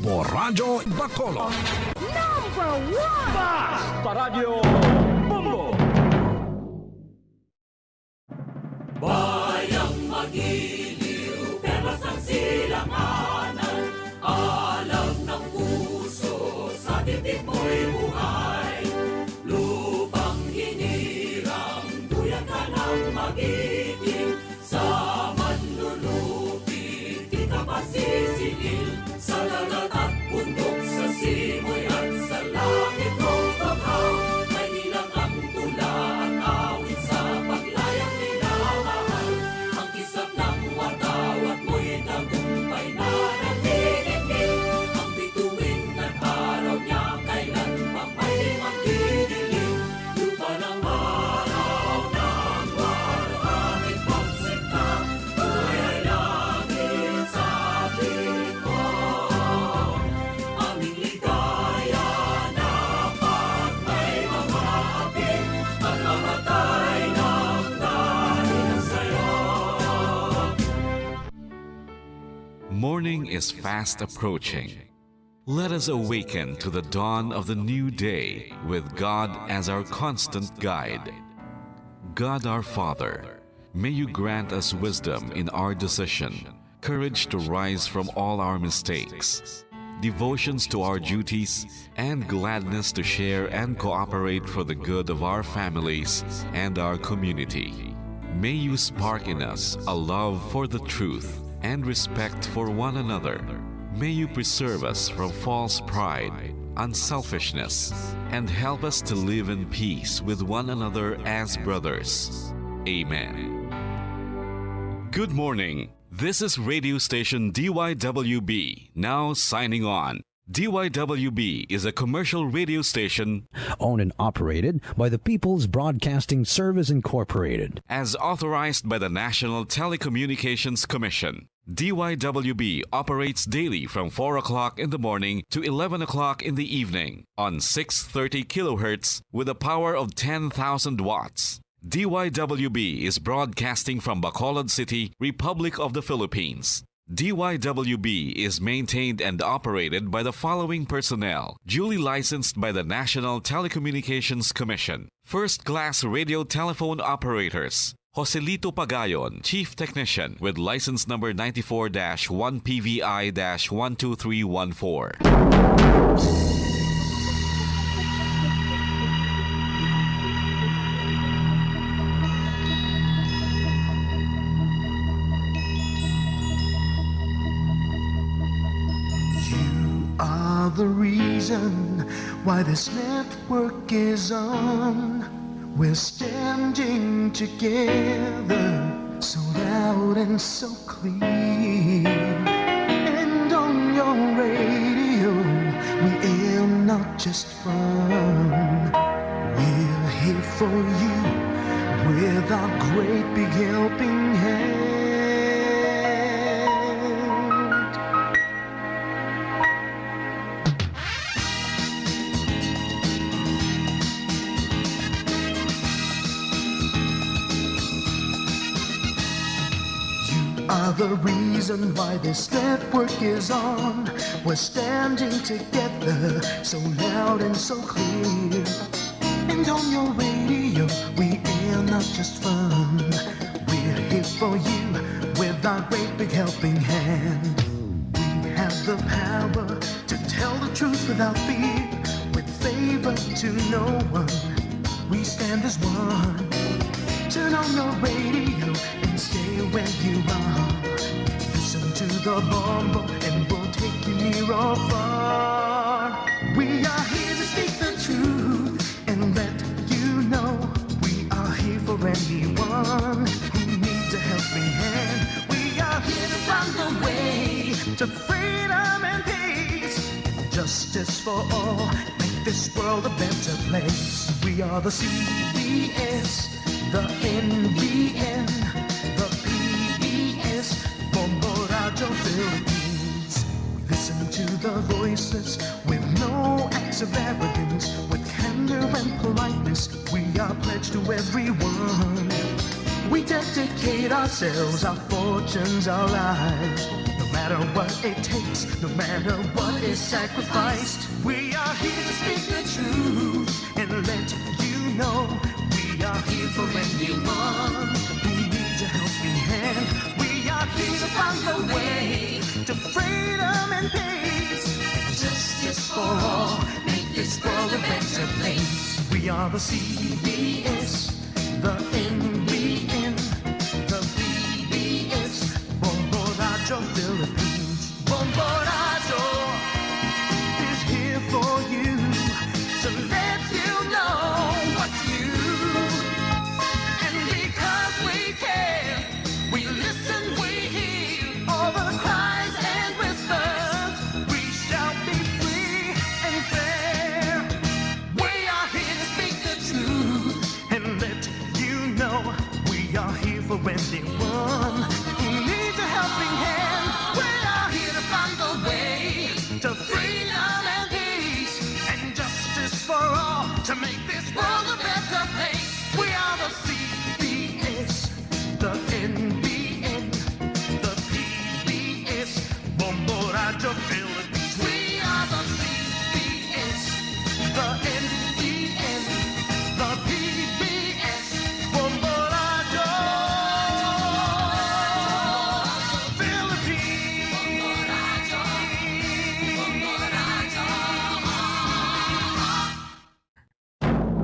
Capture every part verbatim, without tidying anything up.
Bombo Radyo Bacolod. Number one! Basta Radyo Bombo! Bayang magiliw, perlas ng silanganan, alam ng puso, sa titik mo'y buhay. Lupang hinirang, duyan ka ng magiting, sa manlulupi, di ka pagsisiil, sa dagat at bundok, sa simoy at sa langit mong banghaw. May nilang ang tula at awit sa paglayang minamahal. Ang kislap ng watawat mo'y tagumpay na nagdidikit. Ang bituin ng araw niya kailan pa may magdidilim. Lupa ng araw ng waluhangit pagsinta, buhay ay langit sa tingin mo. Aming ligaya na pag may mga api, at mamatay ng dahil sa'yo. Morning is fast approaching. Let us awaken to the dawn of the new day with God as our constant guide. God our Father, may you grant us wisdom in our decision, courage to rise from all our mistakes, devotions to our duties, and gladness to share and cooperate for the good of our families and our community. May you spark in us a love for the truth and respect for one another. May you preserve us from false pride, unselfishness, and help us to live in peace with one another as brothers. Amen. Good morning. This is radio station D Y W B, now signing on. D Y W B is a commercial radio station owned and operated by the People's Broadcasting Service Incorporated. As authorized by the National Telecommunications Commission. D Y W B operates daily from four o'clock in the morning to eleven o'clock in the evening on six thirty kilohertz with a power of ten thousand watts. D Y W B is broadcasting from Bacolod City, Republic of the Philippines. D Y W B is maintained and operated by the following personnel, duly licensed by the National Telecommunications Commission. First-class radio telephone operators, Joselito Pagayon, Chief Technician, with license number ninety-four dash one P V I dash one two three one four. You are the reason why this network is on. We're standing together, so loud and so clear. And on your radio, we aim not just fun. We're here for you with our great big helping hand. You are the reason why this network is on. We're standing together, so loud and so clear. And on your radio, we air not just fun. We're here for you with our great big helping hand. We have the power to tell the truth without fear, with favor to no one. We stand as one. Turn on your radio and stay where you are. Listen to the Bombo and we'll take you near or far. We are here to speak the truth and let you know we are here for anyone who needs a helping hand. We are here to find the way to freedom and peace, justice for all, make this world a better place. We are the C B S, the N B N, the P B S, Bombo Radyo Philippines. We listen to the voices with no acts of arrogance, with candor and politeness. We are pledged to everyone. We dedicate ourselves, our fortunes, our lives. No matter what it takes, no matter what is sacrificed. We are here to speak the truth and let you know we are here for anyone who needs a helping hand. We are here to find the way to freedom and peace and justice for all. Make this world a better place. We are the C B S, the N B N, the P B S, Bombo Radyo Philippines. Bombo Radyo is here for you to let you know what's new. And because we care, we listen, we hear all the cries and whispers. We shall be free and fair. We are here to speak the truth and let you know we are here for anyone who needs a helping hand. We are here to find the way to freedom and peace and justice for all to make this world a better place. We are the C B S, the N B N, the P B S, Bombo Radyo Philippines. We are the C B S, the N B N, the P B S, Bombo Radyo Philippines.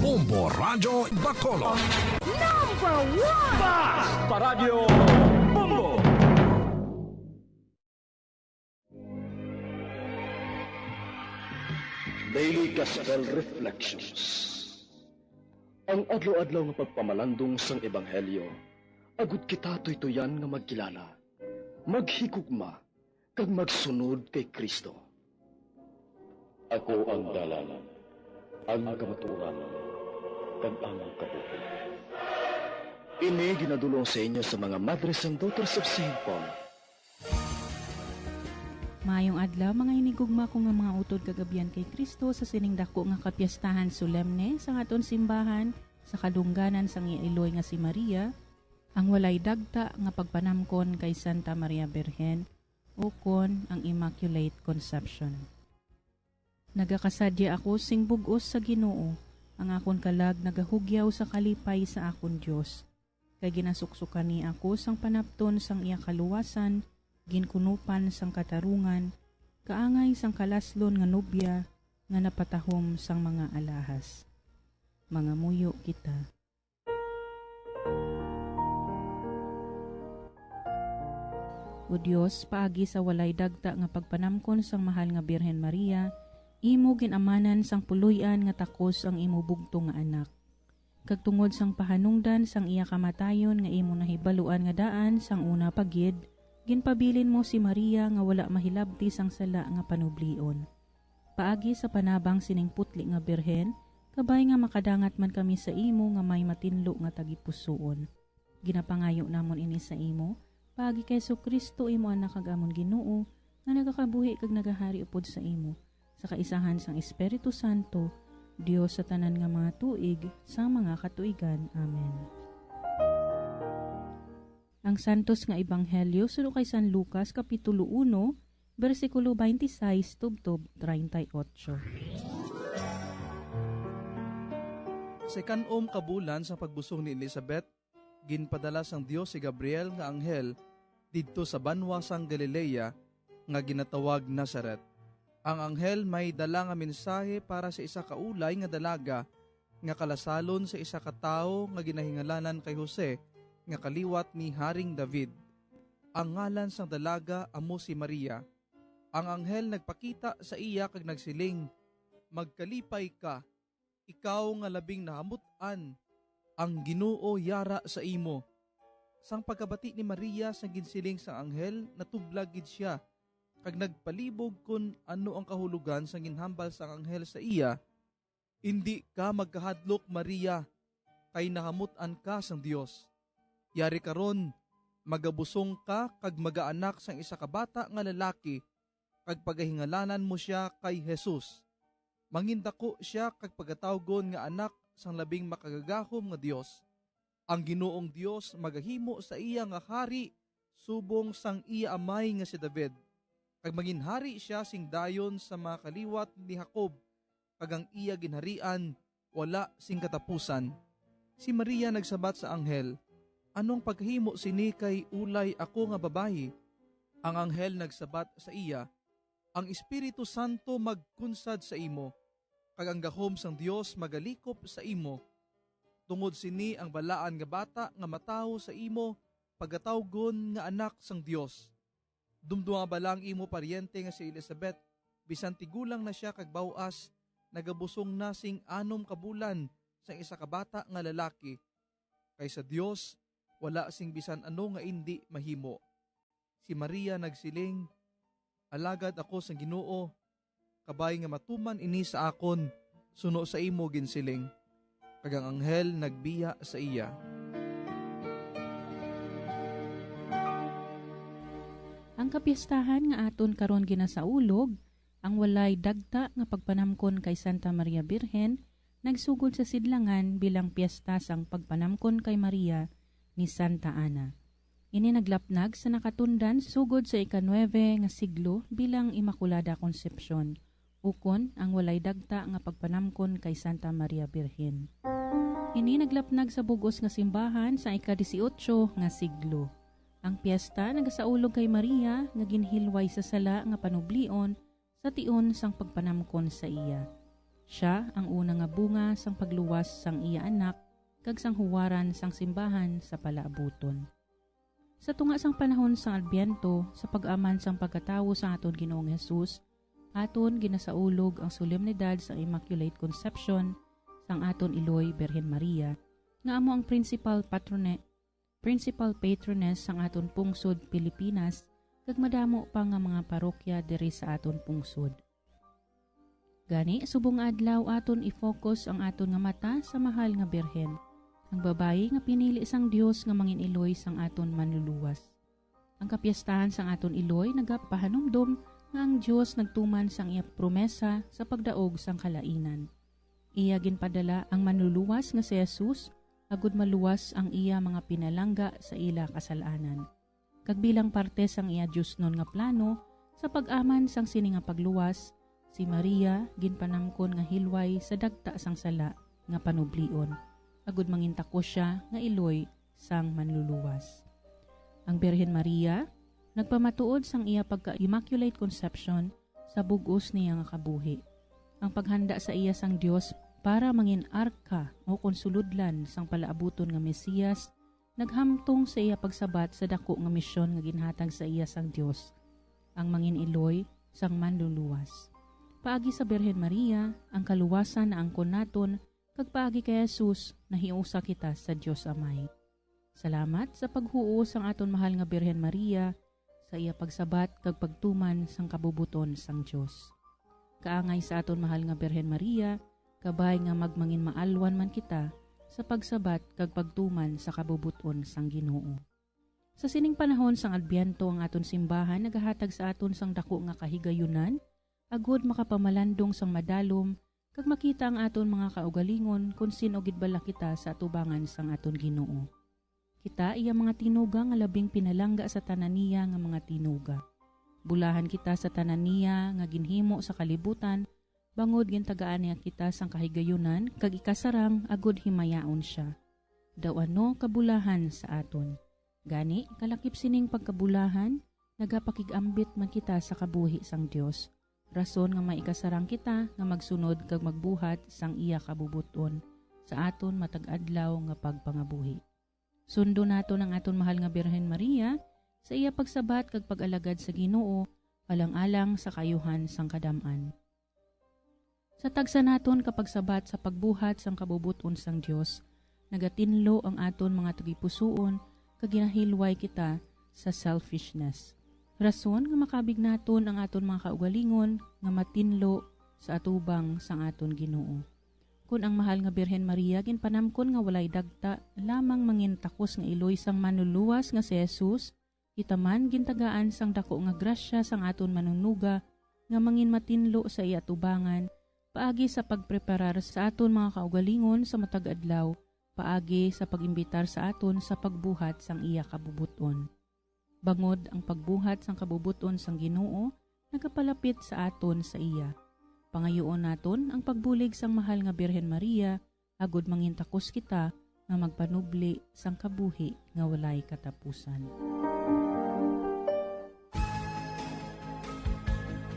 Bombo Radyo Bacolod. Number one! Basta Radyo Bombo! Daily Gospel Reflections. Ang adlaw-adlaw nga pagpamalandong sang Ebanghelyo, agud kita tuytuyan nga magkilala, maghigugma, kag magsunod kay Cristo. Ako ang dalan, ang kamatuoran, kag ang kabuhi. Ini ginadul-ong sa inyo sa mga Madres and Daughters of Saint Paul. Maayong adlaw, mga hinigugma ko nga mga utod kag abyan kay Cristo, sa sining dako nga kapiyestahan solemne sang aton simbahan, sa kadungganan sang iya iloy nga si Maria, ang walay dagta nga pagpanamkon kay Santa Maria Birhen, ukon ang Immaculate Conception. Nagakasadya ako sing bug-os sa Ginoo, ang akon kalag nagahugyaw sa kalipay sa akon Dios, kay ginasuksokan niya ako sang panapton sang iya kaluwasan, ginkunupan sang katarungan, kaangay sang kalaslon nga nobya nga napatahom sang mga alahas. Mangamuyo kita. O Dios, paagi sa walay dagta nga pagpanamkon sang mahal nga Birhen Maria, imo gin-amanan sang puloy-an nga takos ang imo bugtong nga Anak. Kag tungod sang pahanungdan sang iya kamatayon nga imo nahibaluan nga daan sang una pa gid, ginpabilin mo si Maria nga wala mahilabti sang sala nga panublion. Paagi sa panabang sining putli nga Birhen, kabay nga makadangat man kami sa imo nga may matinlo nga tagipusoon. Ginapangayo namon ini sa imo, paagi kay Jesu-Cristo, imo Anak kag amon Ginoo, nga nagakabuhi kag nagahari upod sa imo, sa kaisahan sang Espiritu Santo, Dios sa tanan nga mga tuig, sa mga katuigan. Amen. Ang Santos nga Ebanghelyo suno kay San Lucas, Kapitulo uno, bersikulo twenty-six tubtob treinta y ocho. Sa ikan-om ka bulan sang pagbusong ni Elizabeth, ginpadala sang Dios si Gabriel nga anghel didto sa banwa sang Galilea nga ginatawag Nazaret. Ang anghel may dala nga mensahe para sa isa ka ulay nga dalaga nga kalasalon sa isa ka tawo nga ginahingalanan kay Jose nga kaliwat ni Haring David. Ang ngalan sang dalaga amo si Maria. Ang anghel nagpakita sa iya kag nagsiling, "Magkalipay ka, ikaw nga labing nahamut-an, ang Ginoo yara sa imo." Sang pagkabati ni Maria sang ginsiling sang anghel, natublag gid sia, kag nagpalibog kon ano ang kahulogan sang ginhambal sang anghel sa iya. "Indi ka magkahadlok, Maria, kay nahamut-an ka sang Dios. Yari karon, magabusong ka kag magaanak sang isa ka bata nga lalaki, kag pagahingalanan mo sia kay Jesus. Mangindako sia kag pagatawgon nga Anak sang Labing Makagagahom nga Dios. Ang Ginoong Dios magahimo sa iya nga hari subong sang iya amay nga si David, Kag manginhari sia sing dayon sa mga kaliwat ni Jacob, kag ang iya ginharian wala sing katapusan. Si Maria nagsabat sa anghel, "Ano ang paghimo sini, kay ulay ako nga babayi?" Ang anghel nagsabat sa iya, "Ang Espiritu Santo magkunsad sa imo, kag ang gahom sang Dios magalikop sa imo. Tungod sini ang balaan nga bata nga matawo sa imo pagatawgon nga anak sang Dios. Dumduma bala ang imo paryente nga si Elizabeth, bisan tigulang na sia kag baw-as, nagabusong na sing anom ka bulan sang isa ka bata nga lalaki. Kay sa Dios wala sing bisan ano nga indi mahimo." Si Maria nagsiling, "Alagad ako sang Ginoo, kabay nga matuman ini sa akon suno sa imo ginsiling." Kag ang anghel nagbiya sa iya. Ang kapiestahan nga aton karon ginasaulog, ang walay dagta nga pagpanamkon kay Santa Maria Birhen, nagsugod sa sidlangan bilang piyesta sang pagpanamkon kay Maria ni Santa Ana. Ini naglapnag sa nakatundan sugod sa ika-nuebe nga siglo bilang Immaculada Concepcion, ukon ang walay dagta nga pagpanamkon kay Santa Maria Birhen. Ini naglapnag sa bug-os nga simbahan sa ika-disiotso nga siglo. Ang piyesta nagasaulog kay Maria nga ginhilway sa sala nga panublion sa tion sang pagpanamkon sa iya. Sia ang una nga bunga sang pagluwas sang iya anak kag sang huwaran sang simbahan sa palaabuton. Sa tunga sang panahon sang Adbyento, sa pag-aman sang pagkatawo sang aton Ginoong Jesus, aton ginasaulog ang solemnidad sang Immaculate Concepcion sang aton Iloy Birhen Maria, nga amo ang principal patrone, principal patroness sang aton pungsod Pilipinas, kag madamo pa nga mga parokya diri sa aton pungsod. Gani, subong nga adlaw aton i-focus ang aton nga mata sa mahal nga Birhen, ang babayi nga pinili sang Dios nga mangin-iloy sang aton Manluluwas. Ang kapiestahan sang aton iloy nagapahanumdom nga ang Dios nagtuman sang iya promesa sa pagdaog sang kalainan. Iya ginpadala ang Manluluwas nga si Jesus agud maluwas ang iya mga pinalangga sa ila kasal-anan. Kag bilang parte sang iya diosnon nga plano sa pag-aman sang sini nga pagluwas, si Maria ginpanamkon nga hilway sa dagta sang sala nga panublion, agud mangintakos sia nga iloy sang Manluluwas. Ang Birhen Maria nagpamatuod sang iya pagka-Immaculate Conception sa bug-os niya nga kabuhi. Ang paghanda sa iya sang Dios para mangin arka o kon sulodlan sang palaabuton nga Mesias naghamtong sa iya pagsabat sa daku nga misyon nga ginhatag sa iya sang Dios, ang mangin-iloy sang Manluluwas. Paagi sa Birhen Maria, ang kaluwasan naangkon naton, kag paagi kay Jesus, nahiusa kita sa Dios Amay. Salamat sa paghuo sang aton mahal nga Birhen Maria sa iya pagsabat kag pagtuman sang kabubut-on sang Dios. Kaangay sa aton mahal nga Birhen Maria, kabay nga magmanginmaalwan man kita sa pagsabat kag pagtuman sa kabubut-on sang Ginoo. Sa sining panahon sang Adbyento, ang aton simbahan nagahatag sa aton sang daku nga kahigayunan agud makapamalandong sang madalom kag makita ang aton mga kaugalingon kon sin-o gid bala kita sa atubangan sang aton Ginoo. Kita iya mga tinuga nga labing pinalangga sa tanan niya nga mga tinuga. Bulahan kita sa tanan niya nga ginhimo sa kalibutan, bangod gintagaan niya kita sang kahigayunan kag ikasarang agud himayaon sia. Daw ano kabulahan sa aton. Gani, kalakip sining pagkabulahan, nagapakig-ambit man kita sa kabuhi sang Dios, rason nga may ikasarang kita nga magsunod kag magbuhat sang iya kabubut-on sa aton matag adlaw nga pagpangabuhi. Sundon naton ang aton mahal nga Birhen Maria sa iya pagsabat kag pag-alagad sa Ginoo, alang-alang sa kaayuhan sang kadam-an. Sa tagsa naton ka pagsabat sa pagbuhat sang kabubut-on sang Dios, nagatinlo ang aton mga tagipusoon kag ginahilway kita sa selfishness. Rason nga makabig naton ang aton mga kaugalingon nga matinlo sa atubang sang aton Ginoo. Kon ang mahal nga Birhen Maria ginpanamkon nga walay dagta lamang mangintakos nga iloy sang Manluluwas nga si Jesus, kita man gintagaan sang daku nga grasya sang aton Manunuga nga manginmatinlo sa iya atubangan paagi sa pagpreparar sa aton mga kaugalingon sa matag adlaw, paagi sa pag-imbitar sa aton sa pagbuhat sang iya kabubut-on. Bangod ang pagbuhat sang kabubut-on sang Ginoo nagapalapit sa aton sa iya. Pangayuon naton ang pagbulig sang mahal nga Birhen Maria, agod mangintakos kita nga magpanubli sang kabuhi nga walay katapusan.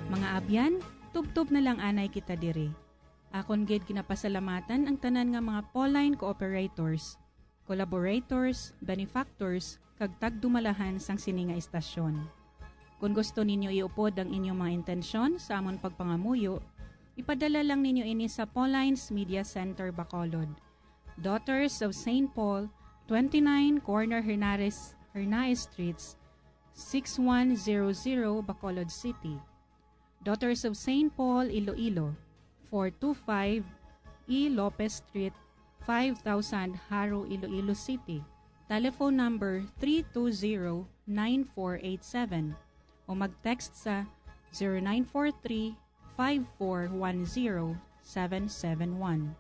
Mga abyan, tubtob na lang anay kita diri. Akon gid ginapasalamatan ang tanan nga mga Pauline cooperators, collaborators, benefactors, kag tagdumalahan sang sini nga istasyon. Kon gusto ninyo iupod ang inyong mga intensyon sa amon pagpangamuyo, ipadala lang ninyo ini sa Pauline's Media Center, Bacolod, Daughters of Saint Paul, twenty-nine Corner Hernares, Hernaez Streets, six one zero zero, Bacolod City. Daughters of Saint Paul, Iloilo, four two five E Lopez Street, five thousand, Jaro, Iloilo City. Telephone number three two zero nine four eight seven o mag-text sa zero nine four three five four one zero seven seven one.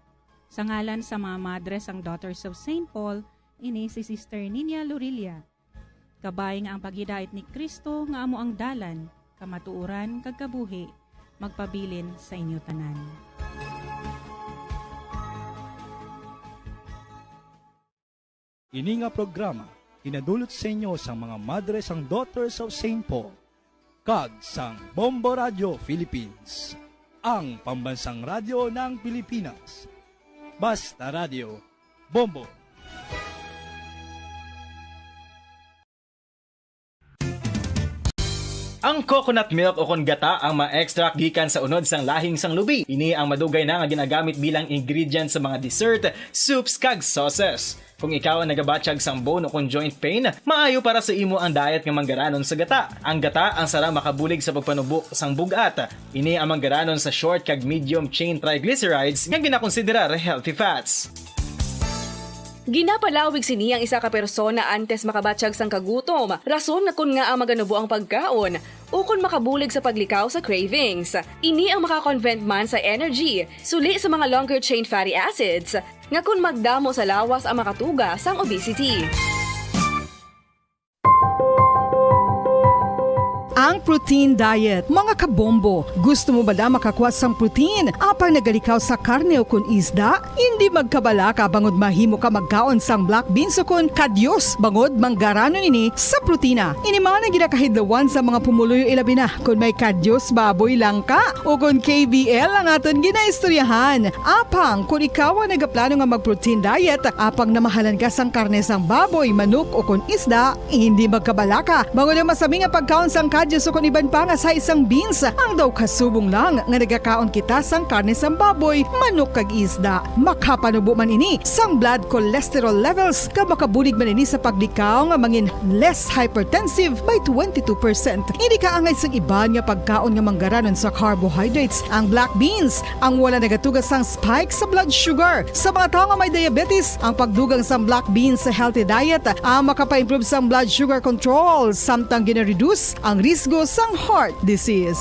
Sa ngalan sa mga madre sang Daughters of Saint Paul, ini si Sister Nina Lorilla. Kabay nga ang paghidait ni Cristo nga amo ang dalan, kamatuoran, kag kabuhi, magpabilin sa inyo tanan. Ini nga programa ginadulot sa inyo sang mga madre sang Daughters of Saint Paul kag sang Bombo Radio Philippines, ang pambansang radyo ng Pilipinas. Basta Radio, Bombo. Ang coconut milk o kon gata ang ma-extract gikan sa unod sang lahing sang lubi. Ini ang madugay na nga ginagamit bilang ingredient sa mga dessert, soups, kag sauces. Kung ikaw ang nagabatyag sang bone o kon joint pain, maayo para sa imo ang diet nga manggaranon sa gata. Ang gata ang sarang makabulig sa pagpanubo sang bug-at. Ini ang manggaranon sa short kag medium chain triglycerides nga ginakonsiderar healthy fats. Ginapalawig sini ang isa ka persona antes makabatyag sang kagutom, rason nga kon ngaa maganubo ang pagkaon, ukon makabulig sa paglikaw sa cravings. Ini ang maka-convert man sa energy, suli sa mga longer chain fatty acids, nga kon magdamo sa lawas ang makatuga sang obesity. Ang protein diet, mga kabombo. Gusto mo bala makakuha sang protein apang nagalikaw sa karne o kon isda? Hindi magkabalaka bangod mahimo ka magkaon sang black beans o kon kadyos bangod manggaranon ini sa protina. Ini man ang ginakahidlawan sa mga pumuluyo, ilabi na kon may kadyos baboy lang ka o kon K B L ang aton ginaistoryahan. Apang kon ikaw ang nagaplano nga mag-protein diet, apang namahalan ka sang karne sang baboy, manok, o kon isda, hindi magkabalaka bangod ang masami nga pagkaon sang kadyos o kon iban pa nga sa isang beans. Ang daw kasubong lang nga nagakaon kita sang karne sang baboy, manok, kag isda. Makapanubo man ini sang blood cholesterol levels, kag makabulig man ini sa paglikaw nga mangin less hypertensive by twenty-two percent. Hindi kaangay sang iban nga pagkaon nga manggaranon sa carbohydrates, ang black beans, ang wala nagatuga sang spike sa blood sugar. Sa mga tawo nga may diabetes, ang pagdugang sang black beans sa healthy diet ang makapaimprove sang blood sugar control, samtang gina-reduce ang risgo sang heart disease.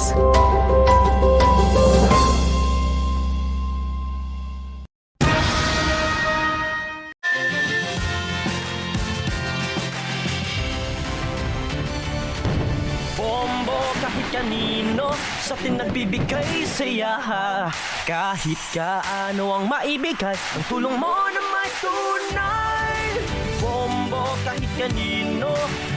Bombo kahit kanino sa atin nagbibigay saya. Kahit kaano ang maibigay, ang tulong mo na may tunay. Bombo kahit kanino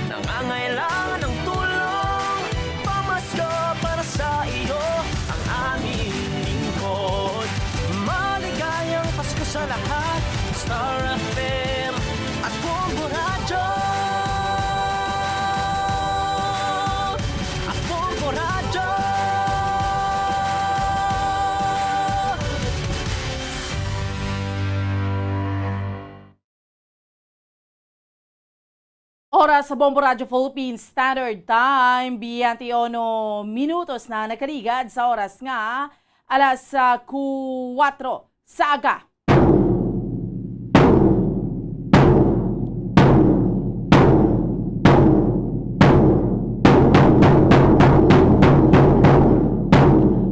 nangangailangan ng tulong. Pamasko para sa iyo ang aming lingkod. Maligayang Pasko sa lahat. Star F M at Bombo Radyo. At Bombo Radyo. Oras sa Bombo Radyo Philippines Standard Time, biyente y uno minutos na nakaligad sa oras nga alas, ah, kuwatro sa aga.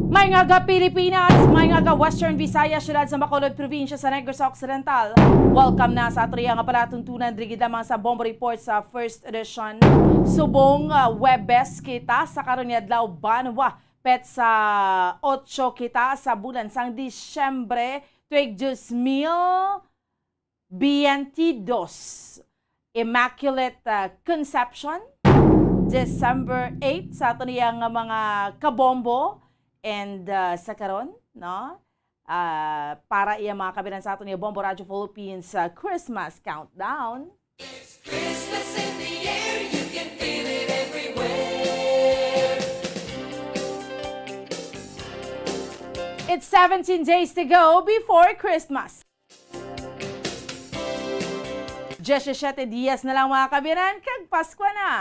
May Mga ga Pilipinas, mga ga Western Visayas, siyudad sa Bacolod, probinsya sa Negros Occidental. Welcome na sa ato nga palatuntunan diri gid lamang sa Bombo Report sa first edition. Subong, ah, Huwebes kita sa karon nga adlaw, banwa, petsa otso kita sa bulan sang Disyembre, tuig dos mil biyente dos. Immaculate, ah, Conception, December eight, sa ato niya nga mga kabombo and, ah, sa karon, no? Ah, para iya mga kabiran sa ato niya Bombo Radyo Philippines, ah, Christmas Countdown. Christmas in the air, you can feel it everywhere. It's seventeen days to go before Christmas. Diyesisiyete dias na lang, mga kabiran, kag Paskwa na.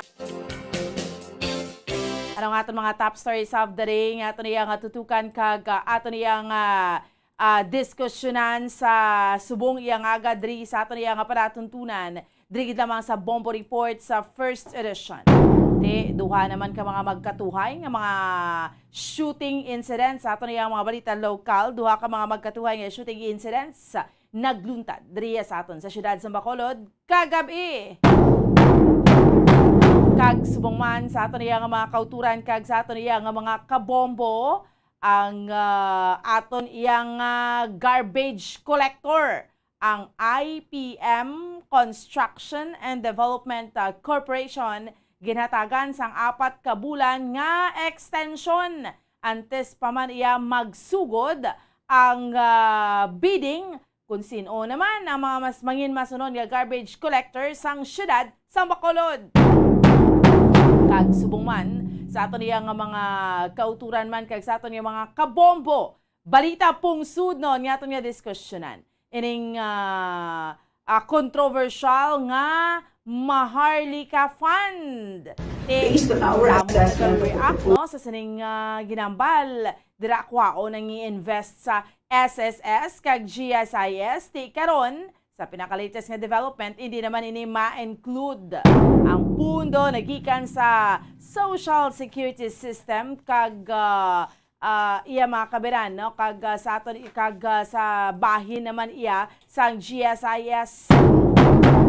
Ano nga aton mga top stories of the day nga ato niya nga tutukan kag, ah, ato niya nga, ah, diskusyonan sa subong iya nga aga diri sa ato niya nga palatuntunan, diri gid lamang sa Bombo Report sa first edition. Ti, duha naman ka mga magkatuhay nga mga shooting incidents sa ato niya mga balita lokal. Duha ka mga magkatuhay nga shooting incidents nagluntad diriya sa aton sa siyudad sa Bacolod kagab-i. Kag subong man sa aton iya nga mga kauturan kag sa aton iya nga mga kabombo, ang, ah, aton iyang, ah, garbage collector, ang I P M Construction and Development, ah, Corporation, ginhatagan sang apat ka bulan nga extension antes pa man iya magsugod ang, ah, bidding kung sin-o naman ang mga mas mangin masunod nga garbage collector sang siyudad sang Bacolod. Kag subong man sa aton iya nga mga kauturan man kag sa aton nga mga kabombo, balita pungsod non nga aton nga diskusyonan. Ining, ah, ah, kontrobersyal nga Maharlika Fund. Ti, Based on our damo assessment of the nag-react, no, sa sining, ah, ginambal. Dira kwaon ang i-invest sa S S S kag G S I S. Ti karon, sa pinaka-latest nga development, hindi naman ini ma-include ang pundo nagikan sa Social Security System kag, ah, ah, iya mga kabiran, no? Kag, ah, sa aton, kag, ah, sa bahin naman iya sang G S I S.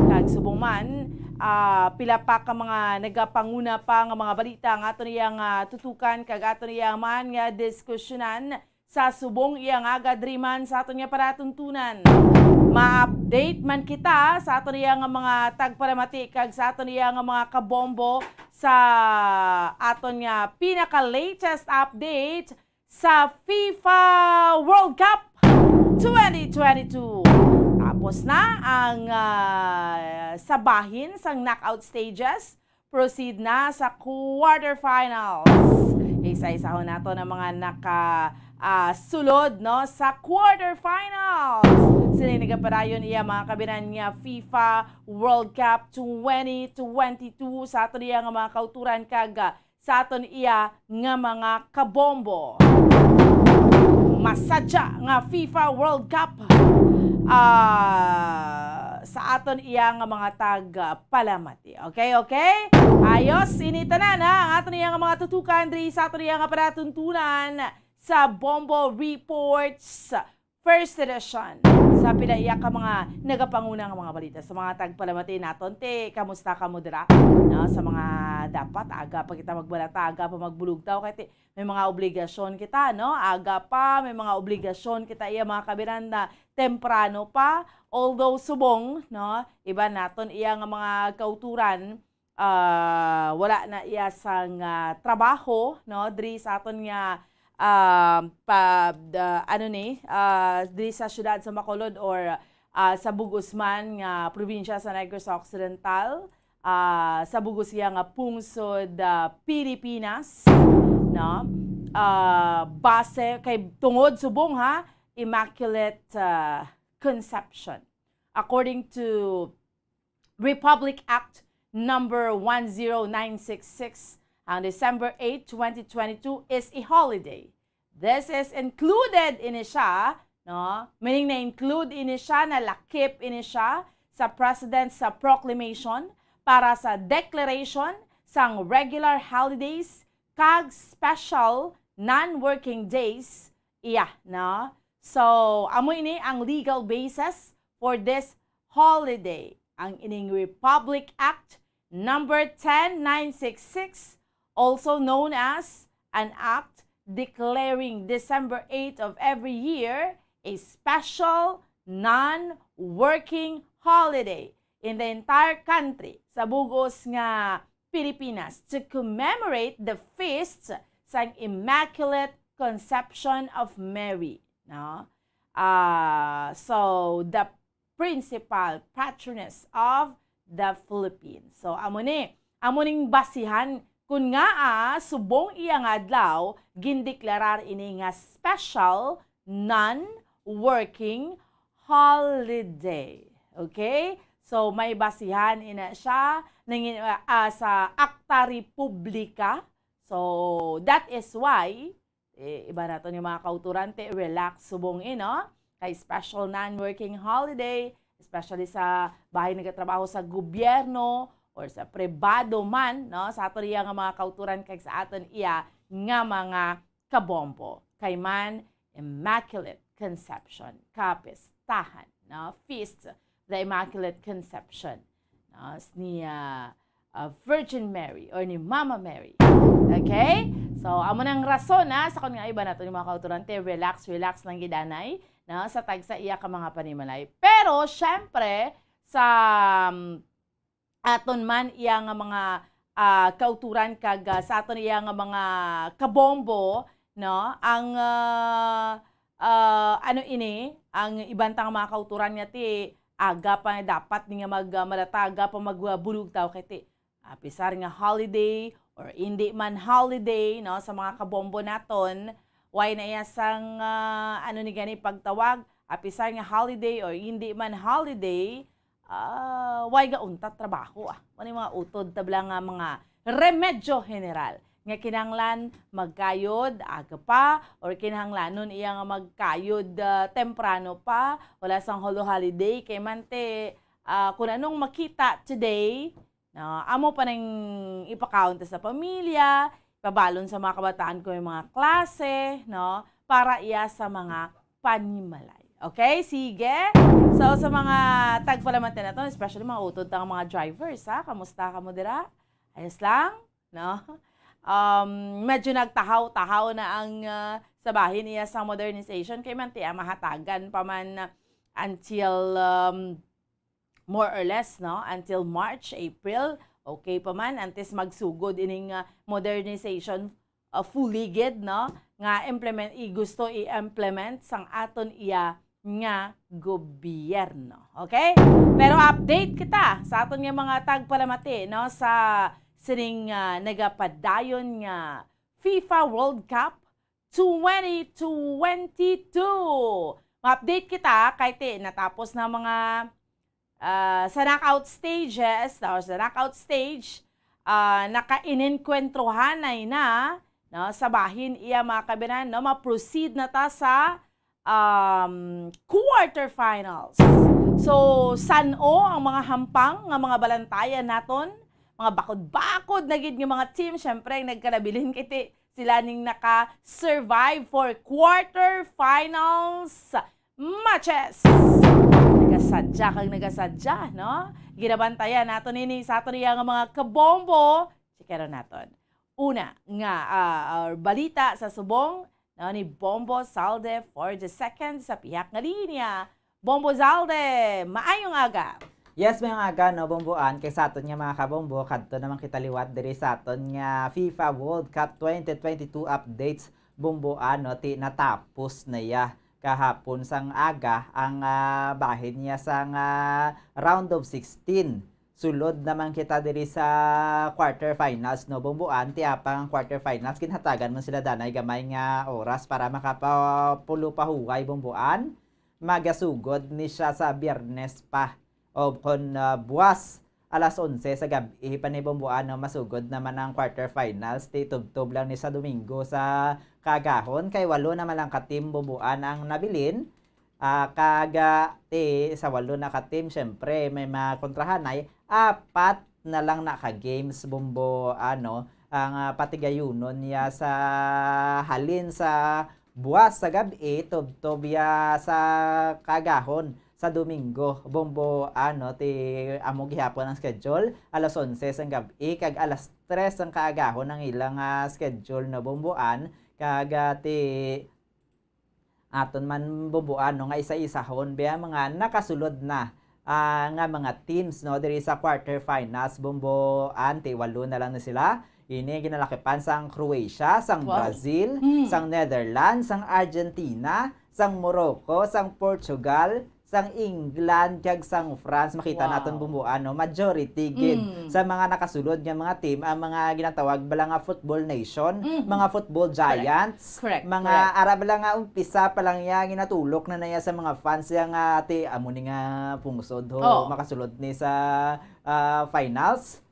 Kag subong man, ah, pila pa ka mga nagapanguna pa nga mga balita nga aton iya nga tutukan kag aton iya man nga diskusyonan sa subong iya nga gadriman sa aton nga palatuntunan. Ma-update man kita sa aton iya nga mga tagpalamati kag sa aton iya nga mga kabombo sa aton nga pinaka-latest update sa FIFA World Cup twenty twenty-two. Tapos na ang, ah, sa bahin sang knockout stages. Proceed na sa quarterfinals. Isa-isahon nato ang mga naka, ah, sulod, no, sa quarterfinals. Sila nagapadayon iya mga kabinan nga FIFA World Cup twenty twenty-two sa aton iya nga mga kauturan kag, ah, sa aton iya nga mga kabombo. Masadya nga FIFA World Cup, ah, sa aton iya nga mga tagpalamati. Okay, okay? Ayos, ini tanan, ha, ang aton iya nga mga tutukan diri sa aton iya nga palatuntunan sa Bombo Reports. First edition. Sa pila iya ka mga nagapanguna nga mga balita sa mga tagpalamati naton, ti, kamusta kamo dira? No, sa mga dapat aga pa kita magbalata, aga pa magbulugtaw, kay ti, may mga obligasyon kita, no? Aga pa, may mga obligasyon kita iya mga kabiran na temprano pa. Although subong, no, iban naton iya nga mga kauturan, ah, wala na iya sang, ah, trabaho, no, diri sa aton nga, ah, pa, da-, ano ni, ah, diri sa siyudad sa Bacolod or, ah, sa bug-os man nga probinsya sa Negros Occidental, ah, sa bug-os iya nga pungsod, ah, Pilipinas, no? Ah, base kay tungod subong, ha, Immaculate, ah, Conception. According to Republic Act number one zero nine six six, ang December eight, twenty twenty-two is a holiday. This is included ini siya, no? Meaning na-include ini siya, nalakip ini siya sa President's, sa proclamation para sa declaration sang regular holidays kag special non-working days iya, no? So, amo ini ang legal basis for this holiday. Ang ining Republic Act number ten nine six six, also known as an act declaring December eight of every year a special non-working holiday in the entire country, sa bugos nga Pilipinas, to commemorate the feast sang Immaculate Conception of Mary, no? Ah, so, the principal patroness of the Philippines. So, amo ni, amo ning basihan kun ngaa subong iya nga adlaw, gindeklarar ini nga special non-working holiday. Okay? So, may basihan ina siya nangin-, ah, ah, sa Akta Republika. So, that is why, eh, iba naton nga mga kautoran ti relax subong, eh, no? Kay special non-working holiday, especially sa bahin nagatrabaho sa gobyerno or sa pribado man, no? Sa aton iya nga mga kautoran kag sa aton iya nga mga kabombo. Kay man, Immaculate Conception, kapistahan, no? Feast of the Immaculate Conception, no? S-, ni, ah, ah, Virgin Mary or ni Mama Mary. Okay? So, amo nang rason, ha, sa kon nga iba naton nga mga kautoran ti relax, relax lang gid anay, no, sa tagsa iya ka mga panimalay. Pero, syempre, sa, um, aton man iya nga mga, ah, kautoran kag, ah, sa aton iya nga mga kabombo, no, ang, ah, ah, ano ini, ang iban ta nga mga kautoran nga ti aga pa dapat ni nga mag, ah, malataga pa magbulog taw kay ti, ah, apisar nga holiday or indi man holiday, no, sa mga kabombo naton, way na iya sang, ah, ano ni gani pagtawag, apisar nga holiday or indi man holiday, ah, way ga untat trabaho, ah. Ano yung mga utod tabla nga mga remedyo general nga kinahanglan magkayod aga pa or kinahanglanon iya nga magkayod, ah, temprano pa, wala sang holo holiday kay man ti, ah, kung anong makita today, no, amo pa nang ipakaon ta sa pamilya, pabalon sa mga kabataan ko yung mga klase, no, para iya sa mga panimalay. Okay, sige. So, sa mga tagpalamati naton, especially mga utod tang mga drivers, ha, kamusta kamo dira? Ayos lang, no? Um, medyo nagtahaw-tahaw na ang, ah, sa bahin iya sa modernization. Kay man ti, ah, mahatagan pa man, ah, until, um, more or less, no? Until March, April, okay pa man, antes magsugod ining, ah, modernization, ah, fully gid, no? Nga implement, i-, gusto i-implement sang aton iya nga gobyerno. Okay? Pero update kita sa aton nga mga tagpalamati, no? Sa sining, ah, nagapadayon nga FIFA World Cup twenty twenty-two. Ma-update kita kay ti natapos na mga, ah, sa knockout stages, or sa knockout stage, ah, nakainenkwentrohanay na, no, sa bahin iya mga kabinan, no, ma-proceed na ta sa, um, quarterfinals. So, san-o ang mga hampang nga mga balantayan naton? Mga bakod-bakod na gid nga mga team, syempre, ang nagkalabilin kay ti sila ning naka-survive for quarterfinals matches. Nagasadya kag nagasadya, no? Ginabantayan nato nini sa ato niya nga mga kabombo. Chikaron naton. Una nga, ah, ah, balita sa subong, no, ni Bombo Zalde for the second sa pihak nga linya. Bombo Zalde, maayong aga. Yes, maayong aga, no, Bomboan, kay sa aton nga mga kabombo, kadto naman kita liwat diri sa aton nga FIFA World Cup twenty twenty-two updates, Bomboan, no, ti natapos na ya kahapon sang aga ang, ah, bahin niya sang, ah, round of sixteen. Sulod naman kita diri sa quarterfinals, no, Bomboan, ti apang ang quarterfinals, ginhatagan man sila danay gamay nga oras para makapapulo pa huway, Bomboan. Magasugod ni siya sa Biyernes pa. O kon, ah, buwas, alas onse sa gab-i pa ni Bomboan, no, masugod naman ang quarterfinals. Ti tubtob lang ni sa Domingo sa kaagahon, kay walo naman lang ka team, Bomboan, ang nabilin. Ah, kag, ah, ti sa walo na ka team, syempre, may mga kontrahanay, apat na lang na ka games, Bombo, ano, ang, ah, patigayunon niya sa halin sa buwas sa gab-i, tubtob ya sa kaagahon sa Domingo, Bomboan, no? Ti amo gihapon ang schedule, alas onse sang gab-i kag alas tres sang kaagahon ang ilang, ah, schedule, no, Bomboan, kag, ah, ti aton man, Bomboan, no, nga isa-isahon biya mga nakasulod na, ah, nga mga teams, no, diri sa quarterfinals, Bomboan, ti walo na lang na sila. Ini ginalakipan sang Croatia, sang Wow. Brazil, Hmm. sang Netherlands, sang Argentina, sang Morocco, sang Portugal, sang England, kag sang France. Makita Wow. naton, Bomboan, no, majority gid Mm. sa mga nakasulod nga mga team ang mga ginatawag bala nga football nation, Mhm. mga football Correct. giants, Correct, mga correct. ara bala nga umpisa pa lang ya ginatulok na naya sa mga fans ya nga, "Ti amo ni nga pungsod ho, Oh. makasulod ni sa, ah, finals."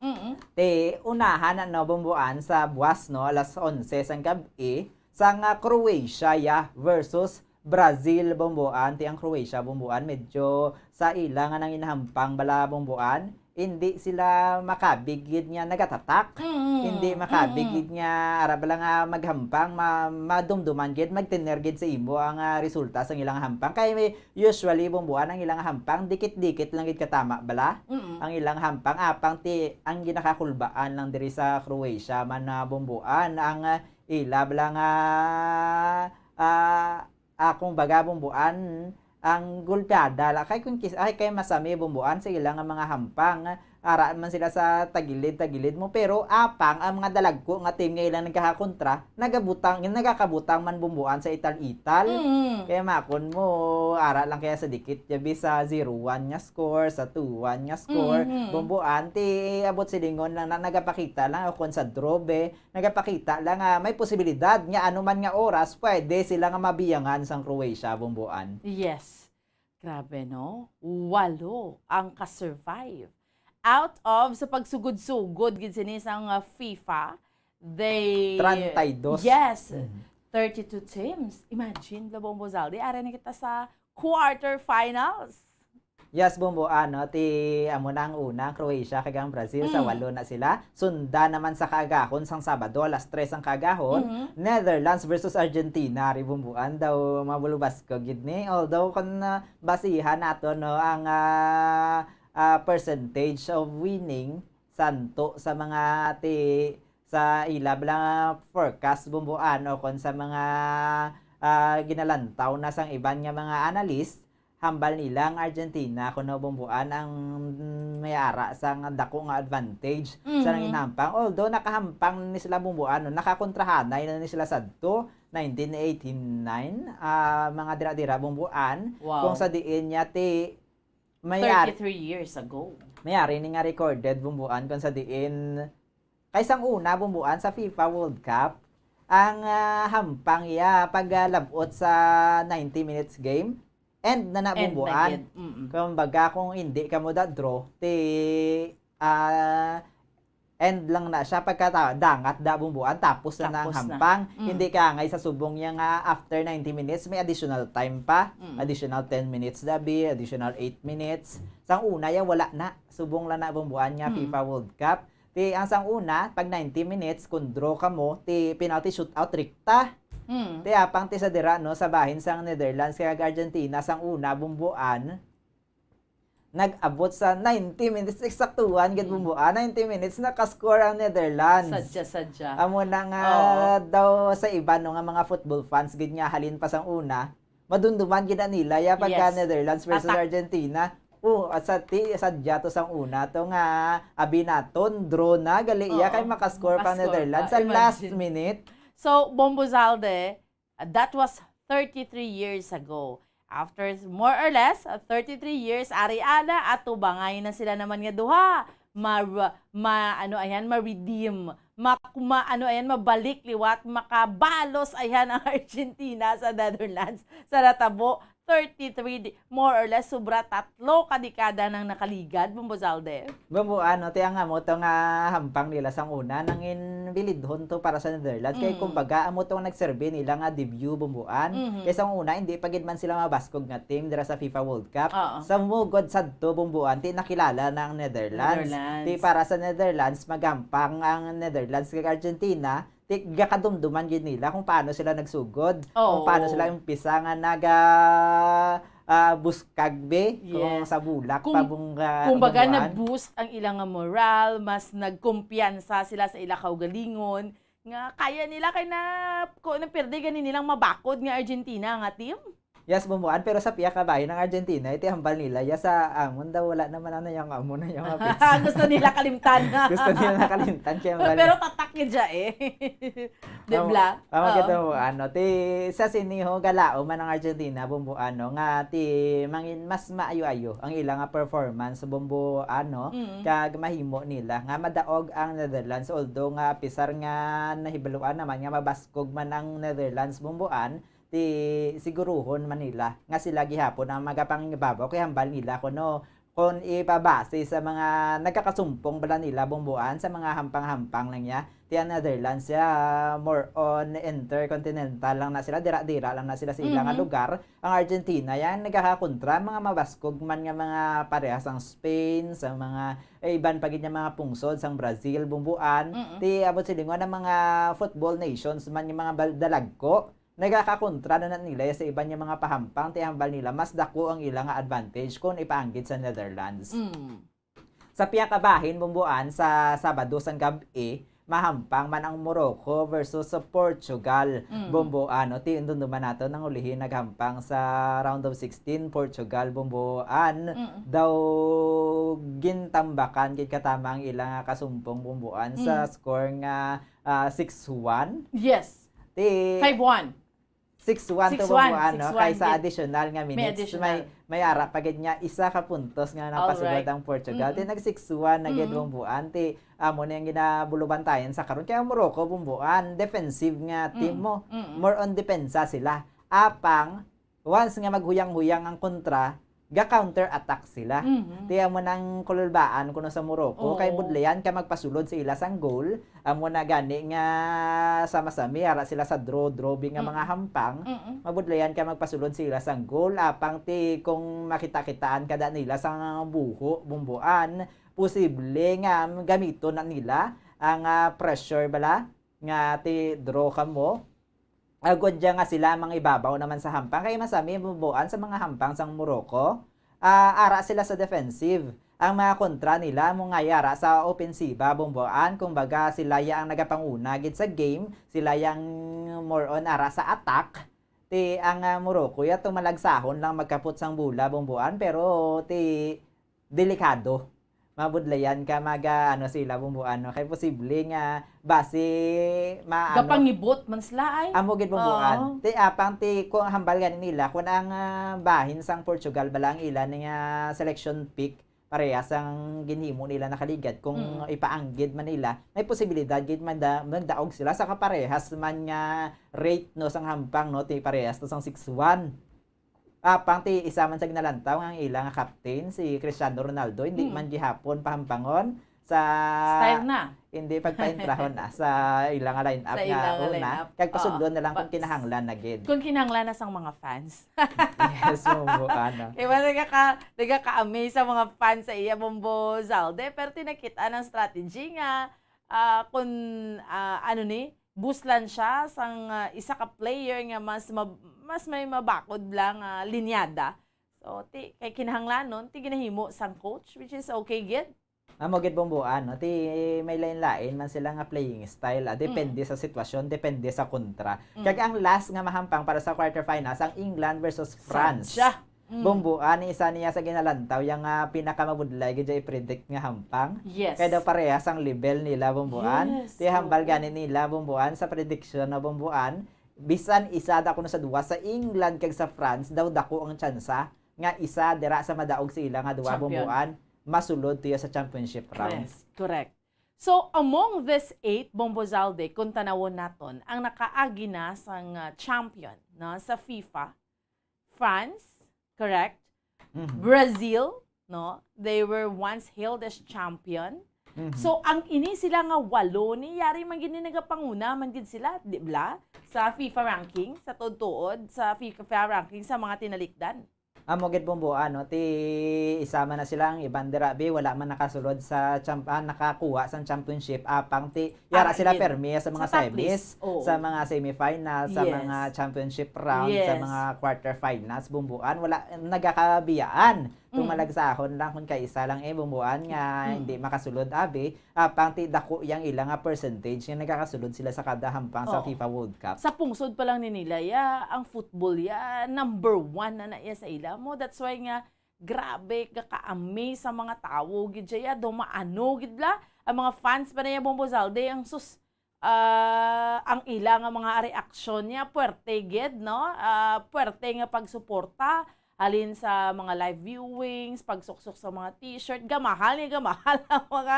Mm. Ti unahan na, no, Bomboan, sa buwas, no, alas onse sang gab-i, sang, ah, Croatia ya versus Brazil, Bomboan. Ti ang Croatia, Bomboan, medyo sa ila nga nanginahampang bala, Bomboan, hindi sila makabig gid nga nagatatak. Mm. Hindi makabig Mm. gid nga ara bala nga maghampang, ma-, madumduman gid, magtener gid sa imo ang, ah, resulta sang ilang hampang. Kay may, usually, Bomboan, ang ilang hampang dikit-dikit lang gid katama bala. Mm. Ang ilang hampang, apang ti ang ginakakulbaan lang diri sa Croatia man na, Bomboan, ang, ah, ila bala nga, ah, akong baga, Bomboan, ang gulpiada la kay kung kis-, ay, kay masami, Bomboan, sa ila nga mga hampang. Ara man sila sa tagilid-tagilid mo, pero apang ang mga dalagko nga team nga ilang nagkakakontra, nagabutang, nagakabutang man, Bomboan, sa ital-ital. Mm. Kaya makon mo, ara lang kaya sa dikit, yabi sa zero one nga score, sa two one nga score, Mm-hmm. Bomboan, ti abot silingon lang na nagapakita lang o kung sa draw, be, nagapakita lang nga may posibilidad nga ano man nga oras, pwede sila nga mabiyangan sang Croatia, Bomboan. Yes. Grabe, no? Walo ang ka-survive. Out of, sa pagsugod-sugod, gid sini sang, uh, FIFA, they Treinta y dos. Yes. Mhm. Thirty-two teams. Imagine, Labombo Zaldi, ari na kita sa quarterfinals. Yes, Bombo, ano, ti, amo na ang una, ang Croatia kag ang Brazil, sa Mm. walo na sila. Sunda naman sa kaagahon, sang Sabado, alas tres ang kaagahon. Mhm. Netherlands versus Argentina, ari, Bomboan, daw mabulubas ko gid ni. Although, kung, ah, basihan nato, no, ang, ah, ah, percentage of winning, santo sa mga ti-, sa ila bala nga forecast, Bomboan, o kon sa mga, ah, ginalantaw na sang iban nga mga analyst, hambal nila ang Argentina kuno, Bomboan, ang may ara sang dako nga advantage sa Mm. nanginahampang. Although nakahampang ni sila, Bomboan, no, nakakontrahanay na ni sila sadto, nineteen eighty-nine, ah, mga dira-dira, Bomboan, Wow. kung sa diin niya ti may ar-, Thirty-three years ago. May ari ni nga recorded, Bomboan, kung sa diin Kay sang una, Bomboan, sa FIFA World Cup, ang, ah, hampang iya pag, ah, labot sa ninety minutes game, end na na, End na Bomboan. Gid. Mm-mm. Kumbaga, kung hindi ka mo da draw, ti, ah, end lang na siya. Pagka ta-, dangat da, Bomboan, tapos na na ang Tapos na. hampang. Mm. Hindi ka ngay sa subong niya nga after ninety minutes, may additional time pa. Mm. Additional ten minutes da bi, additional eight minutes. Sang una, ya wala na. Subong lang na, Bomboan, nga Mm. FIFA World Cup. Ti ang sang una, pag ninety minutes, kung draw kamo, ti penalty shootout, rikta. Mm. Ti apang ti sa dira, no, sa bahin sang Netherlands kag Argentina, sang una, Bomboan, nag-abot sa ninety minutes, eksaktuhan gid, Mm. Bomboan, ninety minutes, nakascore ang Netherlands. Sadya, sadya. Amo na nga Oo. daw sa iba, no, nga mga football fans gid nga halin pa sang una, madumduman gid na nila ya pagka Yes. Netherlands versus Atak. Argentina. Oh, at sa ti-, sadya to sang una to nga abi naton, draw na, gali iya Oo. kay makascore pa Makascore Netherlands pa. sa last Imagine. minute. So, Bombo Zalde, that was thirty-three years ago. After more or less, uh, thirty-three years, ari ana, atubangay na sila naman nga duha. Ma-, ma-, ano ayan, ma-redeem. Ma-, ma-, ano ayan, mabalik liwat, makabalos ayan ang Argentina sa Netherlands sa natabo thirty-three, di- more or less, sobra tatlo ka dekada nang nakaligad, Bombo Zalde. Bumbuan, no, ti ang amo to nga hampang nila sang una, nangin bilidhon to para sa Netherlands. Kay Mm. kumbaga, amo to ang nagserbi nila nga debut, Bumbuan. Mhm. Kay sa una, hindi pa gid man sila mabaskog nga team dira sa FIFA World Cup. Oo. Sa mugod sadto, Bumbuan, ti nakilala na ang Netherlands. Netherlands. Ti para sa Netherlands, magampang ang Netherlands kag Argentina. Ti gakadumduman gid nila kung paano sila nagsugod, Oo. kung paano sila umpisa nga naga ah, buskag be kung Yes. sa bulak Kung- pa bung ah, Kumbaga, Bumbuan. nag-boost ang ilang nga moral, mas nagkumpiyansa sila sa ilang kaugalingon, nga kaya nila kay na, ko, napirdi gani nilang mabakod nga Argentina nga team. Yes, Bumbuan, pero sa pihak ka bahin ang Argentina, iti hambal nila, yes, sa amon daw wala naman ano yung amo na yung apits. Gusto nila kalimtan. Gusto nila nakalimtan kaya hambal. Pero tatak yun siya eh. Di Amo- ba? Amo Oo. kita mo, ano, ti, sa siniho, galao man ang Argentina, Bumbuan, no, nga ti, mangin, mas maayo-ayo ang ila nga performance, Bumbuan, no, Mm. kag mahimo nila nga madaog ang Netherlands, although nga apisar nga nahibaluan naman nga mabaskog man ang Netherlands, Bumbuan, ti, siguruhon man nila nga sila gihapon ang magapangingibabaw kay hambal nila kuno kung ipabase sa mga nagakasumpong bala nila, Bumbuan, sa mga hampang-hampang lang niya. Ti ang Netherlands siya, more on intercontinental lang na sila, dira-dira lang na sila sa ila nga Mhm. lugar. Ang Argentina, yan, nagakakontra, mga mabaskog man nga mga parehas ang Spain, sa mga, eh, iban pa gid nga mga pungsod, sang Brazil, Bumbuan. Mm-mm. Ti, abot silingon ang mga football nations man, yung mga bal- dalagko, nagakakontra na, na nila sa iban nga mga pahampang, ti hambal nila, mas dako ang ila nga advantage kung ipaanggid sa Netherlands. Mm. Sa pihak ka bahin, Bumbuan, sa Sabado sang gab-i, mahampang man ang Morocco versus sa Portugal. Mm. Bumbuan, no? Ti, undon naman nato nang ulihi naghampang sa round of sixteen, Portugal, Bumbuan. Mm. Daw gintambakan gid katama ang ila nga kasumpong, Bumbuan, sa Mm. score nga ah, six one. Yes. Ti, Five one. six one to, Six one, Bumbuan, no? six one Kay sa gid. additional nga May minutes, additional. may, may ara pa gid nga isa ka puntos nga napasulod Alright. ang Portugal. Ti Mm-mm. nag six one na gid, Mm-mm. Bumbuan. Ti, amo na yung ginabulubantayan sa karon. Kaya ang Morocco, Bumbuan, defensive nga team Mm. mo. Mm-mm. More on depensa sila. Apang, once nga maghuyang-huyang ang kontra, ga-counter attack sila. Mhm. Ti amo nang kululbaan kuno sa Morocco, kay Oo. budlayan ka magpasulod sa ila sang goal. Amo na gani nga sa masami, ara sila sa draw, draw bi nga Mm. mga hampang. Mm-mm. Mabudlayan ka magpasulod sa ila sang goal. Apang ti kung makita-kitaan ka da nila sa buho, Bumbuan, posible nga gamiton na nila ang ah, pressure bala nga ti draw ka mo. Agod dya nga sila mangibabaw naman sa hampang, kay masami Bumbuan sa mga hampang sang Morocco. Ah, ara sila sa defensive. Ang mga kontra nila mo nga yara sa opensiba, Bumbuan, kumbaga sila ya ang nagapanguna gid sa game, sila yang more on ara sa attack. Ti ang ah, Morocco ya tumalagsahon lang magkapot sang bola, Bumbuan, pero ti delikado. Mabudlayan ka mag ah, ano sila, Bumbuan, no? Kay posible nga basi ma ano, Gapangibot man sila ay. Amo gid, Bumbuan. Oo. Ti apang ti kung hambal gani nila kung ang ah, bahin sang Portugal bala ang ila ni nga selection pick, parehas ang ginhimo nila nakaligad, kung Mm. ipaanggid man nila, may posibilidad gid magda- magdaog sila sa kaparehas man nga rate, no, sang hampang, no, ti parehas to sang six one. Apang ti isa man sa ginalantaw nga ang ila nga captain, si Cristiano Ronaldo, hindi Mm. man gihapon pahampangon sa Style na. Hindi pagpaintrahon na sa ila nga lineup Sa nga ila nga una. lineup. Kag pasudlon Oo. na lang kung Pa- kinahanglan na gid. Kung kinahanglan na sang mga fans. Yes, mo ano. Kaya ba nagaka, nagaka-amaze sa mga fans sa iya, Bombo Zalde? Pero tinakita ng strategy nga, ah, kung, ah, ano ni, buslan siya sang ah, isa ka player nga mas mab- mas may mabakod lang ah, linyada. So, ti, kay kinahanglan nun, ti ginahimo sang coach, which is okay gid. Amo gid, Bombuan, no? Ti may lain-lain man sila nga playing style. Ah, depende Mm. sa sitwasyon, depende sa kontra. Mm. Kag ang last nga mahampang para sa quarterfinals, ang England versus France. Sadya. Mm. Bombuan, isa niya sa ginalantaw yang ah, pinakamabudlay gid i-predict nga hampang. Yes. Kaya daw parehas ang level nila, Bombuan. Yes, Ti hambal oo. gani nila, Bombuan, sa prediction na, Bombuan, bisan isa da kuno sa duwa, sa England kag sa France, daw dako ang tsansa nga isa dira sa madaog sa ila nga duwa, Champion. Bombuan, masulod tuyo sa championship round. Yes, correct. So, among this eight, Bombo Zalde, kung tanawon naton, ang nakaagi na sang ah, champion, no, sa FIFA, France, correct? Mhm. Brazil, no? They were once hailed as champion. Mhm. So, ang ini sila nga walo ni, yari man gini nagapanguna man gid sila, di bla? Sa FIFA ranking, sa tuod-tuod, sa FIFA ranking sa mga tinalikdan. Amo gid, Bumbuan, no? Ti isa man na sila, ang iban dira, bi, wala man nakasulod sa champ-, ah, nakakuha sang championship, apang ti yara Ara sila gid. Permi sa mga Sa top semis, list. Oo. Sa mga semifinals, sa Yes. Mga championship round, sa Yes. Mga quarterfinals, Bumbuan, wala nagakabiyaan. Kung Mm. malagsahon lang, kung kaisa lang, eh, Bumbuan, nga Mm. hindi makasulod, abi, apang ti dako yang ila nga percentage nga nagakasulod sila sa kada hampang sa Oo. FIFA World Cup. Sa pungsod pa lang ni nila, ya, ang football, ya, number one na na iya sa ila mo. That's why nga, grabe, kaka-amaze sa mga tawo, gid siya, ya, dumaano, gid la. Ang mga fans pa na ya, Bombo Zalde, ang sus, ah, ang ila nga mga reaksyon niya, puwerte gid, no? Ah, puwerte nga pagsuporta, halin sa mga live viewings, pagsuksok sa mga t-shirt, gamahal nga gamahal ang mga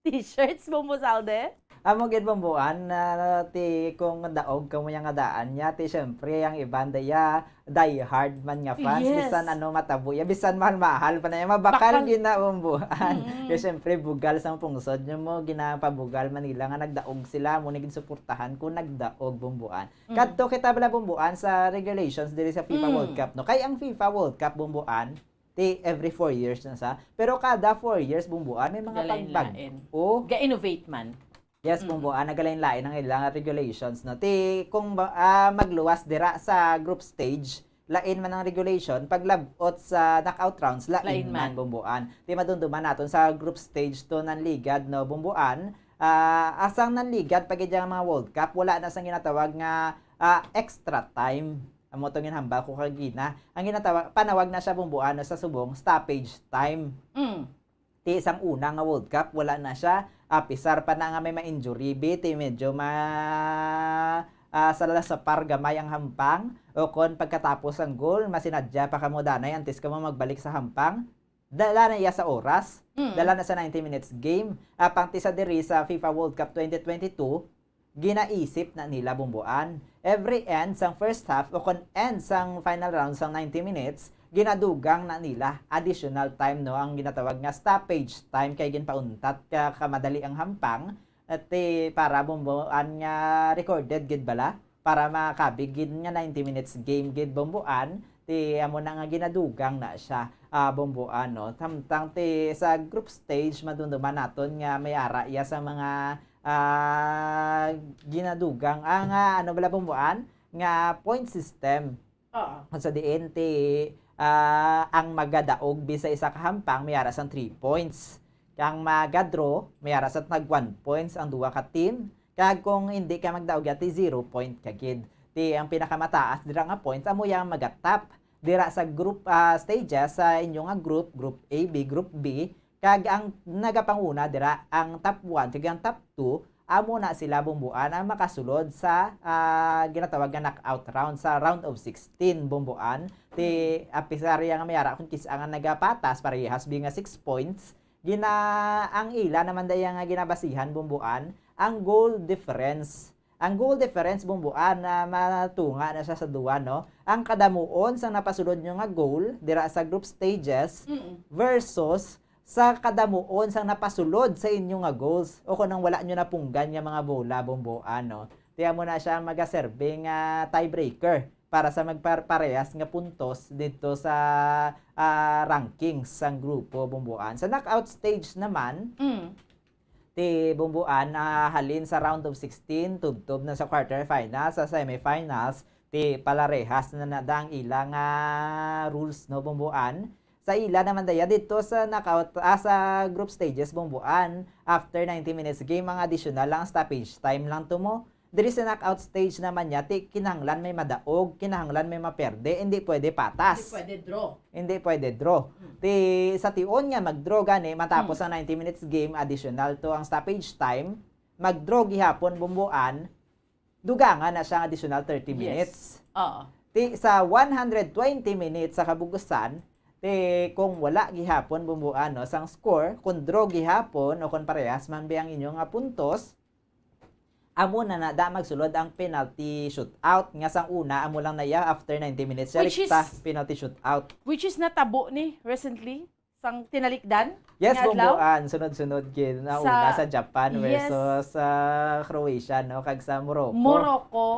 t-shirts, Bombo Zalde. Amo gid, Bumbuan, na ti kung daog kamo yang adaan niya, ti syempre ang iban da ya die hard man nga fans, Yes. Bisan ano matabo ya, bisan mahal-mahal pa na ya, mabakal Bakal. gid na, Bumbuan. Mm. Kay syempre bugal sang pungsod niyo mo, ginapabugal man nila nga nagdaog sila, mo ni gid suportahan kung nagdaog, Bumbuan. Mm. Kadto kita bala, Bumbuan, sa regulations diri sa FIFA Mm. World Cup, no? Kay ang FIFA World Cup, Bumbuan, ti every four years na sa. Pero kada four years, Bumbuan, may mga Galain-lain. pagbag-o. Ga-innovate man. Yes, Mm. Bumbuan, nagalain-lain ang ilang regulations, no? Ti kung ba- ah, magluwas dira sa group stage, lain man ang regulation. Paglabot sa knockout rounds, lain Lain man, man. Bumbuan. Ti madumduman naton sa group stage to nanligad, no, Bumbuan. Ah, asang nanligad pa gid ang mga World Cup, wala na sang ginatawag nga, ah, extra time. Amo to ginhambal ko kagina. Ang ginatawag, panawag na siya, Bumbuan, no, sa subong stoppage time. Mm. Ti sang una nga World Cup, wala na siya. Apisar pa na nga may ma-injury, bi, ti medyo ma, ah, sa lasapar gamay ang hampang, o kon pagkatapos ang goal, masinadya pa kamo danay antes kamo magbalik sa hampang. Dala na iya sa oras, Mm. dala na sa ninety minutes game. Apang ti sa diri sa FIFA World Cup twenty twenty-two, ginaisip na nila, Bumbuan. Every end sang first half o kon end sang final round sang ninety minutes, ginadugang na nila additional time, no, ang ginatawag nga stoppage time, kay ginpauntat ka kamadali ang hampang, at, eh, para, Bumbuan, nga recorded gid bala, para makabig gid nga ninety minutes game gid, Bumbuan, ti amo na nga ginadugang na siya, ah, Bumbuan, no. Samtang ti sa group stage, madumduman naton nga may ara iya sa mga, ah, ginadugang, ah, nga, ano bala, Bumbuan, nga point system. Oo. Kung sa diin ti, ah, ang magadaog bi sa isa ka hampang, may ara sang three points. Kang maga-draw, may ara sa tag one points ang duha ka team. Kag kung hindi ka magdaog, ya ti zero point ka gid. Ti ang pinakamataas dira nga points, amo yang magatap dira sa group, ah, stages sa inyo nga group, group A, B, group B. Kag ang nagapanguna dira, ang top one kag ang top two, amo na sila, Bumbuan, ang makasulod sa, ah, ginatawag nga knockout round, sa round of sixteen, Bumbuan. Ti apisar ya nga may ara kung kis-a nga nagapatas, parehas bi nga six points. Gina, ang ila naman daya nga ginabasihan, Bumbuan, ang goal difference. Ang goal difference, Bumbuan, na matunga na siya sa duwa, no? Ang kadamuon sang napasulod nyo nga goal dira sa group stages Mm. versus sa kadamuon sang napasulod sa inyo nga goals o kung ang wala nyo napunggan nga mga bola, Bumbuan, no? Ti amo na siya ang magaserbe nga tiebreaker para sa magparehas nga puntos dito sa, ah, rankings sang grupo, Bumbuan. Sa knockout stage naman, Mm. ti, Bumbuan, ah, halin sa round of sixteen, tubtob na sa quarterfinals, sa semifinals, ti palarehas na na da ang ila nga rules, no, Bumbuan. Sa ila naman daya dito sa knockout, ah, sa group stages, Bumbuan, after ninety minutes game, ang additional lang, stoppage time lang to mo. Diri sa knockout stage naman niya, ti kinahanglan may madaog, kinahanglan may maperde, hindi pwede patas. Hindi pwede draw. Hindi pwede draw. Hmm. Ti sa tion nga mag-draw gani matapos Hmm. ang ninety minutes game, additional to ang stoppage time, mag-draw gihapon, Bumbuan, dugangan na siya ang additional thirty Yes. minutes. Oo. Ti sa one hundred twenty minutes sa kabugusan, ti kung wala gihapon, Bumbuan, no, sang score, kung draw gihapon o kung parehas man bi ang inyo nga puntos, Amo na na da magsulod ang penalty shootout nga sang una amo lang na iya after ninety minutes. Siya Which is rekta penalty shootout. Which is natabo ni recently sang tinalikdan Yes, nga adlaw? Bumbuan, sunod-sunod gid na Sa una sa Japan Yes. versus sa Croatia, no, kag sa Morocco. Morocco,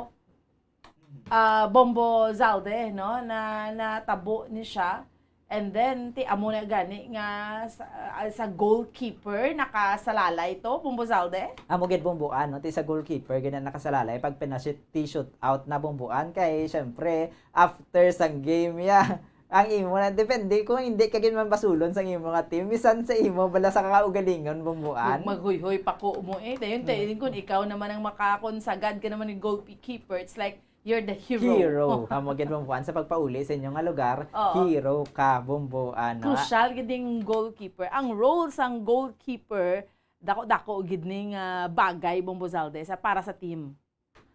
ah, Bombo Zalde, no, na natabo ni siya. And then, ti amo na gani nga sa, ah, sa goalkeeper, nakasalalay to, Bombo Zalde? Amo gid, Bombo, ano, ti sa goalkeeper gid na nakasalalay pag penalty shootout na, Bomboan, kay syempre after sang game, ya, ang imo na depende kung hindi ka gid man basulon sang imo nga team, bisan sa imo bala sa kaugalingon, Bomboan. Mag-, maghuyhoy pa ko mo eh. Dayon, Mm. tayo kung ikaw naman ang makakonsagad ka naman ni goalkeeper, it's like, you're the hero. Hero. Amo gid, Bomboan, sa pagpauli sa inyo nga lugar, Oo. hero ka, Bomboan, no? Crucial gid ning goalkeeper. Ang role sang goalkeeper, dako-dako gid ning, ah, bagay, Bombo Zalde, sa, para sa team.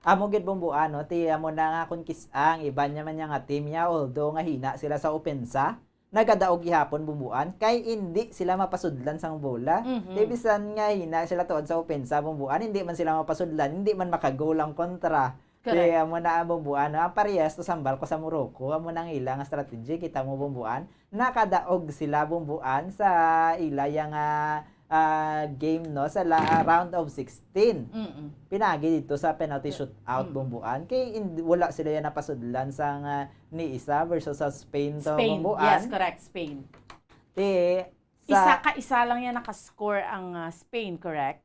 Amo gid, Bomboan, no? Ti amo na nga kon kis-, ang iban niya man niya nga team niya, although nga hina sila sa opensa, nagadaog gihapon, Bomboan, kay indi sila mapasudlan sang bola. Mhm. Kay bisan nga hina sila tuod sa opensa, Bomboan, hindi man sila mapasudlan, hindi man makagol ang kontra. Correct. Kay amo na ang, Bomboan, no? Ang parehas to sa hambal ko sa Morocco, amo na ang ila nga strategy, kita mo, Bomboan, nakadaog sila, Bomboan, sa ila ya nga, ah, game, no, sa la-, ah, round of sixteen. Mm-mm. Pinagi dito sa penalty shootout, Mm. Bomboan. Kay in-, wala sila yan napasudlan sa nga ni isa versus sa Spain to, Spain. Bomboan. Yes, correct, Spain. Ti, sa Isa ka isa lang yan nakascore ang, ah, Spain, correct?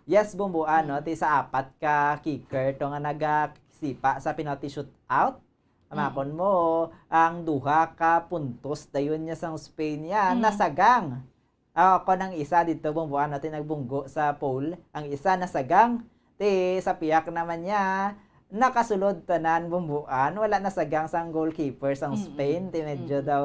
Yes, Bomboan, no? Mm. Ti sa apat ka kicker to nga nagasipa sa penalty shootout. Mm. Amakon mo, ang duha ka puntos dayon niya sang Spain niya, Mm. nasagang. Ah, kon ang isa dito, Bomboan, no, ti nagbunggo sa pole, ang isa nasagang. Ti sa piyak naman niya, nakasulod tanan, Bomboan, wala nasagang sang goalkeeper sang Mm-mm. Spain, ti medyo Mm-mm. daw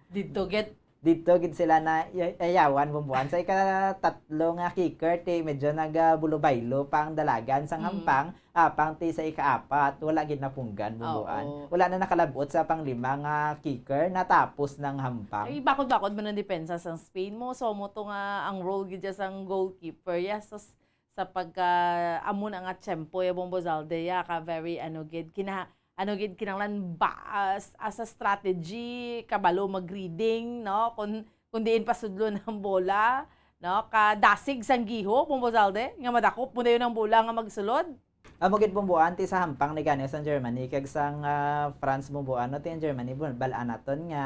Dito, get dito gid sila na ya-, yayawan, Bomboan. Sa ikatatlo nga kicker, ti medyo nagabulo-baylo pa ang dalagan sang Mm. hampang, apang ti sa ikaapat, wala gid napunggan, Bomboan. Oo. Wala na nakalab-ot sa panglima nga kicker, natapos nang hampang. Ay, bakod-bakod man ang depensa sang Spain mo. So, mo to nga ang role gid dyan sang goalkeeper. Yes, sus, sa pagka, amo na nga tiyempo, ya, Bombo Zalde, ya, ka very, ano, gid, kina-, ano, gid, kinahanglan ba, as, as a strategy, kabalo mag-reading, no? Kung, kung diin pasudlon ang bola, no? Kadasig sang giho, Bombo Zalde, nga madakop mo dayon ang bola nga magsulod. Amo gid, Bomboan, ti sa hampang ni gani sang Germany kag sang, ah, France, Bomboan, no? Ti ang Germany, bu-, bal-an naton nga,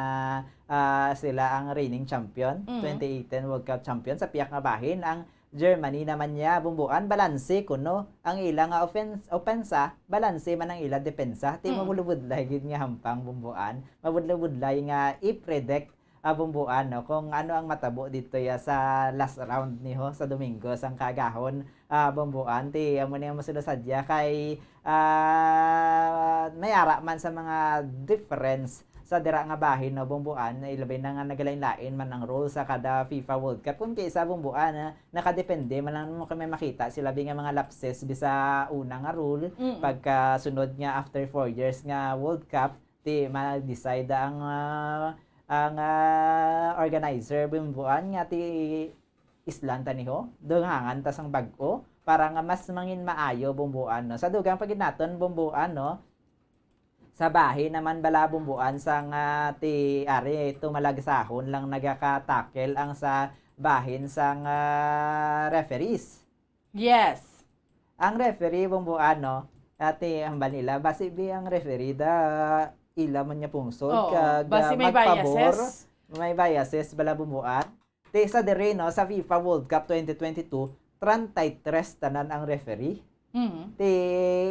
ah, sila ang reigning champion, Mhm. twenty eighteen World Cup champion. Sa piyak nga bahin, ang Germany naman niya, Bomboan, balanse kuno ang ila nga ofen-, opensa, balanse man ang ila depensa. Ti Mm. mabudlay-budlay gid nga hampang, Bomboan. Mabudlay-budlay nga i-predict, ah, Bomboan, no, kung ano ang matabo dito ya sa last round niho sa Domingo sang kaagahon, ah, Bomboan. Ti amo ni ang masulo sadya kay, ah, may ara man sa mga difference sa dira nga bahin, no, Bomboan, ilabi na nga nagalain-lain man ang role sa kada FIFA World Cup. Kung kay sa Bomboan, ah, nakadepende man lang mo kay may makita sila bi nga mga lapses bi sa una nga rule, Mm. pagka sunod nga after four years nga World Cup, ti ma-decide ang, ah, ang, ah, organizer, Bomboan, nga ti islan ta niho, dungangan ta sang bag-o, para nga mas mangin maayo, Bomboan, no? Sa dugang pa gid naton, Bomboan, no? Sa bahin naman bala, Bomboan, sang ti ari, ito malagsahon lang nagaka-tackle ang sa bahin sang, ah, referees. Yes. Ang referee, Bomboan, no? Ati, ang Manila, basi bi ang referee da ila man niya pungsod, Oo, kag, basi ah, may magpabor, biases. May biases bala, Bomboan. Ti sa diri, no, sa FIFA World Cup twenty twenty-two, treinta y tres tanan ang referee. Mhm. Ti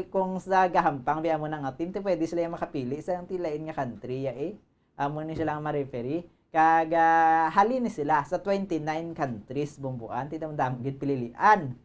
kung sa gahampang, bi amo na nga team, ti pwede sila yung makapili sa ang tilain nga country, ya, eh. Amo ni sila ang ma-referee. Kag, ah, halin ni sila sa twenty-nine countries, Bomboan, ti damdam gid pililian.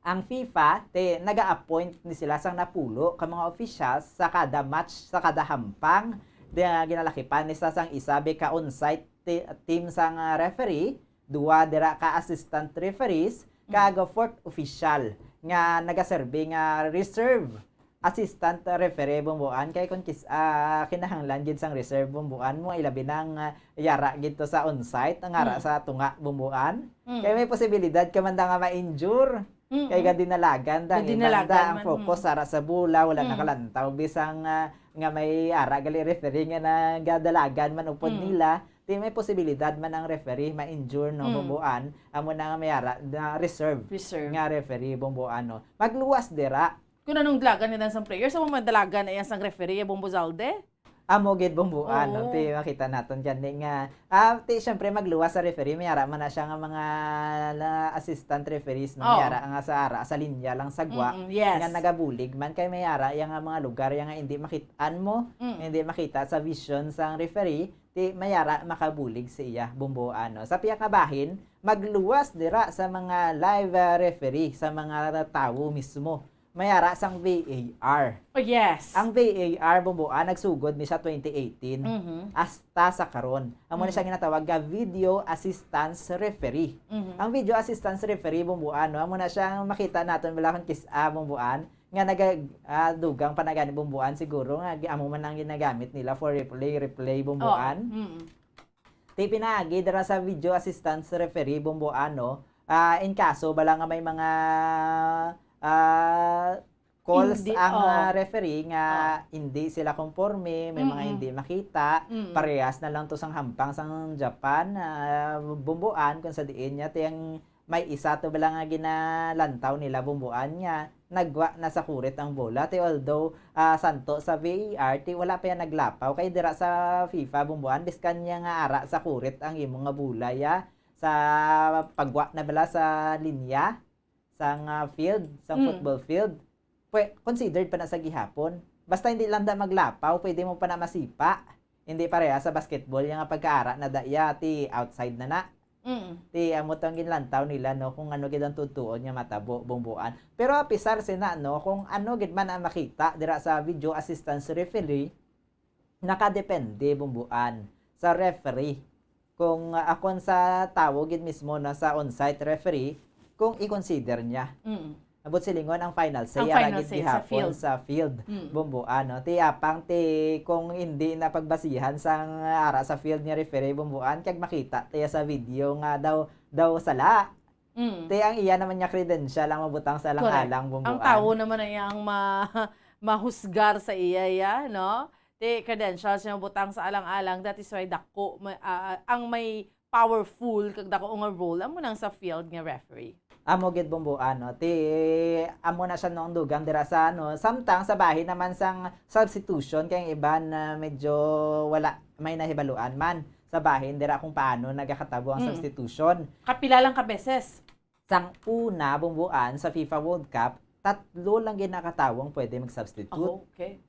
Ang FIFA, ti naga-appoint ni sila sang napulo ka mga officials sa kada match, sa kada hampang. Di, ah, ginalakipan ni sa sang isa bi ka on-site ti-, team sang, ah, referee, duwa dira ka assistant referees, Mm. kag fourth official nga nagaserbi nga reserve assistant referee, Bomboan, kay kung kis-, ah, kinahanglan gid sang reserve, Bomboan, mo ilabi nang, ah, yara gid to sa on-site, ang ara Mm. sa tunga, Bomboan. Mm. Kay may posibilidad ka man da nga ma-injure. Mm-mm. Kay gadinalagan ta, ang iban ta, ang focus ara sa bola, wala nakalantaw bisan nga, nga may ara gali referee nga nagadalagan man upod nila, di may posibilidad man ang referee ma-injure, no, bumbuan, amo na nga may ara na reserve nga referee, bumbuan, no. Magluwas dira. Kung anong dalagan nga sang player, sa mga dalagan ay sang referee, Bumbo Zalde? Amo gid, bumbuan, no? Oo. Ti, makita naton gani nga, ah, ti, syempre, magluwas sa referee, may ara man na siya nga mga la-, assistant referees, no? May ara nga sa ara, sa linya lang sa gwa, nga nagabulig man, kay may ara yang nga mga lugar yang nga hindi makit-an mo, hindi makita sa vision sang referee, ti, may ara makabulig sa iya, bumbuan, no? Sa pihak nga bahin, magluwas dira sa mga live, ah, referee, sa mga tawo mismo. May ara sang V A R. Oh, yes. Ang V A R, bumbuan, nagsugod ni siya twenty eighteen, hasta sa karon. Amo na siya ginatawag nga video assistance referee. Ang video assistance referee, bumbuan, no, amo na siya ang makita naton bala kung kis-, ah, bumbuan, nga naga-, ah, dugang pa na gani, bumbuan, siguro nga gi-, amo man ang ginagamit nila for replay, replay, bumbuan. Oo. Ti pinaagi dira sa video assistance referee, bumbuan, no? Ah, in kaso bala nga may mga, ah, calls ang, ah, referee nga hindi sila konforme, may mga hindi makita, parehas na lang to sang hampang sang Japan, ah, bumbuan, kung sa diin niya, ti ang may isa to bala nga ginalantaw nila, bumbuan, nga nagwa na sa kurit ang bola. Ti although, ah, santo sa V A R, ti wala pa yan naglapaw. Kay dira sa FIFA, bumbuan, biskan niya nga ara sa kurit ang imo nga bola, ya, sa pagwa na bala sa linya, sang, ah, field, sa football field, pwe-, considered pa na sa gihapon. Basta hindi lang da maglapaw, pwede mo pa na masipa. Hindi pareha sa basketball, ya nga pagkaara na da, ya, ti outside na na. Mm. Ti, amo to ang ginlantaw nila, no, kung ano gid ang tutuon nga matabo, bumbuan. Pero apisar sina, no, kung ano gid man ang makita dira sa video assistance referee, nakadepende, bumbuan, sa referee. Kung, ah, akon sa tawo gid mismo na sa on-site referee, kung i-consider niya. Mm. Abot silingon ang final say, ara gid gihapon sa field. Sa field. Mm. Bumbuan, no? Ti apang ti kung hindi na pagbasihan sang ara sa field nga referee, bumbuan, kag makita tiya sa video nga daw, daw sala. Mm. Ti ang iya naman nga credential ang mabutang sa alang-alang, bumbuan. Correct. Ang tawo naman ang iyang ma-, mahusgar sa iya, ya, no? Ti credentials nga mabutang sa alang-alang, that is why dako ma-, ah, ah, ang may powerful kag dako nga role, amo nang sa field nga referee. Amo gid, bumbuan, no? Ti, amo na siya nung dugang dira sa, ano, samtang sa bahin naman sang substitution, kay ang iban na medyo wala may nahibaluan man sa bahin dira kung paano nagakatabo ang substitution. Mm. Kapila lang ka beses? Sang una, bumbuan, sa FIFA World Cup, tatlo lang gid na ka tawo ang pwede mag-substitute. Oh, okay.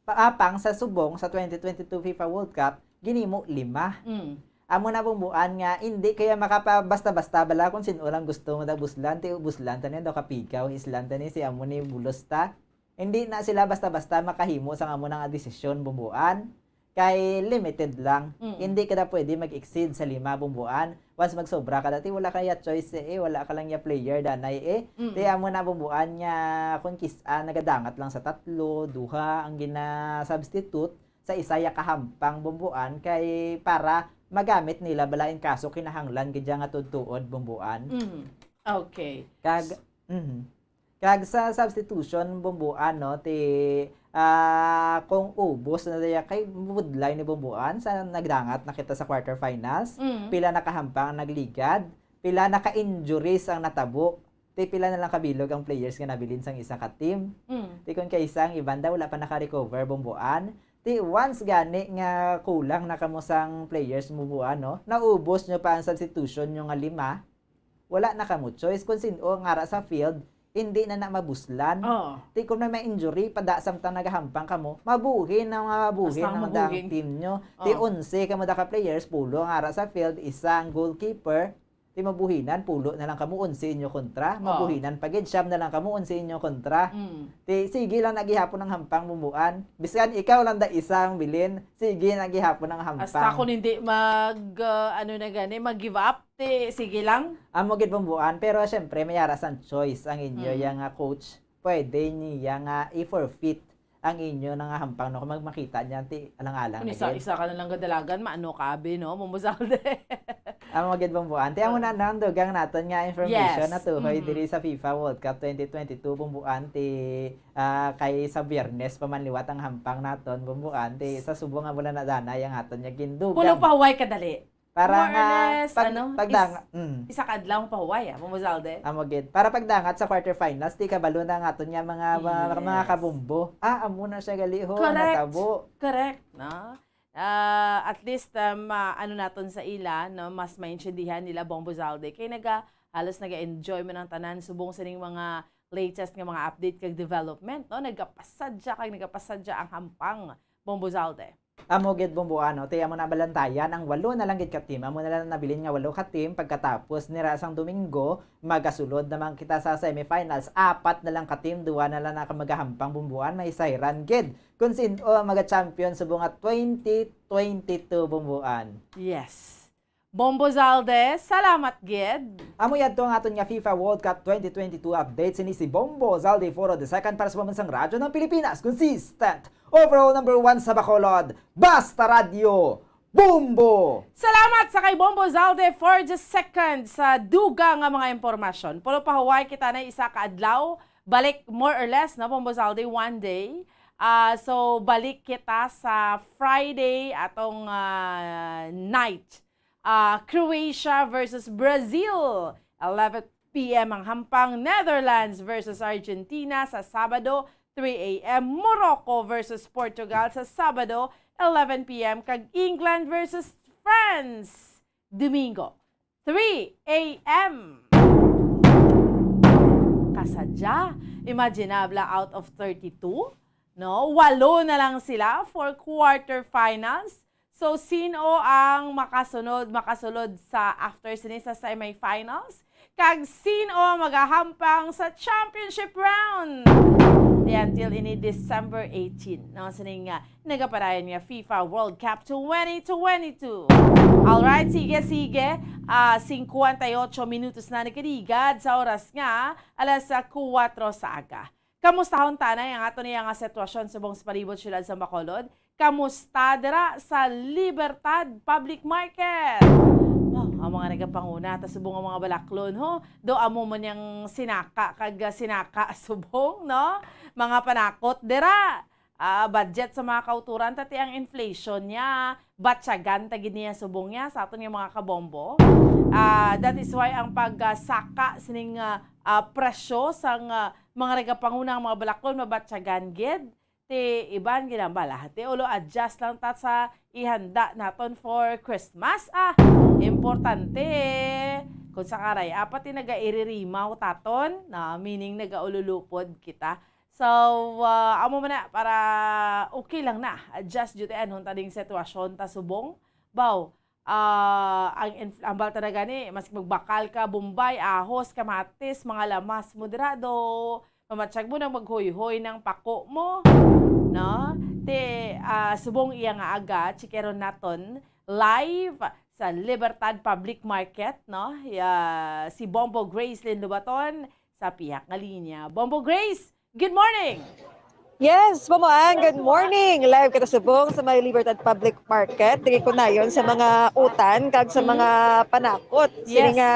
Pa-, apang sa subong sa twenty twenty-two FIFA World Cup, ginimo lima. Mm. Amo na, bumbuan, nga hindi kaya makapabasta-basta bala kung sin-o lang gusto mo daw buslan, ti buslan ta ni daw kapigaw, islan ta ni si amo ni bulos ta. Hindi na sila basta-basta makahimo sang amo na nga desisyon, bumbuan. Kay limited lang. Mm. Hindi ka na pwede mag-exceed sa lima, bumbuan. Once magsobra ka dati, wala ka ya choice, eh. Wala ka lang ya player, danay, eh. Mm. Ti amo na, bumbuan, nga kung kis-, ah, nagadangat lang sa tatlo, duha ang gina-substitute sa isa ya kahampang, bumbuan, kay para magamit nila bala in kaso kinahanglan gid ya nga tudtuod, bumbuan. Mm. Okay. Kag, mhm. Kag sa substitution, bumbuan, no, ti, ah, kung ubos na diya kay budlay ni bumbuan sa nagdangat na kita sa quarterfinals, Mm. pila na kahampang ang nagligad, pila na ka-injuries ang natabo, ti pila na lang kabilog ang players nga nabilin sang isa ka team. Mm. Ti kung kaisa ang iban daw wala pa naka-recover, bumbuan, ti once gani nga kulang na kamo sang players, bumbuan, no, naubos nyo pa ang substitution nyo nga lima, wala na kamo choice kung sin-o ang ara sa field, hindi na na mabuslan. Oo. Ti kung may, may injury, pada samtang nagahampang kamo, mabuhin ang, mabuhin ang dang team nyo. Ti Oo. onse kamo da ka players, pulo ang ara sa field, isa ang goalkeeper, ti mabuhinan, pulo na lang kamo, onse inyo kontra, Oo. mabuhinan pa gid, siyam na lang kamo, onse inyo kontra. Mm. Ti sige lang na gihapon ang hampang, bumbuan. Bisan ikaw lang da isa ang bilin, sige na gihapon ang hampang. Hasta kung hindi mag, ah, ano na gani, mag-give up, ti sige lang. Amo gid, bumbuan, pero siyempre may ara sang choice ang inyo Mm. ya nga coach. Pwede niya nga i-forfeit ang inyo nga hampang, no? Kung mag-, makita niya, ti, alang-alang Kung na isa, gid. Isa ka na lang gadalagan, maano ka, abi, no? Bombo Zalde. Amo gid, Bombo Ann. Ti, amo na nang dugang naton nga information Yes. na tuhoy Mm-hmm. diri sa FIFA World Cup twenty twenty-two, Bombo Ann. Ti, ah, kay sa Biyernes pa man liwat ang hampang naton, Bombo Ann. Ti, sa subong nga wala na danay ang aton nga gindugang. Pulo pa huway kadali. Para More or nga less, pag-, ano, pagdang-, is-, mm. isa ka adlaw ang pahuway, ah, Bombo Zalde. Amo gid. Para pagdangat sa quarterfinals, ti kabalo na ang aton nga mga, mga, mga Yes. kabombo. Ah, amo na siya gali, ho, ang Correct. natabo. Correct, no? Ah, at least, um, ah, ano naton sa ila, no? Mas maintindihan nila, Bombo Zalde. Kay naga-, halos naga-enjoy man ang tanan subong sining mga latest nga mga update kag development, no? Nagapasadya kag nagapasadya ang hampang, Bombo Zalde. Amo gid, Bombo Ann, no? Ti amo na balantayan ang walo na lang gid ka team. Amo na lang nabilin nga walo ka team. Pagkatapos ni ra sang Domingo, magasulod naman kita sa semifinals. Apat na lang ka team, duwa na lang na ka magahampang, Bombo Ann. May sayran gid kung sin-o ang maga-champion subong nga twenty twenty-two, Bombo Ann. Yes. Bombo Zalde, salamat gid. Amo yadto ang aton nga FIFA World Cup twenty twenty-two update. Sini si Bombo Zalde Foro the second para sa Pambansang Radyo ng Pilipinas. Consistent, overall number one sa Bacolod. Basta Radyo, Bombo! Salamat sa kay Bombo Zalde for the second sa dugang nga mga impormasyon. Pulo pa huway kita na isa ka adlaw. Balik more or less, no, Bombo Zalde, one day. Ah, so, balik kita sa Friday atong, ah, night. Ah, Croatia versus Brazil, eleven p m ang hampang. Netherlands versus Argentina sa Sabado, three a m. Morocco versus Portugal sa Sabado, eleven p m. Kag England versus France, Domingo, three a m. Kasadya, imaginable, out of thirty-two, no? Walo na lang sila for quarterfinals. So, sino ang makasunod, makasulod sa after sini sa semifinals? Kag sino ang magahampang sa championship round? Di until ini December eighteen, no? Sining, ah, nagapadayon nga FIFA World Cup twenty twenty-two. Alright, sige, sige. Ah, singkwenta y ocho minutos na nagkaligad sa oras nga alas, ah, kuwatro sa aga. Kamustahon ta anay ang ato niya nga sitwasyon subong sa palibot siyudad sa Bacolod? Kamusta dira sa Libertad Public Market? Oh, ang mga nagapanguna ta subong ang mga balaklon, ho. Do amo man yang sinaka kag, ah, sinaka subong, no? Mga panakot dira. Ah, budget sa mga kauturan, ta ti ang inflation niya, batyagan ta gid niya subong niya sa aton nga mga kabombo. Ah, that is why ang pagsaka sining, ah, ah, presyo sang, ah, mga nagapangunang mga balaklon mabatyagan gid. Ti iban gid ang bala. Ti ulo adjust lang ta sa ihanda naton for Christmas. Ah, importante. Kung sa karay, apat ti nagairirimaw taton, na meaning nagaululupod kita. So, ah, amo man na, para okay lang na. Adjust jud anhon ta ding sitwasyon ta subong. Baw, ah, ang inf-, ang balta na gani, mas magbakal ka, bombay, ahos, kamatis, mga lamas mo dira, do, mamatyag mo nang maghuyhoy ng pako mo, no? Ti, ah, subong iya nga aga, chikeron naton live sa Libertad Public Market, no? Ya, si Bombo Gracelyn Lubaton sa pihak nga linya. Bombo Grace, good morning! Yes, Bombo Ann, good morning. Live kita subong sa may Libertad Public Market. Diri ko nayon sa mga utan kag sa Mm. mga panakot. Sini Yes. nga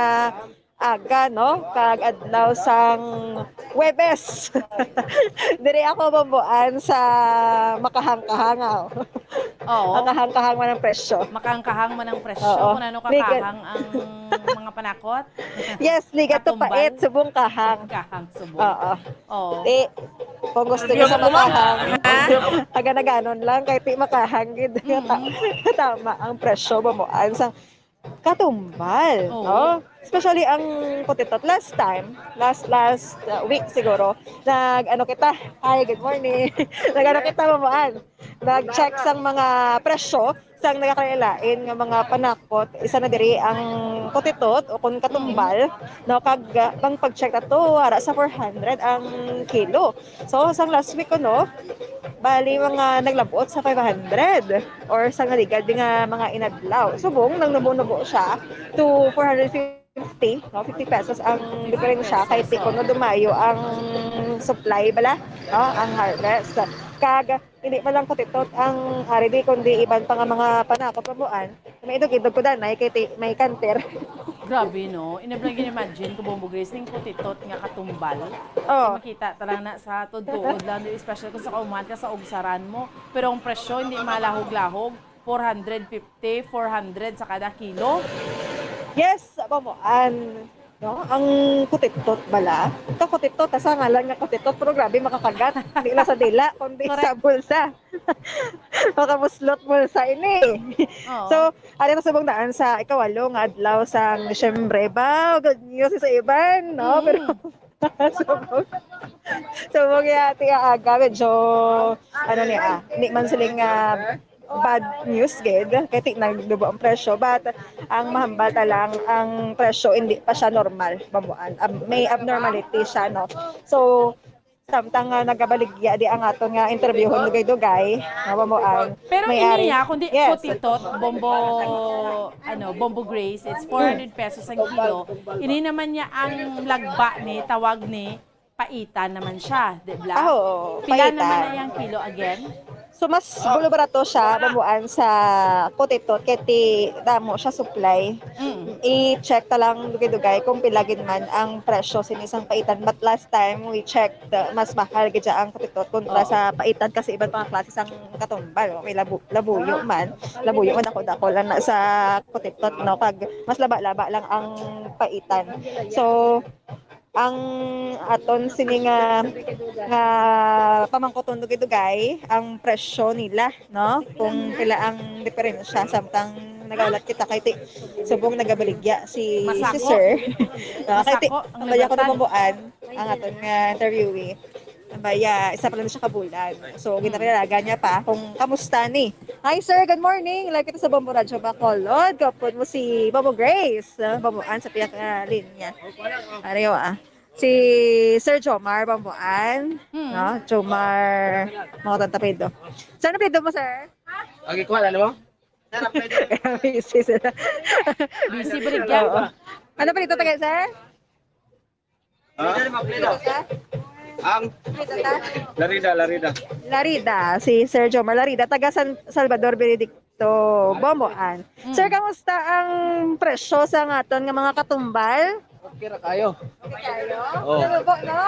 aga, no? Kag adlaw sang Huwebes. Diri ako, Bombo Ann, sa makahangkahangaw. Oo. Makahangkahang man ang presyo. Makahangkahang man ang presyo. Oo. Kung ano Liga- kakahang ang mga panakot. Yes, liga to Katumbal. Pait, subong kahang. Kahang subong. Oo. Oo. Ti, kung gusto niyo sa makahang, Ha? taga-naganon lang, kay ti makahang gid. Mm. Ta-, tama ang presyo, Bombo Ann, sa katumbal, Oo. no? Especially ang putitot. Last time, last, last, uh, week siguro, nag-ano kita, hi, good morning. Nag-ano kita, Bombo Ann. Nag-check sang mga presyo sang nagakalain-lain nga mga panakot. Isa na diri ang putitot o kung katumbal, Mm. no? Kag, uh, bang pag-check na to, ara sa four hundred ang kilo. So, sang last week, ano, bali mga naglabot sa five hundred or sa naligad nga mga inadlaw. Subong, nang nubo-nubo siya to four hundred fifty, no? Fifty pesos ang diferensya kay ti kuno dumayo ang supply bala, no? Ang harvest. Kag hindi pa lang kutitot ang ari di, kundi iban pa nga mga panakop, Bamboan. May idog-idog ko danay kay ti-, may kanter. Grabe, no? Ina lang gin-imagine ko, Bombo Grace, ning kutitot nga katumbal. Oh. Makita ta lang na sa tuod-tuod lang, especially kung sa kaumahan ka sa ugsaran mo. Pero ang presyo, hindi malahog-lahog. Four hundred fifty, four hundred sa kada kilo. Yes, Bamboan. No? Ang kutitot bala. Ito kutitot, sa ngalan nga kutitot, pero grabe makakagat. Hindi lang sa dila, kundi Correct. Sa bulsa. Makabuslot bulsa ini. Oo. So, ari na subong daan sa ikawalo nga adlaw sang Disyembre. Ba, good news sa iban, no? Mm. Pero subong, subong ya, ti aga, medyo, ano ni, ah, hindi man siling, ah, bad news gid. Kay ti nagdubo ang presyo. But, ang mahambal ta lang, ang presyo hindi pa siya normal, Bamboan. Ab-, may abnormality siya, no? So, samtang nga nagabaligya di ang aton nga interviewhon dugay-dugay, no, Bamboan. Pero May ini ari. Niya, kundi Yes. kutitot, Bombo, ano, Bombo Grace, it's four hundred pesos ang kilo. Ini naman niya ang lagba ni, tawag ni, paitan naman siya, di ba? Ah, oo, Pila paitan. Naman na yung kilo again? So, mas gulo barato siya, Bamboan, sa kutitot, kay ti damo siya supply. Mm. I-check ta lang dugay-dugay kung pila gid man ang presyo sini sang paitan. But last time we checked, uh, mas mahal gid siya ang kutitot kontra Oo. Sa paitan kasi iban pa nga klase sang katumbal. May labu labuyo man. Labuyo man, dako-dako lang na sa kutitot, no? Kag mas laba-laba lang ang paitan. So, ang aton sini nga, nga pamangkuton dugay-dugay ang presyo nila, no? Kung pila ang diferensya samtang nagaulat kita kay ti subong nagabaligya si, si Masako. sir. No? Kay ti Masako ang ang baya ko Libertad. Nabubuan ang aton nga interviewee. Ang baya, isa pa lang siya kabulan. So, ginarelaga niya pa kung kamusta ni. Hi, sir. Good morning. Live kita sa Bombo Radyo Bacolod. Kapon mo si Bombo Grace. Ah, Bomboan sa pihak, ah, linya. Ariwa, ah. Si Sir Jomar Bambuan, Hmm. no? Jomar, mga tanta apelyido. Saan apelyido mo, sir? Agi ko, ano mo? Busy sila. Busy ba rin yan? Oo. Ano apelyido taga, sir? Ha? Ang Apelyido ta? Larida, Larida. Larida, si Sir Jomar Larida, taga San Salvador Benedicto, Bomboan. Mm. Sir, kamusta ang presyo sa aton nga mga katumbal? Okay ra kayo. Okay kayo? Oo. Nalubo, no?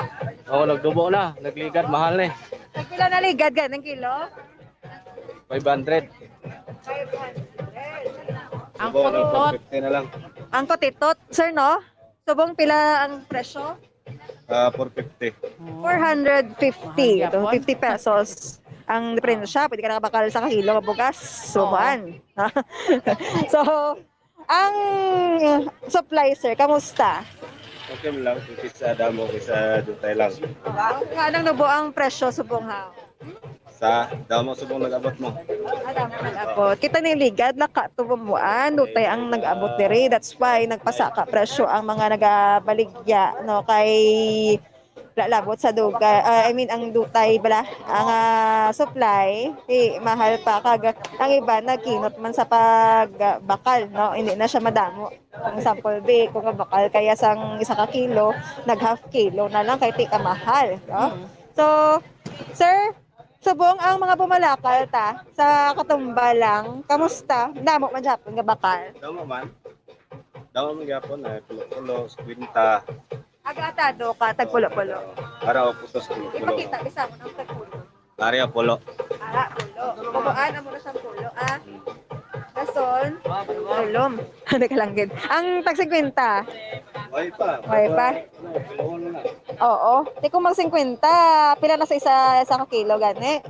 Oo, nagdubo na. Nagligad, mahal na eh. Tagpila na ligad ganang kilo? Five hundred. Ang Subong, kutitot. Fifty na lang. Ang kutitot, sir, no? Subong pila ang presyo? Ah, four fifty. Oh. Four hundred fifty Mahal to gyapon. fifty pesos ang diferensya. Pwede ka nakabakal sa kahilo nga bugas. Oo. Subuan. So, ang supply, sir, kamusta? Okay man lang. Kaysa damo, kaysa dutay lang. Nga nang nubo ang presyo subong ha? Sa damo subong nag-abot mo. Ah, tama, nag-abot. Kita ni ligad, nakatubuan, dutay ang nag-abot diri. That's why nagpasaka presyo ang mga nagabaligya, no, kay lalabot sa dugay. Ah, I mean, ang dutay bala, ang ah, supply, di mahal pa. Kag ang iba nagkinot man sa pagbakal, no, hindi na siya madamo. Ang sample, be, kung mabakal kaya sang isa ka kilo, nag half kilo na lang kay ti kamahal, no? Mm. So, sir, subong ang mga bumalakal ta sa katumbal lang, kamusta? Damo man gyapon nga bakal. Damo man. Damo man gyapon, eh, pulo-pulo, singkwenta. Agatado ka, tagpulo-pulo. Ara o putos, pulo-pulo. Ipakita, bisa mo ng tagpulo. Ari ang pulo. Ah, pulo. Bubuan, amo na siyang pulo, ah. Dason, tulom. Nagkalanggit. Ang tag singkwenta. Way pa. Way pa. Ano, pulo na. Oo. Di kung mag singkwenta, pila na sa isa, isa ka kilo, gani?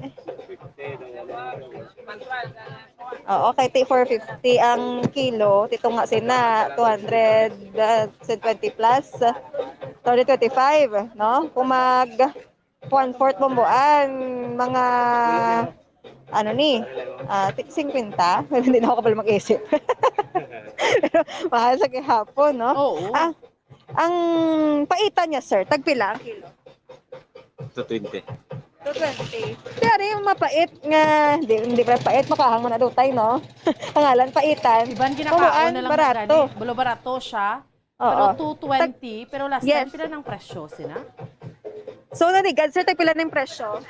Oo, kay ti four fifty ang kilo, tito nga sina two hundred twenty plus, two hundred twenty-five, no? Kung mag one-fourth Bomboan, mga, ano ni, ah, ti-, singkwenta. Hindi na ako kabalo mag-isip. Pero mahal sa gihapon, no? Oo. Ah, ang paitan niya, sir, tagpila ang kilo? Two twenty. Two twenty. Pero yung mapait nga, di, hindi pa pait, makahang man adutay, no? Pangalan, paitan. Iban ginakaon Kumuan, na lang barato. Gani. Bulo barato siya. Oo. Pero two twenty, pero last Yes. time, pila ng presyo sina? So, nanigad, sir, tagpila ng presyo?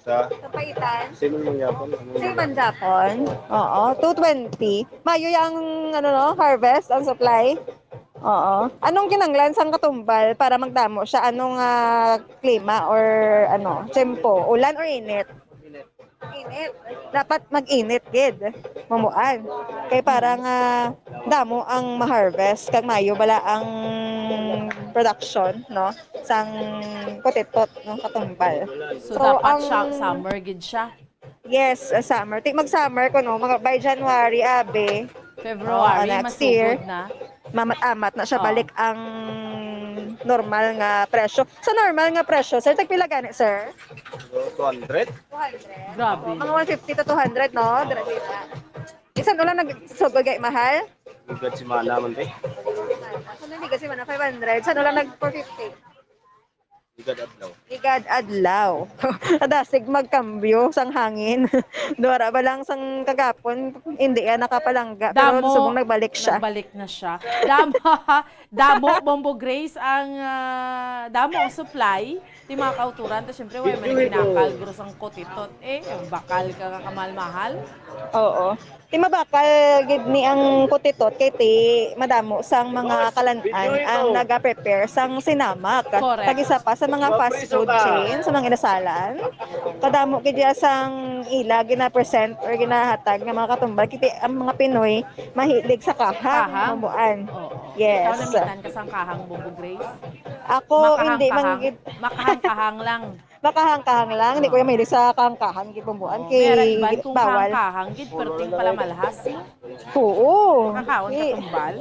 Sa Sa paitan? Sino man yapon? Ano Sino man man? Japon? Oo, two twenty. Mayo yang, ano, no, harvest, ang supply. Oo. Anong kinanglan sang katumbal para magdamo siya? Anong, ah, klima or, ano, tiyempo? Ulan or init? Init. Dapat mag-init gid. Mamuan. Kay para nga damo ang ma-harvest kag mayo bala ang production, no, sang kutitot, no, katumbal. So, So, dapat ang siya, summer gid siya. Yes, uh, summer. Ti mag-summer ko, no, mga by January, abi. February, Oo, next year. Masugod na. Mamat-amat na siya, Oo. Balik ang normal nga presyo. Sa normal nga presyo, sir, tagpila gani, sir? Two hundred? Two hundred. Grabe. Mga one fifty to two hundred, no? Dira, dira. Bisan ulan nagsugo kay mahal? Ligad semana man, te. Sa naliga si mana five hundred, sa ulan nag four fifty. Ligad adlaw. Ligad adlaw. Kadasig magkambyo sang hangin. Dora ba lang sang kagapon, hindi yan nakapalangga. Pero Damo, subong nagbalik siya. Nagbalik na siya. Damo, damo, Bombo Grace, ang, ah, damo ang supply. Ti mga kauturan, ta siyempre, wala man Dito ito. Ginakal, guro sang kutitot. Eh, ang bakal ka nga kamahal-mahal. Oo. Ti mabakal gid ni ang kutitot kay ti madamo sang mga kalan-an ang naga-prepare sang sinamak. Correct. Kag isa pa sa mga fast food chain, sa mga inasalan, kadamo gid iya sang ila gina-present or ginahatag nga mga katumbal. Kay ti ang mga Pinoy mahilig sa kahang, Kahang? Mamuan. Oo. Yes. Ikaw, namitan ka sang kahang, Bombo Grace? Ako, hindi man Makahang-kahang? Gid. Makahang-kahang lang. Makahang-kahang lang, di ko yung mahilig sa kahang-kahang, gid, Bomboan, Oo, kay pero iban kung bawal. Kahang-kahang, gid, perting palamalhas, no? Oo. Makakaon ka Eh. Tumbal?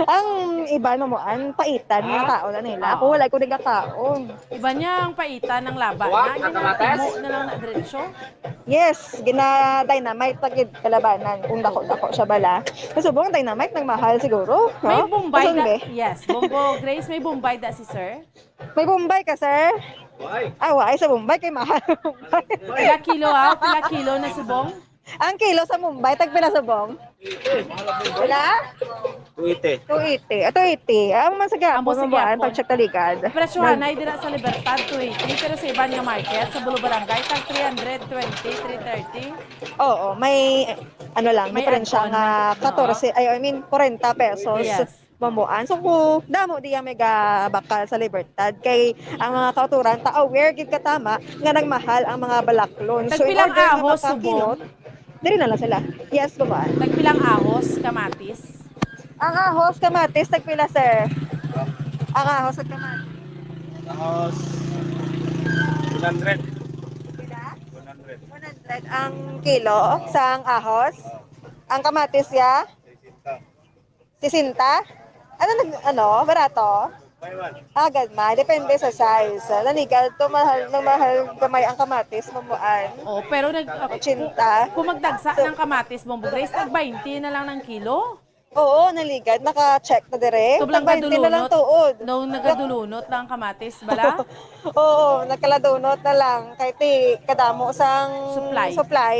Ang iba naman, paitan nga kaon na nila. Ako, Oo. Wala ko nagkakaon. Iba niya ang paitan ng laba na, yun ang timo na lang na diretsyo. Yes, gina-dynamite ta gid kalabanan kung dako-dako siya bala. Sa subong, dynamite nang mahal siguro, no? May Bombay Kasunod, da, eh. Yes, Bombo Grace, may Bombay da si sir? May Bombay ka, sir? Why? Ah, why? Sa Bombay, kay mahal ang Bombay. Pila kilo, ah? Pila kilo na subong? Ang kilo sa Bombay, tag pila subong? Wala? Two eighty. Two eighty. Ah, two eighty. Ah, amo man sa gihapon, Amo sa gihapon. Pag-check taligad. Presyohan ay dira sa Libertad, two eighty, pero sa iban nga market, sa Bulo Barangay, tag three hundred twenty, three thirty. Oo, may, ano lang, may diferensya nga katorse, ay, I mean, kwarenta pesos. Yes. Mamuan. So, kung damo diya may gabakal sa Libertad, kay ang mga kauturan ta aware gid ka tama nga nagmahal ang mga balaklon. So, in order nga ahos, mapakilot, subong? Diri na lang sila. Yes, Mamuan. Tagpilang ahos, kamatis? Ang ahos, kamatis, tagpila, sir? Ang ahos at kamatis. Ahos, one hundred. Pila? One hundred. One hundred ang kilo sang ahos. Ang kamatis, ya? Sesenta. Sesenta? Ano nag-, ano, barato? Buy one. Ah, gad man. Depende sa size. Nanigal to, mahal, nang mahal gamay ang kamatis, Mamuan. Oh, pero nag-, ah, Ochenta. Kung, kung magdagsa ng kamatis, Bombo Grace, tag baynte na lang ng kilo. Oo, naligad. Naka-check na dire. Tublang tag baynte na lang kadulunot. Tuod. Nung nagadulunot lang ang kamatis, bala? Oo, nagkaladunot na lang. Kay ti, kadamo sang supply. Supply.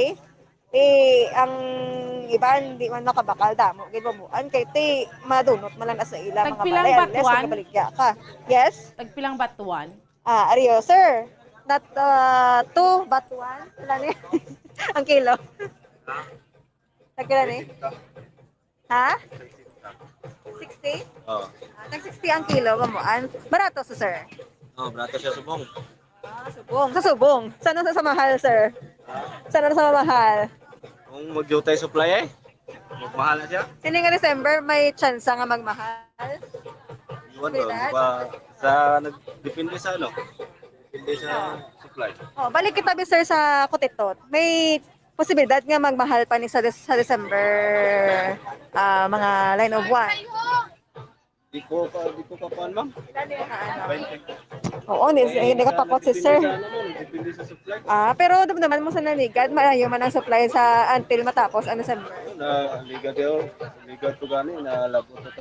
Eh, ang iban, di man makabakal, damo gid mamuan, kay ti madunot man lang na sa ila mga balay, unless magbaligya ka. Yes? Tagpilang batuan? Ah, ariyo, sir. Not, uh, two batuan. Wala ni. Ang kilo. Tagpila ni? Ha? Sixty? Oo. Ah, tag sixty ang kilo, mamuan. Barato sa, sir? Oo, barato siya subong. Ah, subong. Sa subong. Sana sa, sa mahal, sir? Ha? Sana sa mahal? Kung magyutay supply, eh, magmahal na siya. Sini nga December, may tsansa nga magmahal? Iwan May daw, di ba? Sa, nagdepende sa ano? Depende sa supply. Oh, balik kita, sir, sa kutitot. May posibilidad nga magmahal pa ni sa Des-, sa December, ah, mga line of one? Di ko ka, di ko ka kuan, ma'am. Oo, ni, hindi ka pakot si sir. Depende sa ano, ma'am. Depende sa supply. Ah, pero dumduman mo sa naligad, maayo man ang supply sa until matapos ang December. Naligad yun. Naligad ko gani, nalabot sa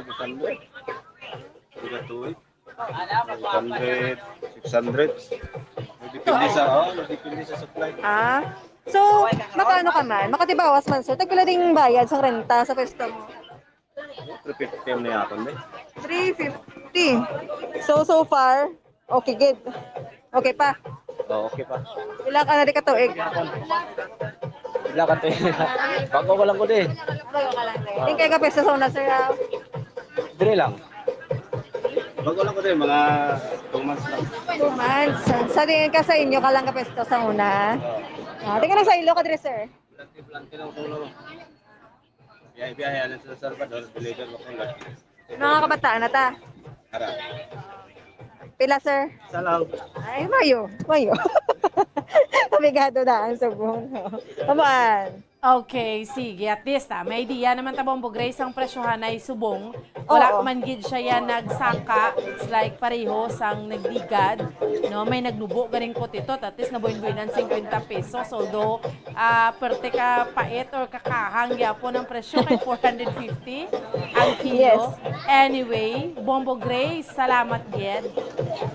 December. Naligad tuig. Five hundred, six hundred. Depende sa, oh, depende sa supply. Ah, so, makaano ka man? Makatibawas man, sir? Tagpila ding bayad sang renta sa pwesto mo? Three fifty ang niyakon, eh. Three fifty. So, so far, okay, good. Okay pa. Oh, okay pa. Pila ka na di ka tuig? Wala ka to. Bago ko lang ko di. Tingkay ka pwesto sa una, sir, ah. Dire lang. Bago lang ko di, mga two months lang. Two months. Sa tingin ka sa inyo, ka lang ka pwesto sa una? Ah, tingin lang sa ilo ka dire, sir. Plante-plante lang sa ulo. Biyahe-biyahe, alam sa Salvador, deliver mo kung Mga kabataan na ta. Ara. Pila, sir? Salam. Ay, mayo. Mayo. Kabigado na ang subong. No? Kamuan? Okay, sige. At least, ah, may idea naman ta, Bombo Grace, ang presyohan ay subong. Wala Oo. man gid siya yan nagsaka. It's like pareho sang nagligad. No? May nagnubo ganing kutitot. At least, nabuin-buinan fifty pesos. Although, ah, perte ka pait or kakahang yapon ang presyo kay four hundred fifty ang kilo. Anyway, Bombo Grace, salamat gid.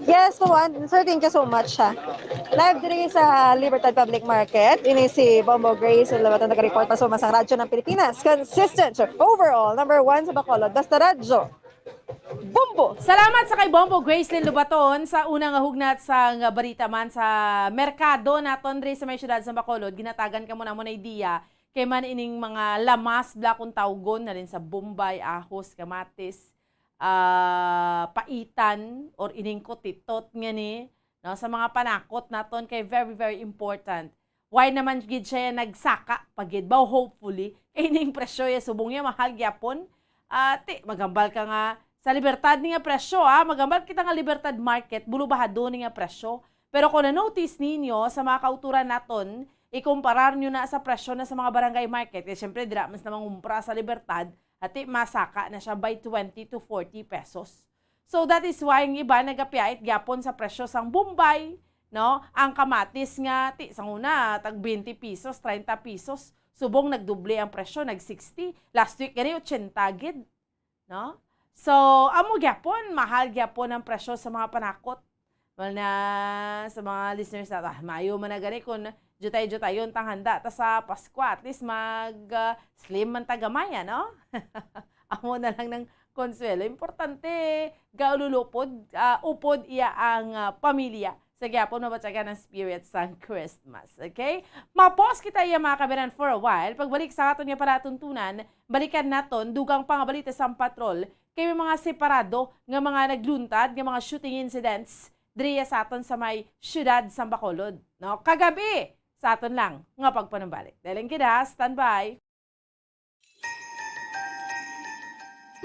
Yes, Juan. Sir, thank you so much, ha. Live diri sa Libertad Public Market. Ini si Bombo Grace, lahat ang nag-report pa sa Masang Radyo ng Pilipinas. Consistent, overall, number one sa Bacolod. Basta Radyo. Bombo! Salamat sa kay Bombo Gracelyn Lubaton sa una nga hugnat sa nga balita man sa merkado naton diri sa may siyudad sa Bacolod. Ginatagan ka mo na mo na idea kay man ining mga lamas bla kung tawgon na rin sa bombay, ahos, kamatis, ah, paitan, or ining kutitot nga ni, no, sa mga panakot naton kay very, very important. Why naman gid siya nagsaka pa gid ba? Hopefully, kay ining presyo ya subong ya mahal gyapon. Ah, ti, magambal ka nga sa Libertad ni nga presyo, ah, magambal kita nga Libertad Market, bulubahado ni nga presyo. Pero kung na-notice ninyo sa mga kauturan naton, ikumparar nyo na sa presyo na sa mga barangay market. Kaya siyempre, dira mas na mangumpra sa Libertad, ati masaka na siya by twenty to forty pesos. So that is why ang iba nagapiyait gyapon sa presyo sang Bombay, no? Ang kamatis nga ti sang una tag twenty pesos, thirty pesos, subong nagdoble ang presyo, nag sixty. Last week gani eighty gid, no? So, amo gyapon, mahal gyapon ang presyo sa mga panakot. Well na sa mga listeners nato, ah, maayo man na gani kung jutay-jutayon tang handa ta sa Pasko, at least mag ah, slim man ta gamay, ano? Amo na lang ng konsuelo. Importante, gaululupod, ah, upod iya ang ah, pamilya. Sa gyapon mabatyagan ang spirit sang Christmas. Okay? Mapos kita iya, mga kabiran, for a while. Pagbalik sa aton nga palatuntunan, balikan naton dugang pangabalita sang patrol kay may mga separado nga mga nagluntad nga mga shooting incidents diriya sa aton sa may siyudad sang Bacolod, no? Kagabi, sa aton lang nga pagpanumbalik. Dahil ang gid, ha, standby.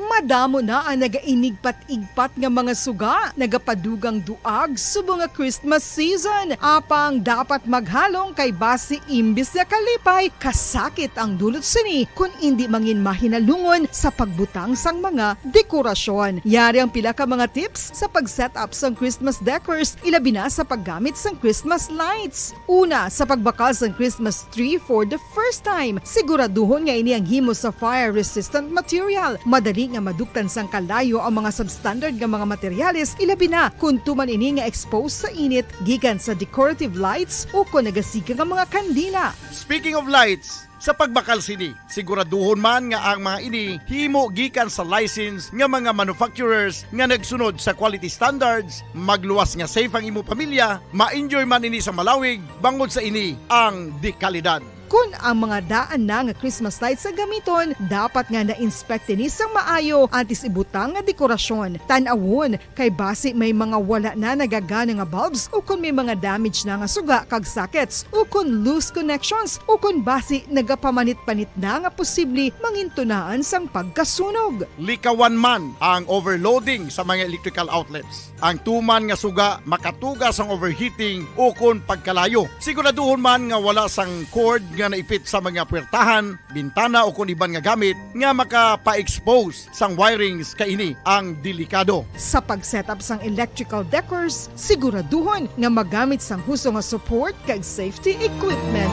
Madamo na ang nagainigpat-igpat nga mga suga, nagapadugang duag subong nga Christmas season. Apang dapat maghalong kay basi imbis nga kalipay, kasakit ang dulot sini kun indi mangin mahinalungon sa pagbutang sang mga dekorasyon. Yari ang pila ka mga tips sa pag-set up sang Christmas decors, ilabi na sa paggamit sang Christmas lights. Una, sa pagbakal sang Christmas tree for the first time, siguraduhon nga ini ang himo sa fire-resistant material. Madali nga maduktan sang kalayo ang mga substandard nga mga materyales, ilabi na kon tuman ini nga exposed sa init gikan sa decorative lights o kon nagasiga nga mga kandila. Speaking of lights, sa pagbakal sini, siguraduhon man nga ang mga ini himo gikan sa license nga mga manufacturers nga nagsunod sa quality standards, magluwas nga safe ang imo pamilya, ma-enjoy man ini sa malawig, bangod sa ini ang dekalidad. Kon ang mga daan na nga Christmas lights sa gamiton, dapat nga na-inspect ini sang maayo antes ibutang nga dekorasyon. Tan-awon kay basi may mga wala na nagagana nga bulbs o kon may mga damage na nga suga kag sockets o kon loose connections o kon basi nagapamanit-panit na nga posible mangintunaan sang pagkasunog. Likawan man ang overloading sa mga electrical outlets. Ang tuman nga suga makatuga sang overheating o kon pagkalayo. Siguraduhon man nga wala sang cord nga naipit sa mga puwertahan, bintana o kon iban nga gamit nga makapa-expose sang wirings kay ini ang delikado. Sa pag-set up sang electrical decors, siguraduhon nga magamit sang husto nga support kag safety equipment.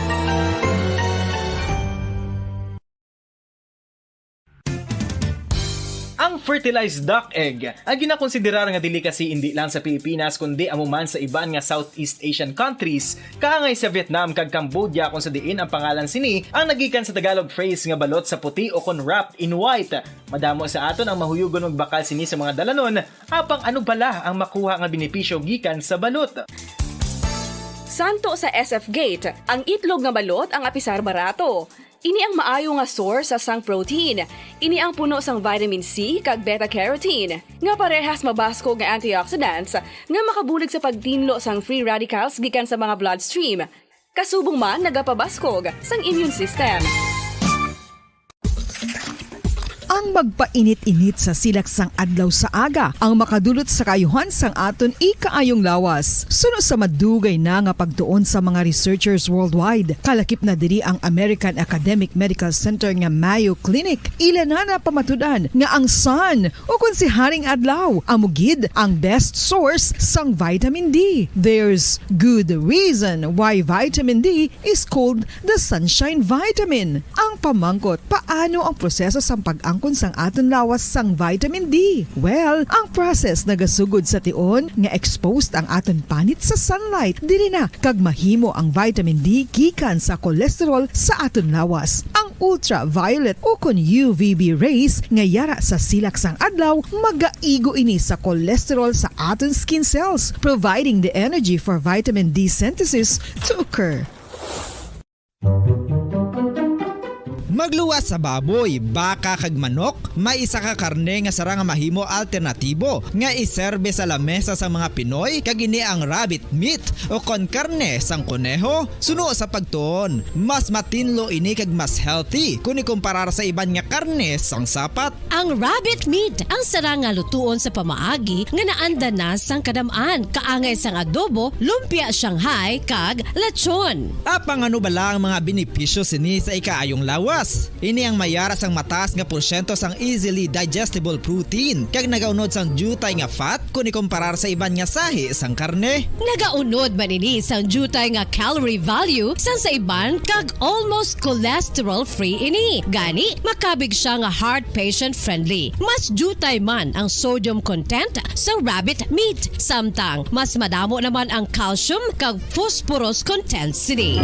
Ang fertilized duck egg ay ginakonsiderar nga delicacy indi lang sa Pilipinas kundi amo man sa iban nga Southeast Asian countries, kaangay sa Vietnam kag Cambodia, kung sa diin ang pangalan sini ang nagikan sa Tagalog phrase nga balot sa puti o kon wrapped in white. Madamo sa aton ang mahuyugon magbakal sini sa mga dalanon, apang ano bala ang makuha nga benepisyo gikan sa balot? Santo sa S F Gate, ang itlog nga balot ang apisar barato. Ini ang maayo nga source sa sang protein. Ini ang puno sang vitamin C kag beta-carotene, nga parehas mabaskog nga antioxidants nga makabulig sa pagtinlo sang free radicals gikan sa mga bloodstream. Kasubong man nagapabaskog sang immune system. Ang magpainit-init sa silak sang adlaw sa aga ang makadulot sa kaayuhan sang aton ikaayong lawas. Suno sa madugay na nga pagtuon sa mga researchers worldwide, kalakip na diri ang American Academic Medical Center nga Mayo Clinic. Ila na napamatud-an nga ang sun, o kon si Haring Adlaw, amo gid ang best source sang vitamin D. There's good reason why vitamin D is called the sunshine vitamin. Ang pamangkot, paano ang proseso sang pag-angkon sang aton lawas sang vitamin D? Well, ang process nagasugod sa tion nga exposed ang aton panit sa sunlight. Diri na kag mahimo ang vitamin D gikan sa cholesterol sa aton lawas. Ang ultraviolet o kon U V B rays nga yara sa silak sang adlaw magaigo ini sa cholesterol sa aton skin cells, providing the energy for vitamin D synthesis to occur. Magluwas sa baboy, baka kag manok, may isa ka karne nga sarang nga mahimo alternatibo nga iserbe sa lamesa sang mga Pinoy, kag ini ang rabbit meat o kon karne sang koneho. Suno sa pagtuon, mas matinlo ini kag mas healthy kon ikumparar sa iban nga karne sang sapat. Ang rabbit meat ang sarang nga lutuon sa pamaagi nga naanda na sang kadam-an, kaangay sang adobo, lumpia Shanghai, kag lechon. Apang ano bala ang mga benepisyo sini sa ikaayong lawas? Ini ang mayara sang mataas nga porsyento sang easily digestible protein, kag nagaunod sang diutay nga fat kon ikumparar sa iban nga sahi sang karne. Nagaunod man ini sang diutay nga calorie value sang sa iban, kag almost cholesterol-free ini. Gani, makabig siya nga heart patient-friendly. Mas diutay man ang sodium content sa rabbit meat, samtang mas madamo naman ang calcium kag phosphorus content sini.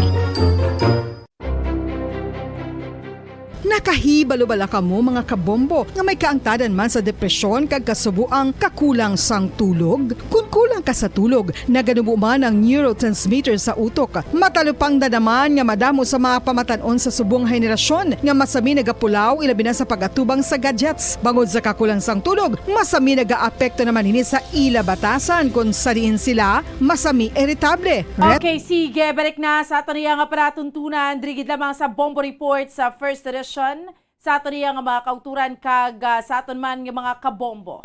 Nakahibalo bala kamo, mga kabombo, nga may kaangtadan man sa depresyon kag kasuboang kakulang sang tulog? Kon kulang ka sa tulog, naganubo man ang neurotransmitter sa utok. Matalupangdan naman nga madamo sa mga pamatan-on sa subong henerasyon nga masami nagapulaw, ilabi na sa pag-atubang sa gadgets. Bangod sa kakulang sang tulog, masami nagaapekto naman ini sa ila batasan, kon sa diin sila masami iritable. Ret- Okay, sige, balik na sa aton iya nga palatuntunan. Diri gid lamang sa Bombo Report sa First Edition, sa aton iya nga mga kauturan kag, ah, sa aton man nga mga kabombo.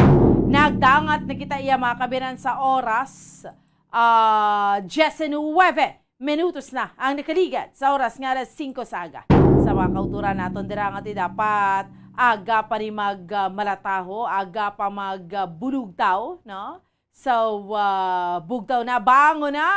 Nagdangat na kita iya, mga kabinan, sa oras, ah, diecinuebe minutos na ang nakaligad sa oras nga alas singko sa aga. Sa mga kauturan naton dira nga ti dapat aga pa ni mag, ah, malataho, aga pa mag, ah, bulugtaw, no? So, ah, bugtaw na, bangon na!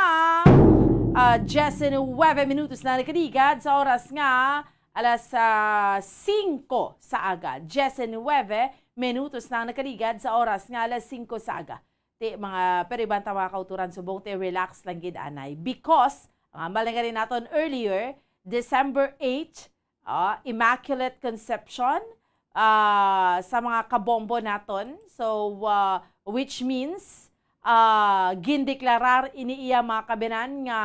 Ah, diecinuebe minutos na nakaligad sa oras nga alas, ah, singko sa aga. Diecinuebe minutos na nakaligad sa oras nga alas singko sa aga. Ti, mga, pero iban ta, mga kauturan, subong ti, relax lang gid anay. Because, ang ambal na gani naton earlier, December eight, ah, Immaculate Conception, ah, sa mga kabombo naton. So, ah, which means, ah, gindeklarar ini iya, mga kabinan, nga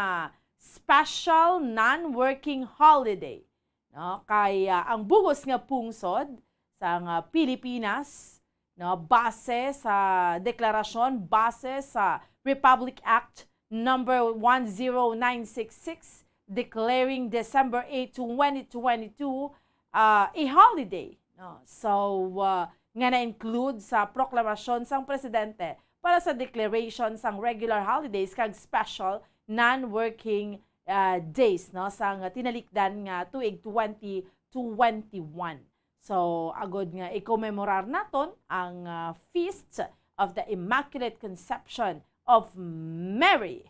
special non-working holiday, no? Kay, ah, ang bug-os nga pungsod sang, ah, Pilipinas, no, base sa deklarasyon, base sa Republic Act number one zero nine six six, declaring December eight, twenty twenty-two, ah, a holiday, no? So, ah, nga na-include sa proklamasyon sang presidente para sa declaration sang regular holidays kag special non-working, ah, days, no, sang tinalikdan nga tuig twenty twenty-one. So, agod nga i-commemorar naton ang, ah, Feast of the Immaculate Conception of Mary.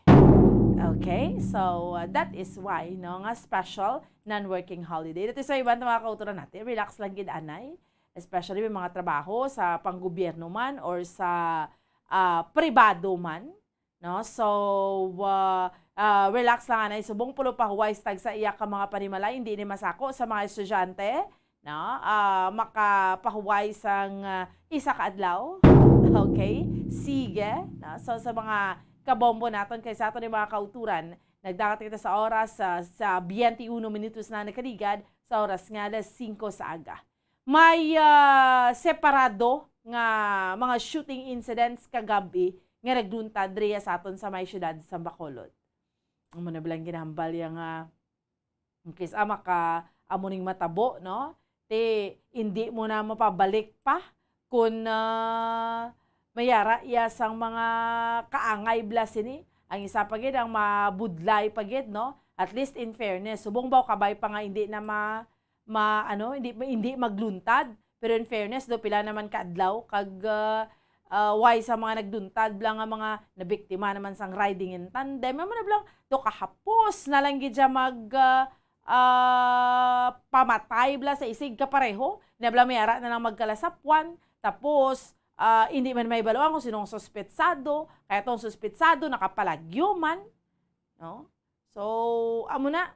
Okay? So, ah, that is why, no, nga special non-working holiday. That is why, iban ta, mga kauturan natin, relax lang gid anay. Especially may mga trabaho sa panggobyerno man or sa, ah, pribado man. No? So, ah, ah, relax lang anay subong, pero pahuway sa tagsa iya ka mga panimalay, hindi ni masako sa mga estudyante, no? Ah, makapahuway sang, ah, isa ka adlaw. Okay? Sige. No? So, sa mga kabombo naton kay sa aton ni mga kauturan, Nagdagat kita sa oras, ah, sa twenty-one minutos na nakaligad sa oras nga alas singko sa aga. May, ah, separado nga mga shooting incidents kagab-i nga nagluntad diri sa aton sa may siyudad sa Bacolod. Amo na bala ang ginahambal ya nga, in case, ah, maka-, amo ning matabo, no? Ti, hindi mo na mapabalik pa kun, ah, may ara iya sang mga kaangay bala sini. Ang isa pa gid, ang mabudlay pa gid, no? At least, in fairness, subong ba kabay pa nga hindi na ma-, ma-, ano, hindi, hindi magluntad. Pero in fairness, do pila naman ka adlaw kag, ah, ah, way sa mga nagluntad bala nga mga nabiktima naman sang riding in tandem. Amo na bala, do kahapos na lang gid siya mag, ah, ah, pamatay bala sa isig kapareho. Na bala may ara na lang magkalasapwan. Tapos, ah, hindi man may baluan kung sino ang suspetsado. Kaya tong suspetsado, nakapalagyo man. No? So, amo na.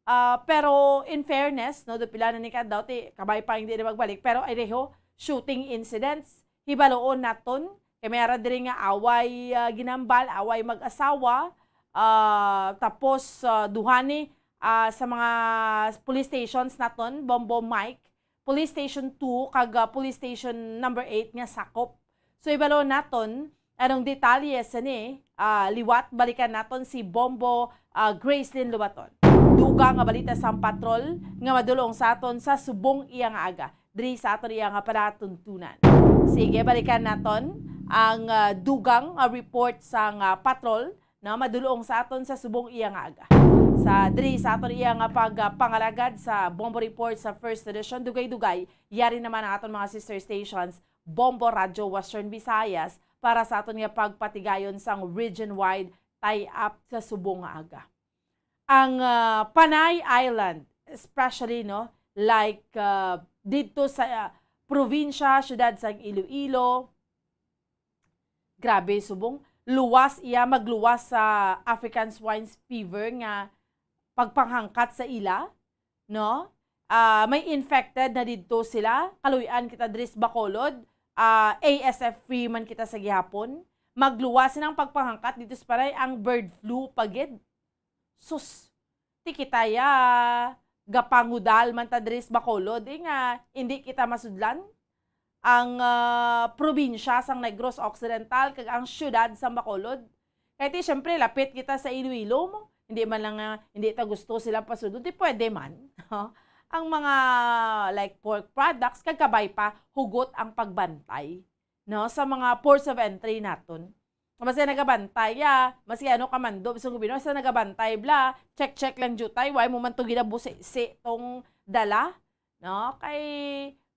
Ah, pero in fairness, no, do pila na ni ka adlaw, ti, kabay pa hindi na magbalik. Pero, ay, reho, shooting incidents, hibaluon naton. Kay may ara diri nga away, ah, ginambal, away mag-asawa. Ah, tapos, ah, duha ni, ah, sa mga police stations naton, Bombo Mike, Police Station two kag, ah, Police Station number eight nga sakop. So, ibalo naton anong detalye sini, ah, liwat. Balikan naton si Bombo, ah, Gracelyn Lobaton. Dugang nga balita sang patrol nga madulong sa aton sa subong iya nga aga, diri sa aton iya nga palatuntunan. Sige, balikan naton ang, ah, dugang nga report sang, ah, patrol na madulong sa aton sa subong iya nga aga. Sa diri sa aton iya nga pagpangalagad sa Bombo Report sa First Edition, dugay-dugay, yari naman ang aton mga sister stations, Bombo Radyo Western Visayas, para sa aton nga pagpatigayon sang region-wide tie-up sa subong nga aga. Ang, ah, Panay Island, especially, no, like, ah, didto sa, ah, probinsya, siyudad sang Iloilo, grabe, subong luwas iya magluwas sa African Swine Fever nga pagpanghangkat sa ila, no? Ah, may infected na didto sila. Kaluy-an kita diri sa Bacolod. Ah, A S F free man kita sa gihapon. Magluwas silang pagpanghangkat didto sa Panay, ang bird flu pa gid. Sus, ti kita ya gapangudal man ta diri sa Bacolod, eh, nga hindi kita masudlan ang, ah, probinsya sang Negros Occidental kag ang siyudad sang Bacolod. Kay ti, siyempre, lapit kita sa Iloilo mo. Hindi man lang nga, hindi ta gusto silang pasudlon, ti pwede man. Ang mga, like, pork products, kag kabay pa, hugot ang pagbantay, no, sa mga ports of entry naton. Basta nagabantay, ah, maski ano ka man do, sa gobyerno, basta nagabantay, bla, check-check lang jutay, way mo man to ginabusi-si tong dala, no? Kay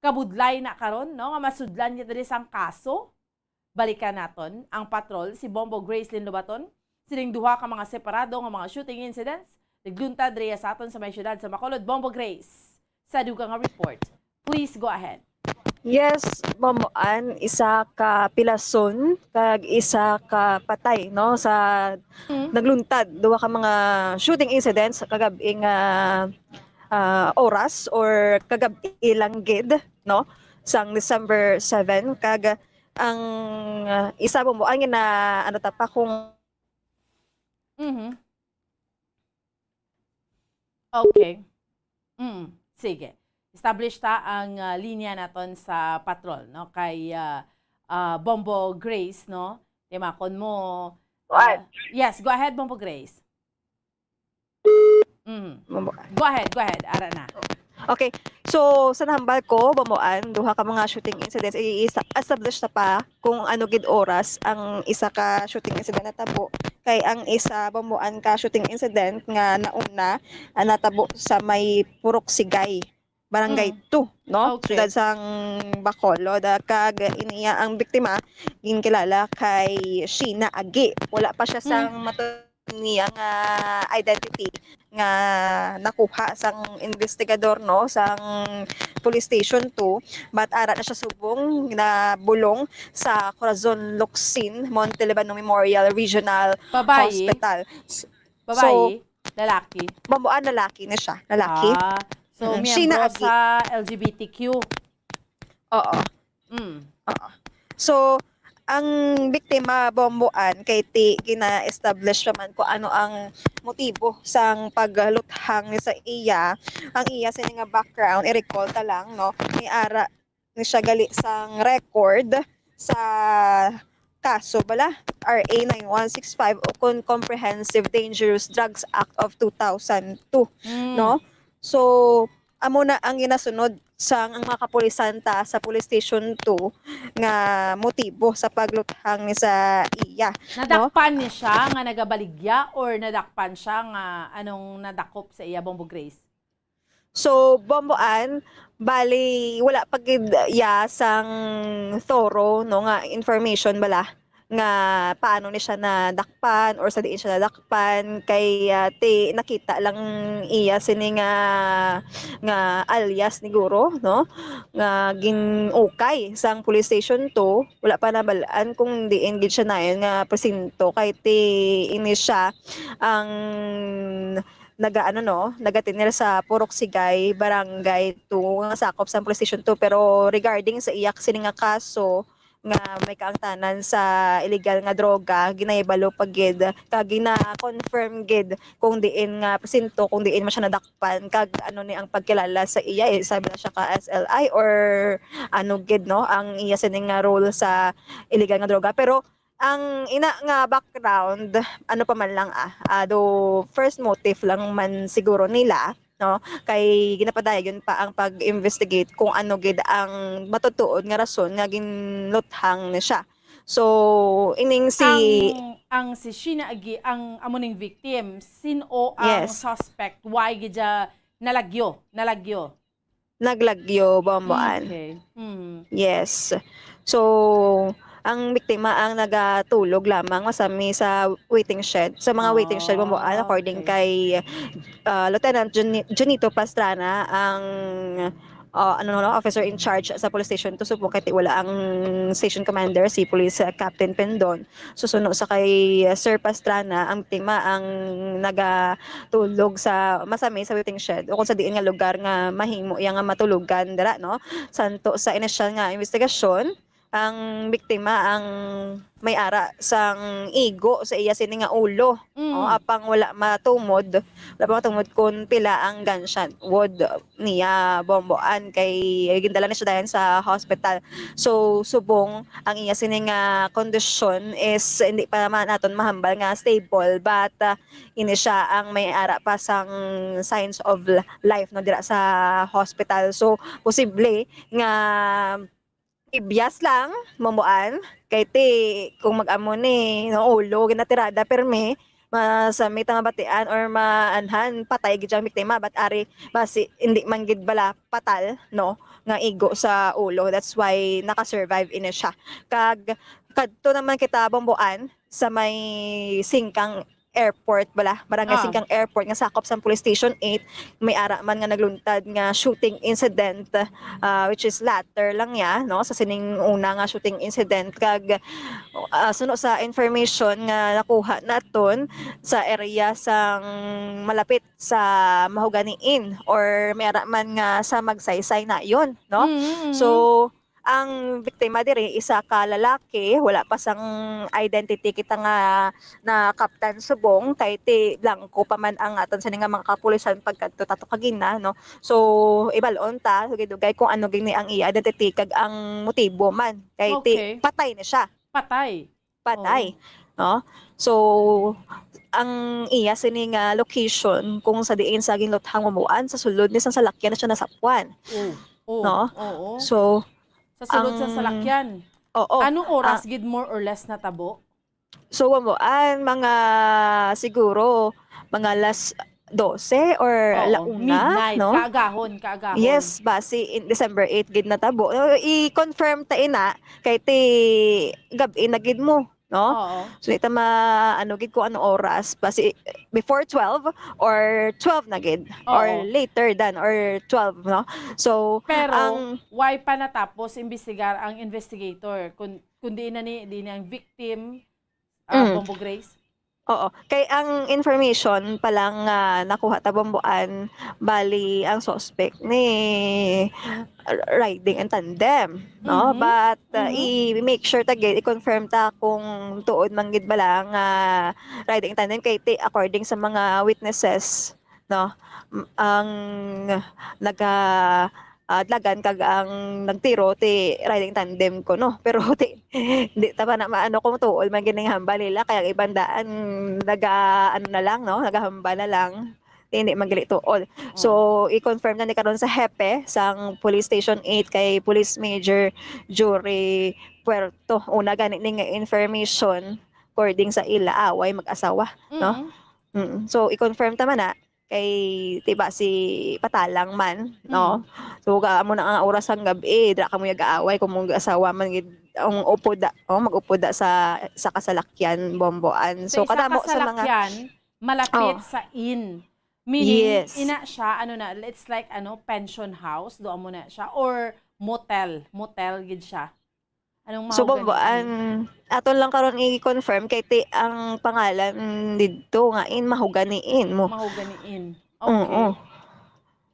kabudlay na karon, no, nga masudlan kita diri sang kaso. Balikan naton ang patrol, si Bombo Gracelyn Lobaton, sining duha ka mga separado nga mga shooting incidents nagluntad diri sa aton sa may siyudad sa Bacolod. Bombo Grace, sa dugang nga report. Please go ahead. Yes, Bombo Ann, isa ka pilason kag isa ka patay, no, sa Mm. nagluntad, duha ka mga shooting incidents kagab-i nga, ah, oras or kagab-i lang gid, no, sang December seven, kag ang, ah, isa, Bombo Ann, nga na, ano ta pa kung Mhm. Okay. Mm, sige. Establish ta ang, ah, linya naton sa patrol, no? Kay, ah, ah, Bombo Grace, no? Timakon mo. What? Ah, yes, go ahead, Bombo Grace. Mm. Bombo. Go ahead, go ahead. Ara na. Okay. So, sa nahambal ko, Bombo Ann, duha ka mga shooting incidents, i-establish ta pa kung ano gid oras ang isa ka shooting incident natabo. Kay ang isa, Bombo Ann, ka shooting incident nga nauna, ah, natabo sa may Purok Sigay, Barangay Mm. two, no? Okay. Siyudad sang Bacolod, ah, kag iniya ang biktima, ginkilala kay Sheena Agi. Wala pa siya Mm. sang matu-, niya nga identity nga nakuha sang investigador, no, sang Police Station two, but ara na siya subong nabulong sa Corazon Locsin Monte Libano Memorial Regional Babayi? Hospital. S-, Babayi? So, Lalaki? Bombo Ann, lalaki na siya. Lalaki. Ah, so, Mm, Sheena miyembro Agi. sa L G B T Q. Oo. Mm. Oo. So, Ang biktima, Bombo Ann, kay ti gina-establish pa man kung ano ang motibo sang pagluthang ni sa iya. Ang iya sini nga background, i-recall ta lang, no? May ara ni siya gali sang record sa kaso bala, R A nine one six five o kon Comprehensive Dangerous Drugs Act of two thousand two, Mm. no? So, amo na ang ginasunod sang ang mga kapulisan ta sa Police Station two nga motibo sa pagluthang ni sa iya, no? Nadakpan ni siya nga nagabaligya or nadakpan siya nga anong nadakop sa iya, Bombo Grace? So, Bombo Ann, bali, wala pa gid ya sang thorough, no, nga information bala nga paano ni siya nadakpan or sa diin siya nadakpan, kay, ah, ti-, nakita lang iya sini nga, nga alias ni guro, no, nga gin-ukay sang Police Station two. Wala pa nabal-an kung diin gid siya nayon nga presinto, kay ti ini siya ang naga-, ano, no, nagatinir sa Purok Sigay, Barangay two, nga sakop sa Police Station two. Pero regarding sa iya sini nga kaso nga may kaangtanan sa illegal nga droga, ginahibalo pa gid kag gina-confirm gid kung diin nga presinto, kung diin man siya nadakpan, kag ano ni ang pagkilala sa iya, eh, sabi na siya ka S L I or ano gid, no, ang iya sini nga role sa illegal nga droga. Pero ang ina nga background, ano pa man lang, ah, ah, do first motive lang man siguro nila, no? Kay ginapadayon pa ang pag-investigate kung ano gid ang matutuod nga rason nga ginluthang na siya. So, ining si Ang, ang si Sheena Agi, ang amo ning victim, sin-o ang Yes. suspect? Why gid siya nalagyo? Nalagyo? Naglagyo, Bombo Ann. Okay. Mm. Yes. So, ang biktima ang nagatulog lamang masami sa waiting shed, sa mga waiting shed, Bombo Ann, Ah, according okay. kay, ah, Lieutenant Juni-, Junito Pastrana, ang, ah, ano, no, officer in charge sa police station two, subong kay ti wala ang station commander, si Police, ah, Captain Pendon. Susuno sa kay, ah, Sir Pastrana, ang biktima ang nagatulog sa masami sa waiting shed o kung sa diin nga lugar nga mahimo iya nga matulogan dira, no? Santo sa inisyal nga investigasyon, ang biktima ang may ara sang igo sa iya sini nga ulo, Mm. no? Apang wala matumod, wala pa matumod kung pila ang gunshot wound niya, Bombo Ann, kay gindala ni siya dayon sa hospital. So, subong ang iya sini nga kondisyon is hindi pa man naton mahambal nga stable, but, ah, ini siya ang may ara pa sang signs of l-, life, no, dira sa hospital. So, posible nga ibyas lang, Bombo Ann, kay ti kung mag-amo ni, no, ulo ginatirada, pirmi, masami ta mabatian or maanhan, patay gid ang biktima, but ari, basi, hindi man gid bala patal, no, nga igo sa ulo. That's why naka-survive ini siya. Kag kadto naman kita, Bombo Ann, sa may Singkang Airport bala, Barangay Ah. Singkang Airport nga sakop sa Police Station eight, may ara man nga nagluntad nga shooting incident, ah, which is latter lang niya, no, sa sining una nga shooting incident. Kag, ah, suno sa information nga nakuha naton sa area sang malapit sa Mahogany Inn or may ara man nga sa Magsaysay nayon, no? Mm, mm. So, ang biktima diri, isa ka lalaki, wala pa sang identity kita nga nakaptan subong, kay ti blanco pa man ang aton sini nga mga kapulisan pagkadto tato kagina, no? So, ibal-on ta, dugay-dugay kung ano gini ang iya identity kag ang motibo man, kay ti Okay. patay na siya. Patay? Patay, Oo. no? So, ang iya sini nga location kung sa diin sa ginluthang mamuan, sa sulod ni sang salakyan na siya nasapwan. Oh, oh, No? oo. So, Sa sulod sa ang salakyan. Oo. Anong oras Ah. gid more or less natabo? So, mamuan, mga, siguro, mga alas dose or Oo, ala una, midnight, no? Kaagahon, kaagahon. Yes, basi in December eight gid natabo. Uh, i-confirm ta ina, kay ti gab-i na gid mo, no? Oo. So, ita ma-, ano gid kung ano oras, basi before twelve or twelve na gid, or Oo. later than or twelve, no? So, Pero, ang why pa natapos imbestigar ang investigator? Kun-, kun diin na ni, diin na ang victim, ah, Mm. Bombo Grace? Oo. Kay ang information pa lang nga nakuha ta, Bomboan, bali ang suspect ni r-, riding in tandem, no? Mhm. But, uh, Mhm. i-make sure ta gid, i-confirm ta kung tuod man gid bala nga riding in tandem kay ti-, according sa mga witnesses, no? M-, ang naga-, ah, dalagan kag ang nagtiro ti riding tandem ko, no? Pero ti, di ta pa na maano kung tuod man gid ning hambal nila, kay ang iban daan naga-, ano na lang, no? Nagahambal na lang. Ti hindi man gali tuod. So, Oh. i-confirm na ni karon sa hepe sang Police Station eight kay Police Major Jory Puerto. Una gani ni nga information, according sa ila, away mag-asawa, no? Mm. Mm. So, i-confirm ta man na kay, di ba, si patalang man, no? Mm. So, ga-, amo na ang oras sang gab-i, dira kamo nag-aaway kung mag-asawa man gid, ang upod da, oh, mag-upod da sa, sa kasalakyan, Bomboan. Sa So, isa kadamo sa mga kasalakyan, malapit Oh. sa inn. Meaning, Yes. ina siya, ano na, it's like, ano, pension house, do amo na siya, or motel, motel gid siya. Anong So, Mahogany Bomboan, Inn? aton lang karon i-confirm kay ti-, ang pangalan didto nga inn, Mahogany Inn mo. Mahogany Inn. Oo. Okay.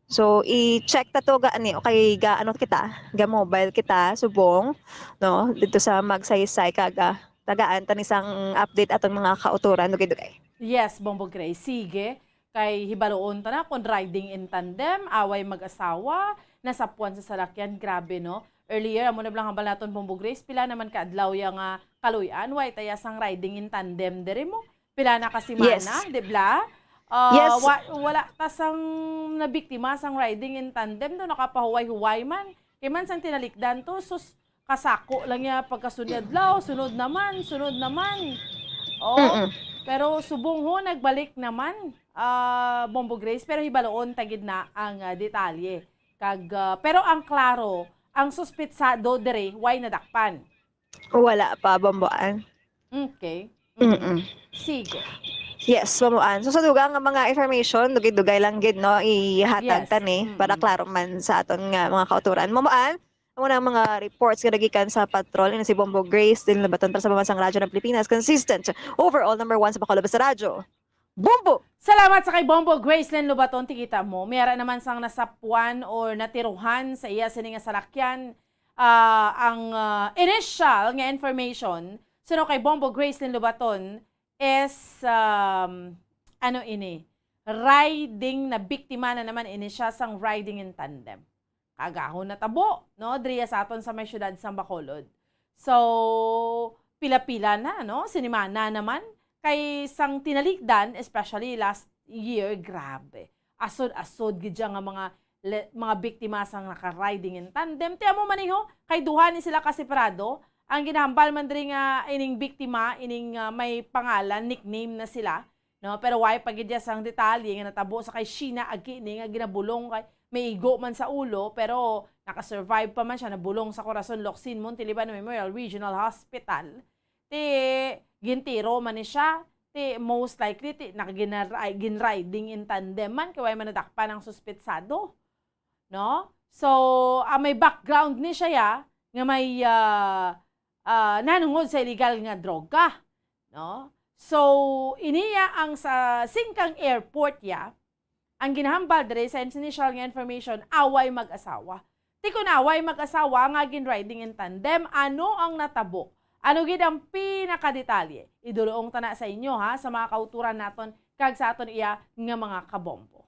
So, i-check ta to ga-, ani, okay, ga-, ano kita, ga-mobile kita, subong, no, didto sa Magsaysay, kag, ah, tagaan ta ni sang update aton mga kautoran, dugay-dugay. Yes, Bombo Grace. Sige. Kay hibaluon ta na kung riding in tandem, away mag-asawa, nasapuan sa salakyan. Grabe, no? Earlier, amo na lang hambal naton, Bombo Grace, pila naman ka adlaw ya nga kaluy-an, way taya sang riding in tandem diri mo. Pila na ka semana, Yes. di bla? Ah, Yes. wa-, wala ta sang nabiktima sang riding in tandem, do nakapahuway-huway man. Kay man sang tinalikdan to, sus, kasako lang niya pagkasunod adlaw, sunod naman, sunod naman. Oh, Mm-mm. pero subong ho, nagbalik naman, ah, Bombo Grace, pero hibaluon ta gid na ang, ah, detalye. Kag, ah, pero ang klaro, ang suspetsado diri, way nadakpan? Wala pa, Bomboan. Okay. Mm. Mm-mm. Sige. Yes, Bomboan. So, sa dugang nga mga information, dugay-dugay lang gid, no, ihatag Yes. ta ni, para Mm. klaro man sa aton nga mga kautoran. Bomboan, amo na ang mga reports nga nagikan sa patrol. Ina si Bombo Grace Lynn Lobaton para sa Pambansang Radyo ng Pilipinas. Consistent. Overall, number one sa Bacolod Basta Radyo. Bombo! Salamat sa kay Bombo Grace Lynn Lobaton. Ti kita mo, may ara naman sang nasapuan or natiruhan sa iya sini nga salakyan. Ah, ang, ah, initial nga information, suno kay Bombo Grace Lynn Lobaton, is, um, ano ini, riding, nabiktima na naman ini siya sang riding in tandem. Kaagahon natabo, no, diriya sa aton sa may siyudad sang Bacolod. So, pila-pila na, no, sinimana naman kay sang tinalikdan, especially last year, grabe. Asod-asod gid siya nga mga le-, mga biktima sang naka-riding in tandem. Ti amo man ni ho, kay duha ni sila ka separado. Ang ginahambal man diri nga ining biktima, ining, ah, may pangalan, nickname na sila, no? Pero way pa gid sang detalye nga natabo sa kay Sheena Aguine nga ginabulong kay may igo man sa ulo, pero naka-survive pa man siya, nabulong sa Corazon Locsin Montiliban Memorial Regional Hospital. Ti gintiro man ni siya, ti most likely ti naka-, ginra-, ginriding in tandem man kay way man nadakpan ang suspetsado, no? So, ah, may background ni siya ya, nga may, ah, ah, nanungod sa illegal nga droga, no? So, iniya ang sa Singcang Airport ya, ang ginahambal diri sa initial nga information, away mag-asawa. Ti kon away mag-asawa nga gin-riding in tandem, ano ang natabo? Ano gid ang pinakadetalye? Idulong ta na sa inyo, ha, sa mga kauturan naton kag sa aton iya nga mga kabombo.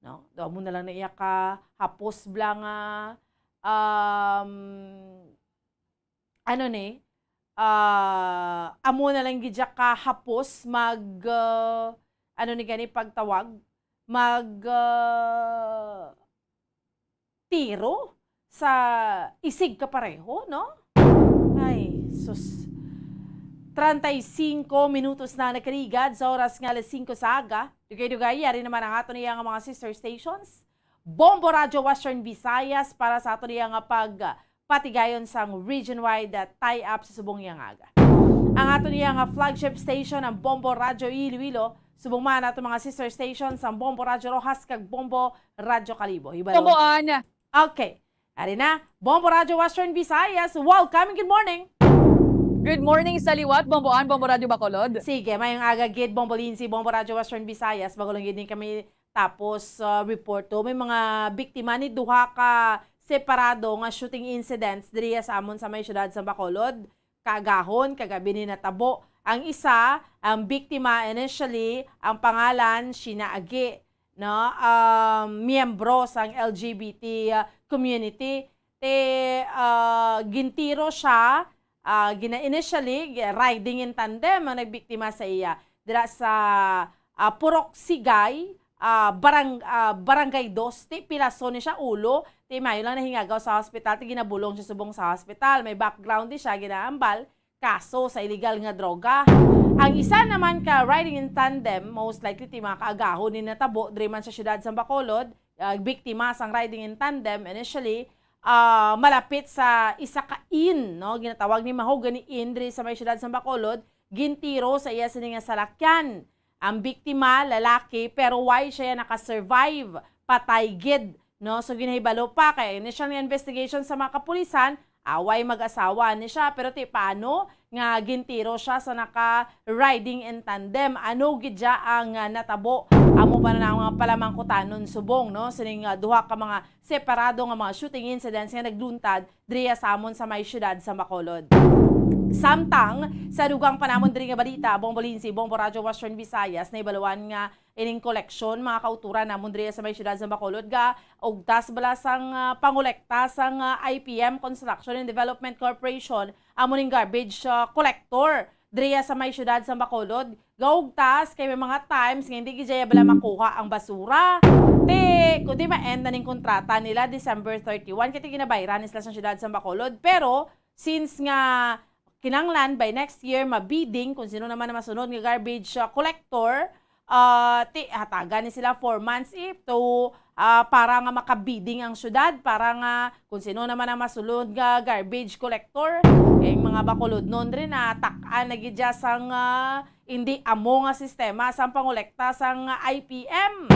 No? Do amo na lang na iya ka hapos bla nga, um, ano ni, ah, amo na lang gid siya ka hapos mag, ah, ano ni gani pagtawag? Mag, ah, tiro sa isig kapareho, no? Ay, sus. Treinta y cinco minutos na nakarigad sa oras nga alas singko sa aga. Dugay-dugay, yari naman ang aton iya nga mga sister stations. Bombo Radyo Western Visayas para sa aton iya nga pagpatigayon sang region-wide, ah, tie-up sa subong iya nga aga. Ang aton iya nga flagship station, ang Bombo Radyo Iloilo, subong man aton mga sister stations, ang Bombo Radyo Roxas kag Bombo Radyo Kalibo. Hibalo. Bomboan. Okay. Ari na, Bombo Radyo Western Visayas, welcome and good morning. Good morning sa liwat, Bombo Ann, Bombo Radyo Bacolod. Sige, mayong aga gid, Bombo Lindsay, Bombo Radyo Western Visayas. Bago lang gid ni kami tapos, ah, reporto, may mga biktima ni duha ka separado nga shooting incidents diri sa amon sa may siyudad sa Bacolod. Kaagahon, kagabi ni natabo. Ang isa, ang biktima initially, ang pangalan, Sheena Agi, no? Um, miyembro sang L G B T, ah, community. Te, ah, gintiro siya, ah, gina-, initially, gi-, riding in tandem ang nagbiktima sa iya. Dira sa, ah, Purok Sigay, ah, barang-, ah, Barangay Dos, ti pilason ni siya ulo, ti mayo lang nahingagaw sa hospital, ti ginabulong siya subong sa hospital. May background di siya, ginahambal, kaso sa illegal nga droga. Ang isa naman ka riding in tandem, most likely ti mga kaagahon ni natabo, diri man sa siyudad sa Bacolod, ah, biktima sang riding in tandem initially, ah, malapit sa isa ka inn, no? Ginatawag ni Mahogany Inn diri sa may siyudad sa Bacolod, gintiro sa iya sini nga salakyan. Ang biktima, lalaki, pero why siya naka-survive? Patay gid, no? So, ginahibalo pa kay initial nga investigation sa mga kapulisan, away mag-asawa ni siya, pero ti paano nga gintiro siya sa naka-riding in tandem? Ano gid siya ang, ah, natabo? Amo pa na ang mga palamangkutanon subong, no? Sining, ah, duha ka mga separado nga mga shooting incidents nga nagluntad diri sa amon sa may siyudad sa Bacolod. Samtang, sa dugang pa namon diri nga balita, Bombo Lindsay, Bombo Radyo Western Visayas, nahibaluan nga ining koleksyon, mga kauturan namon diri sa may siyudad sa Bacolod, ga ugtas bala sang, ah, pangolekta sang, ah, I P M Construction and Development Corporation, amo ning garbage, ah, collector diri sa may siyudad sa Bacolod. Gaugtas kay may mga times nga hindi gid bala makuha ang basura. Ti, kundi ma-end na ning kontrata nila December thirty-one, kay ti ginabayran ni sila sa siyudad sa Bacolod. Pero, since nga kinanglan by next year, mabidding kung sino naman ang masunod nga garbage, ah, collector, ah, ti, hatagan ni sila four months, eh, to, ah, para nga makabidding ang syudad, para nga kung sino naman ang masulod nga garbage collector. Kay ang mga Bacolodnon rin, ah, tak-an na gid dya sang, ah, hindi amo nga sistema sang pangolekta sang, ah, I P M.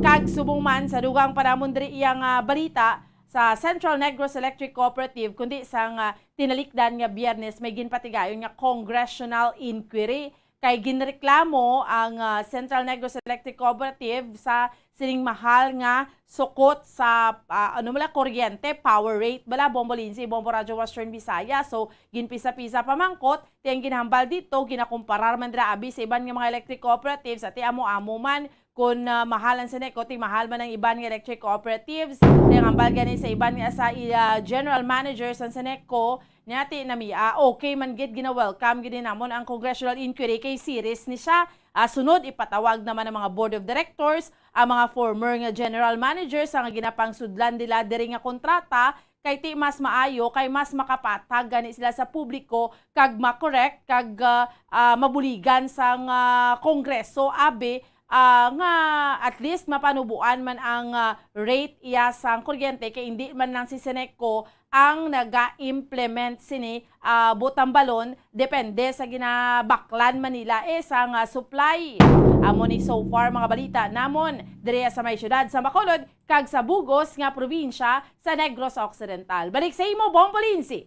Kag subong man sa dugang pa namon diri iyang, ah, balita, sa Central Negros Electric Cooperative, kundi sang, ah, tinalikdan nga Biyernes, may ginpatigayon nga congressional inquiry. Kay ginreklamo ang, ah, Central Negros Electric Cooperative sa sining mahal nga sukot sa, ah, ano man la, kuryente, power rate bala, Bombo Lindsay, Bombo Radyo Western Visayas. So, ginpisa-pisa pamangkot, ti ang ginhambal dito, ginakumparar man dira abi sa iban nga mga electric cooperatives, ti amo-amo man, kun, ah, mahal ang Seneco, ti mahal man ang iban nga electric cooperatives. Ti ang hambal gani sa iban nga sa, ah, general managers ang Seneco, niya ti nami, ah, okay man gid, gina-welcome gid namon ang congressional inquiry kay serious ni siya. Ah, sunod, ipatawag naman ang mga board of directors, ang mga former nga general managers nga ginapangsudlan nila diri nga kontrata, kay ti mas maayo, kay mas makapatag gani sila sa publiko, kag ma-correct, kag, ah, ah, mabuligan sang, ah, Kongreso, abi, ah, nga at least mapanubuan man ang, ah, rate iya sang kuryente, kay hindi man lang si Seneco ang naga-implement sini, ah, butambalon, depende sa ginabaklan man nila, eh, sang, ah, supply. Amo ni so far mga balita namon diri sa may siyudad sa Bacolod kag sa bugos nga probinsya sa Negros Occidental. Balik sa imo, Bombo Lindsay.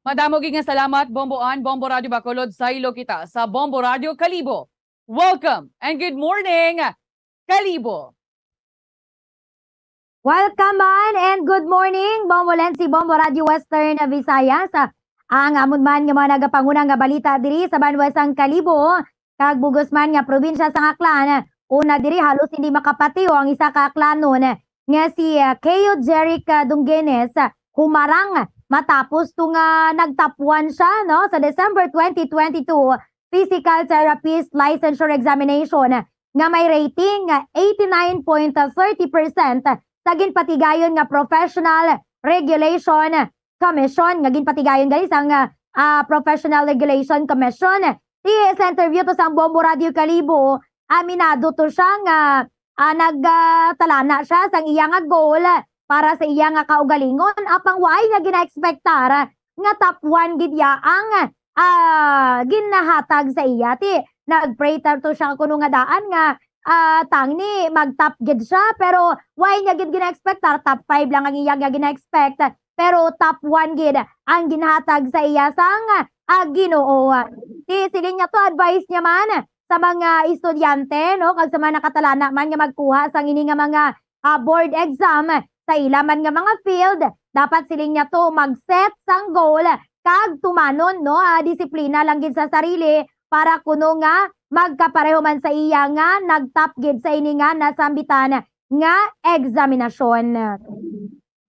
Madamo gid nga salamat, Bombo Ann, Bombo Radyo Bacolod, saylo kita sa Bombo Radyo Kalibo. Welcome and good morning, Kalibo. Welcome man and good morning, Bombo Lensi, Bombo Radyo Western Visayas. Ang amon man nga mga nagapanguna nga balita diri sa banwa sang Kalibo, kag bugos man nga probinsya sang Aklan. Una diri, halos hindi makapatiyo ang isa ka Aklanon nga si, ah, Keo Jeric, ah, Dungenes, ah, humarang matapos to nga nagtapuan siya, no, sa December twenty twenty-two physical therapist licensure examination nga may rating nga eighty-nine point thirty percent sa ginpatigayon nga Professional Regulation Commission, nga ginpatigayon gani sang, ah, ah, Professional Regulation Commission. Ti, sa interview to sang Bombo Radio Kalibo, aminado to siya nga, ah, nag, ah, talana siya sang iya nga goal para sa iya nga kaugalingon, apang wala niya gina-expectar nga top one gid iya ang, ah, ginahatag sa iya. Ti, nag-pray ta to siya kuno nga daan nga, ah, tangni mag-top gid siya, pero wala niya gid gina-expectar, top five lang ang iya nga gina-expect. Pero top one gid ang ginhatag sa iya sang ah, Ginoo. Ti siling niya to, advice niya man sa mga estudyante, no, kag sa mga nakatalana man nga magkuha sang ini nga mga, ah, board exam, sa ila man nga mga field, dapat siling niya to mag-set sang goal kag tumanon, no, ah, disiplina lang gid sa sarili para kuno nga magkapareho man sa iya nga nag-top gid sa ini nga nasambitan nga eksaminasyon.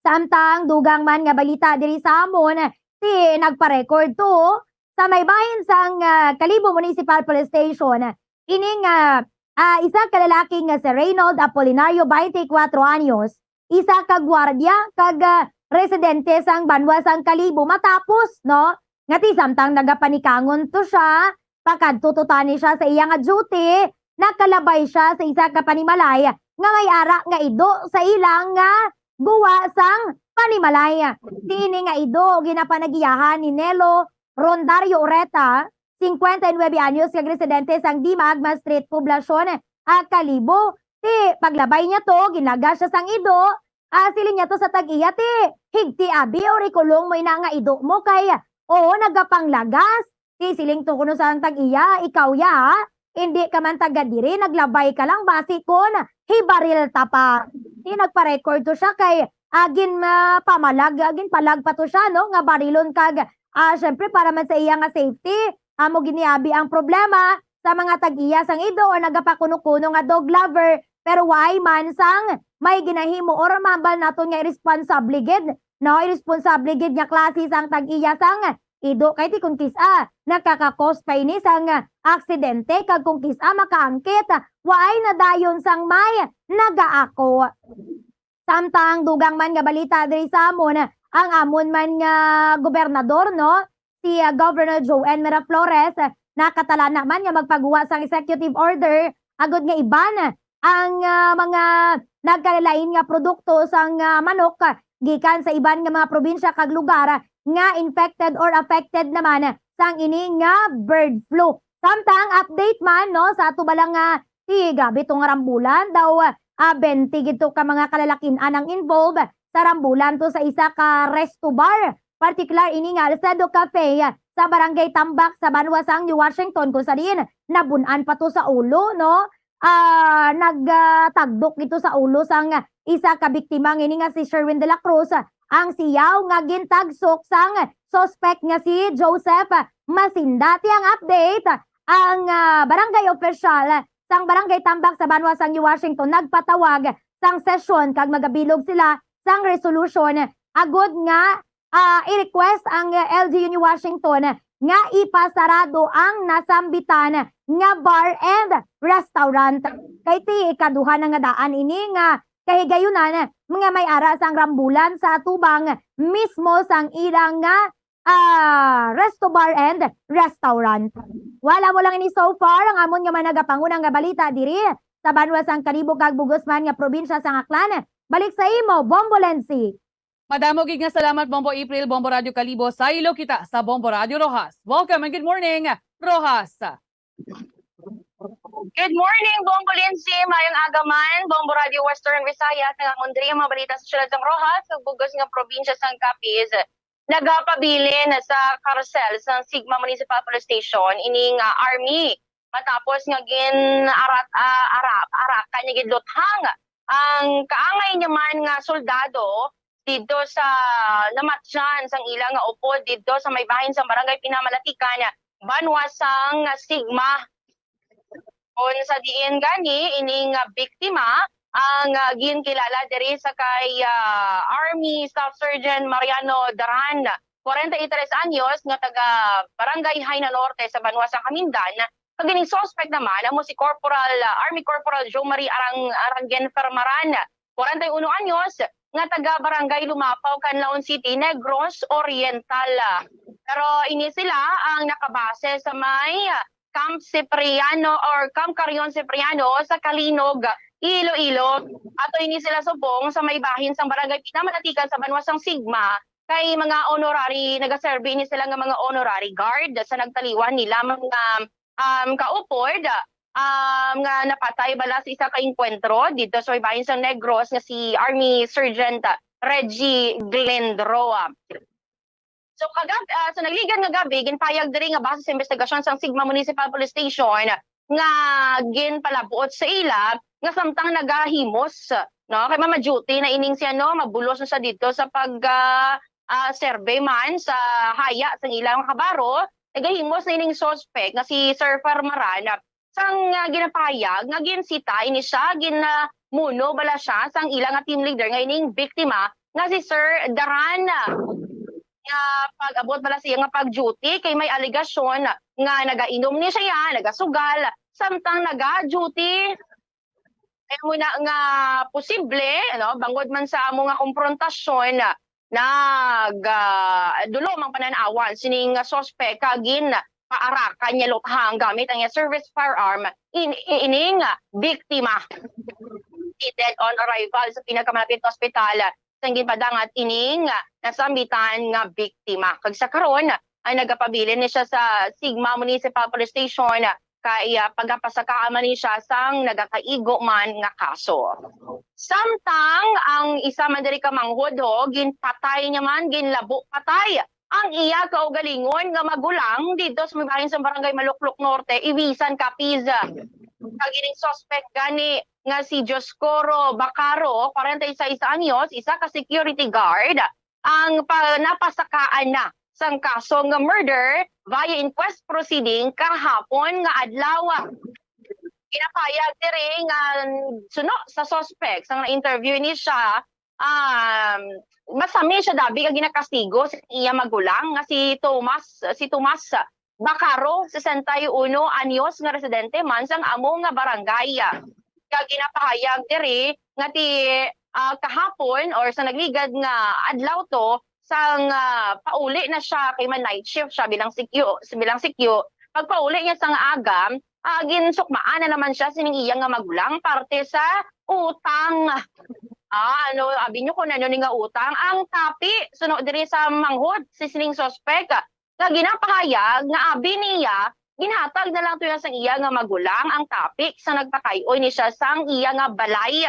Samtang dugang man nga balita diri sa amon, ti nagpa-record to sa may bahin sang, ah, Kalibo Municipal Police Station, ining, ah, ah, isa ka lalaki nga si Reynold Apolinario, twenty-four anyos, isa ka gwardiya kag, ah, residente sang banwa sang Kalibo, matapos, no, nga ti samtang nagapanikangon to siya, pakadto to tani siya sa iya nga duty, nakalabay siya sa isa ka panimalay nga may ara nga ido sa ila nga guwa sang panimalay. Ti ini nga ido ginapanagiyahan ni Nelo Rondario Ureta, singkwenta y nuebe anyos, kag residente sang Dima Agma Street, Poblacion, ah, Kalibo. Ti paglabay niya to, ginlagas siya sang ido. Ah, siling niya to sa tag-iya, ti higti abi or ikulong mo ina nga ido mo kay, oo, nagapanglagas. Ti siling to kuno sa tag-iya, ikaw ya, ha? Indi ka man taga diri, naglabay ka lang, basi kon hibaril ta pa. Ti nagpa-record to siya kay, ah, gin, ah, pamalag, ah, ginpalag pa to siya, no, nga barilon kag, ah, syempre, para man sa iya nga safety, amo gini abi ang problema sa mga tag-iya sang ido o nagapakuno-kuno nga dog lover, pero waay man sang may ginahimo or mahambal naton nga iresponsable gid, no? Iresponsable gid nga klase sang tag-iya sang ido, kay ti kung kis-a nakaka-cause pa ini sang aksidente, kag kung kis-a makaangkit, waay na dayon sang may nagaako. Samtang dugang man nga balita diri sa amon, ang amon man nga gobernador, no, si, ah, Governor Joel Miraflores, ah, nakatalana man nga magpaguwa sang executive order agud nga i-ban ang, ah, mga nagkalain-lain nga produkto sang, ah, manok, ah, gikan sa iban nga mga probinsya kag lugar, ah, nga infected or affected naman sang ini nga bird flu. Samtang update man, no, sa ato bala nga ti, grabe to nga rambulan daw, ah, twenty gid to ka mga kalalakin-an ang involved sa rambulan to sa isa ka resto bar, partikular ini nga Alcedo Cafe, ah, sa Barangay Tambak sa banwa sang New Washington, kung sa diin nabun-an pa to sa ulo, no? Ah, nag, ah, tagdok ito sa ulo sang isa ka biktima nga ini nga si Sherwin de la Cruz, ang siyaw nga gintagsok sang suspect nga si Joseph Masinda. Ti ang update, ang, ah, barangay opisyal sang Barangay Tambak sa banwa sang New Washington nagpatawag sang sesyon kag magabilog sila sang resolution agud nga, ah, i-request ang, ah, L G U New Washington nga ipasarado ang nasambitan nga bar and restaurant. Kay ti ikaduha na nga daan ini nga kahigayunan nga may ara sang rambulan sa atubang mismo sang ilang nga, ah, resto bar and restaurant. Wala mo lang ini so far ang amon nga managapanguna nga balita diri sa banwa sang Kalibo kag bugos man nga probinsya sang Aklan. Balik sa imo, Bombo Lensi. Madamo gid nga salamat, Bombo April, Bombo Radyo Kalibo. Saylo kita sa Bombo Radyo Roxas. Welcome and good morning, Roxas. Good morning, Bombo Lindsay. Mayong aga man, Bombo Radyo Western Visayas. Ang amon diri ang mga balita sa siyudad sang Roxas, ug bugos nga probinsya sang Capiz. Nagapabilin sa karsel sang Sigma Municipal Police Station ining, ah, army matapos nga gin arat-, ah, ara-, arakan niya gid luthang ang kaangay niya man nga soldado didto sa namatyan sang ila nga upod didto sa may bahin sang Barangay Pinamalatikan, banwa sang Sigma. Kon sa diin gani ini nga biktima ang, ah, ginkilala diri sa kay, ah, Army Staff Sergeant Mariano Daran, kwarenta y tres anyos, nga taga Barangay Jaina Norte sa banwa sa Camindan. Kag ining suspect naman amo si Corporal, ah, Army Corporal Joe Marie Arang-, Aranguen Fermaran, kwarenta y uno anyos, nga taga Barangay Lumapaw, Canlaon City, Negros Oriental. Pero ini sila ang nakabase sa may Camp Cipriano or Camp Carrion Cipriano sa Calinog, Iloilo. Ato ini sila subong sa may bahin sang Barangay Pinamalatikan sa banwa sang Sigma, kay mga honorary, nagaserbi ini sila nga mga honorary guard sa nagtaliwan nila mga, um, kaupod, um, nga napatay bala sa isa ka engkwentro dito sa may bahin sang Negros nga si Army Sergeant Reggie Glendroa. So, kagab-, ah, sa nagligad nga gabi, ginpayag diri nga base sa investigasyon sang Sigma Municipal Police Station nga ginpalabuot sa ila nga samtang nagahimos, no, kay mama-duty na ining siya, no, mabulos na siya dito sa pag, ah, ah, survey man sa haya sang ilang kabaro, nagahimos na ining suspect nga si Sir Farmaran sang, ah, ginapahayag nga ginsita ini siya, gin, ah, muno bala siya sang ila nga team leader nga ining biktima nga si Sir Daran, nga pag-abot bala siya nga pag-duty kay may alegasyon nga nagainom ni siya, nagasugal, samtang naga-duty. Kaya mo na nga posible, ano, bangod man sa amo nga komprontasyon, nag, ah, dulo mang panan-awan sining suspek kag ginpaarakan niya luthang gamit ang iya service firearm in, in, ining biktima. Dead on arrival sa pinakamalapit na ospital sang ginpadangat ining nasambitan nga biktima. Kag sa karon, ay nagapabilin ni siya sa Sigma Municipal Police Station kay, ah, pagapasakaan man ni siya sang nagakaigo man nga kaso. Samtang ang isa man diri ka manghod, ho, ginpatay niya man, ginlabo patay ang iya kaugalingon nga magulang didto sa may bahin sa Barangay Maluklok Norte, Ivisan, Capiz. Kag ining suspect gani nga si Dioscoro Bacaro, kwarenta y seis anyos, isa ka security guard, ang pa-, napasakaan na sang kaso nga murder via inquest proceeding kahapon nga adlaw. Ginapayag diri nga suno sa suspect, sang na-interview ni siya, um, masami siya dabi nga ginakastigo sa iya magulang nga si Thomas, si Tomas Bacaro, sesenta y uno anyos, nga residente man sang amo nga barangay. Kag ginapahayag diri nga ti, ah, kahapon or sa nagligad nga adlaw to, sang, ah, pauli na siya kay man night shift siya bilang sikyo, bilang sikyo. Pagpauli niya sang aga, ah, ginsukmaan na naman siya sining iya nga magulang parte sa utang. Ah, ano, abi niyo kung ano ni nga utang? Ang tapi, suno diri sa manghod, si sining suspek, nga ginapahayag nga abi niya, ginhatag na lang to niya sang iya nga magulang ang tapi sa nagpakay-oy ni siya sang iya nga balay.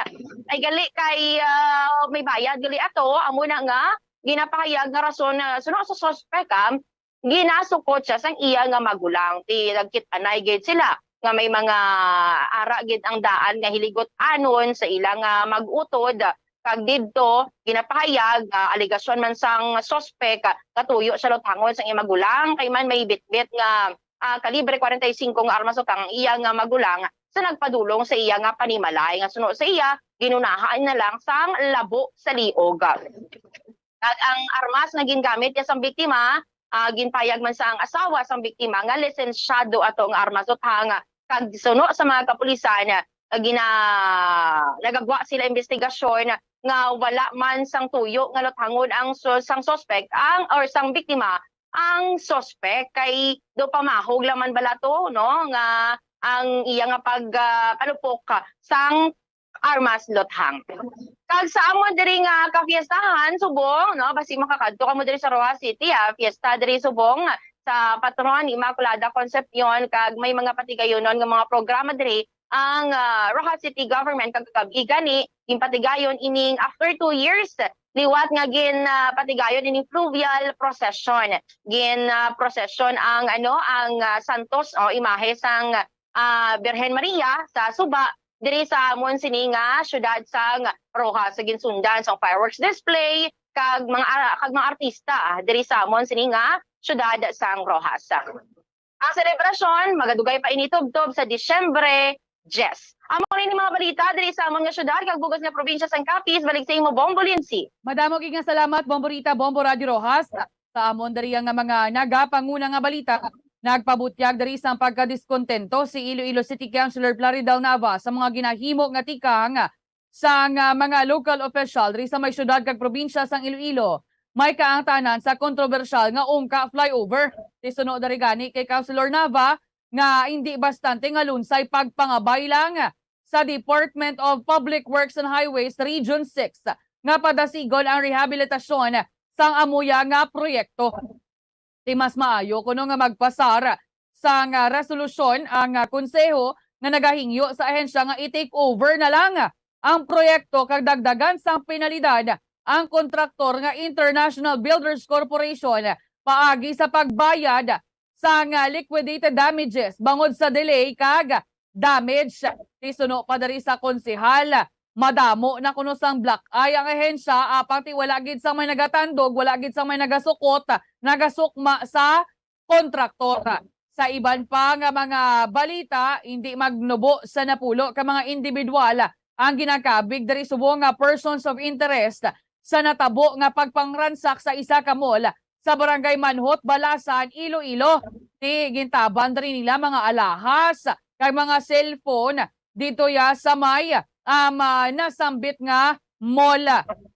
Ay gali kay, ah, may bayad gali ato, amo na nga ginapahayag nga rason, ah, suno sa suspek, ah, ginasukot siya sang iya nga magulang. Ti nagkit-anay gid sila nga may mga ara gid ang daan nga hiligot-anon sa ila nga mag-utod. Kag didto, ginapahayag nga alegasyon man sang suspek, katuyo siya luthangon sang iya magulang, kay man may bitbit nga, ah, kalibre kwarenta y singko nga armas utang ang iya nga magulang sa nagpadulong sa iya nga panimalay, nga suno sa iya, ginunahan na lang sang labo sa liog. Kag ang armas nga gingamit niya sang biktima, ah, ginpayag man sa ang asawa sang biktima nga lisensyado ato nga armas utang. Kag suno sa mga kapulisan, ah, gina-, nagagwa sila investigasyon nga wala man sang tuyo nga luthangon ang su-, sang suspect ang, or sang biktima ang suspect, kay do pamahog lang man bala to, no, nga ang iya nga pag, ah, palupok sang armas luthang. Kag sa amon diri nga kafiestahan subong, no, basi makakadto kamo diri sa Roxas City, ah, fiesta diri subong sa patron Immaculada Concepcion, kag may mga patigayonon nga mga programa diri ang, ah, Roxas City Government. Kag kagab-i gani, ginpatigayon ining after two years liwat nga gin, ah, patigayon ining fluvial procession. Gin, ah, procession ang, ano, ang, ah, santos o imahe sang, ah, Birhen Maria sa suba diri sa amon sini nga siyudad sang Roxas, sa ginsundan sang fireworks display kag mga ara-, kag mga artista, ah, diri sa amon sini nga siyudad sang Roxas. Ang selebrasyon magadugay pa ini tubtob sa Disyembre diyes. Amo ni mga balita diri sa amon nga siyudad kag bug-os nga probinsya sang Capiz. Balik sa imo, Bombo Lindsay. Madamo gid nga salamat, Bombo Rita, Bombo Radio Roxas. Sa amon diri nga mga nagapanguna nga balita, nagpabutyag diri sang pagkadiskuntento si Iloilo City Councilor Plaridel Nava sa mga ginahimo nga tikang sang, ah, mga local official diri sa may siyudad kag probinsya sang Iloilo. May kaangtanan sa kontrobersyal nga Ungka flyover. Ti suno diri gani kay Councilor Nava nga indi bastante nga lunsay pagpangabay lang sa Department of Public Works and Highways Region six nga padasigon ang rehabilitasyon sang amuya nga proyekto. Ti mas maayo kuno nga magpasar sang, ah, resolusyon ang, ah, konseho nga nagahingyo sa ahensya nga i-take over na lang ang proyekto kag dagdagan sang penalidad ang kontraktor nga International Builders Corporation paagi sa pagbayad sang liquidated damages bangod sa delay kag damage. Ti suno pa diri sa konsehal, madamo na kuno sang black eye ang ahensya, apang ti wala gid sang may nagatandog, wala gid sang may nagasukot, nagasukma sa kontraktor. Sa iban pa nga mga balita, hindi magnubo sa napulo ka mga individual ang ginakabig diri subong nga persons of interest sa natabo nga pagpangransak sa isa ka mall sa Barangay Manhot, Balasan, Iloilo. Ti gintaban diri nila mga alahas kag mga cellphone dito ya sa may, um, ah, nasambit nga mall.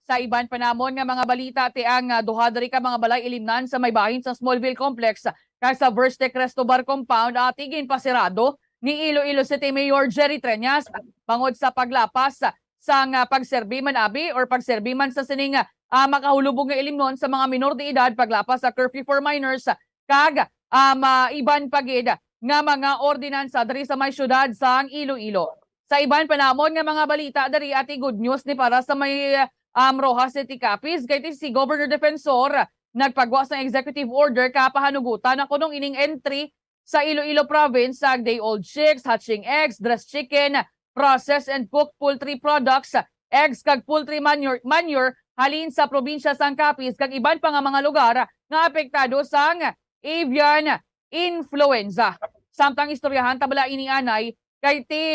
Sa iban pa namon nga mga balita, ti ang, ah, duha diri ka mga balay ilimnan sa may bahin sa Smallville Complex kag sa Verstec Resto Bar Compound, ah, ti ginpasirado ni Iloilo City Mayor Jerry Treñas bangod sa paglapas sang, ah, pagserbi man abi or pagserbi man sa sining, ah, makahulubog nga ilimnon sa mga minor de edad, paglapas sa curfew for minors, kag, um, ah, iban pa gid nga mga ordinansa diri sa may siyudad sang Iloilo. Sa iban pa namon nga mga balita diri, ati, good news ni para sa may, um, Roxas City Capiz, kay ti si Governor Defensor nagpagwa sang executive order kapahanugutan na kuno ining entry sa Iloilo Province sa day-old chicks, hatching eggs, dressed chicken, processed and cooked poultry products, eggs kag poultry manure, manure halin sa probinsya sang Capiz kag iban pa nga mga lugar nga apektado sang avian influenza. Samtang istoryahan ta bala ini, anay, kay ti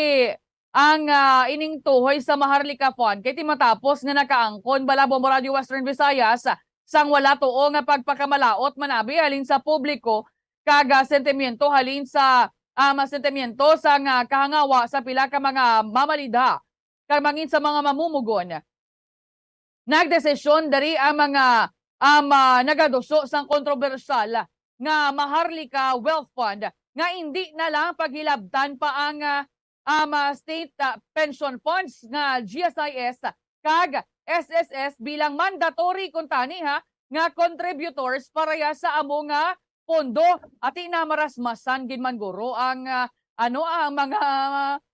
ang, ah, ining tuhoy sa Maharlika Fund kay ti matapos nga nakaangkon bala, Bombo Radyo Western Visayas, sang wala tuo nga pagpakamalaot man abi halin sa publiko kag, ah, sentimiento halin sa, ah, mga sentimiento sang, ah, kahangawa sa pila ka mga mamalidha kag mangin sa mga mamumugon. Nagdesisyon diri ang mga, um, ah, nagaduso sang kontrobersyal nga Maharlika Wealth Fund nga indi na lang paghilabtan pa ang, ah, um, ah, state, ah, pension funds nga G S I S kag S S S bilang mandatory kuntani, ha, nga contributors para ya sa amo nga pondo. Ati na marasmasan gid man guro ang, ah, ano, ang mga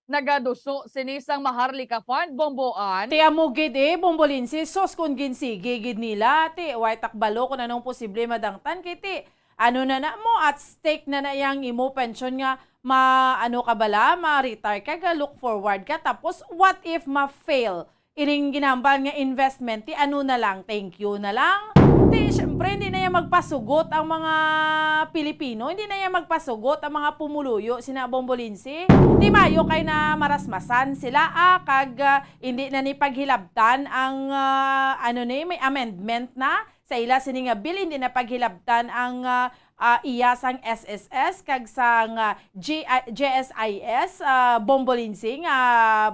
nagaduso sini sang Maharlika Fund, Bomboan. Ti amo gid, eh, Bombolinsi, sus, kun ginsigi gid nila, ti way takbalo kun anong posible madangtan, kay ti ano na na mo, at stake na na yang imo pensyon nga ma-, ano ka bala, ma-retire ka, ga look forward ka, tapos what if ma-fail ining ginhambal nga investment? Ti ano na lang, thank you na lang? Ti, syempre, hindi na yan magpasugot ang mga Pilipino, hindi na yan magpasugot ang mga pumuluyo, sina Bombolinsi. Ti mayo kay na marasmasan sila, ah, kag, ah, hindi na ni paghilabtan ang, ah, ano ni, may amendment na sa ila sini nga bill, hindi na paghilabtan ang, ah, ah, iya sang S S S kag sang, ah, G-, ah, G S I S, ah, Bombolinsi nga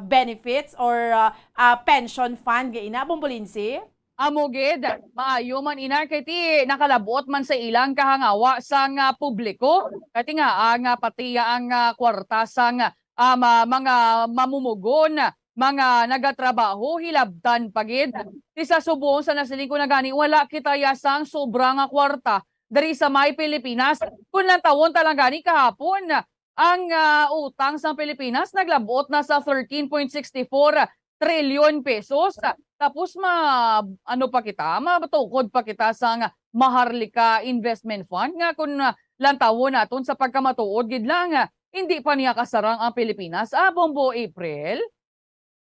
benefits or, ah, ah, pension fund nga ina, Bombolinsi? Amo gid, maayo man ina kay ti nakalabot man sa ilang kahangawa sang, ah, publiko. Kay ti nga, ah, nga pati ang, ah, kwarta sang, ah, ma-, mga mamumugon, mga nagatrabaho, hilabtan pa gid. Ti sa subong sa nasiling ko na gani, wala kita ya sang sobra nga kwarta diri sa may Pilipinas. Kung lantawon ta lang gani kahapon, ang, ah, utang sang Pilipinas naglabot na sa thirteen point six four trillion pesos. Tapos ma-, ano pa kita, matukod pa kita sang Maharlika Investment Fund nga kung, ah, lantawon naton sa pagkamatuod gid lang, ah, hindi pa niya kasarang ang Pilipinas. Ah, Bombo April?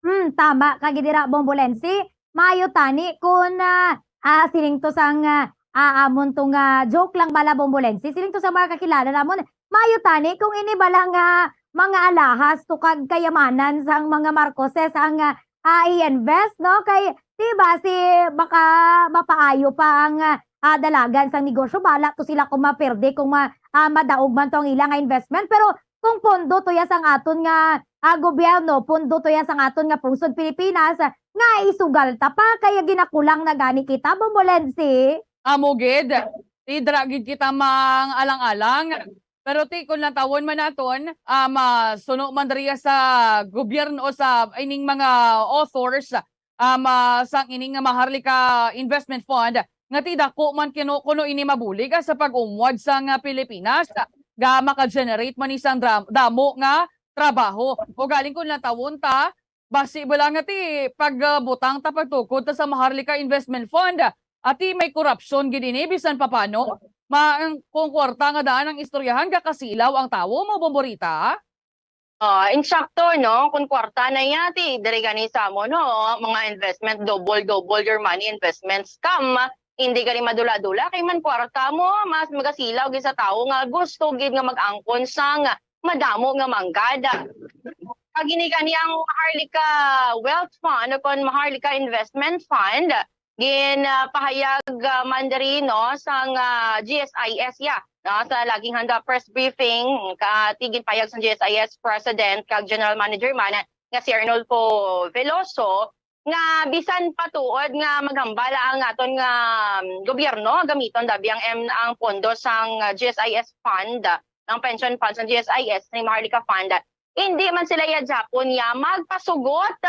Hmm, tama ka gid dira, Bombolensi. Maayo tani kun, ah, ah, sining to sang, ah, ah, amon to nga joke lang bala, Bombolensi. Sining to sa mga kakilala namon. Maayo tani kung ini bala nga mga alahas to kag kayamanan sang mga Marcoses ang, ah, ah, i-invest, no? Kay, di ba, si, baka mapaayo pa ang, ah, ah, dalagan sang negosyo. Bala to sila kung maperde, kung ma-, ah, madaog man to ang ila nga investment. Pero kung pondo to ya sang aton nga, ah, gobyerno, pondo to ya sang aton nga pungsod Pilipinas, nga isugal ta pa, kaya ginakulang na gani kita, Bombolensi. Amo gid, ti dira gid kita mang alang-alang. Pero ti, kung lantawon man naton, ah, masuno man diriya sa gobyerno, sa ining mga authors, um, ah, sang ini nga Maharlika Investment Fund, nga ti dako man kino-, kuno ini mabulig, ah, sa pag-umwad sang, ah, Pilipinas, ah, ga maka-generate man ni sang dram-, damo nga trabaho. Ugaling kung lantawon ta, basi bala nga ti pag, ah, butang ta, pagtukod ta sa Maharlika Investment Fund, ah, ti may korupsyon gid ini bisan papano. Ma-, ang, kung kwarta nga daan ang istoryahan, gakasilaw ang tawo mo, Bomborita? Ah, insakto, no? Kung kwarta na yati, diri gani sa amo, no? Mga investment, double, double your money investment scam. Hindi gani madula-dula, kay man kwarta mo, mas magasilaw gid sa tawo nga gusto gid nga mag-angkon sang madamo nga manggad. Kag ini gani ang Maharlika Wealth Fund o kon Maharlika Investment Fund, ginpahayag, ah, man diri, no, sang, ah, G S I S, ya, no, sa laging handa press briefing, ka, ti ginpahayag sang G S I S President kag General Manager man nga si Arnulfo Veloso, nga bisan pa tuod nga maghambal ang aton nga, um, gobyerno, gamiton dabi ang M-, ang pondo sang, ah, G S I S Fund, ang pension fund sang G S I S ni Maharlika Fund, hindi man sila iya Japon niya magpasugot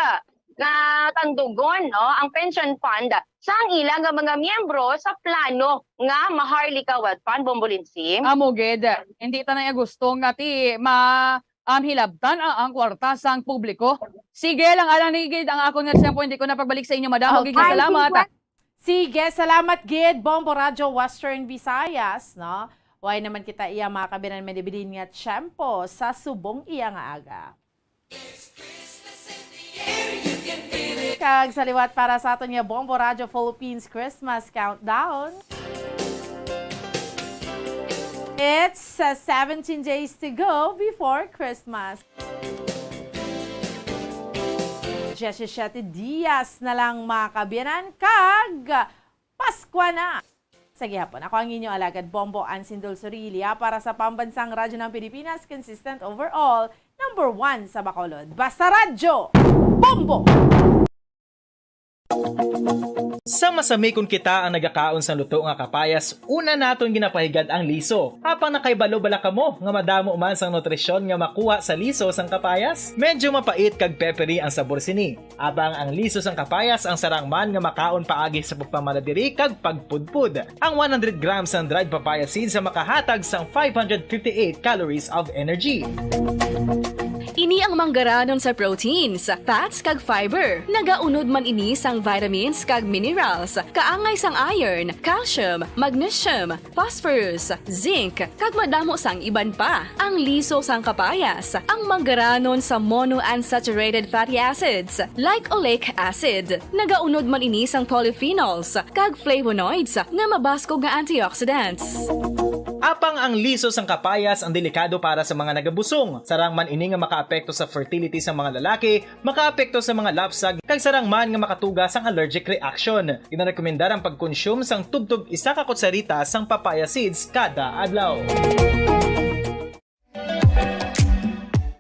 nga tandugon, no, ang pension fund sang ila nga mga miyembro sa plano nga Maharlika Wealth Fund, Bombolinsi. Amo gid, hindi ta na iya gusto nga ti ma-, um, hilabtan ang, ang kwarta sang publiko. Sige lang, alang ni gid ang akon nga tiyempo, hindi ko na pagbalik sa inyo, madam. Okay, salamat. Sige, salamat gid, Bombo Radyo Western Visayas, no? Way naman kita iya mga kabinan madibilin nga tiyempo sa subong iya nga aga. Kag sa liwat para sa aton nga Bombo Radyo Philippines Christmas Countdown. It's, uh, seventeen days to go before Christmas. Diyesisiyete dias na lang, mga kabiyanan, kag Paskwa na! Sa gihapon, ako ang inyo alagad, Bombo Ansin Dulsorilia, para sa Pambansang Radyo ng Pilipinas, consistent overall, number one sa Bacolod. Basta Radyo! Bombo! Sa masami kon kita ang nagakaon sang luto nga kapayas, una naton ginapahigad ang liso. Apang nakaibalo bala kamo nga madamo man sang nutrisyon nga makuha sa liso sang kapayas? Medyo mapait kag peppery ang sabor sini. Apang ang liso sang kapayas ang sarang man nga makaon paagi sa pagpamala diri kag pagpudpod. Ang one hundred grams sang dried papaya seeds ang makahatag sang five hundred fifty-eight calories of energy. Ini ang manggaranon sa proteins, fats, kag fiber. Nagaunod man ini sang vitamins kag minerals, kaangay sang iron, calcium, magnesium, phosphorus, zinc, kag madamo sang iban pa. Ang liso sang kapayas, ang manggaranon sa monounsaturated fatty acids, like oleic acid, nagaunod man ini sang polyphenols kag flavonoids nga mabaskog nga antioxidants. Apang ang liso sang kapayas ang delikado para sa mga nagabusong. Sarang man ini nga makaapekto sa fertility sa mga lalaki, makaapekto sa mga lapsag, kag sarang man nga makatuga sang allergic reaction. Ginarekomendar ang pagkonsume sang tubtob isa ka kutsarita sang papaya seeds kada adlaw.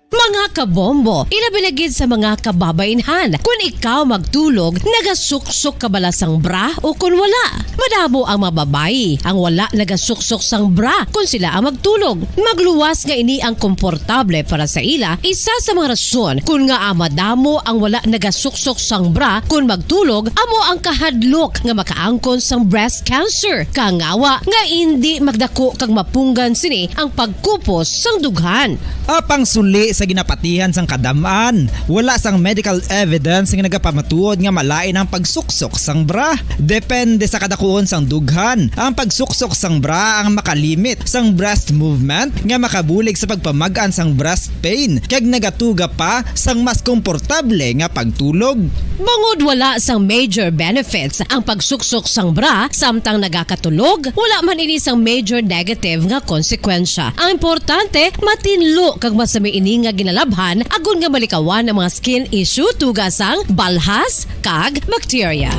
Mga kabombo, ilabi na gid sa mga kababainhan, kun ikaw magtulog, nagasuksok ka bala sang bra o kun wala? Madamo ang mga babayi ang wala nagasuksok sang bra kun sila ang magtulog. Magluwas nga ini ang komportable para sa ila, isa sa mga rason kun ngaa madamo ang wala nagasuksok sang bra kun magtulog amo ang kahadlok nga makaangkon sang breast cancer, kangawa nga indi magdako kag mapunggan sini ang pagkupos sang dughan. Apang suli sa ginapatihan sang kadam-an, wala sang medical evidence nga nagapamatuod nga malain ang pagsuksok sang bra. Depende sa kadakuon sang dughan, ang pagsuksok sang bra ang makalimit sang breast movement nga makabulig sa pagpamag-an sang breast pain kag nagatuga pa sang mas komportable nga pagtulog. Bangod wala sang major benefits ang pagsuksok sang bra samtang nagakatulog, wala man ini sang major negative nga konsekwensya. Ang importante, matinlo kag masami ini nga ginalabhan agod nga malikawan ang mga skin issue tuga sang balhas kag bacteria.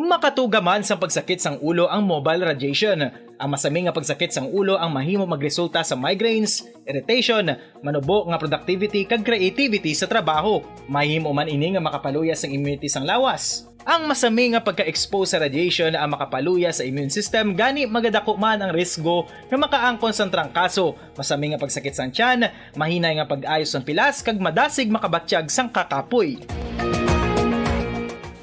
Makatuga man sang pagsakit sang ulo ang mobile radiation. Ang masami nga pagsakit sang ulo ang mahimo magresulta sa migraines, irritation, manubo nga productivity kag creativity sa trabaho. Mahimo man ini nga makapaluya sang immunity sang lawas. Ang masami nga pagka-expose sa radiation ang makapaluya sa immune system, gani magadako man ang risgo nga makaangkon sang trangkaso, masami nga pagsakit sang tiyan, mahinay nga pag-ayo sang pilas, kag madasig makabatyag sang kakapoy.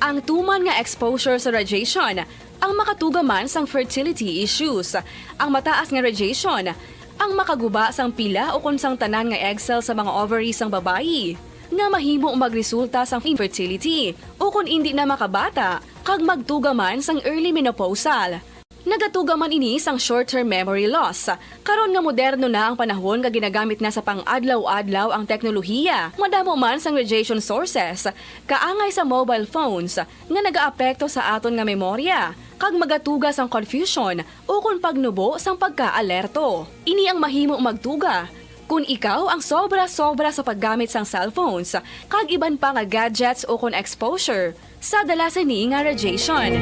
Ang tuman nga exposure sa radiation ang makatuga man sang fertility issues. Ang mataas nga radiation ang makaguba sang pila ukon sang tanan nga egg cell sa mga ovary sang babayi. nga mahimo magresulta sang infertility, ukon indi na makabata, kag magtuga man sang early menopausal. Nagatuga man ini sang short-term memory loss. Karon nga moderno na ang panahon nga ginagamit na sa pang-adlaw-adlaw ang teknolohiya, madamo man sang radiation sources, kaangay sa mobile phones, nga nagaapekto sa aton nga memorya, kag magatuga sang confusion ukon pagnubo sang pagkaalerto. Ini ang mahimo magtuga kon ikaw ang sobra-sobra sa paggamit sang cellphones kag iban pa nga gadgets ukon exposure sa dala sini nga radiation.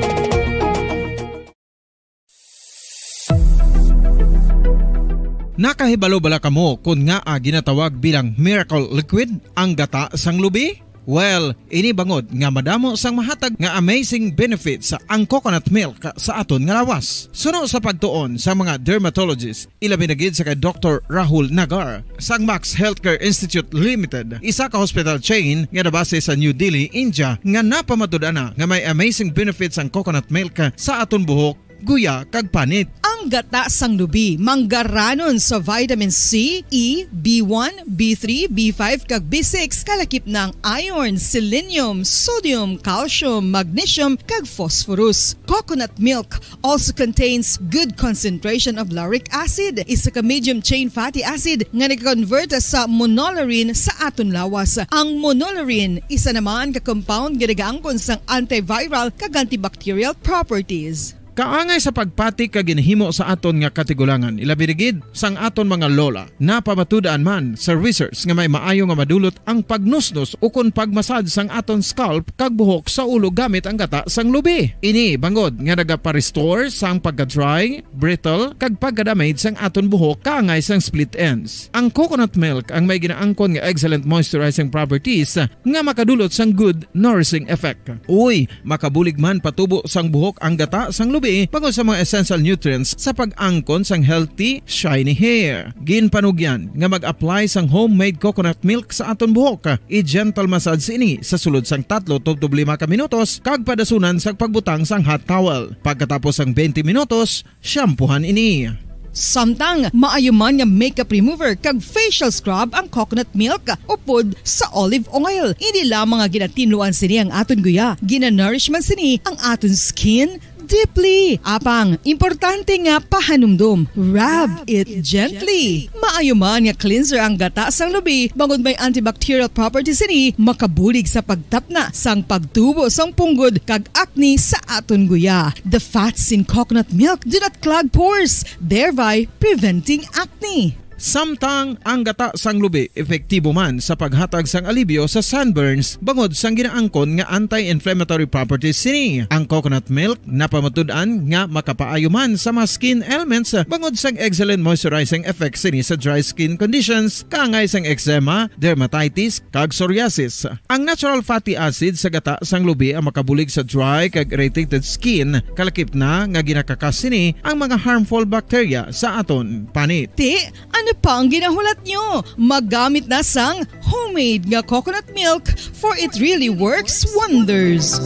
Nakahibalo bala kamo kon ngaa ginatawag bilang miracle liquid ang gata sang lubi? Well, ini bangod nga madamo sang mahatag nga amazing benefits ang coconut milk sa aton nga lawas. Suno sa pagtuon sa mga dermatologist, ilabi na gid sa kay Doktor Rahul Nagar sang Max Healthcare Institute Limited, isa ka hospital chain nga nabase sa New Delhi, India, nga napamatud-an na nga may amazing benefits ang coconut milk sa aton buhok, guya, kag panit. Ang gata sang lubi manggaranon sa vitamin C, E, B one, B three, B five, kag B six, kalakip na ang iron, selenium, sodium, calcium, magnesium, kag phosphorus. Coconut milk also contains good concentration of lauric acid, isa ka medium chain fatty acid nga nag-convert sa monolaurin sa aton lawas. Ang monolaurin isa naman ka compound nga nagaangkon sang antiviral kag antibacterial properties. Kaangay sa pagpati kag ginhimo sa aton nga katigulangan, ilabi na gid sang aton mga lola. Napamatud-an man sa research nga may maayo nga madulot ang pagnusnos ukon pagmasad sang aton scalp kag buhok sa ulo gamit ang gata sang lubi. Ini bangod nga nagaparestore sang pagka-dry, brittle, kag pagka-damage sang aton buhok kaangay sang split ends. Ang coconut milk ang may ginaangkon nga excellent moisturizing properties nga makadulot sang good nourishing effect. Uy, makabulig man patubo sang buhok ang gata sang lubi bangod sa mga essential nutrients sa pag-angkon sang healthy, shiny hair. Ginpanugyan nga mag-apply sang homemade coconut milk sa aton buhok. I-gentle massage ini sa sulod sang tatlo tubtob lima ka minutos kag padasunan sa pagbutang sang hot towel. Pagkatapos sang twenty minutos, shampoohan ini. Samtang maayo man nga makeup remover kag facial scrub ang coconut milk upod sa olive oil. Hindi lamang nga ginatinluan sini ang aton guya, ginanourish man sini ang aton skin deeply. Apang, importante nga pahanumdom, rub it gently. Maayo man nga cleanser ang gata sang lubi, bangod may antibacterial properties sini, makabulig sa pagtapna sang pagtubo sang punggod kag acne sa aton guya. The fats in coconut milk do not clog pores, thereby preventing acne. Samtang ang gata sang lubi epektibo man sa paghatag sang alibyo sa sunburns bangod sang ginaangkon nga anti-inflammatory properties sini. Ang coconut milk napamatud-an nga makapaayo man sa mga skin ailments bangod sang excellent moisturizing effects sini sa dry skin conditions, kaangay sang eczema, dermatitis, kag psoriasis. Ang natural fatty acid sa gata sang lubi ang makabulig sa dry kag irritated skin, kalakip na nga ginakakas sini ang mga harmful bacteria sa aton panit. Ti, ano pa ang ginahulat nyo? Magamit na sang homemade nga coconut milk, for it really works wonders.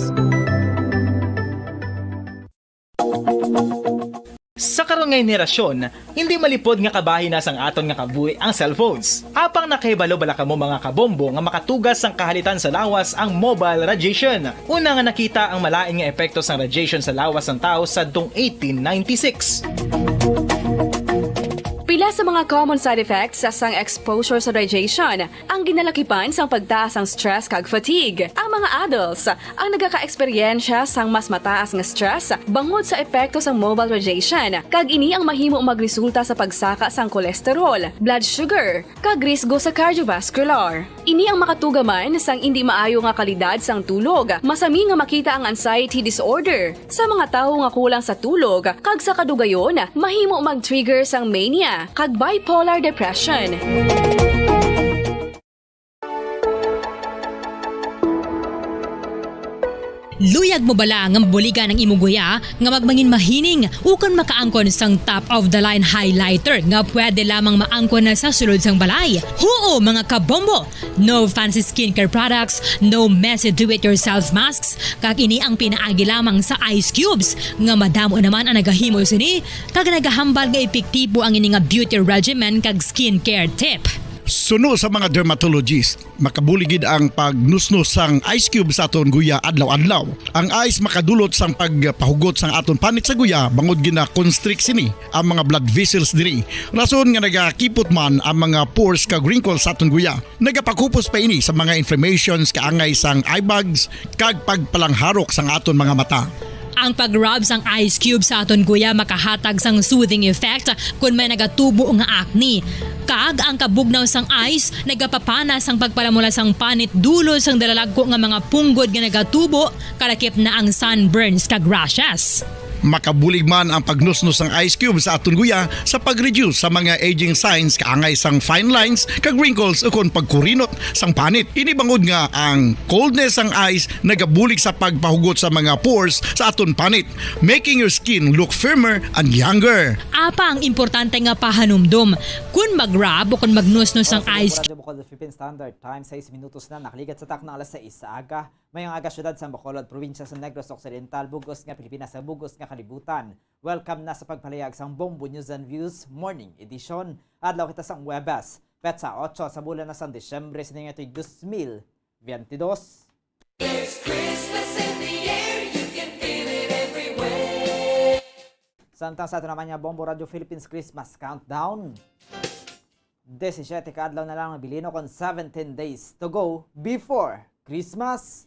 Sa karon nga henerasyon, hindi malipod nga kabahin na sang aton nga kabuhi ang cellphones. Apang nakahibalo bala kamo, mga kabombo, nga makatuga sang kahalitan sa lawas ang mobile radiation? Una nga nakita ang malain nga epekto sang radiation sa lawas sang tawo sadtong eighteen ninety-six. Pila sa mga common side effects sang exposure sa radiation ang ginalakipan sang pagtaas sang stress kag fatigue. Ang mga adults ang nagakaeksperyensya sang mas mataas nga stress bangod sa epekto sang mobile radiation, kag ini ang mahimo magresulta sa pagsaka sang cholesterol, blood sugar, kag risgo sa cardiovascular. Ini ang makatuga man sang indi maayo nga kalidad sang tulog, masami nga makita ang anxiety disorder sa mga tawo nga kulang sa tulog, kag sa kadugayon mahimo mag-trigger sang mania kag bipolar depression. Luyag mo bala nga mabuligan ang imo guya nga magmangin mahining ukon makaangkon sang top of the line highlighter nga pwede lamang maangkon na sa sulod sang balay? Huo, mga kabombo! No fancy skincare products, no messy do-it-yourself masks, kag ini ang pinaagi lamang sa ice cubes nga madamo naman ang nagahimo sini kag nagahambal nga epektibo ang ini nga beauty regimen kag skincare tip. Suno sa mga dermatologist, makabulig gid ang pagnusnos sang ice cube sa aton guya adlaw-adlaw. Ang ice makadulot sang pagpahugot sang aton panit sa guya bangod gina-constrict sini ang mga blood vessels diri. Rason nga nagakipot man ang mga pores kag wrinkles sa aton guya. Nagapakupos pa ini sa mga inflammations kaangay sang eye bags kag pagpalangharok sang aton mga mata. Ang pag-rub sang ice cube sa aton guya makahatag sang soothing effect kon may nagatubo nga acne. Kag ang kabugnaw sang ice nagapapana sang pagpalamula sang panit dulot sang dalalagko nga mga punggod nga nagatubo, kalakip na ang sunburns kag rashes. Makabulig man ang pagnusnos sang ice cube sa aton guya sa pag-reduce sa mga aging signs kaangay sang fine lines kag wrinkles ukon pagkurinot sang panit. Ini bangod nga ang coldness sang ice nagabulig sa pagpahugot sa mga pores sa aton panit, making your skin look firmer and younger. Apang importante nga pahanumdom, kun mag-rub o kun magnusnos ang ice Radyo Bacolod Philippine Standard Time, sais minutos na nakaligat sa takna alas sais sa aga. Mayong aga, syudad sang Bacolod, probinsya sa Negros Occidental, bug-os nga Pilipinas, sa bug-os nga kalibutan. Welcome na sa pagpalihag sang Bombo News and Views Morning Edition. Adlaw kita sang Huwebes, petsa otso sa bulan na sang Disyembre sa tuig dos mil biyente dos. There's Christmas in the air, you can feel it everywhere. Samtang sa ato naman nga Bombo Radyo Philippines Christmas Countdown, disisyete ka adlaw na lang ang bilin, kon seventeen days to go before Christmas.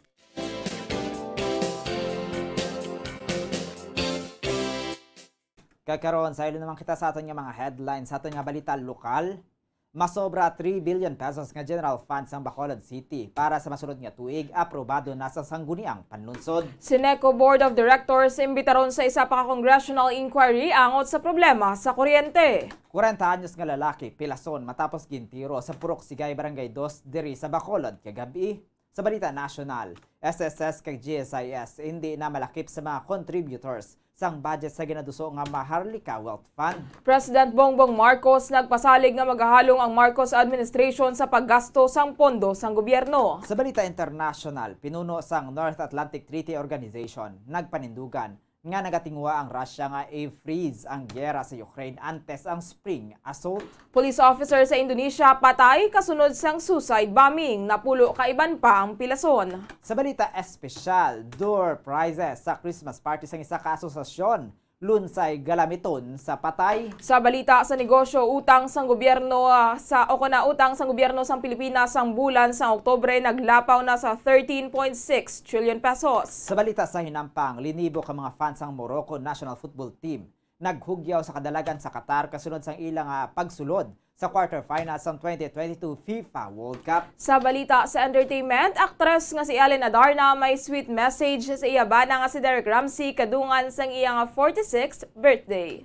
Kag karon, saylo naman kita sa aton nga mga headlines, sa aton nga balita lokal. Masobra three billion pesos nga general fund sang Bacolod City para sa masunod nga tuig, aprobado na sa Sangguniang Panlungsod. Sineco Board of Directors imbitaron sa isa pa ka congressional inquiry angot sa problema sa kuryente. Kwarenta anyos nga lalaki pilason matapos gintiro sa Purok Sigay, Barangay Dos, diri sa Bacolod kagab-i. Sa balita nasyonal, S S S kag G S I S hindi na malakip sa mga contributors sang budget sa ginaduso nga Maharlika Wealth Fund. President Bongbong Marcos nagpasalig nga magahalong ang Marcos administration sa paggasto sang pondo sang gobyerno. Sa balita international, pinuno sang North Atlantic Treaty Organization nagpanindugan nga nagatinguha ang Russia nga i-freeze ang giyera sa Ukraine antes ang spring assault. Police officer sa Indonesia patay kasunod sang suicide bombing, napulo ka iban pa ang pilason. Sa balita espesyal, door prizes sa Christmas party sang isa ka asosasyon, lunsay galamiton sa patay. Sa balita sa negosyo, utang sang gobyerno, ah, sa, o kuna utang sang gobyerno sang Pilipinas sang bulan sang Oktubre naglapaw na sa thirteen point six trillion pesos. Sa balita sa hinampang, linibo ka mga fans sang Morocco national football team naghugyaw sa kadalagan sa Qatar kasunod sang ila nga pagsulod sa quarterfinals sang twenty twenty-two FIFA World Cup. Sa balita sa entertainment, aktres nga si Ellen Adarna may sweet message sa iya bana nga si Derek Ramsey kadungan sang iya nga forty-sixth birthday.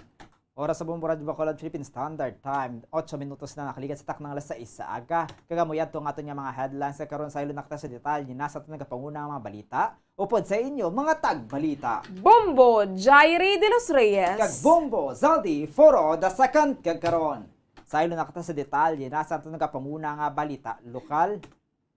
Oras sa Bombo Radyo Bacolod Philippine Standard Time, otso minutos na nakaligat sa taknang alas sais sa aga. Kag amo yadto ang aton nga mga headlines. Sa karon, saylo na kita sa detalye na sa aton nagapanguna nga mga balita. Upod sa inyo, mga tagbalita, Bombo Jairi de los Reyes kag Bombo Zaldi Foro the second. Kag karon, saylo na kita sa detalye na sa aton nagapanguna nga balita lokal.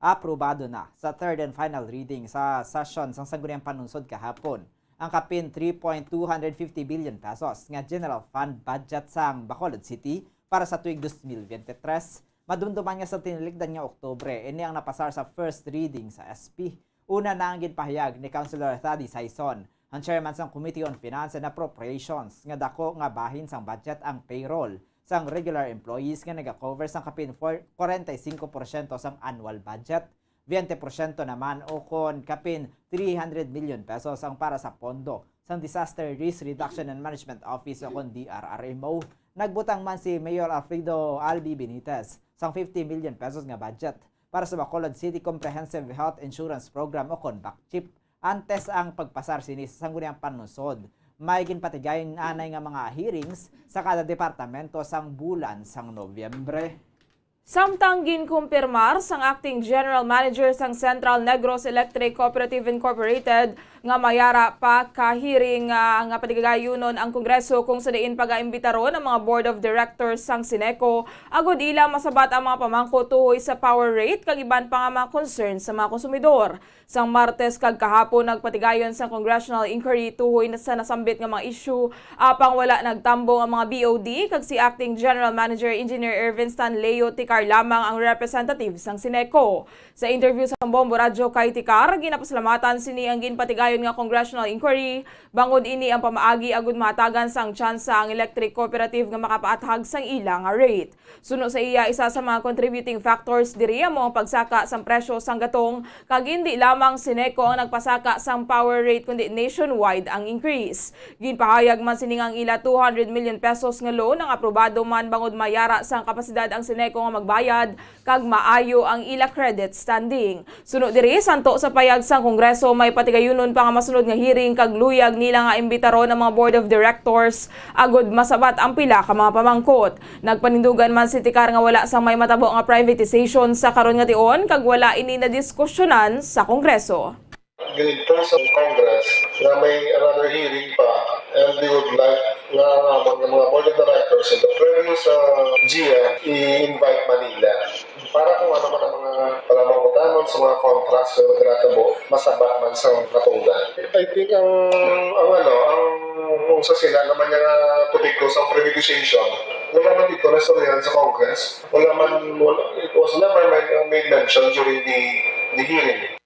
Aprobado na sa third and final reading sa session sang Sangguniang Panlungsod kahapon ang kapin three point two hundred fifty billion pesos nga general fund budget sang Bacolod City para sa tuig dos mil biyente tres. Madumduman nga sa tinilikdan nga Oktubre, ini ang napasar sa first reading sa S P. Una na ang ginpahayag ni Councilor Thady Sison, ang chairman sang Committee on Finance and Appropriations, nga dako nga bahin sang budget ang payroll sang regular employees nga nagakover sang kapin for kwarenta y singko porsyento sang annual budget. Biyente porsyento naman, o kon kapin three hundred million pesos, ang para sa pondo sang Disaster Risk Reduction and Management Office o kon D R R M O. Nagbutang man si Mayor Alfredo Albi Benitez sang fifty million pesos nga budget para sa Bacolod City Comprehensive Health Insurance Program o kon BACCHIP antes ang pagpasar sini sa Sangguniang Panlungsod. May ginpatigayon anay nga mga hearings sa kada departamento sang bulan sang Nobyembre. Samtang ginkumpirmar sang acting general manager sang Central Negros Electric Cooperative Incorporated nga mayara pa ka hearing, ah, nga patigayunon ang Kongreso kung sa diin pagaimbitaron ang mga board of directors sang Sineco agud ila masabat ang mga pamangko tuhoy sa power rate kag iban pa nga mga concern sa mga konsumidor. Sang Martes kag kahapon, nagpatigayon sang congressional inquiry tuhoy na sa nasambit nga mga isyu, apang wala nagtambong ang mga B O D kag si Acting General Manager Engineer Ervin Stan Leo Ticar lamang ang representative sang Sineco. Sa interview sa Bombo Radyo kay Ticar, ginapasalamatan sini ang ginpatigayon nga congressional inquiry bangod ini ang pamaagi agud mahatagan sang tsansa ang electric cooperative nga makapaathag sang ila nga rate. Suno sa iya, isa sa mga contributing factors diri amo ang pagsaka sang presyo sang gatong, kag indi lamang Sineco ang nagpasaka sang power rate kundi nationwide ang increase. Ginpahayag man sini nga ang ila two hundred million pesos nga loan ang aprobado man bangod mayara sang kapasidad ang Sineco nga magbayad kag maayo ang ila credit standing. Suno diri, santo sa payag sang Kongreso, may patigayunon pa nga masunod nga hearing kag luyag nila nga imbitaron ang mga Board of Directors agud masabat ang pila ka mga pamangkot. Nagpanindugan man si Ticar nga wala sang may matabo nga privatization sa karon nga tion kag wala ini nadiskusyonan sa Kongreso. Ginainform sa Congress nga may another hearing pa, and they would like nga ang amon nga mga board of directors and the previous uh, G M i-invite Manila para kung ano man ang mga palamangutangon sa mga contracts nga ginatabo, masabat man sa katungdan. I think ang ang ano, ang kung sa sila naman nga topiko sa privatization, wala man dito na istoryahan sa Congress. Wala man, wala, it was never made, made mention during the, the hearing.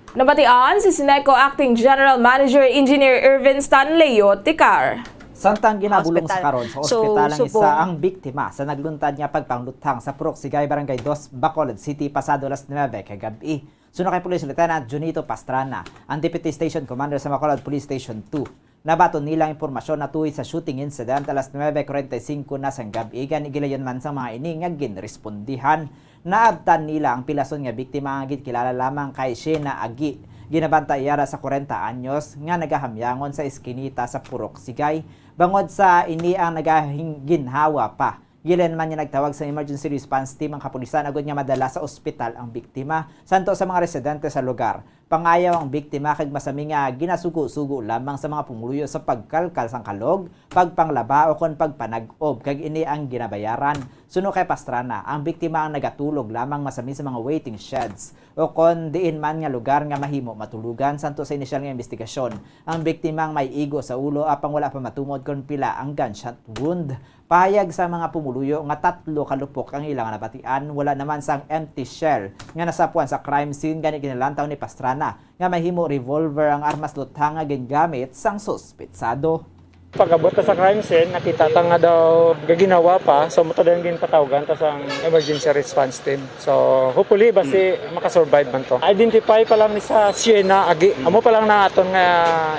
Nabatian si Sineco Acting General Manager Engineer Irvin Stanleo Ticar. Samtang ginabulong sa karon sa ospital ang isa ang biktima sa nagluntad nga pagpangluthang sa Purok Sigay, Barangay Dos, Bacolod City, pasado alas nuebe kagab-i. Suno kay Police Lieutenant Junito Pastrana, ang Deputy Station Commander sa Bacolod Police Station two, nabaton nila ang impormasyon na tuhoy sa shooting incident alas nuebe kuwarenta y singko na sang gab-i, gani gilayon man sang mga ini nga ginrespondihan. Naabtan nila ang pilason nga biktima nga ginkilala lamang kay Shena Agi, ginabantay yara sa kwarenta anyos, nga nagahamyangon sa iskinita sa Purok Sigay. Bangod sa ini ang nagahinginhawa pa, gilayon man nga nagtawag sa emergency response team ang kapulisan agud nga madala sa ospital ang biktima. Santo sa mga residente sa lugar, pangayaw ang biktima kag masami nga ginasugo-sugo lamang sa mga pumuluyo sa pagkalkal sang kalog, pagpanglaba, o kon pagpanag-ob, kag ini ang ginabayaran. Suno kay Pastrana, ang biktima ang nagatulog lamang masami sa mga waiting sheds o kon diin man nga lugar nga mahimo matulogan. Santo sa inisyal nga imbestigasyon, ang biktima ang may igo sa ulo, apang wala pa matumod kon pila ang gunshot wound. Pahayag sa mga pumuluyo nga tatlo ka lupok ang ila nga nabatian, wala naman sang empty shell nga nasapuan sa crime scene, gani ginalantaw ni Pastrana nga mahimo revolver ang armas luthang nga gingamit sang suspetsado. Pag-abot ta sa crime scene, nakita ta nga daw gaginawa pa, so mo ta dayon ginpatawgan ta sang emergency response team. So, hopefully, basi makasurvive man to. Identify pa lang ni sa Siena Agi. Amo pa lang na aton nga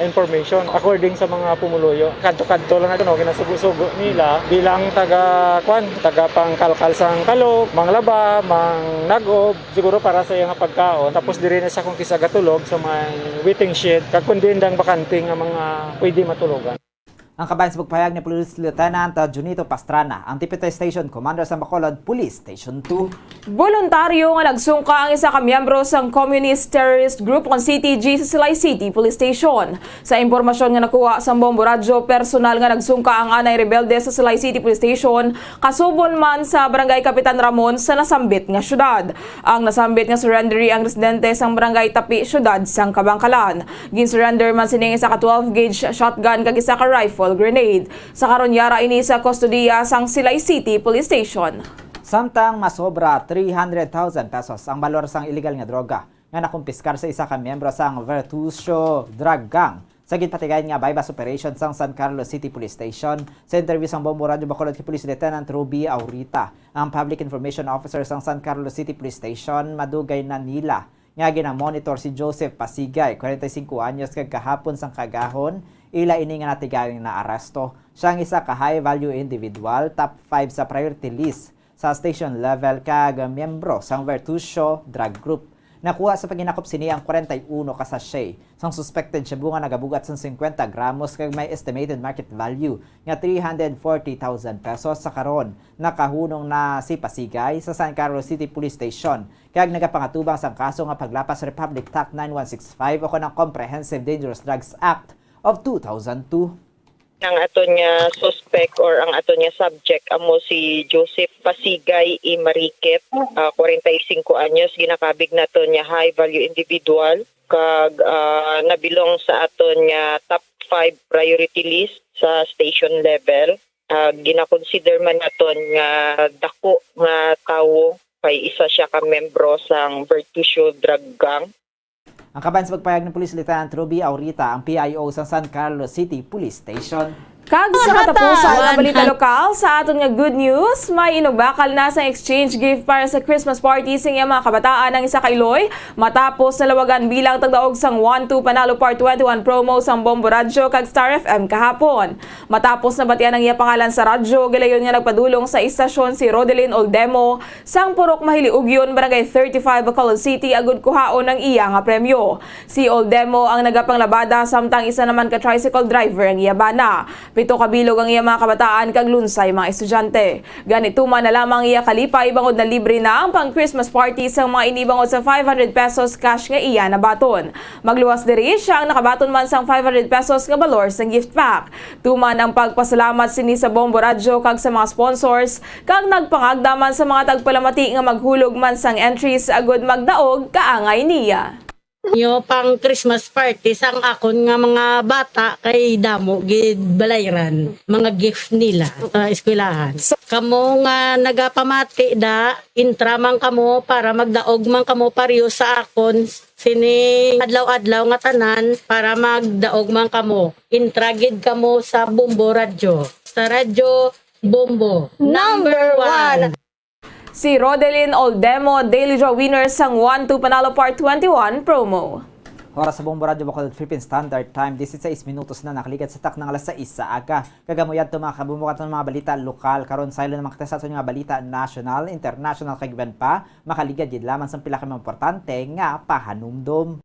information according sa mga pumuluyo. Kadto-kadto lang na, no, ginasugo-sugo nila bilang taga, kwan, taga pangkalkal sang kalog, manglaba, mangnag-ob, siguro para sa iya nga pagkaon. Tapos diri na sa kung kisa gatulog sa may waiting shed, kag kun diin dang bakante nga mga pwede matulogan. Ang kabahin sa pagpahayag ni Police Lieutenant Junito Pastrana, ang Deputy Station Commander sa Bacolod Police Station two. Boluntaryo nga nagsungka ang isa ka miyembro sang communist terrorist group kon C T G sa Silay City Police Station. Sa impormasyon nga nakuha sa Bombo Radyo, personal nga nagsungka ang anay rebelde sa Silay City Police Station, kasubon man sa Barangay Kapitan Ramon sa nasambit nga syudad. Ang nasambit nga surrenderee ang residente sang Barangay Tapi, syudad sang Kabangkalan. Gin-surrender man sini ang isa ka twelve gauge shotgun kag isa ka rifle grenade. Sa karon yara ini sa kustodiya sang Silay City Police Station. Samtang masobra three hundred thousand pesos ang balor sang iligal nga droga nga nakumpiskar sa isa ka miyembro sang Vertucio Drug Gang sa ginpatigayon nga buy-bust operation sang San Carlos City Police Station. Sa interview sang Bombo Radyo Bacolod kay Police Lieutenant Ruby Aurita, ang Public Information Officer sang San Carlos City Police Station, madugay na nila nga ginamonitor si Joseph Pasigay, kwarenta y singko anyos, kag kahapon sang kaagahon, ila ini nga natigayon naaresto. Siya ang isa ka high-value individual, top five sa priority list sa station level, kag miyembro sang Vertucio Drug Group. Nakuha sa paghinakop sini ang kwarenta y uno ka sachet sang suspected shabu nga nagabugat sang singkwenta gramos kag may estimated market value nga three hundred forty thousand pesos. Sa karon, nakahunong na si Pasigay sa San Carlos City Police Station kag nagapangatubang sang kaso nga paglapas sa Republic Act nine one six five o kon ang Comprehensive Dangerous Drugs Act of two thousand two. Ang aton nga suspect or ang aton nga subject amo si Joseph Pasigay Imarikit, ah, kwarenta y singko anyos, ginakabig naton nga high value individual kag, ah, nabilong sa aton nga top five priority list sa station level. Ah, gina-consider man naton nga dako nga tawo kay isa siya ka membro sang Bertucio drug gang. Ang kaban sa pagpahayag ni Police Lieutenant Ruby Aurita, ang P I O sa San Carlos City Police Station. Kag sa katapusan nga balita lokal, sa aton nga good news, may inugbakal na sa exchange gift para sa Christmas party sa iyang mga kabataan ang isa ka Iloy, matapos nalawagan bilang tagdaog sang One Two Panalo Part Twenty-one promo sang Bombo Radyo kag Star F M kahapon. Matapos nabatian ang iya pangalan sa radyo, gilayon nga nagpadulong sa istasyon si Rodelin Oldemo sang Purok Mahiliugyon, Barangay thirty-five, Bacolod City, agud kuhaon ang iya nga premyo. Si Oldemo ang nagapanglabada, samtang isa naman ka tricycle driver ang iya bana. Pito ka bilog ang iya mga kabataan kag lunsay mga estudyante. Gani, tuman na lamang iya kalipay bangod na libre na ang pang Christmas party sang mga ini bangod sa five hundred pesos cash nga iya nabaton. Magluwas diri, siya ang nakabaton man sang five hundred pesos nga balor sang gift pack. Tuman ang pagpasalamat sini sa Bombo Radyo kag sa mga sponsors, kag nagpangagda man sa mga tagpalamati nga maghulog man sang entries agud magdaog kaangay niya. Nyo pang Christmas party sang akon nga mga bata kay damo gid balayran mga gift nila sa eskwelahan. Kamo nga nagapamati da, intra man kamo para magdaog man kamo paryo sa akon sini adlaw-adlaw nga tanan para magdaog man kamo. Intra gid kamo sa Bombo Radyo. Sa Radyo Bombo, number one. Si Rodelin Oldemo, Daily Draw winner sang One Two Panalo Part Twenty-one promo. Oras sa Bombo Radyo Bacolod Philippine Standard Time, disiseis minutos na nakaligad sa takna nga alas sais sa aga. Kag amo yadto, mga kabombo, aton mga balita lokal. Karon, saylo naman kita sa aton nga balita national, international, kag iban pa. Makaligad gid lamang sa pila ka mga importante nga pahanumdom.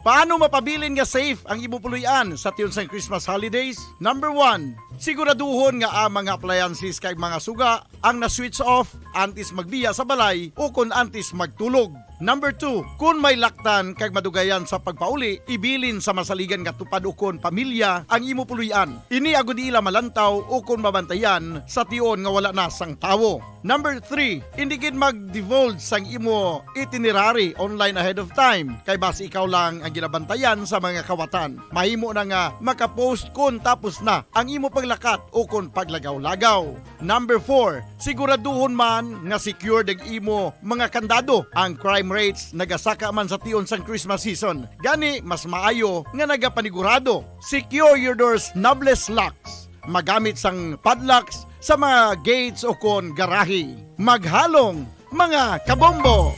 Paano mapabilin nga safe ang imo puloy-an sa tion sang Christmas holidays? Number one, siguraduhon nga ang mga appliances kag mga suga ang na-switch off antes magbiya sa balay ukon antes magtulog. Number two, kon may laktan kag madugayan sa pagpauli, ibilin sa masaligan nga tupad ukon pamilya ang imo puloy-an. Ini agud ila malantaw ukon mabantayan sa tion nga wala na sang tawo. Number three, indi gid mag-divulge sang imo itinerary online ahead of time, kay basi ikaw lang ang ginabantayan sa mga kawatan. Mahimo na nga makapost kon tapos na ang imo paglakat ukon paglagaw-lagaw. Number four, siguraduhon man nga secured ang imo mga kandado. Ang crime rates nagasaka man sa tion sang Christmas season. Gani, mas maayo nga nagapanigurado. Secure your doors, knobless locks. Magamit sang padlocks sa mga gates ukon garahe. Maghalong, mga kabombo!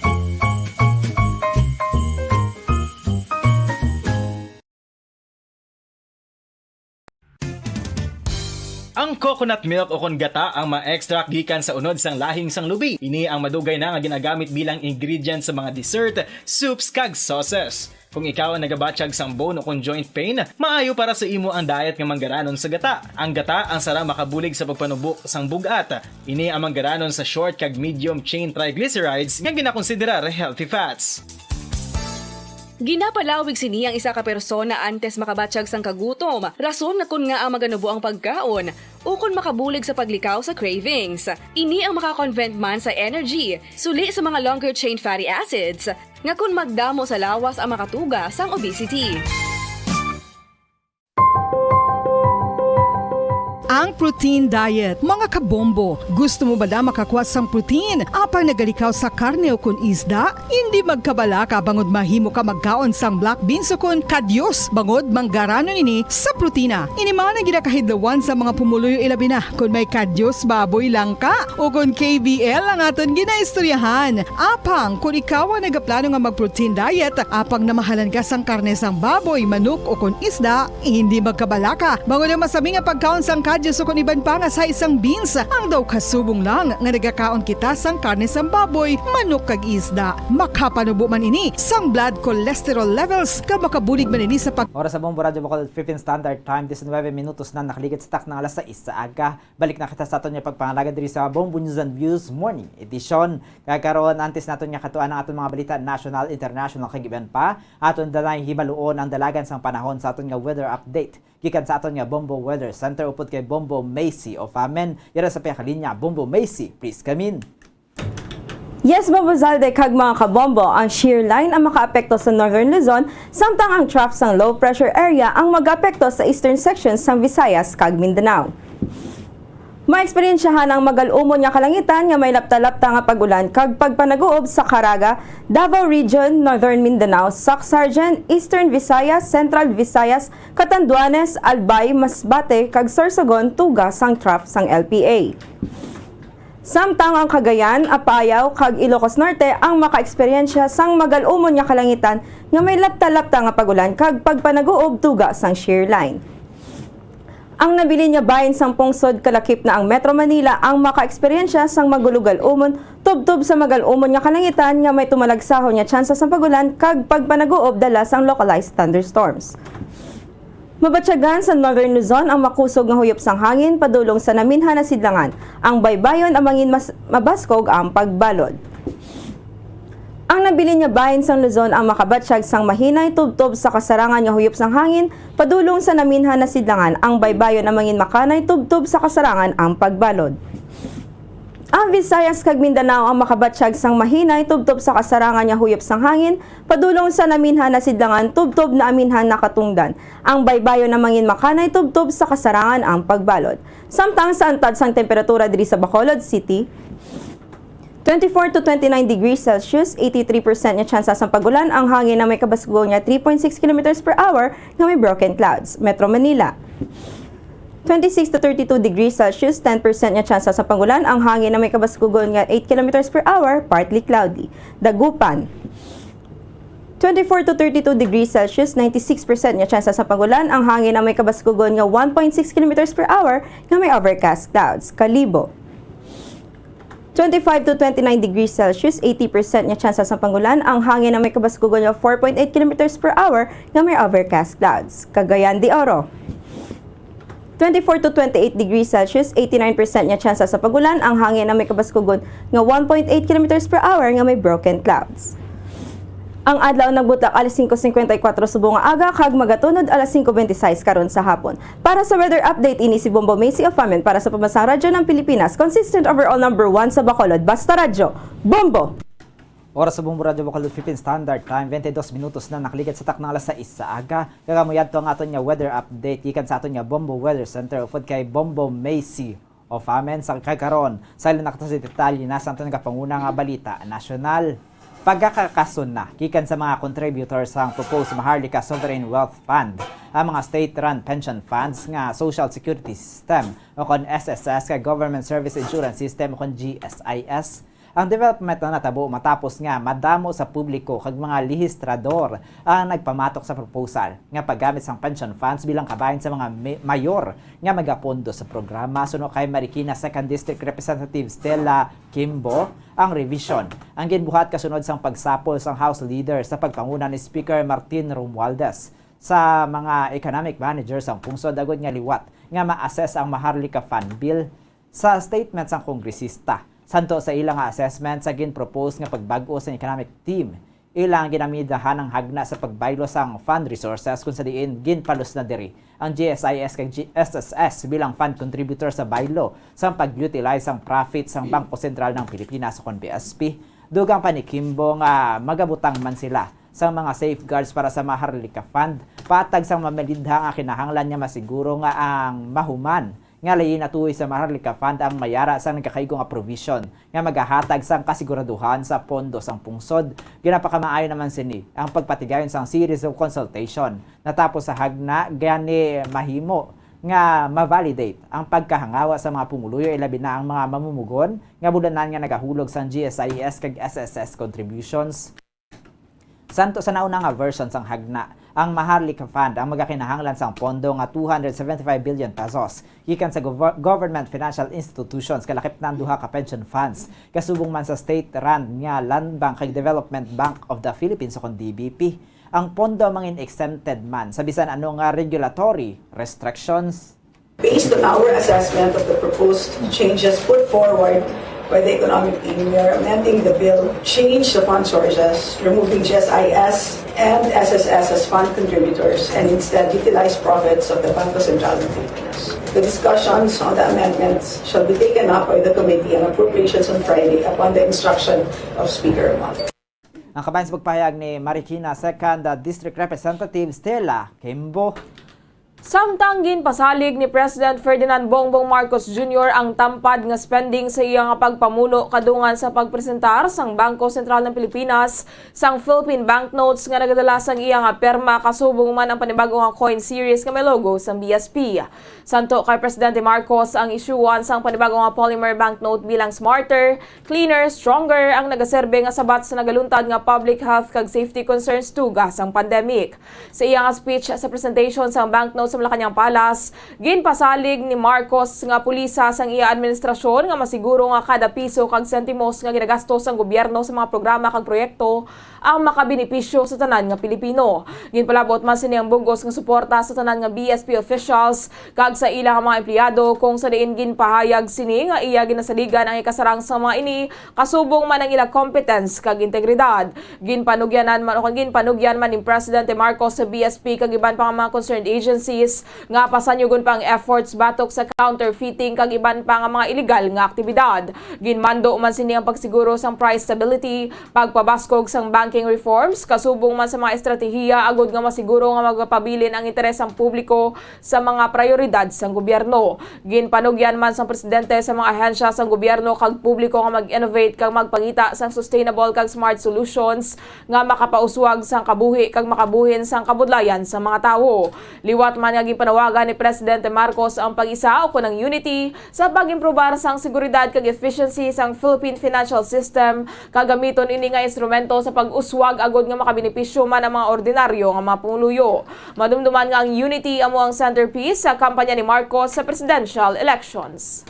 Ang coconut milk ukon gata ang ma-extract gikan sa unod sang lahing sang lubi. Ini ang madugay na nga ginagamit bilang ingredient sa mga dessert, soups, kag sauces. Kung ikaw ang nagabatyag sang bone ukon joint pain, maayo para sa imo ang diet nga manggaranon sa gata. Ang gata ang sarang makabulig sa pagpanubo sang bug-at. Ini ang manggaranon sa short kag medium chain triglycerides nga ginakonsiderar healthy fats. Ginapalawig sini ang isa ka persona antes makabatyag sang kagutom, rason nga kon ngaa maganubo ang pagkaon, ukon makabulig sa paglikaw sa cravings. Ini ang maka-convert man sa energy, suli sa mga longer chain fatty acids, nga kon magdamo sa lawas ang makatuga sang obesity. Ang protein diet, mga kabombo. Gusto mo bala makakuha sang protein apang nagalikaw sa karne ukon isda? Indi magkabalaka bangod mahimo ka magkaon sang black beans ukon kadyos bangod manggaranon ini sa protina. Ini man ang ginakahidlawan sa mga pumuluyo, ilabi na kon may kadyos baboy lang ka. Ukon K B L ang aton ginaistoryahan. Apang kon ikaw ang nagaplano nga mag-protein diet, apang namahalan ka sang karne sang baboy, manok, ukon isda, hindi magkabalaka. Bangod ang masami nga pagkaon sang kadyos ukon iban pa nga sa isang beans, ang daw kasubong lang nga nagakaon kita sang karne sang baboy, manok, kag isda. Makapanubo man ini sang blood cholesterol levels, kag makabulig man ini sa pag- Oras sa Bombo Radyo Bacolod Philippine Standard Time, diecinuebe minutos na nakaligid sa takna nga alas sais sa aga. Balik na kita sa aton nga pagpangalagad diri sa Bombo News and Views Morning Edition. Kag karon, antes naton nga katuan ang aton mga balita national, international, kag iban pa, aton danay hibaluon ang dalagan sang panahon sa aton nga weather update gikan sa aton nga Bombo Weather Center upod kay Bombo Macy Ofamen. Yara sa piyakalinya, Bombo Macy, please come in. Yes, Bombo Zalde kag mga kabombo, ang shear line ang makaapekto sa Northern Luzon, samtang ang trough sang low pressure area ang mag-apekto sa eastern section sang Visayas kag Mindanao. Maeksperiensyahan ang magal-umon nga kalangitan nga may lapta-lapta nga pag-ulan kag pagpanaguob sa Caraga, Davao Region, Northern Mindanao, Sacsayhuaman, Eastern Visayas, Central Visayas, Catanduanes, Albay, Masbate, kag Sorsogon, tuga sang trough sang L P A. Samtang ang Cagayan, Apayao, kag Ilocos Norte ang makaeksperyensya sang magal-umon nga kalangitan nga may lapta-lapta nga pag-ulan kag pagpanaguob tuga sang shear line. Ang nabilin nga bahin sang pungsod, kalakip na ang Metro Manila, ang makaeksperyensya sang magulogal-umon tubtob sa magal-umon nga kalangitan nga may tumalagsahon nga tsansa sang pag-ulan kag pagpanaguob dala sang localized thunderstorms. Mabatyagan sa Northern Luzon ang makusog nga huyop sang hangin padulong sa naminhan nga sidlangan. Ang baybayon ang mangin mas mabaskog ang pagbalod. Ang nabilin nga bahin sang Luzon ang makabatyag sang mahinay tubtob sa kasarangan nga huyop sang hangin padulong sa naminhan nga sidlangan. Ang baybayon ang mangin makanay tubtob sa kasarangan ang pagbalod. Ang Visayas kag Mindanao ang makabatyag sang mahinay tubtob sa kasarangan nga huyop sang hangin padulong sa naminhan nga sidlangan tubtob na aminhan nga katungdan. Ang baybayon ang mangin makanay tubtob sa kasarangan ang pagbalod. Samtang sa antad sang temperatura diri sa Bacolod City, twenty-four to twenty-nine degrees Celsius, eighty-three percent nga tsansa sang pag-ulan, ang hangin nga may kabaskugon nga three point six kilometers per hour nga may broken clouds. Metro Manila, twenty-six to thirty-two degrees Celsius, ten percent nga tsansa sang pag-ulan, ang hangin nga may kabaskugon nga eight kilometers per hour, partly cloudy. Dagupan, twenty-four to thirty-two degrees Celsius, ninety-six percent nga tsansa sang pag-ulan, ang hangin nga may kabaskugon nga one point six kilometers per hour nga may overcast clouds. Kalibo, twenty-five to twenty-nine degrees Celsius, eighty percent nga tsansa sang pag-ulan, ang hangin nga may kabaskugon nga four point eight kilometers per hour nga may overcast clouds. Cagayan de Oro, twenty-four to twenty-eight degrees Celsius, eighty-nine percent nga tsansa sang pag-ulan, ang hangin nga may kabaskugon nga one point eight kilometers per hour nga may broken clouds. Ang adlaw nagbutak alas singko cincuenta y cuatro subong nga aga kag magatunod alas singko bente sais karon sa hapon. Para sa weather update, ini si Bombo Macy of Amen para sa Pambansang Radyo ng Pilipinas, consistent overall number one sa Bacolod, Basta Radyo, Bombo! Oras sa Bombo Radyo Bacolod, Philippine Standard Time, twenty-dos minutos na nakaligad sa taknang alas sais sa aga. Kag amo yadto ang aton nga weather update gikan sa aton nga Bombo Weather Center upod kay Bombo Macy of Amen. Sa kagkaron, sa ilang nakita sa detalye na sa aton nga panguna nga balita nasyonal. Pagkakakason na gikan sa mga contributors sang proposed Maharlika Sovereign Wealth Fund, ang mga state-run pension funds nga Social Security System o kon S S S kag Government Service Insurance System o kon G S I S. Ang development na natabo matapos nga madamo sa publiko kag mga lehistrador ang nagpamatok sa proposal nga paggamit sang pension funds bilang kabahin sa mga may-, mayor nga magapondo sa programa. Suno kay Marikina Second District Representative Stella Kimbo, ang revision ang ginbuhat kasunod sang pagsapol sang House Leader sa pagpanguna ni Speaker Martin Romualdez sa mga economic manager sang pungsod agud nga liwat nga ma-assess ang Maharlika Fund Bill. Sa statement sang kongresista, santo sa ila nga assessment sa ginpropose nga pagbag-o sang economic team, ila ang ginamidahan ang hagna sa pagbaylo sang fund resources, kung sa diin ginpalusna diri ang G S I S kag G-, S S S bilang fund contributor sa baylo sang pag-utilize sang profit sang Bangko Sentral ng Pilipinas o kon B S P. Dugang pa ni Kimbo nga magabutang man sila sang mga safeguards para sa Maharlika Fund, patag sang mamalidha nga kinahanglan nga masiguro nga ang mahuman nga layi natuoy sa Maharlika Fund ang mayara sang nagakaigo nga provision nga magahatag sang kasiguraduhan sa pondo sang pungsod. Ginapakamaayo naman sini ang pagpatigayon sang series of consultation. Natapos sa hagna, gani mahimo nga ma-validate ang pagkahangawa sa mga pumuluyo, ilabi na ang mga mamumugon nga bulanan nga nagahulog sang G S I S kag S S S contributions. Santo sa nauna nga version sang hagna, ang Maharlika Fund ang magakinahanglan sang pondo nga two hundred seventy-five billion pesos gikan sa gover-, government financial institutions, kalakip na ang duha ka pension funds, kasubong man sa state-run nga Land Bank kag Development Bank of the Philippines o kon D B P. Ang pondo mangin exempted man sa bisan ano nga regulatory restrictions. Based on our assessment of the proposed changes put forward by the economic team, we are amending the bill, change the fund sources, removing G S I S and S S S as fund contributors, and instead utilize profits of the Bangko Sentral ng Pilipinas. The discussions on the amendments shall be taken up by the committee on appropriations on Friday upon the instruction of Speaker Amante. Ang kabahin sa pagpahayag ni Marikina Second District Representative Stella Kimbo. Samtang ginpasalig ni President Ferdinand Bongbong Marcos Junior ang tampad nga spending sa iya nga pagpamuno kadungan sa pagpresentar sang Bangko Sentral ng Pilipinas sang Philippine banknotes nga nagadala sang iya nga perma, kasubong man ang panibago nga coin series nga may logo sang B S P. Santo kay Presidente Marcos, ang isyuhan sang panibago nga polymer banknote bilang smarter, cleaner, stronger ang nagaserbe nga sabat sa nagaluntad nga public health kag safety concerns tuga sang pandemic. Sa iya nga speech sa presentation sang banknote sa Malacañang Palace, ginpasalig ni Marcos nga pulisa sang iya administrasyon nga masiguro nga kada piso kag sentimos nga ginagastos sang gobyerno sa mga programa kag proyekto ang makabenepisyo sa tanan nga Pilipino. Ginpalabot man sini ang bug-os nga suporta sa tanan nga B S P officials kag sa ila nga mga empleyado, kung sa diin ginpahayag sini nga iya ginasaligan ang ikasarang sa mga ini, kasubong man ang ila competence kag integridad. Ginpanugyanan man o kung ginpanugyan man ni Presidente Marcos sa B S P kag iban pa nga mga concerned agencies nga pasanyugon pa ang efforts batok sa counterfeiting kag iban pa nga mga illegal nga aktibidad. Ginmando man sini ang pagsiguro sang price stability, pagpabaskog sang banking reforms, kasubong man sa mga estratehiya agud nga masiguro nga magapabilin ang interes sang publiko sa mga prayoridad sang gobyerno. Ginpanugyan man sang presidente sa mga ahensya sang gobyerno kag publiko nga mag-innovate kag magpangita sang sustainable kag smart solutions nga makapauswag sang kabuhi kag makabuhin sang kabudlayan sa mga tawo. Liwat man nga ginpanawagan ni Presidente Marcos ang pag-isa o kon ang unity sa pag-improbar sang seguridad kag efficiency sang Philippine financial system, kag gamiton ini nga instrumento sa pag-uswag agud nga makabenepisyo man ang mga ordinaryo nga mga pumuluyo. Madumduman nga ang unity amo ang centerpiece sa kampanya ni Marcos sa presidential elections.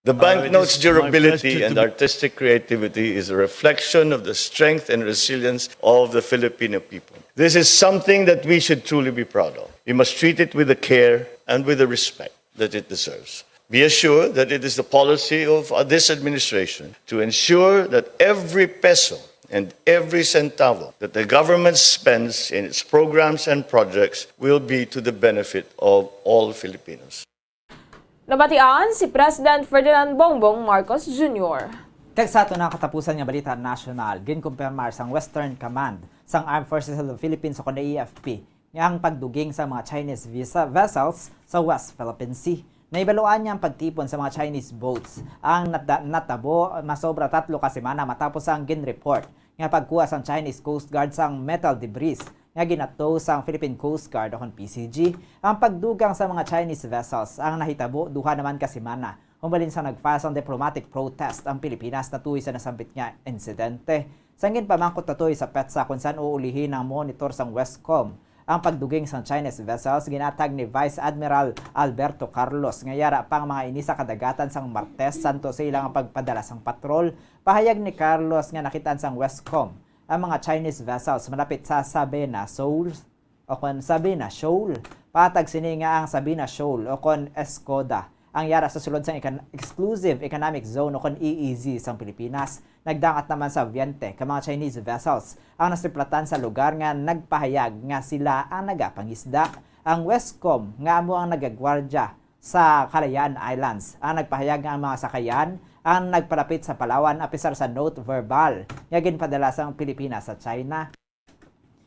The banknote's durability and artistic creativity is a reflection of the strength and resilience of the Filipino people. This is something that we should truly be proud of. We must treat it with the care and with the respect that it deserves. Be assured that it is the policy of uh, this administration to ensure that every peso and every centavo that the government spends in its programs and projects will be to the benefit of all Filipinos. Nabatian si President Ferdinand Bongbong Marcos Junior. Kag sa ato na katapusan nga balita nasyonal, ginkumpirmar sang Western Command sang Armed Forces of the Philippines o kon A F P nga ang pagduging sa mga Chinese visa vessels sa West Philippine Sea. Nahibaluan nga ang pagtipon sa mga Chinese boats ang nata- natabo masobra tatlo ka semana matapos ang ginreport nga pagkuha sang Chinese Coast Guard sang metal debris nga ginato sang Philippine Coast Guard o kon P C G. Ang pagdugang sa mga Chinese vessels ang nahitabo duha naman ka semana, humbalin sang nag-file sang diplomatic protest ang Pilipinas natuoy sa nasambit nga insidente. Sang ginpamangkot natuoy sa petsa kon san-o ulihi ang monitor sang Westcom ang pagduging sang Chinese vessels, ginatag ni Vice Admiral Alberto Carlos nga yara pa ang mga ini sa kadagatan sang Martes santo sa ila nga pagpadala sang patrol. Pahayag ni Carlos nga nakitaan sang Westcom ang mga Chinese vessels malapit sa Sabena Shoal o kon Sabena Shoal. Patag sini nga ang Sabena Shoal o kon Escoda ang yara sa sulod sang ekan- Exclusive Economic Zone o kon E E Z sang Pilipinas. Nagdangat naman sa twenty ka mga Chinese vessels ang nasiplatan sa lugar nga nagpahayag nga sila ang nagapangisda. Ang Westcom nga amo ang nagagwardya sa Kalayaan Islands ang nagpahayag nga ang mga sakayan ang nagpalapit sa Palawan apisar sa note verbal nga ginpadala sang Pilipinas sa China.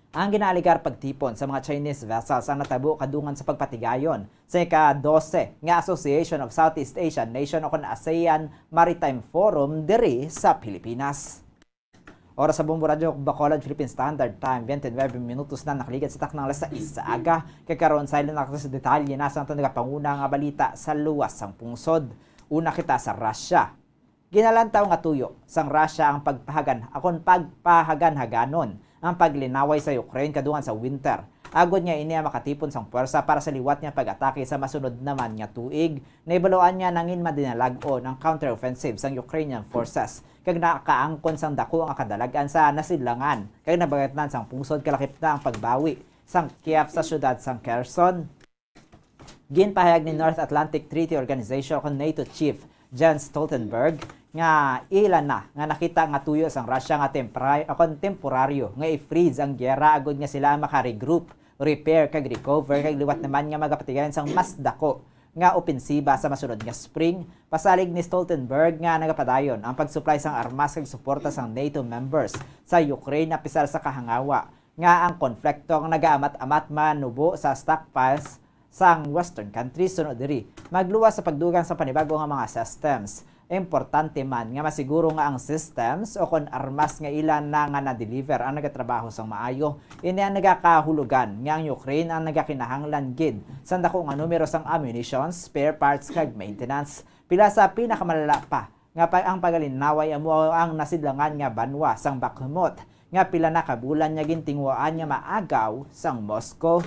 Ang ginaaligar pagtipon sa mga Chinese vessels ang natabo kadungan sa pagpatigayon sa ika-dose nga Association of Southeast Asian Nation o kon ASEAN Maritime Forum diri sa Pilipinas. Oras sa Bombo Radyo Bacolod, Philippine Standard Time, twenty-nine minutos na nakaligad sa taknang alas sais sa aga. Kay karon, silent na kita sa detalye na sa aton nagapanguna nga balita sa luwas sang pungsod. Una kita sa Russia. Ginalantaw nga tuyo sang Russia ang pagpahagan akon pagpahaganhaganon ang paglinaway sa Ukraine kadungan sa winter, agod nga ini ang makatipon sang puwersa para sa liwat nga pag-atake sa masunod naman nga tuig. Nahibaluan nga nangin madinalag-on ang counteroffensive sang Ukrainian forces kag nakaangkon sang dako nga kadalag-an sa nasidlangan kag nabangatnan sang pungsod kalakip na ang pagbawi sang Kiev sa siyudad sang Kherson. Ginpahayag ni North Atlantic Treaty Organization o NATO Chief Jens Stoltenberg nga ila na nga nakita nga tuyo sang Russia nga tempra- o kon temporaryo nga i-freeze ang giyera agod nga sila ang maka-regroup, repair kag recover kag liwat naman nga magapatigayon sang mas dako nga opensiba sa masunod nga spring, pasalig ni Stoltenberg nga nagapadayon ang pag-supply sang armas kag suporta sang NATO members sa Ukraine apisar sa kahangawa nga ang konflikto nga nagaamat-amat manubo sa stockpiles sang Western countries. Sunod diri, magluwas sa pagdugang sa panibago nga mga systems. Importante man nga masiguro nga ang systems o kon armas nga ila na nga na-deliver ang nagatrabaho sang maayo. Ini ang nagakahulugan nga ang Ukraine ang nagakinahanglan gid sang dako nga numero sang ammunition, spare parts kag maintenance. Pila sa pinakamalala pa nga pa ang pagalinaway amo ang nasidlangan nga banwa sang Bakhmut nga pila na ka bulan nga gintinguhaan nga maagaw sang Moscow.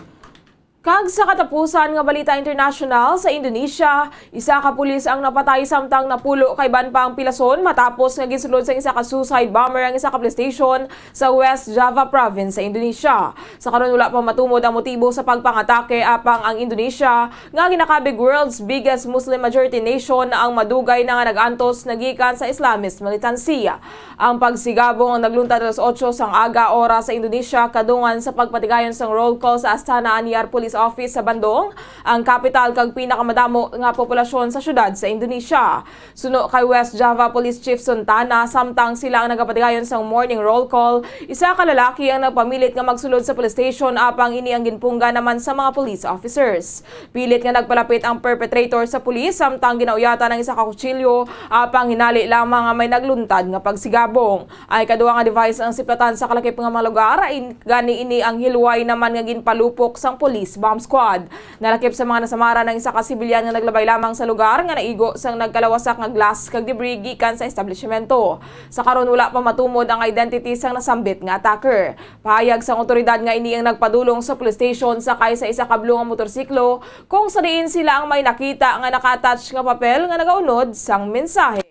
Kag sa katapusan nga balita international, sa Indonesia, isa ka pulis ang napatay samtang napulo ka iban pa ang pilason matapos nga ginsulod sang isa ka suicide bomber ang isa ka police station sa West Java Province sa Indonesia. Sa karon, wala pa matumod ang motibo sa pagpangatake, apang ang Indonesia, nga ginakabig world's biggest Muslim majority nation, ang madugay na nga nag-antos na gikan sa Islamist militancy. Ang pagsigabong ang nagluntad alas otso sang aga oras sa Indonesia, kadungan sa pagpatigayon sang roll call sa Astana Anyar Police Office sa Bandung, ang kapital kag pinakamadamo nga populasyon sa syudad sa Indonesia. Suno kay West Java Police Chief Suntana, samtang sila ang nagapatigayon sang morning roll call, isa ka lalaki ang nagpamilit nga magsulod sa police station, apang ini ang ginpunggan naman sa mga police officers. Pilit nga nagpalapit ang perpetrator sa pulis, samtang ginauyatan ang isa ka kutsilyo, apang hinali lamang nga may nagluntad nga pagsigabong. Ang ikaduha nga device ang siplatan sa kalakip nga mga lugar, in-, gani ini ang hilway naman nga ginpalupok sang police bomb squad. Nalakip sa mga nasamaran ang isa ka sibilyan nga naglabay lamang sa lugar nga naigo sang nagkalawasak nga glass kag debris gikan sa establishmento. Sa karon, wala pa matumod ang identity sang nasambit nga attacker. Pahayag sang awtoridad nga ini ang nagpadulong sa police station sakay sa isa ka blue nga motorsiklo, kung sa diin sila ang may nakita nga naka-attach nga papel nga nagaunod sang mensahe.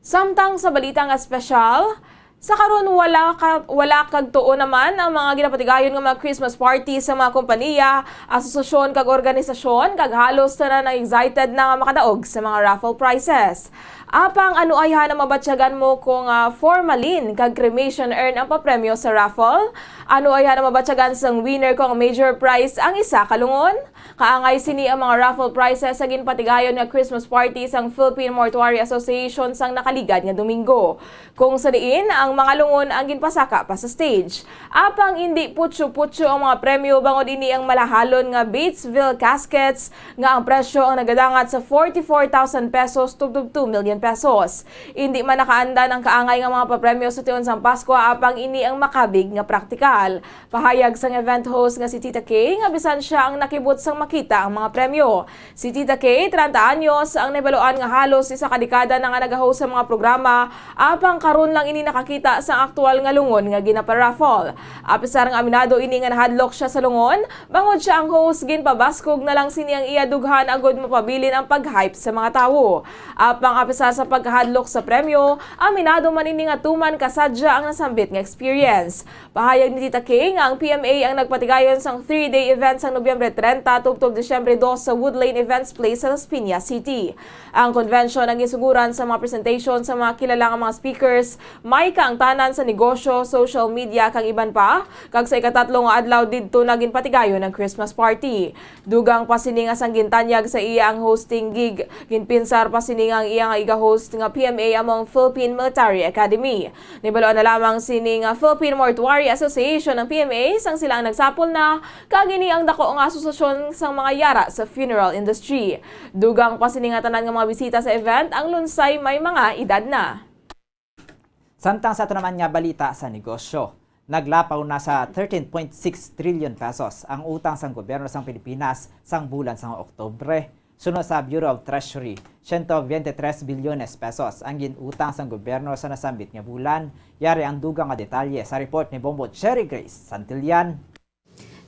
Samtang sa balita nga espesyal, sa karon wala ka, wala kag tuo naman ang mga ginapatigayon nga mga Christmas party sa mga kompanya, asosasyon kag organisasyon, kag halos tanan ang excited na nga makadaog sa mga raffle prizes. Apang ano ayhan ang mabatyagan mo kung, ah, formalin kag cremation urn ang papremyo sa raffle? Ano ayhan ang mabatyagan sang winner kung ang major prize ang isa ka lungon? Kaangay sini ang mga raffle prizes sa ginpatigayon nga Christmas party sang Philippine Mortuary Association sang nakaligad nga Domingo, kung sa diin ang mga lungon ang ginpasaka pa sa stage. Apang indi putyo-putyo ang mga premyo, bangod ini ang malahalon nga Batesville Caskets nga ang presyo ang nagadangat sa forty-four thousand pesos tubtob two million pesos. Indi man nakaandan ang kaangay nga mga papremyo sa tion sang Paskwa, apang ini ang makabig nga praktikal. Pahayag sang event host nga si Tita Kay nga bisan sia ang nakibot sang makita ang mga premyo. Si Tita Kay, treinta anyos, ang nahibaluan nga halos isa ka dekada na nga nag-host sa mga programa, apang karon lang ini nakakita sa aktual nga lungon nga ginaparaffle. Apisar nga aminado ini nga nahadlok sia sa lungon, bangod sia ang host, ginpabaskog na lang sini ang iya dughan agod mapabilin ang pag-hype sa mga tawo. Apang apisar sa pagkahadlok sa premyo, aminado man ini nga tuman kasadya ang nasambit nga experience. Pahayag ni Tita Kay nga ang P M A ang nagpatigayon sang three-day event sang Nobyembre treinta tubtob Disyembre dos sa Woodlane Events Place sa Las Piñas City. Ang convention ang gisuguran sa mga presentation sa mga kilala nga mga speakers, may kaangtanan sa negosyo, social media, kag iban pa, kag sa ikatatlo nga adlaw didto na ginpatigayon ang Christmas party. Dugang pa sini nga sang gintanyag sa iya ang hosting gig, ginpinsar pa sini nga ang iya nga iga-host nga P M A amo ang Philippine Military Academy. Nahibaluan na lamang sini nga Philippine Mortuary Association ang P M A sang sila ang nagsapol na, kag ini ang dako nga asosasyon sang mga yara sa funeral industry. Dugang pa sini nga tanan nga mga bisita sa event ang lunsay may mga edad na. Samtang sa ato naman nga balita sa negosyo, naglapaw na sa thirteen point six trillion pesos ang utang sang gobyerno sang Pilipinas sang bulan sang Oktubre. Suno sa Bureau of Treasury, siyento bente tres bilyones pesos ang gin-utang sang gobyerno sa nasambit nga bulan. Yari ang dugang nga detalye sa report ni Bombo Cherry Grace Santillan.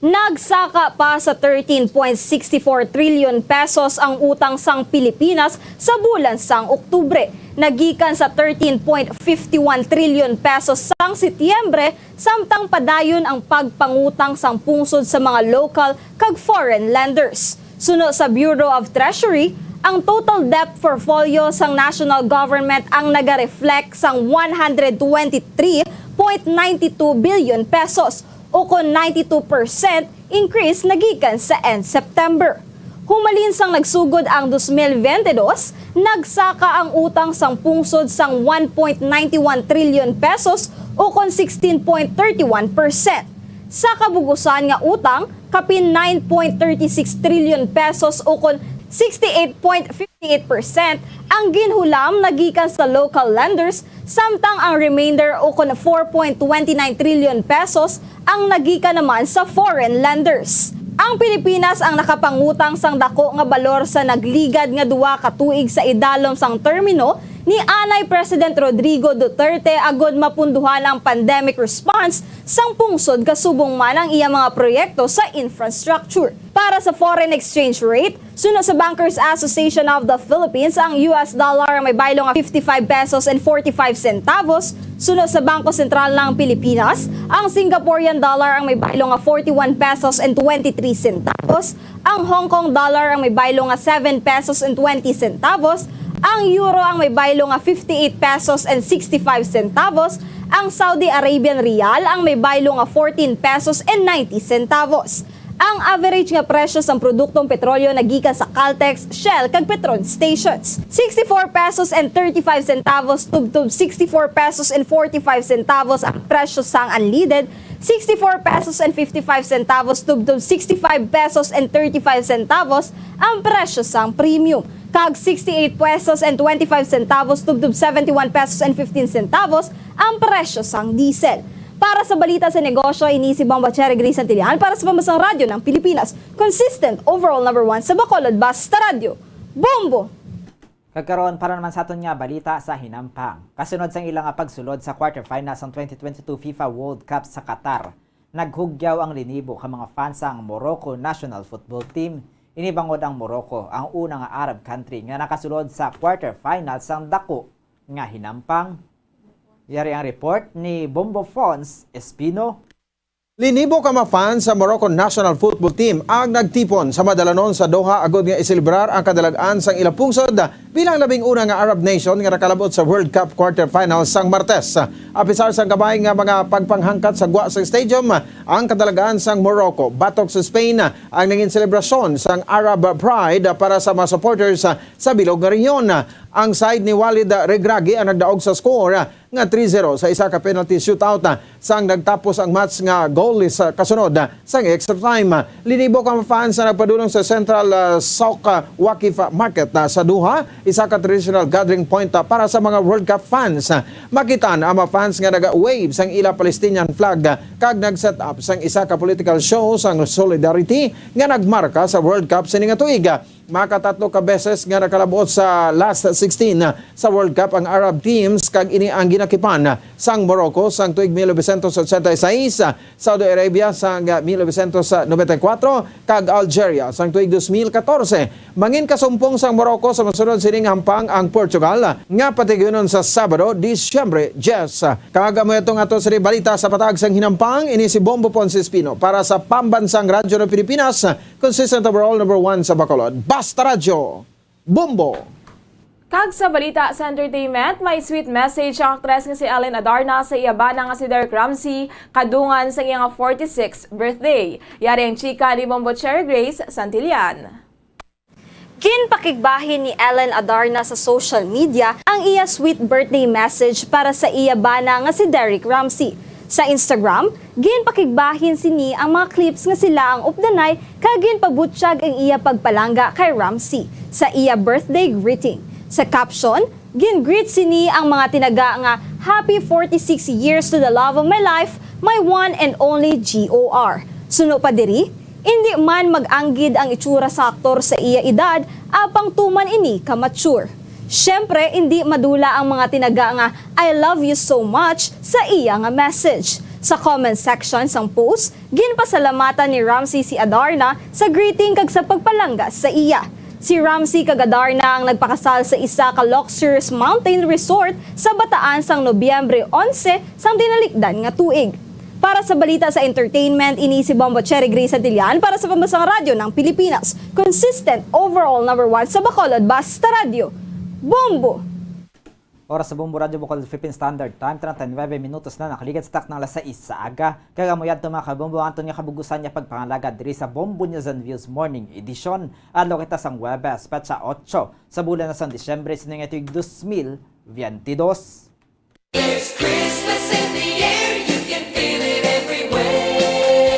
Nagsaka pa sa thirteen point six four trillion pesos ang utang sang Pilipinas sa bulan sang Oktubre, nagikan sa thirteen point fifty one trillion pesos sang Setyembre, samtang padayon ang pagpangutang sang pungsod sa mga local kag foreign lenders. Suno sa Bureau of Treasury, ang total debt portfolio sang national government ang nagareflect sang one hundred twenty-three point nine two billion pesos, o kon ninety-two percent increase nagikan sa end September. Humalin sang nagsugod ang dos mil bente dos, nagsaka ang utang sang pungsod sang one point nine one trilyon pesos, ukon sixteen point thirty one percent. Sa kabug-usan nga utang, kapin nine point thirty six trilyon pesos, ukon sixty eight point fifty eight percent, ang ginhulam nagikan sa local lenders, samtang ang remainder, ukon four point twenty nine trilyon pesos, ang nagikan naman sa foreign lenders. Ang Pilipinas ang nakapangutang sang dako nga balor sa nagligad nga duha ka tuig sa idalom sang termino ni anay President Rodrigo Duterte agod mapunduhan ang pandemic response sang pungsod, kasubong man ang iya mga proyekto sa infrastructure. Para sa foreign exchange rate, suno sa Bankers Association of the Philippines, ang U S dollar ang may baylo nga fifty-five pesos and forty-five centavos. Suno sa Bangko Sentral ng Pilipinas, ang Singaporean dollar ang may baylo nga forty-one pesos and twenty-three centavos. Ang Hong Kong dollar ang may baylo nga seven pesos and twenty centavos. Ang euro ang may baylo nga fifty-eight pesos and sixty-five centavos. Ang Saudi Arabian riyal ang may baylo nga fourteen pesos and ninety centavos. Ang average nga presyo sang produktong petrolyo nagikan sa Caltex, Shell, kag Petron stations, sixty-four pesos and thirty-five centavos tubtob sixty-four pesos and forty-five centavos ang presyo sang unleaded, sixty-four pesos and fifty-five centavos tubtob sixty-five pesos and thirty-five centavos ang presyo sang premium, kag sixty-eight pesos and twenty-five centavos tubtob seventy-one pesos and fifteen centavos ang presyo sang diesel. Para sa balita sa negosyo, ini si Bombo Cherry Grace Santillan para sa Pambansang Radyo ng Pilipinas, consistent overall number one sa Bacolod, Basta Radyo, Bombo! Kag karon, para naman sa aton nga balita sa hinampang. Kasunod sang ila nga pagsulod sa quarterfinals sang twenty twenty-two FIFA World Cup sa Qatar, naghugyaw ang linibo ka mga fans sang Morocco national football team. Ini bangod ang Morocco ang una nga Arab country nga nakasulod sa quarterfinals sang dako nga hinampang. Yari ang report ni Bombo Fons Espino. Linibo ka mga fans sa Morocco national football team ang nagtipon sa madalanon sa Doha agod nga iselebrar ang kadalag-an sang ila pungsod bilang labing una nga Arab nation nga nakalabot sa World Cup quarterfinals sang Martes. Apisar sang kabay nga mga pagpanghangkat sa gwa sang stadium, ang kadalag-an sang Morocco batok sa Spain ang nangin selebrasyon sang Arab Pride para sa mga supporters sa bilog nga rehiyon. Ang side ni Walid Regragui ang nagdaog sa score nga three zero sa isa ka penalty shootout, sang nagtapos ang match nga goalless, ah, kasunod, ah, sang extra time. Linibo ka mga fans ang nagpadulong sa Central, ah, Souq, ah, Waqif Market, ah, sa Doha, isa ka traditional gathering point, ah, para sa mga World Cup fans. Makit-an ang mga fans nga naga-wave sang ila Palestinian flag, ah, kag nag-set up sang isa ka political show sang solidarity nga nagmarka sa World Cup sini nga tuig. Makatatlo ka beses nga nakalabot sa last sixteen sa World Cup ang Arab teams, kag ini ang ginakipan sang Morocco sang tuig mil novecientos ochenta y seis, Saudi Arabia sang mil novecientos noventa y cuatro, kag Algeria sang tuig dos mil katorse. Mangin kasumpong sang Morocco sa masunod sining hampang ang Portugal, nga patigyunon sa Sabado, Disyembre diyes. Kag amo atong ato sa balita sa patag sang hinampang, ini si Bombo Ponce Espino para sa Pambansang Radyo ng Pilipinas, consistent overall number one sa Bacolod. Basta Radyo, Bombo! Kag sa balita sa entertainment, may sweet message ang aktres nga si Ellen Adarna sa iya bana nga si Derek Ramsey kadungan sa iya nga forty-six birthday. Yari ang chika ni Bombo Cherry Grace Santillan. Ginpakigbahin ni Ellen Adarna sa social media ang iya sweet birthday message para sa iya bana nga si Derek Ramsey. Sa Instagram, ginpakigbahin sini ang mga clips nga sila ang updanay kag ginpabutyag ang iya pagpalangga kay Ramsey sa iya birthday greeting. Sa caption, gin-greet sini ang mga tinaga nga, "Happy forty-six years to the love of my life, my one and only G O R." Suno pa diri, indi man mag-anggid ang itsura sa aktor sa iya edad, apang tuman ini ka mature. Siyempre, indi madula ang mga tinaga nga, "I love you so much" sa iya nga message. Sa comment section sang post, ginpasalamatan ni Ramsey si Adarna sa greeting kag sa pagpalangga sa iya. Si Ramsey kag Adarna ang nagpakasal sa isa ka luxurious mountain resort sa bataan sang Nobyembre onse sang tinalikdan nga tuig. Para sa balita sa entertainment, ini si Bombo Cherry Grace Santillan para sa Pambansang Radyo ng Pilipinas. Consistent overall number one sa Bacolod, Basta Radyo, Bombo! Oras sa Bombo Radyo Bukol Philippine Standard Time, treinta y nueve minutos na nakaligad sa taknang alas sais sa aga. Kag amo yadto, mga kabombo, ang aton nga kabugusan nga pagpangalagad diri sa Bombo News and Views Morning Edition. Adlaw kita sang Huwebes, petsa otso sa bulan na sang Disyembre, sini nga tuig dos mil biyente dos. There's Christmas in the air, you can feel it everywhere.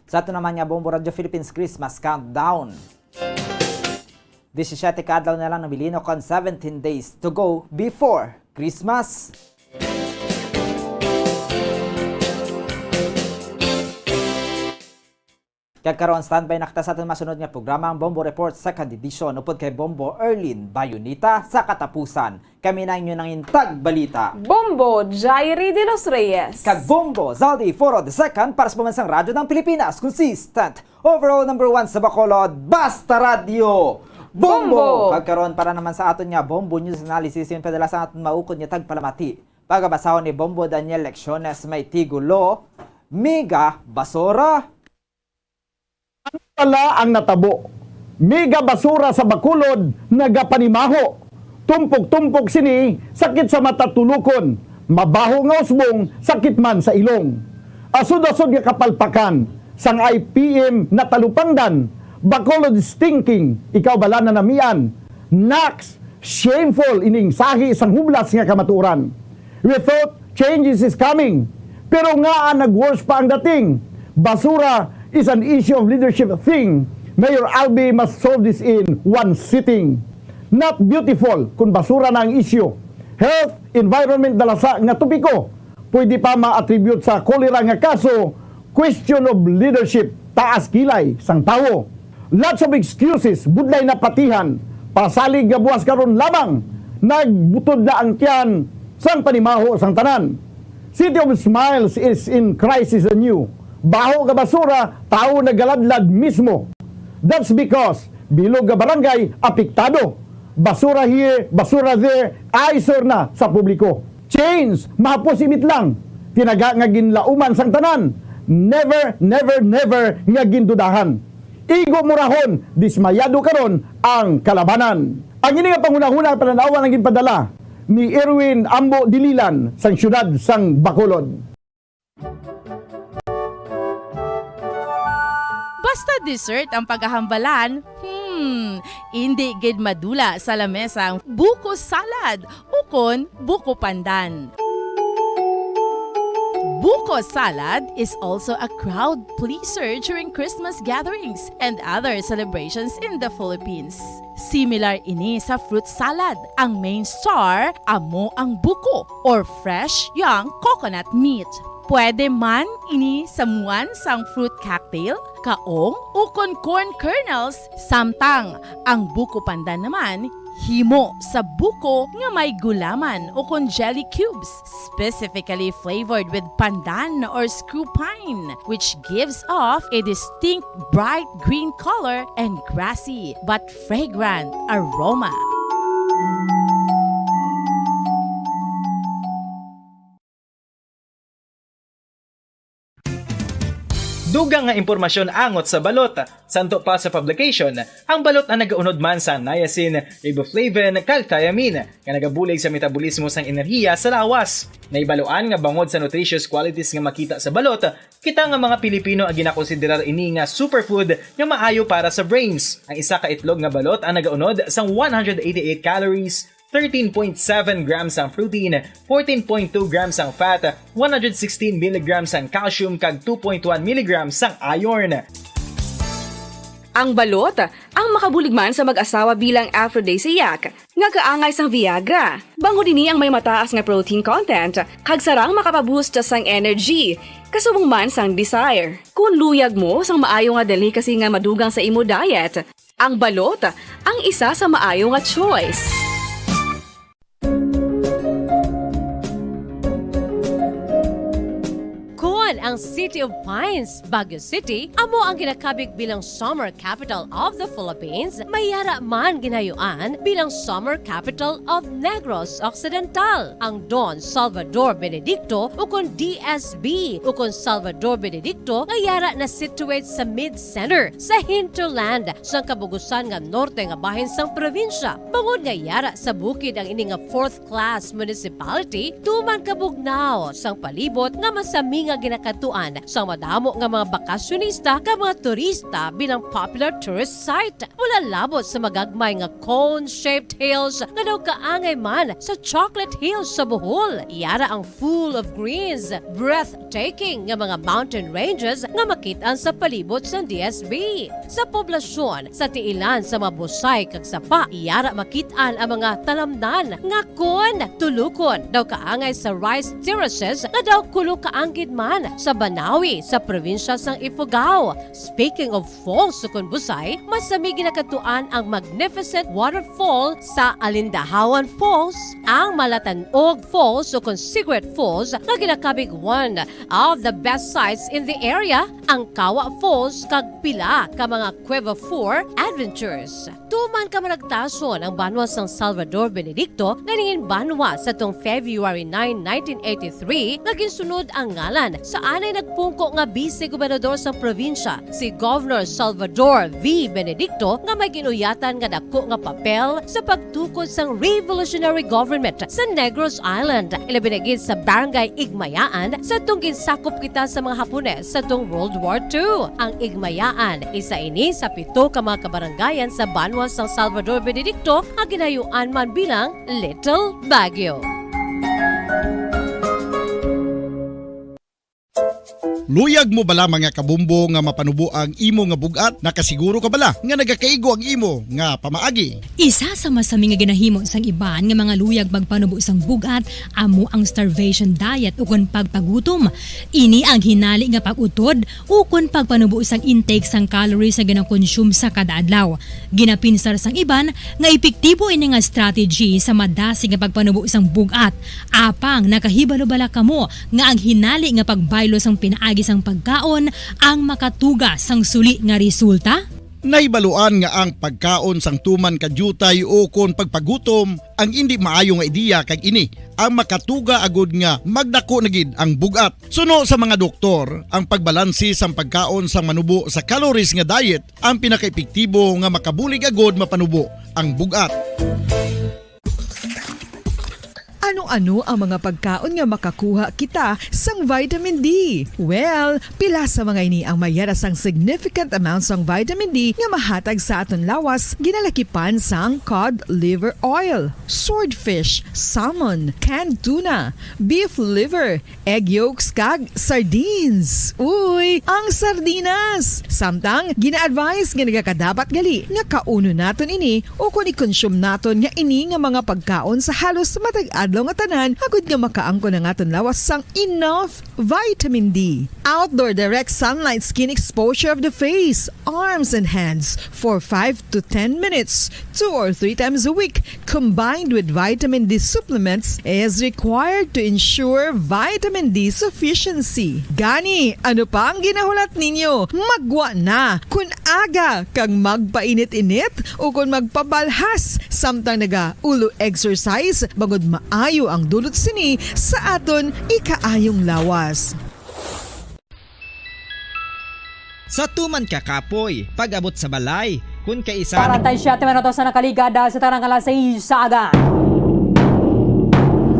Sa ato naman nga Bombo Radyo Philippines Christmas Countdown. Disisiete ka adlaw na lang, Nobilino, kon seventeen days to go before Christmas. Kag karon, standby na kita sa aton masunod nga programa, ang Bombo Report Second Edition, upod kay Bombo Erlin Bayonita. Sa katapusan, kami na inyo nangin tagbalita, Bombo Jairi de los Reyes. Kag Bombo Zaldi Foro the Second para sa Pambansang Radyo ng Pilipinas, consistent, overall number one sa Bacolod, Basta Radyo Bombo! Bombo! Kag karon, para naman sa aton nga Bombo News Analysis, yung padala sa aton maukod nga tagpalamati. Pagabasahon ni Bombo Daniel Lecciones, may tigulo, Mega Basura. Ano pala ang natabo? Mega basura sa Bacolod nagapanimaho. Tumpok-tumpok sini, sakit sa mata tulukon, mabaho nga usbong, sakit man sa ilong. Asod-asod nga kapalpakan sang I P M natalupangdan, Bacolod stinking, ikaw bala nanamian. Naks, shameful ining sahi sang hublas nga kamatuoran. We thought changes is coming. Pero ngaa nag-worse pa ang dating? Basura is an issue of leadership thing. Mayor Albi must solve this in one sitting. Not beautiful kung basura na ang issue. Health, environment, dalasa nga topiko. Pwede pa ma-attribute sa cholera nga kaso, question of leadership, taas kilay sang tawo. Lots of excuses, budlay na patihan, pasalig nga buwas karon lamang, nagbutod na ang tiyan sang panimaho sang tanan. City of Smiles is in crisis anew. Baho nga basura, tawo nagaladlad mismo. That's because bilog nga barangay apektado. Basura here, basura there, eyesore na sa publiko. Change, mahapos init lang. Tinaga nga ginlauman sang tanan. Never, never, never nga gindudahan. Igo murahon, dismayado karon ang kalabanan. Ang ini nga panghunahuna, panan-awan ang ginpadala ni Erwin Ambo Dililan sang siyudad sang Bacolod. Basta dessert ang paghambalan, hmm, indi gid madula sa lamesa ang buko salad ukon buko pandan. Buko salad is also a crowd pleaser during Christmas gatherings and other celebrations in the Philippines. Similar ini sa fruit salad. Ang main star amo ang buko or fresh young coconut meat. Pwede man ini samuan sang fruit cocktail, kaong, ukon corn kernels, samtang ang buko pandan naman himo sa buko nga may gulaman ukon jelly cubes, specifically flavored with pandan or screw pine, which gives off a distinct bright green color and grassy but fragrant aroma. Dugang nga impormasyon angot sa balot. Santo pa sa publication, ang balot ang nagaunod man sa niacin, riboflavin, kag thiamine, nga nagabulig sa metabolismo sang enerhiya sa lawas. Nahibaluan nga bangod sa nutritious qualities nga makita sa balot, kita nga mga Pilipino ang ginakonsiderar ini nga superfood nga maayo para sa brains. Ang isa ka itlog nga balot ang nagaunod sang one hundred eighty-eight calories, thirteen point seven grams ang protein, fourteen point two grams ang fat, one hundred sixteen milligrams ang calcium, kag two point one milligrams ang iron. Ang balot ang makabulig man sa mag-asawa bilang aphrodisiac nga kaangay sang Viagra. Bangod ini ang may mataas nga protein content, kag sarang makapaboost sang energy, kasubong man sang desire. Kung luyag mo sang maayo nga delicacy nga madugang sa imo diet, ang balot ang isa sa maayo nga choice. Kon Ang City of Pines, Baguio City, amo ang ginakabig bilang Summer Capital of the Philippines, may yara man ginayuan bilang Summer Capital of Negros Occidental. Ang Don Salvador Benedicto, ukon D S B, ukon Salvador Benedicto, nga yara na situate sa mid-center, sa hinterland, sang kabugusan nga norte nga bahin sang probinsya. Bangod nga yara sa bukid ang ini nga fourth class municipality, tuman kabugnaw sang palibot nga masami nga ginakadtuan sang madamo nga mga bakasyonista kag mga turista bilang popular tourist site. Wala labot sa magagmay nga cone-shaped hills nga daw kaangay man sa Chocolate Hills sa Bohol. Yara ang full of greens, breathtaking nga mga mountain ranges nga makit-an sa palibot sang D S B. Sa poblasyon, sa tiilan sa mga busay kag sapa, yara makit-an ang mga talamnan nga kon tulukon daw kaangay sa rice terraces nga daw kulo kaanggid man sa Banawi sa probinsya sang Ifugao. Speaking of falls, sukon busay, masami ginakadtuan ang magnificent waterfall sa Alindahawan Falls, ang Malatanog Falls, sukon Secret Falls, nga ginakabig one of the best sights in the area, ang Kawa Falls, kag pila ka mga Cueva Four adventures. Tuman kamaragtason ang banwa sang Salvador Benedicto nga nangin banwa sa tung February nine, nineteen eighty-three, nga ginsunod ang ngalan sa anay nagpungko nga bise gobernador sang probinsya, si Governor Salvador V. Benedicto, nga may ginuyatan nga dako nga papel sa pagtukod sang revolutionary government sa Negros Island, ilabi na gid sa Barangay Igmayaan, sa tung ginsakop kita sa mga Hapones sa tung World War Two. Ang Igmayaan, isa ini sa pito ka mga kabarangayan sa banwa sang Salvador Benedicto nga ginayuan man bilang Little Baguio. Luyag mo bala, mga kabombo, nga mapanubo ang imo nga bug-at? Nakasiguro ka bala nga nagakaigo ang imo nga pamaagi? Isa sa masami nga ginahimo sang iban nga mga luyag magpanubo sang bug-at amo ang starvation diet ukon pagpagutom. Ini ang hinali nga pag-utod ukon pagpanubo sang intake sang calories nga ginakonsume sa kada adlaw. Ginapinsar sang iban nga epektibo ini nga strategy sa madasig nga pagpanubo sang bug-at. Apang nakahibalo bala kamo nga ang hinali nga pagbaylo sang pinaagi sang pagkaon ang makatuga sang suli nga resulta? Nahibaluan nga ang pagkaon sang tuman ka diutay ukon pagpagutom ang indi maayo nga ideya, kag ini ang makatuga agud nga magdako na gid ang bug-at. Suno sa mga doktor, ang pagbalanse sang pagkaon sang manubo sa calories nga diet ang pinakaepektibo nga makabulig agud mapanubo ang bug-at. Ano-ano ang mga pagkaon nga makakuha kita sang vitamin D? Well, pila sa mga ini ang may yara sang significant amount sang vitamin D nga mahatag sa aton lawas, ginalakipan sang cod liver oil, swordfish, salmon, canned tuna, beef liver, egg yolks, kag sardines. Uy, ang sardinas! Samtang, gina-advise nga nagakadapat gali nga kaunon naton ini ukon i-consume naton nga ini nga mga pagkaon sa halos matag adlaw nga tanan, agud nga makaangkon ang aton lawas sang enough vitamin D. Outdoor direct sunlight skin exposure of the face, arms, and hands for five to ten minutes, two or three times a week, combined with vitamin D supplements, is required to ensure vitamin D sufficiency. Gani, ano pa ang ginahulat ninyo? Maggwa na! Kun aga kag magpainit-init ukon magpabalhas samtang naga-ulo exercise, bangod maayo ang dulot sini sa aton ikaayong lawas. Sa tuman ka kapoy, pag-abot sa balay, kun kay isa Kwarenta y siyete minutos na nakaligad, ah, sa tarang alas sais sa aga.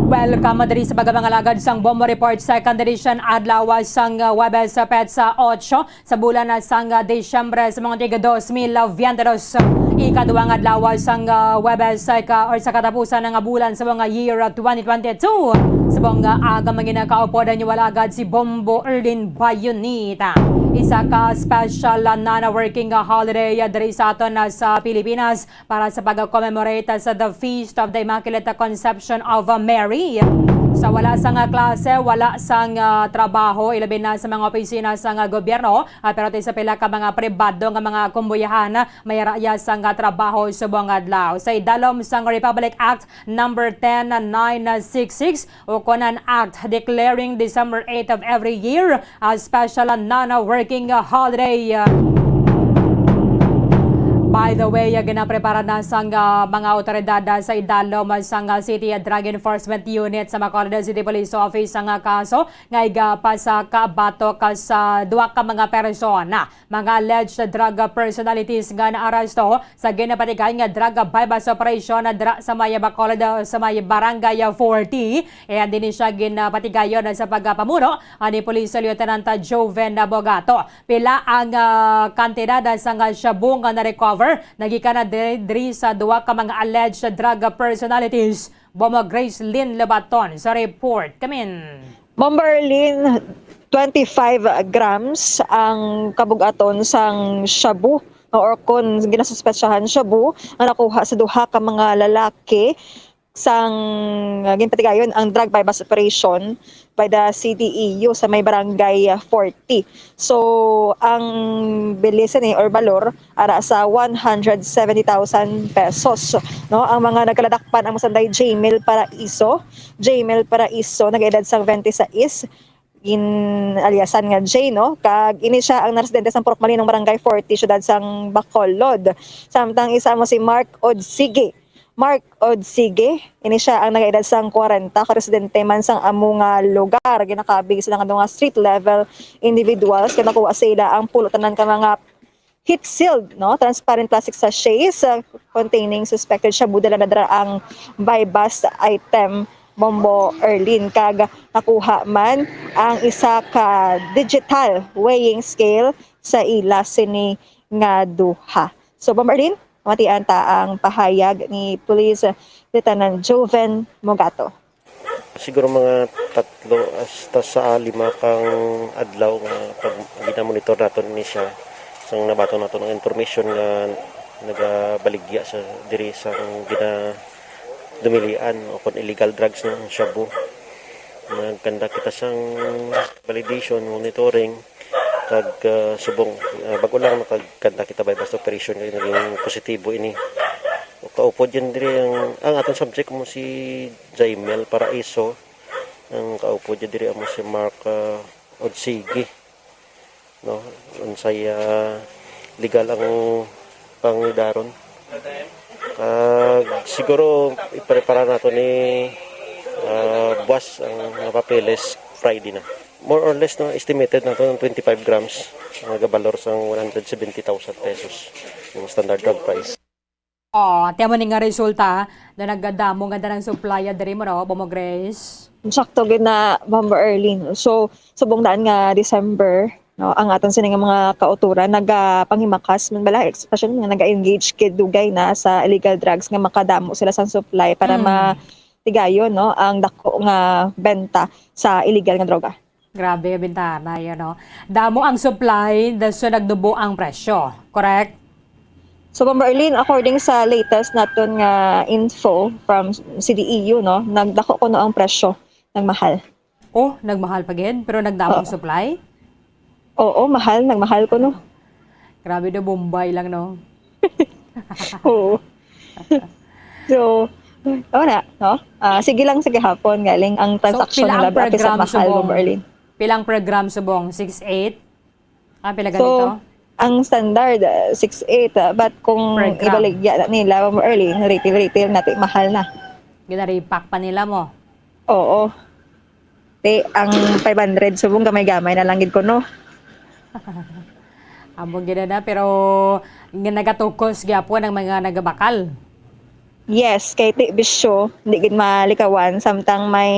Welcome diri sa pagkamangalagad sang Bombo Report, second edition, adlaw sang, ah, Huwebes, ah, petsa otso sa bulan, ah, sang, ah, Disyembre sa mga tig dos mil veinte dos. Ikaduha nga adlaw sang, ah, Huwebes, ah, ka, or sa katapusan nga bulan sa mga year, ah, twenty twenty-two. Subong nga aga, mga ginakaupod, ang inyong alagad si Bombo Erlin Bayonita. Isa ka special, uh, non-working, uh, holiday, uh, diri sa aton, uh, sa Pilipinas para sa pag-commemorate, uh, sa the Feast of the Immaculate Conception of, uh, Mary. Sa wala sang, uh, klase, wala sang, uh, trabaho, ilabi na sa mga opisina sang, uh, gobyerno, uh, pero ti sa pila ka mga pribado nga mga kumbuyahan, uh, may raya sang, uh, trabaho subong adlaw. Sa idalom sang Republic Act number ten nine six six, o kon an act declaring December eight of every year a special non-working holiday. By the way, ginaprepara na sang, ah, mga awtoridad, ah, sa idalom, ah, sang, ah, City Drug Enforcement Unit sa Bacolod City Police Office ang, ah, kaso nga igapasaka batok, ah, sa duha ka mga persona, mga alleged drug personalities nga naaresto sa ginapatikay nga drug buy-bust operation dira sa may Bacolod, sa may Barangay forty. And dinhi siya ginapatigayon sa pagpamuno ni Police Lieutenant Joven Bogato. Pila ang, ah, kantidad sang shabu nga na-recover nagikan na diri, diri sa duha ka mga alleged drug personalities? Bomo Grace Lynn Lobaton sa report. Kamin. Bomber Lynn, twenty-five grams ang kabug-aton sang shabu, no, or kon ginasuspetsahan shabu, nga nakuha sa duha ka mga lalaki sang, uh, ginpatigayon ang drug buy-bust operation by the C D E U sa may barangay, uh, forty. So, ang bili sini or balor ara sa one hundred seventy thousand pesos, no? Ang mga nagkaladakpan ang masanday Jamil Paraiso, Jamil Paraiso, nag-edad sang twenty-six, gin-aliasan nga Jay, no? Kag ini sia ang naresidente sang Purok Malinong, Barangay forty, siyudad sang Bacolod. Samtang isa mo si Mark Odsigi. Mark Odsigi, ini sia ang nagaedad sang kwarenta, ka residente man sang amo nga lugar. Ginakabig sila nga mga street level individuals kay nakuha sila ang pulo tanan ka mga heat-sealed, no, transparent plastic sachets, uh, containing suspected shabu. Dala na dira ang buy-bust item, Bombo Erlin, kag nakuha man ang isa ka digital weighing scale sa ila sini nga duha. So, Bombo Erlin, matian ta ang pahayag ni Police Lieutenant Joven Mogato. Siguro mga tatlo hasta sa lima kang adlaw nga pag ginamonitor naton ni siya, sang nabaton naton ang information nga nagabaligya sa diri sang ginadumilian o kon illegal drugs, no, shabu. Nagkanda kita sang validation, monitoring, kag, ah, subong, ah, bag-o lang nakagkanda kita buy-bust operation, kay naging positibo ini. Kaupod yan diri ang, ang aton subject mo si Jaimel Paraiso, ang kaupod niya diri amo si Mark, ah, Odsigi, no? Unsay, ah, legal ang pangidaron. Kag siguro iprepara nato ni, ah, buwas ang mga papeles Friday na. More or less, no, estimated nato ng twenty-five grams, nga gabalor sang one hundred seventy thousand pesos, yung standard drug price. Oh, ti amo ni nga resulta na nagdamo nga danang supply diri mo, no, Bomo Grace? Sakto gid na, Ma'am Erlene. So, subong daan nga December, no, ang aton sini nga mga kauturan nagapanghimakas man bala, especially nga naga-engage kid dugay na sa illegal drugs nga makadamo sila sang supply para Mm. matigayon, no, ang dako nga benta sa illegal nga droga. Grabe nga bintana yun, no? Damo ang supply, dason nagdubo ang presyo. Correct? So, Ma'am Arlene, according sa latest naton nga info from C D E U, no, nagdako kuno ang presyo, nagmahal. Oh, nagmahal pa gid, pero nagdamo ang Oo. supply? Oo, mahal, nagmahal kuno. Grabe daw, Bombay lang, no? Oo. So, wala, no? Ah, sige lang sa gihapon, galing ang So, transaction pila ang nila, per bisan gram mahal, subong? Ma'am Arlene. Pila ang per gram subong? Six eight? Ah, pila So, ganito? ang standard, ah, six eight, ah, but kung Per gram. ibaligya na nila, Ma'am Arlene, retail, retail, nati, mahal na. Ginarepack pa nila mo? Oo. Ti, ang five hundred subong gamay-gamay na lang gid kuno. Amo gid na, pero nga nagatukos gyapon ang mga nagabakal. Yes, kay ti bisyo, di gid malikawan, samtang may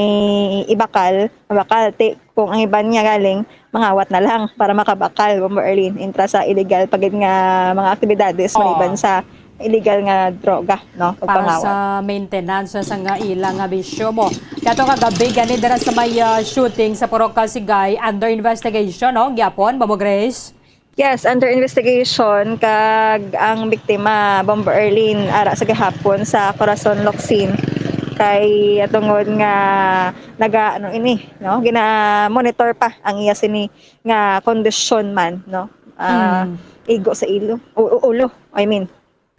ibakal, mabakal, ti kung ang iban nga galing, mangawat na lang para makabakal, Bombo Erlene, intra sa illegal pa gid nga mga aktibidades Oo. maliban sa illegal nga droga, no? Para Pagpangawat. Sa maintenance sa nga ila nga bisyo mo. Kato kagabi gani dira sa may ah, shooting sa Purok Kasigay under investigation, no? Gyapon, Bobo Grace? Yes, under investigation kag ang biktima, Bombo Erlin, ara sa gahapon sa Corazon, Locsin. Kay ah, tungod nga naga ano ini, no? Gina-monitor pa ang iya sini nga kondisyon man, no? Ah, Mm. Igo sa ilo, u- u- ulo, I mean.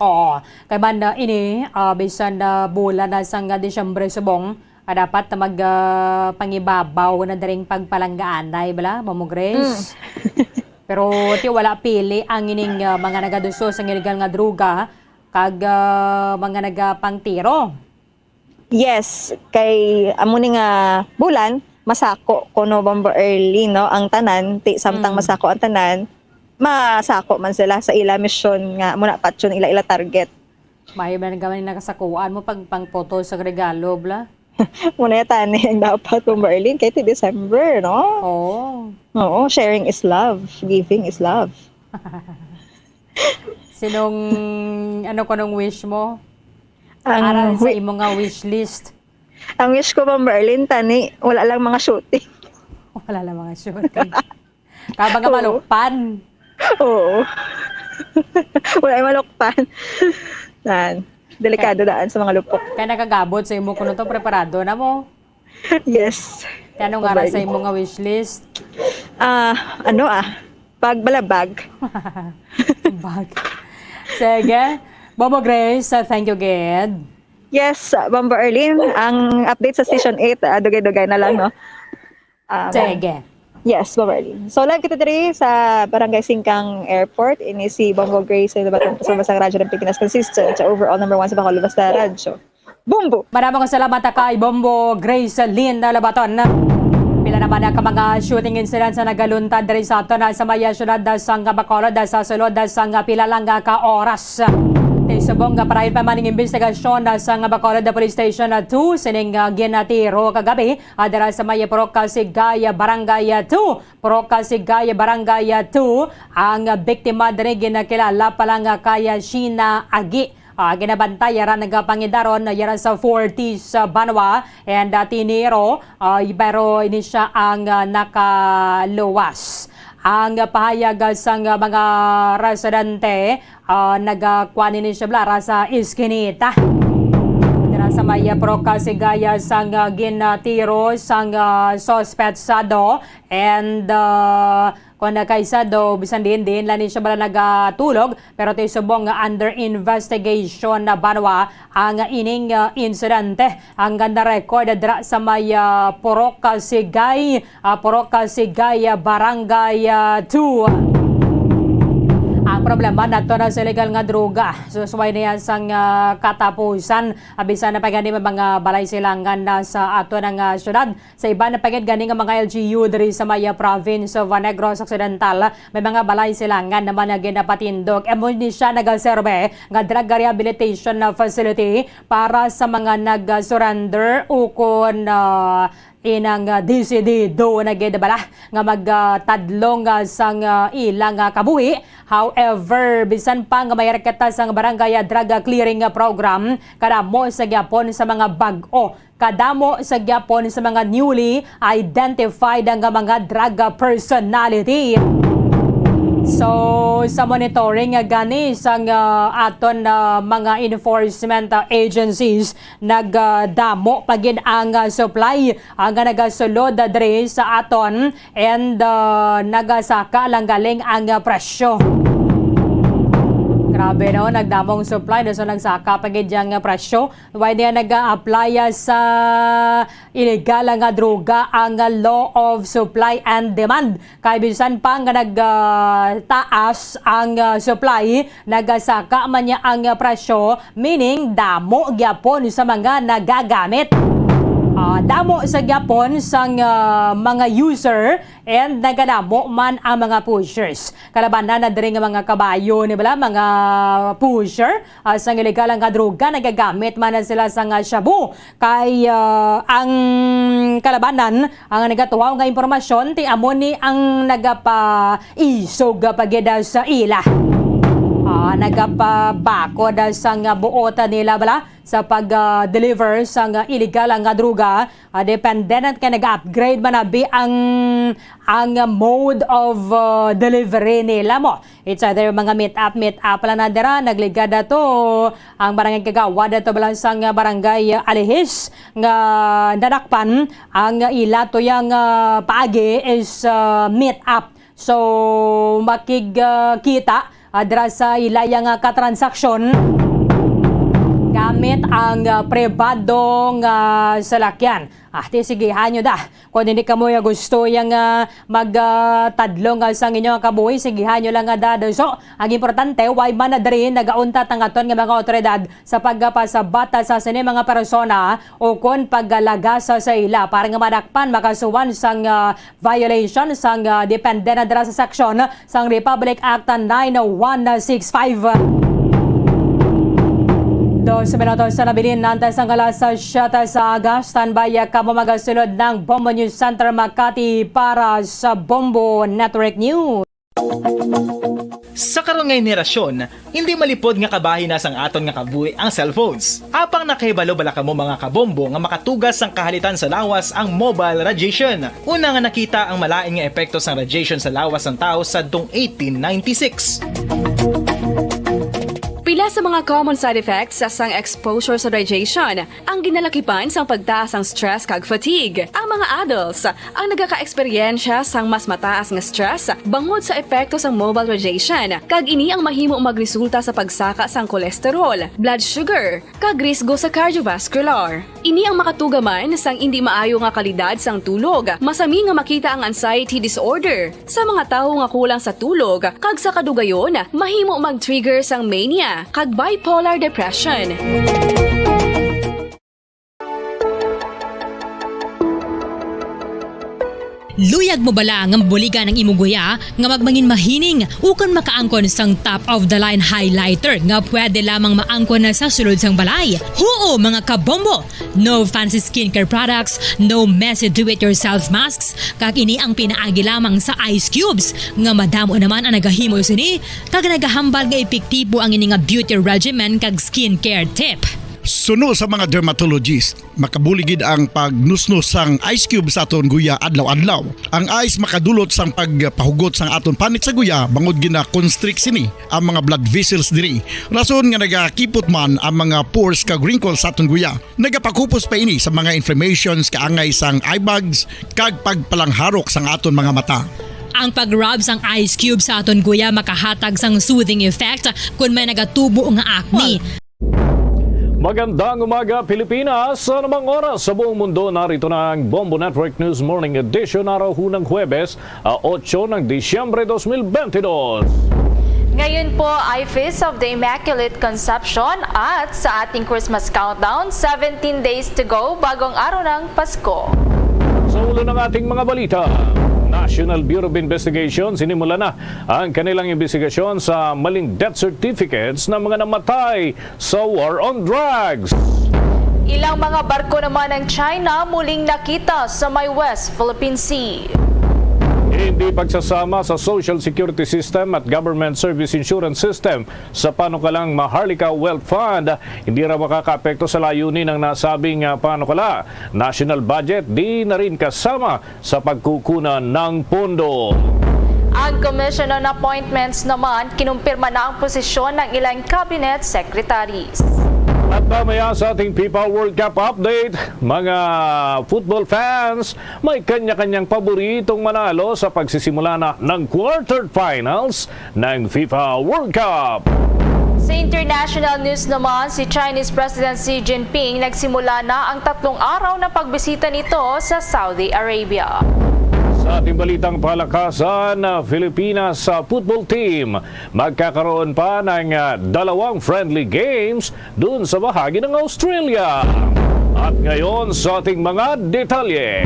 Oo. Kay man, ah, ini, ah, bisan na bulan na sang, ah, Disyembre subong, ah, dapat na mag, ah, pangibabaw na diri ang pagpalanggaanay, bala, Mamo Grace? Mm. Pero ti wala pili ang ining, ah, mga nagaduso sang illegal nga droga kag, ah, mga nagapangtiro. Yes, kay amo ni nga bulan, masako kuno Bombo Erlin, no, ang tanan, ti samtang Mm. masako ang tanan, masako man sila sa ila misyon nga amo na patyon ila, ila target. Maayo man gani nakasakuan mo pag pangputol sa regalo, bala. Muna tani ang dapat, Bombo Erlin, kay ti December, no? Oo. Oo, sharing is love, giving is love. Sinong, ano ko nung wish mo? Ang Aral sa wi- imo nga wish list. Ang wish ko, Ma'am Berlin, tani, wala lang mga shooting. Wala lang mga shooting. Kaba nga Oo. malukpan. Oo. Wala yung malukpan. Yan. Delikado daan sa mga lupok. Kaya nakagabot sa imo kuno to, preparado na mo. Yes. Kaya anong ara sa imo nga wish list? Ah, ano ah? Pagbalabag. Bag. Sige. Bobo Grace, uh, thank you, Gid. Yes, Bombo Erlin, ang update sa Station eight, ah, dugay-dugay na lang, no? Um, Sige. Yes, Bombo Erlin. So, live kita diri sa Barangay Singkang Airport. Ini si Bombo Grace, sa Batang Kasama sa Radyo ng Pilipinas, consistent sa overall number one sa Bacolod, basta radyo. Bombo! Maraming salamat kay Bombo Grace Lynn Labaton. Pila naman ang mga shooting incidents na nagaluntad diri sa aton sa maya syudad sang Bacolod sa sulod sang pila lang ka oras. Ti subong nga parayon pa man ang imbestigasyon sang Bacolod Police Station two sining ah, ginatiro kagabi ah, dira sa may Purok Kasigay, Barangay two. Purok Kasigay, Barangay two. Ang biktima diri ginakilala pa lang kay Sheena Agi. Ah, ginabantay yara nagapangidaron yara sa forties sa banwa and ah, tiniro, ah, pero ini siya ang ah, nakaluwas. Ang pahayag sang mga residente, ah, nagakuan ini siya bala ra sa iskinita. Dira sa may Purok Kasigay sang ah, ginatiro sang ah, suspetsado and ah, Kon na kay sa do, bisan diin-diin lang ni siya bala nagatulog, pero ti subong nga under investigation na banwa ang ining ah, insidente. Ang ganda record dira sa may ah, Purok Kasigay, ah, Purok Kasigay, ah, Barangay ah, two. Ang problema nato na sa illegal nga droga. Susway niya sang ah, katapusan. Ah, bisan na pa gani may mga balay silangan na sa ato nga syudad. Sa iban pa gid gani nga mga L G U diri sa may province of Negros Occidental, may mga balay silangan naman nga ginapatindog. Amo ni siya nagaserbe nga drug rehabilitation facility para sa mga nag-surrender ukon ah, inang ah, desidido na gid bala nga magtadlong ah, sang ah, ilang ah, kabuhi. However, bisan pa nga may reketa sang barangay ah, drug ah, clearing ah, program, kadamo sa gyapon sa mga bag-o kadamo sa gyapon sa mga newly identified nga mga drug personality. So, sa monitoring nga gani sang ah, aton ah, mga enforcement ah, agencies, nagdamo pa gid ang ah, supply ah, nga nagasulod ah, diri sa aton and ah, nagasaka lang galing ang ah, presyo. Grabe no, nagdamong supply, so nagsaka pa gid ang ah, presyo. Why niya nag-a-apply sa illegal nga droga ang law of supply and demand? Kay bisan pa nga nagtaas ang ah, supply, nagasaka man niya ang ah, presyo, meaning damo gyapon sa mga nagagamit. Ah, damo sa gyapon sang ah, mga user and nagadamo man ang mga pushers. Kalabanan na diri nga mga kabayo ni bala, mga pusher ah, sang illegal nga droga, nagagamit man na sila sang ah, shabu. Kay ah, ang kalabanan ang nagatuhaw nga impormasyon ti amo ni ang nagapaisog pa gid sa ila. Ah, nagapabakod, ah, sang, ah, buot, ah, nila bala sa pag, ah, deliver sang, ah, illegal nga droga. Ah, depende na kay nag-upgrade man abi ang, ang mode of, ah, delivery nila mo. It's either mga meet up, meet up lang na dira, nagligad ato ang barangay kagawad ato bala sang, ah, barangay, ah, Alihis nga nadakpan ang ila tuyang, ah, paagi is, ah, meet up. So, makig, ah, kita, ah, dira sa ilaya nga katransaksyon gamit ang, ah, pribado nga salakyan. Ah, ti sige, hanyo da. Kung hindi kamo ya gusto yang, ah, mag, ah, tadlong, ah, sang inyo nga kabuhi, sige, hanyo lang nga dado. So, ang importante, way man na diri nagauntat ang aton nga mga otoridad sa pagpasabata sa sini mga persona o kon paggalagas sa ila para nga madakpan makasuhan sang, ah, violation sang, ah, depende na dira sa seksyon sang Republic Act nine one six five. Dos minutos sa nabilin, antes ang alas siyete sa aga. Standby kamo magasulod ng Bombo News Center Makati para sa Bombo Network News. Sa karon nga henerasyon, hindi malipod nga kabahin na sang aton nga kabuhi ang cellphones. Apang nakahibalo bala kamo, mga kabombo, nga makatugas sang kahalitan sa lawas ang mobile radiation? Una nga nakita ang malain nga epekto sang radiation sa lawas sang tawo sadtong eighteen ninety-six. Pila sa mga common side effects sang exposure sa radiation ang ginalakipan sang pagtaas sang stress kag fatigue. Ang mga adults ang nagakaeksperyensya sang mas mataas nga stress bangod sa epekto sang mobile radiation, kag ini ang mahimo magresulta sa pagsaka sang cholesterol, blood sugar, kag risgo sa cardiovascular. Ini ang makatuga man sang indi maayo nga kalidad sang tulog. Masami nga makita ang anxiety disorder sa mga tawo nga kulang sa tulog, kag sa kadugayon mahimo mag-trigger sang mania kag bipolar depression. Luyag mo bala nga mabuligan ang imong guya nga magmangin mahining ukon makaangkon sang top of the line highlighter nga pwede lamang maangkon na sa sulod sang balay? Huo, mga kabombo! No fancy skincare products, no messy do-it-yourself masks, kag ini ang pinaagi lamang sa ice cubes nga madamo naman ang nagahimo sini kag nagahambal nga epektibo ang ini nga beauty regimen kag skincare tip. Suno sa mga dermatologist, makabuli gid ang pagnusnos sang ice cube sa aton guya adlaw-adlaw. Ang ice makadulot sang pagpahugot sang aton panit sa guya bangod gina-constrict sini ang mga blood vessels diri. Rason nga nagakipot man ang mga pores kag wrinkles sa aton guya. Nagapakupos pa ini sa mga inflammations kaangay sang eye bags kag pagpalangharok sang aton mga mata. Ang pag-rub sang ice cube sa aton guya makahatag sang soothing effect kon may nagatubo nga acne. Magandang umaga, Pilipinas! Sa anumang oras sa buong mundo, narito na ang Bombo Network News Morning Edition, araw hunang Huwebes, a otso ng Disyembre dos mil bentidós. Ngayon po ay Feast of the Immaculate Conception at sa ating Christmas countdown, seventeen days to go bago ang araw ng Pasko. Sa ulo ng ating mga balita, National Bureau of Investigation sinimula na ang kanilang imbestigasyon sa maling death certificates ng mga namatay sa war on drugs. Ilang mga barko naman ng China muling nakita sa may West Philippine Sea. Hindi pagsasama sa Social Security System at Government Service Insurance System sa panukalang Maharlika Wealth Fund, hindi raw makakaapekto sa layunin ng nasabing, ah, panukala. National budget di na rin kasama sa pagkukunan ng pondo. Ang Commission on Appointments naman, kinumpirma na ang posisyon ng ilang cabinet secretaries. At mamaya sa ating FIFA World Cup update, mga football fans, may kanya-kanyang paboritong manalo sa pagsisimula na ng quarterfinals ng FIFA World Cup. Sa international news naman, si Chinese President Xi Jinping nagsimula na ang tatlong araw na pagbisita nito sa Saudi Arabia. Sa ating balitang palakasan, Pilipinas sa football team magkakaroon pa ng, ah, dalawang friendly games dun sa bahagi ng Australia. At ngayon sa ating mga detalye.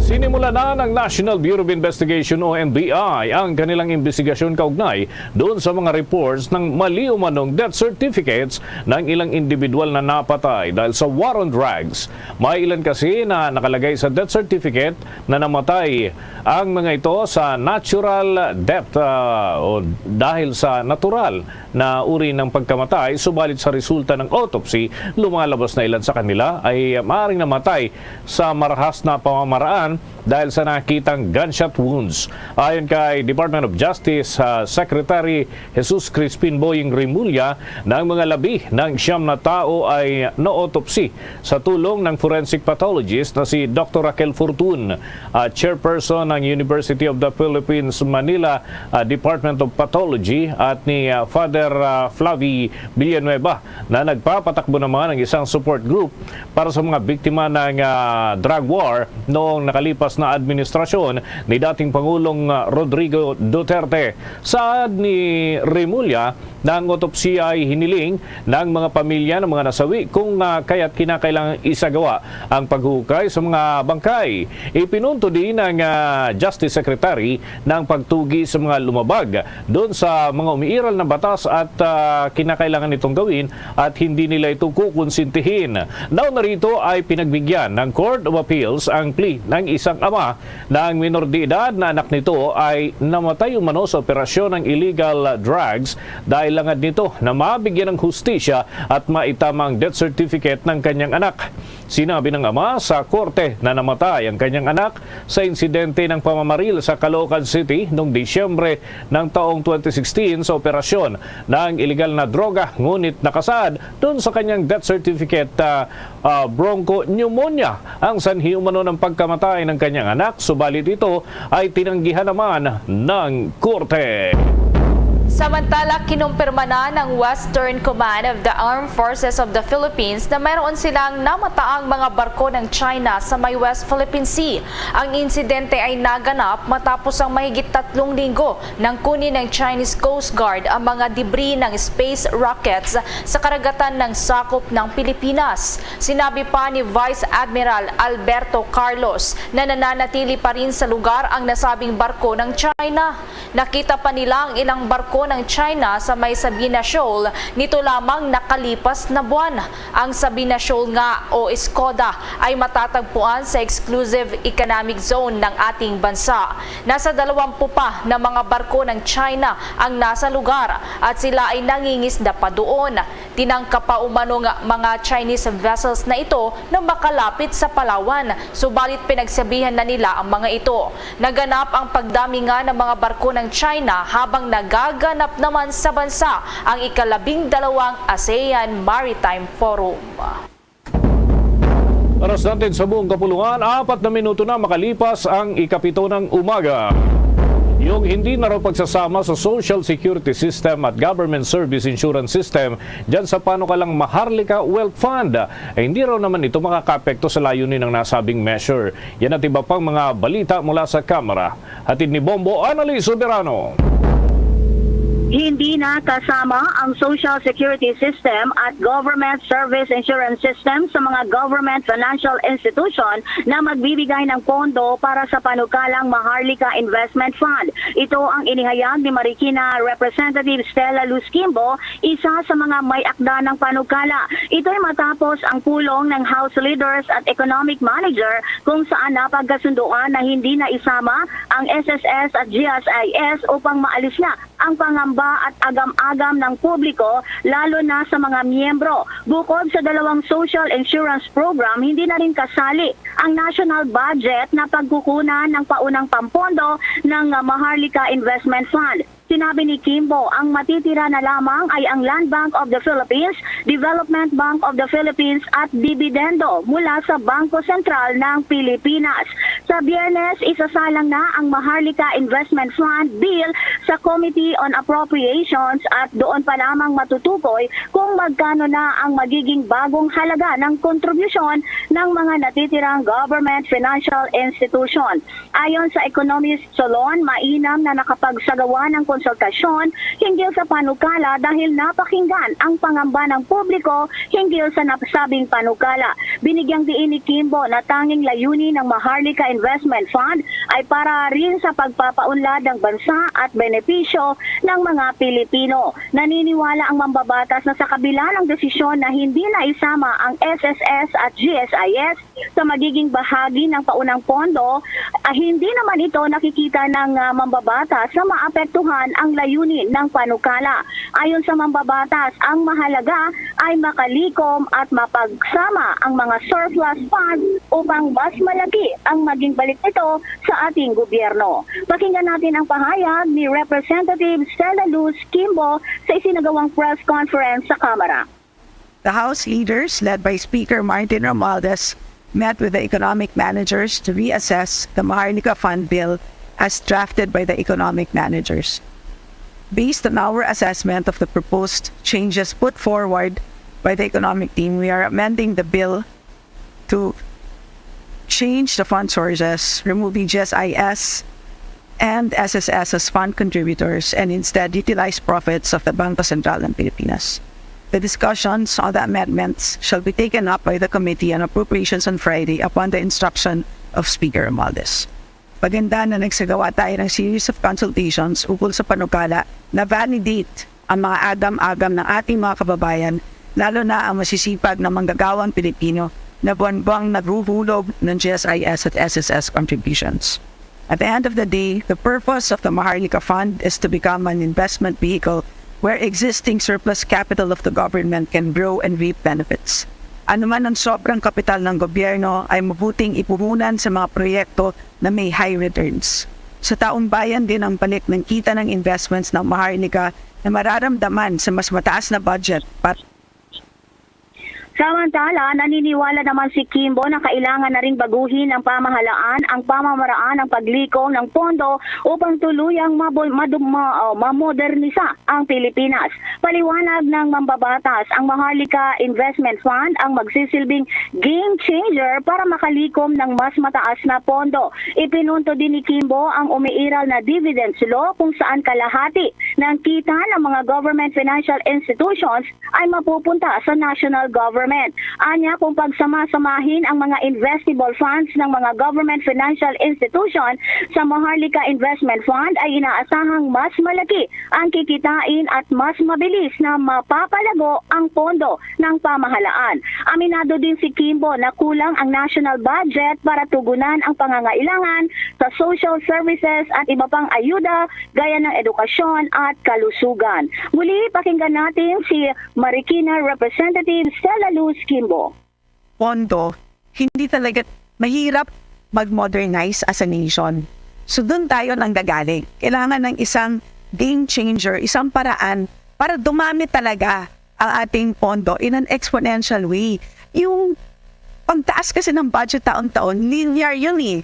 Sinimulan na ng National Bureau of Investigation o N B I ang kanilang imbestigasyon kaugnay doon sa mga reports ng mali umanong death certificates ng ilang individual na napatay dahil sa war on drugs. May ilan kasi na nakalagay sa death certificate na namatay ang mga ito sa natural death, ah, o dahil sa natural na uri ng pagkamatay, subalit sa resulta ng autopsy, lumalabas na ilan sa kanila ay maaaring namatay sa marahas na pamamaraan dahil sa nakitang gunshot wounds. Ayon kay Department of Justice, ah, Secretary Jesus Crispin Boying Remulla, ng mga labi ng siyam na tao ay na-autopsy sa tulong ng forensic pathologist na si Doktor Raquel Fortun, ah, chairperson ng University of the Philippines Manila, ah, Department of Pathology, at ni, ah, Father, ah, Flavi Villanueva, na nagpapatakbo naman ng isang support group para sa mga biktima ng, ah, drug war noong nakalipas na administrasyon ni dating Pangulong, ah, Rodrigo Duterte. Saad ni Remulla, na ang autopsya ay hiniling ng mga pamilya ng mga nasawi kung, ah, kaya't kinakailangang isagawa ang paghukay sa mga bangkay. Ipinunto din ng, ah, Justice Secretary na ang pagtugi sa mga lumabag doon sa mga umiiral na batas at, ah, kinakailangan itong gawin at hindi nila ito kukonsintihin. Nauna rito ay pinagbigyan ng Court of Appeals ang plea ng isang ama na ang minor de edad na anak nito ay namatay umano sa operasyon ng illegal drugs dahil langad nito na mabigyan ng hustisya at maitama ang death certificate ng kanyang anak. Sinabi ng ama sa korte na namatay ang kanyang anak sa insidente ng pamamaril sa Caloocan City noong Disyembre ng taong twenty sixteen sa operasyon ng iligal na droga, ngunit nakasaad doon sa kanyang death certificate, ah, ah, bronchopneumonia ang sanhi umano ng pagkamatay ng kanyang anak, subalit ito ay tinanggihan naman ng korte. Samantala, kinumpirma na ng Western Command of the Armed Forces of the Philippines na mayroon silang namataang mga barko ng China sa may West Philippine Sea. Ang insidente ay naganap matapos ang mahigit tatlong linggo nang kunin ng Chinese Coast Guard ang mga debris ng space rockets sa karagatan ng sakop ng Pilipinas. Sinabi pa ni Vice Admiral Alberto Carlos na nananatili pa rin sa lugar ang nasabing barko ng China. Nakita pa nila ang ilang barko ng China sa may Sabina Shoal nito lamang nakalipas na buwan. Ang Sabina Shoal nga o Escoda ay matatagpuan sa exclusive economic zone ng ating bansa. Nasa dalawampu pa na mga barko ng China ang nasa lugar at sila ay nangingisda pa doon. Tinangka pa umano nga mga Chinese vessels na ito na makalapit sa Palawan, subalit pinagsabihan na nila ang mga ito. Naganap ang pagdami nga ng mga barko ng China habang nagaganap naman sa bansa ang ikalabing dalawang ASEAN Maritime Forum. Oras natin sa buong kapulungan, apat na minuto na makalipas ang ikapito ng umaga. Yung hindi na raw pagsasama sa Social Security System at Government Service Insurance System dyan sa panukalang Maharlika Wealth Fund, eh, hindi raw naman ito makakaapekto sa layunin ng nasabing measure. Yan at iba pang mga balita mula sa Kamara. Hatid ni Bombo Annalise Soberano. Hindi na kasama ang Social Security System at Government Service Insurance System sa mga government financial institution na magbibigay ng pondo para sa panukalang Maharlika Investment Fund. Ito ang inihayag ni Marikina Representative Stella Luz Quimbo, isa sa mga may akda ng panukala. Ito'y matapos ang pulong ng House Leaders at Economic Manager kung saan napagkasunduan na hindi na isama ang S S S at G S I S upang maalis na ang pangamba at agam-agam ng publiko, lalo na sa mga miyembro. Bukod sa dalawang social insurance program, hindi na rin kasali ang national budget na pagkukunan ng paunang pampondo ng Maharlika Investment Fund. Sinabi ni Quimbo, ang matitira na lamang ay ang Land Bank of the Philippines, Development Bank of the Philippines at dibidendo mula sa Bangko Sentral ng Pilipinas. Sa Biyernes, isasalang na ang Maharlika Investment Fund Bill sa Committee on Appropriations at doon pa lamang matutukoy kung magkano na ang magiging bagong halaga ng kontribusyon ng mga natitirang government financial institution. Ayon sa Economist Solon, mainam na nakapagsagawa ng konsultasyon hinggil sa panukala dahil napakinggan ang pangamba ng publiko hinggil sa nasabing panukala. Binigyang diin ni Quimbo na tanging layunin ng Maharlika Investment Fund ay para rin sa pagpapaunlad ng bansa at benepisyo ng mga Pilipino. Naniniwala ang mambabatas na sa kabila ng desisyon na hindi na isama ang S S S at G S I S sa magiging bahagi ng paunang pondo, ah, hindi naman ito nakikita ng, ah, mambabatas na maapektuhan ang layunin ng panukala. Ayon sa mambabatas, ang mahalaga ay makalikom at mapagsama ang mga surplus funds upang mas malaki ang maging balik nito sa ating gobyerno. Pakinggan natin ang pahayag ni Representative Stella Luz Kimbo sa isinagawang press conference sa Kamara. The House leaders, led by Speaker Martin Romualdez, met with the economic managers to reassess the Maharlika Fund bill as drafted by the economic managers. Based on our assessment of the proposed changes put forward by the economic team, we are amending the bill to change the fund sources, removing G S I S and S S S as fund contributors, and instead utilize profits of the Bangko Sentral ng Pilipinas. The discussions on the amendments shall be taken up by the Committee on Appropriations on Friday upon the instruction of Speaker Romualdez. Maganda na nagsagawa tayo ng series of consultations ukol sa panukala na validate ang mga agam-agam ng ating mga kababayan, lalo na ang masisipag na manggagawang Pilipino na buwan-buwang naghuhulog ng G S I S at S S S contributions. At the end of the day, the purpose of the Maharlika Fund is to become an investment vehicle where existing surplus capital of the government can grow and reap benefits. Anuman ang sobrang kapital ng gobyerno ay mabuting ipuhunan sa mga proyekto na may high returns. Sa taong bayan din ang balik ng kita ng investments ng Maharlika na mararamdaman sa mas mataas na budget para Samantala, naniniwala naman si Kimbo na kailangan na ring baguhin ng pamahalaan ang pamamaraan ng paglikom ng pondo upang tuluyang mabo- madum- ma- oh, mamodernisa ang Pilipinas. Paliwanag ng mambabatas, ang Maharlika Investment Fund ang magsisilbing game changer para makalikom ng mas mataas na pondo. Ipinunto din ni Kimbo ang umiiral na dividends law kung saan kalahati ng kita ng mga government financial institutions ay mapupunta sa national government. Anya, kung pagsama-samahin ang mga investable funds ng mga government financial institution sa Maharlika Investment Fund, ay inaasahang mas malaki ang kikitain at mas mabilis na mapapalago ang pondo ng pamahalaan. Aminado din si Kimbo na kulang ang national budget para tugunan ang pangangailangan sa social services at iba pang ayuda gaya ng edukasyon at kalusugan. Muli, pakinggan natin si Marikina Representative Stella Luz Kimbo. Pondo, hindi talaga mahirap mag-modernize as a nation. So doon tayo nanggagaling. Kailangan ng isang game changer, isang paraan para dumami talaga ang ating pondo in an exponential way. Yung pagtaas kasi ng budget taon-taon, linear yun eh.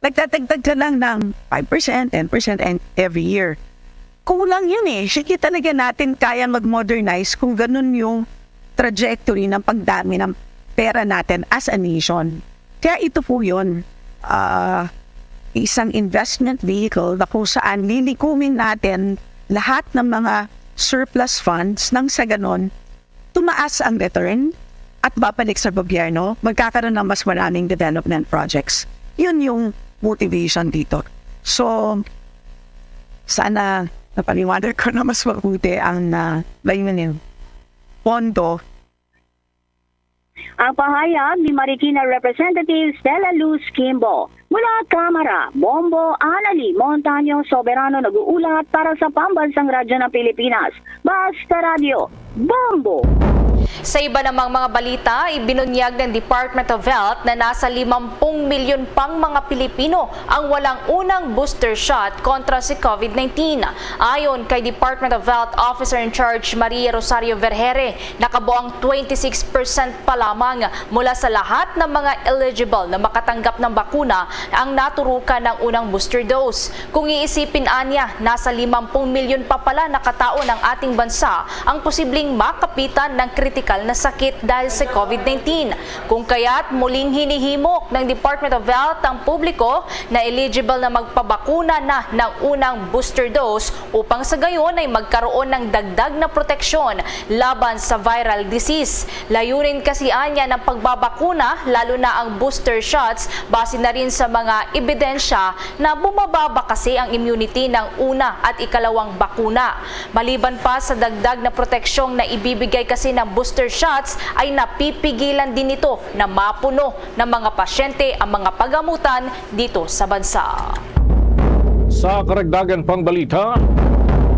Nagdadagdag ka lang ng five percent, ten percent and every year. Kulang yun eh. Hindi talaga natin kaya mag-modernize kung ganun yung trajectory ng pagdami ng pera natin as a nation. Kaya ito po yun, ah, isang investment vehicle na kung saan lilikumin natin lahat ng mga surplus funds nang sa ganun, tumaas ang return at babalik sa gobyerno, magkakaroon ng mas maraming development projects. Yun yung motivation dito. So, sana napaliwanag ko na mas mabuti ang uh, layunin. Pondo. Ang pahayag ni Marikina Representative Stella Luz Kimbo. Mula Kamara, Bombo, Anali, Montaño, Soberano nag-uulat para sa Pambansang Radyo ng Pilipinas. Basta Radyo, Bombo! Sa iba namang mga balita, ibinunyag ng Department of Health na nasa limampung milyon pang mga Pilipino ang walang unang booster shot kontra si COVID nineteen. Ayon kay Department of Health Officer in Charge Maria Rosario Vergere, nakabuang twenty-six percent pa lamang mula sa lahat ng mga eligible na makatanggap ng bakuna ang naturukan ng unang booster dose. Kung iisipin anya, nasa limampung milyon pa pala na katao ng ating bansa ang posibleng makapitan ng kritikal na sakit dahil sa COVID nineteen. Kung kaya't muling hinihimok ng Department of Health ang publiko na eligible na magpabakuna na ng unang booster dose upang sa gayon ay magkaroon ng dagdag na proteksyon laban sa viral disease. Layunin kasi anya ng pagbabakuna, lalo na ang booster shots, base na rin sa mga ebidensya na bumababa kasi ang immunity ng una at ikalawang bakuna. Maliban pa sa dagdag na proteksyong na ibibigay kasi ng booster shots, ay napipigilan din nito na mapuno ng mga pasyente ang mga pagamutan dito sa bansa. Sa karagdagan pang balita,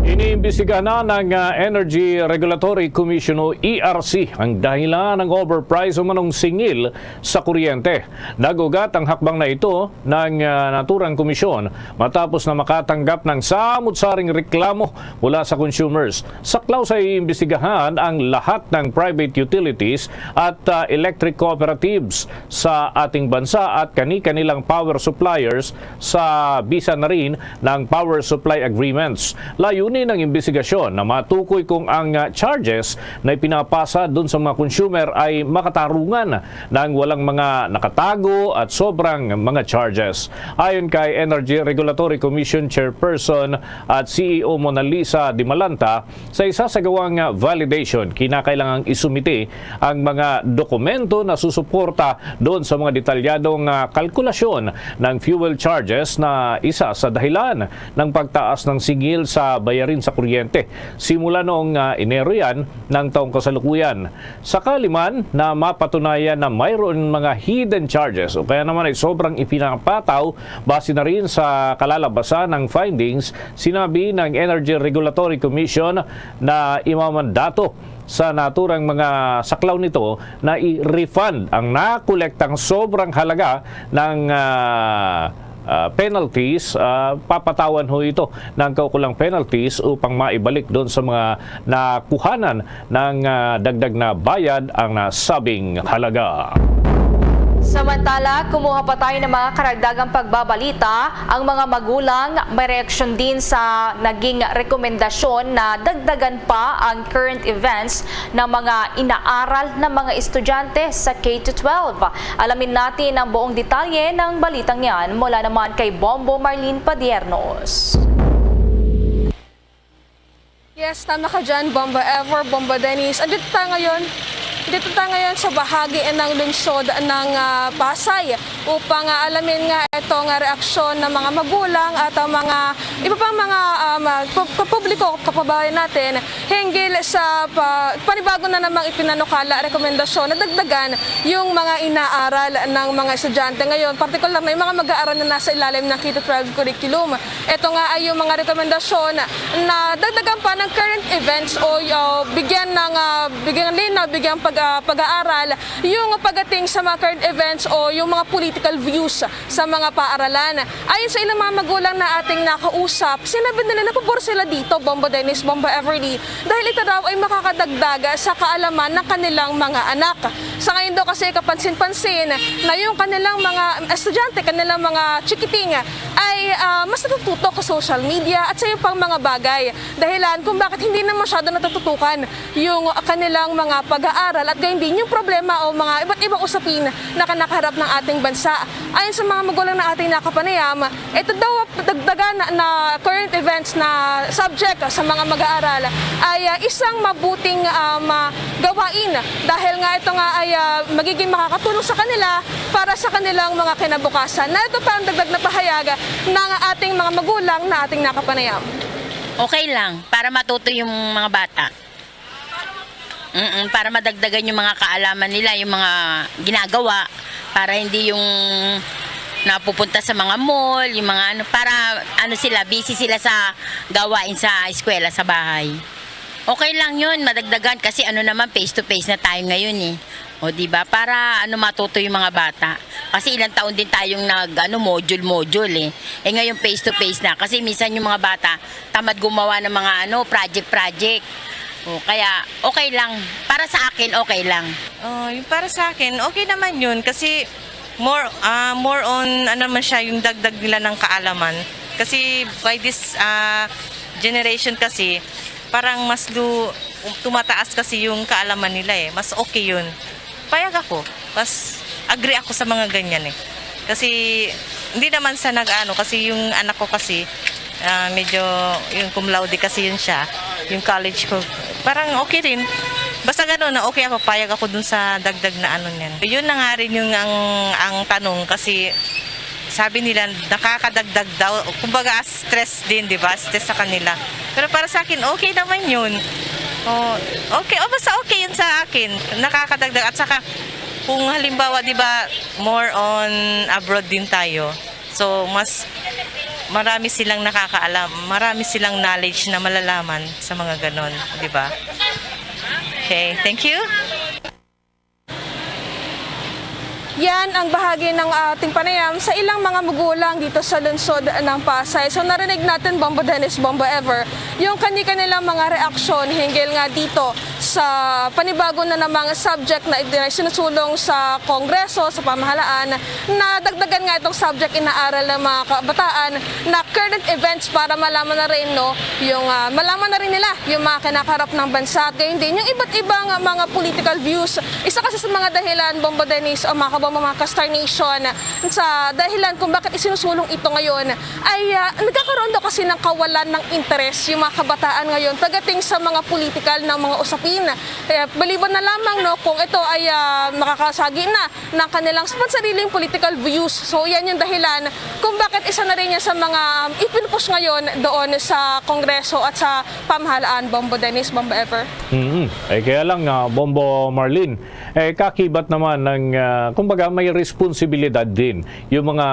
iniimbestigahan na ng, ah, Energy Regulatory Commission o E R C ang dahilan ng overprice o manong singil sa kuryente. Nag-ugat ang hakbang na ito ng, ah, naturang komisyon matapos na makatanggap ng samot-saring reklamo mula sa consumers. Saklaw sa iimbestigahan ang lahat ng private utilities at, ah, electric cooperatives sa ating bansa at kani-kanilang power suppliers sa bisa na rin ng power supply agreements. Layunin ng imbestigasyon na matukoy kung ang, ah, charges na ipinapasa dun sa mga consumer ay makatarungan ng walang mga nakatago at sobrang mga charges. Ayon kay Energy Regulatory Commission Chairperson at C E O Mona Lisa Dimalanta, sa isa sa gawang validation, kinakailangang isumite ang mga dokumento na susuporta doon sa mga detalyadong, ah, kalkulasyon ng fuel charges na isa sa dahilan ng pagtaas ng singil sa bayarin sa kuryente. Simula noong, ah, Enero yan ng taong kasalukuyan. Sakali man na mapatunayan na mayroon mga hidden charges o kaya naman ay sobrang ipinapataw base na rin sa kalalabasan ng findings, sinabi ng Energy Regulatory Commission na imamandato sa naturang mga saklaw nito na i-refund ang nakolektang sobrang halaga ng, ah, ah, penalties, ah, papatawan ho ito ng kaukulang penalties upang maibalik doon sa mga nakuhanan ng, ah, dagdag na bayad ang nasabing halaga. Samantala, kumuha pa tayo ng mga karagdagang pagbabalita. Ang mga magulang may reaksyon din sa naging rekomendasyon na dagdagan pa ang current events ng mga inaaral ng mga estudyante sa K to twelve. Alamin natin ang buong detalye ng balitang yan mula naman kay Bombo Marlene Padiernos. Yes, tama ka dyan, Bombo Ever, Bombo Dennis. Andito tayo ngayon, andito tayo ngayon sa bahagi ng lungsod ng, ah, Pasay upang, ah, alamin nga itong, ah, reaksyon ng mga magulang at ang mga iba pang mga, um, ah, pu-, kapubliko, kababayan natin hinggil sa pa-, panibago na namang ipinanukala, rekomendasyon na dagdagan yung mga inaaral ng mga estudyante ngayon, partikular na yung mga mag-aaral na nasa ilalim ng K to twelve curriculum. Ito nga ay yung mga rekomendasyon na dagdagan pa ng current events o, uh, bigyan ng, uh, bigyan ng linaw, bigyan pag, uh, pag-aaral yung pagdating sa mga current events o yung mga political views sa mga paaralan. Ayon sa ilang mga magulang na ating nakausap, sinabi nila na pabor sila dito, Bombo Dennis, Bombo Everly, dahil ito daw ay makakadagdag sa kaalaman ng kanilang mga anak. Sa ngayon daw kasi, kapansin-pansin na yung kanilang mga estudyante, kanilang mga chikiting ay, ah, mas natututok sa social media at sa iba pang mga bagay. Dahilan kung bakit hindi na masyado natututukan yung kanilang mga pag-aaral at gayon din yung problema o mga iba't ibang usapin na kinakaharap ng ating bansa. Ayon sa mga magulang na ating nakapanayam, ito daw dagdagan na current events na subject sa mga mag-aaral ay, ah, isang mabuting, um, ah, gawain dahil nga ito nga ay, ah, magiging makakatulong sa kanila para sa kanilang mga kinabukasan. Narito pa ang dagdag na pahayag ng ating mga magulang na ating nakapanayam. Okay lang, para matuto yung mga bata. Mm, para madagdagan yung mga kaalaman nila, yung mga ginagawa, para hindi yung napupunta sa mga mall, yung mga ano, para ano sila, busy sila sa gawain sa eskwela, sa bahay. Okay lang yun, madagdagan kasi ano naman, face to face na tayo ngayon eh. O, di ba? Para ano, matuto yung mga bata. Kasi ilang taon din tayong nag, ano, module-module eh. Eh, ngayon face to face na. Kasi minsan yung mga bata, tamad gumawa ng mga ano, project-project. O, kaya okay lang. Para sa akin, okay lang. Oh, yung para sa akin, okay naman yun kasi more, ah, more on, ano naman siya, yung dagdag nila ng kaalaman. Kasi by this, ah, generation kasi, parang mas lu-, tumataas kasi yung kaalaman nila eh. Mas okay yun. Payag ako. Mas agree ako sa mga ganyan eh. Kasi hindi naman sa nag-ano, kasi yung anak ko kasi, ah, medyo yung cum laude kasi yun siya, yung college ko. Parang okay rin. Basta gano'n na okay ako, payag ako dun sa dagdag na ano niyan. Yun na nga rin yung ang, ang tanong kasi sabi nila nakakadagdag daw, kumbaga stress din, di ba? Stress sa kanila. Pero para sa akin, okay naman yun. Oh, okay, oh, basta okay yun sa akin. Nakakadagdag. At saka, kung halimbawa, di ba, more on abroad din tayo. So, mas marami silang nakakaalam, marami silang knowledge na malalaman sa mga ganon, di ba? Okay, thank you. Yan ang bahagi ng ating panayam sa ilang mga magulang dito sa lungsod ng Pasay. So narinig natin, Bombo Dennis, Bombo Ever, yung kani-kanilang mga reaksyon hinggil nga dito sa panibago na namang subject na idin-, sinusulong sa Kongreso, sa pamahalaan, na dagdagan nga itong subject inaaral ng mga kabataan na current events para malaman na rin, no, yung ah, malaman na rin nila yung mga kinakaharap ng bansa at gayon din yung iba't ibang ah, mga political views. Isa kasi sa mga dahilan, Bombo Dennis, o mga kabombo, mga ka-Star Nation, sa dahilan kung bakit isinusulong ito ngayon ay ah, nagkakaroon daw kasi ng kawalan ng interes yung mga kabataan ngayon pagdating sa mga political na mga usapin. Eh, maliban na lamang, no, kung ito ay ah, makakasagi na ng kanilang pansariling political views. So, yan yung dahilan kung bakit isa na rin yan sa mga um, ipinupush ngayon doon sa Kongreso at sa pamahalaan, Bombo Dennis, Bombo Ever. Mm. Eh, kaya lang, ah, Bombo Marlene, eh, kakibat naman ng, ah, kumbaga, may responsibilidad din yung mga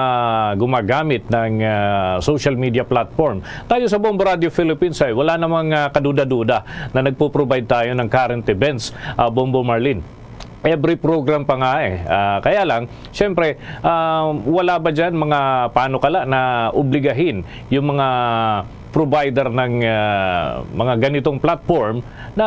gumagamit ng ah, social media platform. Tayo sa Bombo Radio Philippines ay wala namang ah, kaduda-duda na nagpo-provide tayo ng current events, ah, Bombo Marlene. Every program pa nga eh. Ah, kaya lang, syempre, ah, wala ba dyan mga panukala na obligahin yung mga provider ng ah, mga ganitong platform na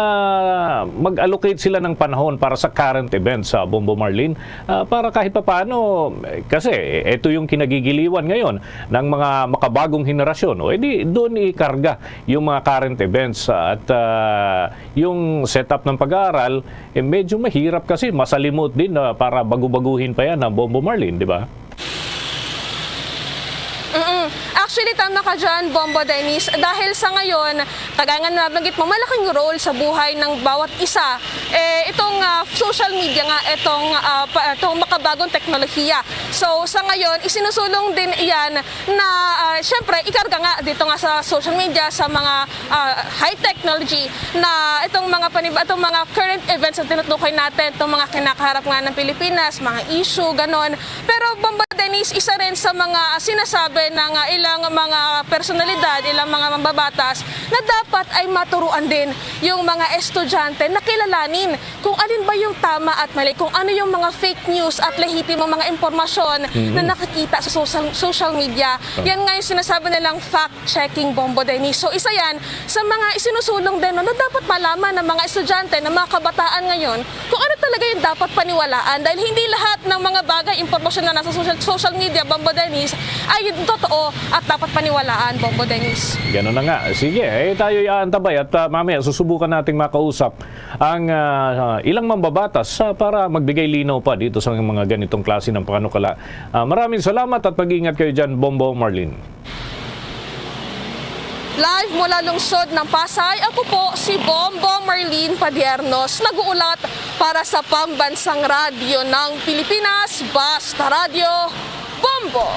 mag-allocate sila ng panahon para sa current events sa Bombo Marlene, ah, para kahit papaano, eh, kasi ito yung kinagigiliwan ngayon ng mga makabagong henerasyon, o edi doon ikarga yung mga current events, ah, at ah, yung setup ng pag-aaral, eh, medyo mahirap kasi masalimot din na para bago-baguhin pa yan ang Bombo Marlene, di ba? Mm-mm. Actually, tama ka dyan, Bombo Dennis. Dahil sa ngayon, kagaya nga nabanggit mo, malaking role sa buhay ng bawat isa. Eh, itong ah, social media nga, itong, ah, pa- itong makabagong teknolohiya. So, sa ngayon, isinusulong din iyan na, ah, syempre, ikarga nga dito nga sa social media, sa mga ah, high technology, na itong mga panib- itong mga current events na tinutukoy natin, itong mga kinakaharap nga ng Pilipinas, mga issue, ganon. Pero, Bombo Dennis, isa rin sa mga sinasabi ng ah, ilang mga personalidad, ilang mga mambabatas, na dapat ay maturuan din yung mga estudyante na kilalanin kung alin ba yung tama at mali, kung ano yung mga fake news at lehitimong mga impormasyon na nakikita sa social, social media. Yan nga yung sinasabi nilang fact-checking, Bombo Dennis. So, isa yan sa mga isinusulong din, no, na dapat malaman ng mga estudyante, ng mga kabataan ngayon, kung ano talaga yung dapat paniwalaan. Dahil hindi lahat ng mga bagay, impormasyon na nasa social, social media, Bombo Dennis, ay totoo at dapat paniwalaan, Bombo Dennis. Ganun na nga. Sige, eh, tayo'y aantabay at ah, mamaya susubukan nating makausap ang ah, ilang mambabatas ah, para magbigay linaw pa dito sa mga ganitong klase ng panukala. Ah, maraming salamat at mag-ingat kayo dyan, Bombo Marlene. Live mula lungsod ng Pasay, ako po si Bombo Marlene Padiernos, nag-uulat para sa Pambansang Radyo ng Pilipinas, Basta Radyo, Bombo!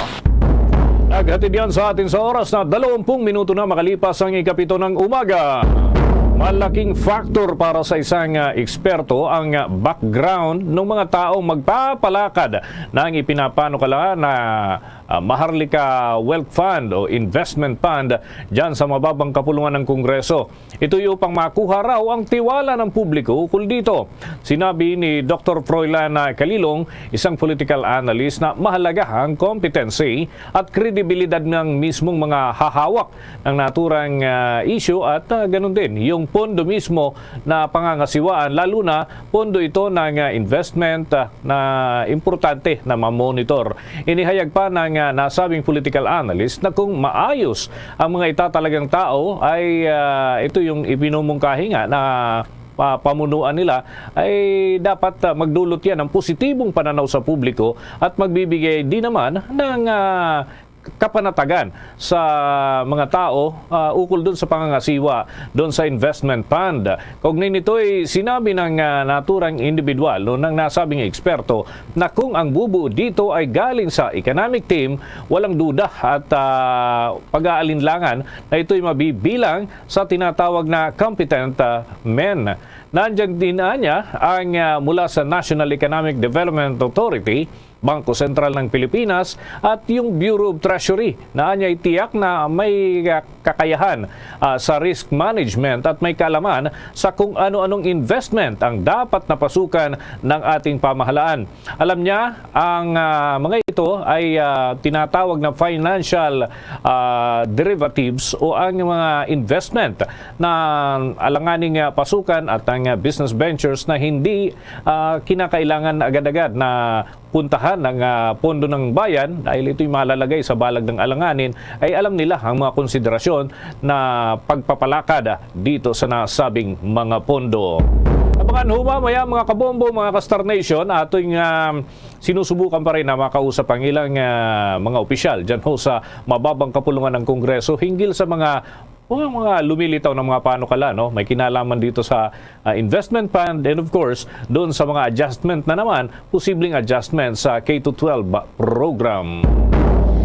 Naghatid yan sa atin sa oras na dalawampung minuto na makalipas ang ikapito ng umaga. Malaking factor para sa isang ah, eksperto ang ah, background ng mga taong magpapalakad ng ipinapanukala na ah, Maharlika Wealth Fund o Investment Fund dyan sa mababang kapulungan ng Kongreso. Ito'y upang makuha raw ang tiwala ng publiko ukol dito. Sinabi ni Doktor Froilan Calilong, isang political analyst, na mahalaga ang competency at kredibilidad ng mismong mga hahawak ng naturang ah, issue at ah, ganun din yung pondo mismo na pangangasiwaan, lalo na pondo ito ng ah, investment ah, na importante na ma-monitor. Inihayag pa ng nga nasabing political analyst na kung maayos ang mga itatalagang tao ay, ah, ito yung ipinumungkahi nga na, ah, pamunuan nila, ay dapat, ah, magdulot yan ng positibong pananaw sa publiko at magbibigay din naman ng, ah, kapanatagan sa mga tao, ah, ukol dun sa pangangasiwa dun sa investment fund. Kaugnay nito'y sinabi ng, ah, naturang individual, no, ng nasabing eksperto na kung ang bubuo dito ay galing sa economic team, walang duda at, ah, pag-aalinlangan na ito'y mabibilang sa tinatawag na competent, ah, men. Nandyan din anya ang, ah, mula sa National Economic Development Authority, Bangko Sentral ng Pilipinas at yung Bureau of Treasury na anya'y tiyak na may, ah, kakayahan, ah, sa risk management at may kaalaman sa kung ano-anong investment ang dapat na pasukan ng ating pamahalaan. Alam niya, ang, ah, mga ito ay, ah, tinatawag na financial, ah, derivatives o ang mga investment na alanganing, ah, pasukan at ang, ah, business ventures na hindi, ah, kinakailangan agad-agad na puntahan ng, ah, pondo ng bayan dahil ito'y malalagay sa balag ng alanganin, ay alam nila ang mga konsiderasyon na pagpapalakad, ah, dito sa nasabing mga pondo. Abangan ho mamaya, mga kabombo, mga ka-Star Nation, ating, ah, sinusubukan pa rin na makausap ang ilang, ah, mga opisyal dyan ho sa mababang kapulungan ng Kongreso hinggil sa mga, mga, mga lumilitaw ng mga panukala, no? May kinalaman dito sa, ah, investment fund and, of course, doon sa mga adjustment na naman, posibleng adjustment sa K to twelve program.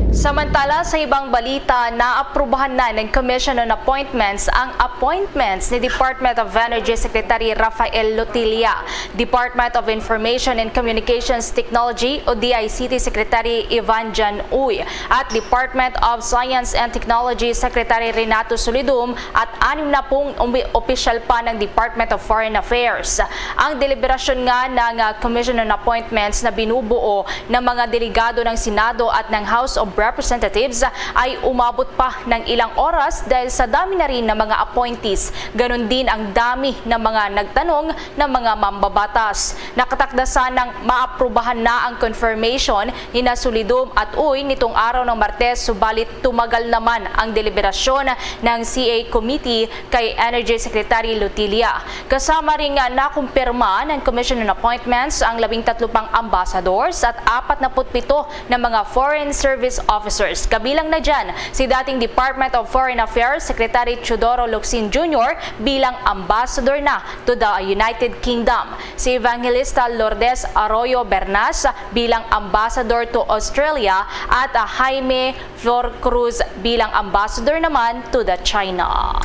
Samantala, sa ibang balita, naaprubahan na ng Commission on Appointments ang appointments ni Department of Energy Secretary Rafael Lotilla, Department of Information and Communications Technology o D I C T Secretary Ivan Jan Uy at Department of Science and Technology Secretary Renato Solidum at anim na pung umi-, opisyal pa ng Department of Foreign Affairs. Ang deliberasyon nga ng, ah, Commission on Appointments na binubuo ng mga delegado ng Senado at ng House of Representatives ay umabot pa ng ilang oras dahil sa dami na rin ng mga appointees, ganun din ang dami ng mga nagtanong na mga mambabatas. Nakatakda sanang maaprubahan na ang confirmation nina Solidum at Uy nitong araw ng Martes, subalit tumagal naman ang deliberasyon ng C A Committee kay Energy Secretary Lotilla. Kasama rin nga nakumpirma ng Commission on Appointments ang labing tatlo pang ambassadors at apat na put pito na mga foreign service officers. Kabilang na dyan si dating Department of Foreign Affairs Secretary Teodoro Locsin Junior bilang ambassador na to the United Kingdom, si Evangelista Lourdes Arroyo Bernas bilang ambassador to Australia, at, ah, Jaime Flor Cruz bilang ambassador naman to the China.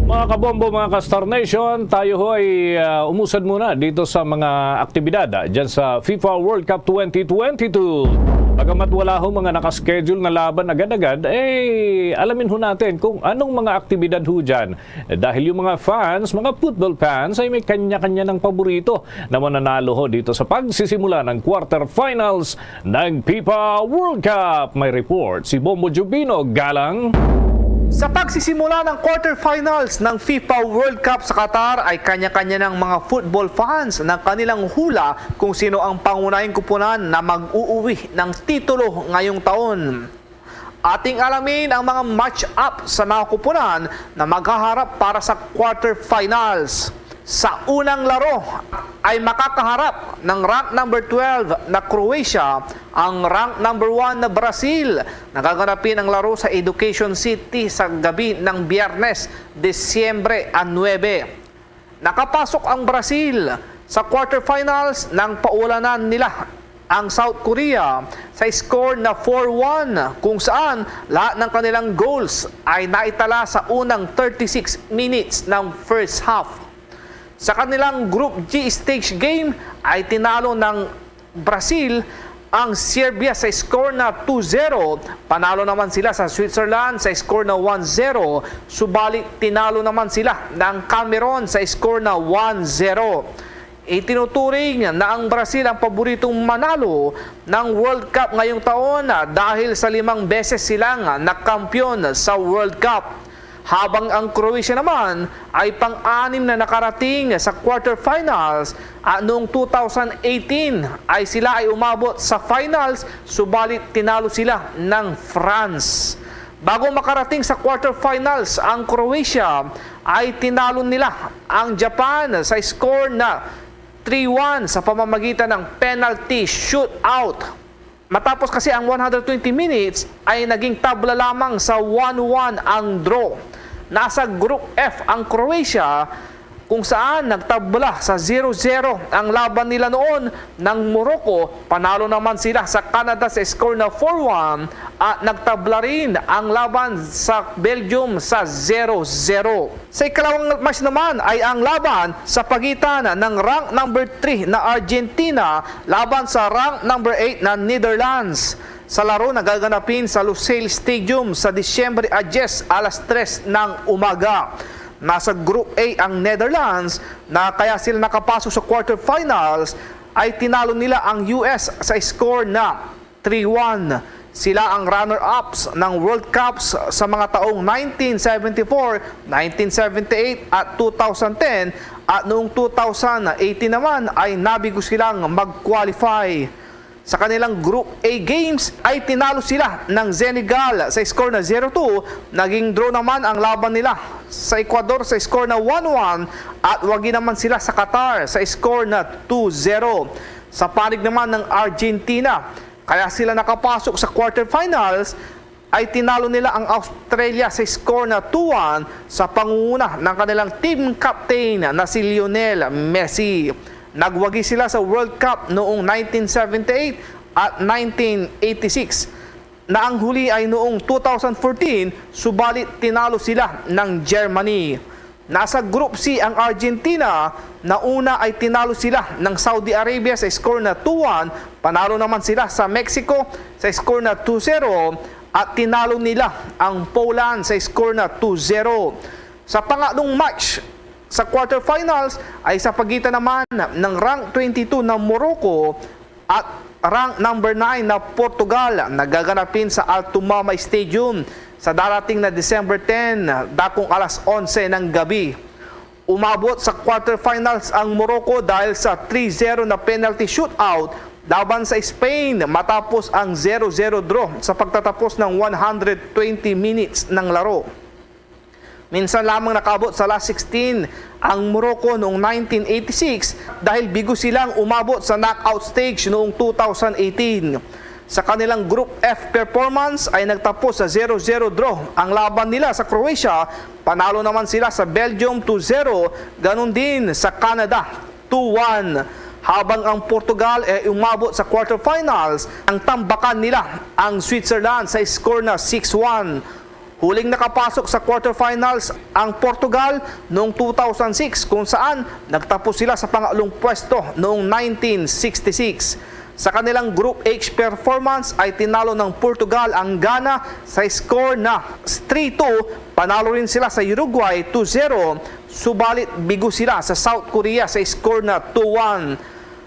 Mga kabombo, mga ka-Star Nation, tayo ho ay, ah, umusad muna dito sa mga aktibidad, ah, dyan sa FIFA World Cup twenty twenty-two. Bagamat wala ho mga nakaschedule na laban agad-agad, eh, alamin ho natin kung anong mga aktibidad ho dyan. Eh, dahil yung mga fans, mga football fans, ay may kanya-kanya ng paborito na mananalo ho dito sa pagsisimula ng quarterfinals ng FIFA World Cup. May report si Bombo Jubino Galang. Sa pagsisimula ng quarterfinals ng FIFA World Cup sa Qatar ay kanya-kanya ng mga football fans ng kanilang hula kung sino ang pangunahing kupunan na mag-uuwi ng titulo ngayong taon. Ating alamin ang mga match-up sa mga kupunan na maghaharap para sa quarterfinals. Sa unang laro ay makakaharap ng rank number twelve na Croatia ang rank number one na Brazil. Nagaganapin ang laro sa Education City sa gabi ng Biyernes, Disyembre a nuebe. Nakapasok ang Brazil sa quarterfinals nang paulanan nila ang South Korea sa score na four one, kung saan lahat ng kanilang goals ay naitala sa unang thirty-six minutes ng first half. Sa kanilang Group G stage game ay tinalo ng Brazil ang Serbia sa score na two zero. Panalo naman sila sa Switzerland sa score na one zero. Subalit tinalo naman sila ng Cameroon sa score na one zero. Itinuturing na ang Brazil ang paboritong manalo ng World Cup ngayong taon dahil sa limang beses silang nakampiyon sa World Cup. Habang ang Croatia naman ay pang-anim na nakarating sa quarterfinals, at noong two thousand eighteen ay sila ay umabot sa finals, subalit tinalo sila ng France. Bago makarating sa quarterfinals ang Croatia, ay tinalo nila ang Japan sa score na three one sa pamamagitan ng penalty shootout. Matapos kasi ang one hundred twenty minutes, ay naging tabla lamang sa one one ang draw. Nasa Group F ang Croatia, kung saan nagtabla sa zero zero ang laban nila noon ng Morocco. Panalo naman sila sa Canada sa score na four one at nagtabla rin ang laban sa Belgium sa zero zero. Sa ikalawang match naman ay ang laban sa pagitan ng rank number three na Argentina laban sa rank number eight na Netherlands. Sa laro nagaganapin sa Lusail Stadium sa Disyembre a diyes, alas tres ng umaga. Nasa Group A ang Netherlands, na kaya sila nakapasok sa quarterfinals, ay tinalo nila ang U S sa score na three one. Sila ang runner-ups ng World Cups sa mga taong nineteen seventy-four, nineteen seventy-eight at two thousand ten, at noong two thousand eighteen naman ay nabigo silang mag-qualify. Sa kanilang Group A games ay tinalo sila ng Senegal sa score na zero two. Naging draw naman ang laban nila sa Ecuador sa score na one one at wagi naman sila sa Qatar sa score na two zero. Sa panig naman ng Argentina, kaya sila nakapasok sa quarterfinals, ay tinalo nila ang Australia sa score na two one sa pangunguna ng kanilang team captain na si Lionel Messi. Nagwagi sila sa World Cup noong nineteen seventy-eight at nineteen eighty-six, na ang huli ay noong two thousand fourteen, subalit tinalo sila ng Germany. Nasa Group C ang Argentina, na una ay tinalo sila ng Saudi Arabia sa score na two one, panalo naman sila sa Mexico sa score na two zero, at tinalo nila ang Poland sa score na two zero. Sa pangatlong match sa quarterfinals ay sa pagitan naman ng rank twenty-two na Morocco at rank number nine na Portugal, nagaganapin sa Alto Mama Stadium sa darating na December ten, dakong alas onse ng gabi. Umabot sa quarterfinals ang Morocco dahil sa three zero na penalty shootout laban sa Spain, matapos ang zero zero draw sa pagtatapos ng one hundred twenty minutes ng laro. Minsan lamang nakabot sa last sixteen ang Morocco noong nineteen eighty-six, dahil bigo silang umabot sa knockout stage noong two thousand eighteen. Sa kanilang Group F performance ay nagtapos sa zero zero draw ang laban nila sa Croatia. Panalo naman sila sa Belgium two zero, ganun din sa Canada two one. Habang ang Portugal ay umabot sa quarterfinals, ang tambakan nila ang Switzerland sa score na six one. Huling nakapasok sa quarterfinals ang Portugal noong two thousand six, kung saan nagtapos sila sa pangalong pwesto noong nineteen sixty-six. Sa kanilang Group H performance ay tinalo ng Portugal ang Ghana sa score na three two. Panalo rin sila sa Uruguay two zero, subalit bigo sila sa South Korea sa score na two one.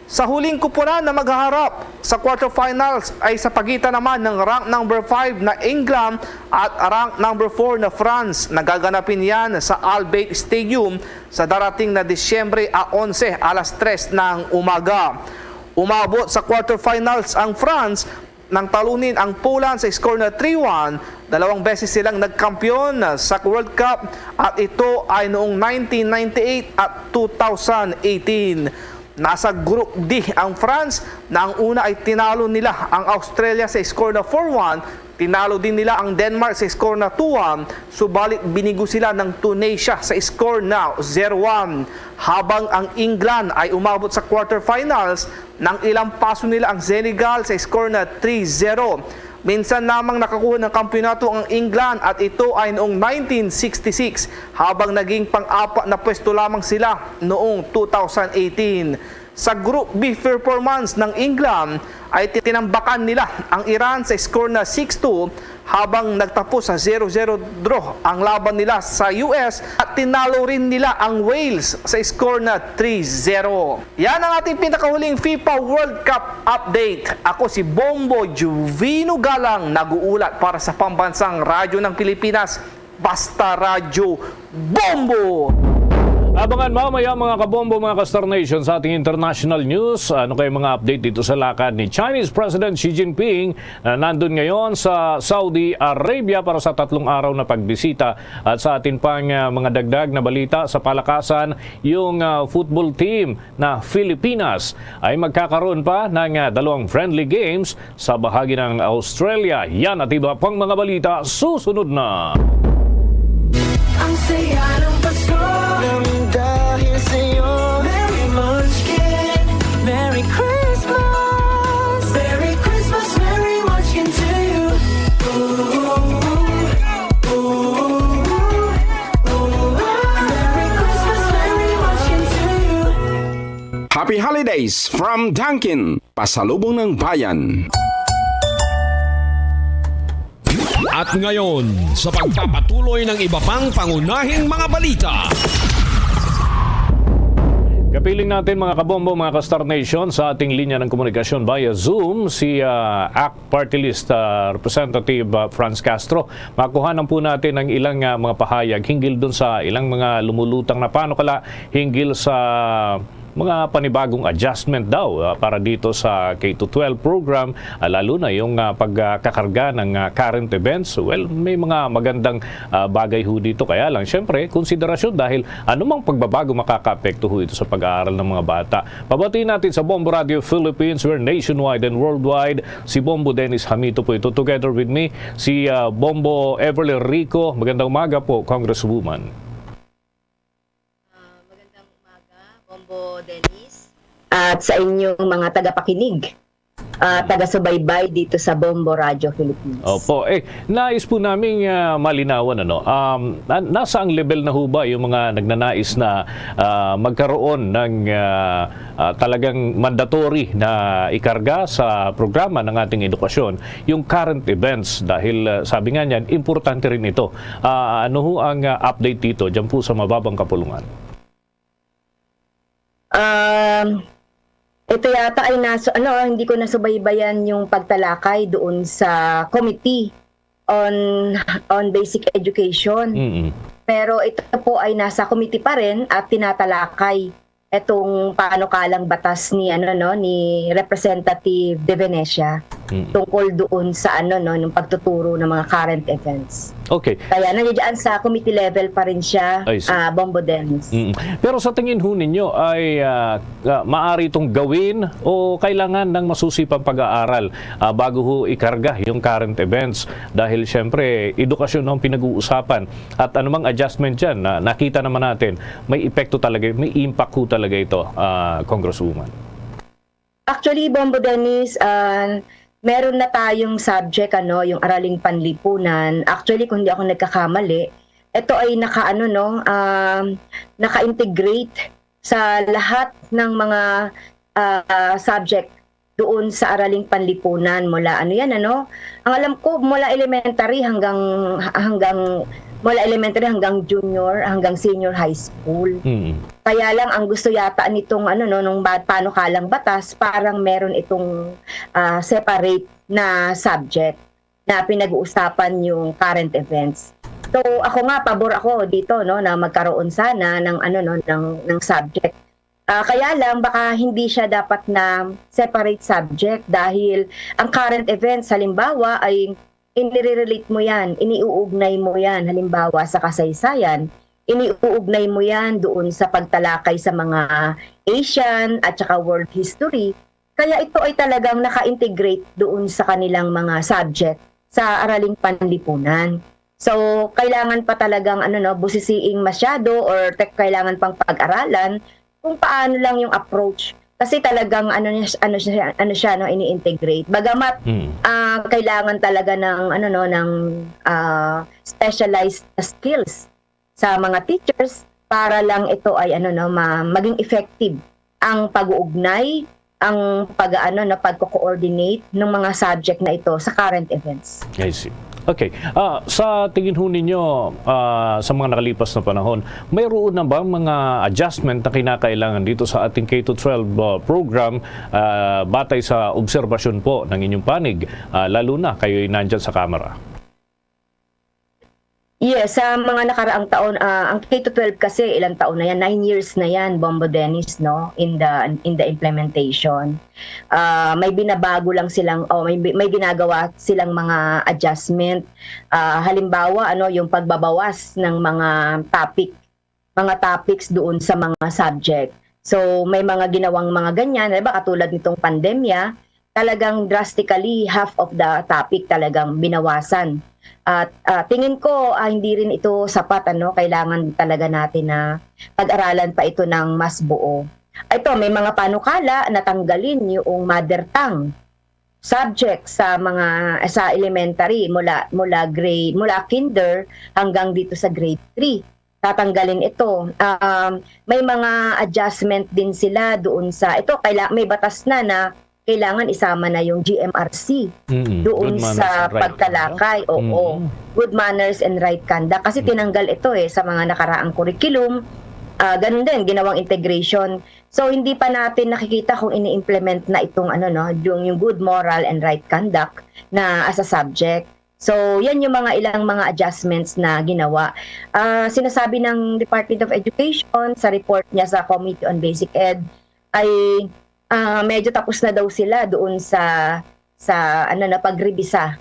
Sa huling kupunan na maghaharap sa quarterfinals ay sa pagitan naman ng rank number five na England at rank number four na France. Nagaganapin yan sa Al Bayt Stadium sa darating na Disyembre a onse, alas tres ng umaga. Umabot sa quarterfinals ang France nang talunin ang Poland sa score na three one. Dalawang beses silang nagkampiyon sa World Cup, at ito ay noong nineteen ninety-eight at two thousand eighteen. Nasa Group D ang France, na ang una ay tinalo nila ang Australia sa score na four one, tinalo din nila ang Denmark sa score na two one, subalit binigo sila ng Tunisia sa score na zero one. Habang ang England ay umabot sa quarterfinals, nang ilampaso nila ang Senegal sa score na three zero. Minsan lamang nakakuha ng kampiyonato ang England, at ito ay noong nineteen sixty-six, habang naging pang-apat na pwesto lamang sila noong two thousand eighteen. Sa Group B performance ng England ay tinambakan nila ang Iran sa score na six two, habang nagtapos sa zero zero draw ang laban nila sa U S, at tinalo rin nila ang Wales sa score na three zero. Yan ang ating pinakahuling FIFA World Cup update. Ako si Bombo Juvino Galang, nag-uulat para sa Pambansang Radyo ng Pilipinas, Basta Radyo Bombo! Abangan mamaya, mga kabombo, mga ka-Star Nation, sa ating international news. Ano kay mga update dito sa lakad ni Chinese President Xi Jinping na nandun ngayon sa Saudi Arabia para sa tatlong araw na pagbisita? At sa atin pang, ah, mga dagdag na balita sa palakasan, yung, ah, football team na Filipinas ay magkakaroon pa ng, ah, dalawang friendly games sa bahagi ng Australia. Yan at iba pang mga balita susunod na. Ang saya ng Pasko nang dahil sa'yo. Merry Munchkin, Merry Christmas, Merry Christmas, Merry Munchkin to you. Ooh, ooh, ooh, ooh. Merry Christmas, Merry Munchkin to you. Happy Holidays from Dunkin, Pasalubong ng Bayan. At ngayon, sa pagpapatuloy ng iba pang pangunahing mga balita. Kapiling natin, mga kabombo, mga ka-Star Nation, sa ating linya ng komunikasyon via Zoom, si, ah, ACT Party List, ah, Representative, ah, Franz Castro. Makuhanan po natin ang ilang, ah, mga pahayag hinggil dun sa ilang mga lumulutang na panukala hinggil sa mga panibagong adjustment daw, ah, para dito sa K to twelve program, ah, lalo na yung, ah, pagkakarga ng, ah, current events. Well, may mga magandang, ah, bagay ho dito. Kaya lang, syempre, konsiderasyon dahil anumang pagbabago makakaapekto ho ito sa pag-aaral ng mga bata. Pabatiin natin sa Bombo Radio Philippines, we're nationwide and worldwide. Si Bombo Dennis Hamito po ito. Together with me, si, ah, Bombo Everly Rico. Magandang umaga po, Congresswoman. Ah, magandang umaga, Bombo Dennis. At sa inyong mga tagapakinig, ah, Mm. taga-subaybay dito sa Bombo Radio Philippines. Opo. Eh, nais po naming, ah, malinawan, ano, um, na-, nasa ang level na ho ba yung mga nagnanais na, ah, magkaroon ng, ah, ah, talagang mandatory na ikarga sa programa ng ating edukasyon yung current events? Dahil, ah, sabi nga niyan, importante rin ito. Ah, ano ho ang, ah, update dito, dyan po sa mababang kapulungan? Um, ito yata ay nasa, ano, hindi ko nasubaybayan yung pagtalakay doon sa Committee on, on Basic Education. Mm-mm. Pero ito po ay nasa committee pa rin at tinatalakay itong panukalang batas ni, ano, no, ni Representative De Venecia Mm. tungkol doon sa, ano, no, ng pagtuturo ng mga current events. Okay. Kaya nandiyan sa committee level pa rin siya, I see. ah, Bombo Dennis. Mm. Pero sa tingin ho ninyo ay, ah, ah, maari itong gawin o kailangan ng masusi pang pag-aaral, ah, bago ho ikarga yung current events? Dahil siyempre, edukasyon ang pinag-uusapan at anumang adjustment dyan na nakita naman natin, may epekto talaga, may impact ho talaga ito, ah, Congresswoman. Actually, Bombo Dennis, ah, meron na tayong subject, ano, yung Araling Panlipunan. Actually, kung di ako nagkakamali, ito ay naka, ano, no, um, naka-integrate sa lahat ng mga, ah, subject doon sa Araling Panlipunan mula, ano yan, ano? Ang alam ko, mula elementary hanggang, hanggang, mula elementary hanggang junior, hanggang senior high school. Mm. Kaya lang, ang gusto yata nitong, ano, no, nung ba-, panukalang batas, parang meron itong, ah, separate na subject na pinag-uusapan yung current events. So, ako nga, pabor ako dito, no, na magkaroon sana ng, ano, no, ng, ng subject. Ah, kaya lang, baka hindi siya dapat na separate subject dahil ang current events, halimbawa, ay inire-relate mo yan, iniuugnay mo yan, halimbawa, sa kasaysayan, iniuugnay mo yan doon sa pagtalakay sa mga Asian at saka world history. Kaya ito ay talagang naka-integrate doon sa kanilang mga subject sa Araling Panlipunan. So, kailangan pa talagang, ano, no, busisiing masyado or te-, kailangan pang pag-aralan kung paano lang yung approach. Kasi talagang, ano niya, ano siya, ano siya, no, ini-integrate. Bagamat, Mm. ah, kailangan talaga ng, ano, no, ng, ah, specialized skills sa mga teachers para lang ito ay, ano, no, ma-, maging effective ang pag-uugnay, ang pag-, ano, no, pagko-coordinate ng mga subject na ito sa current events. I see. Okay. Ah, sa tingin ho ninyo, ah, sa mga nakalipas na panahon, mayroon na bang mga adjustment na kinakailangan dito sa ating K to twelve, ah, program, ah, batay sa obserbasyon po ng inyong panig, ah, lalo na kayo'y nandyan sa kamera? Yes, sa mga nakaraang taon, ah, ang K to twelve kasi ilang taon na yan, nine years na yan, Bombo Dennis, no, in the, in the implementation. Ah, may binabago lang silang, o may, may ginagawa silang mga adjustment. Ah, halimbawa, ano, yung pagbabawas ng mga topic, mga topics doon sa mga subject. So, may mga ginawang mga ganyan, di ba, katulad nitong pandemya, talagang drastically half of the topic talagang binawasan. At, ah, tingin ko, ah, hindi rin ito sapat, ano, kailangan talaga natin na pag-aralan pa ito ng mas buo. Ito, may mga panukala na tanggalin yung mother tongue subject sa mga, sa elementary, mula, mula grade, mula kinder hanggang dito sa grade three. Tatanggalin ito. Um, may mga adjustment din sila doon sa, ito, kaila-, may batas na na kailangan isama na yung G M R C Mm-mm. doon Good manners sa and right pagtalakay. Oo. Mm-mm. Good manners and right conduct. Kasi Mm. tinanggal ito eh sa mga nakaraang curriculum. Ah, ganun din, ginawang integration. So, hindi pa natin nakikita kung ini-implement na itong, ano, no, yung, yung good moral and right conduct na as a subject. So, yan yung mga ilang mga adjustments na ginawa. Ah, sinasabi ng Department of Education sa report niya sa Committee on Basic Ed ay, ah, medyo tapos na daw sila doon sa, sa, ano na, pagrebisa,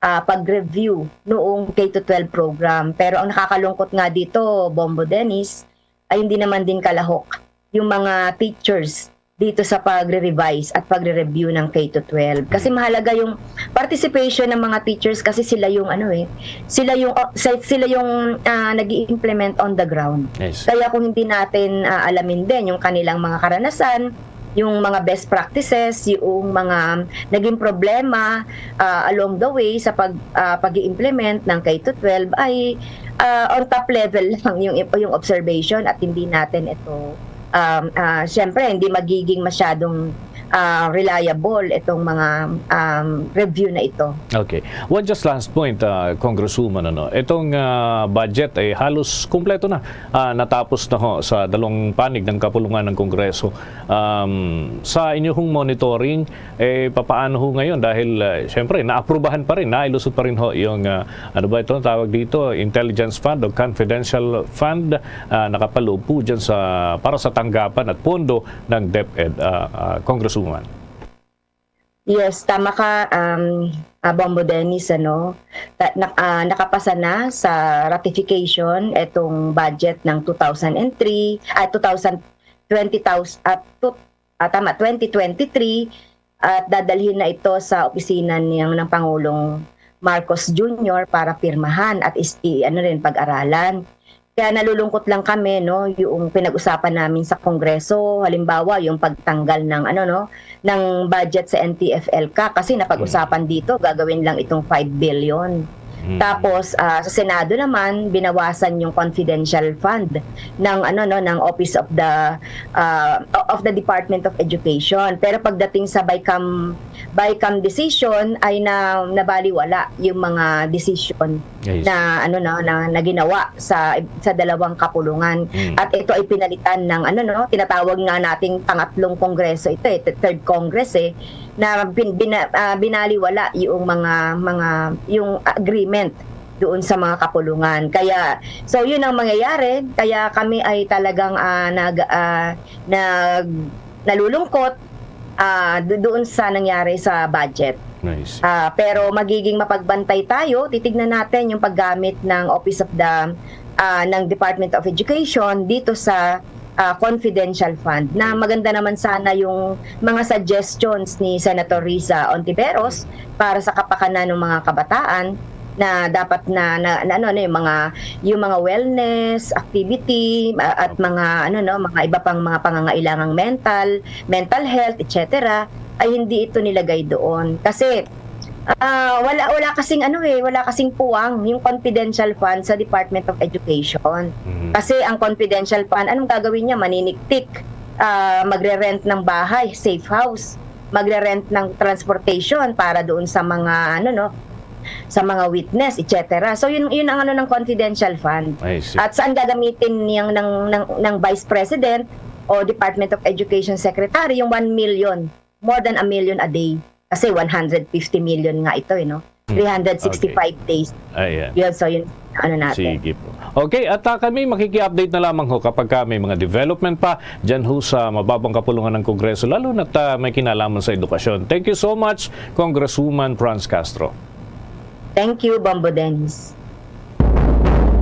ah, pag-review noong K to twelve program. Pero ang nakakalungkot nga dito, Bombo Dennis, ay hindi naman din kalahok yung mga teachers dito sa pagre-revise at pagre-review ng K to twelve. Kasi Mm. mahalaga yung participation ng mga teachers kasi sila yung, ano eh, sila yung, uh, sa-, sila yung, ah, nag-i-implement on the ground. Yes. Kaya kung hindi natin, ah, alamin din yung kanilang mga karanasan, yung mga best practices, yung mga naging problema, ah, along the way sa pag, ah, pag-i-implement ng K to twelve ay, ah, on top level lang yung, yung observation at hindi natin ito, um, ah, siyempre, hindi magiging masyadong, ah, reliable itong mga, um, review na ito. Okay. One just last point, ah, Congresswoman, ano, itong, ah, budget ay halos kumpleto na, ah, natapos na ho sa dalawang panig ng kapulungan ng Kongreso. Um, sa inyong monitoring, eh, papaano ho ngayon? Dahil, ah, siyempre, naaprubahan pa rin, nailusot pa rin ho yung, ah, ano ba ito, tawag dito, intelligence fund o confidential fund, ah, nakapaloob po dyan sa, para sa tanggapan at pondo ng DepEd, ah, ah, Congresswoman. Yes, tama ka, um, ah, Bombo Dennis, ano, ta-, na-, ah, nakapasa na sa ratification itong budget ng two thousand and three, ah, two thousand, twenty thousand, ah, two, ah, tama, twenty twenty-three, at dadalhin na ito sa opisina niyang, ng Pangulong Marcos Junior para pirmahan at is-, i-, ano rin, pag-aralan. Kaya nalulungkot lang kami, no, yung pinag-usapan namin sa Kongreso, halimbawa, yung pagtanggal ng, ano, no, ng budget sa N T F L CAC, kasi napag-usapan dito, gagawin lang itong five billion. Mm. Tapos, ah, sa Senado naman, binawasan yung confidential fund ng, ano, no, ng Office of the, ah, of the Department of Education. Pero pagdating sa BICAM, BICAM decision ay na, nabaliwala yung mga decision Yes. na, ano, no, na, na ginawa sa, sa dalawang kapulungan. Mm. At ito ay pinalitan ng, ano, no, tinatawag nga nating pangatlong kongreso ito, eh, th-, third Congress, eh, na bin-, bina-, ah, binaliwala yung mga, mga, yung agreement doon sa mga kapulungan. Kaya, so, yun ang mangyayari. Kaya kami ay talagang, ah, nag-, ah, nag-, nalulungkot, ah, do-, doon sa nangyari sa budget. Nice. Ah, pero magiging mapagbantay tayo. Titignan natin yung paggamit ng Office of the, ah, ng Department of Education dito sa, ah, confidential fund, na maganda naman sana yung mga suggestions ni Senator Risa Ontiveros para sa kapakanan ng mga kabataan na dapat na, na, na ano, ano, yung mga, yung mga wellness activity, ah, at mga, ano, no, mga iba pang mga pangangailangang mental, mental health, et cetera, ay hindi ito nilagay doon. Kasi, ah, wala, wala kasing, ano, eh, wala kasing puwang yung confidential fund sa Department of Education. Mhm. Kasi ang confidential fund, anong gagawin niya? Maniniktik, ah, magre-rent ng bahay, safe house, magre-rent ng transportation para doon sa mga, ano, no, sa mga witness, et cetera. So, yun, yun ang, ano, ng confidential fund. I see. At saan gagamitin niyang ng, ng, ng Vice President o Department of Education Secretary yung one million, more than a million a day? Kasi one hundred fifty million nga ito, eh, no? three hundred sixty-five days. Ayan. Yun, so yun, ano natin. Sige po. Okay, at, ah, kami makiki-update na lamang ho kapag ka may mga development pa dyan ho sa mababang kapulungan ng Kongreso, lalo na't, ah, may kinalaman sa edukasyon. Thank you so much, Congresswoman Franz Castro. Thank you, Bombo Dennis.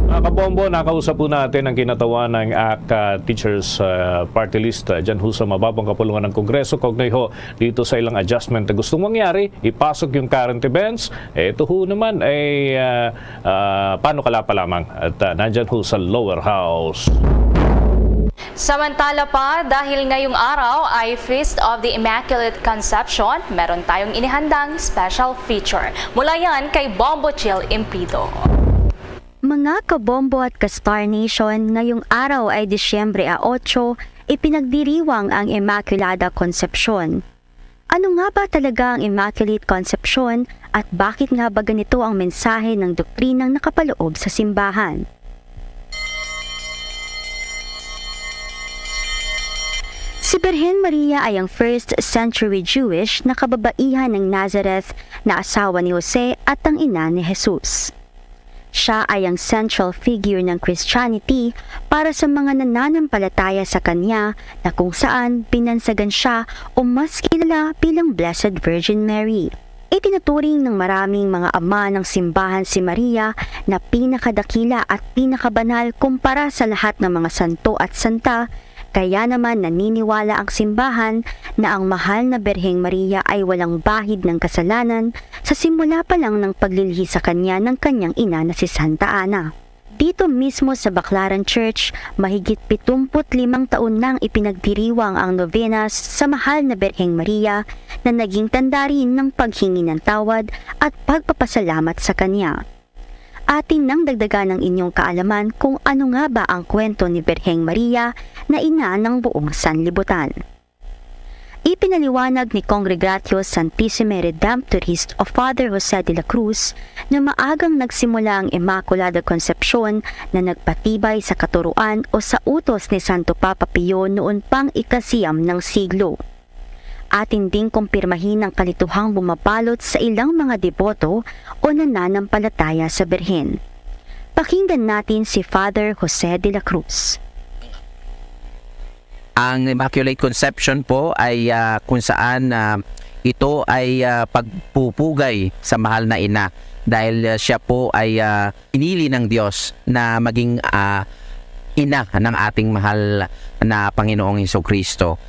Mga kabombo, nakausap po natin ang kinatawan ng A C, ah, Teachers, ah, Party List, ah, dyan ho sa mababang kapulungan ng Kongreso, kaugnay ho dito sa ilang adjustment na gustong mangyari, ipasok yung current events. Eh, ito ho naman ay, ah, ah, panukalapa lamang. At, ah, nandyan ho sa lower house. Samantala pa, dahil ngayong araw ay Feast of the Immaculate Conception, meron tayong inihandang special feature. Mula yan kay Bombo Chill Impido. Mga kabombo at ka-Star Nation, ngayong araw ay Disyembre a otso, ipinagdiriwang ang Immaculada Concepcion. Ano nga ba talaga ang Immaculate Concepcion at bakit nga ba ganito ang mensahe ng doktrinang nakapaloob sa simbahan? Si Birhen Maria ay ang first century Jewish na kababaihan ng Nazareth na asawa ni Jose at ang ina ni Jesus. Siya ay ang central figure ng Christianity para sa mga nananampalataya sa kanya, na kung saan binansagan siya o mas kilala bilang Blessed Virgin Mary. Itinuturing ng maraming mga ama ng simbahan si Maria na pinakadakila at pinakabanal kumpara sa lahat ng mga santo at santa, kaya naman naniniwala ang simbahan na ang mahal na Birheng Maria ay walang bahid ng kasalanan sa simula pa lang ng paglilihi sa kanya ng kanyang ina na si Santa Ana. Dito mismo sa Baclaran Church, mahigit pitumput limang taon nang ipinagdiriwang ang novenas sa mahal na Birheng Maria, na naging tanda rin ng paghingi ng tawad at pagpapasalamat sa kanya. Atin nang dagdagan ang inyong kaalaman kung ano nga ba ang kwento ni Birheng Maria na ina ng buong sanlibutan. Ipinaliwanag ni Congregatio Santissime Redemptoris o Father Jose de la Cruz na maagang nagsimula ang Immaculada Concepcion na nagpatibay sa katuruan o sa utos ni Santo Papa Pio noon pang ikasiyam ng siglo. Atin ding kumpirmahin ang kalituhang bumabalot sa ilang mga deboto o nananampalataya sa Birhen. Pakinggan natin si Father Jose de la Cruz. Ang Immaculate Conception po ay, ah, kung saan, ah, ito ay, ah, pagpupugay sa mahal na ina dahil, ah, siya po ay, ah, pinili ng Diyos na maging, ah, ina ng ating mahal na Panginoong Hesukristo.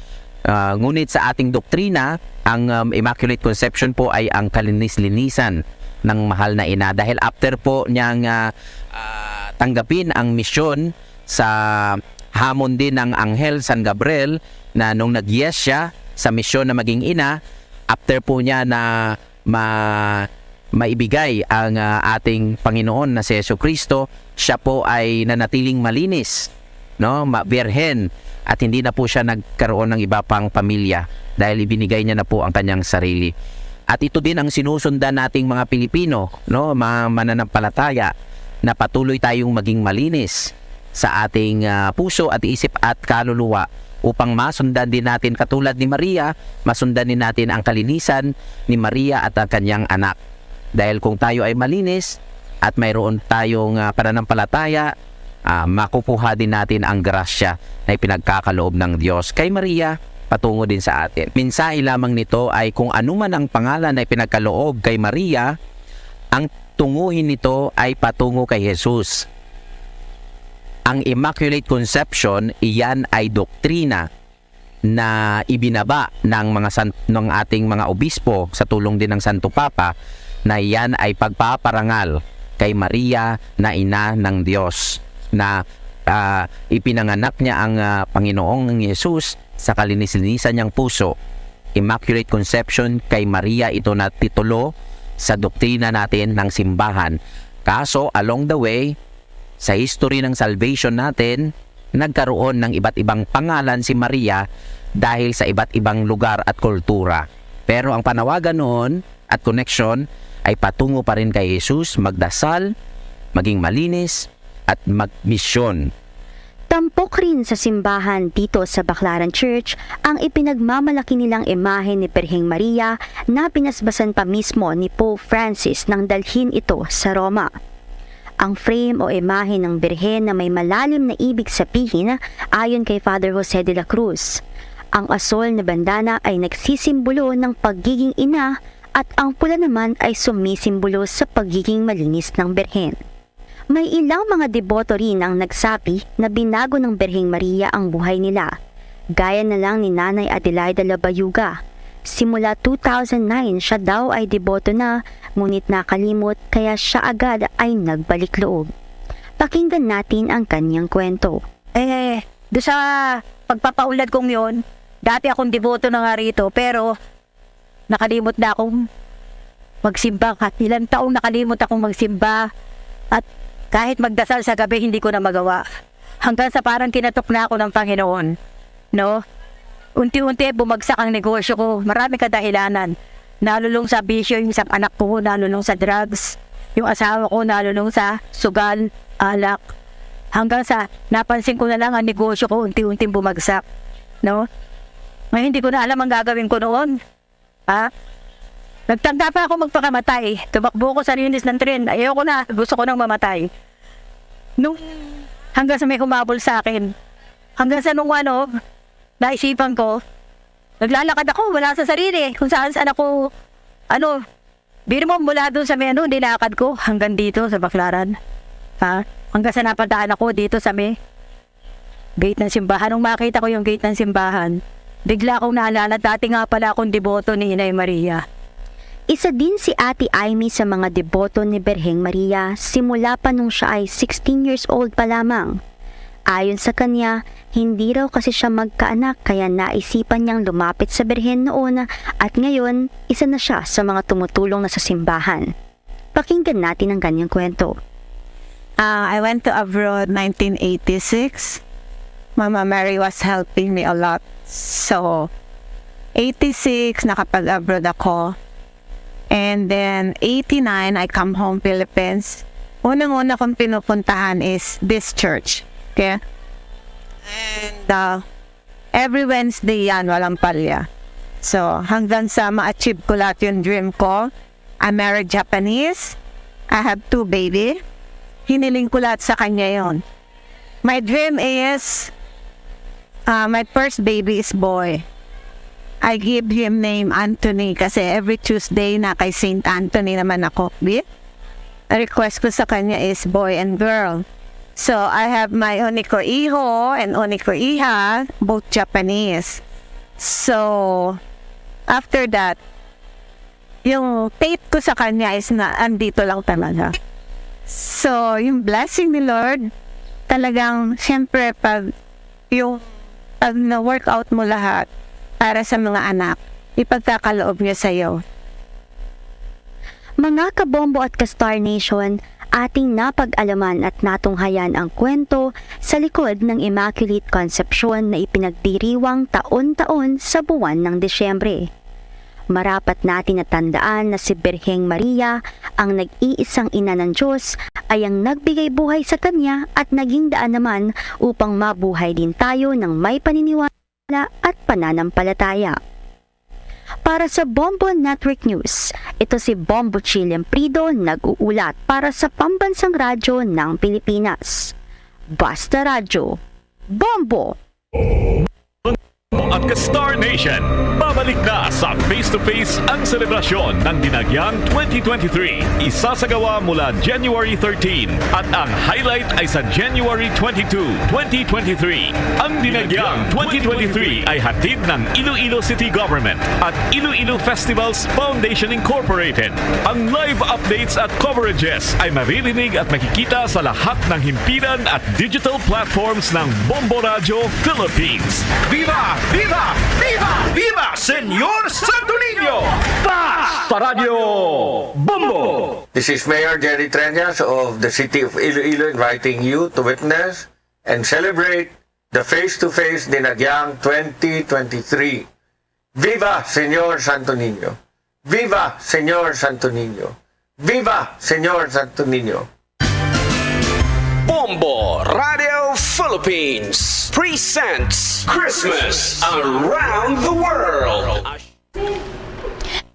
Ah, ngunit sa ating doktrina, ang, um, Immaculate Conception po ay ang kalinis-linisan ng mahal na ina dahil after po niyang, ah, ah, tanggapin ang misyon sa hamon din ng anghel San Gabriel, na nung nag-yes siya sa misyon na maging ina, after po niya na ma-, maibigay ang, ah, ating Panginoon na si Jesucristo, siya po ay nanatiling malinis, no, ma-, birhen, at hindi na po siya nagkaroon ng iba pang pamilya dahil ibinigay niya na po ang kanyang sarili. At ito din ang sinusundan nating mga Pilipino, no, mga mananampalataya, na patuloy tayong maging malinis sa ating, ah, puso at isip at kaluluwa, upang masundan din natin katulad ni Maria, masundan din natin ang kalinisan ni Maria at ang kanyang anak. Dahil kung tayo ay malinis at mayroon tayong, ah, pananampalataya, ah, makukuha din natin ang grasya na ipinagkakaloob ng Diyos kay Maria patungo din sa atin. Mensahe lamang nito ay kung ano man ang pangalan na ipinagkaloob kay Maria, ang tunguhin nito ay patungo kay Jesus. Ang Immaculate Conception, iyan ay doktrina na ibinaba ng mga san-, ng ating mga obispo sa tulong din ng Santo Papa, na iyan ay pagpaparangal kay Maria na ina ng Diyos, na, ah, ipinanganak niya ang, ah, Panginoong Jesus sa kalinis-linisan niyang puso. Immaculate Conception kay Maria ito na titulo sa doktrina natin ng simbahan. Kaso, along the way, sa history ng salvation natin, nagkaroon ng iba't ibang pangalan si Maria dahil sa iba't ibang lugar at kultura. Pero ang panawagan noon at koneksyon ay patungo pa rin kay Jesus, magdasal, maging malinis, at magmisyon. Tampok rin sa simbahan dito sa Baclaran Church ang ipinagmamalaki nilang imahe ni Birheng Maria na pinasbasan pa mismo ni Pope Francis nang dalhin ito sa Roma. Ang frame o imahe ng Birhen na may malalim na ibig sabihin ayon kay Father Jose de la Cruz. Ang asol na bandana ay nagsisimbolo ng pagiging ina at ang pula naman ay sumisimbolo sa pagiging malinis ng Birhen. May ilang mga deboto rin ang nagsabi na binago ng Birheng Maria ang buhay nila, gaya na lang ni Nanay Adelaida Labayuga. Simula two thousand nine, siya daw ay deboto na, ngunit nakalimot, kaya siya agad ay nagbalik loob. Pakinggan natin ang kanyang kwento. Eh, do sa pagpapaunlad kong yon, dati akong deboto na nga rito, pero nakalimot na akong magsimba. Ilang taong nakalimot akong magsimba. At kahit magdasal sa gabi, hindi ko na magawa. Hanggang sa parang kinatok na ako ng Panginoon. No? Unti-unti, bumagsak ang negosyo ko. Marami kadahilanan. Nalulong sa bisyo yung isang anak ko, nalulong sa drugs. Yung asawa ko, nalulong sa sugal, alak. Hanggang sa napansin ko na lang ang negosyo ko unti-unting bumagsak. No? Ngayon, hindi ko na alam ang gagawin ko noon. Ha? Nagtangka pa ako magpakamatay. Tumakbo ko sa linis ng tren. Ayoko na. Gusto ko nang mamatay. Nung hanggang sa may humabol sa akin. Hanggang sa nung ano, naisipan ko, naglalakad ako, wala sa sarili. Kung saan saan ako, ano, biro mo mula doon sa may ano, nilakad ko hanggang dito sa Baclaran. Ha? Hanggang sa napadaan ako dito sa may gate ng simbahan. Nung makita ko yung gate ng simbahan, bigla akong naalala, dati nga pala akong deboto ni Inay Maria. Isa din si Ate Aimee sa mga deboto ni Birheng Maria simula pa nung siya ay sixteen years old pa lamang. Ayon sa kanya, hindi raw kasi siya magkaanak kaya naisipan niyang lumapit sa Birhen noon at ngayon, isa na siya sa mga tumutulong na sa simbahan. Pakinggan natin ang kanyang kwento. Uh, I went to abroad nineteen eighty-six. Mama Mary was helping me a lot. So, eighty-six, nakapag-abroad ako. And then, eighty-nine, I come home Philippines. Unang-una kong pinupuntahan is this church. Okay? And uh, every Wednesday yan, walang palya. So, hanggang sa ma-achieve ko lahat yung dream ko, I married Japanese. I have two baby. Hiniling ko lahat sa kanya yon. My dream is, uh, my first baby is boy. I give him name Anthony kasi every Tuesday na kay Saint Anthony naman ako. Di? Ang request ko sa kanya is boy and girl. So, I have my oniko iho and oniko iha, both Japanese. So, after that, yung faith ko sa kanya is na andito lang talaga. So, yung blessing ni Lord, talagang, siyempre, pag yung pag na-work out mo lahat para sa mga anak, ipagkakaloob niya sa iyo. Mga kabombo at ka-Star Nation, ating napag-alaman at natunghayan ang kwento sa likod ng Immaculate Concepcion na ipinagdiriwang taon-taon sa buwan ng Disyembre. Marapat natin na tandaan na si Birheng Maria ang nag-iisang ina ng Diyos ay ang nagbigay buhay sa kanya at naging daan naman upang mabuhay din tayo ng may paniniwala at pananampalataya. Para sa Bombo Network News, ito si Bombo Chi Lemprido nag-uulat para sa Pambansang Radyo ng Pilipinas. Basta Radyo, Bombo! At ka-Star Nation, babalik na sa Face to Face ang selebrasyon ng Dinagyang twenty twenty-three. Isasagawa mula January thirteen at ang highlight ay sa January twenty-two, twenty twenty-three. Ang Dinagyang twenty twenty-three ay hatid ng Iloilo City Government at Iloilo Festivals Foundation Incorporated. Ang live updates at coverages ay maririnig at makikita sa lahat ng himpilan at digital platforms ng Bombo Radyo Philippines. Viva! Viva! Viva! Viva Señor Santo Niño! Basta Radyo Bombo! This is Mayor Jerry Treñas of the City of Iloilo inviting you to witness and celebrate the Face to Face Dinagyang twenty twenty-three. Viva Señor Santo Niño! Viva Señor Santo Niño! Viva Señor Santo Niño! Bombo Radio Philippines. Philippines presents Christmas Around the World.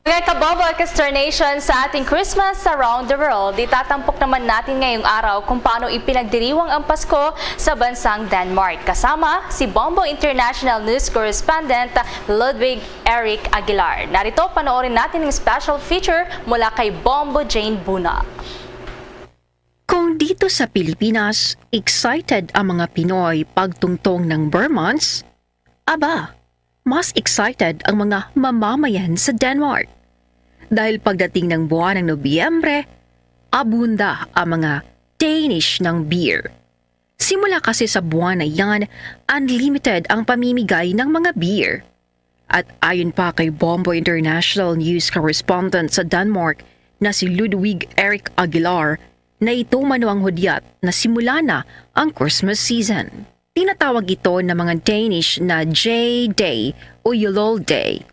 Mga kabombo, Orchestra Nation, sa ating Christmas Around the World, itatampok naman natin ngayong araw kung paano ipinagdiriwang ang Pasko sa bansang Denmark. Kasama si Bombo International News Correspondent Ludwig Eric Aguilar. Narito, panoorin natin ang special feature mula kay Bombo Jane Buna. Kung dito sa Pilipinas, excited ang mga Pinoy pagtungtong ng Ber Months, aba, mas excited ang mga mamamayan sa Denmark. Dahil pagdating ng buwan ng Nobyembre, abunda ang mga Danish ng beer. Simula kasi sa buwan na yan, unlimited ang pamimigay ng mga beer. At ayon pa kay Bombo International News correspondent sa Denmark na si Ludwig Eric Aguilar, na ito mano ang hudyat na simula na ang Christmas season. Tinatawag ito ng mga Danish na J-Day o Yulol Day.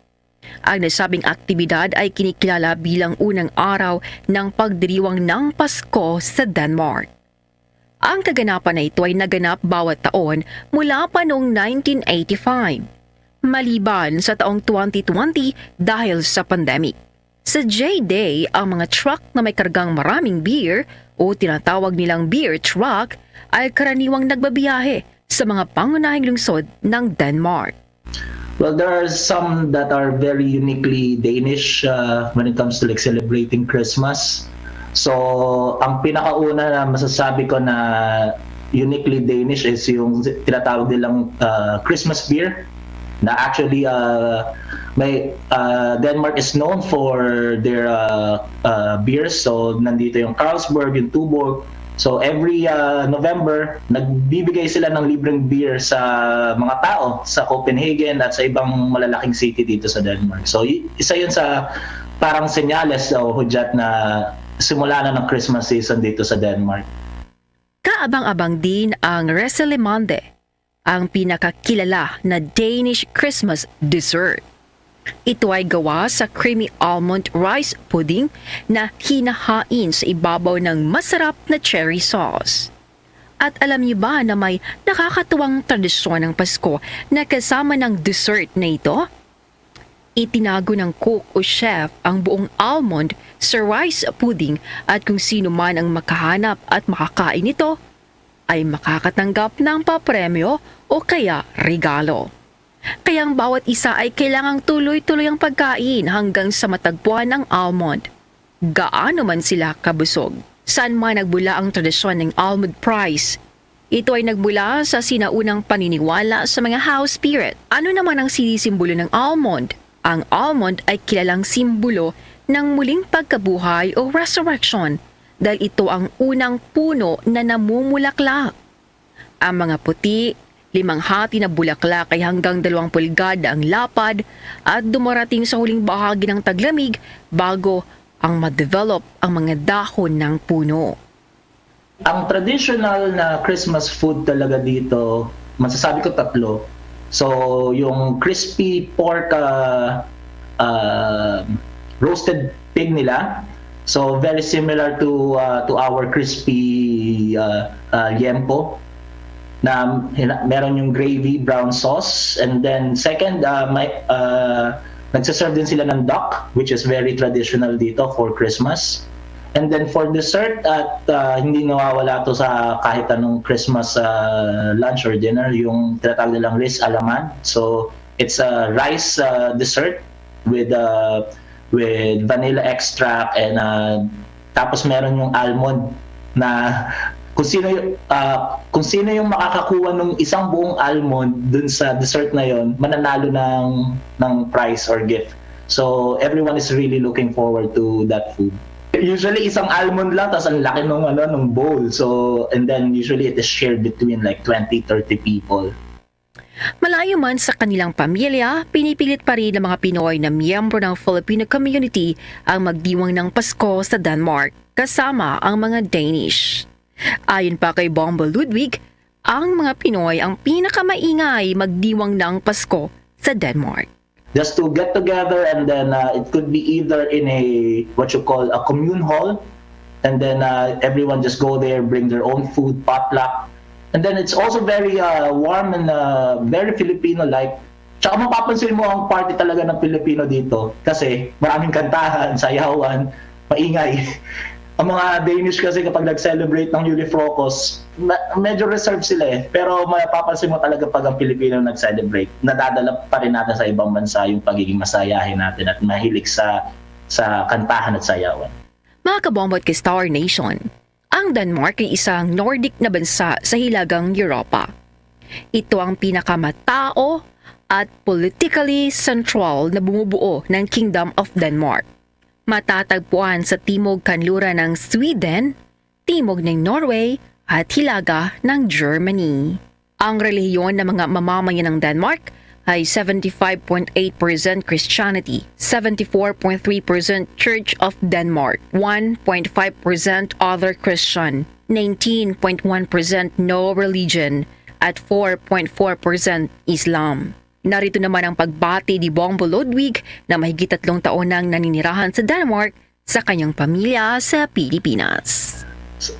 Ang nasabing aktibidad ay kinikilala bilang unang araw ng pagdiriwang ng Pasko sa Denmark. Ang kaganapan na ito ay naganap bawat taon mula pa noong nineteen eighty-five, maliban sa taong twenty twenty dahil sa pandemic. Sa J-Day, ang mga truck na may kargang maraming beer o tinatawag nilang beer truck ay karaniwang nagbabiyahe sa mga pangunahing lungsod ng Denmark. Well, there are some that are very uniquely Danish uh, when it comes to like celebrating Christmas. So, ang pinakauna na masasabi ko na uniquely Danish is yung tinatawag nilang uh, Christmas beer, na actually uh, may uh, Denmark is known for their uh, uh, beers. So, nandito yung Carlsberg, yung Tuborg. So every uh, November, nagbibigay sila ng libreng beer sa mga tao sa Copenhagen at sa ibang malalaking city dito sa Denmark. So y- isa 'yun sa parang senyales o hudyat na simula na ng Christmas season dito sa Denmark. Kaabang-abang din ang Resselemande, ang pinakakilala na Danish Christmas dessert. Ito ay gawa sa creamy almond rice pudding na hinahain sa ibabaw ng masarap na cherry sauce. At alam niyo ba na may nakakatuwang tradisyon ng Pasko na kasama ng dessert na ito? Itinago ng cook o chef ang buong almond sa rice pudding, at kung sino man ang makahanap at makakain nito ay makakatanggap ng papremyo o kaya regalo. Kaya ang bawat isa ay kailangang tuloy-tuloy ang pagkain hanggang sa matagpuan ang almond, gaano man sila kabusog. Saan man nagmula ang tradisyon ng almond price? Ito ay nagmula sa sinaunang paniniwala sa mga house spirit. Ano naman ang sinisimbolo ng almond? Ang almond ay kilalang simbolo ng muling pagkabuhay o resurrection, dahil ito ang unang puno na namumulaklak. Ang mga puti, limang hati na bulaklak ay hanggang dalawang pulgada ang lapad at dumarating sa huling bahagi ng taglamig bago ang ma-develop ang mga dahon ng puno. Ang traditional na Christmas food talaga dito, masasabi ko tatlo. So, yung crispy pork uh, uh, roasted pig nila. So, very similar to uh, to our crispy uh, uh, liempo na meron yung gravy, brown sauce, and then second, uh, may uh, nagsaserve din sila ng duck, which is very traditional dito for Christmas. And then for dessert, at uh, hindi nawawala to sa kahit anong Christmas uh, lunch or dinner, yung tinatawag nilang ris alaman. So it's a rice uh, dessert with uh, with vanilla extract and uh, tapos meron yung almond na kung sino yung uh, kung sino yung makakakuha ng isang buong almond dun sa dessert na yon, mananalo ng ng prize or gift. So everyone is really looking forward to that food. Usually isang almond lang, tapos ang laki ng ano ng bowl. So and then usually it is shared between like twenty, thirty people. Malayo man sa kanilang pamilya, pinipilit pa rin ng mga Pinoy na miyembro ng Filipino community ang magdiwang ng Pasko sa Denmark, kasama ang mga Danish. Ayon pa kay Bombo Ludwig, ang mga Pinoy ang pinakamaingay magdiwang ng Pasko sa Denmark. Just to get together, and then uh, it could be either in a what you call a commune hall, and then uh, everyone just go there, bring their own food, potluck, And then it's also very uh, warm and uh, very Filipino-like. Tsaka mapapansin mo ang party talaga ng Pilipino dito kasi maraming kantahan, sayawan, maingay. Ang mga Danish kasi kapag nag-celebrate ng Newly Frocos, na, medyo reserved sila eh. Pero mapapansin mo talaga pag ang Pilipino nag-celebrate, nadadala pa rin natin sa ibang bansa yung pagiging masayahin natin at mahilig sa sa kantahan at sayawan. Mga kabombo at ka-Star Nation, ang Denmark ay isang Nordic na bansa sa Hilagang Europa. Ito ang pinakamatao at politically central na bumubuo ng Kingdom of Denmark. Matatagpuan sa timog kanluran ng Sweden, timog ng Norway, at hilaga ng Germany. Ang relihiyon ng mga mamamayan ng Denmark ay seventy-five point eight percent Christianity, seventy-four point three percent Church of Denmark, one point five percent other Christian, nineteen point one percent no religion, at four point four percent Islam. Narito naman ang pagbati ni Bombo Ludwig na mahigit tatlong taon nang naninirahan sa Denmark sa kanyang pamilya sa Pilipinas.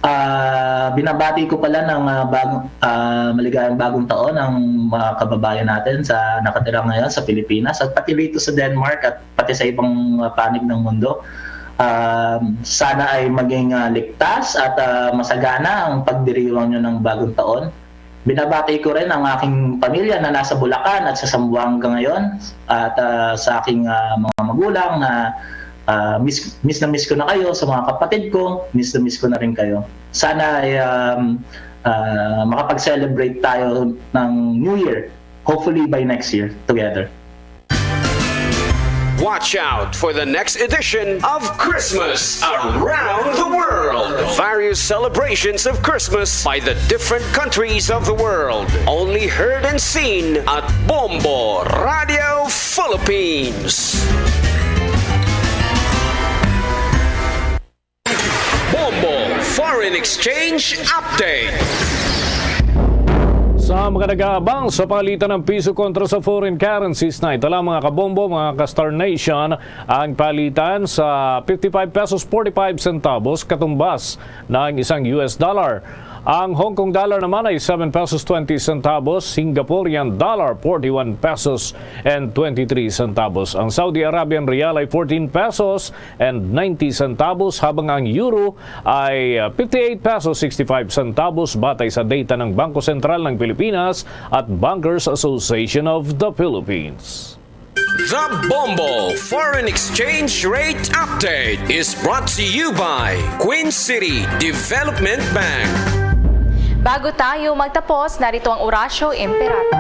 Ah, binabati ko pala ng ah, bag, ah, maligayang bagong taon ang mga kababayan natin sa nakatira ngayon sa Pilipinas at pati rito sa Denmark at pati sa ibang ah, panig ng mundo. Ah, sana ay maging ah, ligtas at ah, masagana ang pagdiriwang nyo ng bagong taon. Binabati ko rin ang aking pamilya na nasa Bulacan at sa Zamboanga ngayon at ah, sa aking ah, mga magulang na ah, miss, miss na miss ko na kayo, sa mga kapatid ko, miss na miss ko na rin kayo. Sana ay um, ah, makapag-celebrate tayo ng New Year, hopefully by next year, together. Watch out for the next edition of Christmas Around the World. Various celebrations of Christmas by the different countries of the world. Only heard and seen at Bombo Radio Philippines. Bombo Foreign Exchange Update. Sa mga nag-aabang sa palitan ng piso kontra sa foreign currencies, na ito lang, mga kabombo, mga ka-Star Nation, ang palitan sa fifty-five pesos forty-five centavos, katumbas ng isang U S dollar. Ang Hong Kong dollar naman ay seven pesos twenty centavos, Singaporean dollar forty-one pesos and twenty-three centavos. Ang Saudi Arabian riyal ay fourteen pesos and ninety centavos, habang ang euro ay ah, fifty-eight pesos sixty-five centavos, batay sa data ng Bangko Sentral ng Pilipinas at Bankers Association of the Philippines. The Bombo Foreign Exchange Rate Update is brought to you by Queen City Development Bank. Bago tayo magtapos, narito ang Orasyo Imperata.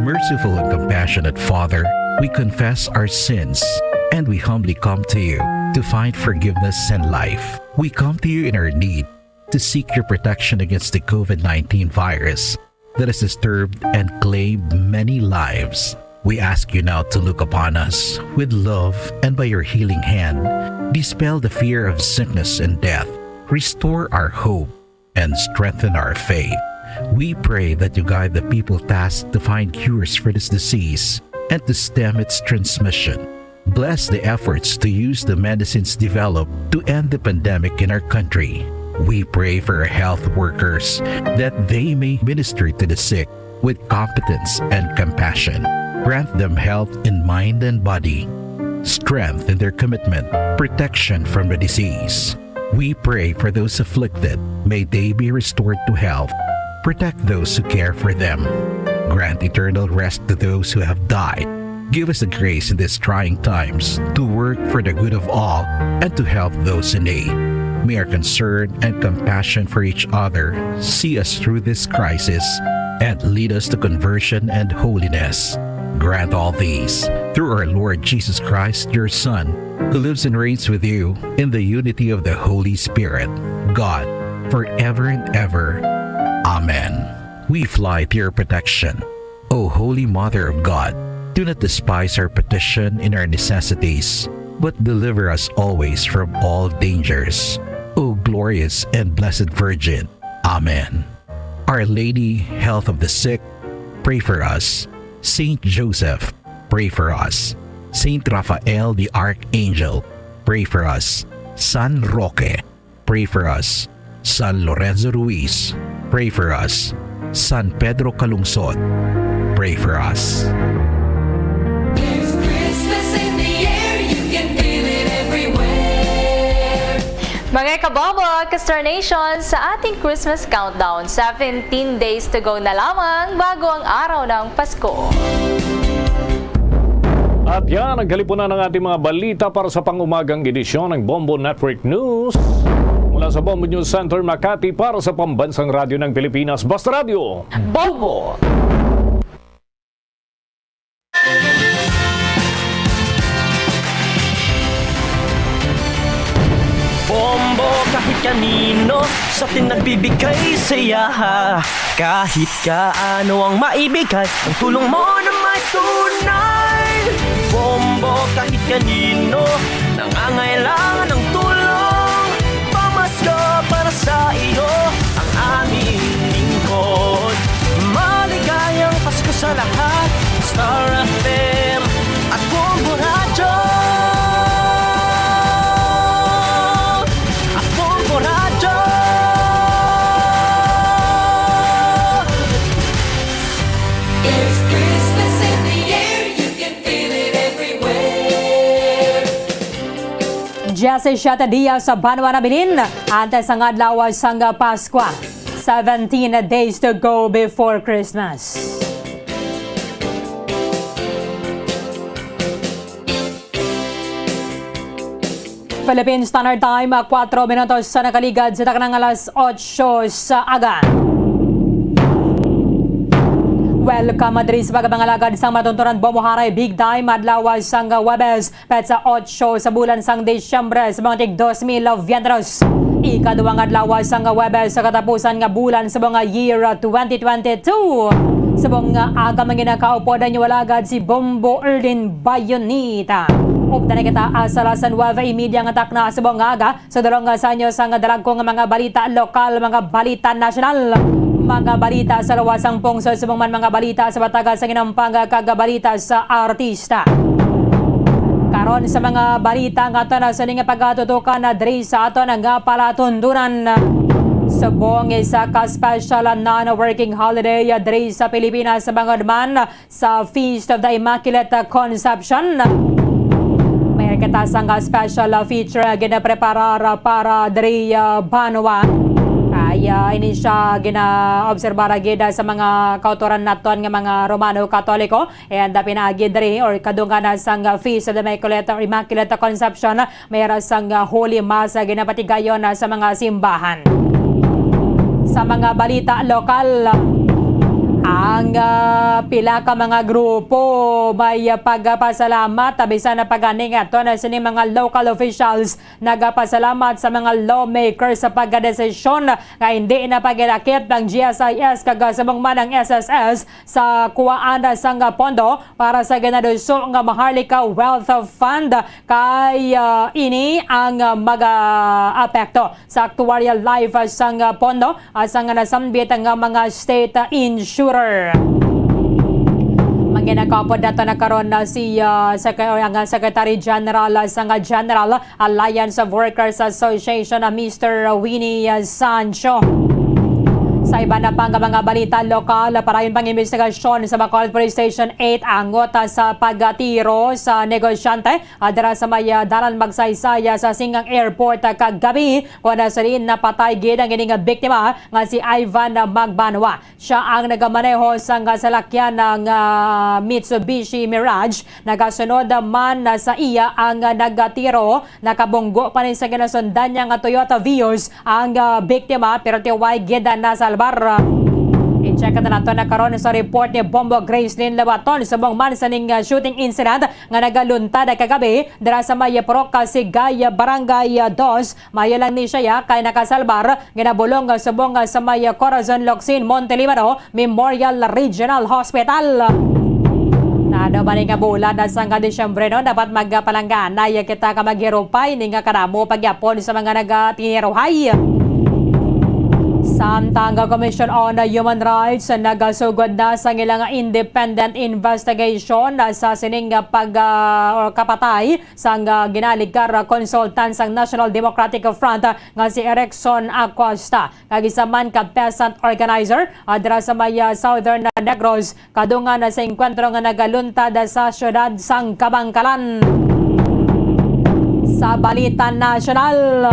Merciful and compassionate Father, we confess our sins and we humbly come to you to find forgiveness and life. We come to you in our need to seek your protection against the COVID nineteen virus that has disturbed and claimed many lives. We ask you now to look upon us with love and by your healing hand, dispel the fear of sickness and death, restore our hope, and strengthen our faith. We pray that you guide the people tasked to find cures for this disease and to stem its transmission. Bless the efforts to use the medicines developed to end the pandemic in our country. We pray for our health workers that they may minister to the sick with competence and compassion. Grant them health in mind and body, strength in their commitment, protection from the disease. We pray for those afflicted. May they be restored to health. Protect those who care for them. Grant eternal rest to those who have died. Give us the grace in these trying times to work for the good of all and to help those in need. May our concern and compassion for each other see us through this crisis and lead us to conversion and holiness. Grant all these through our Lord Jesus Christ, your Son, who lives and reigns with you in the unity of the Holy Spirit, God, forever and ever. Amen. We fly to your protection. O Holy Mother of God, do not despise our petition in our necessities, but deliver us always from all dangers. O glorious and blessed Virgin. Amen. Our Lady, Health of the Sick, pray for us. Saint Joseph, pray for us. Saint Raphael the Archangel, pray for us. San Roque, pray for us. San Lorenzo Ruiz, Pray for us. San Pedro Calungsod, pray for us. There's Christmas in the air, you can feel it everywhere. Mga kabombo, Kastar Nation, sa ating Christmas countdown, seventeen days to go na lamang bago ang araw ng Pasko. At yan ang kalipunan ng ating mga balita para sa pang-umagang edisyon ng Bombo Network News. Mula sa Bombo News Center Makati para sa Pambansang Radyo ng Pilipinas, Basta Radyo. Bombo! Bombo kahit kanino sa atin nagbibigay saya. Kahit kaano ang maibigay, ang tulong mo na may tunay. Bombo kahit kanino nangangailangan ng tulong. Pamasko para sa iyo ang aming lingkod. Maligayang Pasko sa lahat. Star F M at Bombo Radyo. At Bombo Radyo. It's Christmas in the air, you can feel it everywhere. Diecisiete dias sa banwa nabilin, antes ang adlaw sang Paskwa, seventeen days to go before Christmas. Philippine Standard Time, ah, kuwatro minutos sa nakaligad sa taknang alas otso sa aga. Welcome, ah, diri sa pagpangalagad sang matuntunan Bombo Haray Big Time, adlaw sang Huwebes, petsa otso sa bulan sang Disyembre sa mga tig dos mil veintitrés. Ikaduhang adlaw sang Huwebes sa katapusan nga bulan sa mga year twenty twenty-two. Subong nga aga, mga ginakaupod, ang inyong alagad si Bombo Erlin Bayonita. Updan na kita, ah, sa alas nuebe y media nga takna subong nga aga, sa dulong nga sa inyo sang dalagko nga mga balita lokal, mga balita nasyonal, mga balita sa luwas sang pungsod, subong man mga balita sa bataga sa ginampang kag balita sa artista. Karon sa mga balita nga aton na sini nga pagatutukan na diri sa aton nga palatundunan, subong isa ka special non-working holiday diri sa Pilipinas, bangod man sa Feast of the Immaculate Conception. May kita sang special feature nga ginapreparar para diri, ah, banwa. Kay, ah, ini siya ginaobserbar gid sa mga kautoran naton nga mga Romano Katoliko, and, ah, pinaagi diri or kadungan na sang Feast of the Immaculate or Immaculate Conception, may ra sang, ah, Holy Mass, ah, ginapatigayon, ah, sa mga simbahan. Sa mga balita lokal, ang, ah, pila ka mga grupo may, ah, pagpasalamat, ah, bisan na pag-ani nga aton, ah, sini mga local officials nagapasalamat sa mga lawmakers sa pagdesisyon nga hindi na pagilakip ang G S I S kag, ah, subong man ang S S S sa kuwaan sang pondo para sa ginaduso nga Maharlika Wealth Fund, kay, ah, ini ang, ah, mag-aapekto sa actuarial life, ah, sang, ah, pondo, ah, sang nasambit nga mga state, ah, insurer. Manginakapod nato na karon na si, ah, Sec-, ang, ah, Secretary General, ah, sang, ah, General Alliance of Workers Association, ah, Mister Winnie, ah, Sancho. Sa iban na pa nga mga balita lokal, padayon pang imbestigasyon sa Bacolod Police Station eight angot, ah, sa pagtiro sa negosyante, ah, dira sa may, ah, dalan Magsaysay, ah, sa Singang Airport, ah, kagabi, kung nasiling napatay gid ang ining biktima nga si Ivan Magbanwa. Siya ang nagamaneho sang salakyan nga Mitsubishi Mirage. Nagasunod man sa iya ang nagatiro. Nakabunggo pa ni sa ginasundan niya nga Toyota Vios ang, ah, biktima, pero tiway gid nasalbar. I-check na nato na karon sa report ni Bombo Gracelyn Lewaton. Subong man sa ning, ah, shooting incident nga nagaluntad kagabi dira sa may Purok Kasigay, Barangay, ah, Dos, mayo lang ni siya kay nakasalbar. Ginabulong nga subong nga sa may Corazon Locsin, Monte Libano Memorial Regional Hospital. Nado ba ni nga bulan na sang Disyembre, no? Dapat magpalangganay kita ka maghirupay ni nga kadamo pagyapon sa mga nagatiniruhay. Samtang ang Commission on Human Rights nagasugod na sa ilang independent investigation sa sining pag, ah, or kapatay sang, ah, ginaaligar consultant sang National Democratic Front, ah, nga si Erickson Acosta, kag isa man ka peasant organizer, ah, dira sa may, ah, Southern Negros, kadungan sa engkwentro nga nagaluntad sa siyudad sang Kabankalan. Sa balita nasyonal,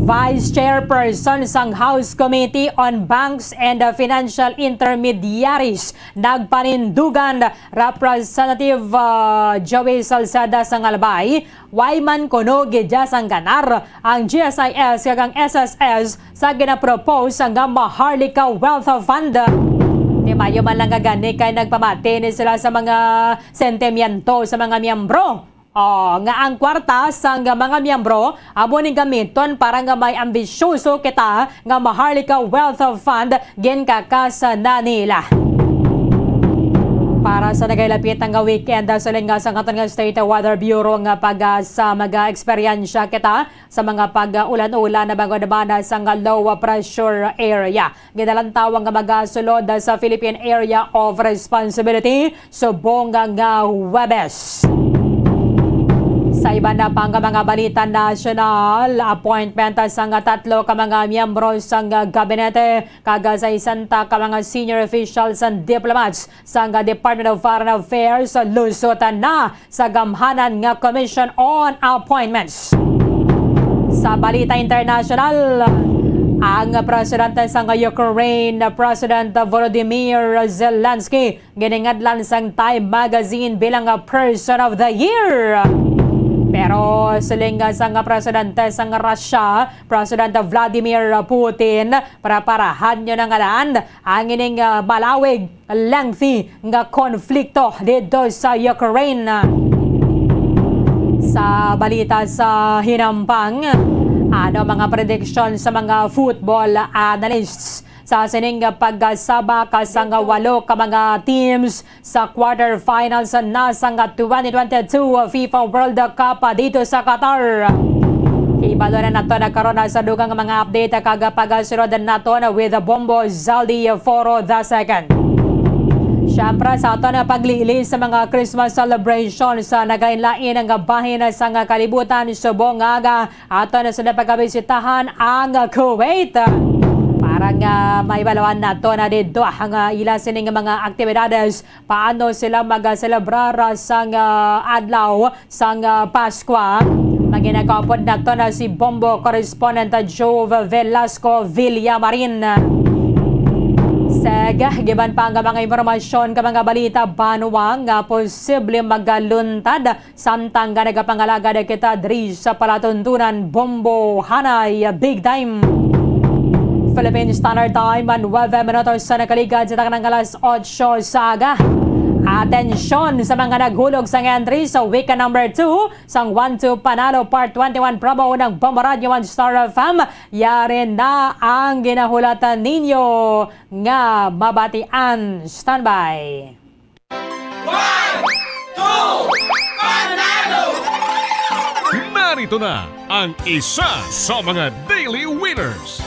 Vice Chairperson sang House Committee on Banks and Financial Intermediaries nagpanindugan, Representative, ah, Joey Salceda sang Albay, way man kuno gidya sang ganar ang G S I S kag ang S S S sa ginapropose nga Maharlika Wealth Fund. Timayo man lang nga gani kay nagpamati ni sila sa mga sentimiento sa mga miyembro. Oh, nga ang kwarta sang mga miyembro amo ning gamiton para nga may ambisyoso kita nga Maharlika Wealth Fund ginkakas na nila. Para sa nagailapit nga weekend, ah, siling nga sang aton nga State Weather Bureau nga pag-asa, mag-eksperyensya kita sa mga pag-ulan-ulan na bangod naman sang low pressure area. Ginalantaw nga magasulod sa Philippine Area of Responsibility subong nga Huwebes. Sa iban na pa nga mga balita nasyonal, appointment sang tatlo ka mga miyembro sang gabinete kag sa sesenta ka mga senior officials and diplomats sang Department of Foreign Affairs lusot na sa gamhanan nga Commission on Appointments. Sa balita internasyonal, ang presidente sang Ukraine, President Volodymyr Zelensky, giningadlan sang Time Magazine bilang nga Person of the Year. Pero siling sang presidente sang Russia, President Vladimir Putin, preparahan niyo na nga daan ang ining, ah, malawig lengthy nga konflikto didto sa Ukraine. Sa balita sa hinampang, ano mga prediction sa mga football analysts sa sining pagkasabak sang walo ka mga teams sa quarterfinals na sang twenty twenty-two FIFA World Cup dito sa Qatar? Ibalo na nato na karon sa dugang mga update kag pagasunod nato na with Bombo Zaldi Foro the second. Siyempre, sa aton na paglili sa mga Christmas celebration sa naglain-lain nga bahin sang kalibutan, subong nga aga, aton na sila pagkabisitahan ang Kuwait. Para nga maibaluan nato na dito ang, ah, ila sining mga aktibidades, paano sila magaselebrar sang, ah, adlaw sang, ah, Paskwa. Maginagapon nato na si Bombo correspondent Jove Velasco Villamarin. Seg, giban pa ang mga impormasyon ka mga balita banwa nga posible magaluntad samtang nga nagapangalagad kita diri sa palatuntunan Bombo Hanay Big Time. Philippine Standard Time, ang nuwebe minutos sa nakaligad sa taknang alas otso sa aga. Atensyon sa mga naghulog sang entry sa weekend number two sang One Two Panalo Part twenty-one promo ng Bombo Radyo One Star F M. Yari na ang ginahulatan ninyo nga mabatian. Standby. One, two, panalo! Narito na ang isa sa mga daily winners.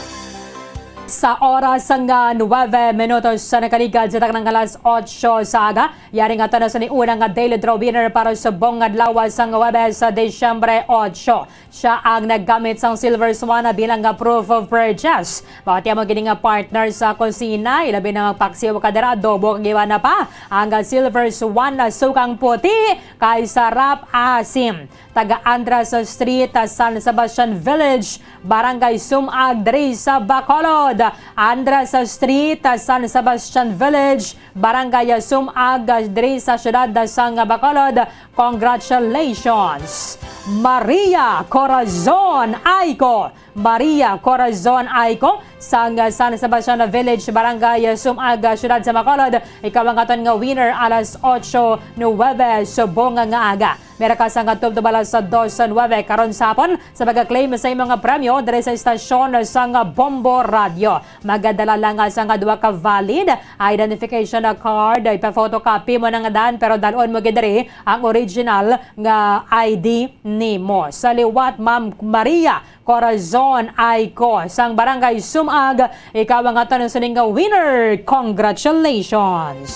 Sa oras nga nuwebe minutos sa nakaligad sa taknang alas otso sa aga, yari nga to na sa niuna nga daily draw winner para sa subong nga adlaw sang Huwebes sa Disyembre otso. Siya ang naggamit sang Silver Swan bilang nga proof of purchase. Bati mo gini nga partner sa kusina, ilabi na magpaksiw ka dira, adobo kag iban na pa. Ang Silver Swan na sugang puti kay sarap asim. Taga Andras Street, San Sebastian Village, Barangay Sumag, diri sa Bacolod. Andras Street, San Sebastian Village, Barangay Sumag, diri sa siyudad sang Bacolod. Congratulations, Maria Corazon Aiko. Maria Corazon Aiko, sang San Sebastian Village, Barangay Sumag, siyudad sa Bacolod. Ikaw ang aton nga winner alas otso nuwebe subong nga aga. May ra ka sang tubtob alas dos nuwebe karon sa hapon sa pag-claim sa imong premyo diri sa istasyon sang Bombo Radyo. Magadala lang sang duha ka valid identification card. Ipa-photocopy mo na nga dan, pero dalon mo gid diri ang original nga I D nimo. Sa liwat, Ma'am Maria Corazon Aiko, sang Barangay Sum- Ag, ikaw ang aton sining nga winner. Congratulations!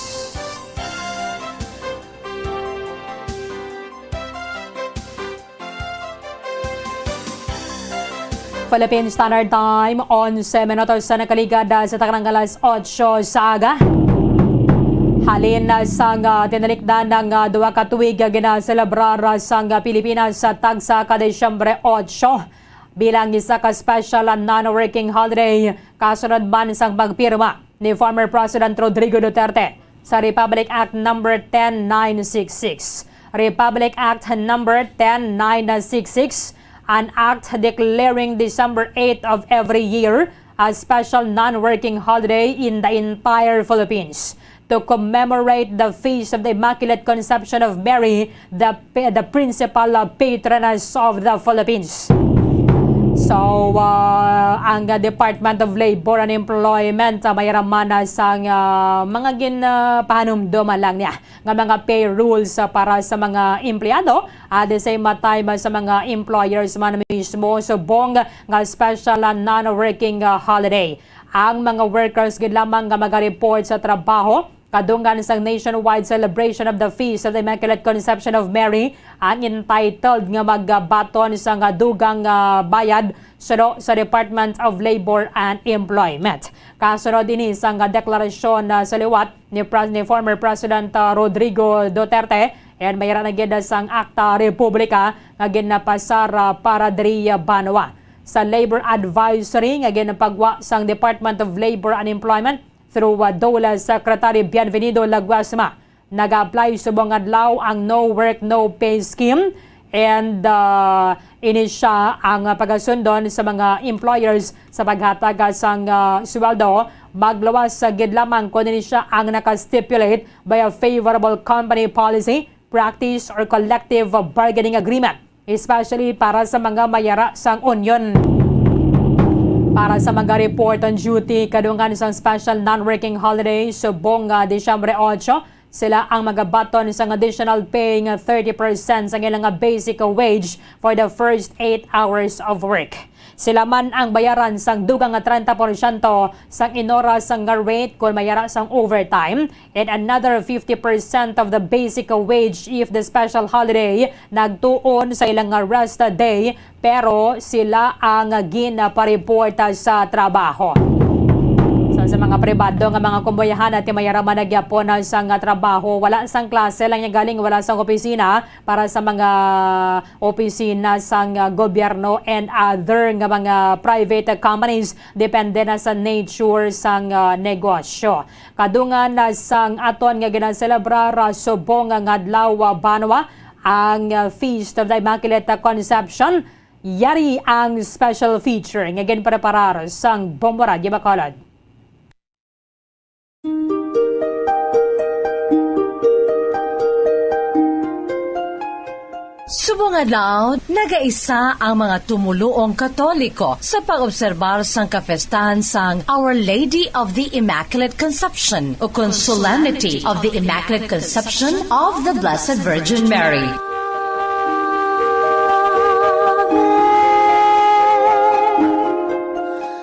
Philippine Standard Time, onse minutos sa nakaligad sa taknang alas otso sa aga. Halin na sang, ah, tinalikdan ng, ah, duha ka tuig nga ginaselebrar sang, ah, Pilipinas sa tagsa ka Disyembre otso bilang isa ka special non-working holiday, kasunod man sang pagpirma ni former President Rodrigo Duterte sa Republic Act Number ten nine six six, Republic Act Number ten nine six six, an act declaring December eighth of every year a special non-working holiday in the entire Philippines to commemorate the Feast of the Immaculate Conception of Mary, the pa-, the principal, uh, patroness of the Philippines. So, uh, ang, uh, Department of Labor and Employment, uh, may ramana sang, uh, mga gin, uh, pahanumduman lang niya nga mga pay rules, uh, para sa mga empleyado, at the same time, uh, sa mga employers man mismo, subong nga special, uh, non-working, uh, holiday. Ang mga workers gid lamang nga magareport sa trabaho kadungan sang nationwide celebration of the Feast of the Immaculate Conception of Mary ang entitled nga magbaton sang dugang, ah, bayad suno sa Department of Labor and Employment. Kasunod ini sang deklarasyon, ah, sa liwat ni Pres-, ni former President, ah, Rodrigo Duterte, and mayra na gid sang Akta Republika nga ginapasar, ah, para diri, ah, banwa. Sa Labor Advisory nga ginapagwa sang Department of Labor and Employment, through, uh, DOLE Secretary Bienvenido Laguasma, naga-apply subong adlaw ang No Work, No Pay Scheme, and, uh, ini sia ang, uh, pagasundon sa mga employers sa paghatag, uh, sang, uh, sweldo. Magluwas, uh, gid lamang kon ini sia ang naka-stipulate by a favorable company policy, practice, or collective, uh, bargaining agreement, especially para sa mga mayara sang union. Para sa mga report on duty, kadungan sang special non-working holiday subong nga Disyembre otso, sila ang magabaton sang additional pay nga thirty percent sang ilang nga basic wage for the first eight hours of work. Sila man ang bayaran sang dugang nga treinta porsyento sang inoras nga rate kon mayara sang overtime, and another fifty percent of the basic wage if the special holiday nagtuon sa ilang nga rest day, pero sila ang ginapariporta sa trabaho. So, sa mga pribado nga mga kumbayahan, ati mayara man na gyapon sang trabaho, wala sang klase lang niya galing, wala sang opisina, para sa mga opisina sang, ah, gobyerno and other nga mga private companies, depende na sa nature sang, ah, negosyo. Kadungan na sang aton nga ginaselebrar, ah, subong nga adlaw, ah, banwa, ang, ah, Feast of the Immaculate Conception, yari ang special feature nga ginpreparar sang Bombo Radyo Bacolod. Subong adlaw, nagaisa ang mga tumoluong Katoliko sa pag-obserbar sang kapestahan sang Our Lady of the Immaculate Conception, ukon Solemnity of the Immaculate Conception of the Blessed Virgin Mary.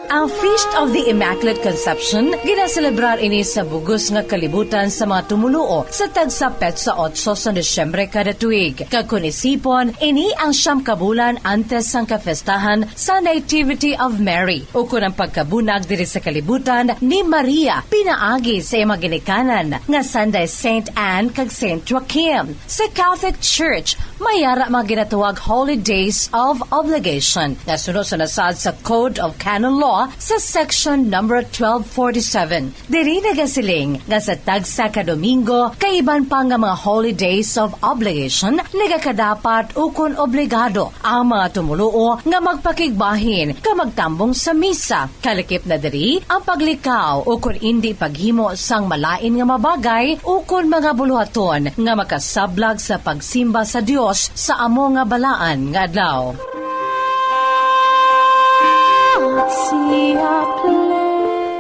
Ang Feast of the Immaculate Conception, ginaselebrar ini sa bug-os nga kalibutan sa mga tumoluo sa tagsa petsa otso sa Disyembre kada tuig. Kag kon isipon, ini ang siyam ka bulan antes sang kapestahan sa Nativity of Mary, ukon ang pagkabunag diri sa kalibutan ni Maria pinaagi sa iyang mga ginikanan nga sanday Saint Anne kag Saint Joachim. Sa Catholic Church, may ara mga ginatawag holidays of obligation nga suno sa nasad sa Code of Canon Law sa section number twelve forty-seven. Diri nagasiling nga sa tagsa ka Domingo kag iban pa nga mga holidays of obligation, nagakadapat ukon obligado ang mga tumoluo nga magpakigbahin kag magtambong sa misa. Kalakip na diri ang paglikaw ukon indi paghimo sang malain nga mga bagay ukon mga buluhaton nga makasablag sa pagsimba sa Dios sa amo nga balaan nga adlaw.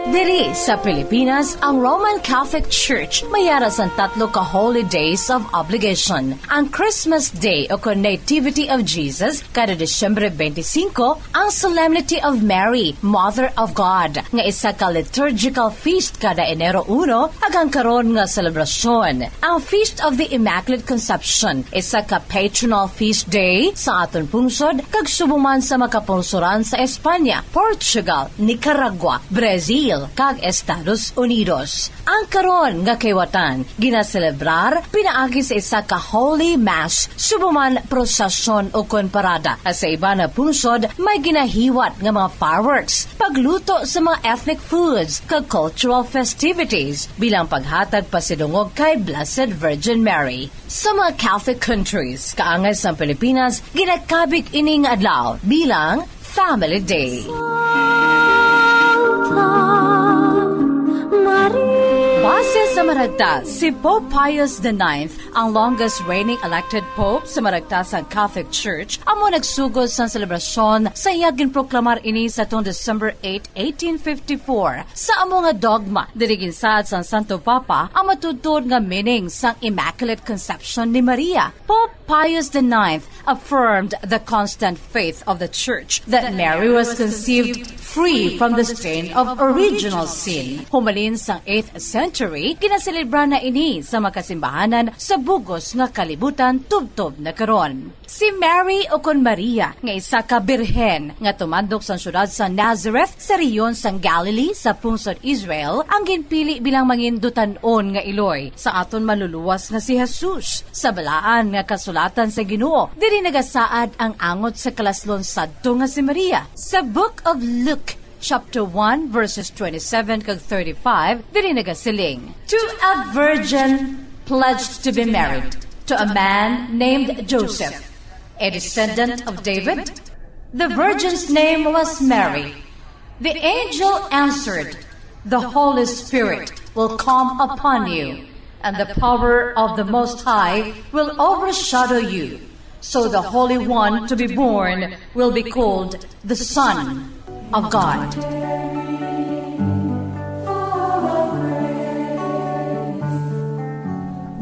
Diri sa Pilipinas, ang Roman Catholic Church may ara sang tatlo ka holy days of obligation. Ang Christmas Day o kon Nativity of Jesus kada Disyembre twenty-five, ang Solemnity of Mary, Mother of God, nga isa ka liturgical feast kada Enero uno, kag ang karon nga selebrasyon, ang Feast of the Immaculate Conception, isa ka patronal feast day sa aton pungsod kag subong man sa mga kapungsoran sa Espanya, Portugal, Nicaragua, Brazil, kag Estados Unidos. Ang karon nga kalibutan ginaselebrar pinaagi sa isa ka Holy Mass, subong man prosesyon o kon parada. Sa iban nga pungsod, may ginahiwat nga mga fireworks, pagluto sa mga ethnic foods, kag cultural festivities bilang paghatag pasidungog kay Blessed Virgin Mary. Sa mga Catholic countries, kaangay sang Pilipinas, ginakabig ini nga adlaw bilang Family Day. Base sa maragta, si Pope Pius the Ninth, ang longest reigning elected pope sa maragta sang Catholic Church, amo nagsugod sang selebrasyon sa iya ginproklamar ini sa tuong December eight, eighteen fifty-four. Sa amo nga dogma, diri ginsaad sang Santo Papa ang matudtod nga meaning sang Immaculate Conception ni Maria. Pope Pius the Ninth affirmed the constant faith of the Church that Mary was conceived free from the stain of original sin. Humalin sang eighth century, ginaselebra na ini sa mga kasimbahanan sa bugos nga kalibutan tubtob na karon. Si Mary o kon Maria, nga isa ka birhen nga tumandok sang siyudad sa Nazareth sa rehiyon sang Galilee sa pungsod Israel, ang ginpili bilang mangindutan-on nga iloy sa aton Manluluwas nga si Jesus. Sa Balaan nga Kasulatan sa Ginoo, diri nagasaad ang angot sa kalaslon sadto nga si Maria. Sa Book of Luke, chapter one, verses twenty-seven kag thirty-five, diri nagasiling, "To a virgin pledged to be married to a man named Joseph, a descendant of David. The virgin's name was Mary." The angel answered, "The Holy Spirit will come upon you, and the power of the Most High will overshadow you. So the Holy One to be born will be called the Son of God."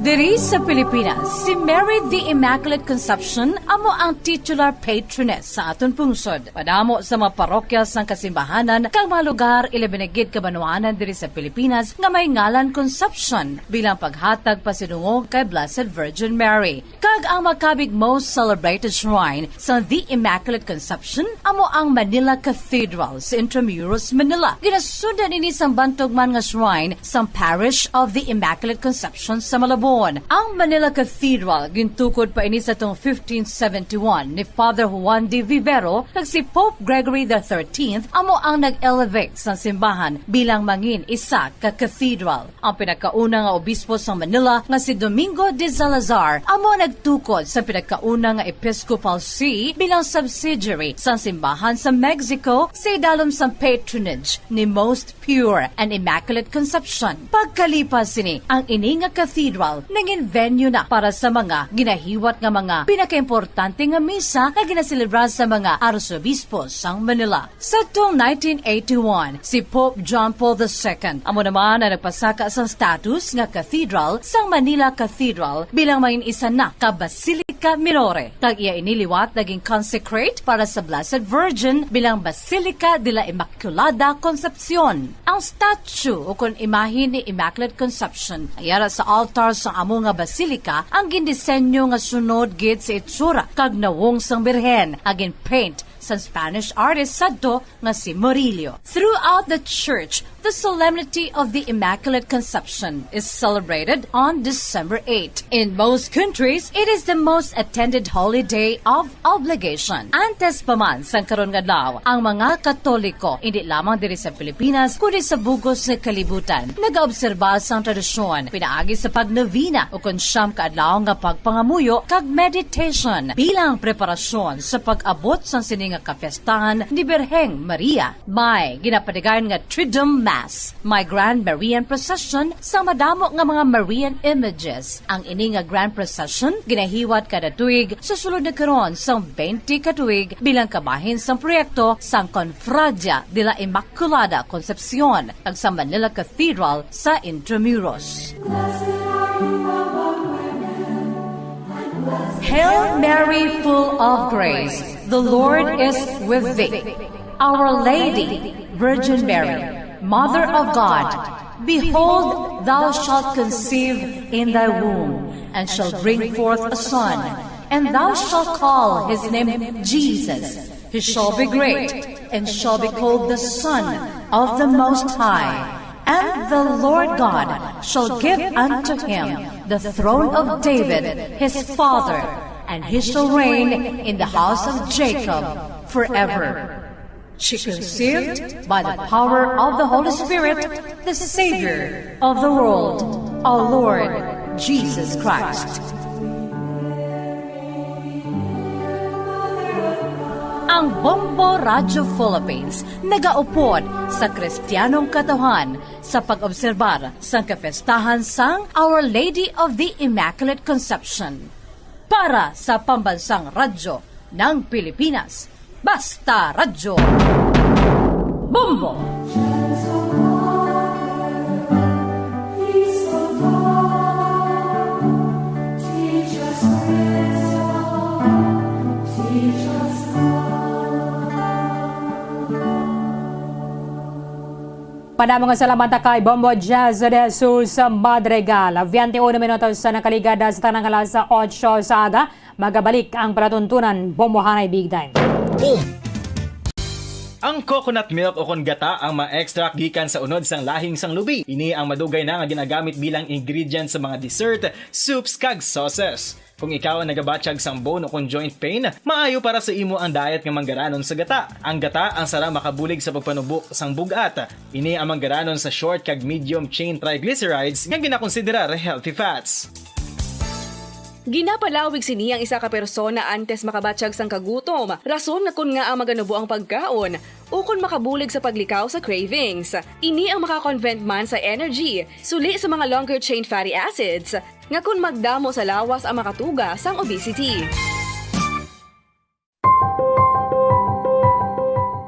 Diri sa Pilipinas, si Mary the Immaculate Conception amo ang titular patroness sa aton pungsod. Madamo sa mga parokya sang kasimbahanan kag mga lugar, ilabi na gid kabanwanan diri sa Pilipinas, nga may ngalan Concepcion bilang paghatag pasidungog kay Blessed Virgin Mary. Kag ang makabig most celebrated shrine sa The Immaculate Conception amo ang Manila Cathedral sa Intramuros, Manila. Ginasundan ini sang bantog man nga shrine sang Parish of the Immaculate Conception sa Malabon. Ang Manila Cathedral gintukod pa ini sa tuong fifteen seventy-one ni Father Juan de Vivero, kag si Pope Gregory the thirteenth amo ang nag-elevate sang simbahan bilang mangin isa ka cathedral. Ang pinakauna nga obispo sang Manila nga si Domingo de Salazar amo nagtukod sa pinakauna nga Episcopal See bilang subsidiary sang simbahan sa Mexico sa idalom sang patronage ni Most Pure and Immaculate Conception. Pagkalipas sini, ang ini nga cathedral nangin venue na para sa mga ginahiwat nga mga pinakaimportante nga misa nga ginaselebrar sa mga arsobispo sang Manila. Sa tuong nineteen eighty-one, si Pope John Paul the Second amo naman ang nagpasaka sang status nga cathedral sang Manila Cathedral bilang mangin isa na ka Basilica Minore, kag iya ini liwat naging consecrate para sa Blessed Virgin bilang Basilica de la Immaculada Concepcion. Ang statue ukon imahe ni Immaculate Conception nga yara sa altar sang amo nga basilica ang gindisenyo nga sunod gid sa itsura kag nawong sang Birhen nga gin-paint sang Spanish artist sadto nga si Murillo. Throughout the church, the Solemnity of the Immaculate Conception is celebrated on December eight. In most countries, it is the most attended holy day of obligation. Antes pa man sang karon nga adlaw, ang mga Katoliko, indi lamang diri sa Pilipinas, kundi sa bugos nga kalibutan, nagaobserba sang tradisyon pinaagi sa pagnovena ukon siyam ka adlaw nga pagpangamuyo kag meditation bilang preparasyon sa pag-abot sang sini nga kapiestahan ni Birheng Maria. May ginapatigayon nga Triduum Mass. May Grand Marian Procession sa madamo nga mga Marian images. Ang ini nga Grand Procession ginahiwat kada tuig sa sulod na karon sang twenty ka tuig bilang kabahin sang proyekto sang Cofradia de la Inmaculada Concepcion kag sa Manila Cathedral sa Intramuros. Hail Mary, full of grace, the Lord is with thee. Our Lady, Virgin Mary, Mother of God, behold, thou shalt conceive in thy womb, and shalt bring forth a son, and thou shalt call his name Jesus. He shall be great, and shall be called the Son of the Most High. And the Lord God shall give unto him the throne of David his father, and he shall reign in the house of Jacob forever. She conceived by the power of the Holy Spirit, the Savior of the world, our Lord Jesus Christ. Ang Bombo Radyo Philippines nagaupod sa Kristiyanong katawhan sa pag-obserbar sang kapestahan sang Our Lady of the Immaculate Conception. Para sa Pambansang Radyo ng Pilipinas, Basta Radyo, Bombo! Madamo nga salamat kay Bombo Jazz de Jesus Madrigal. Twenty-one minutos sa nakaligad sa tanang alas otso sa aga. Magabalik ang palatuntunan, Bombo Hanay Big Time. Ang coconut milk o kon gata ang ma-extract gikan sa unod sang lahing sang lubi. Ini ang madugay na nga ginagamit bilang ingredient sa mga dessert, soups, kag sauces. Kung ikaw ang nagabatyag sang bone o kon joint pain, maayo para sa imo ang diet nga manggaranon sa gata. Ang gata ang sara makabulig sa pagpanubo sang bug-at. Ini ang manggaranon sa short kag medium chain triglycerides nga ginakonsiderar healthy fats. Ginapalawig sini ang isa ka persona antes makabatyag sang kagutom, rason nga kon ngaa maganubo ang pagkaon, ukon makabulig sa paglikaw sa cravings. Ini ang makakonvert man sa energy, suli sa mga longer chain fatty acids, nga kon magdamo sa lawas ang makatuga sang obesity.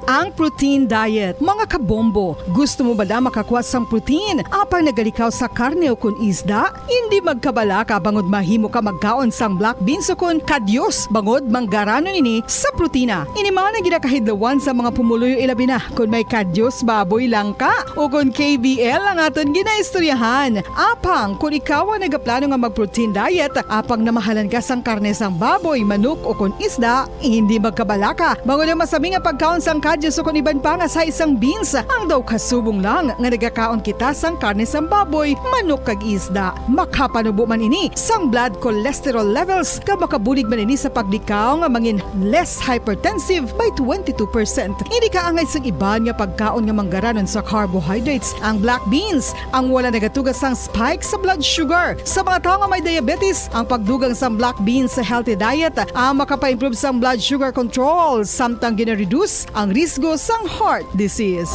Ang protein diet, mga kabombo. Gusto mo bala makakuha sang protein apang nagalikaw sa karne o kon isda? Indi magkabalaka bangod mahimo ka magkaon sang black beans ukon kadyos, bangod manggaranon ini sa protina. Ini man ang ginakahidlawan sa mga pumuluyo, ilabi na kon may kadyos baboy lang ka ukon K B L ang aton ginaistoryahan. Apang kon ikaw ang nagaplano nga mag-protein diet, apang namahalan ka sang karne sang baboy, manok, ukon isda, hindi magkabalaka, bangod ang masami nga pagkaon sang kadyos ukon iban pa nga sa isang beans, ang daw kasubong lang nga nagakaon kita sang karne sang baboy, manok, kag isda. Makapanubo man ini sang blood cholesterol levels, kag makabulig man ini sa paglikaw nga mangin less hypertensive by twenty-two percent. Hindi kaangay sang iban nga pagkaon nga manggaranon sa carbohydrates, ang black beans, ang wala nagatuga sang spike sa blood sugar. Sa mga tawo nga may diabetes, ang pagdugang sang black beans sa healthy diet ang makapa-improve sang blood sugar control, samtang gina-reduce ang risgo sang heart disease.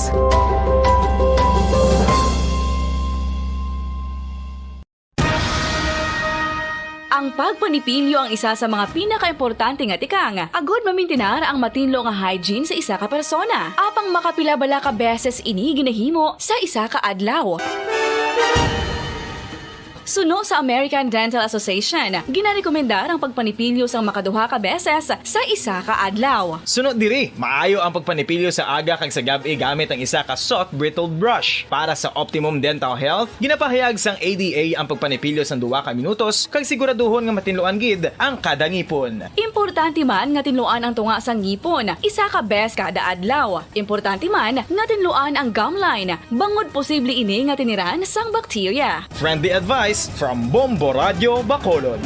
Ang pagpanipilyo ang isa sa mga pinakaimportante nga tikang agod mamintinar ang matinlo nga hygiene sa isa ka persona. Apang makapila bala ka beses ini ginahimo sa isa ka adlaw? Suno sa American Dental Association, ginarekomendar ang pagpanipilyo sang makaduha ka beses sa isa ka adlaw. Suno diri, maayo ang pagpanipilyo sa aga kag sa gab-i gamit ang isa ka soft bristled brush. Para sa optimum dental health, ginapahayag sang A D A ang pagpanipilyo sang duha ka minutos kag siguraduhon nga matinluan gid ang kada ngipon. Importante man nga tinluan ang tunga sang ngipon isa ka bes kada adlaw. Importante man nga tinluan ang gum line bangod posible ini nga tiniran sang bakterya. Friendly advice from Bombo Radyo Bacolod.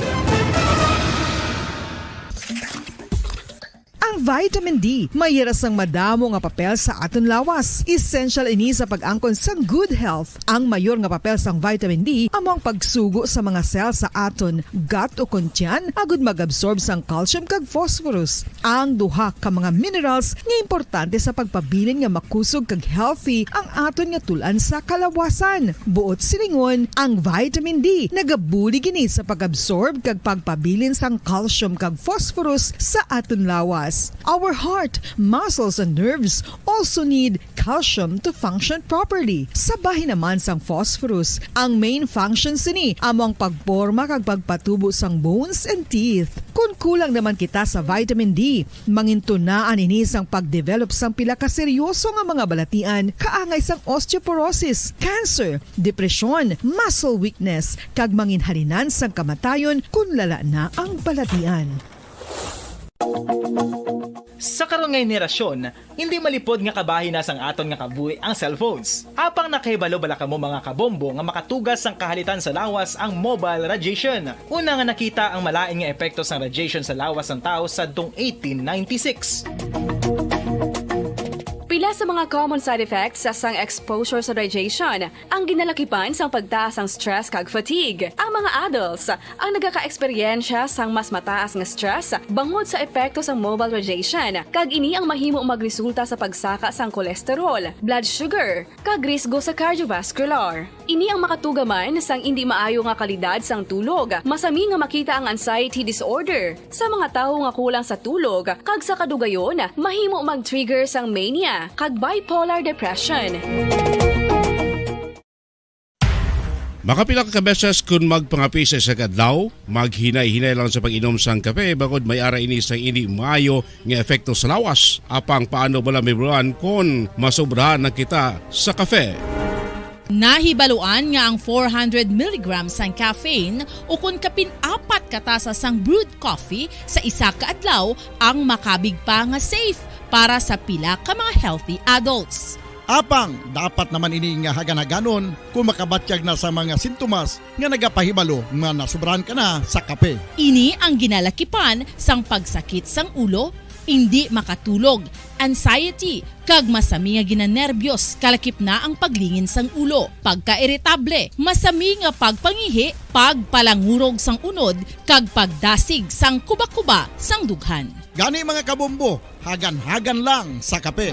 Vitamin D, may yara sang madamo nga papel sa aton lawas. Essential ini sa pag-angkon sang good health. Ang mayor nga papel sang vitamin D amo ang pagsugo sa mga cell sa aton gut o kon tiyan agud mag-absorb sang calcium kag phosphorus, ang duha ka mga minerals nga importante sa pagpabilin nga makusog kag healthy ang aton nga tul-an sa kalawasan. Buot silingon, ang vitamin D nagabulig ini sa pag-absorb kag pagpabilin sang calcium kag phosphorus sa aton lawas. Our heart, muscles, and nerves also need calcium to function properly. Sa bahin naman sang phosphorus, ang main function sini amo ang pagporma kag pagpatubo sang bones and teeth. Kon kulang naman kita sa vitamin D, mangintunaan ini sang pag-develop sang pila ka seryoso nga mga balatian kaangay sang osteoporosis, cancer, depresyon, muscle weakness, kag manginhalinan sang kamatayon kon lala na ang balatian. Sa karon nga henerasyon, hindi malipod nga kabahin na sang aton nga kabuhi ang cellphones. Apang nakahibalo bala kamo, mga kabombo, nga makatugas sang kahalitan sa lawas ang mobile radiation? Una nga nakita ang malain nga epekto sang radiation sa lawas sang tawo sadtong eighteen ninety-six. Pila sa mga common side effects sa sang exposure sa radiation? Ang ginalakipan sang pagtaas sang stress kag fatigue. Ang mga adults ang nagakaeksperyensya sang mas mataas nga stress bangod sa epekto sang mobile radiation, kag ini ang mahimo magresulta sa pagsaka sang cholesterol, blood sugar, kag risgo sa cardiovascular. Ini ang makatuga man sang indi maayo nga kalidad sang tulog. Masami nga makita ang anxiety disorder sa mga tawo nga kulang sa tulog, kag sa kadugayon, mahimo mag-trigger sang mania kag bipolar depression. Makapila ka beses kon magpangape sa isa ka adlaw, maghinay-hinay lang sa pag-inom sang kape, bangod may ara ini sang indi maayo nga epekto sa lawas. Apang paano bala mahibaluan kon masobrahan na kita sa kape? Nahibaluan nga ang four hundred milligrams sang caffeine ukon kapin apat ka tasa sang brewed coffee sa isa ka adlaw ang makabig pa nga safe para sa pila ka mga healthy adults. Apang dapat naman ini nga hagan-haganon kon makabatyag na sa mga sintomas nga nagapahibalo nga nasobrahan ka na sa kape. Ini ang ginalakipan sang pagsakit sang ulo, indi makatulog, anxiety, kag masami nga ginanerbiyos, kalakip na ang paglingin sang ulo, pagkairitable, masami nga pagpangihi, pagpalangurog sang unod, kag pagdasig sang kubakuba sang dughan. Gani, mga kabombo, hagan-hagan lang sa kape.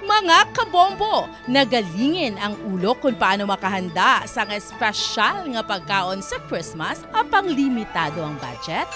Mga kabombo, nagalingin ang ulo kon paano makahanda sang espesyal nga pagkaon sa Christmas apang limitado ang budget?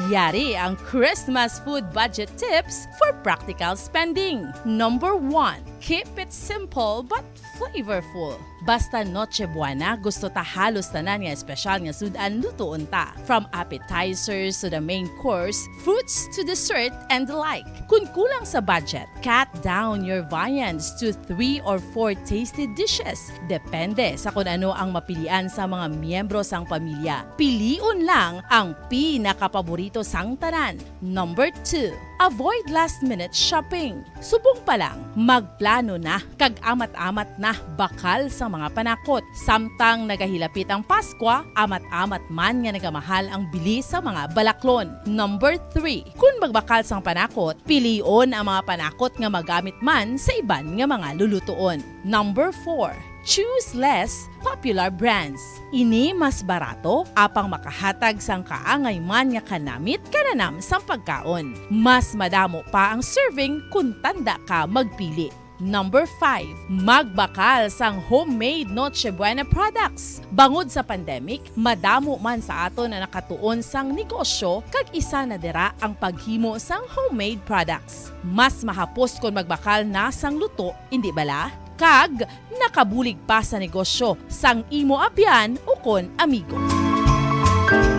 Yari ang Christmas food budget tips for practical spending. Number one, keep it simple but flavorful. Basta Noche Buena, gusto ta halos tanan nga espesyal nga sud-an lutuon ta. From appetizers to the main course, fruits to dessert, and the like. Kun kulang sa budget, cut down your viands to three or four tasty dishes. Depende sa kun ano ang mapilian sa mga miyembro sang pamilya. Pilion lang ang pinakapaborito sang tanan. Number two, Avoid last-minute shopping. Subong pa lang, magplano na kag amat-amat na bakal sa mga panakot. Samtang nagahilapit ang Paskwa, amat-amat man nga nagamahal ang bili sa mga balaklon. Number three, kun magbakal sang panakot, pilion ang mga panakot nga magamit man sa iban nga mga lulutuon. Number four, choose less popular brands. Ini mas barato, apang makahatag sang kaangay man nga kanamit kananam sang pagkaon. Mas madamo pa ang serving kun tanda ka magpili. Number five, magbakal sang homemade Noche Buena products. Bangod sa pandemic, madamo man sa aton ang nakatuon sang negosyo, kag isa na dira ang paghimo sang homemade products. Mas mahapos kon magbakal na sang luto, indi bala? Kag nakabulig pa sa negosyo sang imo abyan ukon amigo.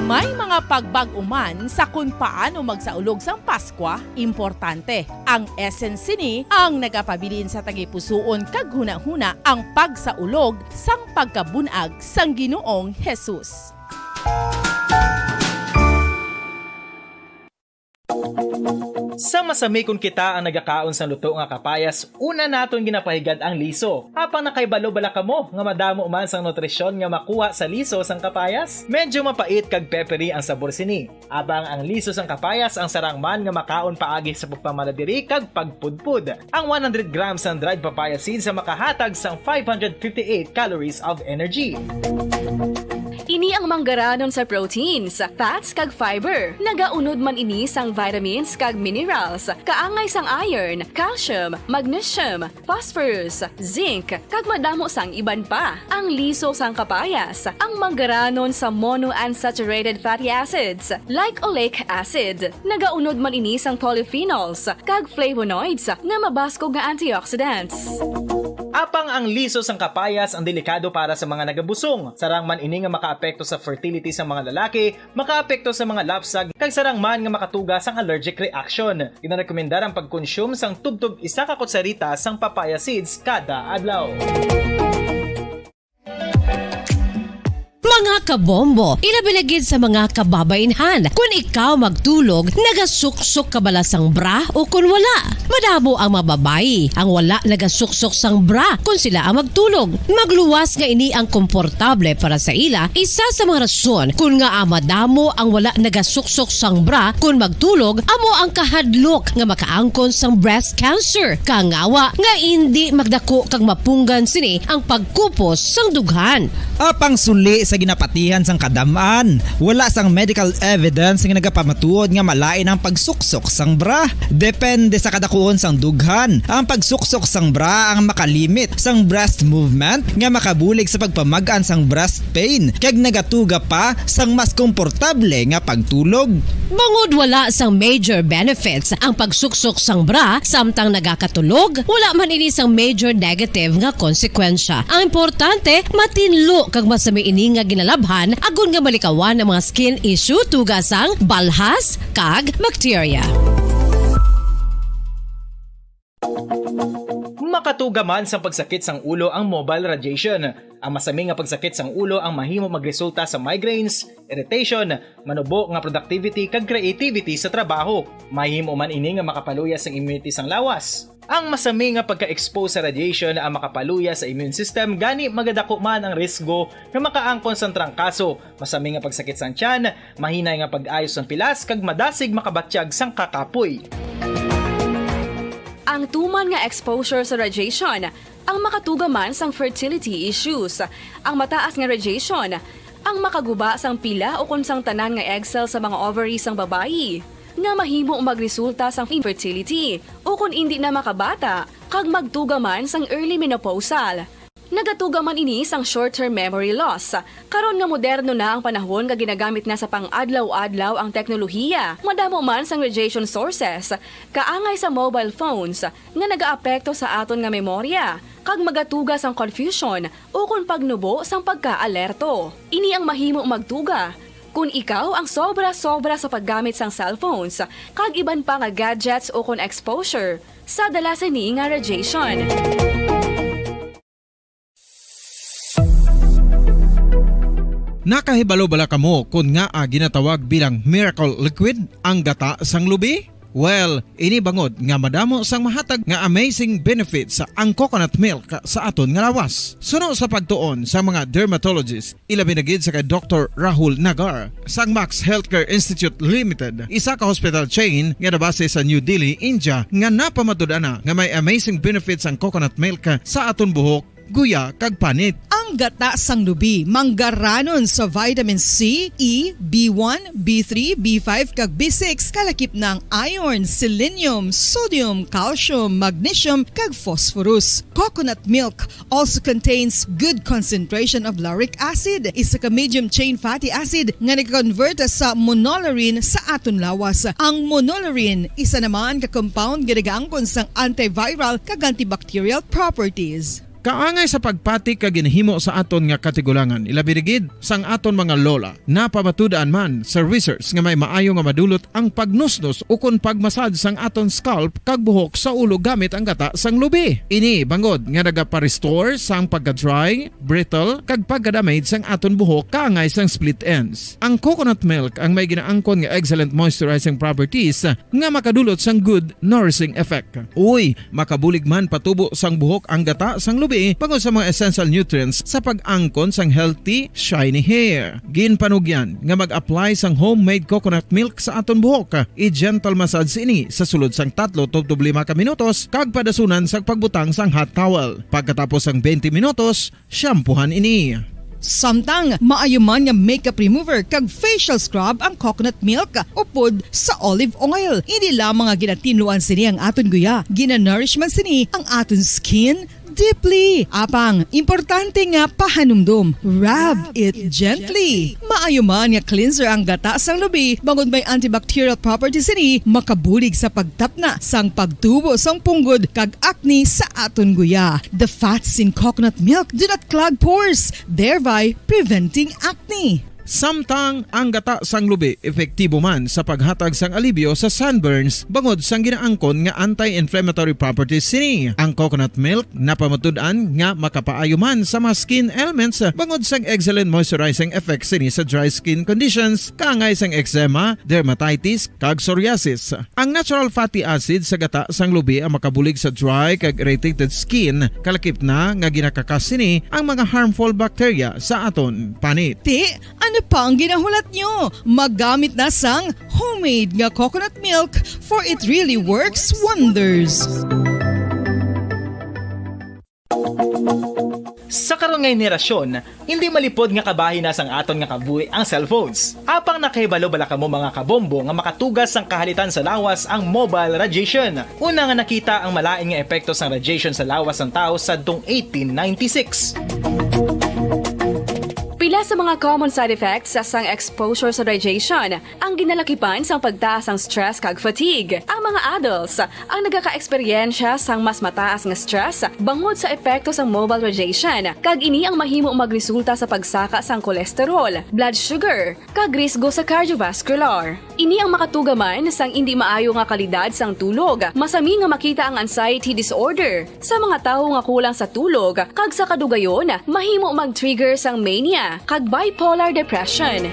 May mga pagbag-o man sa kon paano magsaulog sang Paskwa, importante. Ang essence sini ang nagapabilin sa tagipusoon kag hunahuna ang pagsaulog sang pagkabun-ag sang Ginoong Jesus. Sa masami kon kita ang nagakaon sang luto nga kapayas, una naton ginapahigad ang liso. Apang nakahibalo bala kamo nga madamo man sang nutrisyon nga makuha sa liso sang kapayas? Medyo mapait kag peppery ang sabor sini. Apang ang liso sang kapayas ang sarang man nga makaon paagi sa pagpamalabiri kag pagpudpod. Ang one hundred grams sang dried papaya seeds ang makahatag sang five hundred fifty-eight calories of energy. Ini ang manggaranon sa proteins, fats, kag fiber. Nagaunod man ini sang vitamins kag minerals, kaangay sang iron, calcium, magnesium, phosphorus, zinc, kag madamo sang iban pa. Ang liso sang kapayas, ang manggaranon sa monounsaturated fatty acids, like oleic acid. Nagaunod man ini sang polyphenols kag flavonoids nga mabaskog nga antioxidants. Apang ang liso sang kapayas ang delikado para sa mga nagabusong. Sarang man ini nga makaapekto sa fertility sang mga lalaki, makaapekto sa mga lapsag, kag sarang man nga makatuga sang allergic reaction. Ginarekomendar ang pagkonsume sang tubtob isa ka kutsarita sang papaya seeds kada adlaw. Mga kabombo, ilabi na gid sa mga kababainhan. Kun ikaw magtulog, nagasuksok ka bala sang bra o kun wala? Madamo ang mga babayi ang wala nagasuksok sang bra kun sila ang magtulog. Magluwas nga ini ang komportable para sa ila, isa sa mga rason kun ngaa madamo ang wala nagasuksok sang bra kun magtulog amo ang kahadlok nga makaangkon sang breast cancer, kangawa nga indi magdako kag mapunggan sini ang pagkupos sang dughan. Apang suli sa ginapatihan sang kadam-an, wala sang medical evidence nga nagapamatuod nga malain ang pagsuksok sang bra. Depende sa kadakuon sang dughan, ang pagsuksok sang bra ang makalimit sang breast movement nga makabulig sa pagpamag-an sang breast pain kag nagatuga pa sang mas komportable nga pagtulog. Bangod wala sang major benefits ang pagsuksok sang bra samtang nagakatulog, wala man ini sang major negative nga konsekwensya. Ang importante, matinlo kag masami ini nga ginalabhan agod nga malikawan ang mga skin issue tuga sang balhas kag bakterya. Makatuga man sang pagsakit sang ulo ang mobile radiation. Ang masami nga pagsakit sang ulo ang mahimo magresulta sa migraines, irritation, manubo nga productivity kag creativity sa trabaho. Mahimo man ini nga makapaluya sang immunity sang lawas. Ang masami nga pagka-expose sa radiation ang makapaluya sa immune system, gani magadako man ang risgo nga makaangkon sang trangkaso, masami nga pagsakit sang tiyan, mahinay nga pag-ayo sang pilas, kag madasig makabatyag sang kakapoy. Ang tuman nga exposure sa radiation ang makatuga man sang fertility issues. Ang mataas nga radiation ang makaguba sang pila ukon sang tanan nga egg cell sa mga ovary sang babayi, nga mahimo magresulta sang infertility ukon indi na makabata kag magtuga man sang early menopausal. Nagatuga man ini sang short-term memory loss. Karon nga moderno na ang panahon nga ginagamit na sa pang-adlaw-adlaw ang teknolohiya, madamo man sang radiation sources, kaangay sa mobile phones, nga nagaapekto sa aton nga memorya, kag magatuga sang confusion ukon pagnubo sang pagkaalerto. Ini ang mahimo magtuga kon ikaw ang sobra-sobra sa paggamit sang cellphones kag iban pa nga gadgets ukon exposure sa dala sini nga radiation. Nakahibalo bala kamo kon ngaa ginatawag bilang miracle liquid ang gata sang lubi? Well, ini bangod nga madamo sang mahatag nga amazing benefits ang coconut milk sa aton nga lawas. Suno sa pagtuon sa mga dermatologist, ilabi na gid sa kay Doktor Rahul Nagar sang Max Healthcare Institute Limited, isa ka hospital chain nga nabase sa New Delhi, India, nga napamatud-an na nga may amazing benefits ang coconut milk sa aton buhok, guya, kag panit. Ang gata sang lubi manggaranon sa vitamin C, E, B one, B three, B five, kag B six, kalakip na ang iron, selenium, sodium, calcium, magnesium, kag phosphorus. Coconut milk also contains good concentration of lauric acid, isa ka medium chain fatty acid nga nag-convert sa monolaurin sa aton lawas. Ang monolaurin, isa naman ka compound nga nagaangkon sang antiviral kag antibacterial properties. Kaangay sa pagpati kag ginhimo sa aton nga katigulangan, ilabi na gid sang aton mga lola. Napamatud-an man sa research nga may maayo nga madulot ang pagnusnos ukon pag-massage sang aton scalp kag buhok sa ulo gamit ang gata sang lubi. Ini bangod nga nagapa-restore sang pagka-dry, brittle, kag pagka-damage sang aton buhok kaangay sang split ends. Ang coconut milk ang may ginaangkon nga excellent moisturizing properties nga makadulot sang good nourishing effect. Uy, makabulig man patubo sang buhok ang gata sang lubi bangod sa mga essential nutrients sa pag-angkon sang healthy, shiny hair. Ginpanugyan nga mag-apply sang homemade coconut milk sa aton buhok. I-gentle massage ini sa sulod sang tatlo tubtob lima ka minutos kag padasunan sang pagbutang sang hot towel. Pagkatapos sang twenty minutos, shampoohan ini. Samtang maayo man nga makeup remover kag facial scrub ang coconut milk upod sa olive oil. Hindi lamang nga ginatinluan sini ang aton guya, ginanourish man sini ang aton skin deeply. Apang, importante nga pahanumdom, rub it gently. Maayo man nga cleanser ang gata sang lubi, bangod may antibacterial properties sini, makabulig sa pagtapna sang pagtubo sang punggod kag acne sa aton guya. The fats in coconut milk do not clog pores, thereby preventing acne. Samtang ang gata sang lubi epektibo man sa paghatag sang alibyo sa sunburns bangod sang ginaangkon nga anti-inflammatory properties sini. Ang coconut milk napamatud-an nga makapaayo man sa mga skin ailments bangod sang excellent moisturizing effects sini sa dry skin conditions, kaangay sang eczema, dermatitis, kag psoriasis. Ang natural fatty acid sa gata sang lubi ang makabulig sa dry kag irritated skin, kalakip na nga ginakakas sini ang mga harmful bacteria sa aton panit. Ti, ano pa ang ginahulat nyo? Maggamit na sang homemade nga coconut milk, for it really works wonders. Sa karon nga henerasyon, hindi malipod nga kabahin na sang aton nga kabuhi ang cellphones. Apang nakahibalo bala kamo, mga kabombo, nga makatugas sang kahalitan sa lawas ang mobile radiation? Una nga nakita ang malain nga epekto sang radiation sa lawas sang tawo sadtong eighteen ninety-six. Pila sa mga common side effects sang exposure sa radiation ang ginalakipan sang pagtaas sang stress kag fatigue. Ang mga adults ang nagakaeksperyensya sang mas mataas nga stress bangod sa epekto sang mobile radiation, kag ini ang mahimo magresulta sa pagsaka sang cholesterol, blood sugar, kag risgo sa cardiovascular. Ini ang makatuga man sang indi maayo nga kalidad sang tulog. Masami nga makita ang anxiety disorder sa mga tawo nga kulang sa tulog, kag sa kadugayon, mahimo mag-trigger sang mania kag bipolar depression.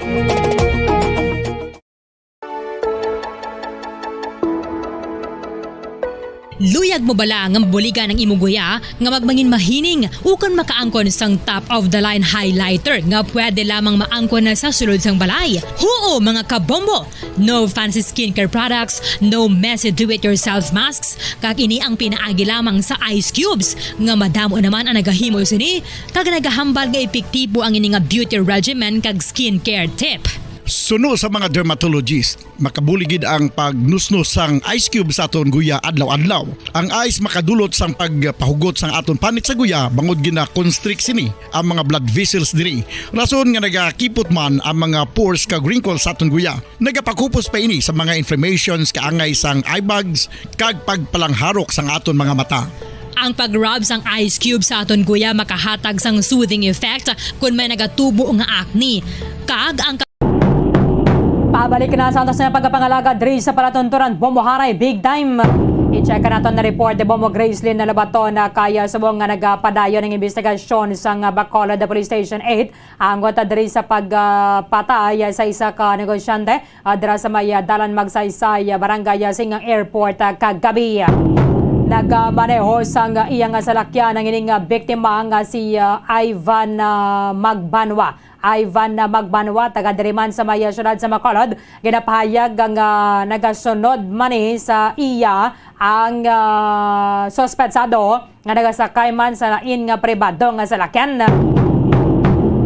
Luyag mo bala nga mabuligan ang imong guya nga magmangin mahining ukon makaangkon sang top of the line highlighter nga pwede lamang maangkon na sa sulod sang balay? Huo, mga kabombo! No fancy skincare products, no messy do-it-yourself masks, kag ini ang pinaagi lamang sa ice cubes nga madamo naman ang nagahimo sini kag nagahambal nga epektibo ang ini nga beauty regimen kag skincare tip. Suno sa mga dermatologist, makabulig gid ang pagnusnos sang ice cube sa aton guya adlaw-adlaw. Ang ice makadulot sang pagpahugot sang aton panit sa guya bangod gina-constrict sini ang mga blood vessels diri. Rason nga nagakipot man ang mga pores kag wrinkles sa aton guya. Nagapakupos pa ini sa mga inflammations kaangay sang eye bags kag pagpalangharok sang aton mga mata. Ang pag-rub sang ice cube sa aton guya makahatag sang soothing effect kon may nagatubo nga acne. Kag ang Pabalik na sa aton sa pagkapangalagad diri sa palatuntunan, Bombo Haray, big time. I-check naton na report ni Bombo Gracelyn na Lobaton na kaya subong nga nagapadayon ang investigasyon sang Bacolod Police Station eight, anggot diri sa pagpatay sa isa ka negosyante, ah, dira sa may, ah, Dalan Magsaysay, ah, Barangay, ah, Singang Airport, ah, kagabi. Nagamaneho sang, ah, iya nga salakyan ang ining, ah, biktima nga si, ah, Ivan, ah, Magbanwa. Ivan, ah, Magbanwa, taga diri man sa may, ah, siyudad sa Bacolod. Ginapahayag nga, ah, nagasunod man ni sa iya ang, ah, suspetsado nga nagasakay man sa lain nga pribado nga salakyan.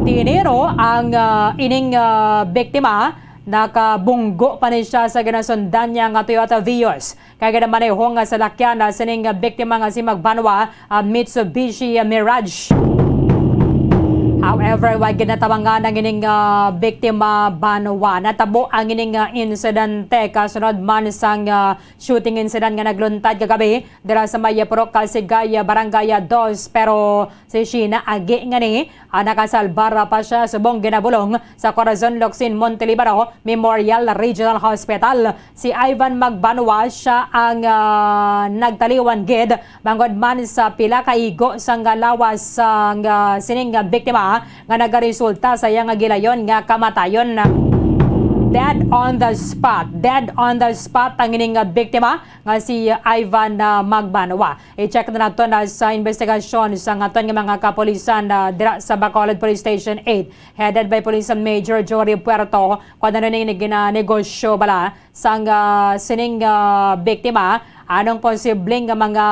Tiniro ang, ah, ining, ah, biktima, nakabunggo pa ni siya sa ginasundan niya nga Toyota Vios. Kay ginamaneho nga salakyan na sining biktima nga si Magbanwa, ah, Mitsubishi Mirage. However, wa ginatabangan ang ining, ah, biktima, Banwa. Natabo ang ining, ah, insidente kasunod man sang, ah, shooting incident nga nagluntad kagabi dira sa may Purok Kasigay, Barangay Dos. Pero si Sheena agi ngani, ah, nakasalbar pa siya subong ginabulong sa Corazon Locsin, Montelibano Memorial Regional Hospital. Si Ivan Magbanwa, siya ang, ah, nagtaliwan gid bangod man sa pila ka igo sang lawas sang, ah, sining biktima nga nagaresulta sa iya nga gilayon nga kamatayon. Dead on the spot. Dead on the spot ang ining biktima nga si Ivan, ah, Magbanwa. I-check na nato na sa investigasyon sa aton nga mga kapulisan, ah, dira sa Bacolod Police Station eight, headed by Police Major Jory Puerto, kung ano ning gina-, negosyo bala sang, ah, sining, ah, biktima, anong posibleng nga mga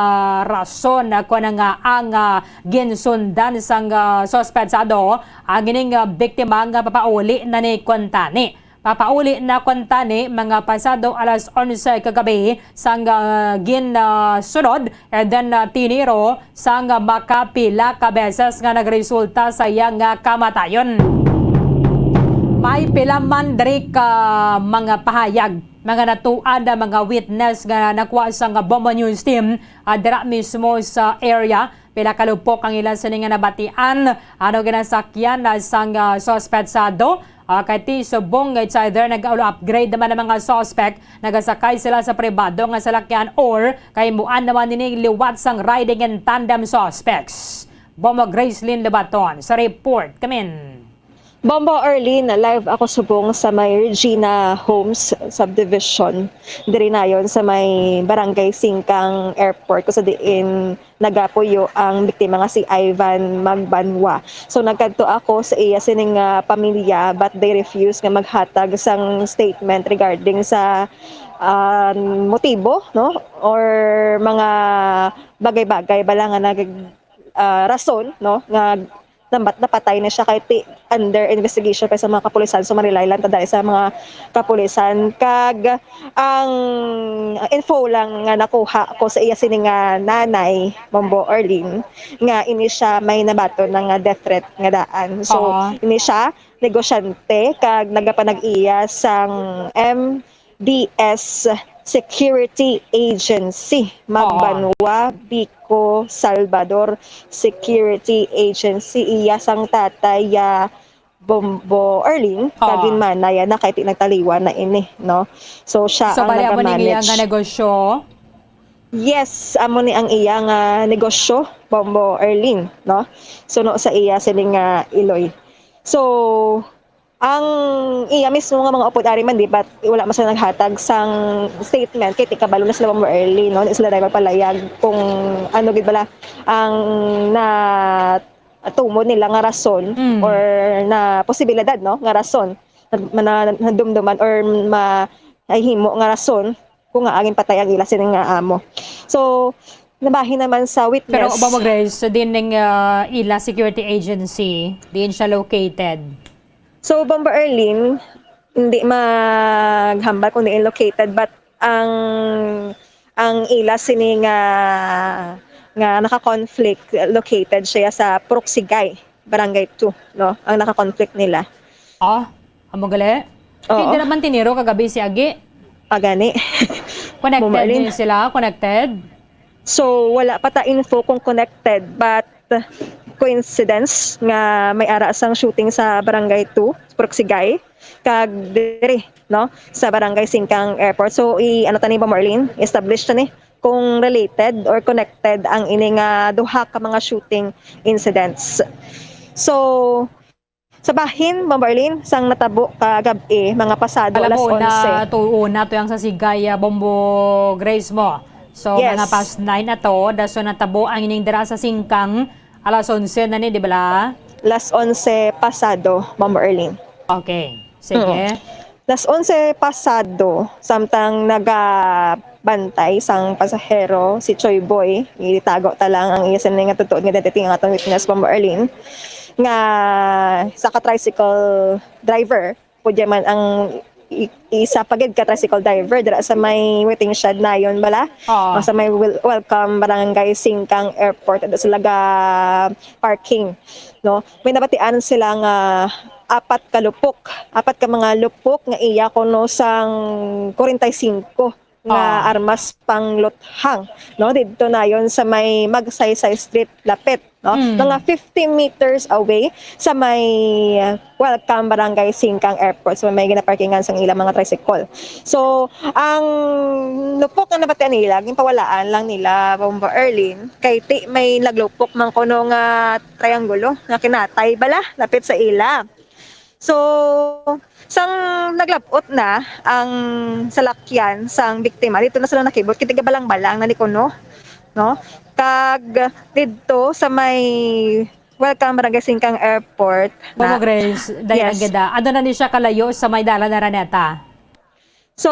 rason, ah, kung nga ang, ah, ginsundan sang, ah, suspetsado ang ining, ah, biktima nga papauli na ni kuntani. Papauli na kuntani mga pasado alas onse kagabi sang, ah, gin, ah, sunod, and then, ah, tiniro sang makapila ka beses nga nagresulta sa iya nga kamatayon. May pila man diri ka mga pahayag, mga natuan na mga witness nga nakuha sang Bombo News Team, ah, dira mismo sa area. Pila ka lupok ang ila sini nga nabatian, ano ginasakyan na sang, ah, suspetsado. Ah, kay ti subong it's either nag-upgrade naman ang mga suspect, nagasakay sila sa pribado nga salakyan, or kahimuan naman nini liwat sang riding in tandem suspects. Bombo Gracelyn Lebaton sa report. Kamin. Bombo Arlene, live ako subong sa may Regina Homes Subdivision. Diri nayon sa may Barangay Singkang Airport, kung sa diin nagapuyo ang biktima nga si Ivan Magbanwa. So, nagkadto ako sa iya sining, ah, pamilya, but they refuse nga maghatag sang statement regarding sa, ah, motibo, no? Or mga bagay-bagay bala nga nag-, ah, rason, no? Nga namat-, napatay na siya kay ti-, under investigation pa sa mga kapulisan. So, marilay lang ta dahil sa mga kapulisan. Kag ang info lang nga nakuha ko sa iya sini nga nanay, Mambo Arlene, nga ini siya may nabaton na nga death threat nga daan. So, Oo. Ini siya negosyante kag nagapanag-iya sang M D S Security Agency, Oo. Magbanwa, Bico, Salvador Security Agency. Iya sang tatay ya Bombo Arlene, Oo. Kag ginmana ya na kay ti nagtaliwan na ini, no? So, siya So, ang bali, amo ni iya naga-manage. Nga negosyo? Yes, amo ni ang iya nga negosyo, Bombo Arlene, no? Suno sa iya sining nga iloy. So, ang iya mismo nga mga upod ari man, di ba, wala man sila naghatag sang statement, kay ti kabalo na sila, Bombo Arlene, no? Di sila dahil magpalayag kung ano gid bala ang na tumod nila nga rason Mm. or na posibilidad, no, nga rason na, na, nadumduman or mahimo nga rason kung nga agin patay ang ila sining nga amo. So, nabahin naman sa Pero witness. Obama Grace, so din ning, ah, ila security agency, diin siya located? So, Bomber Erlin, hindi maghambal kung diin located, but ang, ang ila sini nga, nga naka-conflict, located siya sa Purok Sigay, Barangay two, no? Ang naka-conflict nila. Ah, amo gali? Oo. Hindi naman tiniro kagabi si Agi. Ah, gani. Connected Bomber Erlin. Din sila? Connected? So, wala pa ta info kung connected, but coincidence nga may ara sang shooting sa Barangay two, Purok Sigay, kag diri, no, sa Barangay Singkang Airport. So, i-, ano ta ni, Bomber Erlin? Establish ta ni kung related or connected ang ini nga duha ka mga shooting incidents. So, sa bahin, Bombo Arlene, sang natabo kagab-i, mga pasado alas onse. Alam mo, una to, una to yang sa Sigay, ah, Bombo Grace mo. So, yes, mga past nine na to, dason natabo ang ining dira sa Singkang, alas onse na ni, di bala? Alas onse pasado, Bombo Arlene. Okay. Sige. Mm. Alas onse pasado, samtang nagabantay sang pasahero, si Choy Boy, itago ta lang ang iya sini nga tutuod nga identity, ang atong witness, Bombo Arlene, nga sa ka tricycle driver, pwede man ang i-, isa pa gid ka tricycle driver dira sa may waiting shed nayon bala. Oo. O sa may wel-, Welcome Barangay Singkang Airport, dira sila ga parking, no? May nabatian sila nga apat ka lupok, apat ka mga lupok nga iya kuno sang kwarenta y singko nga, ah, armas pangluthang, no? Didto nayon sa may Magsaysay Street, lapit, no? Mm. Mga fifty meters away sa may, uh, Welcome Barangay Singkang Airport, sa may ginaparkingan sang ilang mga tricycle. So, ang lupok nga nabatian nila, ginpawalaan lang nila, Bombo Arlene, kay ti may naglupok man kuno nga triangulo nga kinatay bala, lapit sa ila. So, sang naglab-ot na ang salakyan sang biktima, dito na sila nakibot, kay tigabalang-balang na ni kuno, no? Kag didto sa may Welcome Barangay Singkang Airport na. Mama Grace, dali lang, yes, gid, ah. Ano na ni siya kalayo sa may dalan Araneta? So,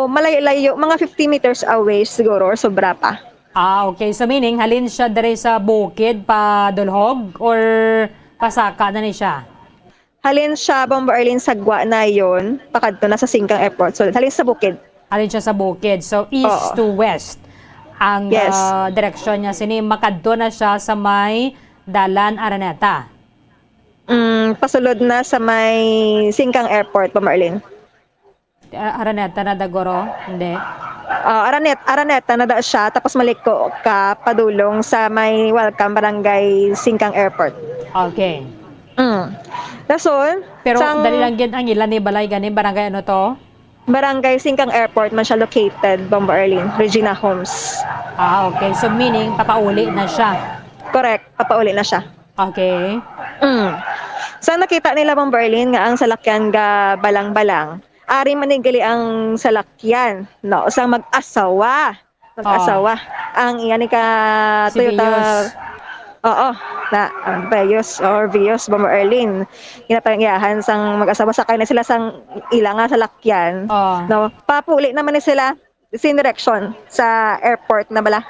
malayo-layo, mga fifty meters away siguro or sobra pa. Ah, okay. So, meaning, halin siya diri sa bukid pa Dulhog or pasaka na ni siya? Halin siya, Bombo Arlene, sa gwa nayon, pakadto na sa Singkang Airport. So, halin sa bukid. Halin siya sa bukid. So, east, oo, to west ang, yes, ah, direksyon niya. Sini, makadto na siya sa may Dalan Araneta. Mm, pasulod na sa may Singkang Airport, Bombo Arlene. Ah, Araneta na da, guro? Hindi. Ah, Aranet-, Araneta na da siya, tapos maliko ka padulong sa may Welcome Barangay Singkang Airport. Okay. Mm. Rason, pero sang dali lang gid ang ila ni balay gani, barangay ano to? Barangay Singkang Airport man siya located, Bombo Arlene, Regina Homes. Ah, okay. So, meaning, papauli na siya? Correct, papauli na siya. Okay. Mm. Sa nakita nila, Bombo Arlene, nga ang salakyan ga balang-balang, ari man ni gali ang salakyan, no, sang mag-asawa. Mag-asawa. Oo. Ang iya ni ka si Toyota Vios. Oo, na, ang Vios or Vios, Bombo Arlene. Ginapangiyahan sang mag-asawa, sakay na sila sang ila nga salakyan. Oo. No? Papuli naman ni sila sin direction sa airport na bala.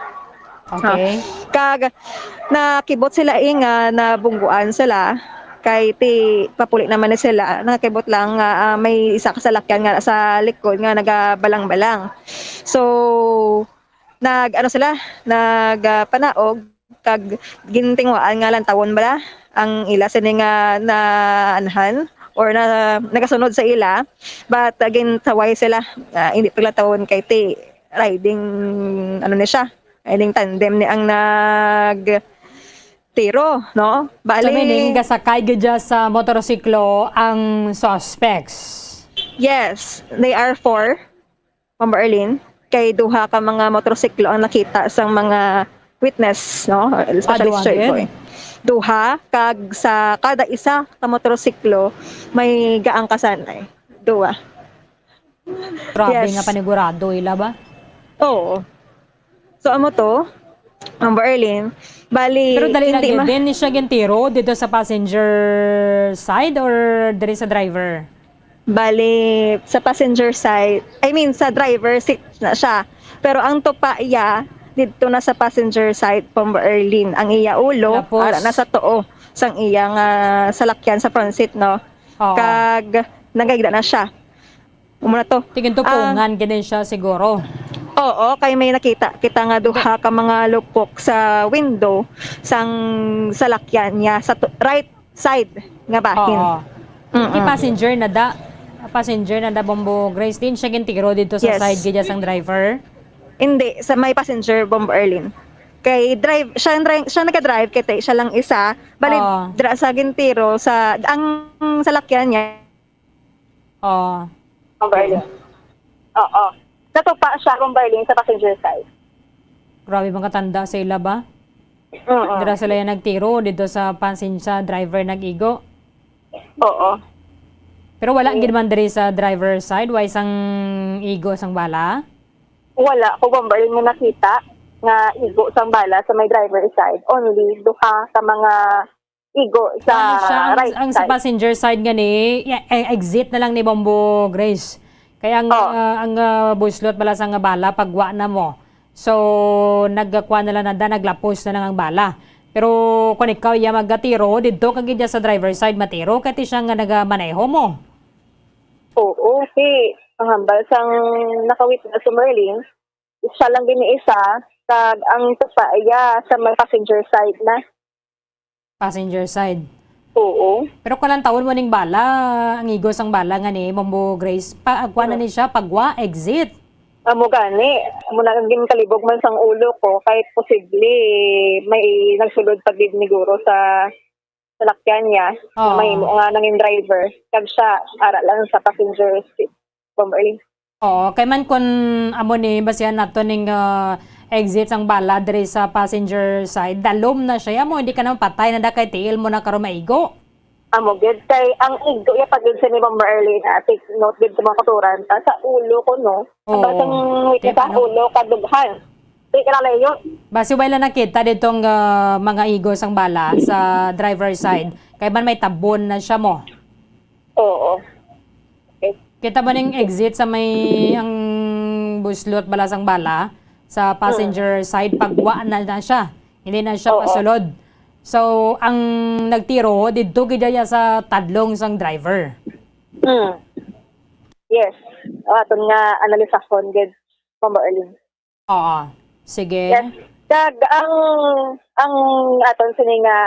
Okay. Ah, kag nakibot sila, eh, nga nabungguan sila kay ti papuli naman ni sila. Nakibot lang nga, ah, may isa ka salakyan nga sa likod nga nagabalang-balang. So, nag-ano sila, nag, ah, panaog kag gintingwaan nga lantawon bala ang ila sini nga naanhan or na, nagasunod sa ila, but, ah, gintaway sila, ah, hindi paglantawon kay ti riding, ano ni siya, riding tandem ni ang nagtiro, no? So, bali, meaning, gasakay gid dya sa motorsiklo ang suspects? Yes, they are four. Ma'am Arlene, kay duha ka mga motorsiklo ang nakita sang mga witness, no? Ah, especially duha si Sir gid? Boy. Duha, kag sa kada isa ka motorsiklo, may gaangkasanay. Duha. Grabe. Yes. Nga panigurado ila ba? Oo. So, amo to, Ma'am Arlene, bali, pero dali lang hindi gid ma- din ni siya gintiro dito sa passenger side or diri sa driver? Bali, sa passenger side, I mean, sa driver seat na siya. Pero ang tupa iya, didto na sa passenger side, Bombo Arlene. Ang iya ulo, tapos, ara na sa tuo sang iya nga salakyan sa front seat, no? Oo. Kag nagahigda na siya. Amo na to. Tigin tupungan, ah, gid siya siguro. Oo, kay may nakita kita nga duha ka mga lupok sa window sang salakyan niya sa tu-, right side nga bahin. Oo. Mm-mm. Ti passenger na da, passenger na da, Bombo Grace, din siya gintiro dito sa, yes, side gid sang driver? Hindi, sa may passenger, Bombo Arlene. Kay drive, siya ang dri-, siya nag-drive, kay tay-, siya lang isa. Bali, oo, dira sa gintiro, sa, ang salakyan niya. Oo. Bombo Arlene. Oo. Natupa siya, Bombo Arlene, sa passenger side. Grabe, mga tanda sa ila ba? Mm. Dira sila yung nagtiro dito sa pasin sa driver nag-igo. Oo. Pero wala gid man diri sa driver side, wa isang igo sang bala. Wala ko, Bomberlin, mo nakita nga igo sang bala sa may driver side. Only duha ka mga igo sa Ano siya, ang, right ang sa side. Passenger side gani, ya- eh, exit na lang ni Bombo Grace. Kaya ang, Oh. ah, ang ah, buslot pala sa nga bala, pagwa na mo. So, nagkuha na lang na, naglapos na lang ang bala. Pero kung ikaw iya magatiro, dito ka gid sa driver side matiro, kay ti siya nga nagamaneho mo. Oo, si ang hambal sang nakawitness si Merlin, isa lang gini isa, kag ang isa pa iya sa may passenger side na. Passenger side. Oo. Pero kalang taon mo ning bala, ang igos ang bala nga ni Mambo Grace, pa agwa na ni siya, pagwa, exit. Amo gani, amo na ang ginkalibog man sang ulo ko, kay posible may nagsulod pa gid ni guro sa salakyan niya, Oo. mahimo nga nangin driver, kag siya ara lang sa passenger seat. Bomberlin. Oo, kay man kun amo ni basihan nato ning ah, exit sang bala diri sa passenger side, dalom na siya mo, hindi ka na mapatay na da kay tiil mo na karon maigo. Amo gid kay ang igdo iya pagid sa ni Bomberlin, ah, take note gid sa mga kuturan ta sa ulo ko, no. Ang Oo. basang witness Kaya sa paano? Ulo kadughan. Di ka nalayo. Basi wala nakita ditong ah, mga igos ang bala sa driver side. Kay man may tabon na siya mo. Oo. Okay. Kita ba ning exit sa may ang buslot bala sang bala sa passenger side, pagwa na, na siya. Hindi na siya Oo. Pasulod. So, ang nagtiro didto gid iya sa tadlong sang driver. Hmm. Yes. O, aton nga analisahon gid, Bomberlin. Oo. Sige. Yes. Kag ang ang aton sini nga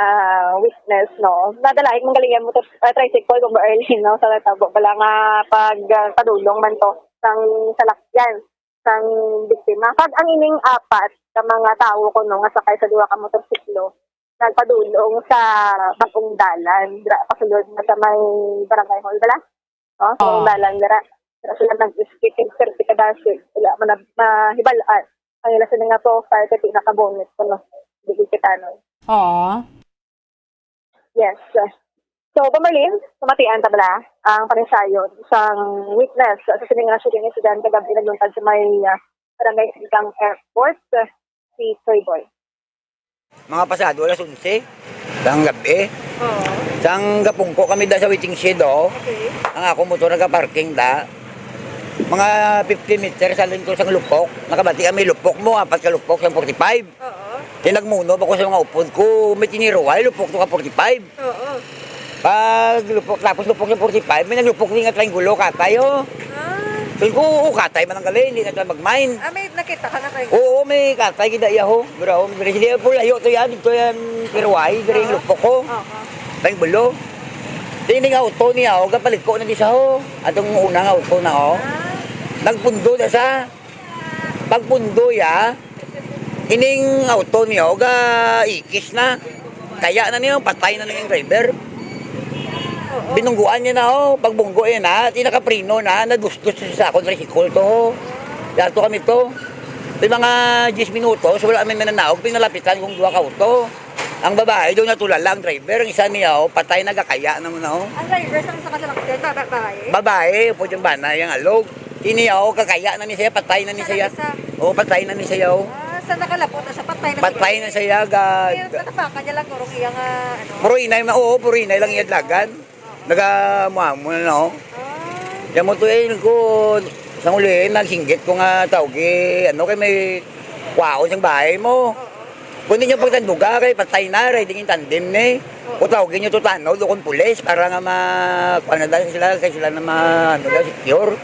witness, no, nadalaig man galing ang motor, ah, tricycle, Bomberlin, no, sa natabo pala nga pag ah, padulong man to sang salakyan sang biktima. Kag ang ining apat ka mga tawo ko, no, nga sakay sa duha ka motorsiklo nagpadulong sa bagong dalan, dira pasulod na sa may barangay hall bala. No? Sa Oo. dalan dira. Pero sila nag-escape, pero si Kadasig, wala man na mahibal-an. Ang ila sila nga profile kay pinakabunit ko, no? Di kita, no? Oo. Yes. So, Bomberlin, namatian ta bala ang panisayon sang witness sa sining nga shooting incident kagabi nagluntad sa may ah, barangay Singkang Airport, si Toy Boy. Mga pasado alas onse sang gabi. Oo. Sang gapungko kami da sa waiting shed, oh. Okay. Ang ako motor nagaparking da. Mga fifty meters sa lingkod sang lupok. Nakabati kami lupok mo, apat ka lupok sang forty-five. Oo. Kaya nagmuno pa ko sa mga upod ko, may tiniruway, lupok to ka forty-five. Oo. Pag lupok, tapos lupok sa forty-five, may naglupok din nga triangulo, katay, oh. Ah, Sabi ko, oo, katay man ang gali, hindi na tayo mag-mine. ah, may nakita ka na kayo? Oo, may katay, gida iya, ho. Pero, oh, pero hindi po layo to yan, dito yan, tiruway, dito yung lupok ko. Oo. Triangulo. Di, hindi nga auto niya, oh, kapaliko na di siya, ho. Atong unang auto na, oh. Ah, Nagpundo na siya. Pagpundo ya, ining auto niyo, ga ikis na. Kaya na niyo, patay na niyo yung driver. Binungguan niya na, oh. Pagbunggo niya na, di nakapreno na, nagustos siya sa akong tricycle to, oh. Yato kami to. May mga diyes minutos, wala may mananaog, pinalapitan kong duha ka auto. Ang babae daw natulala ang driver, ang isa niya, oh, patay na gakaya na mo na, oh. ang driver sa sa kasalakyan, ba, ba, babae? Babae, po dyan bana, yung alog. Ini, oh, kakaya na ni siya, patay na ni Sa siya. isa? Oh, patay na ni siya, oh. Ah, sa nakalapot na siya, patay na Patay na siya, gad. Kaya natapakan niya lang, kurong iya nga, ano? Puro inay na, oo, puro inay lang iya dalagan. Nagamuamo na, no? Ah, Yan mo to, eh, ko, sa uli, eh, nagsinggit ko nga tawgi, ano, kay may kwaon siyang bahay mo. Kung di niyo pagtanduga, kay patay na, riding in tandem ni. O tawagin niyo to tanod, o kung pulis, para nga ma, kuha na dahil sila, kay sila na ma, ano, dahil secure.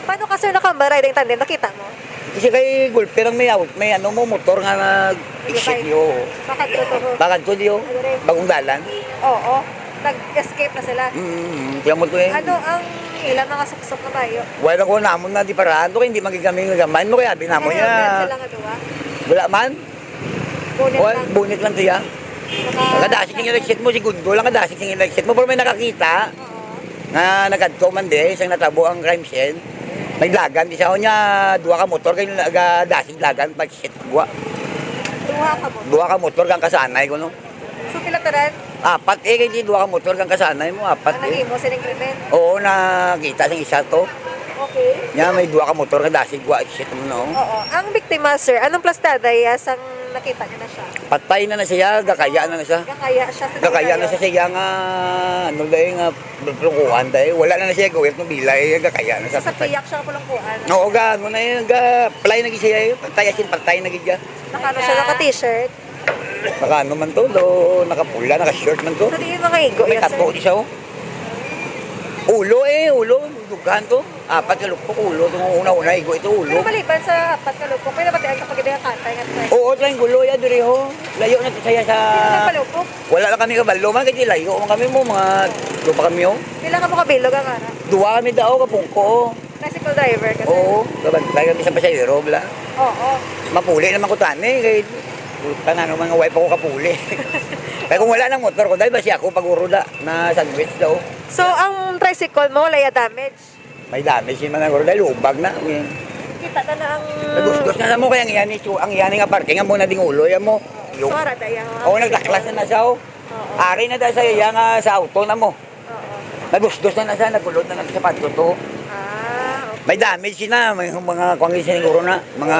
Paano ka, sir, nakamba riding tandem? Nakita mo? Kasi kay gulpe lang may out, may ano mo, motor nga nag-exit niyo. Bakit to, to? Bakit to, diyo? Bagong dalan. Oo. Nag-escape na sila. Mm, kaya mo to eh. Ano ang ilang mga suksok na bayo? Wala ko namon na di parahan to, kay hindi magigami nga gamay mo, kaya abi namon Kaya niya. sila nga duwa? Wala man. Bonit Wala, lang. Bunit lang siya. Naka- Nakadasig niya exit mo, segundo lang kadasig niya exit mo, pero may nakakita Oo. nga nagadto man di, isang natabo ang crime scene. May dalagan di siya, o niya, duha ka motor, kay nagadasig dalagan, pag shit, buwa. Duha ka motor. Duha ka motor kang kasanay ko, no? So, pila tanan? Apat eh, kay di duha ka motor kang kasanay mo, apat Ang eh. Nahimo sining krimen? Oo, nakita sing isa to. Okay. Nya may duha ka motor nga dasig wa shit mo, no? Oo. Ang biktima, sir, anong plastada iya sang nakita niya na siya? Patay na na siya, gakaya na na siya. Gakaya siya sa Gakaya na siya sa iya nga, ano, dahil nga, pulungkuan, dahil wala na na siya gawin itong bilay, gakaya na siya. Sa piyak siya pulungkuan. Oo, ga, ano na yun, ga, patay na gid siya, eh. Patay, as in, patay na gid siya. Nakano siya, naka-t-shirt? Naka ano man to, do, nakapula, naka-short man to. So, di yung mga igo, May yes, sir? Tapo di siya, oh. Ulo, eh, ulo, dughan to. Apat ka lupok, ulo. Itong una-una, igo ito, ulo. Pero maliban sa apat ka lupok, may nabatian ka pag katay nga try? Oo, triangulo, ya, diri ho. Layo na to saya sa Sino nagpalupok? Wala lang kami kabalo, man, kasi layo man kami mo, mga dupa kami, oh. Pila ka mo kabilog ang ara? Duwa kami daw, kapungko, oh. Tricycle driver ka, sir? Oo, gabantay kami sa pasahero, bla. Oo. Mapuli naman ko tani, kay tanan naman nga wife ako kapuli. Kaya kung wala nang motor ko, dahil ba siya ako pag-uruda na sandwich daw? So, ang tricycle mo, wala ya damage? May damage yun man ang uruda, lubag na. Kita ka na ang Nagustos na mo, kaya ang iyan, ang iyan nga parking, ang muna ding ulo, yan mo. Yung, Sora, daya, ha? Oo, nagdaklas na na siya, oh. Oo. Ari na dahil sa iya nga sa auto na mo. Oo. Nagusdos na na siya, nagulod na na sa sapato to. Ah, okay. May damage na, may mga kuwang siguro na, mga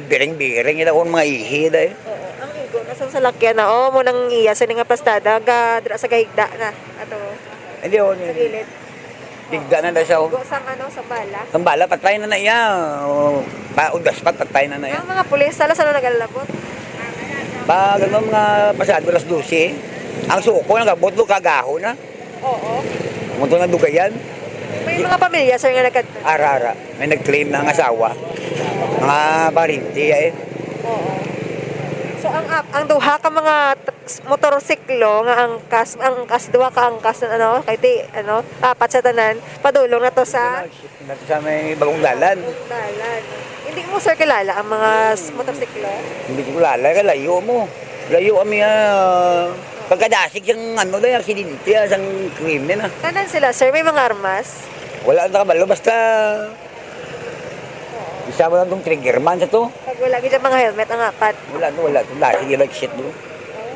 biring-biring, ila kung mga ihi, dahil. Oo, ang igo na sa salakyan na, oh, mo nang iya sa nga plastada, ga, dira sa gahigda na, ato, Hindi, oh, sa gilid. Tigda na na siya, oh. Igo sang ano, sa bala? Ang bala, patay na na iya. Oh, pa, ugas pa, patay na na iya. Ang mga pulis, alas ano nagalabot? Pag ano, mga pasado alas dose, ang suko nagabot, lo, kagaho na. Oo. Munto na dugayan. May mga pamilya, sir, nga nagkadto? Ara, ara. May nag-claim na ang asawa. Mga parinti, eh. Oo. So, ang ap-, ang duha ka mga t-, s-, motorsiklo nga angkas, angkas, duha ka angkas, ano, kay di, ano, apat sa tanan, padulong na to sa Nato sa may bagong dalan. Dalan. Hindi mo, sir, kilala ang mga s-, motorsiklo? Hindi ko kilala, kay layo mo. Layo kami, ah, pagkadasig siyang, ano, dahil aksidente, ah, sang krimen, ah. Tanan sila, sir, may mga armas? Wala ang nakabalo, basta isa mo lang tong trigger man sa to. Pag wala gid ang mga helmet, ang apat. Wala, no, wala. Dasig yung like shit, bro.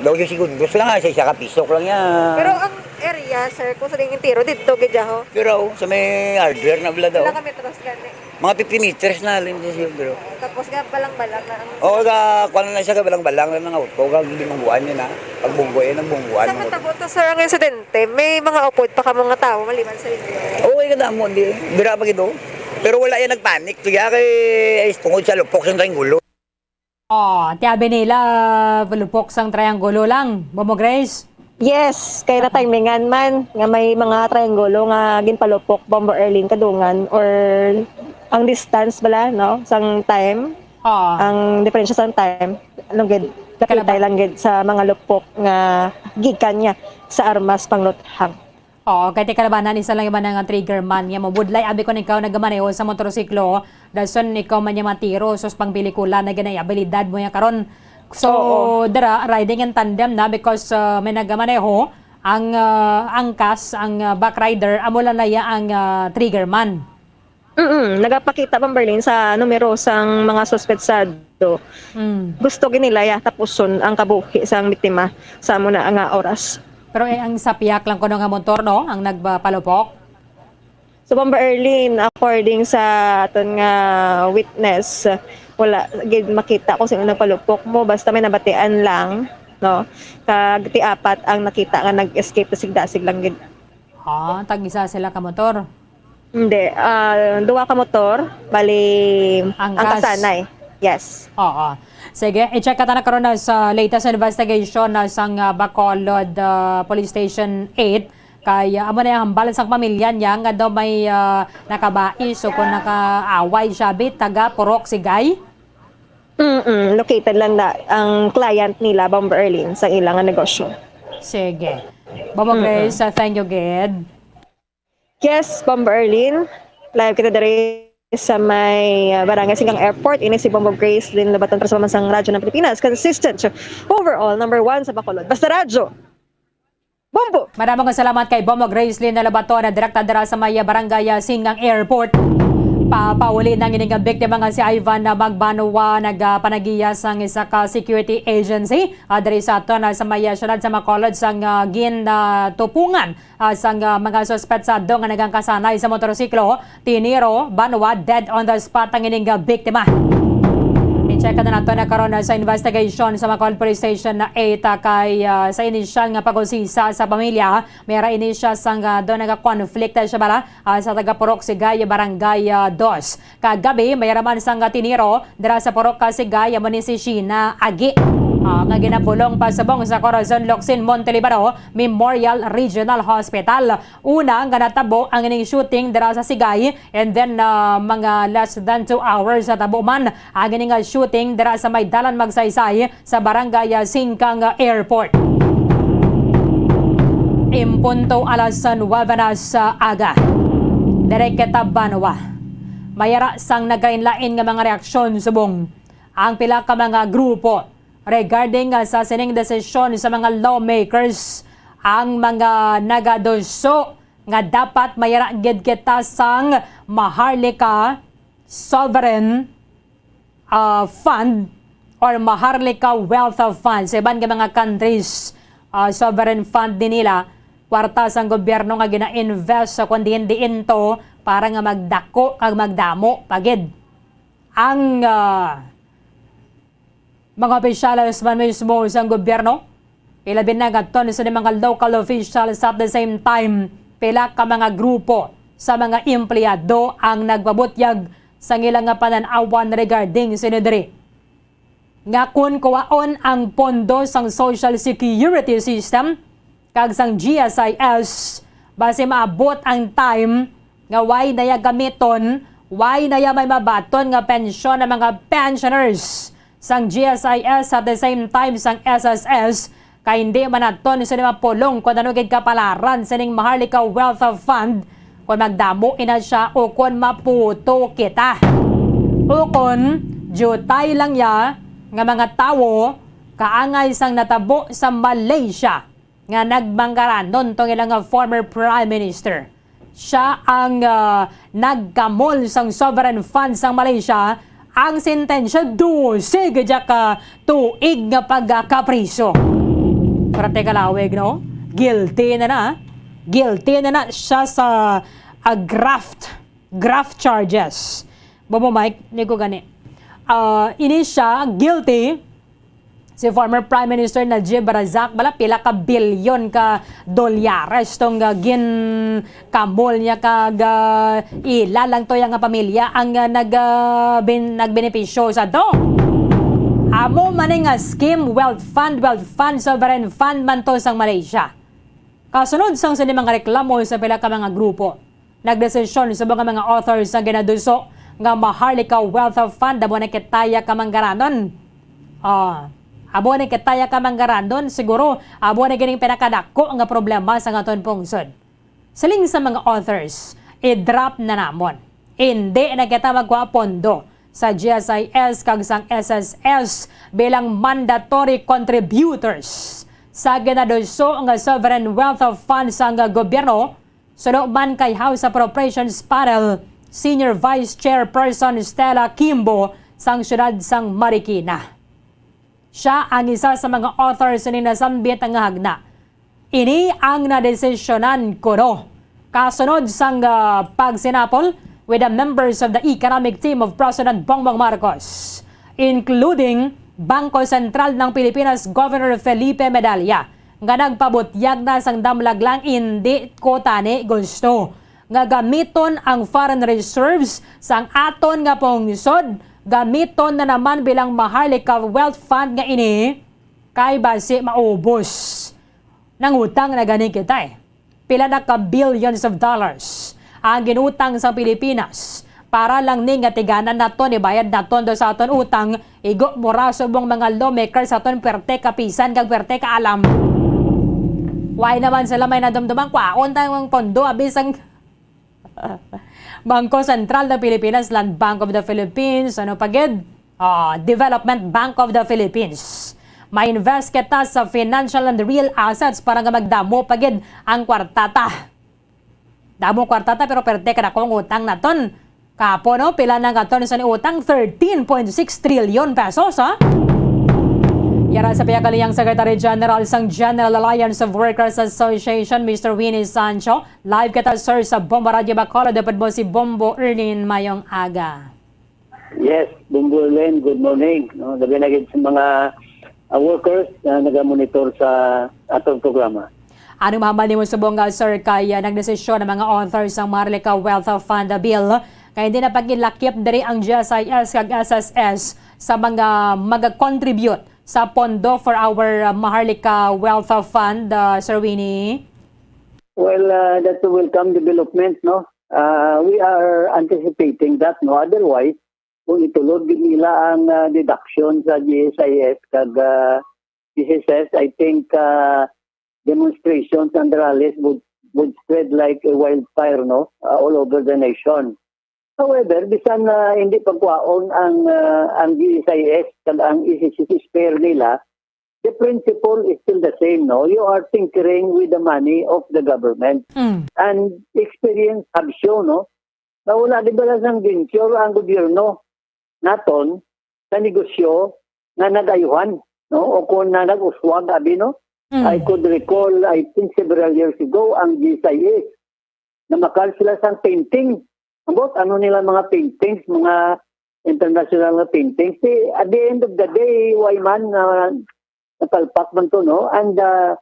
Daw yung segundos lang, ah, sa isa ka pisok lang yan. Pero ang area, sir, kung sa ding entero, dito gid ho. Pero sa may hardware na bala daw. Wala kami tros gani. Mga fifty meters na, halin sa siguro. Tapos ga balang-balang na ang Oo, ga, kuwan na siya, ga balang-balang na ng auto, ga hindi mangguan yun, ha. Pag bunggo, eh, nang bungguan Sa mo. Katabo to, sir, ang insidente, may mga upod pa ka mga tao maliban sa inyo? Oo, eh, kadamo, di. Dira pa gid, oh. Pero wala yan nagpanik, to ya, kay, ay, tungod sa lupok sa triangulo. Oh, ti abi nila, lupok sang triangulo lang. Bomo Grace? Yes, kay na-timingan man nga may mga triangulo nga ginpalupok, Bomber Erlene, kadungan, or ang distance bala, no, sang time, Oo. ang diferensya sang time, ano gid, Kalaban. Lapitay lang gid sa mga lupok nga gikan niya sa armas pangluthang. Oo, kay ti kalabanan, isa lang man nga trigger man nga mabudlay. Abi ko ikaw nagamaneho sa motorsiklo, dason ikaw man niya matiro, sus, pang pelikula na gid ang abilidad mo niya karon. So, Oo. dira, riding in tandem na because, uh, may nagamaneho, ang, uh, angkas, ang, uh, back rider, amo lang na iya ang, uh, trigger man. Mm, nagapakita, Ma'am Berlin, sa numero sang mga suspetsado. Mm. Gusto gid nila ya tapuson ang kabuhi sang biktima sa amo na nga oras. Pero, eh, ang sa piyak lang kuno nga motor, no, ang nagpalupok? So, Ma'am Berlin, according sa aton nga witness, wala gid makita kung sino nagpalupok mo. Basta may nabatian lang, no? Kag ti apat ang nakita nga nag-escape, dasig-dasig lang gid. Ah, tag-isa sila ka motor? Hindi. Ah, duha ka motor, bali, Angkas. Angkasanay. Yes. Oo. Sige, i-check ka ta na karon na sa latest investigation na sang, ah, Bacolod, ah, Police Station eight. Kay, ah, amo na yung hambal sang pamilya niya nga daw may, ah, nakabais o kung nakaaway siya, bi, taga Purok Sigay. Mm-mm, located lang na ang client nila, Bomber Erlene, sa ilang negosyo. Sige. Bomber Mm-mm. Grace, uh, thank you, gid. Yes, Bomber Erlene, live kita diri sa may, uh, Barangay Singgang Airport. Ini si Bomber Grace Lynn Labaton, para sa Pamansang Radyo ng Pilipinas, consistent, overall, number one sa Bacolod. Basta Radyo! Bombo! Madamo nga salamat kay Bombo Gracelyn Labaton, direkta dira sa may barangay, ah, Singgang Airport. Papauli na ngini nga biktima nga si Ivan, ah, Magbanwa, nagapanagiya sang isa ka security agency, ah, diri sa aton, ah, sa may, ah, siyudad sa Bacolod, sang, ah, gin, ah, tupungan, ah, sang, ah, mga suspetsado nga nagangkasanay sa motorsiklo. Tiniro, banwa, dead on the spot ang ining, ah, biktima. I-check na nato na karon, ah, sa investigation sa Bacolod Police Station na eight, ah, kay, ah, sa inisyal nga pag-usisa sa pamilya, may ra ini siya sang, ah, doon nagka-conflict, ah, siya bala, ah, sa taga Purok Sigay, Barangay, ah, dos. Kagabi, may ra man sang, ah, tiniro dira sa Purok Kasigay, amo ni si Sheena Agi, ah, nga ginapulong pasubong sa Corazon Locsin Montelibano Memorial Regional Hospital. Una nga natabo ang ining shooting dira sa Sigay, and then, ah, mga less than two hours natabo man ang ini nga shooting dira sa may Dalan Magsaysay sa Barangay, ah, Singkang, ah, Airport. Impunto alas nuwebe na sa aga. Diri kita banwa. May ara sang naglain-lain nga mga reaksyon subong ang pila ka mga grupo regarding, ah, sa sining desisyon sa mga lawmakers, ang mga nagaduso nga dapat may ara gid kita sang Maharlika Sovereign, ah, Fund or Maharlika Wealth Fund. Sa iban nga mga countries, ah, sovereign fund din nila, kwarta sang gobyerno nga gina-invest sa kundi diin to para nga magdako kag magdamo pa gid ang, ah, mga opisyales man mismo sang gobyerno, ilabi na nga ton sa mga local officials. At the same time, pila ka mga grupo sa mga empleyado ang nagpabutyag sang ila nga panan-awan regarding sini diri, nga kon kuwaon ang pondo sang Social Security System kag sang G S I S, basi maabot ang time nga way na ya gamiton, way na ya may mabaton nga pensyon ang mga pensioners sang G S I S, at the same time sang S S S, kay hindi man naton sila mapulong kon ano gid kapalaran sining Maharlika Wealth Fund, kon magdamo ina siya o kon maputo kita, o kon diutay lang ya nga mga tawo kaangay sang natabo sa Malaysia nga nagmanggaranon tong ilang, ah, former Prime Minister. Siya ang, ah, nagkamol sang sovereign fund sang Malaysia. Ang sentensya, dose gid ka tuig nga pagkapriso. Parte kalawig, no? Guilty na na. Guilty na na siya sa, ah, graft. Graft charges. Bobo Mike, ni ko gani. Ah, ini siya guilty. Si former Prime Minister Najib Razak, bala pila ka bilyon ka dolyares tong, ah, ginkamol niya kag, ah, ila lang to ya nga pamilya ang, ah, nag, ah, bin-, nagbenepisyo sa to. Amo man ni nga scheme, wealth fund, wealth fund, sovereign fund man to sang Malaysia. Kasunod sang sini mga reklamo sa pila ka mga grupo, nagdesisyon sa mga, mga authors ang ginaduso nga Maharlika Wealth Fund amo ni kitaya ka manggaranon. Ah, amo ni kitaya ka manggaranon, siguro amo ni gining pinakadako nga problema sa aton pungsod. Siling sa mga authors, i-drop na namon. Indi na kita magkuha pondo sa G S I S kag sang S S S bilang mandatory contributors sa ginaduso nga sovereign wealth fund sang gobyerno, suno man kay House Appropriations Panel Senior Vice Chairperson Stella Kimbo sang siyudad sang Marikina. Siya ang isa sa mga author sini nasambit nga hagna. Ini ang nadesisyonan kuno kasunod sang, ah, pagsinapol with the members of the economic team of President Bongbong Marcos, including Bangko Sentral ng Pilipinas Governor Felipe Medalla, nga nagpabutyag na sang damlag lang, indi ko tani gusto nga gamiton ang foreign reserves sang aton nga pungsod, gamiton na naman bilang Maharlika Wealth Fund nga ini, kay basi maubos. Nangutang na gani kita, eh. Pila na ka billions of dollars ang ginutang sa Pilipinas para lang ni nga tiganan naton, ibayad naton do sa aton utang, igo mura subong mga lawmakers sa aton perte kapisan kag perte kaalam. Why naman sila may nadumduman? Kwaon tayong pondo, abis ang Bangko Sentral ng Pilipinas, Land Bank of the Philippines, ano pa gid? Ah, Development Bank of the Philippines. Ma-invest kita sa financial and real assets para nga magdamo pa gid ang kwartata. Damo kwartata, pero perte ka na kung utang naton. Kapo, no? Pila na nga ton sa utang? Thirteen point six trillion pesos, ha? Yara sa piyakaliyang Secretary General sang General Alliance of Workers Association, Mister Winnie Sancho. Live kita, sir, sa Bombo Radio Bacolod. Dapat mo si Bombo Erlin. Mayong aga. Yes, Bombo Erlin, good morning. No, labi na gid sa mga, ah, workers na nagamonitor sa atong programa. Ano mahambal nimo subong nga, sir, kay, ah, nagdesisyon ang mga authors sang Maharlika Wealth Fund Bill kay hindi na pagilakip diri ang G S I S kag S S S sa mga mag-contribute sa pondo for our, ah, Maharlika Wealth Fund, ah, Sir Winnie? Well, ah, that's a welcome development, no? Ah, we are anticipating that, no? Otherwise, kung itulod gid nila ang, ah, deduction sa G S I S kag, ah, G S S, I think, ah, demonstrations and rallies would, would spread like a wildfire, no? Ah, all over the nation. However, bisan na hindi pagkuhaon ang, ah, ang G S I S kag ang S S S spare nila, the principle is still the same, no? You are tinkering with the money of the government. Mm. And experience have shown, no? Na wala di bala sang venture ang gobyerno naton sa negosyo nga nag-ayuhan, no? O kung na nag-uswag, abi, no? Mm. I could recall, I think several years ago, ang G S I S, namakal sila sang painting. Ambot, ano nila mga paintings, mga international nga paintings. Di, at the end of the day, why man, ah, napalpak man to, no? And, ah,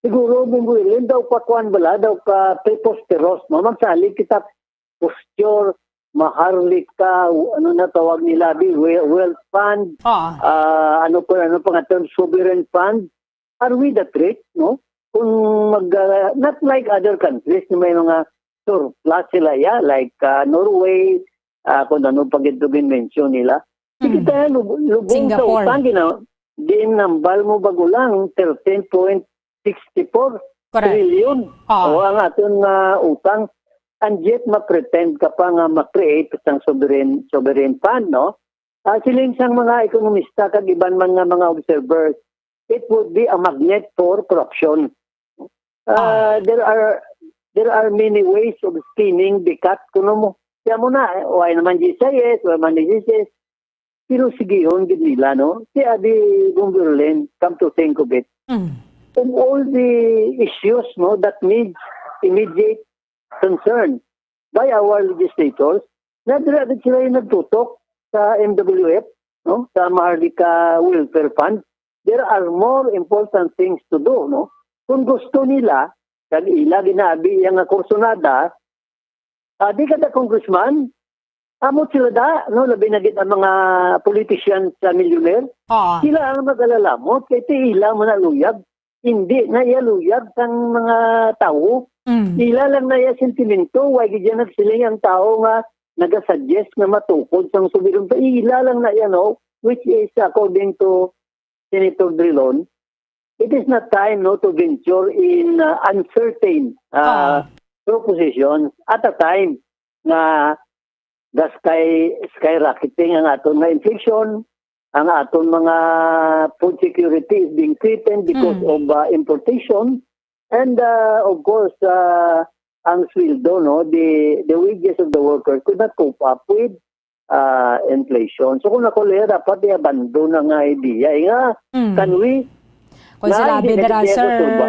siguro, Bong William, daw pa kuwan bala, daw pa preposterous, no? Magsalig kita posture, Maharlika, ano na tawag nila, di, we-, wealth fund, Ah. ah, ano pa, ano pa nga term, sovereign fund. Are we the threat, no? Kung mag, ah, not like other countries na may mga surplus sila, yeah, like, ah, Norway, ah, kung ano pa gid to gin-mention nila. Sige, Hmm. tayo, lub-, lubong sa Singapore. utang, gina-, ginambal mo bago lang, thirteen point six four Correct. trillion. Ah. O, ang aton nga utang. And yet, ma-pretend ka pa nga ma-create isang sovereign, sovereign fund, no? Ah, siling sang mga ekonomista kag iban man nga mga observers, it would be a magnet for corruption. Ah, Ah. there are, there are many ways of spinning the cat, kuno mo. Kaya mo na, eh, why naman G S I S, why man G S I S? Pero sigihon gid nila, no? Si Adi Gumberlin, come to think of it, Mm. of all the issues, no, that needs immediate concern by our legislators, na dira gid sila yung nagtutok sa M W F, no, sa Maharlika Welfare Fund. There are more important things to do, no? Kung gusto nila, kag ila ginaabi iya nga kursunada, ah, di kada congressman, amot sila da, no, labi na gid ang mga politicians sa millionaire. Oo. Sila ang magalalamot, kay ti ila man ang luyag. Hindi na iya luyag sang mga tawo. Mm. Ila lang na iya sentimento. Why gid yan nagsiling ang tawo nga nagasuggest nga matukod sang sovereign? Ila lang na iya, no? Which is, according to Senator Drilon, it is not time, no, to venture in, uh, uncertain, uh, Ah. propositions at a time nga gas kay skyrocketing ang aton nga inflation, ang aton mga food security is being threatened because Mm. of, uh, importation, and, uh, of course, uh, ang sweldo, no, the, the wages of the workers could not cope up with, uh, inflation. So kung ako, Lea, dapat i-abandon na nga idea. Eh, nga, Mm. can we Kung na, sila hindi na bidra, kita sir, masulba.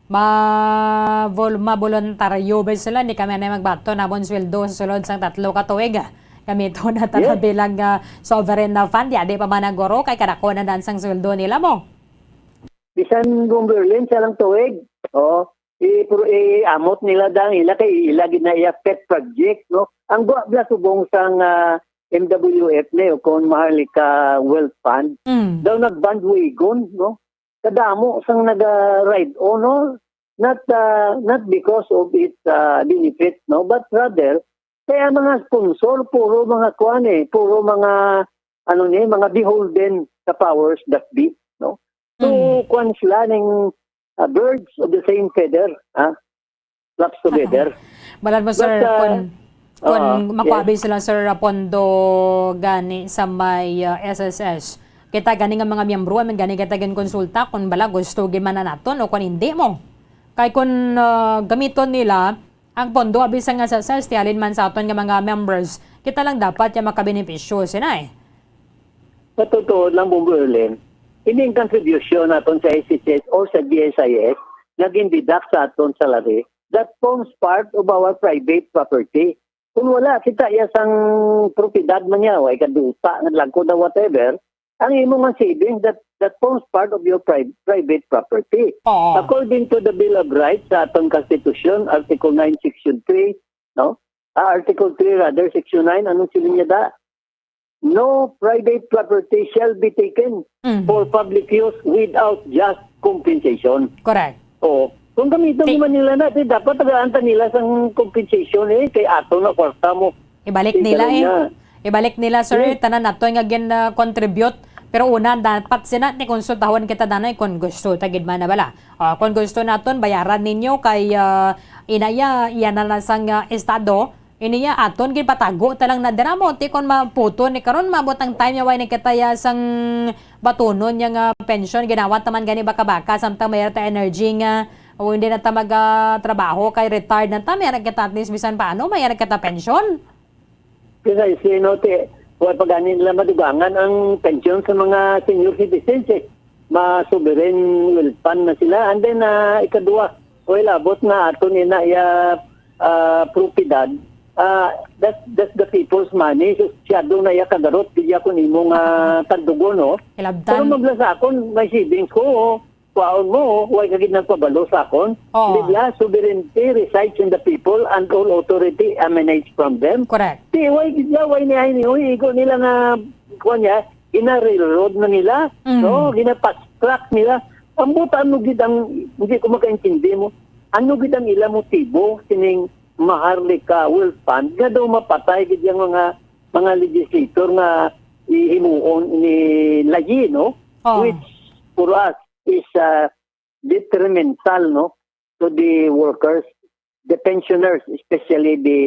Ma-, vol-, maboluntaryo ba sila? Hindi kami na magbato na bon sweldo sa sulod sang tatlo ka tuig. Kami to na tara Yes. bilang, ah, sovereign na fund. Yadi pa man ang guro, kay kadako na dan sang sweldo nila mo. Bisan Gumberlin sa lang tuig. Oh, i-, pero iamot nila dang ila kay ila gid na iya pet project, no? Ang gwa bla subong sang, ah, M W F ni, o kung Maharlika Wealth Fund, Mm. daw nag-bandwagon, no? Kadamo sang naga-ride on, no? Not, uh, not because of its, uh, benefit, no? But rather, kaya mga sponsor, puro mga kuan eh, puro mga, ano ni, mga beholden sa powers that be, no? So, Mm. kuan sila ning, uh, birds of the same feather, ha? Flaps together. Balan mo, But, sir, uh, kun, kun uh, makuha yes. ba sila, sir, pondo gani sa may, uh, S S S? Kita gani nga mga miyembro, amin gani kita ginkonsulta kung bala gusto gid man na naton o kung hindi mo. Kay kung, uh, gamiton nila Ang pondo abi sang S S S ti halin man sa aton nga mga members, kita lang dapat ya makabenepisyo sina, eh. Sa totoo lang, Bong Berlin, ini ang contribution naton sa S S S or sa G S I S nga gindeduct sa aton salary that forms part of our private property. Kung wala kita iya sang propiedad man niya, way ka duta nga lagko na whatever, ang imo nga savings that, that forms part of your pri-, private property. Oo. According to the Bill of Rights sa atong Constitution, Article nine, Section three, no? Ah, Article three rather, Section nine, anong siling niya da? "No private property shall be taken Mhm. for public use without just compensation." Correct. Oo. Kung gamiton Ti- man nila na, ti dapat tagaan ta nila sang compensation, eh, kay ato na kwarta mo. Ibalik Ti nila, karon eh. nga. Ibalik nila, sir, Yes. tanan nato nga gin, ah, contribute. Pero una, dapat sina ni konsultahon kita danay kung gusto ta gid man na bala. Ah, kung gusto naton, bayaran ninyo kay, ah, inaya, iya na lang sang, ah, estado. Ini ya aton ginpatago ta lang na dira mo, ti kon maputo ni karon, maabot ang time ya way ni kita ya sang batunon niya nga pensyon. Ginawat naman gani baka-baka, samtang may ta energy nga, o hindi na ta mag, ah, trabaho kay retired na ta, may kita at least bisan paano, may kita pensyon. Precisely, no, ti, wa pa gani nila madugangan ang pensyon sa mga senior citizens, eh. Ma-sovereign wealth fund na sila. And then, ah, ikadua, well, abot nga aton ina iya, ah, propiedad. Ah, that, that's the people's money. So, siyado na iya kagarot, di iya kun imo nga tagdugon, no? Pero Hilabtan. mabla sa akon, may savings ko, oh. Kwaon mo, oh, way ka gid nagpabalo sa akon. Oo. Biblia, "Sovereignty resides in the people and all authority emanates from them." Correct. Ti, way gid ya, way ni ay ni, uy, igo nila nga, kuwan niya, gina-railroad na nila, Mm. no? Gina-fast track nila. Ang buta, ano gid ang, hindi ko makaintindi mo, ano gid ang ila motibo, sining Maharlika Wealth Fund, nga daw mapatay gid yang mga, mga legislator nga himuon ni layi, no? Oo. Which, for us, is, uh, detrimental, no, to the workers, the pensioners, especially the,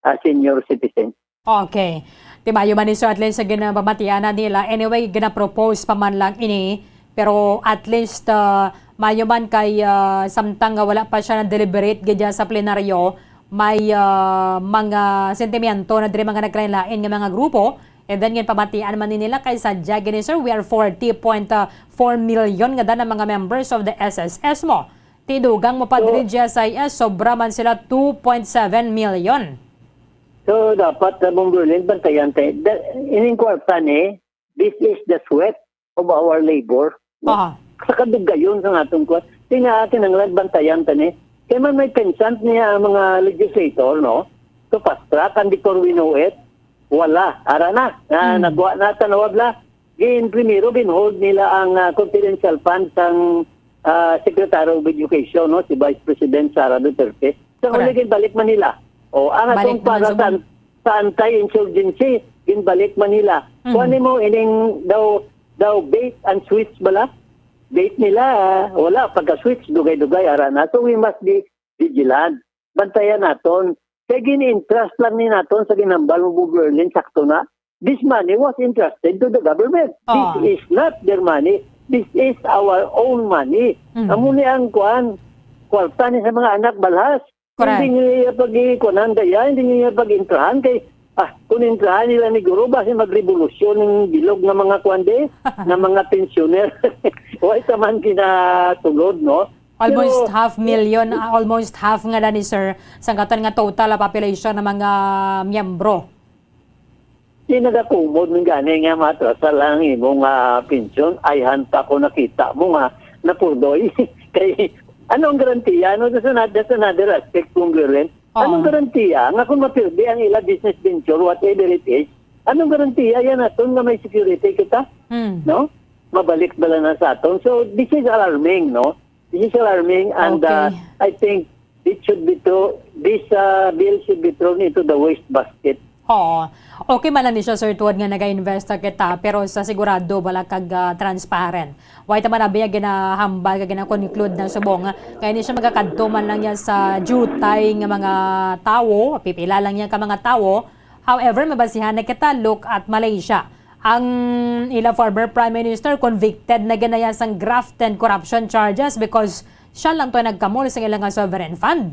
uh, senior citizens. Okay. Ti maayo man ni, sir, at least sa ginapamatian na nila. Anyway, ginapropose pa man lang ini. Pero at least, uh, maayo man kay, uh, samtang nga wala pa siya na-deliberate gid sa plenaryo, may, uh, mga sentimiento na diri mga nagkalain-lain nga mga grupo. And then, ginpamatian man ni nila kay sadya gini, sir, we are forty point four million nga dana mga members of the S S S mo. Ti dugang mo pa So, diri, G S I S, sobra man sila two point seven million. So, dapat, uh, Bong Berlin, bantayan tayo. Da-, ining kwarta ni, this is the sweat of our labor. Aha. Sa kadugayon sa atong kwan. Ti nga, kinahanglan bantayan ta ni. Kay man may penchant niya ang mga legislator, no? To fast track, and before we know it, wala. Ara na. Na, Mm. nagwa na, tanawag na. Gin, primero, gin-hold nila ang, ah, confidential fund sang, ah, Secretary of Education, no? Si Vice President Sara Duterte. Sa huli, Correct. ginbalik man nila. O, ang Balik atong naman para sa sa, sa anti-insurgency, ginbalik man nila. Mm. Kuwan nimo ining daw, daw bait and switch bala? Bait nila, ah, wala. Pagka-switch, dugay-dugay, ara na. So, we must be vigilant. Bantayan naton. Kay gin-entrust lang ni naton sa ginhambal mo, Bong Berlin, sakto na. This money was entrusted to the government. Ah. This is not their money. This is our own money. Mm. Amo ni ang kuan, kwarta ni sa mga anak balhas. Correct. Hindi niya pag-ikuanan kaya, hindi niya pag-intrahan kay, ah, kung intrahan nila ni Guro, basi magrevolusyon ng bilog nga mga kuan di, nga mga pensioner. Wa ita man kinatulod, no? Almost Pero half million, ah, almost half nga na ni, sir, sa katon nga total, ah, population ng mga miyembro. Di nagakumod man gani nga matrasal ang imong, ah, pensyon. Ayhan pa ko nakita mo nga napurdoy. Kay, anong garantiya? No? That's another, that's another aspect, Congressman. Oo. Anong garantiya nga kung mapirdi ang ila business venture, whatever it is, anong garantiya yan naton nga may security kita? Hmm. No? Mabalik bala na sa aton. So, this is alarming, no? This is alarming, and, Okay. uh, I think it should be thrown, this, uh, bill should be thrown into the waste basket. Oo. Okay man lang ni siya, sir, tuod nga nag-invest kita, pero sa sigurado, wala kag, ah, transparent. Why ta man abi nga ginahambal, nga gina-conclude na subong, nga hindi siya magakadto man lang niya sa jutay nga mga tawo, pipila lang niya ka mga tawo. However, mabasihan na kita, look at Malaysia. Ang ila former Prime Minister, convicted na ginaya sang graft and corruption charges because siya lang to nagkamol sa ila nga sovereign fund.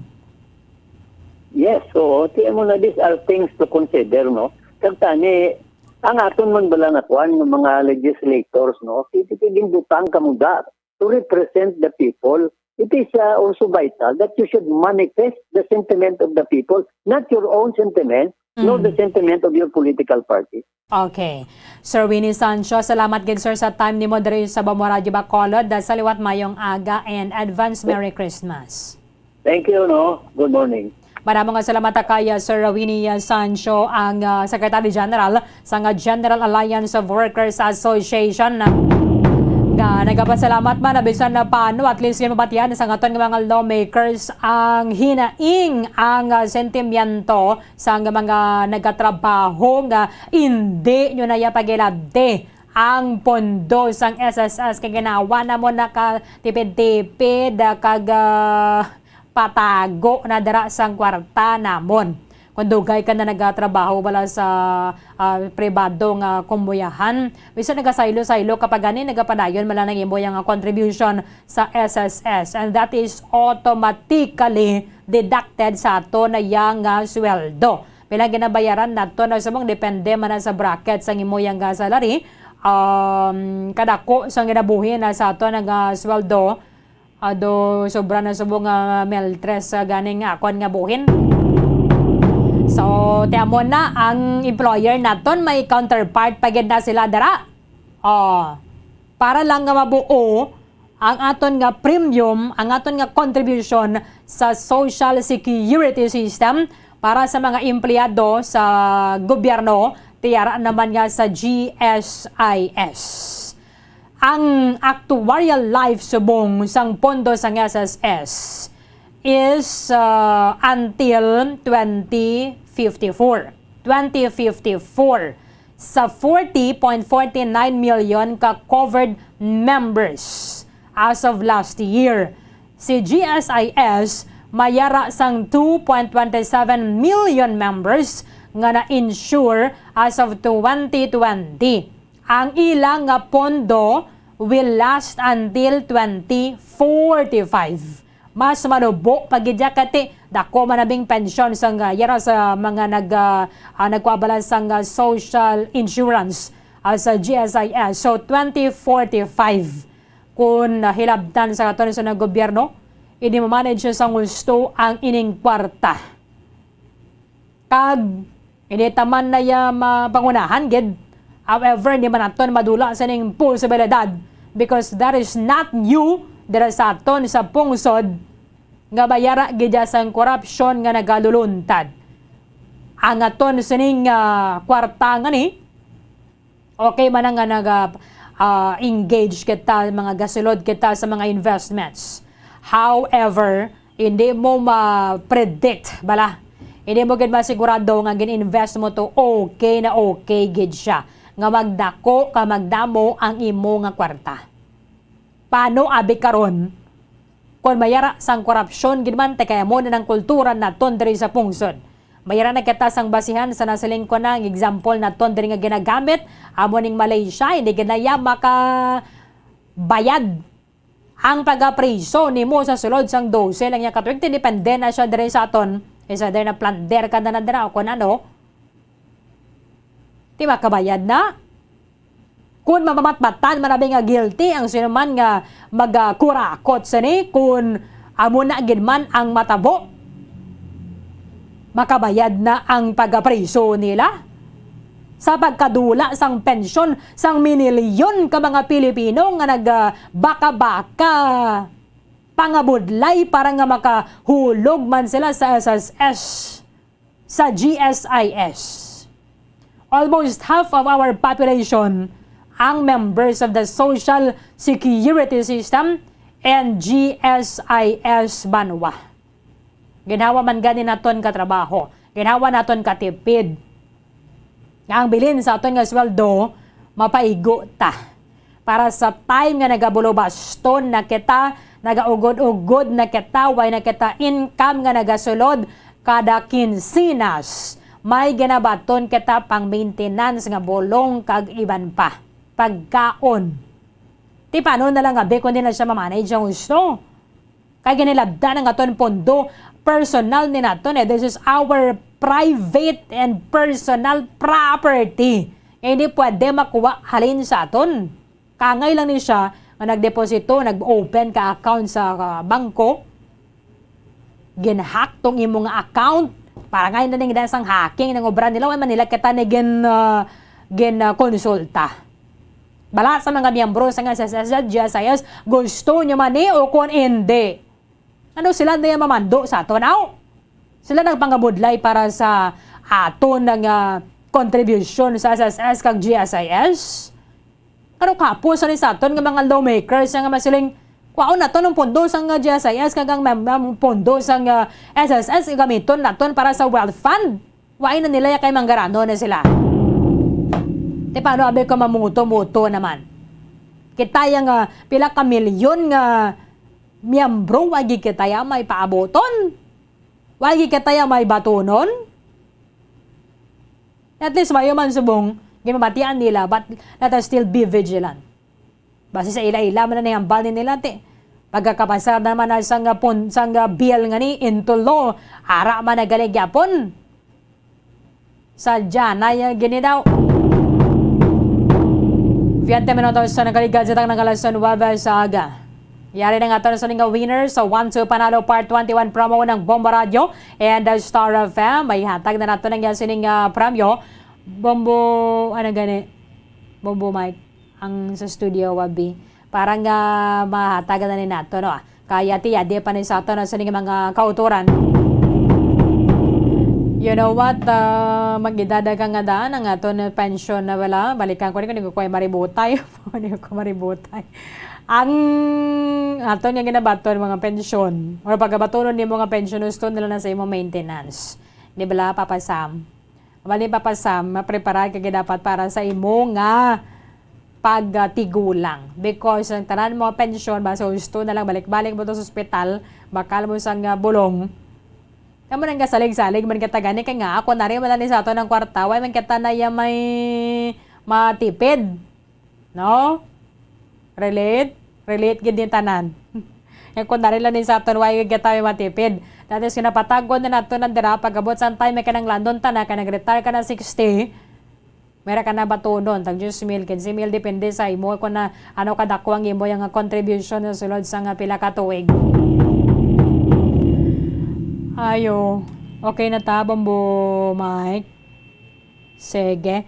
Yes, oo. Ti mo na, these are things to consider, no? Kag tani, ang aton man bala nga kwan, ng mga legislators, no? Ti, ti, ti, ginbutang kamo da to represent the people. It is uh, also vital that you should manifest the sentiment of the people, not your own sentiment, nor the sentiment of your political party. Okay. Sir Winnie Sancho, salamat gid, sir, sa time nimo diri sa Bamo Radio Bacolod. Sa liwat, mayong aga and advance Merry Christmas. Thank you, no? Good morning. Madamo nga salamat kay, uh, Sir Winnie, uh, Sancho, ang, uh, Secretary General sang, uh, General Alliance of Workers Association, uh, nga nagapasalamat man na bisan na paano, at least yun, mabatian sa aton nga mga lawmakers ang hinaing, ang, uh, sentimiento sang mga nagatrabaho nga indi nyo na ya pagilabti ang pondo sang S S S kay ginawa na mo nakatipid-tipid, ah, kag, ah, patago na dira sang kwarta namon. Kung dugay ka na nagatrabaho wala sa, ah, pribado nga kumbuyahan, bisan nagasaylo-saylo ka pa gani, nagapadayon man lang ang imo yang contribution sa S S S, and that is automatically deducted sa ato na yang, ah, sweldo. Pila ginabayaran nato na subong depende man na sa bracket sang imo yang, ah, salary. Um, kadako sang ginabuhi na sa ato nga sweldo, ado sobra na subong nga mil tres sa ganing akon nga buhin. So, ti amo na, ang employer naton may counterpart pa gid na sila dara. Oh, para lang nga mabuo ang aton nga premium, ang aton nga contribution sa social security system para sa mga empleyado sa gobyerno, ti ara naman nga sa G S I S. Ang actuarial life subong sang pondo sang S S S is, uh, until twenty fifty-four. Twenty fifty-four sa forty point forty nine million ka covered members as of last year. Si G S I S may ara sang two point twenty seven million members nga na-insure as of twenty twenty. Ang ila nga pondo will last until twenty forty-five. Mas manubo pa gid ya kay ti dako man nabing pensyon sang, ah, yara sa mga nag, ah, ah, nagkuha bala sang, ah, social insurance, ah, sa G S I S. So, twenty forty-five, kun, ah, hilabtan sa katon sa gobyerno, ini mamanage sang husto ang ining kwarta. Kag hindi ta man na ya mapangunahan gid. However, hindi man naton madula sining posibilidad because that is not new dira sa aton sa pungsod nga bayara gid ya sang korupsyon nga nagaluluntad. Ang aton sining, ah, kwarta nga ni, okay man nga naga, ah, engage kita, mga gasulod kita sa mga investments. However, hindi mo ma-predict bala. Hindi mo gid masigurado nga gin-invest mo to okay na okay gid siya, nga magdako ka magdamo ang imo nga kwarta. Paano abi karon? Kon mayara sang korupsyon gid man, ti kay amo na nang kultura naton diri sa pungsod. Mayara na kita sang basihan sa nasiling ko na nga example naton diri nga ginagamit, amo ning Malaysia, hindi gid na ya makabayad ang pagapriso nimo sa sulod sang dose lang niya ka tuig. Depende na siya diri sa aton. Is either na plunder ka na na dira o kung ano. Di ba, kabayad na? Kun mapamatbatan man abi nga guilty ang sinuman nga magakurakot sini, kun amo na gid man ang matabo, makabayad na ang pagapriso nila. Sa pagkadula sang pensyon sang minilyon ka mga Pilipino nga nagbaka-baka pangabudlay para nga makahulog man sila sa S S S, sa G S I S. Almost half of our population ang members of the Social Security System and G S I S banwa. Ginhawa man gani naton ka trabaho, ginhawa naton ka tipid, nga ang bilin sa aton nga sweldo mapaigo ta. Para sa time nga nagabulobaston na kita, nagaugod-ugod na kita, way na kita income nga nagasulod kada kinsinas, may ginabaton kita pang maintenance nga bulong kag iban pa. Pagkaon. Ti paano na lang abi kung di na siya mamanage ang husto? Kay ginilabdan ang aton pondo, personal ni naton eh. This is our private and personal property. Nga hindi pwede makuha halin sa aton. Kangay lang ni siya nga nagdeposito, nag-open ka account sa, ah, bangko, ginhack tong imo nga account. Para nga na ning dahil sang hacking ng obra nila, wala man nila kita ni gin, ah, gin, ah, konsulta. Bala sa mga miyembro sa nga S S S at G S I S, gusto nyo man ni o kung hindi. Ano sila na mamando sa aton, aw? Sila nagpangabudlay para sa aton nga kontribusyon sa S S S kag G S I S. Ano kapos ni sa aton nga mga lawmakers nga masiling, "Kwaon naton ang pondo sang G S I S kag ang mem-, ang pondo sang S S S gamiton naton para sa wealth fund." Wa na nila ya kay manggarano na sila. Te, paano abi ko mamuto-muto naman? Kita ya nga pila ka milyon nga miyembro, wa gid kita ya may paaboton. Wa gid kita ya may batunon. At least mayo man subong ginmamatian nila, but let us still be vigilant. Basi sa ila-ila man na ni hambal ni nila, ti. Pagkakapasar naman na sang, ah, pun-, sang, ah, bill nga ni into law, ara man na gali gyapon. Sa dyan ay, ah, gini daw. Veinte minutos sa nagaligad sa tang nagalason waba sa aga. Yari na nga to sa nga winner sa One Two Panalo Part twenty-one promo ng Bombo Radio and, uh, Star F M. May hatag na nato ng sining, uh, premyo. Bombo, ano gani? Bombo Mike, ang sa studio, wabi. Para nga mahatagan na ni nato, no? Kaya ti, yadi pa ni sa ato na sa mga kauturan. You know what? Ah, mag-edad ka nga daan, ang ato na pensyon na wala. Balikan ko ni, kung ko ay maributay. Ano ko maributay? Ang ato niya ginabaton, mga pensyon. Or pagkabatunon ni mga pensyon, gusto nila na sa imong maintenance. Di ba, Papa Sam? Bali, Papa Sam, mapreparar ka gid dapat para sa imo nga pagtigulang. Because ang tanan mo pensyon, basta gusto na lang balik-balik mo to sa ospital, bakal mo sang, ah, bulong. Kamo nang gasalig-salig man kita gani, kay nga ako na rin, wala ni sa ato ng kwarta, wala man kita na iya may matipid. No? Relate? Relate gid ni tanan. Nga kung dari lang ni sa aton, why gid tayo matipid? That is, kinapatagon na nato nang dira, pag-abot sa time, may kanang landon ta na, kay nag-retire ka na sixty, mera ka na batunon, tag diyes mil, kinse mil, depende sa imo, kung na, ano kadako ang imo yung contribution sa sulod sa nga pila ka tuig. Ayo, okay na ta, Bombo Mike? Sige.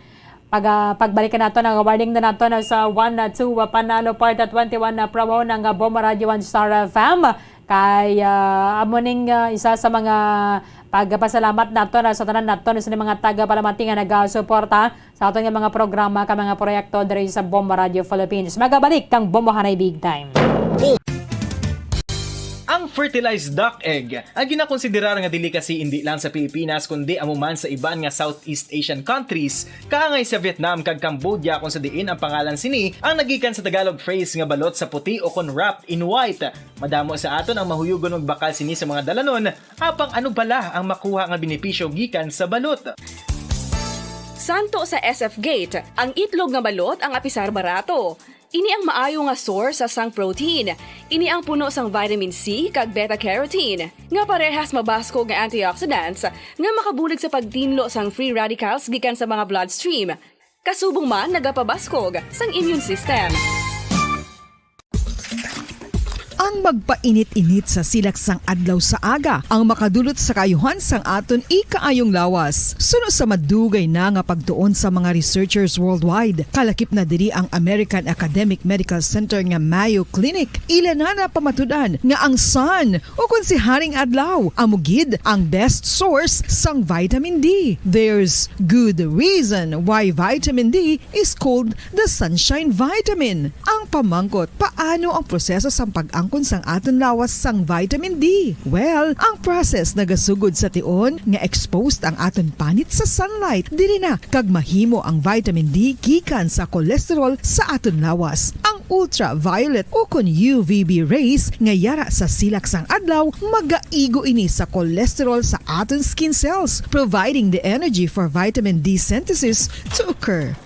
Pag, ah, pagbalikan nato, nag-awarding na nato na sa one na two, ah, Panalo Part twenty-one na promo ng, ah, Bombo Radio One Star F M. Kay, ah, amo ning, ah, isa sa mga pagpasalamat nato na sa tanan nato na sa mga taga-Palamati nga nagasuporta sa aton nga mga programa ka mga proyekto diri sa Bombo Radio Philippines. Magabalik kang Bombohanay Big Time. Ang fertilized duck egg, ang ginakonsiderar nga delicacy indi lang sa Pilipinas, kundi amo man sa iban nga Southeast Asian countries, kaangay sa Vietnam kag Cambodia, kung sa diin ang pangalan sini ang nagikan sa Tagalog phrase nga balot sa puti o kon wrapped in white. Madamo sa aton ang mahuyugon magbakal sini sa mga dalanon, apang ano bala ang makuha nga benepisyo gikan sa balot? Santo sa S F Gate, ang itlog nga balot ang apisar barato. Ini ang maayo nga source sa sang protein. Ini ang puno sang vitamin C kag beta carotene, nga parehas mabaskog nga antioxidants nga makabulig sa pagtinlo sang free radicals gikan sa mga bloodstream. Kasubong man nagapabaskog sang immune system. Ang magpainit-init sa silak sang adlaw sa aga ang makadulot sa kaayuhan sang aton ikaayong lawas. Suno sa madugay na nga pagtuon sa mga researchers worldwide, kalakip na diri ang American Academic Medical Center nga Mayo Clinic. Ila na napamatud-an nga ang sun, o kon si Haring Adlaw, amo gid ang best source sang vitamin D. There's good reason why vitamin D is called the sunshine vitamin. Ang pamangkot, paano ang proseso sang pag-angkon sang aton lawas sang vitamin D? Well, ang process nagasugod sa tion nga exposed ang aton panit sa sunlight. Diri na kag mahimo ang vitamin D gikan sa cholesterol sa aton lawas. Ang ultraviolet o kon U V B rays nga yara sa silak sang adlaw, magaigo ini sa cholesterol sa aton skin cells, providing the energy for vitamin D synthesis to occur.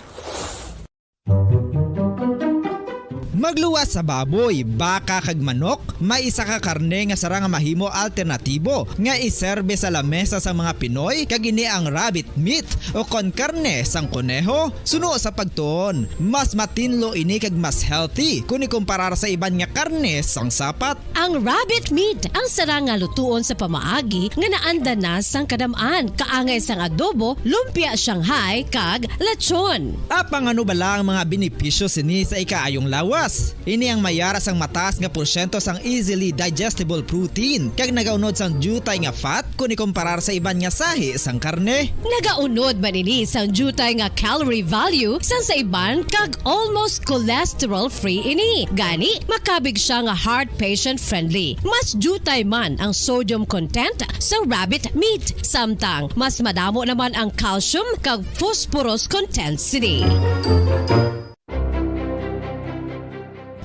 Magluwas sa baboy, baka kag manok, may isa ka karne nga sarang nga mahimo alternatibo nga iserbe sa lamesa sa mga Pinoy, kag ini ang rabbit meat o kon karne sang koneho. Suno sa pagtuon, mas matinlo ini kag mas healthy kon ikumparar sa iban nga karne sang sapat. Ang rabbit meat ang sarang nga lutuon sa pamaagi nga naanda na sang kadam-an, kaangay sang adobo, lumpia Shanghai, kag lechon. Apang ano bala ang mga benepisyo sini sa ikaayong lawas? Ini ang may ara sang mataas nga porsyento sang easily digestible protein, kag nagaunod sang diutay nga fat kon ikumparar sa iban nga sahi sang karne. Nagaunod man ini sang diutay nga calorie value sang sa iban, kag almost cholesterol-free ini. Gani, makabig siya nga heart patient-friendly. Mas diutay man ang sodium content sa rabbit meat, samtang mas madamo naman ang calcium kag phosphorus content sini.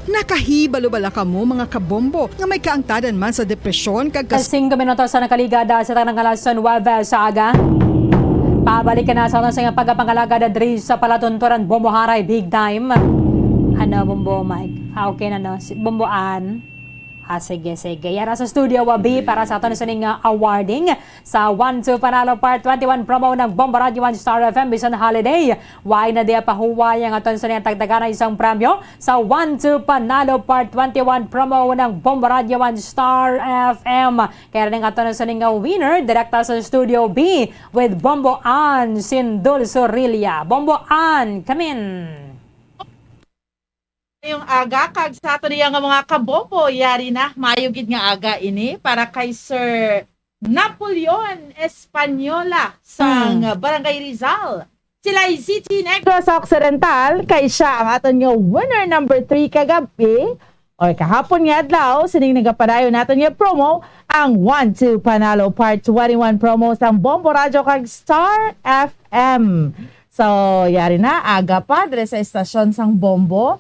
Nakahibalo bala kamo, mga kabombo, nga may kaangtadan man sa depresyon kag kas- Singko minutos sa nakaligad, ah, sa tanang alas nuwebe sa aga. Pabalik ka na sa aton sa iyang pagkapangalagad diri sa palatunturan, Bombo Haray, big time. Ano, Bombo Mike? Ah, okay na, no? Si Bombo Ann. Ah, sige, sige. Yara sa studio, Wabi, para sa aton sa ning, ah, awarding sa One Two Panalo Part twenty-one promo ng Bombo Radio One Star F M bisan holiday. Why na di pahuway ang aton sa niyang tagtagan isang premyo sa One Two Panalo Part twenty-one promo ng Bombo Radio One Star F M. Kaya rin ang aton sa ning winner, direkta sa Studio B with Bombo Ann Sindul Sorilla. Bombo Ann, come in! Yung aga, kag sa ato niya nga mga kabombo, yari na, mayo gid nga aga ini para kay Sir Napoleon Española sang Hmm. Barangay Rizal. Sila ay City Negros Occidental, kay siya ang aton nga winner number three kagabi, or kahapon nga adlaw, sining nagapadayon naton nga promo, ang One Two Panalo Part twenty-one promo sang Bombo Radyo kag Star F M. So, yari na, aga pa, diri sa estasyon sang Bombo.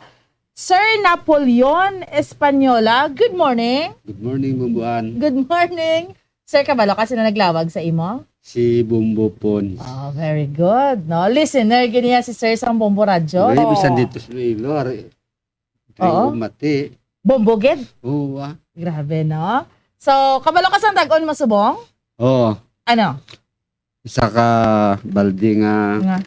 Sir Napoleon Española, good morning. Good morning, Bombo Ann. Good morning. Sir, kabalo ka sino naglawag sa imo? Si Bombo Pons. Oh, very good, no? Listener gid niya si Sir sang Bombo Radyo. Ay, bisan dito sa Iloilo, ari. Oo. Ay, mati. Bombo gid? Oo, ah. Grabe, no? So, kabalo ka sang tag-on mo subong? Oo. Ano? Isa ka balde nga Nga.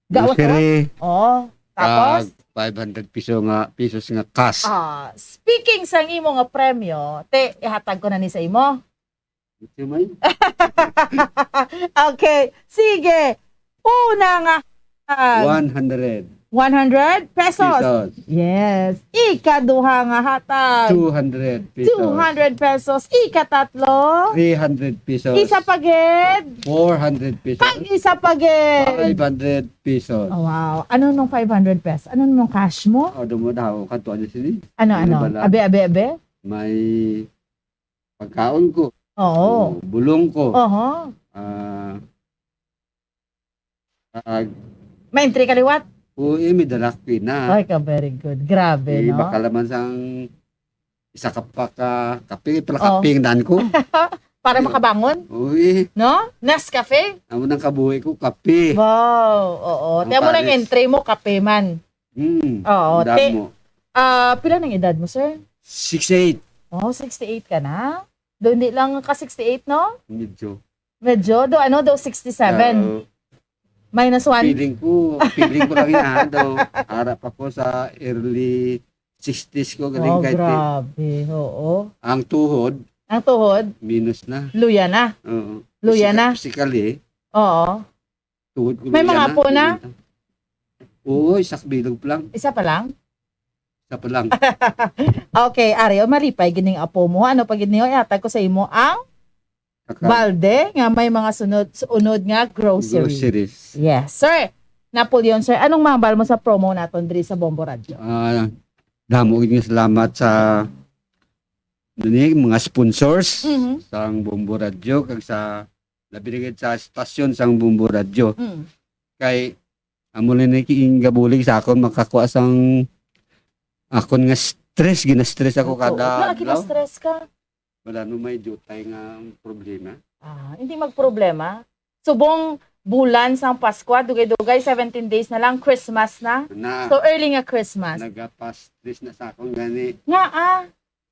Gawas, grocery. Oo. Tapos? Kag five hundred piso nga, pesos nga cash. Ah, speaking sang imo nga premyo, te, ihatag ko na ni sa imo. Ito may? Okay. Sige. Una nga, ah, One hundred. One hundred pesos. Pesos. Yes. Ikaduha nga hatag. Two hundred pesos. Two hundred pesos. Ikatatlo. Three hundred pesos. Isa pa gid. Four hundred pesos. Kag isa pa gid. Five hundred pesos. Oh, wow. Ano nung five hundred pesos? Ano nung cash mo? Oh, dumo daw. Kanto ano sini? Ano, Ano ano? bala? Abi, abi, abi? May pagkaon ko. Oo. Oh, bulong ko. Oho. Ah, ag- May entry ka liwat? Oo, eh, may dalak na. Ay, ka very good. Grabe, Eh, no? Baka naman sang isa ka pa ka kape, pala Oo. Kape ang daan ko. Para makabangon? Oo, eh. No? Nescafe? Amo nang kabuhi ko, kape. Wow, oo. Ang Tiyan mo nang pares. Entry mo, kape man. Hmm, Oo, ang daan te- mo. Ah, pila nang edad mo, sir? Six eight. Oh, sixty-eight ka na? Do, hindi lang ka sixty-eight, no? Medyo. Medyo? Do, ano? Do, sixty-seven. Oo. Minus one. Feeling ko, feeling ko lang yan, ha? Do, harap ako sa early sixties ko, galing Oh, kahit eh. Grabe. Oo. Ang tuhod, Ang tuhod? Minus na. Luya na. Oo. Luya Physica-, na. Physically, Oo. Tuhod ko May luya mga na. Apo na? Oo, isa ka bilog pa lang. Isa pa lang? Isa pa lang. Okay, Ari, o, malipay gining apo mo. Ano pa gid niyo? Ihatag ko sa imo ang Kaka- balde nga may mga sunod, unod nga grocery. Groceries. Yes, sir. Napoleon, sir, anong mahambal mo sa promo naton diri sa Bombo Radyo? Ah, damo gid nga salamat sa nini, mga sponsors Mhm. sang Bombo Radyo kag sa labi na gid sa estasyon sang Bombo Radyo. Mm. Kay amo lang ni kining gabulig sa akon makakuha sang akon nga stress, gina-stress ako Opo. kada Wala, adlaw. Gina-stress ka. Wala no may diutay nga problema. Ah, hindi magproblema. Subong bulan sang Paskwa, dugay-dugay, seventeen days na lang, Christmas na. Na. So, early nga Christmas. Nagapas-, Chris na sa akon gani. Nga, ah.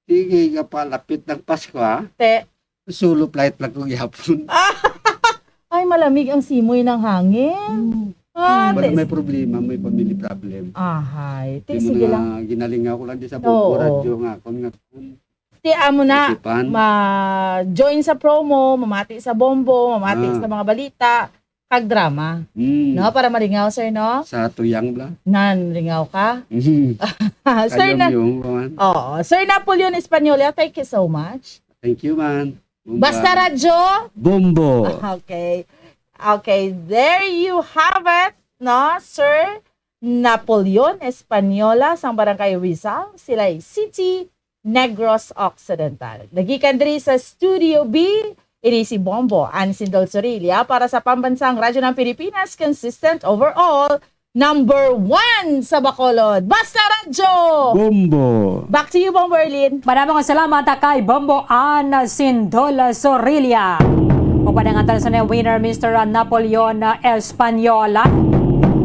Sige, nga palapit ng Pasko, ha? Te. Solo flight lang ko gihapon. Ay, malamig ang simoy ng hangin. Hmm. Ah, Wala te. may problema, may family problem. Ahay. Te, Yung sige mga lang. ginalingaw ko lang di sa Oo. Bombo Radyo nga, kung nga, Te, amo na. Isipan. Ma-join sa promo, mamati sa Bombo, mamati Ah. sa mga balita. Kag drama. Mm. No, para malingaw, sir, no? Sa tuyang bla. Nan, lingaw ka? Mhm. Sir Ayaw na, yung kuwan. Oo. Sir Napoleon Española, thank you so much. Thank you, man. Bomba. Basta Radyo? Bombo. Okay. Okay, there you have it, no, Sir Napoleon Española sang Barangay Rizal, Silay City, Negros Occidental. Nagikan diri sa Studio B, ini si Bombo Ansindol Sorilla para sa Pambansang Radyo ng Pilipinas, consistent overall, number one sa Bacolod. Basta Radyo! Bombo! Back to you, Bombo Erlin. Maraming salamat kay Bombo Ansindol Sorilla. Ug pa nga sa winner, Mister Napoleon Española.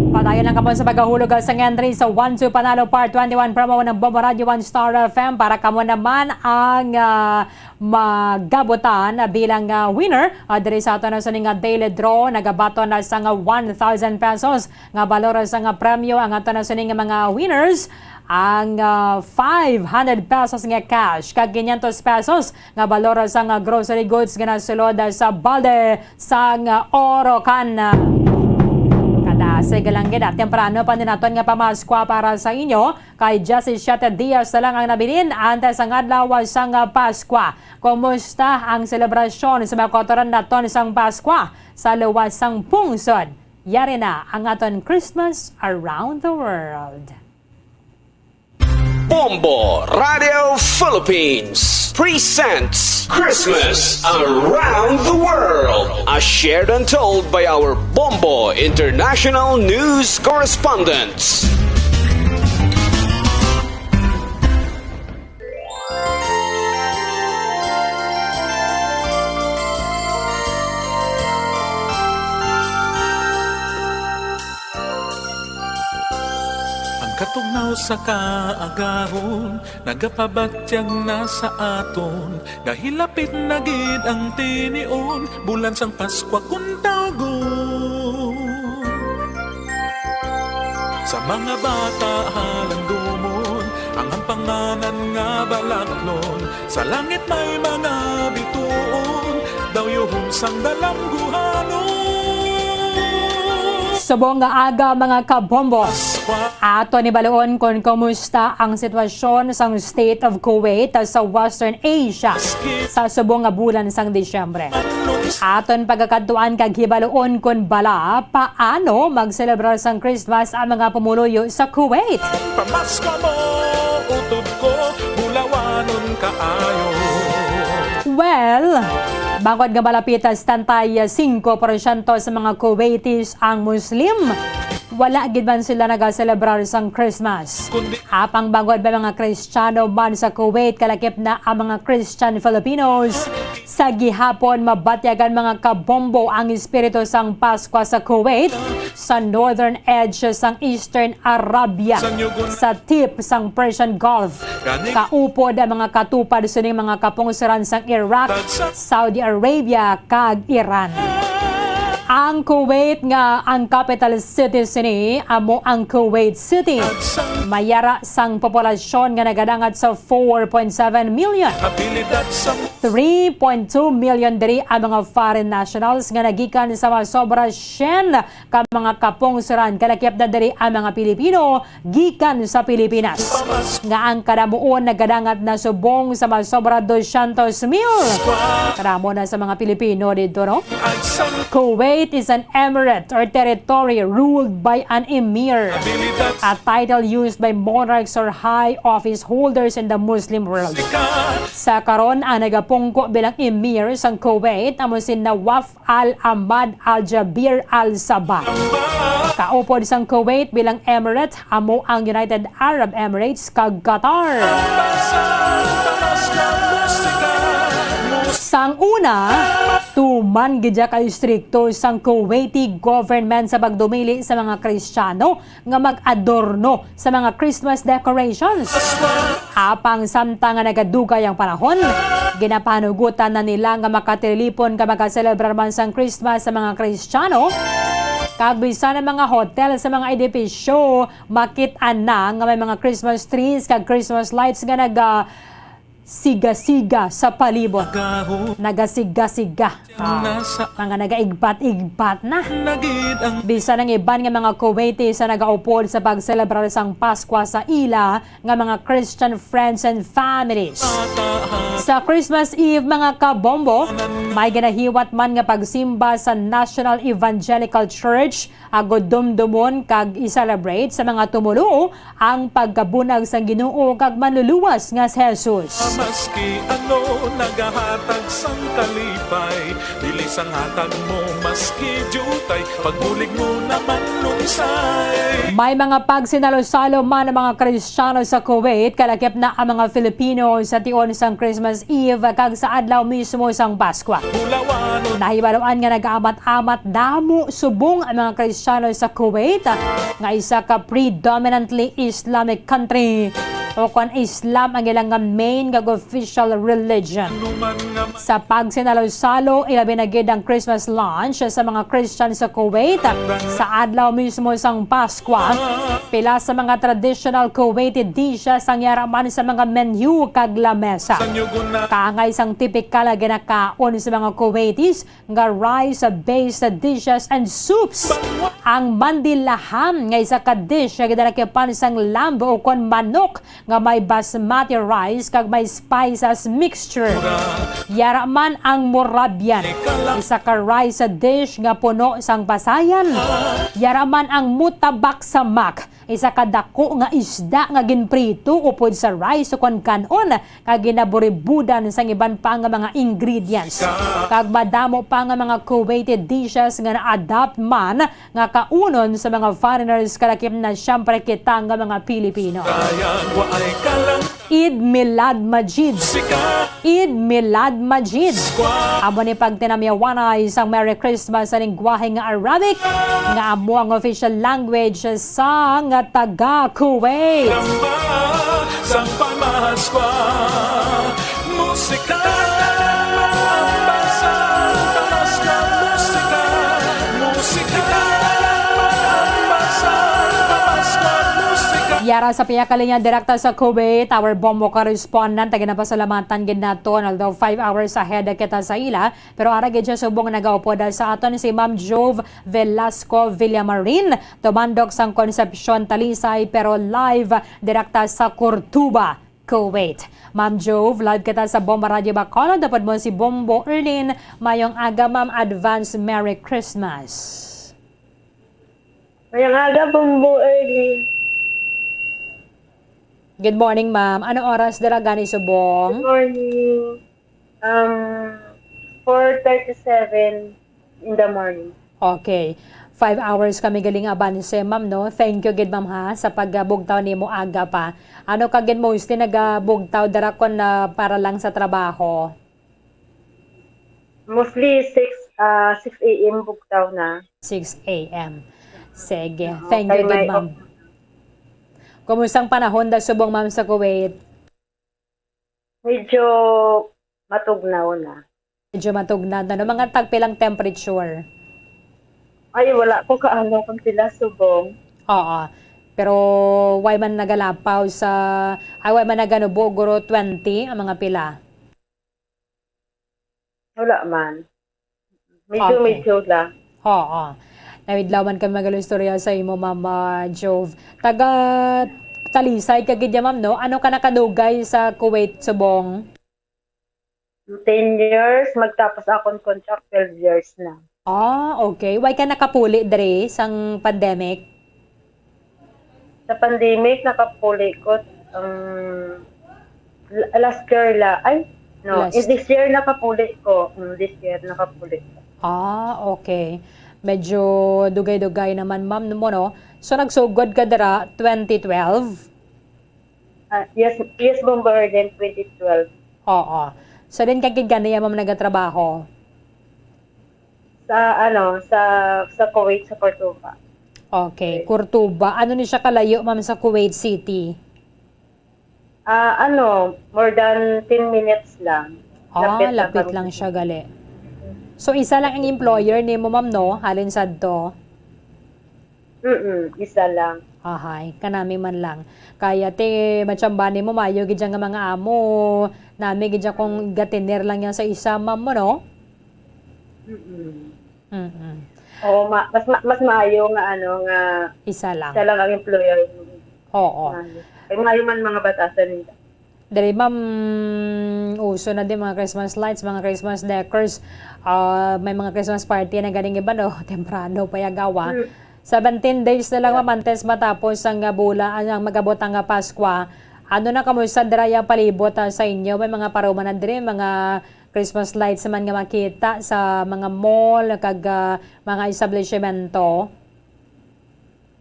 Padayon lang kamo sa pagkahulog sa entry sa One Two Panalo Part twenty-one promo ng Bombo Radio One Star F M para kamo naman ang, ah, magabutan bilang, ah, winner, ah, diri sa aton na sining, ah, daily draw. Nagabaton na sa nga one thousand pesos nga balor sa nga premyo ang aton na sining mga winners. Ang, ah, five hundred pesos nga cash kag quinientos pesos nga balor sang, ah, grocery goods nga nasulod, ah, sa balde sang, ah, Orocan. Kada sige lang gid, ah, temprano pa ni naton nga pamaskwa para sa inyo, kay diyasisiete dias na lang ang nabilin antes ang adlaw sang, ah, Paskwa. Kumusta ang selebrasyon sa mga kautoran naton sang Paskwa sa luwas sang pungsod? Yari na ang aton Christmas Around the World. Bombo Radio Philippines presents Christmas Around the World, as shared and told by our Bombo International News Correspondents. Ang katugnaw sa kaagahon nagapabatyag na sa aton, nga hilapit na gid ang tinion, bulan sang Paskwa kun tawgon. Sa mga bata halangdomon, ang ampanganan nga balaklon, sa langit may mga bituon, daw yuhom sang dalangguhanon. Subong nga aga, mga kabombo, ato ni baluon kon kumusta ang sitwasyon sang State of Kuwait sa Western Asia sa subong nga bulan sang Disyembre. Aton pagakadtuan kag hibaluon kon bala paano magselebrar sang Christmas ang mga pumuluyo sa Kuwait. Pamasko mo, utod ko, bulawanon kaayo. Well, bangod nga malapit sa setenta y cinco porsyento sa mga Kuwaitis ang Muslim, wala gid man sila nagaselebrar sang Christmas. Kundi Apang bangod pa mga Kristiyano man sa Kuwait, kalakip na ang mga Christian Filipinos. Sa gihapon, mabatyagan mga kabombo ang espiritu sang Paskwa sa Kuwait, sa northern edge sang Eastern Arabia, sa tip sang Persian Gulf. Kaupod ang mga katupad sining mga kapungsoran sang Iraq, Saudi Arabia, kag Iran. Ang Kuwait nga ang capital city sini amo ang Kuwait City. May yara sang populasyon nga nagadangat sa four point seven million. Three point two million diri ang mga foreign nationals nga nagikan sa masobra syen ka mga kapungsoran. Kalakip na diri ang mga Pilipino gikan sa Pilipinas, nga ang kadamuon nagadangat na subong sa masobra dosyentos mil. Kadamo na sa mga Pilipino didto, no? Kuwait is an emirate or territory ruled by an emir, a title used by monarchs or high office holders in the Muslim world. Sa karon, ang nagapungko bilang emir sang Kuwait amo si Nawaf Al Ahmad Al Jaber Al Sabah. Kaupod sang Kuwait bilang emirate amo ang United Arab Emirates kag Qatar. Sang una, Tuman gid ka istrikto sang Kuwaiti government sa pagdumili sa mga Kristiyano nga mag-adorno sa mga Christmas decorations. Apang samtang nga nagadugay ang panahon, ginapanugutan na nila nga makatilipon ka makaselebrar man sang Christmas sa mga Kristiyano, kag bisan ang mga hotel sa mga edipisyo makit-an na nga may mga Christmas trees kag Christmas lights nga naga sigasiga sa palibot. Nagasiga-siga. Ah, mga nagaigbat-igbat na. Bisan ang iban nga mga Kuwaiti sa nagaupod sa pagselebrar sang Paskwa sa ila nga mga Christian friends and families. Sa Christmas Eve, mga kabombo, may ginahiwat man nga pagsimba sa National Evangelical Church, agod dumdumon kag i-celebrate sa mga tumoluo ang pagkabunag sang Ginoo kag Manluluwas nga si Jesus. Maski ano nagahatag sang kalipay, dili sang hatag mo maski diutay, pagbulig mo naman lungsay. May mga pagsinalo-salo man ang mga Kristiyano sa Kuwait, kalakip na ang mga Filipino sa tion sang Christmas Eve kag sa adlaw mismo sang Paskwa. Bulawanon. Nahibaluan nga nagaamat-amat damo subong ang mga Kristiyano sa Kuwait, nga isa ka predominantly Islamic country, o kon Islam ang ilang nga main kag official religion. Sa pagsinalo-salo, ilabi na gid ang Christmas lunch sa mga Christian sa Kuwait. Sa adlaw mismo sang Paskwa, pila sa mga traditional Kuwaiti dishes ang yara man sa mga menu kag lamesa. Kaangay sang tipikal nga ginakaon sa mga Kuwaitis nga rice-based dishes and soups. Ang mandi laham nga isa ka dish nga ginalakipan sang lamb o kon manok nga may basmati rice kag may spices mixture. Yara man ang murabian, isa ka rice dish nga puno sang pasayan. Yara man ang mutabak samak, isa ka dako nga isda nga ginprito upod sa rice ukon kan-on, kag ginaburibudan sang iban pa nga mga ingredients. Kag madamo pa nga mga Kuwaiti dishes nga na-adapt man nga kaunon sa mga foreigners, kalakip na siyempre kita nga mga Pilipino. Eid Milad Majid. Eid Milad Majid. Amo ni pagtinamyawanay sang Merry Christmas sa lingwahe nga Arabic, nga amo ang official language sang taga Kuwait. Sang Pamaskwa, musika, Pamaskwa, musika, musika, Pamaskwa, musika. Yara sa pihak linya direkta sa Kuwait, our Bombo correspondent, nga ginapasalamatan gid naton, although five hours ahead kita sa ila, pero ara gid siya subong nagaupod sa aton si Ma'am Jove Velasco Villamarin, tumandok sang Concepcion, Talisay, pero live direkta sa Cordoba, Kuwait. Ma'am Jove, live kita sa Bomba Radio Bacolod. Upod mo si Bombo Erlin. Mayong aga, ma'am. Advance Merry Christmas. Mayong aga, Bombo Erlin. Good morning, ma'am. Ano oras dira gani subong? Good morning. Um, four thirty-seven in the morning. Okay. Five hours kami galing abanse, ma'am, no? Thank you gid, ma'am, ha, sa pagbugtaw nimo aga pa. Ano ka gid mostly nagabugtaw dira kon, ah, para lang sa trabaho? Mostly six, ah, six A M bugtaw na. Six A M. Sige. Oo, thank you kay gid, may ma'am. Op- Kumusta ang panahon da subong, ma'am, sa Kuwait? Medyo matugnaw na. Medyo matugnaw na, no? Mga tagpilang temperature? Ay, wala ko kaano kung pila subong. Oo. Pero way man nagalapaw sa, ay, way man naganubo, guro twenty ang mga pila? Wala man. Medyo, okay, medyo lang. Oo. Nawidlaw man kami, mga istorya sa imo, Mama Jove. Taga Talisay ka gid ya, ma'am, no? Ano ka nakadugay sa Kuwait subong? Ten years, magtapos akong contract, twelve years na. Ah, okay. Why ka nakapuli diri sang pandemic? Sa pandemic, nakapuli ko, um, l-, last year la, ay, no, last, eh, this year nakapuli ko. Mm, this year nakapuli ko. Ah, okay. Medyo dugay-dugay naman, ma'am, mo, no? So, nagsugod ka dira twenty twelve? Ah, yes, yes, Bombo Erlin, twenty twelve. Oo. So, din ka gid gani, ma'am, nagatrabaho? Sa ano, sa sa Kuwait, sa Cordoba. Okay, Cordoba. Ano ni siya kalayo, ma'am, sa Kuwait City? Ah, ano, more than ten minutes lang. Ah, lapit lang kami. Lapit lang siya gali. So, isa lang ang employer nimo, ma'am, no? Halin sadto? Mm, isa lang. Ahay, kanami man lang. Kaya ti, matsamba nimo, mayo gid nga mga amo. Nami gid kung gatiner lang yan sa isa, ma'am, mo, no? Mm-mm. Mm-mm. Oo, ma-, mas ma-, mas maayo nga ano, nga isa lang, isa lang ang employer. Oo. Maayo. Kay maayo man mga batasan nila. Dali, ma'am, uso na din mga Christmas lights, mga Christmas decors. Ah, may mga Christmas party na ganing iba, no? Temprano pa yagawa. Mm. Seventeen days na lang, yeah, ma'am, antes matapos ang, ah, bula, ang, ang magabot ang, ah, Paskwa. Ano na, kamusta dira ang palibot, ah, sa inyo? May mga paruman na diri, mga Christmas lights man nga makita sa mga mall kag, ah, mga establishmento?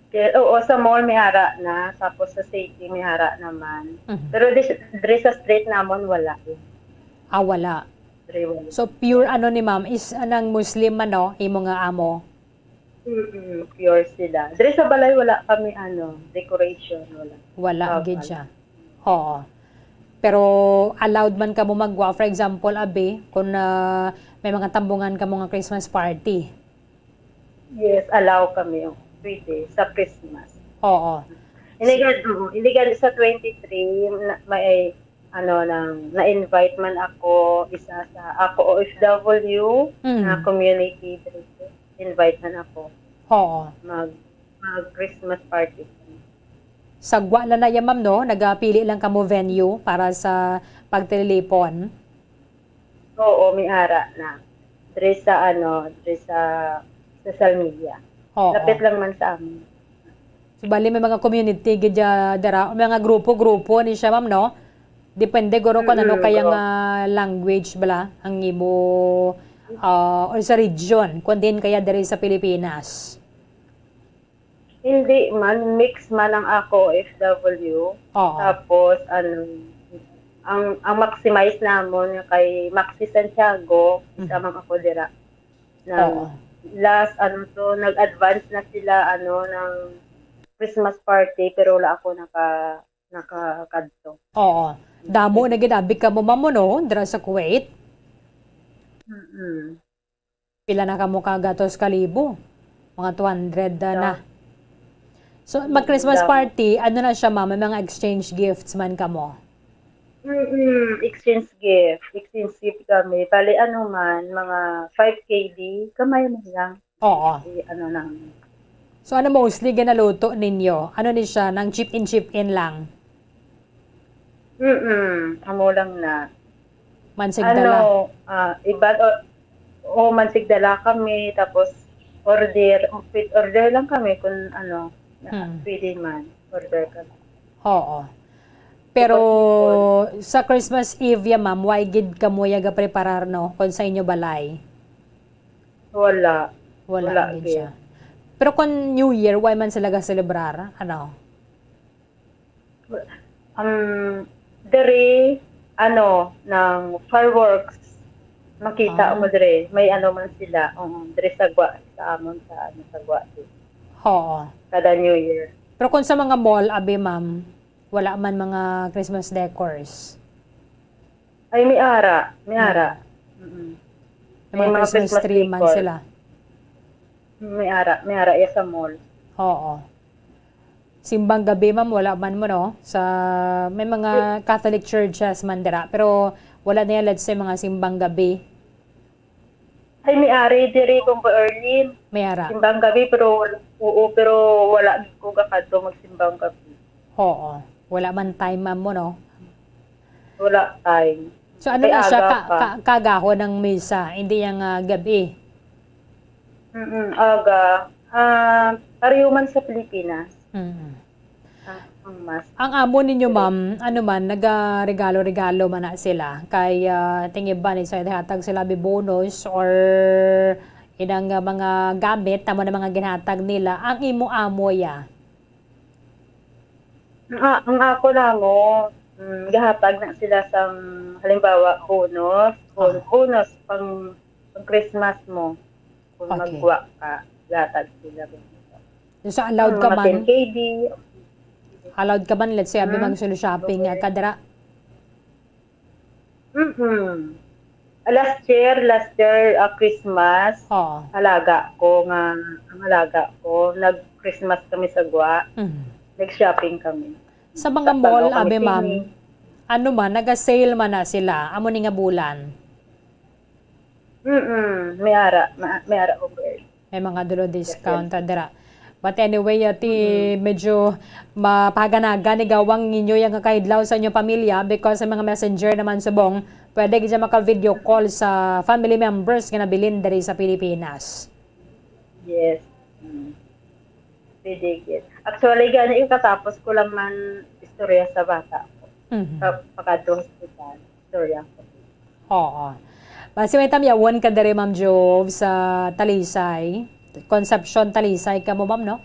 Ke-, oo, sa mall may ara na, tapos sa city may ara naman. Mhm. Pero dis-, diri sa street namon wala. Ah, wala. Diri wala. So, pure ano ni ma'am is, ah, nang Muslim man, no? Imo nga amo? Mm, pure sila. Diri sa balay wala kami, ano, decoration, wala. Wala gid siya. Oo. Pero allowed man kamo magwa, for example, abi, kung, ah, may mga tambungan kamo nga Christmas party. Yes, allow kami. Pwede, sa Christmas. Oo. Illegal, oo, illegal sa twenty-three, na, may, ano, nang, na-invite man ako, isa sa, ako O F W, mm, na community, invite man ako. Oo. Mag, mag Christmas party. Sagwa lang na yan, ma'am, no? Nagapili lang kamo venue para sa pagtililipon? Oo, may ara na. Diri sa, ano, diri sa, sa Salmilla. Oo. Lapit lang man sa amin. So, bali, may mga community gid dya, dara, may mga grupo-grupo ni siya, ma'am, no? Depende guro kung ano, mm, kaya guro, nga language bala ang imo, ah, or sa region, kung diin kaya diri sa Pilipinas. Hindi man, mix man ang ako, O F W. Oo. Tapos, ano, ang, ang maximize namon nga kay Maxi Santiago, isa, mhm, man ako dira. Nang, oo, last, ano to, nag-advance na sila, ano, ng Christmas party, pero wala ako naka-, nakakadto. Oo. Damo na gid abi kamo, ma'am, no, dira sa Kuwait? Mm-mm. Pila na kamo ka gatos ka libo? Mga two hundred na. Yeah. So, mag Christmas, yeah, party, ano na siya, ma'am? May mga exchange gifts man kamo? Mm-mm. Exchange gift. Exchange gift kami. Bali, ano man, mga five K D. Kamay man lang. Oo. I-, ano lang. So, ano mostly ginaluto ninyo? Ano ni siya? Nang chip in, chip in lang? Mm-mm. Amo lang na. Mansig dala? Ano, ah, iban, o, o, mansig dala kami, tapos order, order lang kami kung ano, na, hmm, pwede man, order kami. Oo. Pero sa Christmas Eve ya, ma'am, way gid kamo ya gapreparar, no, kung sa inyo balay? Wala. Wala gid siya. Pero kung New Year, way man sila ga-celebrar, ano? Um, diri, ano, ng fireworks, makita mo diri. May ano man sila, um, diri sa gwa, sa amon, sa, ano, sa gwa. Oo. Kada New Year. Pero kung sa mga mall, abi, ma'am, wala man mga Christmas decors? Ay, may ara. May ara. Mm. May mga Christmas tree man sila. May ara. May ara ya sa mall. Oo. Simbang gabi, ma'am, wala man mo, no? Sa, may mga Catholic churches man dira, pero wala na yan, let's say, mga simbang gabi. Ay, may ari diri, Bombo Erlin. May ara. Simbang gabi, pero wal-, oo, pero wala gid ko gakadto magsimbang gabi. Oo. Wala man time, ma'am, mo, no? Wala time. So, ano na siya, aga ka-, pa. Ka-, kaagahon ang misa, hindi yang, ah, gabi? Mm-mm, aga. Ah, pareho man sa Pilipinas. Mm. Ang, ang mas. Ang amo ninyo, ma'am, ano man, nagaregalo-regalo man na sila? Kay, ah, tingiban, isa, hatag sila bi bonus or inang, ah, mga gamit, tamo na mga ginhatag nila. Ang imo amo, ya? Ang a-, ang ako na mo, mm, gahatag na sila sang, halimbawa, bonus, bon-, bonus pang, pang Christmas mo. Kung Okay. magwa ka, gatag sila. So, allowed Ang ka mga man? ten K D. Allowed ka man, let's say, abi Hmm? mag-solo shopping nga Okay. ka dira? Mm-mm. Ah, last year, last year, ah, Christmas, Oo. alaga ko nga, ang alaga ko, nag-Christmas kami sa gwa. Mhm. Nag-shopping kami. Sa mga Sa mall, Tanaw kami abi, ma'am, sini. ano man, naga-sale man na sila, amo ni nga bulan? Mm-mm. May ara, ma-, may ara ko, girl. May mga dulo Yes, discount yes. dira. But anyway, ati, Mm-mm. medyo mapaganagan ni gawang ninyo yang kakaidlaw sa inyong pamilya because sa mga messenger naman subong, pwede gid siya maka-video call sa family members nga nabilin diri sa Pilipinas. Yes. Mm. Pwede gid. Actually, gani, katapos ko lang man istorya sa bata ko. Mhm. Pa-, pakadto hospital. Istorya ko. Oo. Basi may tamyawon ka diri, Ma'am Jove, sa Talisay. Concepcion, Talisay ka mo, ma'am, no?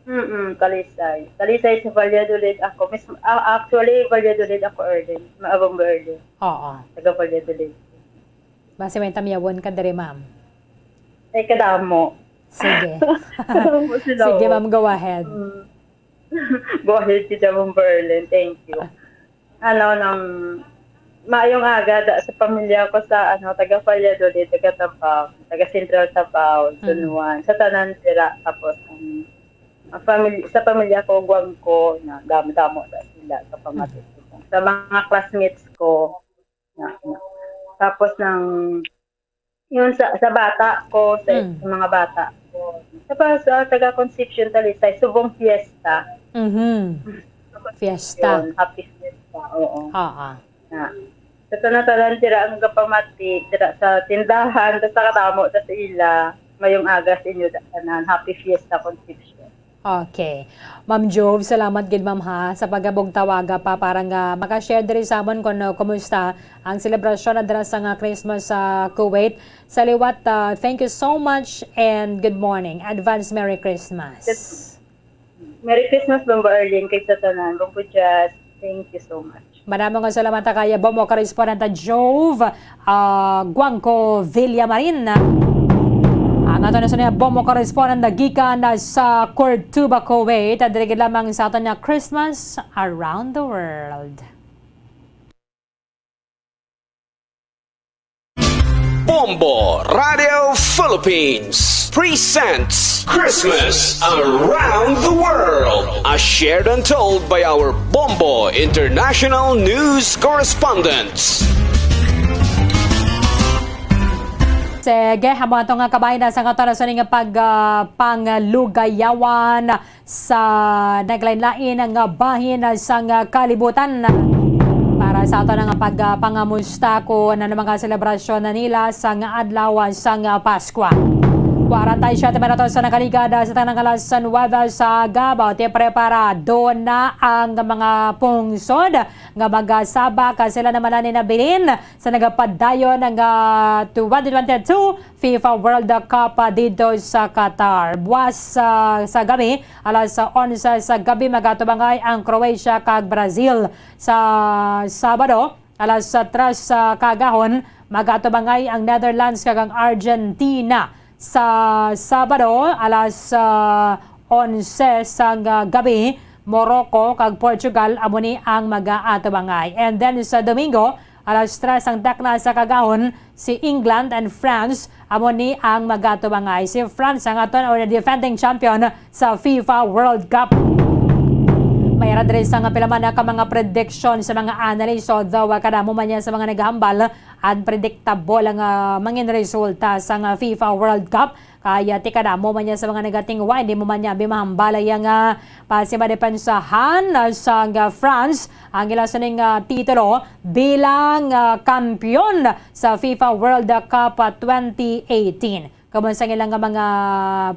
Mm-mm, Talisay. Talisay sa Valladolid ako. Mis-, ah, actually, Valladolid ako, Erlyn. Maabang ba, Erlyn? Oo. Taga Valladolid. Basi may tamyawon ka diri, ma'am. Ay, kadamo. Sige. Kadamo sila, Sige, oh. ma'am, go ahead. Mm. Go ahead, Tita Ma'am Berlin. Thank you. Ano, nang maayong aga da, sa pamilya ko sa, ano, taga Valladolid, taga Tabao, taga Central Tabao, Mm. Zone one, sa tanan sila. Tapos, ang, ang pamilya, sa pamilya ko, Guangco, na damo-damo da sila sa pamati Mm. ko. Sa mga classmates ko, na, na. Tapos, nang, yun, sa, sa bata ko, sa, Mm. sa mga bata ko. Tapos, sa taga Concepcion, Talisay, subong fiesta. Mhm. Fiesta. Yun, happy fiesta, oo. Oo. Na. Sa tanan-tanan, dira ang gapamati, dira sa tindahan, basta kadamo, ta sa ila, mayong aga sa inyo, tanan. Happy Fiesta, Concepcion. Okay. Ma'am Jove, salamat gid, ma'am, ha, sa pagabog tawaga pa para nga maka-share diri sa amon kung, uh, kumusta ang selebrasyon na dira sa nga Christmas sa Kuwait. Sa liwat, uh, thank you so much and good morning. Advance Merry Christmas. Good, Merry Christmas, Bombo Arlene, kay sa tanan. Bombo Jazz, thank you so much. Madamo nga salamat ta kay Bombo Correspondent Jove, ah, Guangco Villamarin. Ang aton na sa niya Bombo Correspondent na gikan na sa Cordoba, Kuwait. At diri gid lamang sa aton nga Christmas Around the World. Bombo Radio Philippines presents Christmas Around the World, as shared and told by our Bombo International News Correspondents. Sige, amo ato nga kabahin na sa nga oras nga pag, ah, panglugayawan sa naglain-lain nga bahin sang kalibutan para sa ato nga pagpangamusta kon ano mga selebrasyon na nila sang adlaw sang Paskwa. Kwarenta y siyete minutos sa nakaligad sa tanang alas nuwebe sa gab-, ti preparado na ang mga pungsod nga magasabak sila naman ni nabilin sa nagapadayon nga twenty twenty-two FIFA World Cup, ah, dito sa Qatar. Buwas, ah, sa gabi, alas onse sa gabi, magatubangay ang Croatia kag Brazil. Sa Sabado, alas tres sa kaagahon, magatubangay ang Netherlands kag ang Argentina. Sa Sabado, alas, ah, onse sang gabi, Morocco kag Portugal amo ni ang mag-aatubangay. And then sa Domingo, alas tres ang takna sa kaagahon, si England and France amo ni ang magatubangay. Si France ang aton or defending champion sa FIFA World Cup. May ara diri sa nga pila man ka mga prediction sa mga analyst, although, ah, kadamo man niya sa mga naghambal, unpredictable ang, ah, mangin resulta sa nga FIFA World Cup. Kaya ti kadamo man niya sa mga nagatingwa, hindi mo man niya abi mahambal ang, ah, pasimadepensahan, ah, sang, ah, France ang ila sining, ah, titulo bilang, ah, kampiyon sa FIFA World Cup, ah, twenty eighteen. Kamo sa ilang mga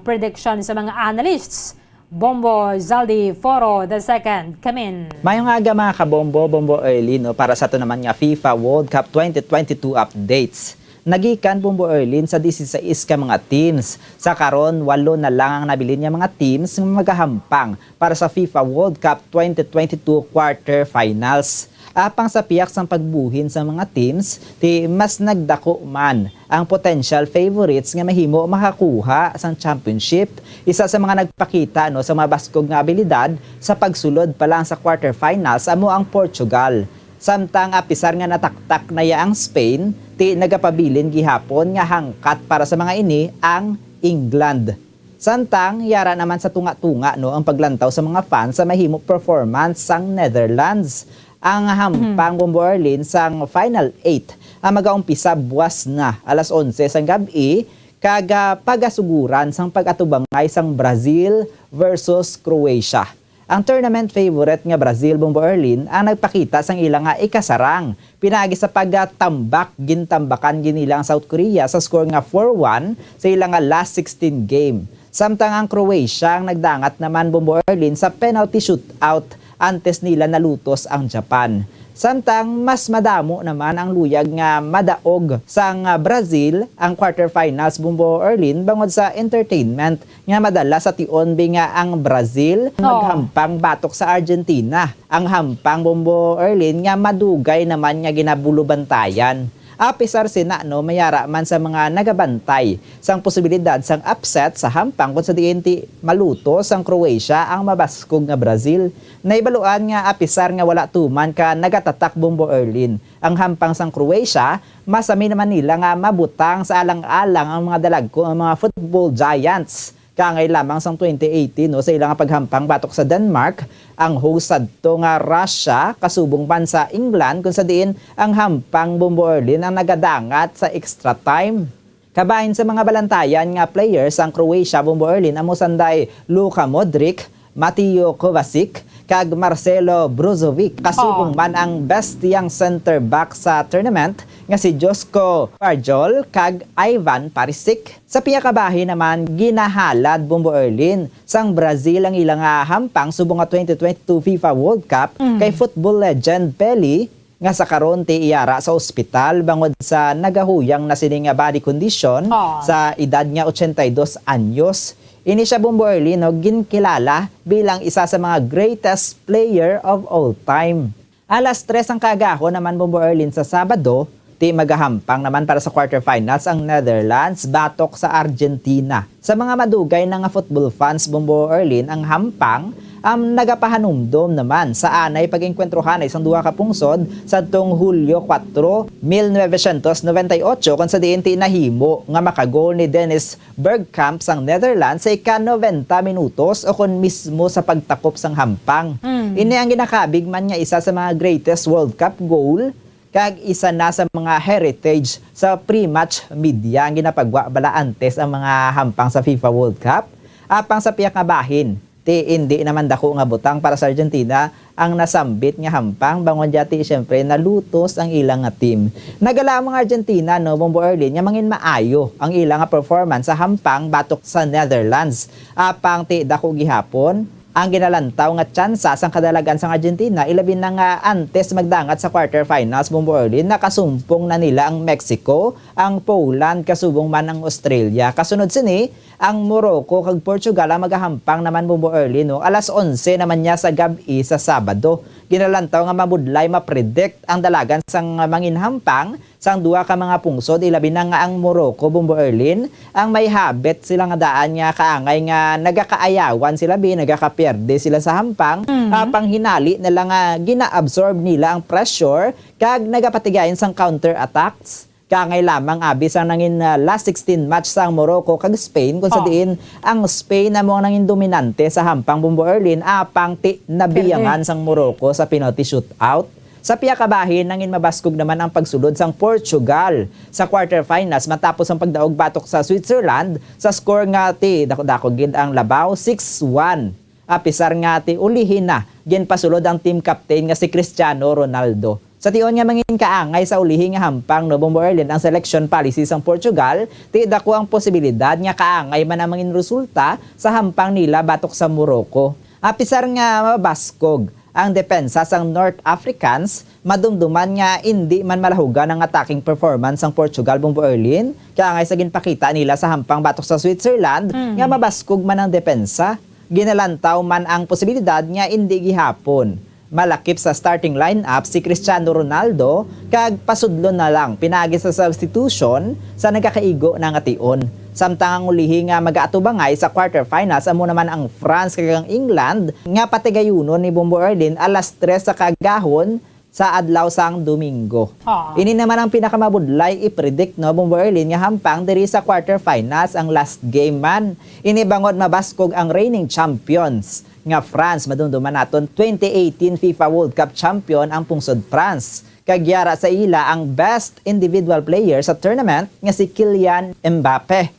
prediction sa mga analysts, Bombo Zaldi Foro the second, come in. Mayong aga, mga kabombo, Bombo Early, no, para sa ato naman nga FIFA World Cup twenty twenty-two updates. Nagikan, Bombo Erlin, sa disisais ka mga teams. Sa karon, walo na lang ang nabilin nga mga teams nga magahampang para sa FIFA World Cup twenty twenty-two quarter finals. Apang sa pihak sang pagbuhin sang mga teams, ti mas nagdako man ang potential favorites nga mahimo makakuha sang championship. Isa sa mga nagpakita, no, sa mga baskog nga abilidad sa pagsulod pa lang sa quarterfinals amo ang Portugal. Samtang apisar nga nataktak na ya ang Spain, ti nagapabilin gihapon nga hangkat para sa mga ini ang England. Samtang yara naman sa tunga-tunga, no, ang paglantaw sa mga fans sa mahimo performance sang Netherlands. Ang hampang, Bombo Erlin, sang Final Eight ang magaumpisa buwas na alas onse sang gab-i, kag, ah, pagasuguran sang pag-atubangay sang Brazil versus Croatia. Ang tournament favorite nga Brazil, Bombo Erlin, ang nagpakita sang ila nga ikasarang pinaagi sa pagtambak. Gintambakan gid nila ang South Korea sa score nga four one sa ila nga last sixteen game. Samtang ang Croatia ang nagdangat naman, Bombo Erlin, sa penalty shootout antes nila nalutos ang Japan. Samtang mas madamo naman ang luyag nga madaog sang, ah, Brazil ang quarterfinals, Bombo Erlin, bangod sa entertainment nga madala sa tion bi nga ang Brazil Oh. maghampang batok sa Argentina. Ang hampang, Bombo Erlin, nga madugay naman nga ginabulubantayan. Apisar sina, no, mayara man sa mga nagabantay sang posibilidad sang upset sa hampang, kung sa diin ti maluto sang Croatia ang mabaskog nga Brazil. Nahibaluan nga apisar nga wala tuman ka nagatatak, Bombo Erlin, ang hampang sang Croatia, masami naman nila nga mabutang sa alang-alang ang mga dalagko, ang mga football giants. Kaangay lamang sang twenty eighteen, no, sa ila nga paghampang batok sa Denmark, ang host sadto nga Russia kasubong man sa England, kung sa diin ang hampang, Bombo Erlin, ang nagadangat sa extra time. Kabahin sa mga balantayan nga players ang Croatia, Bombo Erlin, amo sanday Luka Modric, Mateo Kovacic, kag Marcelo Brozovic. Kasubong Oh. man ang best young center back sa tournament nga si Josko Varjol kag Ivan Perisic. Sa pihak kabahin naman, ginahalad, Bombo Erlin, sang Brazil ang ila nga hampang subong nga twenty twenty-two FIFA World Cup Mm. kay football legend Pele, nga sa karon ti iyara sa ospital bangod sa nagahuyang na sini nga body condition Ah. sa edad nga ochenta y dos anyos. Ini sia, Bombo Erlin, no, ginkilala bilang isa sa mga greatest player of all time. Alas tres ang kaagahon naman, Bombo Erlin, sa Sabado, ti magahampang naman para sa quarterfinals ang Netherlands batok sa Argentina. Sa mga madugay na nga football fans, Bombo Erlin, ang hampang, um, nagapahanumdom naman sa anay pag-engkwentrohanay sang duha ka pungsod sadtong Hulyo kuwatro, mil novecientos noventa y ocho, kung sa diin ti nahimo nga makagol ni Dennis Bergkamp sang Netherlands sa ika-nobenta minutos o kon mismo sa pagtakop sang hampang. Mm. Ini ang ginakabig man nga isa sa mga greatest World Cup goal kag isa na sa mga heritage sa pre-match media ang ginapagwa bala antes ang mga hampang sa FIFA World Cup. Apang sa pihak nga bahin, ti indi naman dako nga butang para sa Argentina ang nasambit nga hampang, bangod dya ti, siyempre, nalutos ang ilang nga team. Nagala ang mga Argentina, no, Bombo Erlin, nga mangin maayo ang ila nga performance sa hampang batok sa Netherlands. Apang ti dako gihapon ang ginalantaw nga tsansa sang kadalagan sang Argentina, ilabi na nga antes magdangat sa quarterfinals, Bombo Erlin, nakasumpong na nila ang Mexico, ang Poland, kasubong man ang Australia. Kasunod sini, ang Morocco kag Portugal ang magahampang naman, Bombo Erlin, no? Alas onse naman niya sa gab-i sa Sabado. Ginalantaw nga mabudlay ma-predict ang dalagan sang manginhampang sang duha ka mga pungsod, ilabi na nga ang Morocco, Bombo Erlin, ang may habit sila nga daan nga kaangay nga nagakaayawan sila, bi, nagakapierde sila sa hampang, Mm. apang hinali na lang nga gina-absorb nila ang pressure kag nagapatigayon sang counter attacks. Kaangay lamang abi sang nangin, ah, last sixteen match sang Morocco kag Spain, kung sa Oh. diin ang Spain amo ang nangin dominante sa hampang, Bombo Erlin, apang ti nabiyangan Perde. sang Morocco sa penalty shootout. Sa pihak kabahin, nangin mabaskog naman ang pagsulod sang Portugal sa quarterfinals matapos ang pagdaog batok sa Switzerland sa score nga ti dako-dako gid ang labaw, six one. Apisar nga ti ulihi na ginpasulod ang team captain nga si Cristiano Ronaldo. Sa tion nga mangin kaangay sa ulihi nga hampang, no, Bombo Erlin, ang selection policy sang Portugal, ti dako ang posibilidad nga kaangay man ang mangin resulta sa hampang nila batok sa Morocco. Apisar nga mabaskog ang depensa sang North Africans, madumduman nga indi man malahugan ang attacking performance sang Portugal, Bombo Erlin, kaangay sa ginpakita nila sa hampang batok sa Switzerland, Mm. nga mabaskog man ang depensa. Ginalantaw man ang posibilidad nga indi gihapon Malakip sa starting lineup si Cristiano Ronaldo kag pasudlon na lang pinaagi sa substitution sa nagakaigo na nga tion. Samtang ang ulihi nga mag-aatubangay sa quarterfinals amo naman ang France kag ang England nga patigayunon ni Bombo Erlin alas tres sa kaagahon sa adlaw sang Domingo. Ah. Ini naman ang pinakamabudlay i-predict, no, Bombo Erlin, nga hampang diri sa quarterfinals ang last game man. Ini bangod mabaskog ang reigning champions nga France, madumduman naton twenty eighteen FIFA World Cup champion ang pungsod France. Kag yara sa ila ang best individual player sa tournament nga si Kylian Mbappe.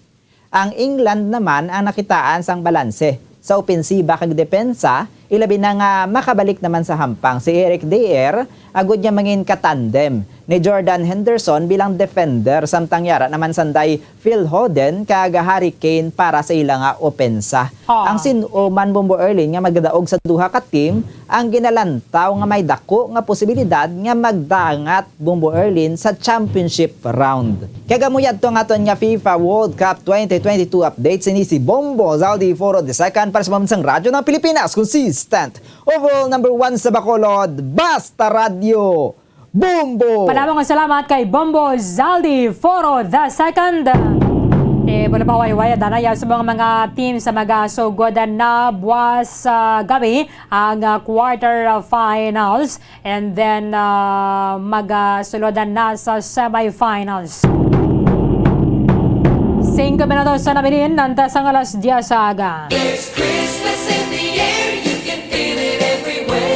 Ang England naman ang nakitaan sang balanse sa opensiba kag depensa, ilabi na nga makabalik naman sa hampang si Eric Dier agud nga mangin katandem ni Jordan Henderson bilang defender, samtang yara naman sanday Phil Foden kag Harry Kane para sa ila nga opensa. Ah. Ang sin-o man, Bombo Erlin, nga magdaog sa duha ka team ang ginalantaw nga may dako nga posibilidad nga magdangat, Bombo Erlin, sa championship round. Kag amo yadto ang aton nga FIFA World Cup twenty twenty-two update. Sini si Bombo Zaldi Foro the second para sa Pambansang Radyo ng Pilipinas, consistent overall number one sa Bacolod, Basta Radyo. Bombo! Padamo nga salamat kay Bombo Zaldi Foro the second. Eh, wala pa huway-huway, danaya sa mga, mga team sa magasugod na buwas sa gabi ang, ah, quarter finals and then, ah, magasulod na sa semifinals. Singko minutos sa nabilin, antes ang alas diyes sa aga. There's Christmas in the air, you can feel it everywhere.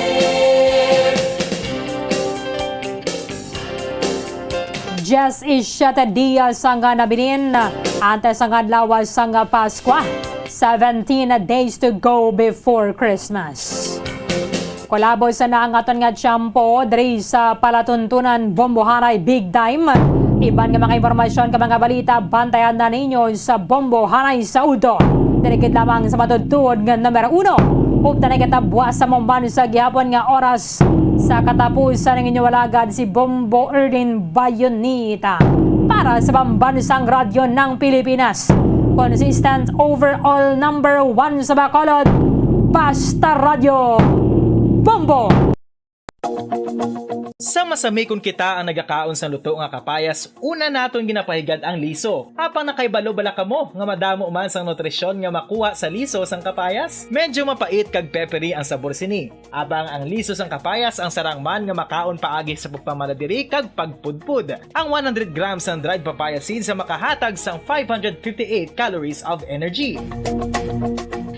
Diyes y siyete dias ang nabilin, antes ang adlaw sang Paskwa. Seventeen days to go before Christmas. Kulabos na ang aton nga tiyempo diri sa palatuntunan Bombohanay Big Time. Iban nga mga impormasyon kag mga balita, bantayan na ninyo sa Bombohanay sa udto. Diri gid lamang sa matuod-tuod nga numero uno. Upod na kita buwas sa Bombohanay sa gihapon nga oras. Sa katapusan, ang inyong alagad si Bombo Erlin Bayonita para sa Pambansang Radyo ng Pilipinas. Consistent overall number one sa Bacolod, Basta Radyo Bombo. Sa masamikon kita ang nagakaon sang luto nga kapayas, una naton ginapahigad ang liso. Apang nakahibalo bala kamo nga madamo man sang nutrisyon nga makuha sa liso sang kapayas? Medyo mapait kag peppery ang sabor sini. Apang ang liso sang kapayas ang sarang man nga makaon paagi sa pagpamalabi kag pagpudpod. Ang one hundred grams sang dried papaya seeds ang makahatag sang five hundred fifty-eight calories of energy.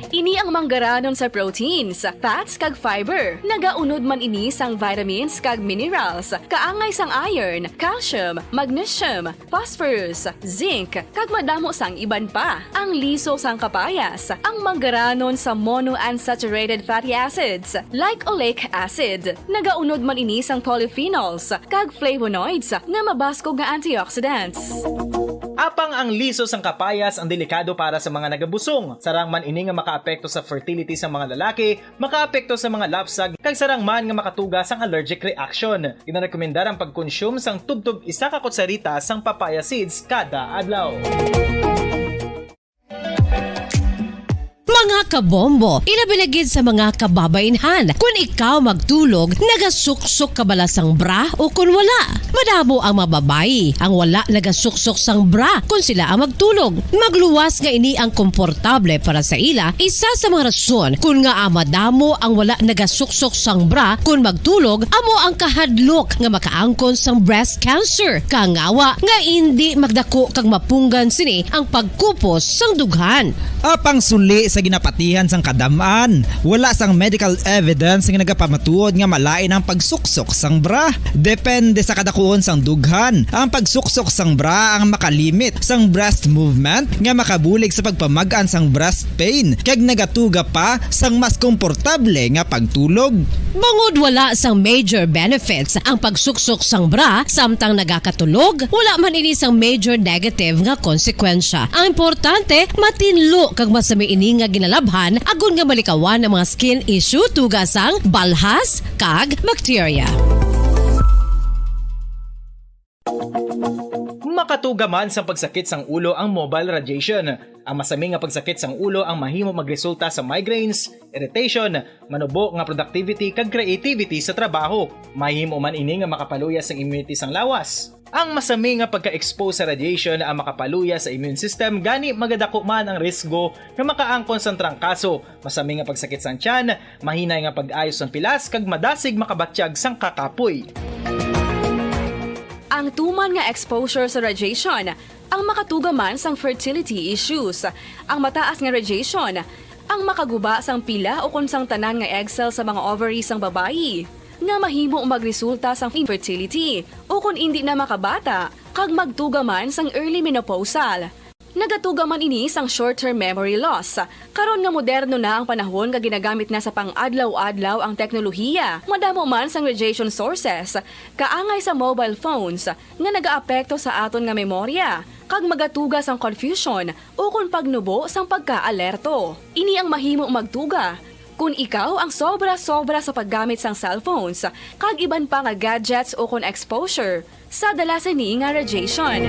Ini ang manggaranon sa proteins, fats, kag fiber. Nagaunod man ini sang vitamins kag minerals, kaangay sang iron, calcium, magnesium, phosphorus, zinc, kag madamo sang iban pa. Ang liso sang kapayas, ang manggaranon sa monounsaturated fatty acids, like oleic acid. Nagaunod man ini sang polyphenols kag flavonoids nga mabaskog nga antioxidants. Apang ang liso sang kapayas ang delikado para sa mga nagabusong. Sarang man ini nga makaapekto sa fertility sa mga lalaki, makaapekto sa mga lapsag, kag sarang man nga makatuga sang allergic reaction. Ginarekomendar ang pagkonsume sang tubtob isa ka kutsarita sang papaya seeds kada adlaw. Mga kabombo, ilabi na gid sa mga kababainhan, kun ikaw magtulog, nagasuksok ka bala sang bra o kun wala? Madamo ang mga babayi ang wala nagasuksok sang bra kun sila ang magtulog. Magluwas nga ini ang komportable para sa ila, isa sa mga rason kun ngaa madamo ang wala nagasuksok sang bra kun magtulog amo ang kahadlok nga makaangkon sang breast cancer, kangawa nga indi magdako kag mapunggan sini ang pagkupos sang dughan. Apang suli sa ginapatihan sang kadam-an, wala sang medical evidence nga nagapamatuod nga malain ang pagsuksok sang bra. Depende sa kadakuon sang dughan, ang pagsuksok sang bra ang makalimit sang breast movement nga makabulig sa pagpamag-an sang breast pain, kag nagatuga pa sang mas komportable nga pagtulog. Bangod wala sang major benefits ang pagsuksok sang bra samtang nagakatulog, wala man ini sang major negative nga konsekwensya. Ang importante, matinlo kag masami ini nga ginalabhan agod nga malikawan ang mga skin issue tuga sang balhas kag bakterya. Makatuga man sang pagsakit sang ulo ang mobile radiation. Ang masami nga pagsakit sang ulo ang mahimo magresulta sa migraines, irritation, manubo nga productivity kag creativity sa trabaho. Mahimo man ini nga makapaluya sang immunity sang lawas. Ang masami nga pagka-expose sa radiation ang makapaluya sa immune system, gani magadako man ang risgo nga makaangkon sang trangkaso, masami nga pagsakit sang tiyan, mahinay nga pag-ayo sang pilas, kag madasig makabatyag sang kakapoy. Ang tuman nga exposure sa radiation ang makatuga man sang fertility issues. Ang mataas nga radiation ang makaguba sang pila ukon sang tanan nga egg cell sa mga ovary sang babayi, nga mahimo magresulta sang infertility ukon indi na makabata, kag magtuga man sang early menopausal. Nagatuga man ini sang short-term memory loss. Karon nga moderno na ang panahon nga ginagamit na sa pang-adlaw-adlaw ang teknolohiya, madamo man sang radiation sources, kaangay sa mobile phones, nga nagaapekto sa aton nga memorya, kag magatuga sang confusion ukon pagnubo sang pagkaalerto. Ini ang mahimo magtuga kon ikaw ang sobra-sobra sa paggamit sang cellphones kag iban pa nga gadgets ukon exposure sa dala sini nga radiation.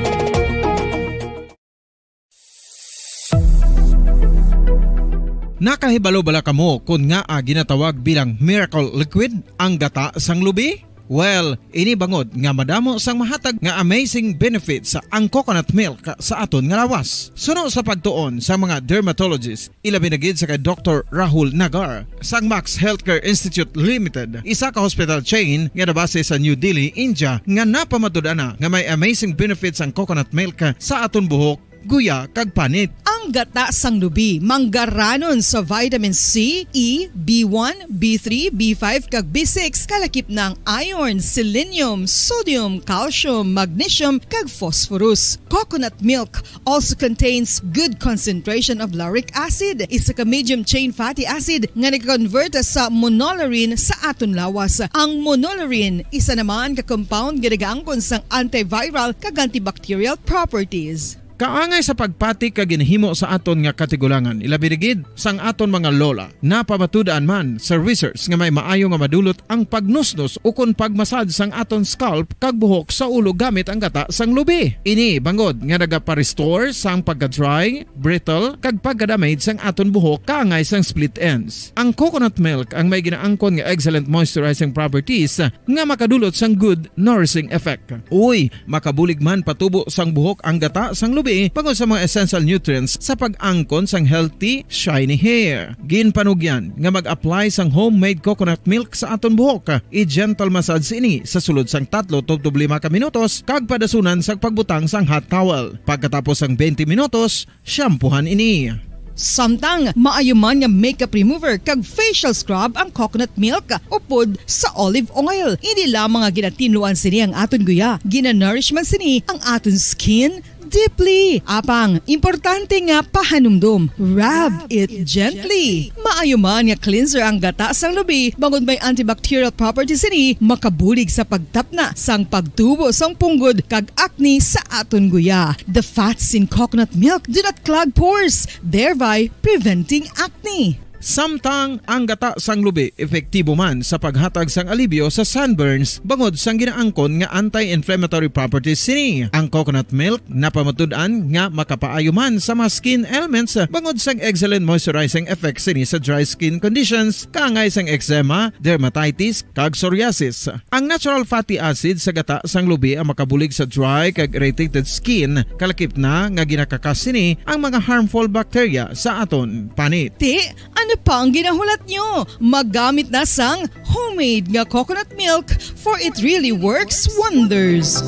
Nakahibalo bala kamo kon ngaa ginatawag bilang miracle liquid ang gata sang lubi? Well, ini bangod nga madamo sang mahatag nga amazing benefits ang coconut milk sa aton nga lawas. Suno sa pagtuon sa mga dermatologist, ilabi na gid sa kay Doktor Rahul Nagar sang Max Healthcare Institute Limited, isa ka hospital chain nga nabase sa New Delhi, India, nga napamatud-an na nga may amazing benefits ang coconut milk sa aton buhok, guya, kag panit. Ang gata sang lubi manggaranon sa vitamin C, E, B one, B three, B five, kag B six, kalakip na ang iron, selenium, sodium, calcium, magnesium, kag phosphorus. Coconut milk also contains good concentration of lauric acid, isa ka medium chain fatty acid nga nag-convert sa monolaurin sa aton lawas. Ang monolaurin, isa naman ka compound nga nagaangkon sang antiviral kag antibacterial properties. Kaangay sa pagpati kag ginhimo sa aton nga katigulangan, ilabi na gid sang aton mga lola. Napamatud-an man sa research nga may maayo nga madulot ang pagnusnos ukon pagmasad sang aton scalp kag buhok sa ulo gamit ang gata sang lubi. Ini bangod nga nagapa-restore sang pagka-dry, brittle, kag pagka-damage sang aton buhok kaangay sang split ends. Ang coconut milk ang may ginaangkon nga excellent moisturizing properties nga makadulot sang good nourishing effect. Uy, makabulig man patubo sang buhok ang gata sang lubi bangod sa mga essential nutrients sa pag-angkon sang healthy, shiny hair. Ginpanugyan nga mag-apply sang homemade coconut milk sa aton buhok. I-gentle massage ini sa sulod sang tatlo tubtob lima ka minutos kag padasunan sang pagbutang sang hot towel. Pagkatapos sang twenty minutos, shampoohan ini. Samtang maayo man nga makeup remover kag facial scrub ang coconut milk upod sa olive oil. Hindi lamang nga ginatinluan sini ang aton guya, ginanourish man sini ang aton skin deeply. Apang, importante nga pahanumdom, rub it gently. Maayo man nga cleanser ang gata sang lubi, bangod may antibacterial properties sini, makabulig sa pagtapna sang pagtubo sang punggod kag acne sa aton guya. The fats in coconut milk do not clog pores, thereby preventing acne. Samtang ang gata sang lubi epektibo man sa paghatag sang alibyo sa sunburns bangod sang ginaangkon nga anti-inflammatory properties sini. Ang coconut milk napamatud-an nga makapaayo man sa mga skin ailments bangod sang excellent moisturizing effects sini sa dry skin conditions, kaangay sang eczema, dermatitis, kag psoriasis. Ang natural fatty acid sa gata sang lubi ang makabulig sa dry kag irritated skin, kalakip na nga ginakakas sini ang mga harmful bacteria sa aton panit. Ti, ano pa ang ginahulat nyo? Maggamit na sang homemade nga coconut milk, for it really works wonders.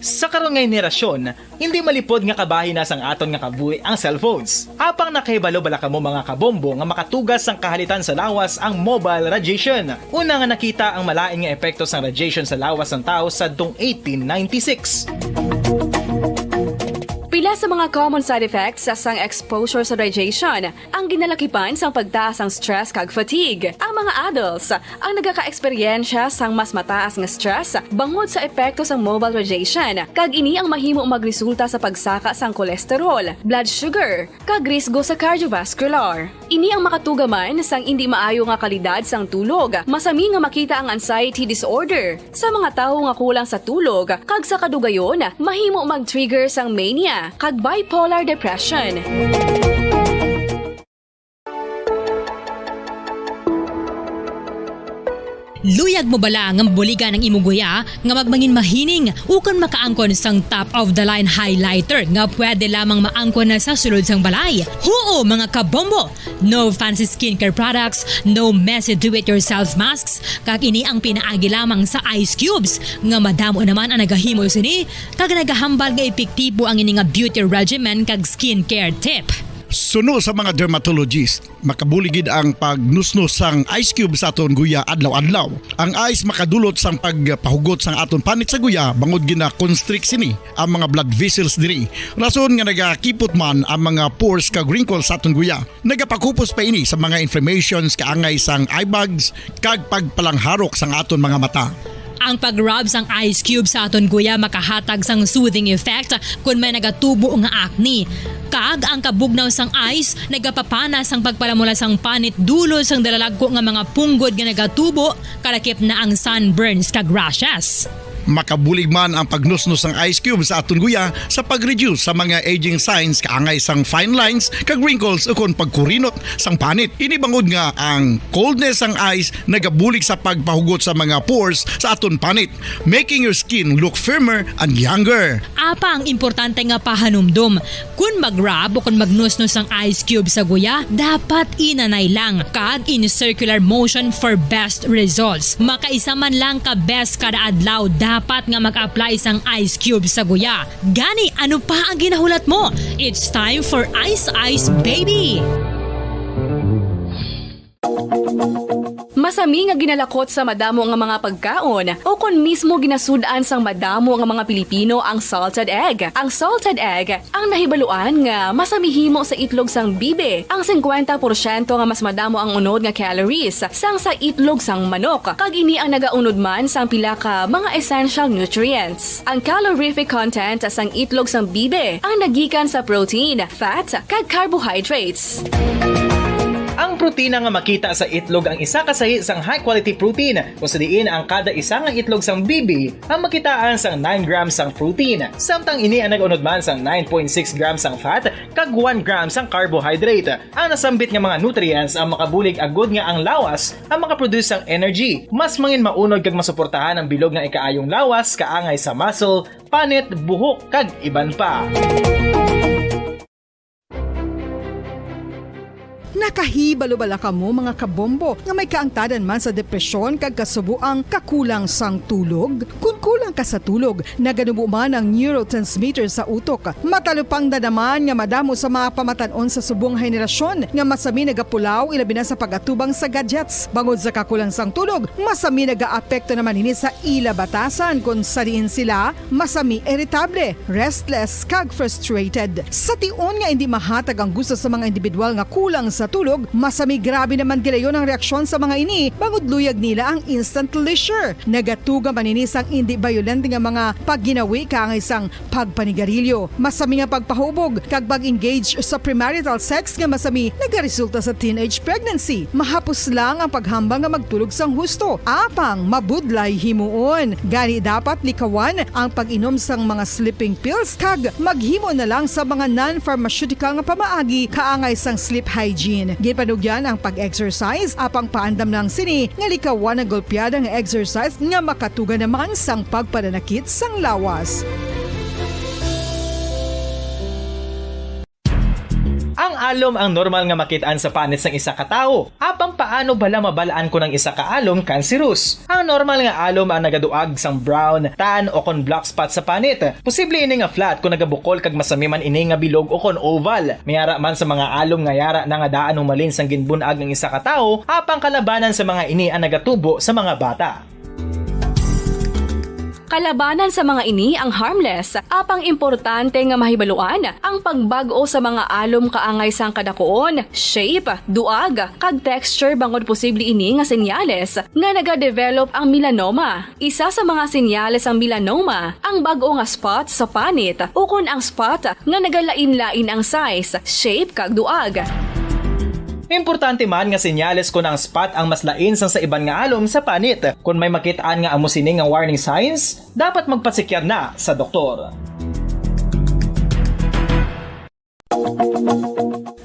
Sa karon nga henerasyon, hindi malipod nga kabahin na sang aton nga kabuhi ang cellphones. Apang nakahibalo bala kamo, mga kabombo, nga makatugas sang kahalitan sa lawas ang mobile radiation? Una nga nakita ang malain nga epekto sang radiation sa lawas sang tawo sadtong eighteen ninety-six. Pila Sa mga common side effects sang exposure sa radiation, ang ginalakipan sang pagtaas sang stress kag fatigue. Ang mga adults ang nagakaeksperyensya sang mas mataas nga stress bangod sa epekto sang mobile radiation, kag ini ang mahimo magresulta sa pagsaka sang cholesterol, blood sugar, kag risgo sa cardiovascular. Ini ang makatuga man sang indi maayo nga kalidad sang tulog. Masami nga makita ang anxiety disorder sa mga tawo nga kulang sa tulog, kag sa kadugayon, mahimo mag-trigger sang mania kag bipolar depression. Luyag mo bala nga mabuligan ang imo guya nga magmangin mahining ukon makaangkon sang top of the line highlighter nga pwede lamang maangkon na sa sulod sang balay? Huo, mga kabombo! No fancy skincare products, no messy do-it-yourself masks, kag ini ang pinaagi lamang sa ice cubes nga madamo naman ang nagahimo sini kag nagahambal nga epektibo ang ini nga beauty regimen kag skincare tip. Suno sa mga dermatologist, makabulig gid ang pagnusnos sang ice cube sa aton guya adlaw-adlaw. Ang ice makadulot sang pagpahugot sang aton panit sa guya bangod gina-constrict sini ang mga blood vessels diri. Rason nga nagakipot man ang mga pores kag wrinkles sa aton guya. Nagapakupos pa ini sa mga inflammations kaangay sang eye bags kag pagpalangharok sang aton mga mata. Ang pag-rub sang ice cube sa aton guya makahatag sang soothing effect kon may nagatubo nga acne. Kag ang kabugnaw sang ice nagapapana sang pagpalamula sang panit dulot sang dalalagko nga mga punggod nga nagatubo, kalakip na ang sunburns kag rashes. Makabulig man ang pagnusnos sang ice cube sa aton guya sa pag-reduce sa mga aging signs kaangay sang fine lines kag wrinkles ukon pagkurinot sang panit. Ini bangod nga ang coldness sang ice nagabulig sa pagpahugot sa mga pores sa aton panit, making your skin look firmer and younger. Apang importante nga pahanumdom, kon mag-rub o kon magnusnos ang ice cube sa guya, dapat inanay lang kag in circular motion for best results. Makaisa man lang ka beses kada adlaw dapat nga mag-apply sang ice cube sa guya. Gani, ano pa ang ginahulat mo? It's time for Ice Ice Baby! Masami nga ginalakot sa madamo nga mga pagkaon, o kon mismo ginasud-an sang madamo nga mga Pilipino ang salted egg. Ang salted egg ang nahibaluan nga masami himo sa itlog sang bibi, ang singkwenta porsyento nga mas madamo ang unod nga calories sang sa itlog sang manok, kag ini ang nagaunod man sang pila ka mga essential nutrients. Ang calorific content sang itlog sang bibi ang nagikan sa protein, fat, kag carbohydrates. Ang protina nga makita sa itlog ang isa ka sahi sang high-quality protein, kung sa diin ang kada isa nga itlog sang bibi ang makitaan sang nine grams sang protein, samtang ini ang nag-unod man sang nine point six grams sang fat kag one gram sang carbohydrate. Ang nasambit nga mga nutrients ang makabulig agud nga ang lawas ang makaproduce sang energy, mas mangin maunod kag masuportahan ang bilog nga ikaayong lawas kaangay sa muscle, panit, buhok, kag iban pa. Nakahibalo bala kamo, mga kabombo, nga may kaangtanan man sa depresyon kag kasubo ang kakulang sang tulog? Kon kulang ka sa tulog, naganubo man ang neurotransmitter sa utok. Matalupangdan naman nga madamo sa mga pamatan-on sa subong henerasyon nga masami nagapulaw, ilabi na sa pag-atubang sa gadgets. Bangod sa kakulang sang tulog, masami nagaapekto naman ini sa ila batasan, kon sa diin sila masami iritable, restless, kag frustrated. Sa tion nga indi mahatag ang gusto sa mga individual nga kulang sa tulog, masami grabe naman gilayon ang reaksyon sa mga ini, bangod luyag nila ang instant leisure. Nagatuga man ini sang indi bayolente nga mga pagginawi kaangay sang pagpanigarilyo. Masami nga pagpahubog kag pag-engage sa premarital sex nga masami nagaresulta sa teenage pregnancy. Mahapos lang ang paghambal nga magtulog sang husto, apang mabudlay himuon. Gani, dapat likawan ang pag-inom sang mga sleeping pills kag maghimo na lang sa mga non-pharmaceutical nga pamaagi kaangay sang sleep hygiene. Ginpanugyan ang pag-exercise, apang paandam lang sini nga likawan ang golpeada nga exercise nga makatuga naman sang pagpananakit sang lawas. Ang alom ang normal nga makit-an sa panit sang isa ka tawo. Apang paano bala mabal-an kon ang isa ka alom kanserus? Ang normal nga alom ang nagaduag sang brown, tan, o kon black spot sa panit. Posible ini nga flat kon nagabukol kag masami man ini nga bilog o kon oval. May ara man sa mga alom nga yara na nga daan humalin sang ginbun-ag ang isa ka tawo, apang kalabanan sa mga ini ang nagatubo sa mga bata. Kalabanan sa mga ini ang Harmless, apang importante nga mahibaluan ang pagbag-o sa mga alom kaangay sang kadakuon, shape, duag, kag texture, bangod posible ini nga senyales nga nagadevelop ang melanoma. Isa sa mga senyales sang melanoma ang bag-o nga spot sa panit ukon ang spot nga nagalain-lain ang size, shape, kag duag. Importante man nga senyales kon ang spot ang mas lain sang sa iban nga alom sa panit. Kon may makit-an nga amo sini nga warning signs, dapat magpasikyar na sa doktor.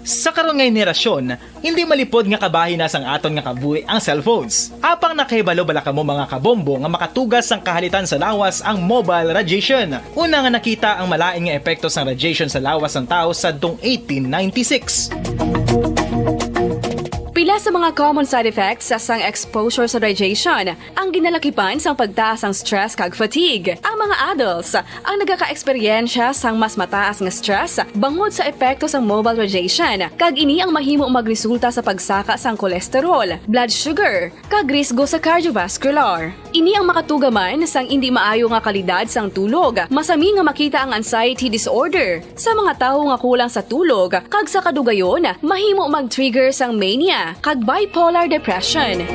Sa karon nga henerasyon, hindi malipod nga kabahin na sang aton nga kabuhi ang cellphones. Apang nakahibalo bala kamo, mga kabombo, nga makatugas sang kahalitan sa lawas ang mobile radiation? Una nga nakita ang malain nga epekto sang radiation sa lawas sang tawo sadtong eighteen ninety-six. Pila sa mga common side effects sang exposure sa radiation ang ginalakipan sang pagtaas sang stress kag fatigue. Ang mga adults ang nagakaeksperyensya sang mas mataas nga stress bangod sa epekto sang mobile radiation, kag ini ang mahimo magresulta sa pagsaka sang cholesterol, blood sugar, kag risgo sa cardiovascular. Ini ang makatuga man sang indi maayo nga kalidad sang tulog. Masami nga makita ang anxiety disorder sa mga tawo nga kulang sa tulog, kag sa kadugayon, mahimo mag-trigger sang mania kag bipolar depression.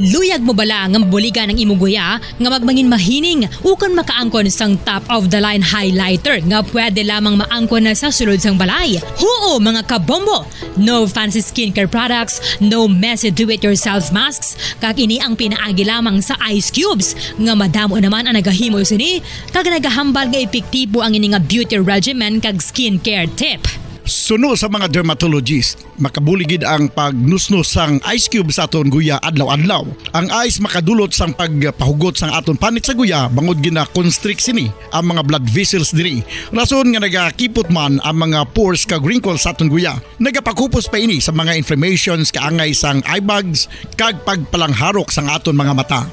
Luyag mo bala nga mabuligan ang imo guya nga magmangin mahining ukon makaangkon sang top-of-the-line highlighter nga pwede lamang maangkon na sa sulod sang balay? Huo, mga kabombo! No fancy skincare products, no messy do-it-yourself masks, kag ini ang pinaagi lamang sa ice cubes nga madamo naman ang nagahimo sini kag nagahambal nga epektibo ang ini nga beauty regimen kag skincare tip. Suno sa mga dermatologist, makabulig gid ang pagnusnos sang ice cube sa aton guya adlaw-adlaw. Ang ice makadulot sang pagpahugot sang aton panit sa guya bangod gina-constrict sini ang mga blood vessels diri. Rason nga nagakipot man ang mga pores kag wrinkles sa aton guya. Nagapakupos pa ini sa mga inflammations kaangay sang eye bags kag pagpalangharok sang aton mga mata.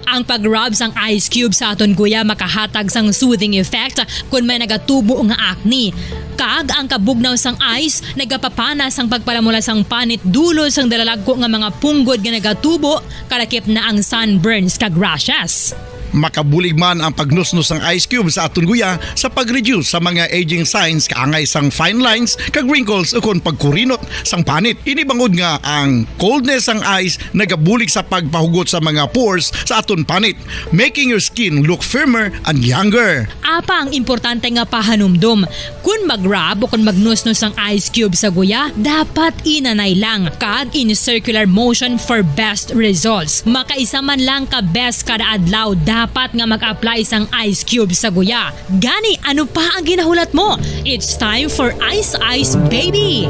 Ang pag-rub sang ice cube sa aton guya makahatag sang soothing effect kon may nagatubo nga acne. Kag ang kabugnaw sang ice nagapapana sang pagpalamula sang panit dulot sang dalalagko nga mga punggod nga nagatubo, kalakip na ang sunburns kag rashes. Makabulig man ang pagnusnos sang ice cube sa aton guya sa pag-reduce sa mga aging signs kaangay sang fine lines kag wrinkles ukon pagkurinot sang panit. Ini bangod nga ang coldness sang ice nagabulig sa pagpahugot sa mga pores sa aton panit, making your skin look firmer and younger. Apang importante nga pahanumdom, kon mag-rub o kon magnusnos ang ice cube sa guya, dapat inanay lang kag in circular motion for best results. Makaisa man lang ka beses kada adlaw dapat nga mag-apply sang ice cube sa guya. Gani, ano pa ang ginahulat mo? It's time for Ice Ice Baby!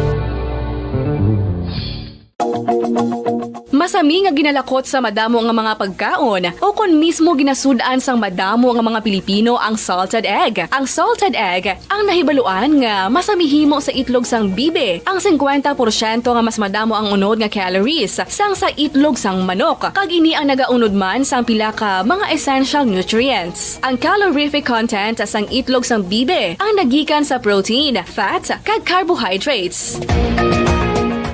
Masami nga ginalakot sa madamo nga mga pagkaon o kon mismo ginasud-an sang madamo nga mga Pilipino ang salted egg. Ang salted egg ang nahibaluan nga masami himo sa itlog sang bibi. Ang singkwenta porsyento nga mas madamo ang unod nga calories sang sa itlog sang manok, kag ini ang nagaunod man sang pila ka mga essential nutrients. Ang calorific content sang itlog sang bibi ang nagikan sa protein, fat, kag carbohydrates.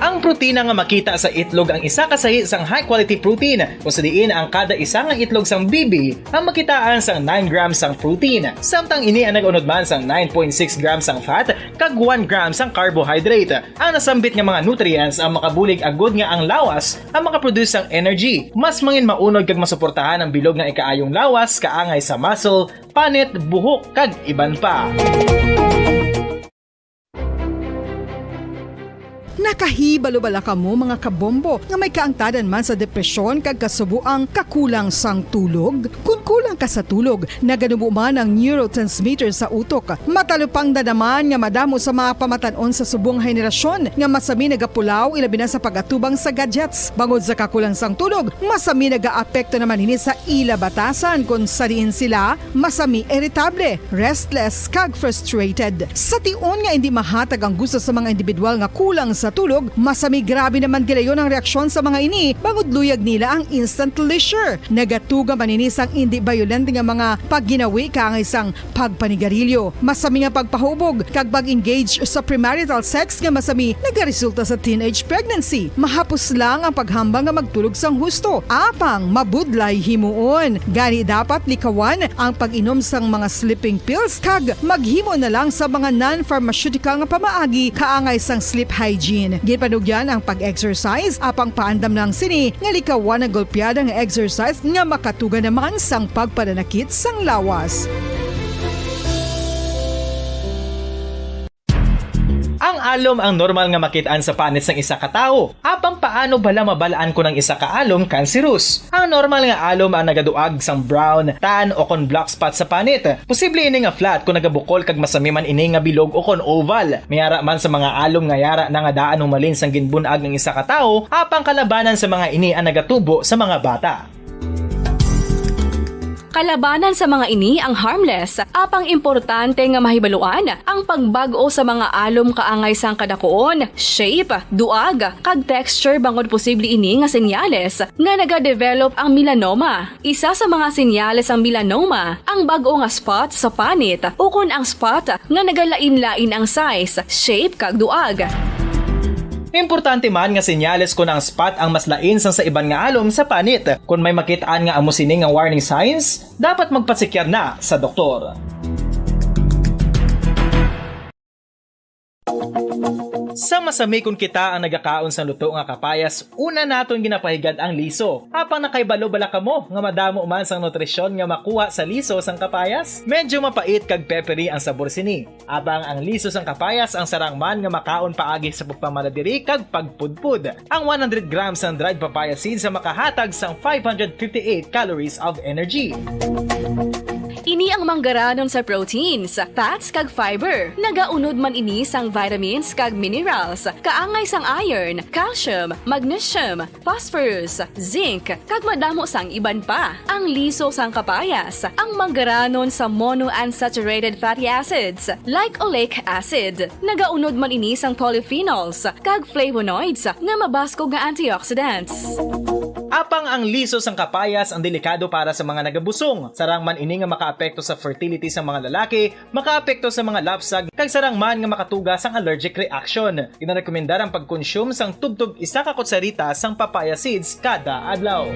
Ang protina nga makita sa itlog ang isa ka sahi sang high-quality protein, kung sa diin ang kada isa nga itlog sang bibi ang makitaan sang nine grams sang protein, samtang ini ang nag-unod man sang nine point six grams sang fat kag one gram sang carbohydrate. Ang nasambit nga mga nutrients ang makabulig agud nga ang lawas ang makaproduce sang energy, mas mangin maunod kag masuportahan ang bilog nga ikaayong lawas kaangay sa muscle, panit, buhok, kag iban pa. Nakahibalo bala kamo, mga kabombo, nga may kaangtadan man sa depresyon kag kasuboang kakulang sang tulog? Kon kulang ka sa tulog, naganubo man ang neurotransmitter sa utok. Matalupangdan naman nga madamo sa mga pamatan-on sa subong henerasyon nga masami nagapulaw, ilabi na sa pag-atubang sa gadgets. Bangod sa kakulang sang tulog, masami nagaapekto naman ini sa ila batasan, kon sa diin sila masami iritable, restless, kag frustrated. Sa tion nga indi mahatag ang gusto sa mga individual nga kulang sa tulog, masami grabe naman gilayon ang reaksyon sa mga ini, bangod luyag nila ang instant pleasure. Nagatuga man ini sang indi bayolente nga mga pagginawi kaangay sang pagpanigarilyo. Masami nga pagpahubog kag pag-engage sa premarital sex nga masami nagaresulta sa teenage pregnancy. Mahapos lang ang paghambal nga magtulog sang husto, apang mabudlay himuon. Gani dapat likawan ang pag-inom sang mga sleeping pills kag maghimo na lang sa mga non-pharmaceutical nga pamaagi kaangay sang sleep hygiene. Ginpanugyan ang pag-exercise, apang paandam lang sini nga likawan ang golpeada nga exercise nga makatuga naman sang pagpananakit sang lawas. Ang alom ang normal nga makit-an sa panit sang isa ka tawo. Apang paano bala mabal-an kon ang isa ka alom kanserus? Ang normal nga alom ang nagaduag sang brown, tan, o kon black spot sa panit. Posible ini nga flat kon nagabukol kag masami man ini nga bilog o kon oval. May ara man sa mga alom nga yara na nga daan humalin sang ginbun-ag ang isa ka tawo, apang kalabanan sa mga ini ang nagatubo sa mga bata. Kalabanan sa mga ini ang harmless, apang importante nga mahibaluan ang pagbag-o sa mga alom kaangay sang kadakuon, shape, duag, kag texture, bangod posible ini nga senyales nga nagadevelop ang melanoma. Isa sa mga senyales sang melanoma ang bag-o nga spot sa panit ukon ang spot nga nagalain-lain ang size, shape, kag duag. Importante man nga senyales kon ang spot ang mas lain sang sa iban nga alom sa panit. Kon may makit-an nga amo sini nga warning signs, dapat magpasekyar na sa doktor. Sa masami kon kita ang nagakaon sang luto nga kapayas, una naton ginapahigad ang liso. Apang nakahibalo bala kamo nga madamo man sang nutrisyon nga makuha sa liso sang kapayas? Medyo mapait kag peppery ang sabor sini. Apang ang liso sang kapayas ang sarang man nga makaon paagi sa pagpamaladiri kag pagpudpod. Ang one hundred grams sang dried papaya seeds ang makahatag sang five hundred fifty-eight calories of energy. Ini ang manggaranon sa proteins, fats, kag fiber. Nagaunod man ini sang vitamins kag minerals, kaangay sang iron, calcium, magnesium, phosphorus, zinc, kag madamo sang iban pa. Ang liso sang kapayas ang manggaranon sa monounsaturated fatty acids, like oleic acid. Nagaunod man ini sang polyphenols kag flavonoids nga mabaskog nga antioxidants. Apang ang liso sang kapayas ang delikado para sa mga nagabusong. Sarang man ini nga makaapekto sa fertility sa mga lalaki, makaapekto sa mga lapsag, kag sarang man nga makatuga sang allergic reaction. Ginarekomendar ang pagkonsume sang tubtob isa ka kutsarita sang papaya seeds kada adlaw.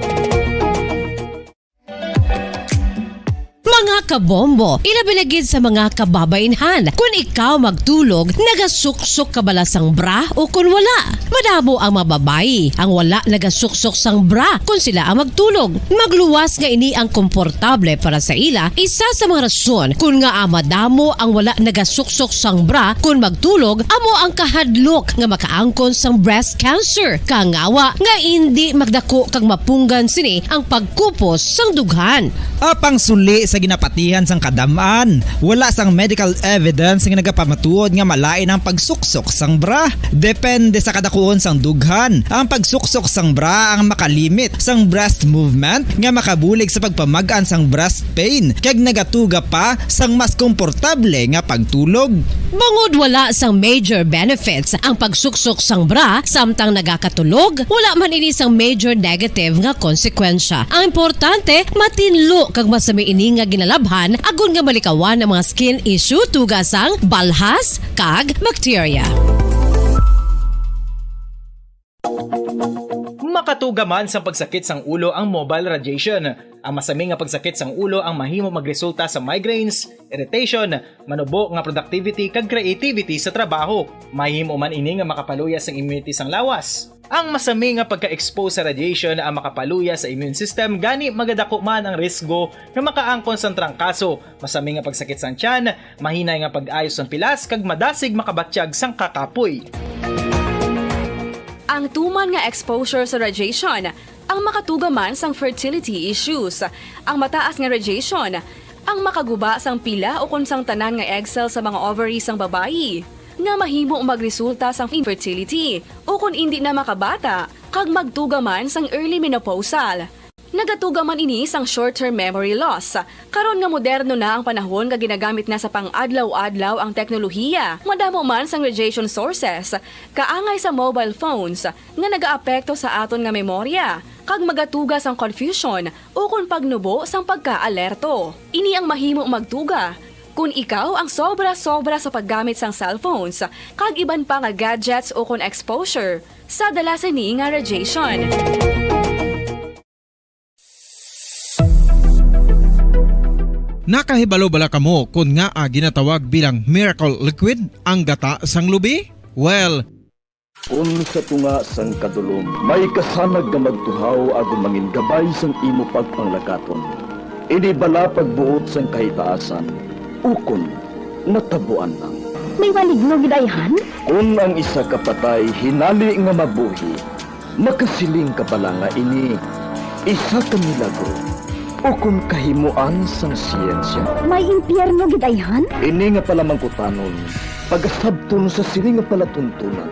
Mga kabombo, ilabi na gid sa mga kababainhan, kun ikaw magtulog, nagasuksok ka bala sang bra o kun wala? Madamo ang mga babayi ang wala nagasuksok sang bra kun sila ang magtulog. Magluwas nga ini ang komportable para sa ila, isa sa mga rason kun ngaa madamo ang wala nagasuksok sang bra kun magtulog, amo ang kahadlok nga makaangkon sang breast cancer. Kangawa nga indi magdako kag mapunggan sini ang pagkupos sang dughan. Apang suli sa ginapatihan sang kadam-an, wala sang medical evidence nga nagapamatuod nga malain ang pagsuksok sang bra. Depende sa kadakuon sang dughan, ang pagsuksok sang bra ang makalimit sang breast movement nga makabulig sa pagpamag-an sang breast pain, kag nagatuga pa sang mas komportable nga pagtulog. Bangod wala sang major benefits ang pagsuksok sang bra samtang nagakatulog, wala man ini sang major negative nga konsekwensya. Ang importante, matinlo kag masami ini nga ginalabhan agod nga malikawan ang mga skin issue tuga sang balhas kag bakterya. Makatuga man sang pagsakit sang ulo ang mobile radiation. Ang masami nga pagsakit sang ulo ang mahimo magresulta sa migraines, irritation, manubo nga productivity, kag creativity sa trabaho. Mahimo man ini nga makapaluya sang immunity sang lawas. Ang masami nga pagka-expose sa radiation ang makapaluya sa immune system, gani magadako man ang risgo nga makaangkon sang trangkaso, masami nga pagsakit sang tiyan, mahinay nga pag-ayo sang pilas, kag madasig makabatyag sang kakapoy. Ang tuman nga exposure sa radiation ang makatuga man sang fertility issues. Ang mataas nga radiation ang makaguba sang pila ukon sang tanan nga egg cell sa mga ovary sang babayi, nga mahimo magresulta sang infertility ukon indi na makabata, kag magtuga man sang early menopausal. Nagatuga man ini sang short-term memory loss. Karon nga moderno na ang panahon nga ginagamit na sa pang-adlaw-adlaw ang teknolohiya, madamo man sang radiation sources, kaangay sa mobile phones, nga nagaapekto sa aton nga memorya, kag magatuga sang confusion ukon pagnubo sang pagkaalerto. Ini ang mahimo magtuga kon ikaw ang sobra-sobra sa paggamit sang cellphones kag iban pa nga gadgets ukon exposure sa dala sini nga radiation. Nakahibalo bala kamo kon ngaa ginatawag bilang miracle liquid ang gata sang lubi? Well, Kon sa tunga sang kadulom may kasanag nga magtuhaw agod mangin gabay sang imo pagpanglakaton, ini bala pagbuot sang kahitaasan, ukon natabuan lang? May maligno gid ayhan? Kon ang isa ka patay hinali nga mabuhi, makasiling ka bala nga ini isa ka milagro ukon kahimoan sang siyensya? May impyerno gid ayhan? Ini nga palamangkutanon pagasabton sa sini nga palatuntunan,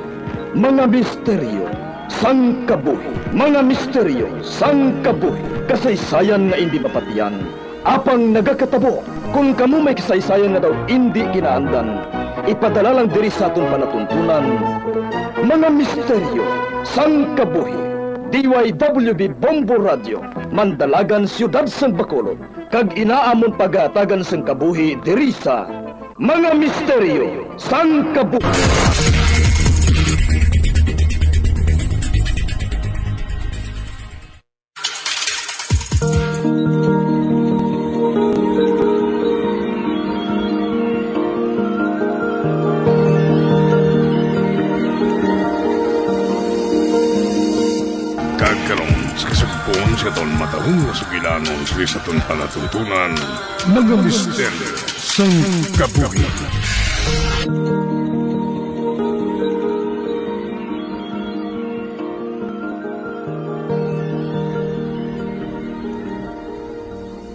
mga misteryo sang kabuhi. Mga misteryo sang kabuhi. Kasaysayan nga indi mapatiyan, apang nagakatabo. Kon kamo may kasaysayan nga daw indi kinaandan, ipadala lang diri sa aton palatuntunan, Mga Misteryo sang Kabuhi. D Y W B Bombo Radio, Mandalagan, Siyudad sang Bacolod, kag ina amon pagahatagan sang kabuhi diri sa Mga Misteryo sang Kabuhi. Kag karon, sa kasugpon sa aton matahong nga sugilanon sa aton palatuntunan, Mga Misteryo sang Kabuhi.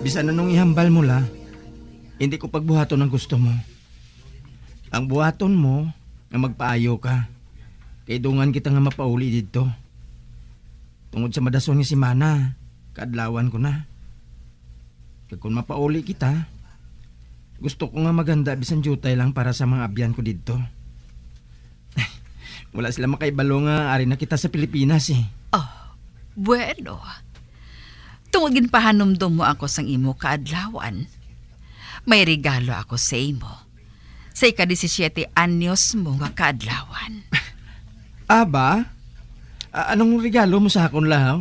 Bisan anong ihambal mo, La, hindi ko pagbuhaton ang gusto mo. Ang buhaton mo nga magpaayo ka, kay dungan kita nga mapauli didto. Tungod sa madason nga semana, kaadlawan ko na. Kag kon mapauli kita, gusto ko nga maghanda bisan diutay lang para sa mga abyan ko didto. Wala sila makaibalo nga ari na kita sa Pilipinas, eh. Oh, bueno. Tungod ginpahanumdom mo ako sang imo kaadlawan, may regalo ako sa imo sa ika-disisiete anyos mo nga kaadlawan. Aba? A- anong regalo mo sa akon, La?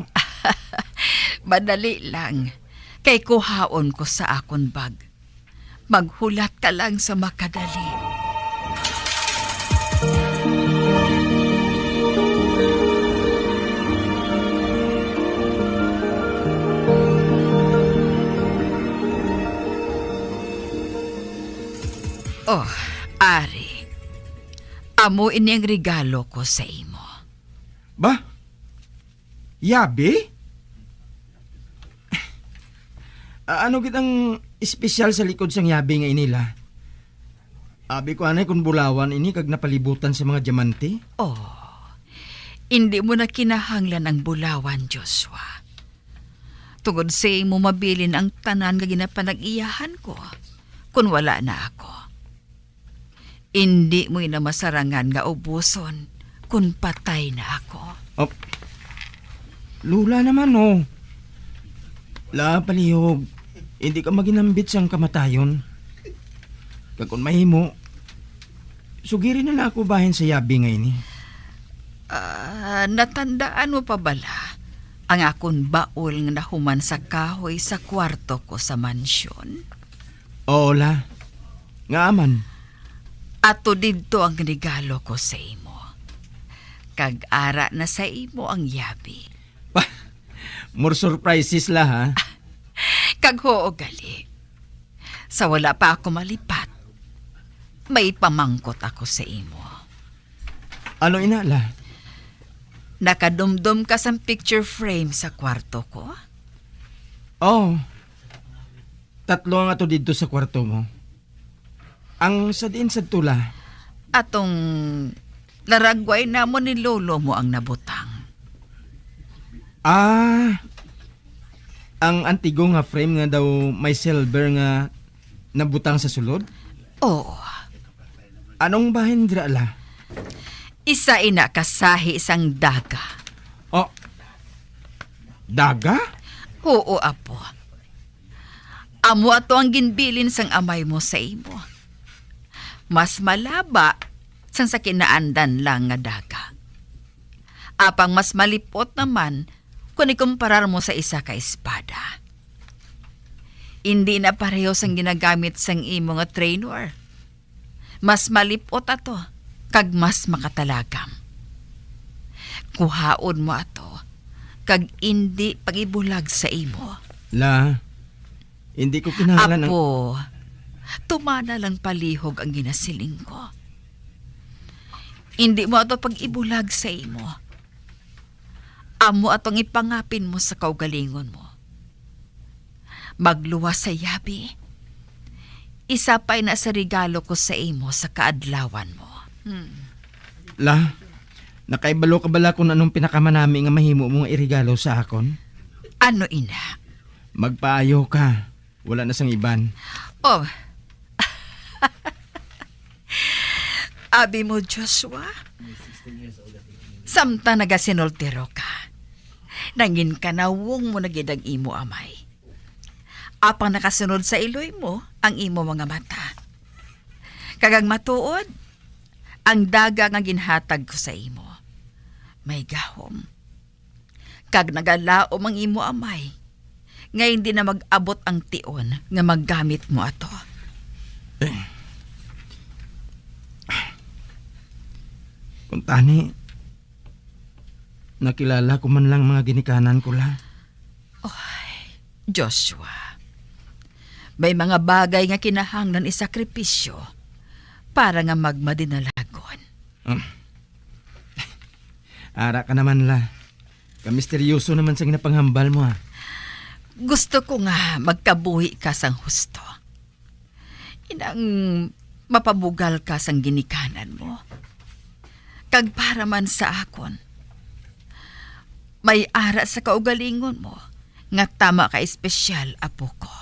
Madali lang, kay kuhaon ko sa akon bag. Maghulat ka lang sa makadali. Oh, Ari. Amo ini ang regalo ko sa imo. Ba? Yabi? A- ano gid ang espesyal sa likod sang yabi nga ini, La? Abi ko anay kon bulawan ini kag napalibutan sa mga diamante? Oh, indi mo na kinahanglan ang bulawan, Joshua. Tungod sa imo mabilin ang tanan nga ginapanag-iyahan ko, kon wala na ako. Indi mo ina masarangan nga ubuson kon patay na ako. Oh, Lola naman, oh. La, palihog. Hindi ka maginambit sang kamatayon. Kag kon mahimo, sugiri na lang ako bahin sa yabi nga ini. Ah, natandaan mo pa bala ang akon baol nga nahuman sa kahoy sa kwarto ko sa mansyon? Oo, La. Ngaa man? Ato didto ang regalo ko sa imo. Kag ara na sa imo ang yabi. More surprises, La, ha? Kag huo gali. Sa wala pa ako malipat, may pamangkot ako sa imo. Ano ina, La? Nakadumdom ka sang picture frame sa kwarto ko? Oh. Tatlo ang ato didto sa kwarto mo. Ang sa diin sadto, La? Atong laragway namon ni lolo mo ang nabutang. Ah, Ang antigo nga frame nga daw may silver nga nabutang sa sulod? Oo. Anong bahin dira, La? Isa ina ka sahi sang daga. Oh, daga? Oo, apo. Amo ato ang ginbilin sang amay mo sa imo. Mas malaba sang sa kinaandan lang nga daga. Apang mas malipot naman kon ikumparar mo sa isa ka espada. Indi na pareho sang ginagamit sang imo nga trainor. Mas malipot ato, kag mas makatalagam. Kuhaon mo ato, kag indi pag-ibulag sa imo. La, hindi ko kinahanglan ang Apo, tumana lang palihog ang ginasiling ko. Indi mo ato pag-ibulag sa imo. Amo atong ipangapin mo sa kaugalingon mo. Magluwas sa yabi. Isa pa ina sa regalo ko sa imo sa kaadlawan mo. Hmm. La, nakaibalo ka bala kung anong pinakamanami nga mahimo mo nga iregalo sa akon? Ano ina? Magpaayo ka. Wala na sang iban. Oh. Abi mo, Joshua, samtang nagasinultiro ka, nangin kanawong mo na gid ang imo amay. Apang nakasunod sa iloy mo ang imo mga mata. Kag ang matuod, ang daga nga ginhatag ko sa imo, may gahom. Kag nagalaom ang imo amay, nga hindi na mag-abot ang tion nga maggamit mo ato. Eh. Kung tani, nakilala ko man lang mga ginikanan ko, La. Oy, Joshua, may mga bagay nga kinahanglan isakripisyo para nga magmadinalagon. Um, ara ka naman, La. Kamisteryoso naman sang ginapanghambal mo, ha. Gusto ko nga magkabuhi ka sang husto. Inang mapabugal ka sang ginikanan mo. Kag para man sa akon, may ara sa kaugalingon mo nga tama ka espesyal, apo ko.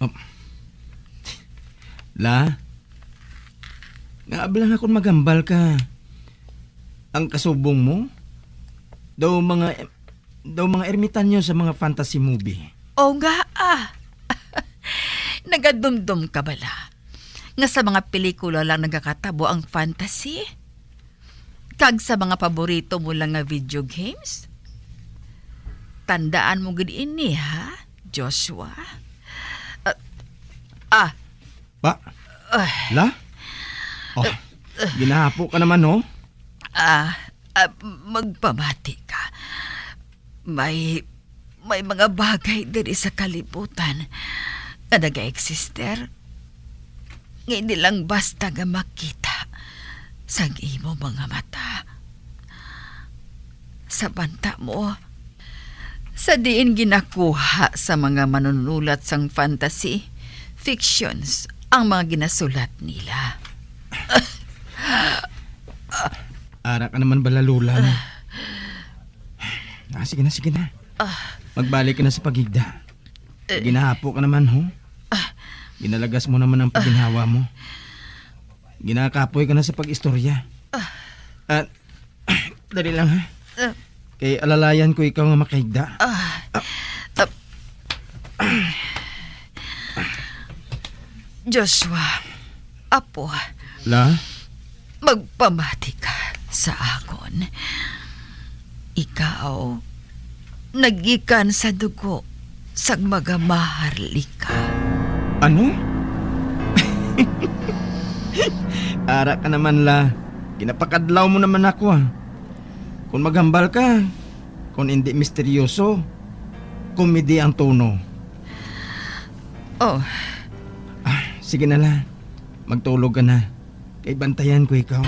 Oh. La, nga abla nga kung maghambal ka, ang kasubong mo, daw mga, daw mga ermitanyo sa mga fantasy movie. O nga, ah. Nagadumdom ka bala nga sa mga pelikula lang nagakatabo ang fantasy? Kag sa mga paborito mo lang nga video games? Tandaan mo gid ini, ha, Joshua? Ah, ah. Pa? Ah. La? Oh, ginahapo ka naman, no? Ah, ah, magpamati ka. May, may mga bagay diri sa kalibutan nga nag-eksister nga hindi lang basta nga makita sang imo mga mata. Sa banta mo, sa diin ginakuha sa mga manunulat sang fantasy fictions ang mga ginasulat nila. Ara ka naman bala, Lola, no? Ah, sige na, sige na. Ah. Magbalik ka na sa paghigda. Eh. Ginahapo ka naman, ho? Ah. Ginalagas mo naman ang paginhawa mo. Ginakapoy ka na sa pag-istorya. Ah. Ah, dali lang, ha? Ah. Kay alalayan ko ikaw nga makahigda. Ah. Ah. Ah. Joshua, apo. La? Magpamati ka sa akon. Ikaw, nagikan sa dugo sang mga maharlika. Ano? Ara ka naman, La. Ginapakadlaw mo naman ako, ah. Kung maghambal ka, kung hindi misteryoso, komedi ang tono. Oh. Ah, sige na, La. Magtulog ka na. Kay bantayan ko ikaw.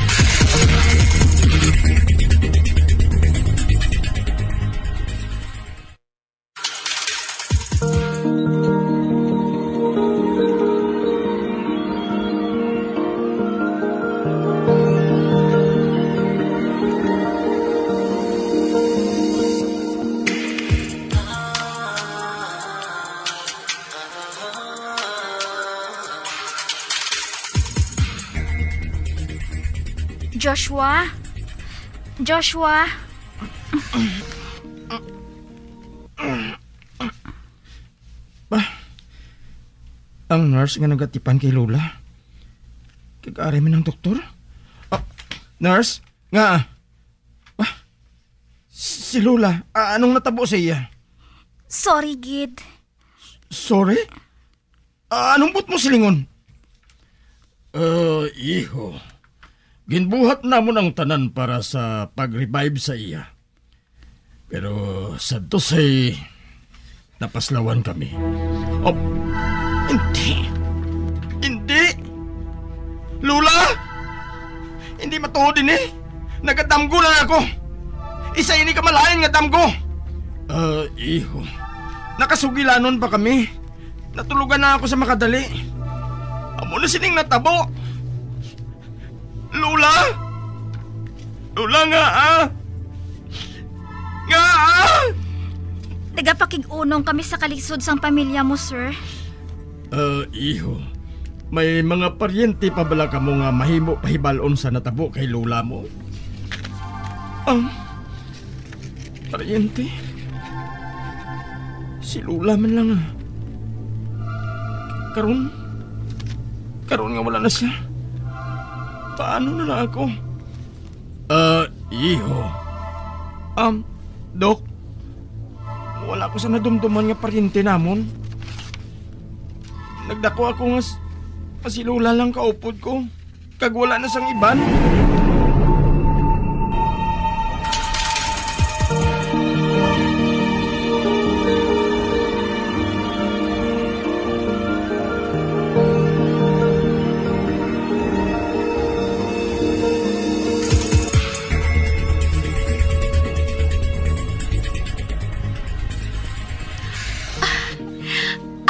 Joshua? Joshua? Ba, ang nurse nga nagatipan kay Lola. Kag ari man ang doktor. Ah, nurse, nga, ba, si Lola, ah, anong natabo sa iya? Sorry, gid. Sorry? Ah, anong buot mo silingon? Ah, iho, ginbuhat namon ang tanan para sa pag-revive sa iya. Pero sadto say napaslawan kami. Oh, hindi. Hindi. Lola! Hindi matuod ini. Nagadamgo na ako. Isa ini ka malain nga damgo. Ah, iho. Nakasugilanon pa kami. Natulugan na ako sa makadali. Amo na sining natabo. Lola? Lola, nga, ah? Nga, ah? Nagapakig-unong kami sa kalisod sang pamilya mo, sir. Ah, iho, may mga paryente pa bala kamo nga mahimo pahibal-on sa natabo kay lola mo? Ang paryente? Si lola man lang, ah. Karon? Karon nga wala na siya, paano na lang ako? Ah, iho. Um, Dok, wala ko sa nadumduman nga paryente namon. Nagdako ako nga s-, nga si Lola lang kaupod ko, kag wala na sang iban.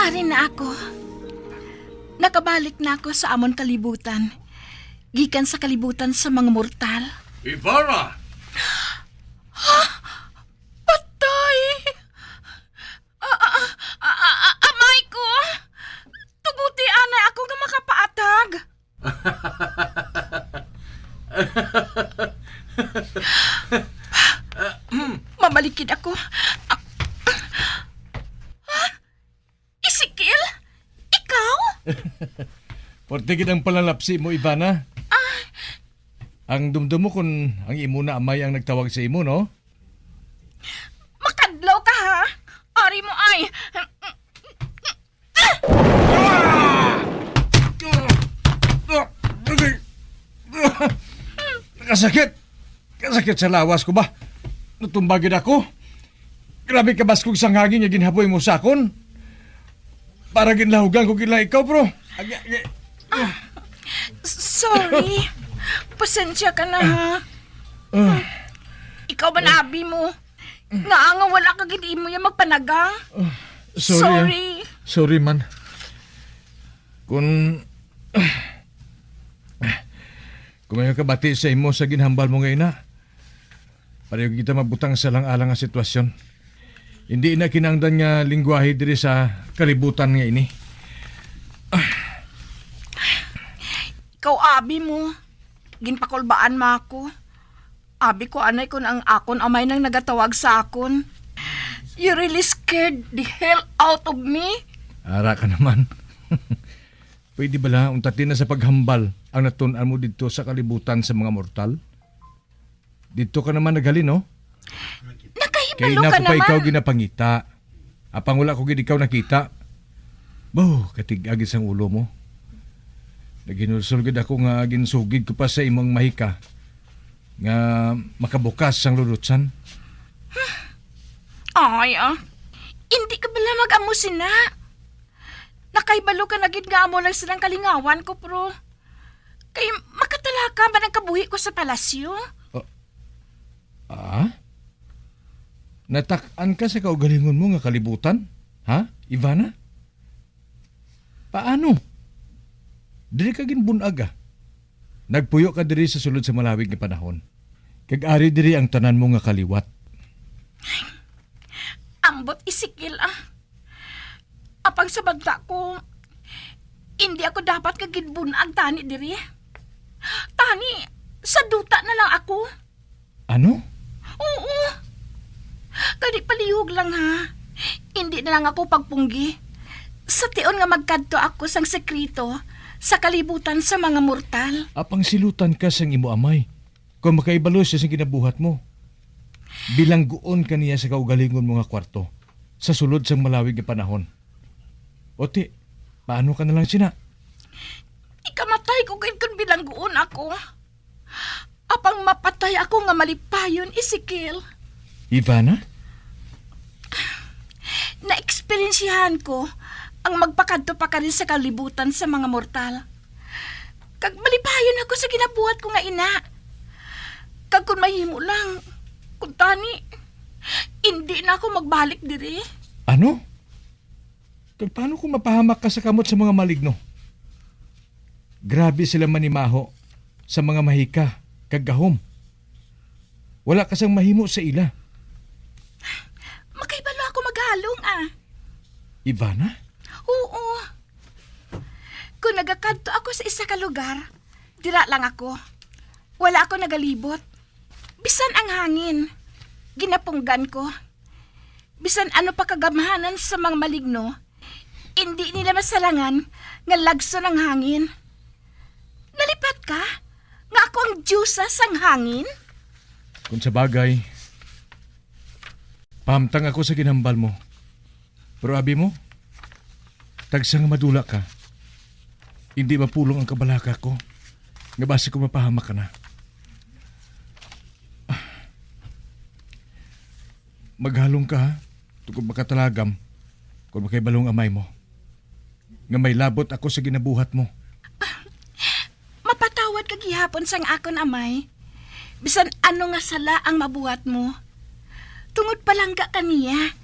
Ari na ako. Nakabalik na ako sa amon kalibutan. Gikan sa kalibutan sa mga mortal. Ivana! Patay! A-, a-, a-, a-, a-, amay ko! Tuguti anay ako nga makapaatag. Mamalikid ako. Ezekiel? Ikaw? Forte gid ang pananalapsi mo, Ivana. Ah. Ang dumdum mo kun ang imo na amay ang nagtawag sa imo, no? Makadlaw ka, ha? Ari mo, ay. Kasakit! Kasakit sa lawas ko ba? Natumba gid ako. Grabe ka baskog sang hangin nga ginhaboy mo sa akon. Para ginlahugan ko gid lang ikaw, bro. Agi, agi. Ah, sorry. Pasensya ka na, ha? Ah. Ikaw ba na abi mo? Nga nga wala ka gid imo yung magpanagang? Ah, sorry, ah. Sorry. Sorry man. Kung, kung may kabati sa imo sa ginhambal mo nga ina, pareho kita mabutang sa lang-alang nga sitwasyon. Hindi na kinahanglan nga lingwahe diri sa kalibutan nga ini. Ikaw, abi mo. Ginpakulbaan mo ako. Abi ko anay kon ang akon amay nang nagatawag sa akon. You really scared the hell out of me. Ara ka naman. Pwede bala unta ti na sa paghambal ang natun-an mo didto sa kalibutan sa mga mortal? Didto ka naman naghalin, no? Kay Nakahibalo ina ka ko pa ikaw naman. Ginapangita. Apang wala ko gid ikaw nakita. Bo, katig-agi sang ulo mo. Naghinulsol gid ako nga ginsugid ko pa sa imong mahika nga makabukas sang lulutsan. Ay, ah. Hindi ka bala mag-amo sina. Nakahibalo ka na gid nga amo lang silang kalingawan ko, bro. Kay makatalaka man ang kabuhi ko sa palasyo. Ah? Ah? Natak-an ka sa kaugalingon mo nga kalibutan? Ha, Ivana? Paano? Diri ka ginbun-ag, ah. Nagpuyo ka diri sa sulod sa malawig nga panahon. Kag ari diri ang tanan mo nga kaliwat. Ambot, Ezekiel, ah. Apang sa banta ko, hindi ako dapat ka ginbun-ag tani diri. Tani, Sa duta na lang ako. Ano? Oo. Kani palihog lang, ha. Hindi na lang ako pagpunggi. Sa tion nga magkadto ako sang sekreto sa kalibutan sa mga mortal. Apang silutan ka sang imo amay. Kung makaibalo siya sa ginabuhat mo, bilangguon ka niya sa kaugalingon mo nga kwarto sa sulod sang malawig nga panahon. O ti, paano ka na lang sina? Ikamatay ko gid kon bilangguon ako. Apang mapatay ako nga malipayon, Ezekiel. Ivana? Naeksperyensyahan ko ang magpakadto pa ka rin sa kalibutan sa mga mortal. Kag malipayon ako sa ginabuhat ko nga ina. Kag kung mahimo lang, kung tani, hindi na ako magbalik diri. Ano? Kag paano kung mapahamak ka sa kamot sa mga maligno? Grabe sila manimaho sa mga mahika kag gahom. Wala ka sang mahimo sa ila. Makahibalo ako maghalong, ah. Ivana? Oo. Kung nagakadto ako sa isa ka lugar, dira lang ako. Wala ako nagalibot. Bisan ang hangin, ginapunggan ko. Bisan ano pa kagamhanan sa mga maligno, indi nila masalangan nga lagson ang hangin. Nalipat ka nga ako ang diyosa sang hangin? Kung sa bagay, pahamtang ako sa ginhambal mo. Pero abi mo, tagsa nga madula ka, indi mapulong ang kabalaka ko nga basi ko mapahamak ka na. Maghalong ka, ha? Tungod makatalagam, kung makaibalong amay mo, nga may labot ako sa ginabuhat mo. Mapatawad ka gihapon sang akon amay. Bisan ano nga sala ang mabuhat mo. Tungod palangga ka niya,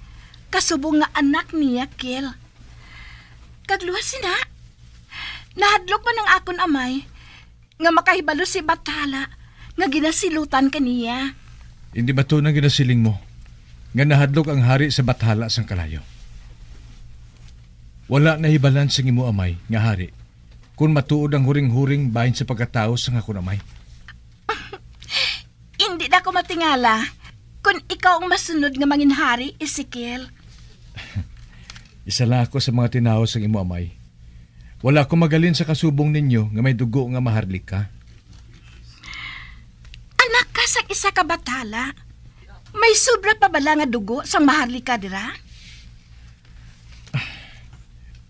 kasubong nga anak niya, Kel. Kag luwas sina, nahadlok man ang akon amay nga makahibalo si Bathala nga ginasilutan ka niya. Hindi ba to nang ginasiling mo nga nahadlok ang hari sa Bathala sang kalayo? Wala nahibalan sing imo amay nga hari kon matuod ang huring-huring bahin sa pagkatawo sang akon amay. Hindi na ako matingala kon ikaw ang masunod nga manginhari, Ezekiel. Isa lang ako sa mga tinawo sang imo amay. Wala ako magalin sa kasubong ninyo nga may dugo nga maharlika. Anak ka sang isa ka batala. May sobra pa bala nga dugo sang maharlika dira?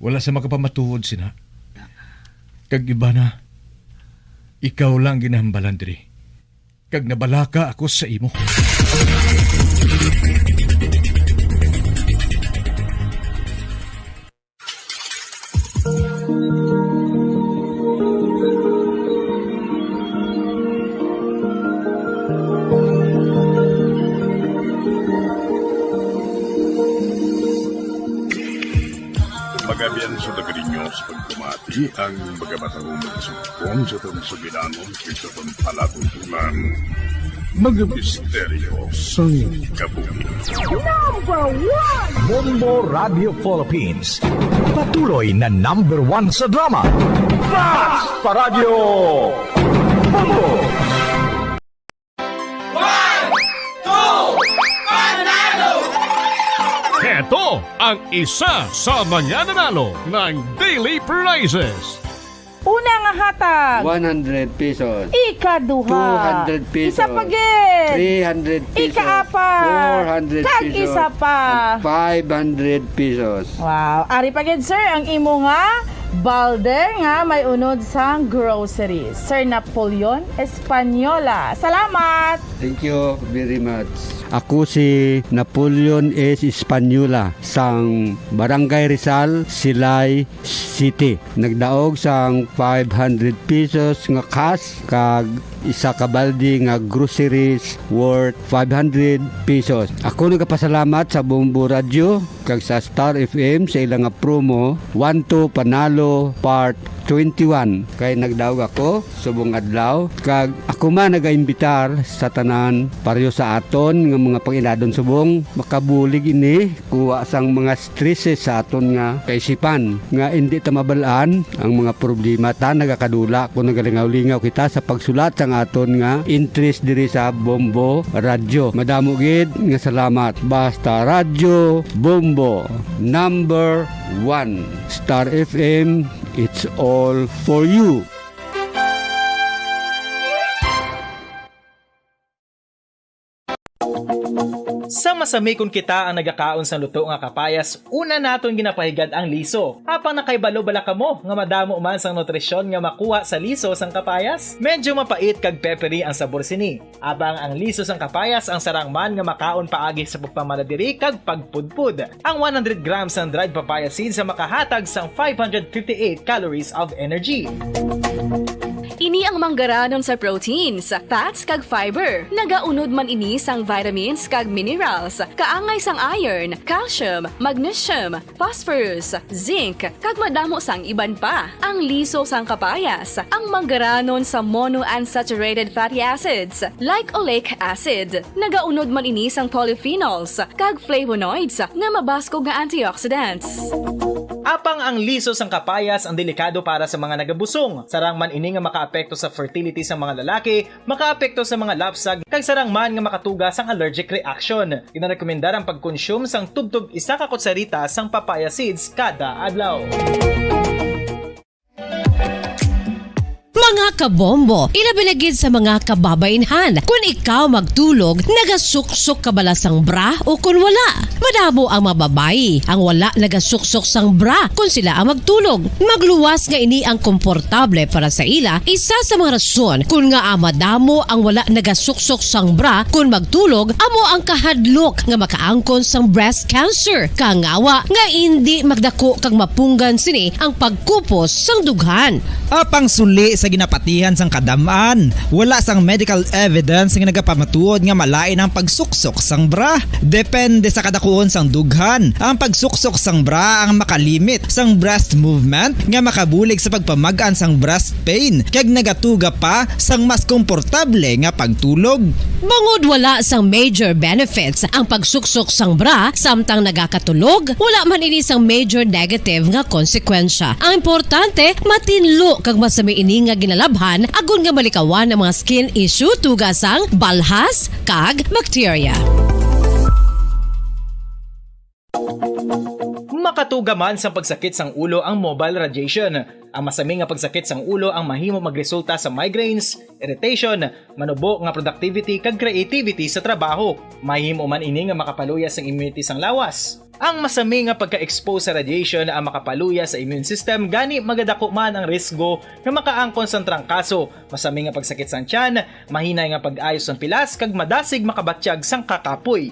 Wala sa makapamatuod sina. Kag iba na, ikaw lang ginahambalan diri. Kag nabalaka ako sa imo. Magabian sa taga ninyo sa pagkumati ang mga batang mga sugpon sa tong sugilanon sa tong palatuntunan. Mga misteryo sang kabuhi. Number one! Bombo Radio Philippines. Patuloy na number one sa drama. Mas pa Radyo Bombo! One, two, panalo! Heto ang isa sa mga nanalo ng daily prizes. Una nga hatag, one hundred pesos. Ikaduha, two hundred pesos. Isa pa gid. Three hundred pesos. Ikaapat, four hundred pesos. Kag isa pa. And five hundred pesos. Wow. Ari pa gid, sir, ang imo nga balde nga may unod sang groceries. Sir Napoleon Española. Salamat! Thank you very much. Ako si Napoleon S. Española sang Barangay Rizal, Silay City. Nagdaog sang five hundred pesos nga cash kag isa ka balde nga groceries worth five hundred pesos. Ako nagapasalamat sa Bombo Radyo kag sa Star F M sa ila nga promo, One to Panalo Part twenty-one. Kay nagdaog ako subong adlaw, kag ako man nagaimbitar sa tanan pareho sa aton nga mga pag-inadon subong makabulig ini kuha sang mga stresses sa aton nga kaisipan, nga indi ta mabal-an ang mga problema ta nagakadula kung nagalingaw-lingaw kita sa pagsulat sang aton nga interest diri sa Bombo Radyo. Madamo gid nga salamat. Basta Radyo Bombo, number one. Star F M, it's all for you. Sa masami kon kita ang nagakaon sang luto nga kapayas, una naton ginapahigad ang liso. Apang nakahibalo bala kamo nga madamo man sang nutrisyon nga makuha sa liso sang kapayas? Medyo mapait kag peppery ang sabor sini. Apang ang liso sang kapayas ang sarang man nga makaon paagi sa pagpamaladiri kag pagpudpod. Ang one hundred grams sang dried papaya seeds ang makahatag sang five hundred fifty-eight calories of energy. Ini ang manggaranon sa proteins, fats, kag fiber. Nagaunod man ini sang vitamins kag minerals, kaangay sang iron, calcium, magnesium, phosphorus, zinc, kag madamo sang iban pa. Ang liso sang kapayas, ang manggaranon sa monounsaturated fatty acids, like oleic acid. Nagaunod man ini sang polyphenols kag flavonoids nga mabaskog nga antioxidants. Apang ang liso sang kapayas ang delikado para sa mga nagabusong. Sarang man ini nga makaapekto sa fertility sa mga lalaki, makaapekto sa mga lapsag, kag sarang man nga makatuga sang allergic reaction. Ginarekomendar ang pagkonsume sang tubtob isa ka kutsarita sang papaya seeds kada adlaw. Mga kabombo, ilabi na gid sa mga kababainhan. Kun ikaw magtulog, nagasuksok ka bala sang bra o kun wala? Madamo ang mga babayi ang wala nagasuksok sang bra kun sila ang magtulog. Magluwas nga ini ang komportable para sa ila, isa sa mga rason kun ngaa madamo ang wala nagasuksok sang bra kun magtulog amo ang kahadlok nga makaangkon sang breast cancer, kangawa nga indi magdako kag mapunggan sini ang pagkupos sang dughan. Apang suli sa ginapatihan sang kadam-an, wala sang medical evidence nga nagapamatuod nga malain ang pagsuksok sang bra. Depende sa kadakuon sang dughan, ang pagsuksok sang bra ang makalimit sang breast movement nga makabulig sa pagpamag-an sang breast pain kag nagatuga pa sang mas komportable nga pagtulog. Bangod wala sang major benefits ang pagsuksok sang bra samtang nagakatulog, wala man ini sang major negative nga konsekwensya. Ang importante, matinlo kag masami ini nga ginalabhan agod nga malikawan ang mga skin issue tuga sang balhas kag bakterya. Makatuga man sang pagsakit sang ulo ang mobile radiation. Ang masami nga pagsakit sang ulo ang mahimo magresulta sa migraines, irritation, manubo nga productivity kag creativity sa trabaho. Mahimo man ini nga makapaluya sang immunity sang lawas. Ang masami nga pagka-expose sa radiation ang makapaluya sa immune system, gani magadako man ang risgo nga makaangkon sang trangkaso, masami nga pagsakit sang tiyan, mahinay nga pag-ayo sang pilas, kag madasig makabatyag sang kakapoy.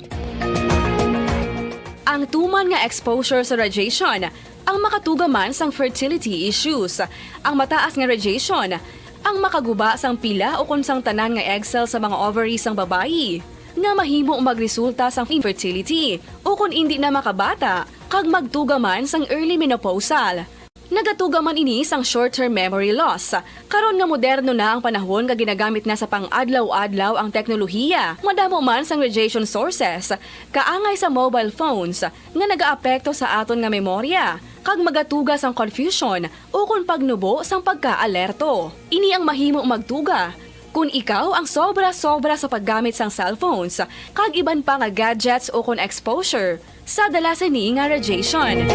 Ang tuman nga exposure sa radiation ang makatuga man sang fertility issues. Ang mataas nga radiation ang makaguba sang pila ukon sang tanan nga egg cell sa mga ovary sang babayi, nga mahimo magresulta sang infertility ukon indi na makabata, kag magtuga man sang early menopausal. Nagatuga man ini sang short-term memory loss. Karon nga moderno na ang panahon nga ginagamit na sa pang-adlaw-adlaw ang teknolohiya, madamo man sang radiation sources, kaangay sa mobile phones, nga nagaapekto sa aton nga memorya, kag magatuga sang confusion ukon pagnubo sang pagka-alerto. Ini ang mahimo magtuga kon ikaw ang sobra-sobra sa paggamit sang cellphones kag iban pa nga gadgets ukon exposure sa dala sini nga radiation.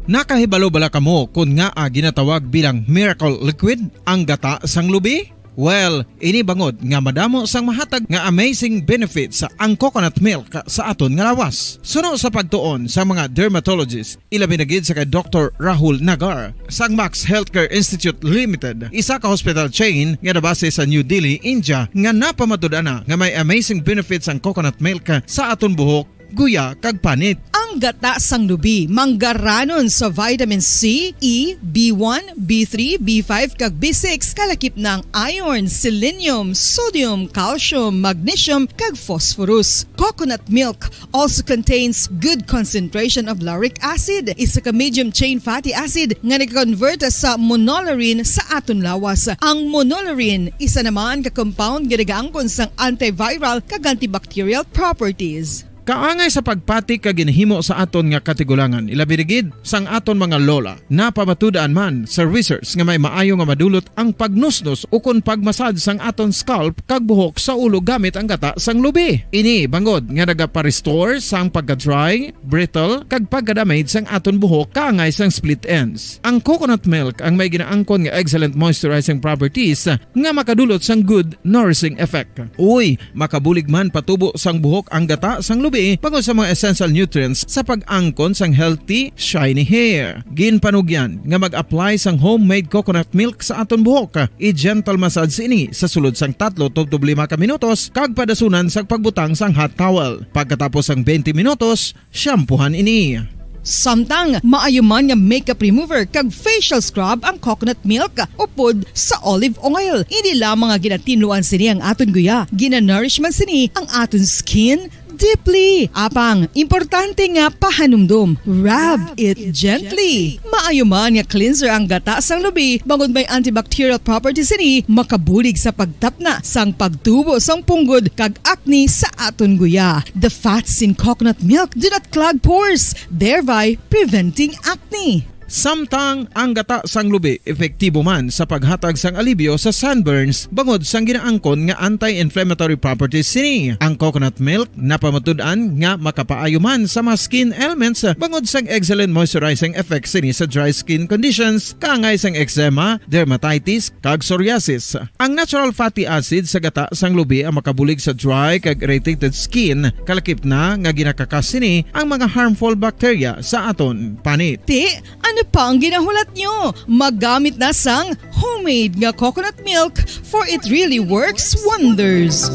Nakahibalo bala kamo kon ngaa ginatawag bilang miracle liquid ang gata sang lubi? Well, ini bangod nga madamo sang mahatag nga amazing benefits ang coconut milk sa aton nga lawas. Suno sa pagtuon sa mga dermatologist, ilabi na gid sa kay Doktor Rahul Nagar sang Max Healthcare Institute Limited, isa ka hospital chain nga nabase sa New Delhi, India, nga napamatud-an na nga may amazing benefits ang coconut milk sa aton buhok, guya, kag panit. Ang gata sang lubi manggaranon sa vitamin C, E, B one, B three, B five, kag B six, kalakip na ang iron, selenium, sodium, calcium, magnesium, kag phosphorus. Coconut milk also contains good concentration of lauric acid, isa ka medium chain fatty acid nga nag-convert sa monolaurin sa aton lawas. Ang monolaurin isa naman ka compound nga nagaangkon sang antiviral kag antibacterial properties. Kaangay sa pagpati kag ginhimo sa aton nga katigulangan, ilabi na gid sang aton mga lola. Napamatud-an man sa research nga may maayo nga madulot ang pagnusnos ukon pagmasad sang aton scalp kag buhok sa ulo gamit ang gata sang lubi. Ini bangod nga nagapa-restore sang pagka-dry, brittle, kag pagka-damage sang aton buhok kaangay sang split ends. Ang coconut milk ang may ginaangkon nga excellent moisturizing properties nga makadulot sang good nourishing effect. Uy, makabulig man patubo sang buhok ang gata sang lubi bangod sa mga essential nutrients sa pag-angkon sang healthy, shiny hair. Ginpanugyan nga mag-apply sang homemade coconut milk sa aton buhok. I-gentle massage ini sa sulod sang tatlo tubtob lima ka minutos kag padasunan sang pagbutang sang hot towel. Pagkatapos sang twenty minutos, shampoohan ini. Samtang maayo man nga makeup remover kag facial scrub ang coconut milk upod sa olive oil. Hindi lamang nga ginatinluan sini ang aton guya, ginanourish man sini ang aton skin deeply. Apang, importante nga pahanumdom, rub it gently. Maayo man nga cleanser ang gata sang lubi, bangod may antibacterial properties sini, makabulig sa pagtapna sang pagtubo sang punggod kag acne sa aton guya. The fats in coconut milk do not clog pores, thereby preventing acne. Samtang ang gata sang lubi epektibo man sa paghatag sang alibyo sa sunburns bangod sang ginaangkon nga anti-inflammatory properties sini. Ang coconut milk napamatud-an nga makapaayo man sa mga skin ailments bangod sang excellent moisturizing effect sini sa dry skin conditions, kaangay sang eczema, dermatitis, kag psoriasis. Ang natural fatty acid sa gata sang lubi ang makabulig sa dry kag irritated skin, kalakip na nga ginakakas sini ang mga harmful bacteria sa aton panit. Ti, ano pa ang ginahulat nyo? Magamit na sang homemade nga coconut milk, for it really works wonders.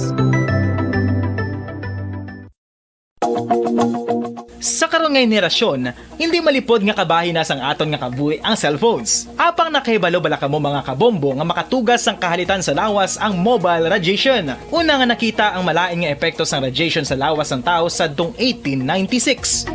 Sa karon nga henerasyon, hindi malipod nga kabahin na sang aton nga kabuhi ang cellphones. Apang nakahibalo bala kamo, mga kabombo, nga makatugas sang kahalitan sa lawas ang mobile radiation? Una nga nakita ang malain nga epekto sang radiation sa lawas sang tawo sadtong eighteen ninety-six.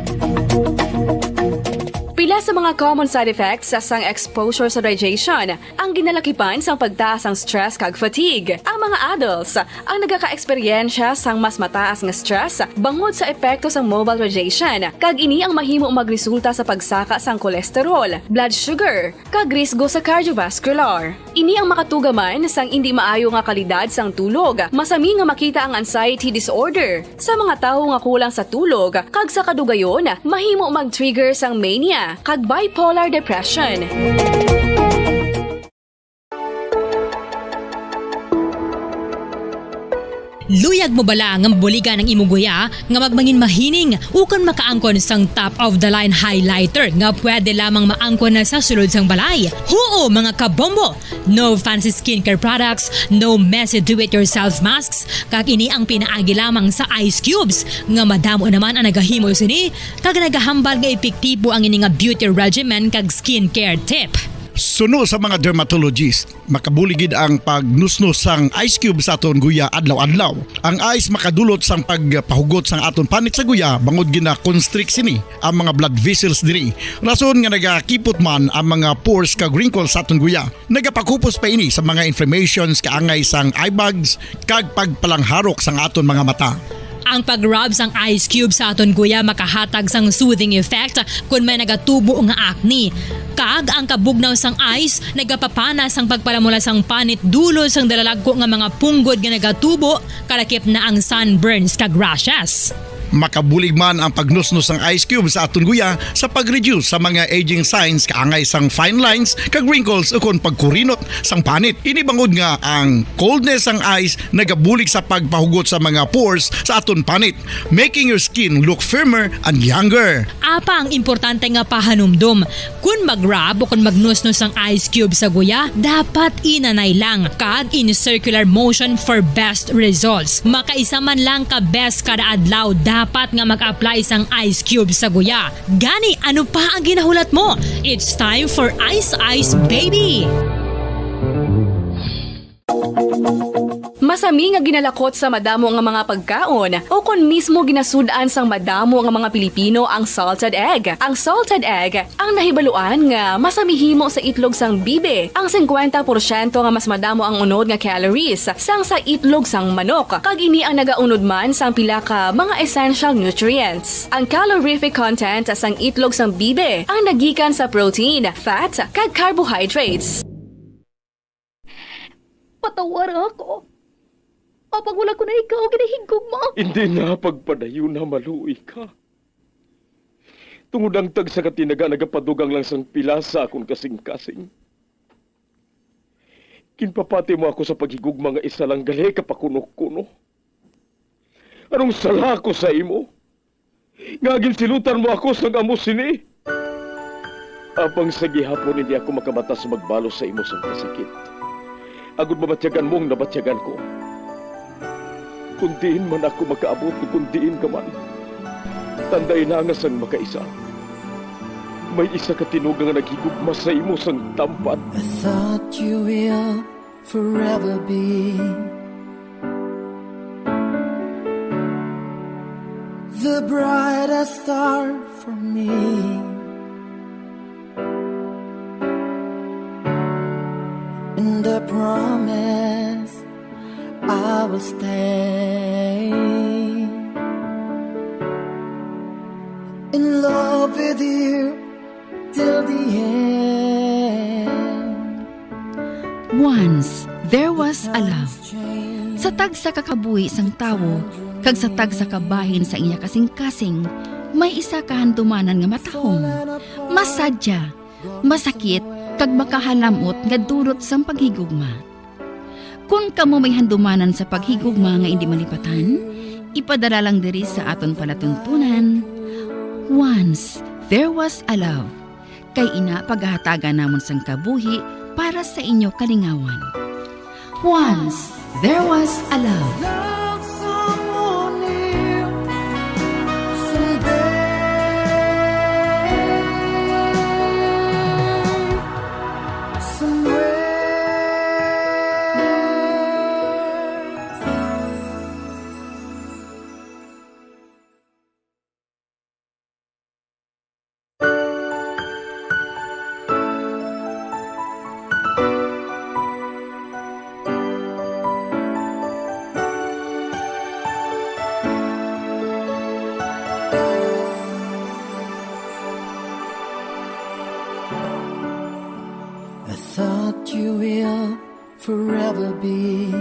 Pila sa mga common side effects sang exposure sa radiation ang ginalakipan sang pagtaas sang stress kag fatigue. Ang mga adults ang nagakaeksperyensya sang mas mataas nga stress bangod sa epekto sang mobile radiation, kag ini ang mahimo magresulta sa pagsaka sang cholesterol, blood sugar, kag risgo sa cardiovascular. Ini ang makatuga man sang indi maayo nga kalidad sang tulog. Masami nga makita ang anxiety disorder sa mga tawo nga kulang sa tulog, kag sa kadugayon, mahimo mag-trigger sang mania kag bipolar depression. Luyag mo bala nga mabuligan ang imo guya nga magmangin mahining ukon makaangkon sang top of the line highlighter nga pwede lamang maangkon na sa sulod sang balay? Huo, mga kabombo! No fancy skincare products, no messy do-it-yourself masks, kag ini ang pinaagi lamang sa ice cubes nga madamo naman ang nagahimo sini kag nagahambal nga epektibo ang ini nga beauty regimen kag skincare tip. Suno sa mga dermatologist, makabulig gid ang pagnusnos sang ice cube sa aton guya adlaw-adlaw. Ang ice makadulot sang pagpahugot sang aton panit sa guya bangod gina-constrict sini ang mga blood vessels diri. Rason nga nagakipot man ang mga pores kag wrinkles sa aton guya. Nagapakupos pa ini sa mga inflammations kaangay sang eye bags kag pagpalangharok sang aton mga mata. Ang pag-rub sang ice cube sa aton guya makahatag sang soothing effect kon may nagatubo nga acne. Kag ang kabugnaw sang ice nagapapana sang pagpalamula sang panit dulot sang dalalagko nga mga punggod nga nagatubo, kalakip na ang sunburns kag rashes. Makabulig man ang pagnusnos sang ice cube sa aton guya sa pag-reduce sa mga aging signs kaangay sang fine lines kag wrinkles ukon pagkurinot sang panit. Ini bangod nga ang coldness sang ice nagabulig sa pagpahugot sa mga pores sa aton panit, making your skin look firmer and younger. Apang importante nga pahanumdom, kon mag-rub o kon magnusnos ang ice cube sa guya, dapat inanay lang kag in circular motion for best results. Makaisa man lang ka beses kada adlaw dapat nga mag-apply sang ice cube sa guya. Gani, ano pa ang ginahulat mo? It's time for Ice Ice Baby! Masami nga ginalakot sa madamo nga mga pagkaon, o kon mismo ginasud-an sang madamo nga mga Pilipino ang salted egg. Ang salted egg ang nahibaluan nga masami himo sa itlog sang bibe, ang singkwenta porsyento nga mas madamo ang unod nga calories sang sa itlog sang manok, kag ini ang nagaunod man sang pila ka mga essential nutrients. Ang calorific content sang itlog sang bibe ang nagikan sa protein, fat, kag carbohydrates. Patawara ako. Apang wala ko na ikaw ginahigugma. Hindi na pagpadayon na maluoy ka. Tungod ang tagsa ka tinaga nagapadugang lang sang pila sa akon kasing-kasing. Ginpapati mo ako sa paghigugma nga isa lang gali ka pakuno-kuno. Anong sala ko sa imo? Nga ginsilutan mo ako sang amo sini? Apang sa gihapon hindi ako makabatas magbalos sa imo sang kasakit, agod mabatyagan mo ang nabatyagan ko. Kung diin man ako makaabot, kung diin ka man, tandai na nga sang makaisa, may isa ka tinuga nga naghigugma sa imo sang tampad. I thought you will forever be the brightest star for me. And I promise I will stay in love with you till the end. Once there was a love. Sa tagsa ka kabuhi sang tawo kag sa tagsa ka bahin sa iya kasing-kasing, may isa ka handumanan nga matahom, masadya, masakit, kag makahalam-ot nga dulot sang paghigugma. Kon kamo may handumanan sa paghigugma nga indi malipatan, ipadala lang diri sa aton palatuntunan, Once There Was a Love. Kay ina pagahatagan namon sang kabuhi para sa inyo kalingawan. Once there was a love. Love someone new someday, somewhere. I thought you will forever be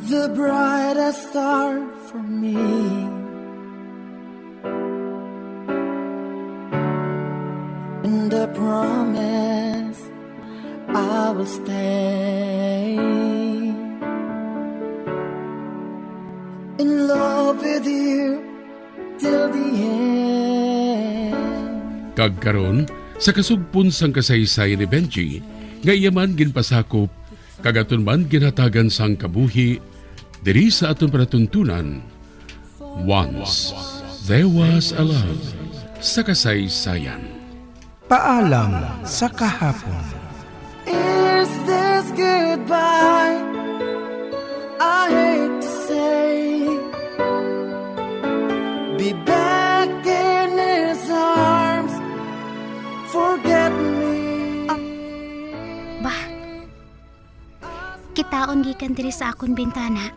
the brightest star for me. And I promise I will stay in love with you till the end. Kag karon, sa kasugpon sang kasaysayan ni Benji, nga iya man ginpasakop, kag aton man ginhatagan sang kabuhi, diri sa aton palatuntunan, Once There Was a Love sa Kasaysayan. Paalam sa kahapon. Is this goodbye? I hate to say. Be back in his arms. Forget me. Ah, bah, kitaon gikan diri sa akon bintana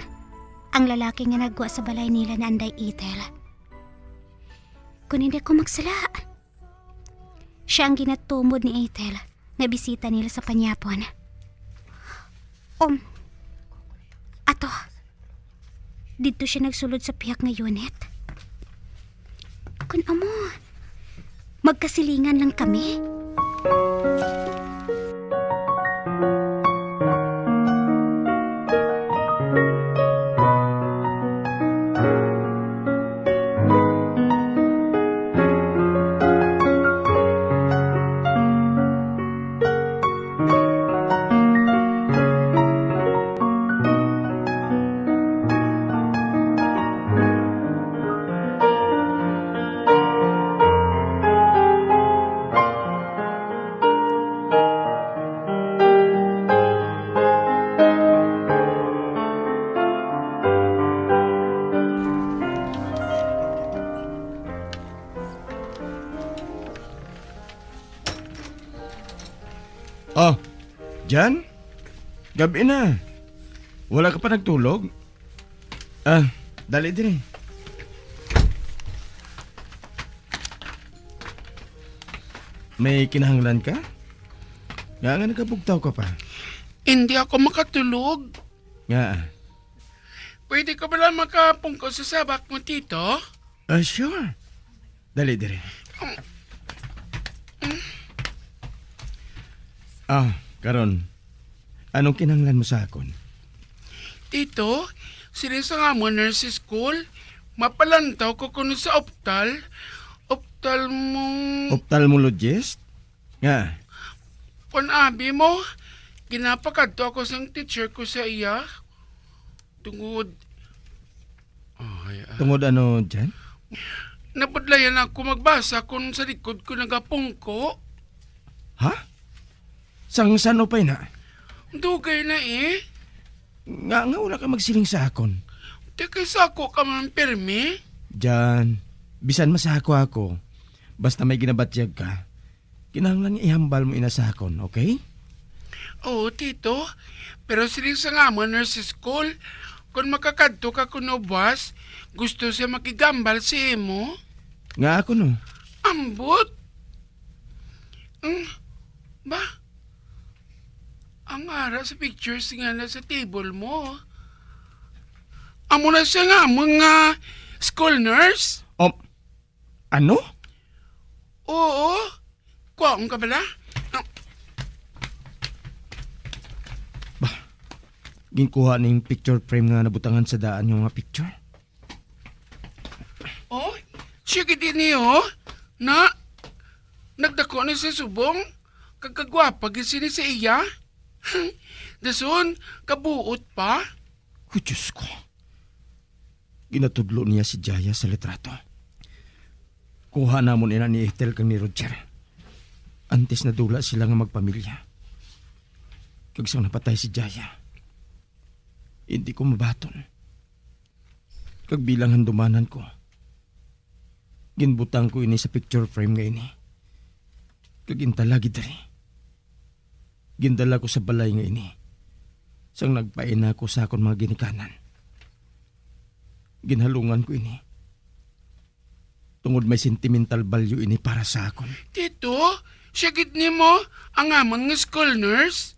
ang lalaki nga nagwa sa balay nila ni Anday Ethel. Kon hindi ako magsala, siya ang ginatumod ni Ethel nga bisita nila sa panyapon. Um, ato, didto siya nagsulod sa pihak nga unit. Kon amo, magkasilingan lang kami. Oh, Jan? Gabi na. Wala ka pa nagtulog? Ah, dali diri. May kinahanglan ka? Nga nga nagabugtaw ka pa? Hindi ako makatulog. Nga? Pwede ka bala makapungko sa sabak mo, Tito? Ah, sure. Dali diri. Ah, karon, anong kinahanglan mo sa akon? Tito, sini sa nga mo nurse school, mapalantaw ko kuno sa optal. Optal mo. Ophthalmologist? Nga? Kon abi mo, ginapakadto ako sang teacher ko sa iya. Tungod. Ay, ah. Tungod ano, Jan? Nabudlayan ako magbasa kung sa likod ko nagapungko. Ha? Sang sano pa ina? Dugay na eh. Nga, nga wala ka magsiling sa akon? Di kay sako ka man pirmi? Jan, bisan masako ako, basta may ginabatyag ka, kinahanglan nga ihambal mo ina sa akon, okay? Oo, Tito. Pero siling sa nga mo nurse school, kung makakadto ka kuno buwas, gusto siya makigambal sa imo. Nga ako, no? Ambot? Mm, ba? Ang ara sa pictures nga na sa table mo. Amo na siya nga, mga school nurse? Oh, ano? Oo. Kwaon ka bala? Bah, ginkuha ning picture frame nga nabutangan sa daan yung mga picture. Oh, sige din niyo. Na, nagdako na sa subong. Kag kagwapa gid sini sa iya. Dason, kabuot pa. Oh, Diyos ko. Ginatudlo niya si Jaya sa litrato. Kuha namon ina ni Ethel kag ni Roger. Antes nadula sila nga magpamilya. Kag sang napatay si Jaya, hindi ko mabaton. Kag bilang handumanan ko, ginbutang ko ini sa picture frame nga ini. Kag intalagi diri. Gindala ko sa balay nga ini. Sang nagpaina ko sa akon mga ginikanan, ginhalungan ko ini. Tungod may sentimental value ini para sa akon. Tito, siya gid nimo ang amon nga school nurse?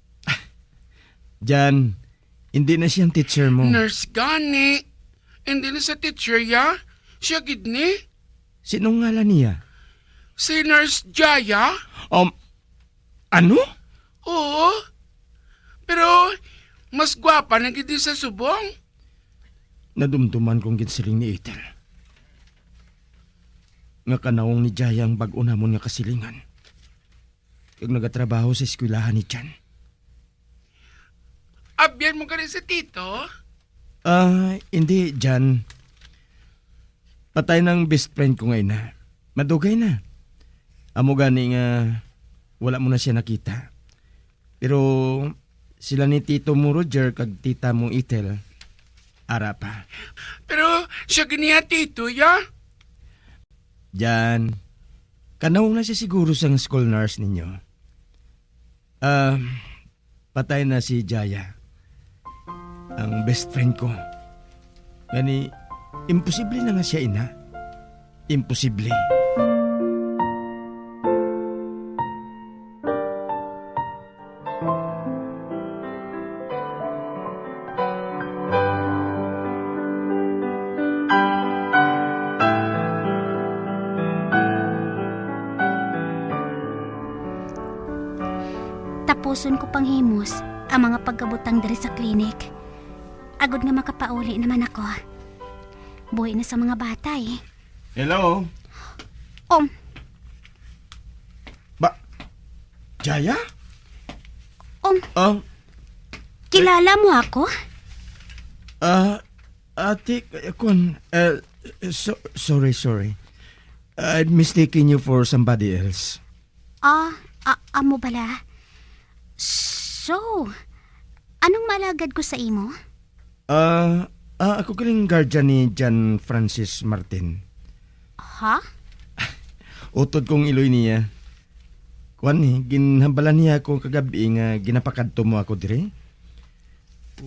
Jan, hindi na siyang teacher mo. Nurse gani. Hindi na sa teacher ya. Siya gid ni. Sinong ngalan niya? Si Nurse Jaya. Um, ano? Oo. Pero mas gwapa na gid sa subong. Nadumduman kong ginsiling ni Ethel nga kanawong ni Jaya ang bag-o namon nga kasilingan, kag nagatrabaho sa eskwelahan ni Jan. Abyan mo gani si Tito? Ah, hindi, Jan. Patay nang best friend ko nga ina. Madugay na. Amo gani nga wala mo na siya nakita. Pero sila ni tito mo Roger kag tita mo Ethel, ara pa. Pero siya gid niya tito, ya? Jan, kanawong na siya siguro sang school nurse ninyo. Ah, patay na si Jaya, ang best friend ko. Gani, imposible na nga siya ina. Imposible. Tapuson ko panghimos ang mga pagkabutang diri sa klinik, agod nga makapauli naman ako. Buhi na sa mga bata, eh. Hello? Um. Ba, Jaya? Um. Ah, kilala mo ako? Ah, ate, eh, kun, eh, so-, sorry, sorry. I'd mistaken you for somebody else. Ah, a-, amo bala? So, anong maalagad ko sa imo? Ah, ah, ako kining guardian ni John Francis Martin. Ha? Utod kong iloy niya. Kuan ni, ginhambalan niya ako kagabi nga ginapakadto mo ako diri.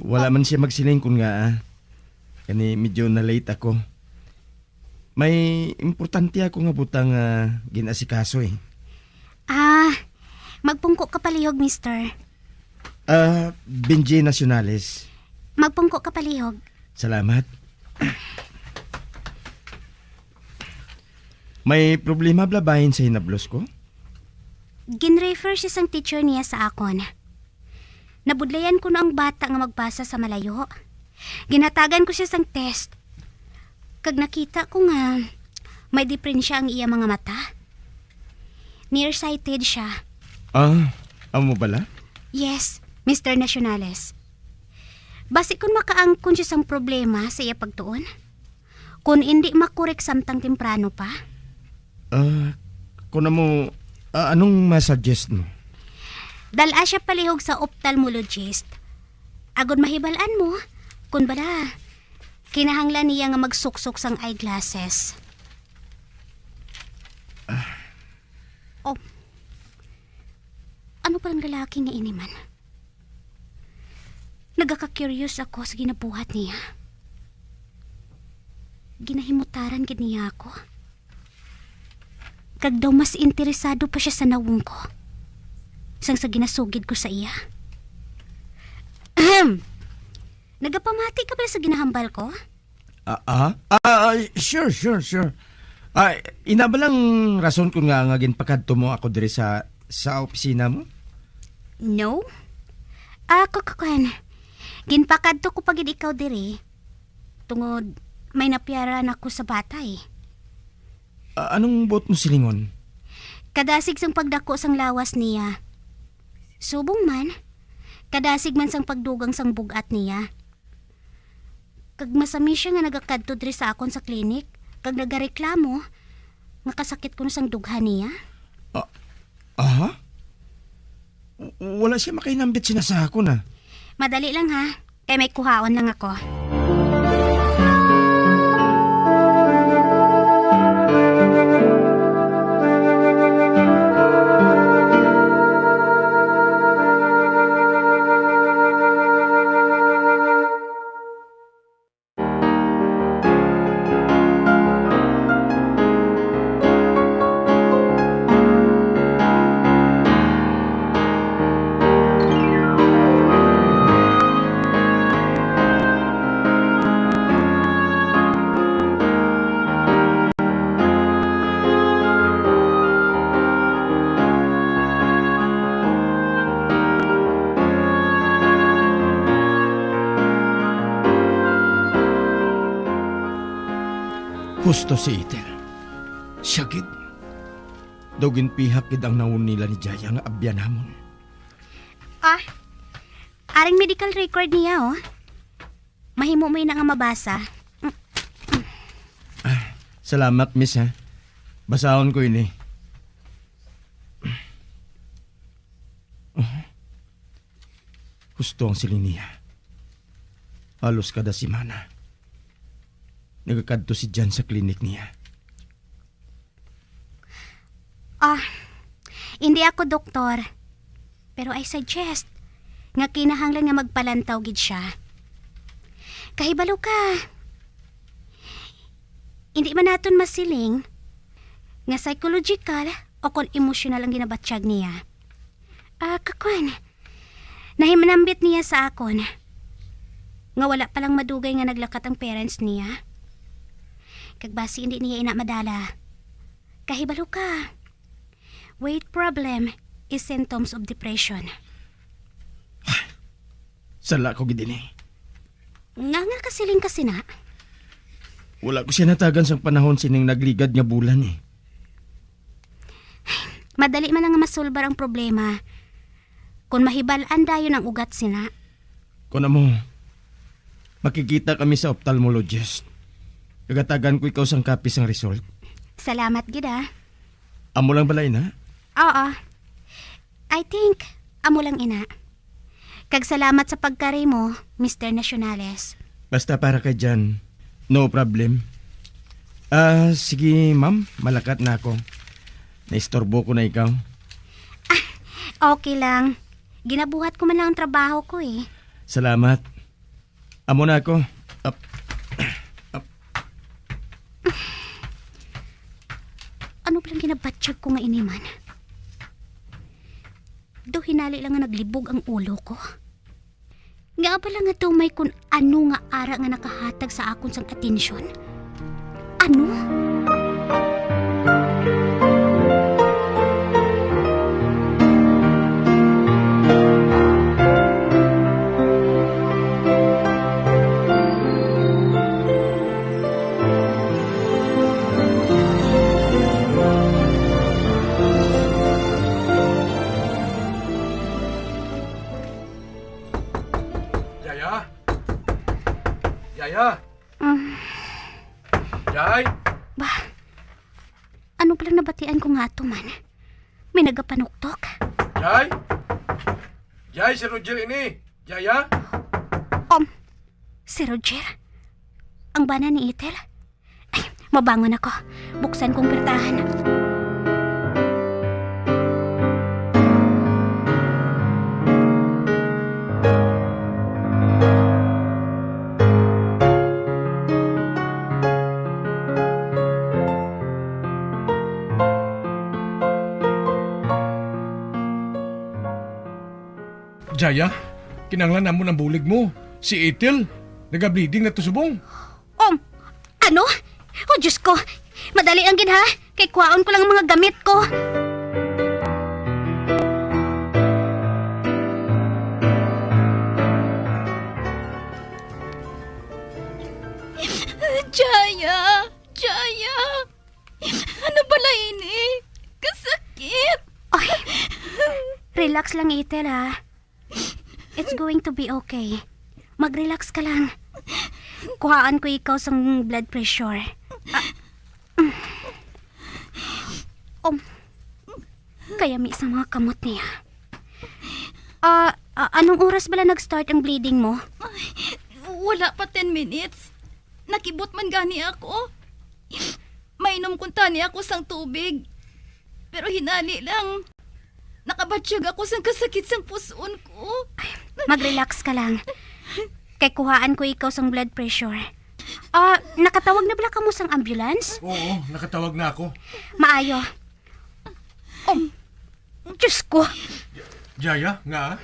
Wala man siya magsiling kun nga, ah, kani medyo na-late ako. May importante ako nga butang nga gin-asikaso, eh. Ah, magpungko ka palihog, mister. Ah, Benji Nacionales. Magpungko ka palihog. Salamat. May problema bala bahin sa hinablos ko? Ginrefer siya sang teacher niya sa akon. Nabudlayan ko na ang bata nga magbasa sa malayo. Ginhatagan ko siya sang test. Kag nakita ko nga may diperensya ang iya mga mata. Nearsighted siya. Ah, amo bala? Yes, mister Nacionales. Basi kun makaangkon siya sang problema sa iya pagtuon, kun indi makorek samtang temprano pa. Ah, kun amo, ah, anong ma-suggest mo? Dal-a siya palihog sa ophthalmologist. Agod mahibal-an mo, kun bala, kinahanglan niya nga magsuksok sang eyeglasses. Ah. Oh. Ano palang lalaki nga ini man? Nagaka-curious ako sa ginabuhat niya. Ginahimutaran gid niya ako. Kag daw mas interesado pa siya sa nawong ko sang sa ginasugid ko sa iya. Ahem! Nagapamati ka pala sa ginahambal ko? Ah, ah? Ah, ah, sure, sure, sure. Ah, ina ba lang rason kun nga, nga ginpakadto mo ako diri sa, sa opisina mo? No. Ah, kukuan. Ginpakadto ko pa gid ikaw diri. Tungod may napiyaran ako sa bata, eh. Ah, anong buot mo silingon? Kadasig sang pagdako sang lawas niya. Subong man, kadasig man sang pagdugang sang bug-at niya. Kag masami siya nga nagakadto diri sa akon sa klinik, kag nagareklamo nga kasakit kuno sang dughan niya. Ah, aha? W-, wala siya makahinambit sina sa akon, ah. Madali lang, ha, kay may kuhaon lang ako. Husto si Ethel. Siya gid. Daw ginpihak gid ang nawong nila ni Jaya nga abyan namon. Ah, aring medical record niya, oh. Mahimo mo ina nga mabasa. Ah, salamat, miss, ha. Basahon ko ini. Ah, husto ang siling niya. Halos kada semana, nagakadto si Jan sa klinik niya. Ah, hindi ako doktor. Pero I suggest nga kinahanglan nga magpalantaw gid siya. Kahibalo ka, hindi man naton masiling nga psychological o kon emosyonal ang ginabatyag niya. Ah, kakwan, nahimanambit niya sa akon nga wala pa lang madugay nga naglakat ang parents niya. Kag basi hindi niya ina madala. Kahibalo ka, weight problem is symptoms of depression. Sala ko gid ini. Nga nga kasiling ka sina? Wala ko siya natagan sang panahon sining nagligad nga bulan, eh. Madali man lang nga masulbar ang problema kon mahibal-an dayon ang ugat sina. Kon amo, makikita kami sa ophthalmologist. Gatagan ko ikaw sang kapi sang result. Salamat gid, ah. Amo lang bala ina? Oo. I think, amo lang ina. Kag salamat sa pagkari mo, Mister Nacionales. Basta para kay Jan, no problem. Ah, sige, ma'am, malakat na ako. Naistorbo ko na ikaw. Okay lang. Ginabuhat ko man lang ang trabaho ko eh. Salamat. Amo na ako. Ap-, ap-, Ano palang ginabatyag ko nga ini man? Do hinali lang nga naglibog ang ulo ko. Nga bala nga daw may kun ano nga ara nga nakahatag sa akon sang atensyon? Ano? Jaya? Jaya? Ah. Jay? Ba, ano palang nabatian ko nga ato man? May nagapanuktok? Jay? Jay, si Roger ini. Jaya? Um, si Roger? Ang bana ni Ethel? Ay, mabangon ako. Buksan kong pertahan. Jaya, kinahanglan namon ang bulig mo. Si Ethel, nagableeding na to subong. Um, ano? Oh, Diyos ko! Madali lang gid, ha? Kay kwaon ko lang ang mga gamit ko. Jaya! Jaya! Ano bala ini? Kasakit! Ay! Relax lang, Ethel, ha? It's going to be okay. Mag-relax ka lang. Kuhaan ko ikaw sang blood pressure. Ah. Um, kayami sa mga kamot niya. Ah, ah, anong oras bala nag-start ang bleeding mo? Ay, wala pa ten minutes. Nakibot man gani ako. Mainom kuntani ako sang tubig. Pero hinali lang, nakabatyag ako sang kasakit sang pus-on ko. Mag-relax ka lang. Kay kuhaan ko ikaw sang blood pressure. Ah, nakatawag na bala kamo sang ambulance? Oo, nakatawag na ako. Maayo. Oh, Diyos ko. Jaya, nga?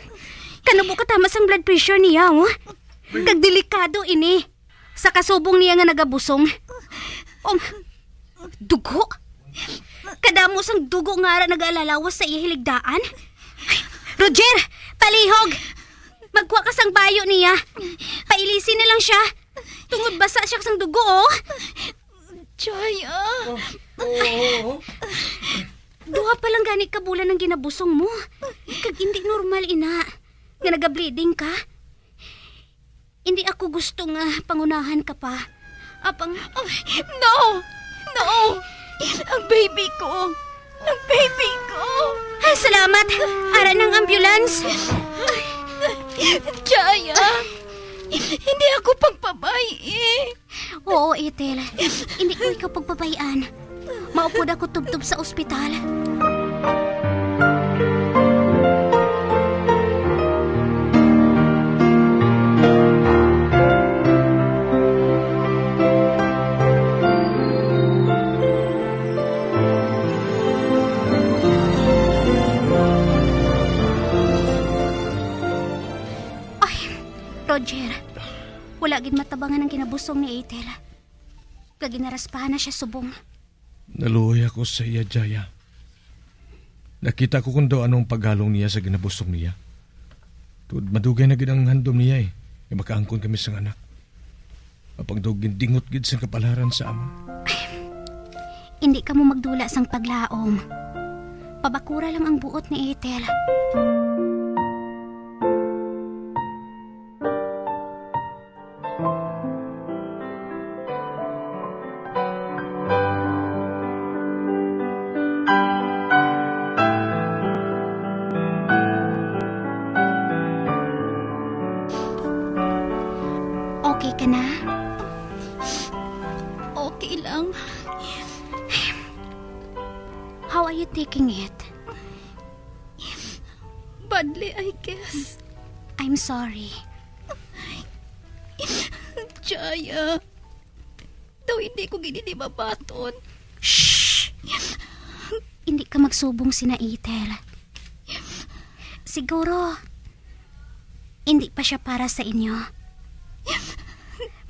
Kanubo ka tama sang blood pressure niya, oh. Kag delikado ini. Sa kasubong niya nga nagabusong. Um, dugo? Kadamo sang dugo nga ara nagalalawas sa iya hiligdaan. Ay, Roger, palihog! Magkuha ka sang bayo niya. Pailisi na lang siya. Tungod basa siya sang dugo, oh. Joy, ah. Oh, oh, oh, oh. Duha pa lang gani ka bulan ang ginabusong mo. Kag hindi normal ina nga nagableeding ka. Hindi ako gusto nga pangunahan ka pa. Apang, oh, no! No! Ang baby ko! Ang baby ko! Ay, salamat! Ara na ang ambulance! Jaya! Hindi ako pagpabay-i! Oo, Ethel. Hindi ko ikaw pagpabay-an. Maupod ako tubtob sa ospital. Ay, Roger, wala gid matabangan ang ginabusong ni Ethel. Kag ginaraspahan na siya subong. Naluoy ako sa iya, Jaya. Nakita ko kon daw ano ang paghalong niya sa ginabusong niya. Tungod madugay na gid ang handom niya, eh, nga makaangkon kami sang anak. Apang daw gindingot gid sang kapalaran sa amon. Hindi kamo magdula sang paglaom. Pabakura lang ang buot ni Ethel. Okay ka na? Okay lang. How are you taking it? Adli, I guess. I'm sorry. Jaya, daw hindi ko gid ini mabaton. Shh! Hindi ka magsubong sina Ethel. Siguro, hindi pa siya para sa inyo.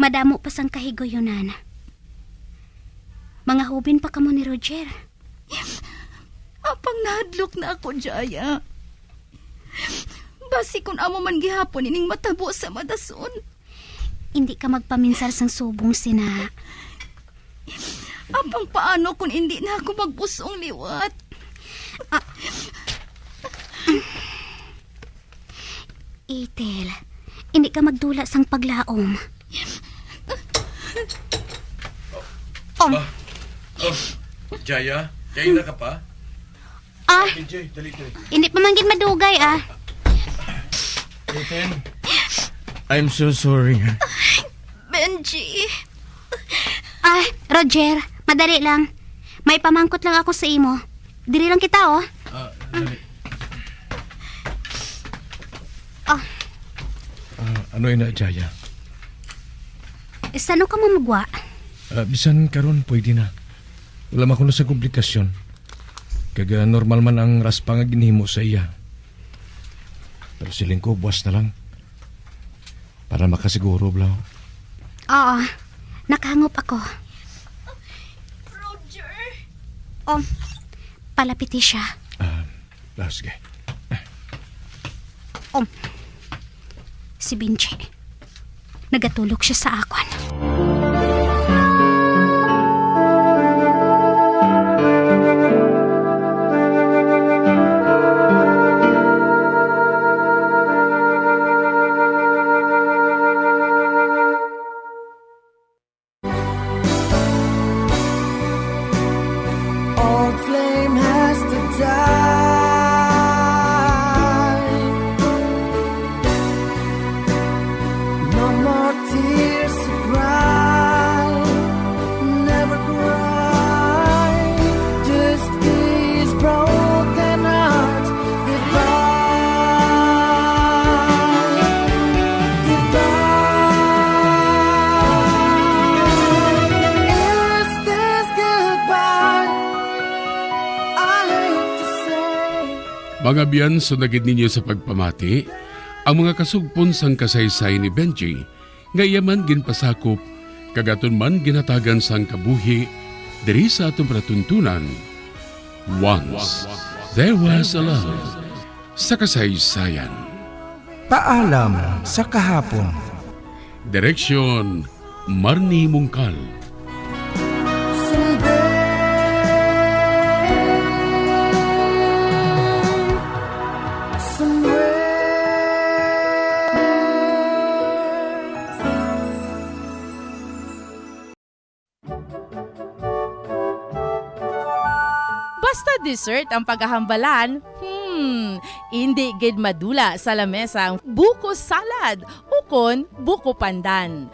Madamo pa sang kahiguyunan. Mga hubin pa kamo ni Roger. Apang nahadlok na ako, Jaya. Basi kun amo man gihapon ining matabo sa madason. Hindi ka magpaminsar sang subong sina. Apang paano kung hindi na ako magbusong liwat? Ah. Ethel, hindi ka magdula sang paglaom. Oh. Ah, oh, Jaya, kaina ka pa? Ah, P J, dali, dali. Hindi pa man gid madugay, ah. Ethan, I'm so sorry. Benji. Ah, Roger, madali lang. May pamangkot lang ako sa imo. Diri lang kita, oh. Ah, dali. Oh. Ah, ano ina, Jaya? Saan ka mamugwa? Ah, bisan karon, pwede na. Wala man kuno sa komplikasyon. Kag, ah, normal man ang raspa nga ginhimo sa iya. Pero siling ko, buwas na lang. Para makasiguro, Blau. Oo, nakahangop ako. Roger! Oh, palapiti siya. Ah, ah, sige. Oh, si Benji. Nagatulog siya sa akon. Old flame has to die. No more tears to cry. Never cry. Just these broken hearts. Goodbye. Goodbye. Is this goodbye? I hate to say. Mga biyan, sundagid ninyo sa pagpamati ang mga kasugpon sang kasaysayan ni Benji nga iya man ginpasakop kag aton man ginhatagan sang kabuhi diri sa aton palatuntunan. Once There Was a Love sa kasaysayan. Paalam sa kahapon. Direksyon, Marnie Mungkal. Basta dessert ang paghahambalan, hmm, indi gid madula sa lamesa ang buko salad ukon buko pandan.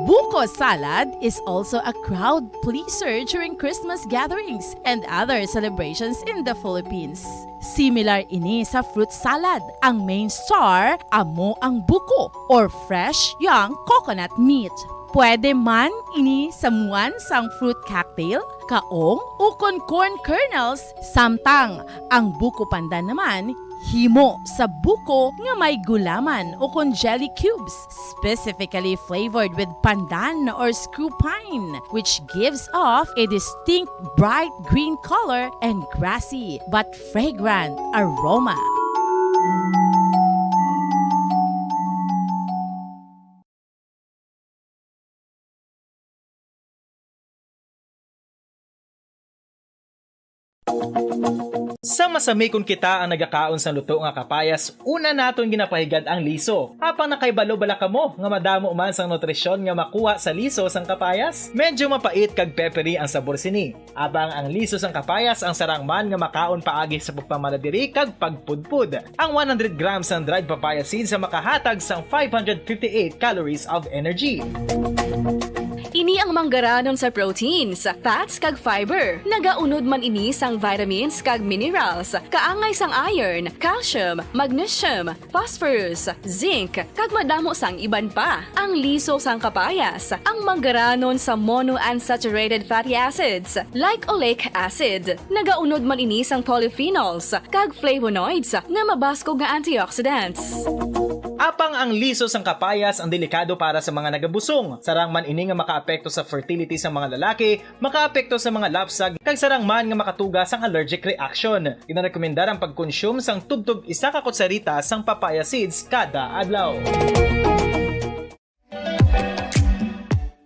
Buko salad is also a crowd pleaser during Christmas gatherings and other celebrations in the Philippines. Similar ini sa fruit salad. Ang main star amo ang buko or fresh young coconut meat. Pwede man ini samuan sang fruit cocktail, kaong, ukon corn kernels, samtang ang buko pandan naman himo sa buko nga may gulaman ukon jelly cubes, specifically flavored with pandan or screw pine, which gives off a distinct bright green color and grassy but fragrant aroma. Sa masami kon kita ang nagakaon sang luto nga kapayas, una naton ginapahigad ang liso. Apang nakaibalo bala kamo nga madamo man sang nutrisyon nga makuha sa liso sang kapayas? Medyo mapait kag peppery ang sabor sini. Apang ang liso sang kapayas ang sarang man nga makaon paagi sa pagpamala diri kag pagpudpod. Ang one hundred grams sang dried papaya seeds ang makahatag sang five hundred fifty-eight calories of energy. Ni ang manggaranon sa proteins, fats, kag fiber. Nagaunod man ini sang vitamins kag minerals, kaangay sang iron, calcium, magnesium, phosphorus, zinc, kag madamo sang iban pa. Ang liso sang kapayas, ang manggaranon sa monounsaturated fatty acids, like oleic acid. Nagaunod man ini sang polyphenols kag flavonoids nga mabaskog nga antioxidants. Apang ang liso sang kapayas ang delikado para sa mga nagabusong. Sarang man ini nga makaapekto sa fertility sa mga lalaki, makaapekto sa mga lapsag, kag sarang man nga makatuga sang allergic reaction. Ginarekomendar ang pagkonsume sang tubtob isa ka kutsarita sang papaya seeds kada adlaw.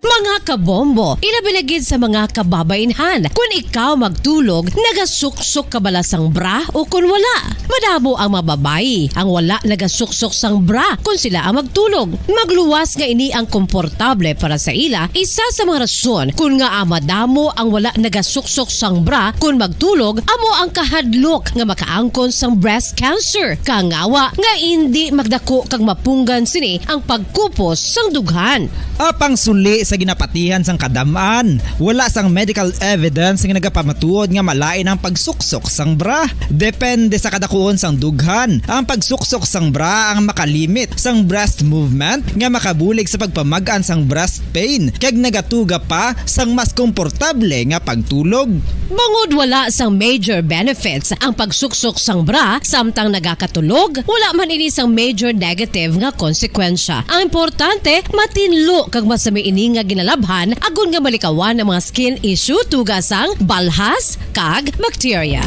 Mga kabombo, ilabi na gid sa mga kababainhan, kun ikaw magtulog, nagasuksok ka bala sang bra o kun wala? Madamo ang mga babayi ang wala nagasuksok sang bra kun sila ang magtulog. Magluwas nga ini ang komportable para sa ila, isa sa mga rason kun ngaa madamo ang wala nagasuksok sang bra kun magtulog amo ang kahadlok nga makaangkon sang breast cancer, kangawa nga indi magdako kag mapunggan sini ang pagkupos sang dughan. Apang suli sa ginapatihan sang kadam-an, wala sang medical evidence nga nagapamatuod nga malain ang pagsuksok sang bra. Depende sa kadakuon sang dughan, ang pagsuksok sang bra ang makalimit sang breast movement nga makabulig sa pagpamag-an sang breast pain kag nagatuga pa sang mas komportable nga pagtulog. Bangod wala sang major benefits ang pagsuksok sang bra samtang nagakatulog, wala man ini sang major negative nga konsekwensya. Ang importante, matinlo kag masami ini nga ginalabhan agod nga malikawan ang mga skin issue tuga sang balhas kag bacteria.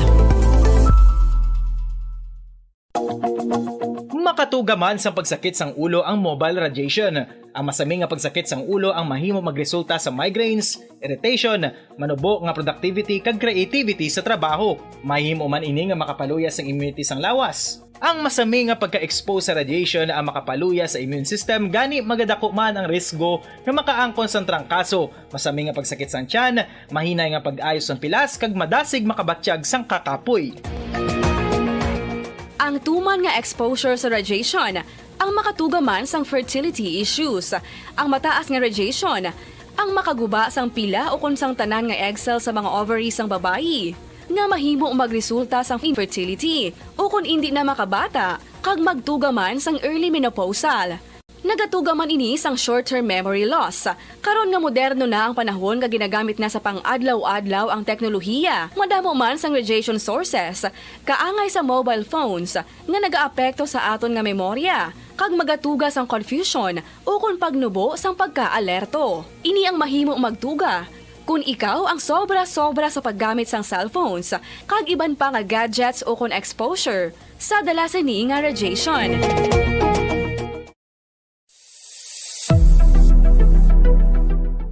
Makatuga man sang pagsakit sang ulo ang mobile radiation. Ang masami nga pagsakit sang ulo ang mahimo magresulta sa migraines, irritation, manubo nga productivity kag creativity sa trabaho. Mahimo man ini nga makapaluya sang immunity sang lawas. Ang masami nga pagka-expose sa radiation ang makapaluya sa immune system, gani magadako man ang risgo nga makaangkon sang trangkaso, masami nga pagsakit sang tiyan, mahinay nga pag-ayo sang pilas, kag madasig makabatyag sang kakapoy. Ang tuman nga exposure sa radiation ang makatuga man sang fertility issues. Ang mataas nga radiation ang makaguba sang pila ukon sang tanan nga egg cell sa mga ovary sang babayi, nga mahimo magresulta sang infertility ukon indi na makabata, kag magtuga man sang early menopausal. Nagatuga man ini sang short-term memory loss. Karon nga moderno na ang panahon nga ginagamit na sa pang-adlaw-adlaw ang teknolohiya, madamo man sang radiation sources, kaangay sa mobile phones, nga nagaapekto sa aton nga memorya, kag magatuga sang confusion ukon pagnubo sang pagkaalerto. Ini ang mahimo magtuga kon ikaw ang sobra-sobra sa paggamit sang cellphones kag iban pa nga gadgets ukon exposure sa dala sini nga radiation.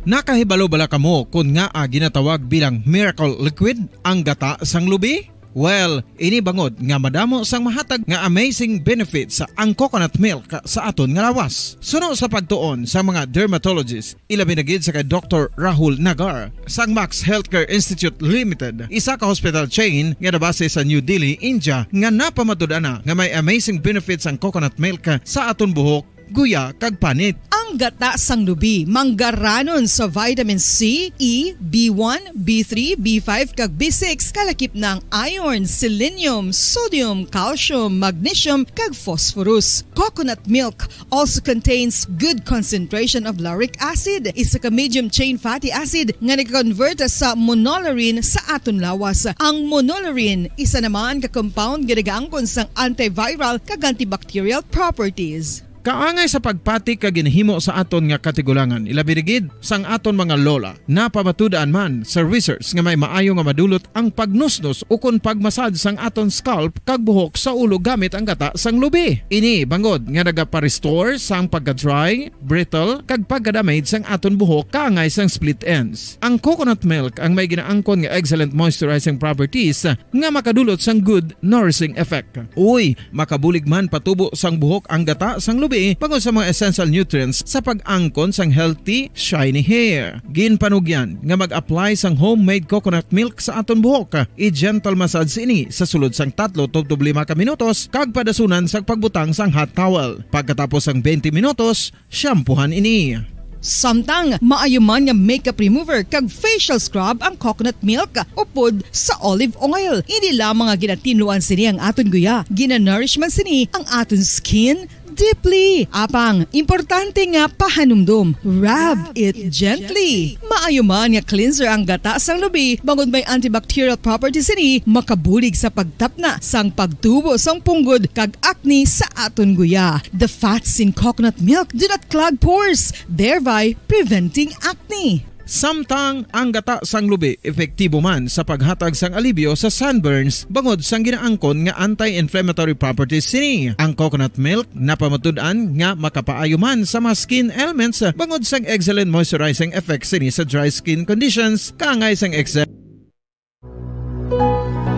Nakahibalo bala kamo kon ngaa ginatawag bilang miracle liquid ang gata sang lubi? Well, ini bangod nga madamo sang mahatag nga amazing benefits ang coconut milk sa aton nga lawas. Suno sa pagtuon sa mga dermatologist, ilabi na gid sa kay Doktor Rahul Nagar sang Max Healthcare Institute Limited, isa ka hospital chain nga nabase sa New Delhi, India, nga napamatud-an na nga may amazing benefits ang coconut milk sa aton buhok, guya, kag panit. Ang gata sang lubi manggaranon sa vitamin C, E, B one, B three, B five, kag B six, kalakip na ang iron, selenium, sodium, calcium, magnesium, kag phosphorus. Coconut milk also contains good concentration of lauric acid, isa ka medium chain fatty acid nga nag-convert sa monolaurin sa aton lawas. Ang monolaurin, isa naman ka compound nga nagaangkon sang antiviral kag antibacterial properties. Kaangay sa pagpati kag ginhimo sa aton nga katigulangan, ilabi na gid sang aton mga lola. Napamatud-an man sa research nga may maayo nga madulot ang pagnusnos ukon pag-massage sang aton scalp kag buhok sa ulo gamit ang gata sang lubi. Ini bangod nga nagapa-restore sang pagka-dry, brittle, kag pagka-damage sang aton buhok kaangay sang split ends. Ang coconut milk ang may ginaangkon nga excellent moisturizing properties nga makadulot sang good nourishing effect. Uy, makabulig man patubo sang buhok ang gata sang lubi bangod sa mga essential nutrients sa pag-angkon sang healthy, shiny hair. Ginpanugyan nga mag-apply sang homemade coconut milk sa aton buhok. I-gentle massage ini sa sulod sang tatlo tubtob lima ka minutos kag padasunan sa pagbutang sang hot towel. Pagkatapos sang twenty minutos, shampoohan ini. Samtang maayo man nga makeup remover kag facial scrub ang coconut milk upod sa olive oil. Hindi lamang nga ginatinluan sini ang aton guya, ginanourish man sini ang aton skin deeply. Apang, importante nga pahanumdom, rub it gently. Maayo man nga cleanser ang gata sang lubi, bangod may antibacterial properties sini, makabulig sa pagtapna sang pagtubo sang punggod kag acne sa aton guya. The fats in coconut milk do not clog pores, thereby preventing acne. Samtang ang gata sang lubi epektibo man sa paghatag sang alibyo sa sunburns bangod sang ginaangkon nga anti-inflammatory properties sini. Ang coconut milk napamatud-an nga makapaayo man sa mga skin ailments bangod sang excellent moisturizing effects sini sa dry skin conditions, kaangay sang excess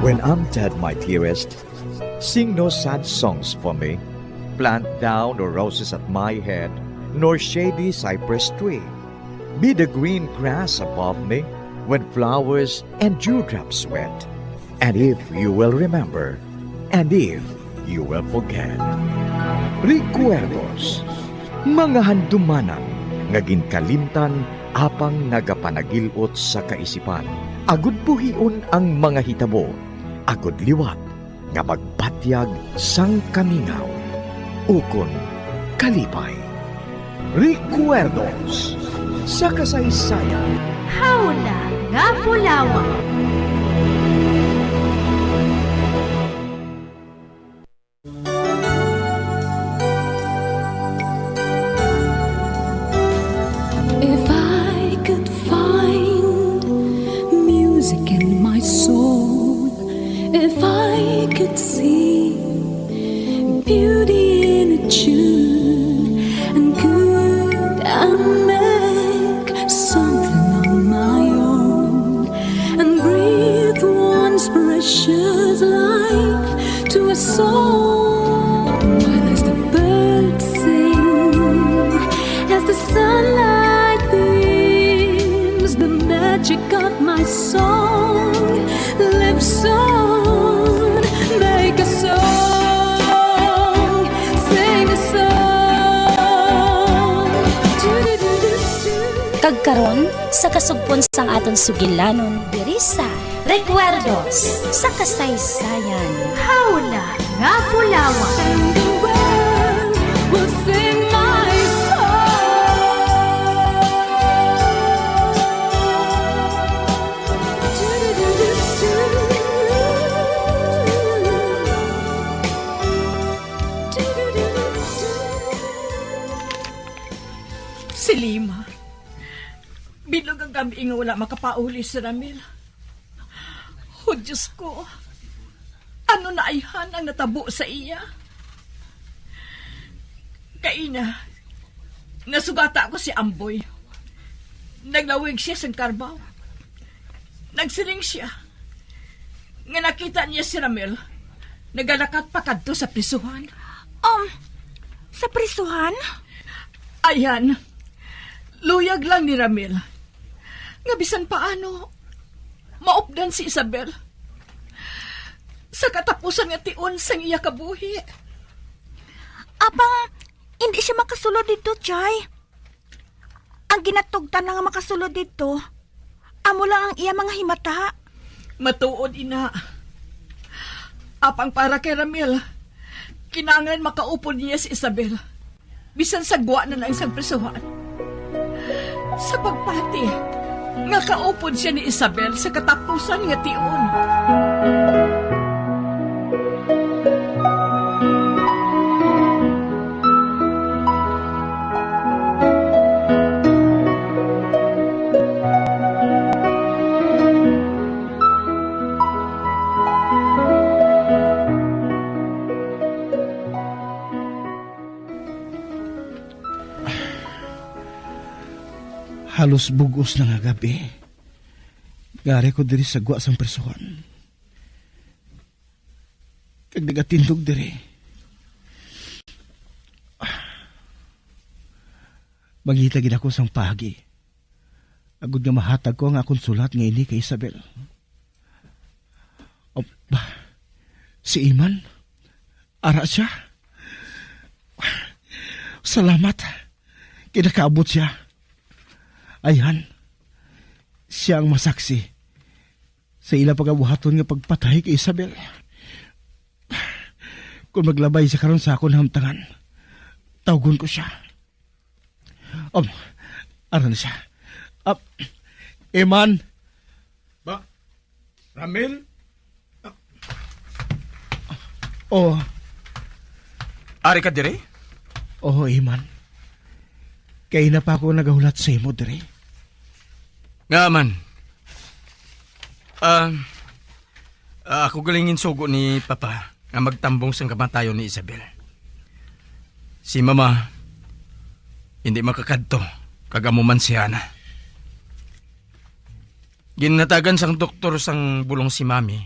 When I'm dead, my dearest, sing no sad songs for me. Plant thou no roses at my head, nor shady cypress tree. Be the green grass above me when flowers and dewdrops wet. And if you will remember, and if you will forget. Recuerdos, mga handumanan nga ginkalimtan apang nagapanagil-ot sa kaisipan, agud buhion ang mga hitabo, agud liwat nga magbatyag sang kamingaw ukon kalipay. Recuerdos sa kasaysayan. Hawla nga Pulawa. If I could find music in my soul, if I could see beauty in a tune, and could I make something on my own and breathe once precious life to a soul. While as the birds sing, as the sunlight beams, the magic of my song lives on. Make a song, sing a song. Kag karon, sa kasugpon sang aton sugilanon, diri sa Recuerdos sa Kasaysayan. Hawla nga Pulawa. And the world will sing my song. Si Lima. Bilog ang gab-i nga wala makapauli si Ramil. O Diyos ko, ano na ayhan ang natabo sa iya? Kaina, nasugata ko si Amboy. Naglawig siya sang karbaw. Nagsiling siya nga nakita niya si Ramil nagalakat pa kadto sa prisuhan. Um, sa prisuhan? Ayan, luyag lang ni Ramil nga bisan paano, maupdan si Isabel sa katapusan nga tion sang iya kabuhi. Apang hindi siya makasulod didto, Chay. Ang ginatugtan lang nga makasulod didto, amo lang ang iya mga himata. Matuod, ina. Apang para kay Ramil, kinahanglan makaupod niya si Isabel. Bisan sa gwa na lang sang prisuhan. Sa pagpati nga kaupod siya ni Isabel sa katapusan nga tion. Halos bug-os na nga gab-i, gari ko diri sa gwa sang prisuhan. Kag nagatindog diri. Mangita gid ako sang paagi, agod nga mahatag ko ang akon sulat nga ini kay Isabel. Op, si Iman? Ara siya? Salamat. Kinakaabot siya. Ayhan, sia ang masaksi sa ila pagabuhaton nga pagpatay kay Isabel. Kon maglabay sia karon sa akon hamtangan, tawgon ko sia. Um, ara na sia. Ah, Iman. Ba? Ramil? Oh. Ari ka diri? Oh, Iman. Kay na pa ako nagahulat sa imo diri. Nga man. Ah, ah, ako galing ginsugo ni Papa nga magtambong sang kamatayon ni Isabel. Si Mama, hindi makakadto, kag amo man si Hana. Ginhatagan sang doktor sang bulong si Mami,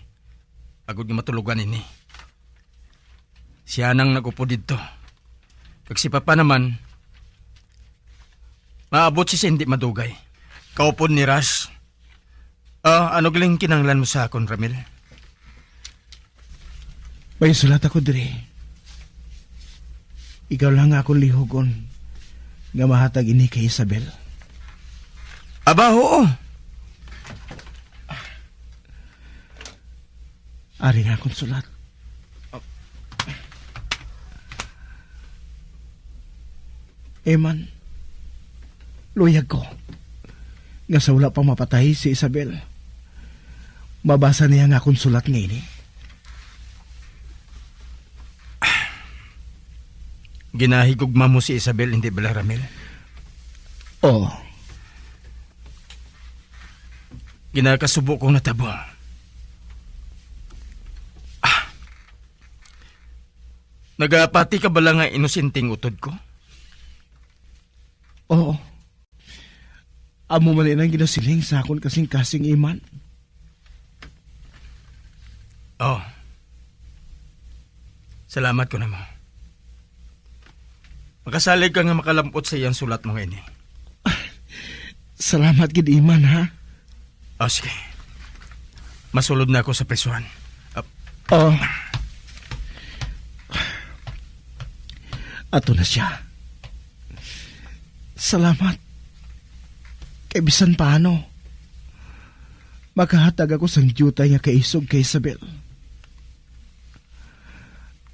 agod nga matulogan ini. Sia nang nag-upod didto. Kag si Papa naman, maabot siya sa hindi madugay. Kaupod ni Ras. Ah, ano galing kinahanglan mo sa akon, Ramil? May sulat ako diri. Ikaw lang nga akon lihugon nga mahatag ini kay Isabel. Aba, oo. Ari nga akon sulat. Eman, luyag ko nga sa wala pa mapatay si Isabel, mabasa niya nga akon sulat nga ini. Ginahigugma mo si Isabel, hindi bala, Ramil? Oo. Ginakasubo kong natabo. Ah. Nagapati ka bala nga inosenteng utod ko? Oo. Amo man ini ang ginasiling sa akon kasing-kasing, Iman. Oh. Salamat ko namo. Makasalig ka nga makalampot sa iyang sulat mo nga ini. Salamat gid, Iman, ha? Oh, sige. Masulod na ako sa prisuhan. Ah, Oh. Ato na sia. Salamat. Kay bisan paano, makahatag ako sang diutay nga kaisog kay Isabel.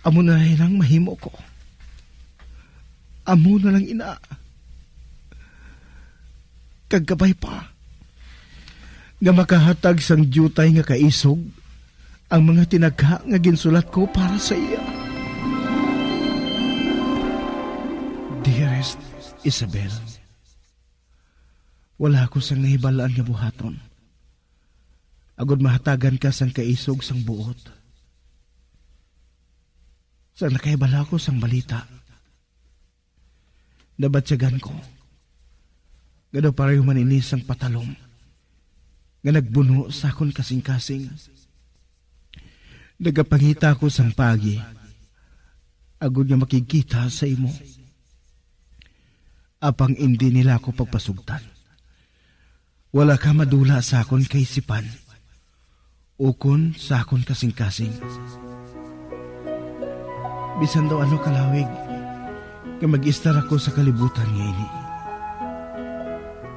Amo na lang ang mahimo ko. Amo na lang ina. Kag kabay pa nga makahatag sang diutay nga kaisog ang mga tinagha nga ginsulat ko para sa iya. Dearest Isabel, wala ako sang nahibal-an nga buhaton agod mahatagan ka sang kaisog sang buot. Sang nakahibalo ako sang balita, nabatyagan ko nga daw pareho man ini sang patalom nga nagbuno sa akon kasing-kasing. Nagapangita ako sang paagi agod nga makigkita sa imo, apang indi nila ako pagpasugtan. Wala ka madula sa akon kaisipan ukon sa akon kasing-kasing. Bisan daw ano kalawig nga mag-istar ako sa kalibutan nga ini,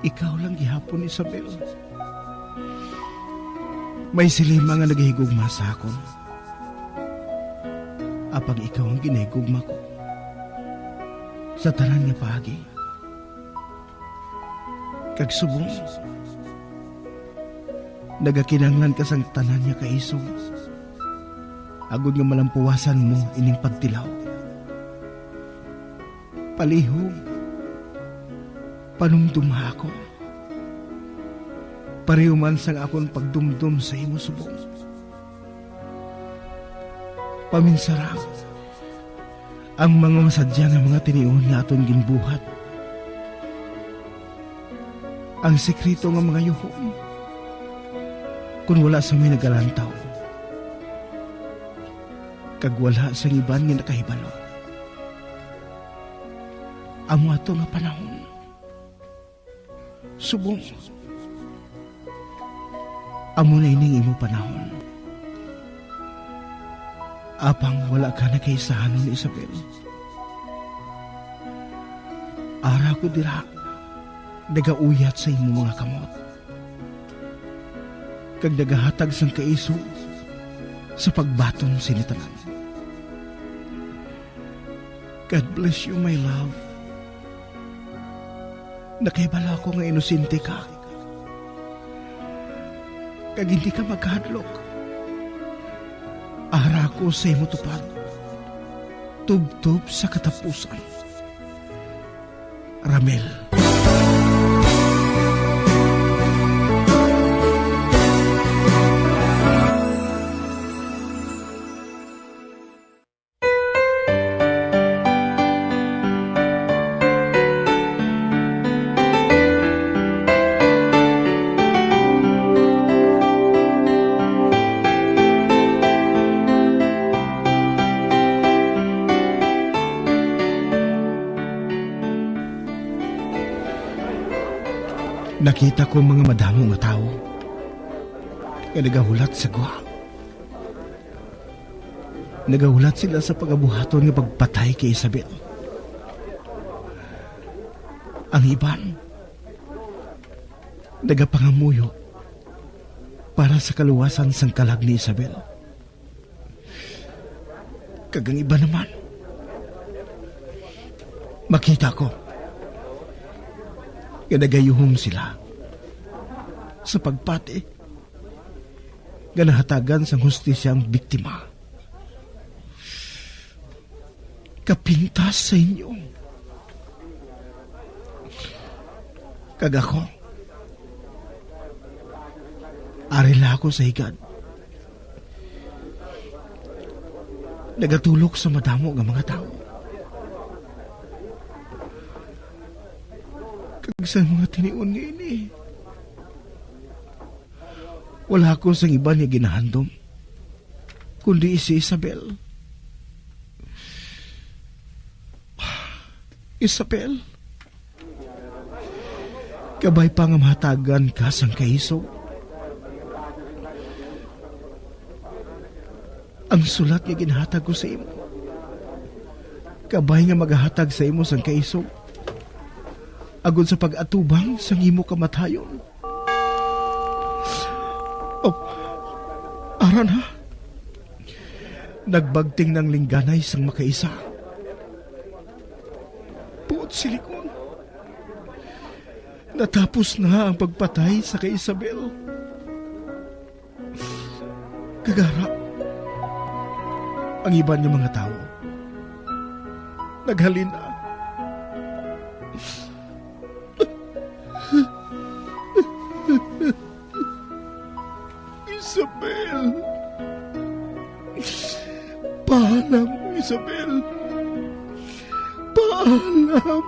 ikaw lang gihapon, Isabel. May silima nga nagahigugma sa akon, apang ikaw ang ginahigugma ko sa tanan nga paagi. Kag subong, nagakinahanglan ka sang tanan nga kaisog, agod nga malampuwasan mo ining pagtilaw. Palihog, panumdoma ako, pareho man sang akon pagdumdom sa imo subong. Paminsara ang mga masadya nga mga tinion nga aton ginbuhat, ang sekreto nga mga yuhom, kon wala sa may nagalantaw, kag wala sang iban nga nakahibalo. Amo ato nga panahon. Subong, amo na ining imo panahon. Apang wala ka na kaisahanon, Isabel. Ara ko dira. nagauyat sa imo mga kamot, kag nagahatag sang kaisog sa pagbaton sini tanan. God bless you, my love. Nakahibalo ako nga inosente ka, kag hindi ka magkahadlok. Ara ako sa imo tupad, tubtob sa katapusan. Ramel. Nakita ko ang mga madamo nga tawo nga nagahulat sa gwa. Nagahulat sila sa pagabuhaton nga pagpatay kay Isabel. Ang iban nagapangamuyo para sa kaluwasan sang kalag ni Isabel. Kag ang iban naman, makita ko nga nagayuhom sila sa pagpati nga nahatagan sang hustisya ang biktima. Kapintas sa inyo. Kag ako, ari la ako sa higad, nagatulok sa madamo nga mga tawo. Kag sa mga tinion nga ini, wala ako sang iban nga ginahandom, kundi si Isabel. Isabel, kabay pa nga mahatagan ka sang kaisog. Ang sulat nga ginhatag ko sa imo, kabay nga magahatag sa imo sang kaisog, agod sa pag-atubang sang imo kamatayon. Oh, ara na. Nagbagting na ang lingganay sang makaisa. Buot silingon, natapos na ang pagpatay sa kay Isabel. Kag ara, ang iban nga mga tawo naghalin na. Isabel! Paalam, Isabel! Paalam!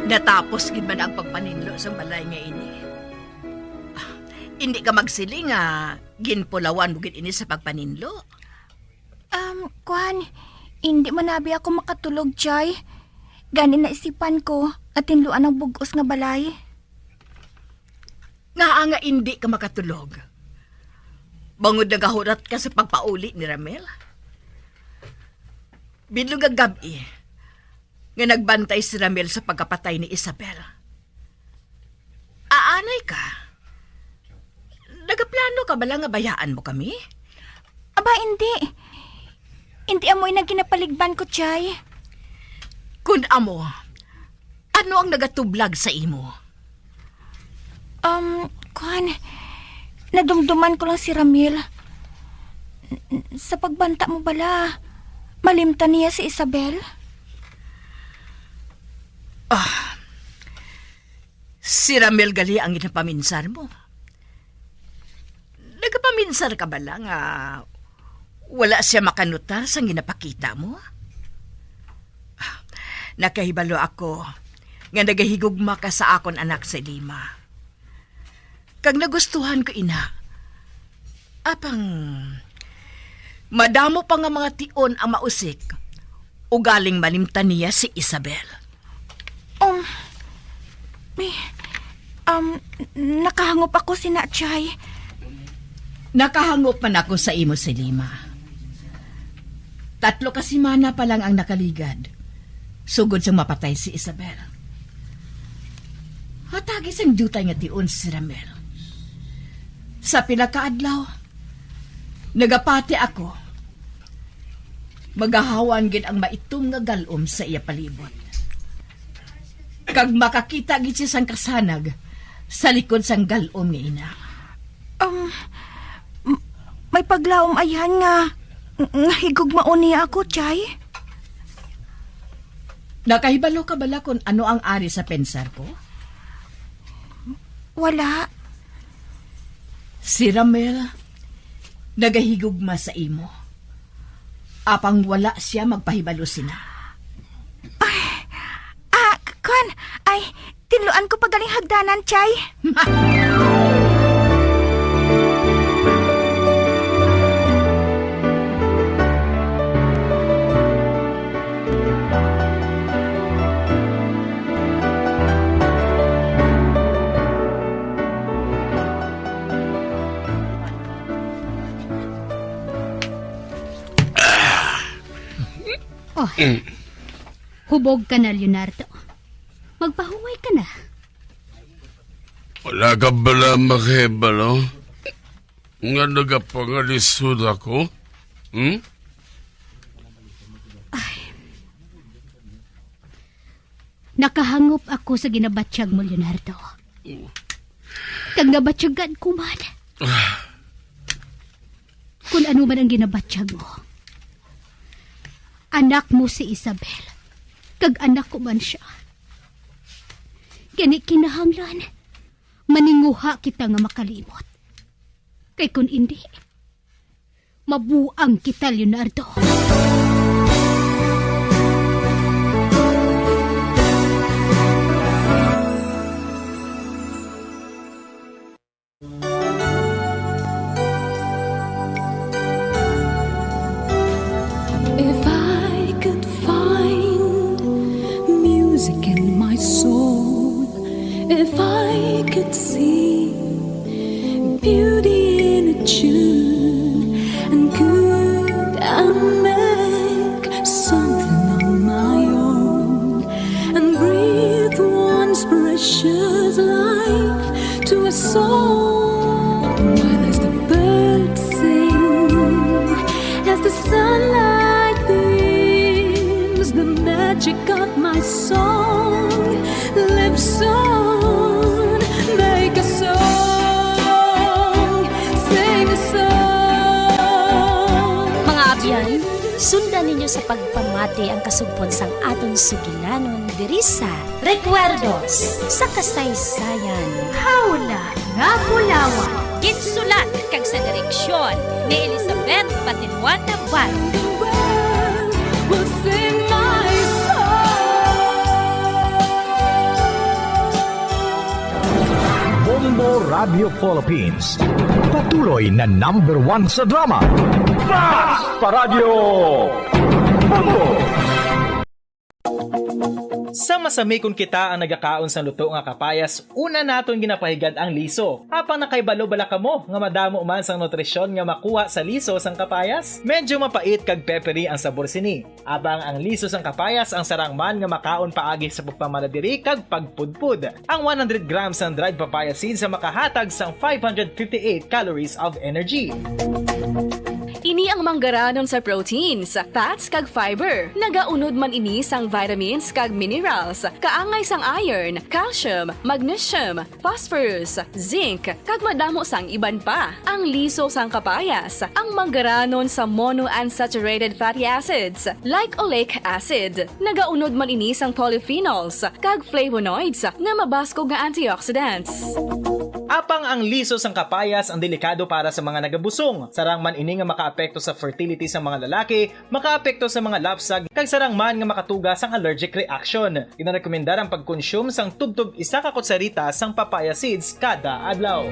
Natapos gid man ang pagpaninlo sa balay nga ini. Ah, indi ka magsiling nga ginpulawan mo gid ini sa pagpaninlo? Um, kuan, indi man abi ako makatulog, Chay. Gani naisipan ko nga tinluan ang bug-os nga balay. Ngaa nga indi ka makatulog? Bangod nagahurat ka sa pagpauli ni Ramel? Bidlog nga gab-i nga nagbantay si Ramel sa pagkapatay ni Isabel. Aanay ka? Nagaplano ka bala nga bayaan mo kami? Aba, indi. Indi amo ina ginapaligban ko, Chay. Kun amo, ano ang nagatublag sa imo? Um, kuan, nadumduman ko lang si Ramil. N-, n-, sa pagbanta mo bala, malimtan niya si Isabel? Ah, si Ramil gali ang ginapaminsar mo. Nagapaminsar ka bala nga wala siya makanutar sang ginapakita mo? Ah, nakahibalo ako nga nagahigugma ka sa akon anak si Lima. Kag nagustuhan ko ina Apang, madamo pa nga mga tion ang mausik, ugaling malimtan niya si Isabel. Um, mi-, um, nakahangop ako sina, Chay. Nakahangop man ako sa imo, Selima. Tatlo ka semana pa lang ang nakaligad, sugod sang mapatay si Isabel. Hatagi sang diutay nga tion si Ramel. Sa pila ka adlaw, nagapati ako. Magahawan gid ang maitom nga galom sa iya palibot. Kag makakita gid siya sang kasanag sa likod sang galom nga ina. Um, m-, may paglaom ayan nga, nga higugmaon niya ako, Chay. Nakahibalo ka bala kon ano ang ari sa pensar ko? Wala. Si Ramel nagahigugma sa imo. Apang wala siya magpahibalo sina. Ay, ah, k-, kwan, ay, tinluan ko pa galing hagdanan, Chay. Oh. Mm. Hubog ka na, Leonardo. Magpahuway ka na. Wala ka bala makahibalo nga nagapangalisod ako? Hmm? Ay. Nakahangop ako sa ginabatyag mo, Leonardo. Kag nabatyagan ko man. Ah. Kun ano man ang ginabatyag mo, anak mo si Isabel, kag anak ko man sia. Gani kinahanglan maninguha kita nga makalimot. Kay kun indi, mabuang kita, Leonardo. If I could find music in my soul, if I could see beauty in a tune, and could I make something on my own and breathe once precious life to a soul? While as the birds sing, as the sunlight beams, the magic of my song lives on. Make a song, sing a song. Mga abyan, sundan ninyo sa pagpamati ang kasugpon sang aton sugilanon diri sa Recuerdos sa Kasaysayan. Hawla nga Bulawan. Ginsulat kag sa direksyon ni Elizabeth Patinuan Navarro. Will sing my song. Bombo Radio Philippines, patuloy na number one sa drama. Basta Radyo Bombo! Sa masami kon kita ang nagakaon sang luto nga kapayas, una naton ginapahigad ang liso. Apang nakahibalo bala kamo nga madamo man sang nutrisyon nga makuha sa liso sang kapayas? Medyo mapait kag peppery ang sabor sini. Apang ang liso sang kapayas ang sarang man nga makaon paagi sa pagpamala diri kag pagpudpod. Ang one hundred grams sang dried papaya seeds ang makahatag sang five hundred fifty-eight calories of energy. Ini ang manggaranon sa proteins, fats, kag fiber. Nagaunod man ini sang vitamins kag minerals, kaangay sang iron, calcium, magnesium, phosphorus, zinc, kag madamo sang iban pa. Ang liso sang kapayas, ang manggaranon sa monounsaturated fatty acids, like oleic acid. Nagaunod man ini sang polyphenols kag flavonoids nga mabaskog nga antioxidants. Apang ang liso sang kapayas ang delikado para sa mga nagabusong. Sarang man ini nga makaapekto sa fertility sa mga lalaki, makaapekto sa mga lapsag, kag sarang man nga makatuga sang allergic reaction. Ginarekomendar ang pagkonsume sang tubtob isa ka kutsarita sang papaya seeds kada adlaw.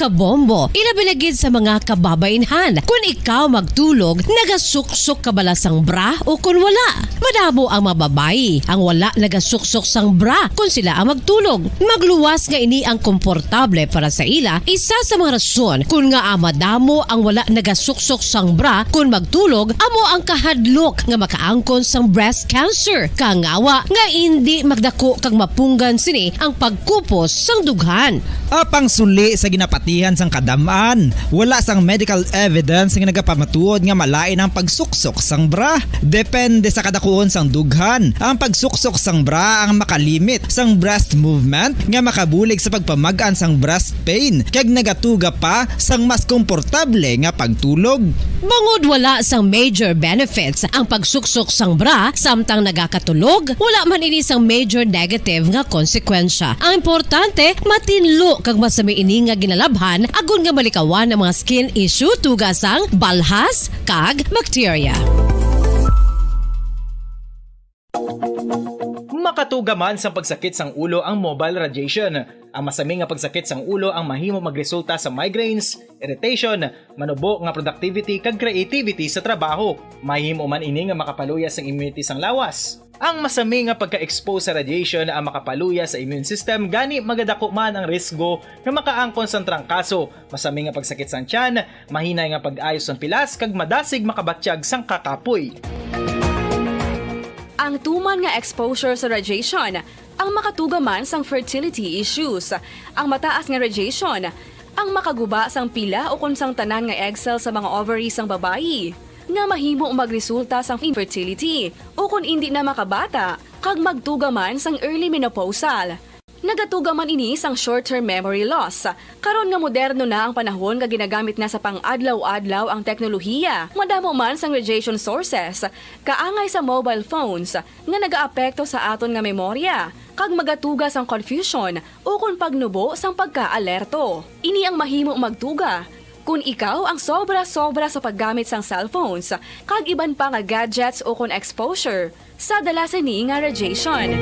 kabombo, ilabi na gid sa mga kababainhan. Kun ikaw magtulog, nagasuksok ka bala sang bra o kun wala? Madamo ang mga babayi ang wala nagasuksok sang bra kun sila ang magtulog. Magluwas nga ini ang komportable para sa ila, isa sa mga rason kun ngaa madamo ang wala nagasuksok sang bra kun magtulog, amo ang kahadlok nga makaangkon sang breast cancer. Kangawa nga indi magdako kag mapunggan sini ang pagkupos sang dughan. Apang suli sa ginapatihan sang kadam-an, wala sang medical evidence nga nagapamatuod nga malain ang pagsuksok sang bra. Depende sa kadakuon sang dughan, ang pagsuksok sang bra ang makalimit sang breast movement nga makabulig sa pagpamag-an sang breast pain kag nagatuga pa sang mas komportable nga pagtulog. Bangod wala sang major benefits ang pagsuksok sang bra samtang nagakatulog, wala man ini sang major negative nga konsekwensya. Ang importante, matinlo kag masami ini nga ginalabhan agod nga malikawan ang mga skin issue tuga sang balhas kag bakterya. Makatuga man sang pagsakit sang ulo ang mobile radiation. Ang masami nga pagsakit sang ulo ang mahimo magresulta sa migraines, irritation, manubo nga productivity kag creativity sa trabaho. Mahimo man ini nga makapaluya sang immunity sang lawas. Ang masami nga pagka-expose sa radiation ang makapaluya sa immune system, gani magadako man ang risgo nga makaangkon sang trangkaso, masami nga pagsakit sang tiyan, mahinay nga pag-ayo sang pilas kag madasig makabatyag sang kakapoy. Ang tuman nga exposure sa radiation ang makatuga man sang fertility issues. Ang mataas nga radiation ang makaguba sang pila ukon sang tanan nga egg cell sa mga ovary sang babayi, nga mahimo magresulta sang infertility ukon indi na makabata kag magtuga man sang early menopausal. Nagatuga man ini sang short-term memory loss. Karon nga moderno na ang panahon nga ginagamit na sa pang-adlaw-adlaw ang teknolohiya, madamo man sang radiation sources, kaangay sa mobile phones, nga nagaapekto sa aton nga memorya, kag magatuga sang confusion ukon pagnubo sang pagka-alerto. Ini ang mahimo magtuga kon ikaw ang sobra-sobra sa paggamit sang cellphones kag iban pa nga gadgets ukon exposure sa dala sini nga radiation.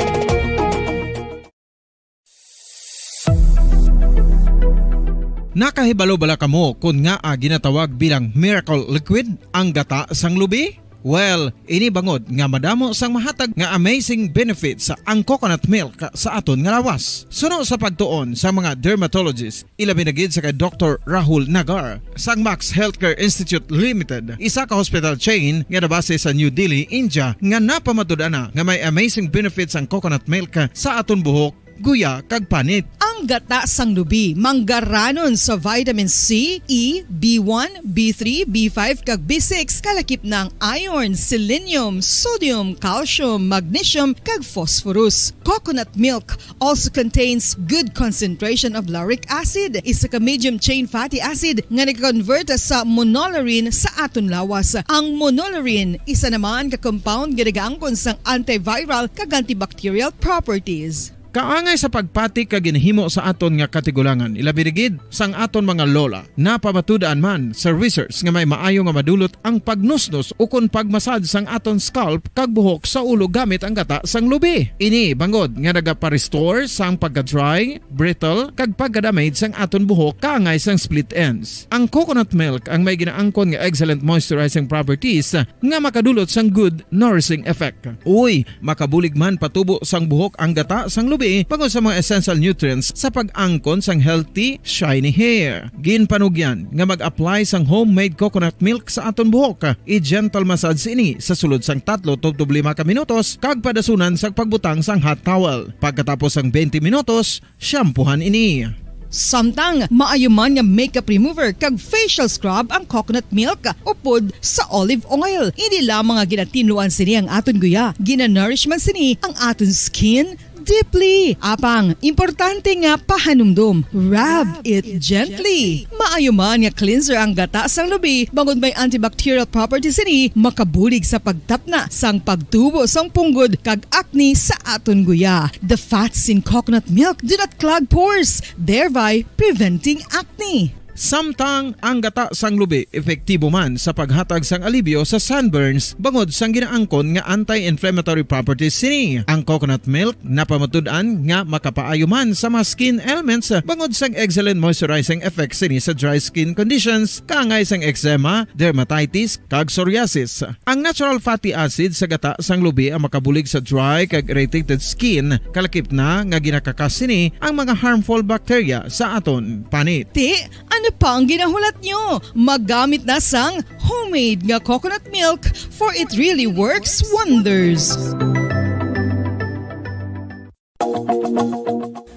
Nakahibalo bala kamo kon ngaa ginatawag bilang miracle liquid ang gata sang lubi? Well, ini bangod nga madamo sang mahatag nga amazing benefits ang coconut milk sa aton nga lawas. Suno sa pagtuon sa mga dermatologist, ilabi na gid sa kay Doktor Rahul Nagar sang Max Healthcare Institute Limited, isa ka hospital chain nga nabase sa New Delhi, India, nga napamatud-an na nga may amazing benefits ang coconut milk sa aton buhok, guya, kag panit. Ang gata sang lubi manggaranon sa vitamin C, E, B one, B three, B five, kag B six, kalakip na ang iron, selenium, sodium, calcium, magnesium, kag phosphorus. Coconut milk also contains good concentration of lauric acid, isa ka medium chain fatty acid nga nag-convert sa monolaurin sa aton lawas. Ang monolaurin isa naman ka compound nga nagaangkon sang antiviral kag antibacterial properties. Kaangay sa pagpati kag ginhimo sa aton nga katigulangan, ilabi na gid sang aton mga lola. Napamatud-an man sa research nga may maayo nga madulot ang pagnusnos ukon pagmasad sang aton scalp kag buhok sa ulo gamit ang gata sang lubi. Ini bangod nga nagapa-restore sang pagka-dry, brittle, kag pagka-damage sang aton buhok kaangay sang split ends. Ang coconut milk ang may ginaangkon nga excellent moisturizing properties nga makadulot sang good nourishing effect. Uy, makabulig man patubo sang buhok ang gata sang lubi bangod sa mga essential nutrients sa pag-angkon sang healthy, shiny hair. Ginpanugyan nga mag-apply sang homemade coconut milk sa aton buhok. I-gentle massage ini sa sulod sang tatlo tubtob lima ka minutos kag padasunan sa pagbutang sang hot towel. Pagkatapos sang twenty minutos, shampoohan ini. Samtang maayo man nga makeup remover kag facial scrub ang coconut milk upod sa olive oil. Hindi lamang nga ginatinluan sini ang aton guya, ginanourish man sini ang aton skin deeply. Apang importante nga pahanumdom, rub it gently. Maayo man nga cleanser ang gata sang lubi, bangod may antibacterial properties sini, makabulig sa pagtapna sang pagtubo sang punggod kag acne sa aton guya. The fats in coconut milk do not clog pores, thereby preventing acne. Samtang ang gata sang lubi epektibo man sa paghatag sang alibyo sa sunburns bangod sang ginaangkon nga anti-inflammatory properties sini. Ang coconut milk napamatud-an nga makapaayo man sa mga skin ailments bangod sang excellent moisturizing effect sini sa dry skin conditions, kaangay sang eczema, dermatitis, kag psoriasis. Ang natural fatty acid sa gata sang lubi ang makabulig sa dry kag irritated skin, kalakip na nga ginakakas sini ang mga harmful bacteria sa aton panit. Ti, ano pa ang ginahulat nyo? Magamit na sang homemade nga coconut milk, for it really works wonders.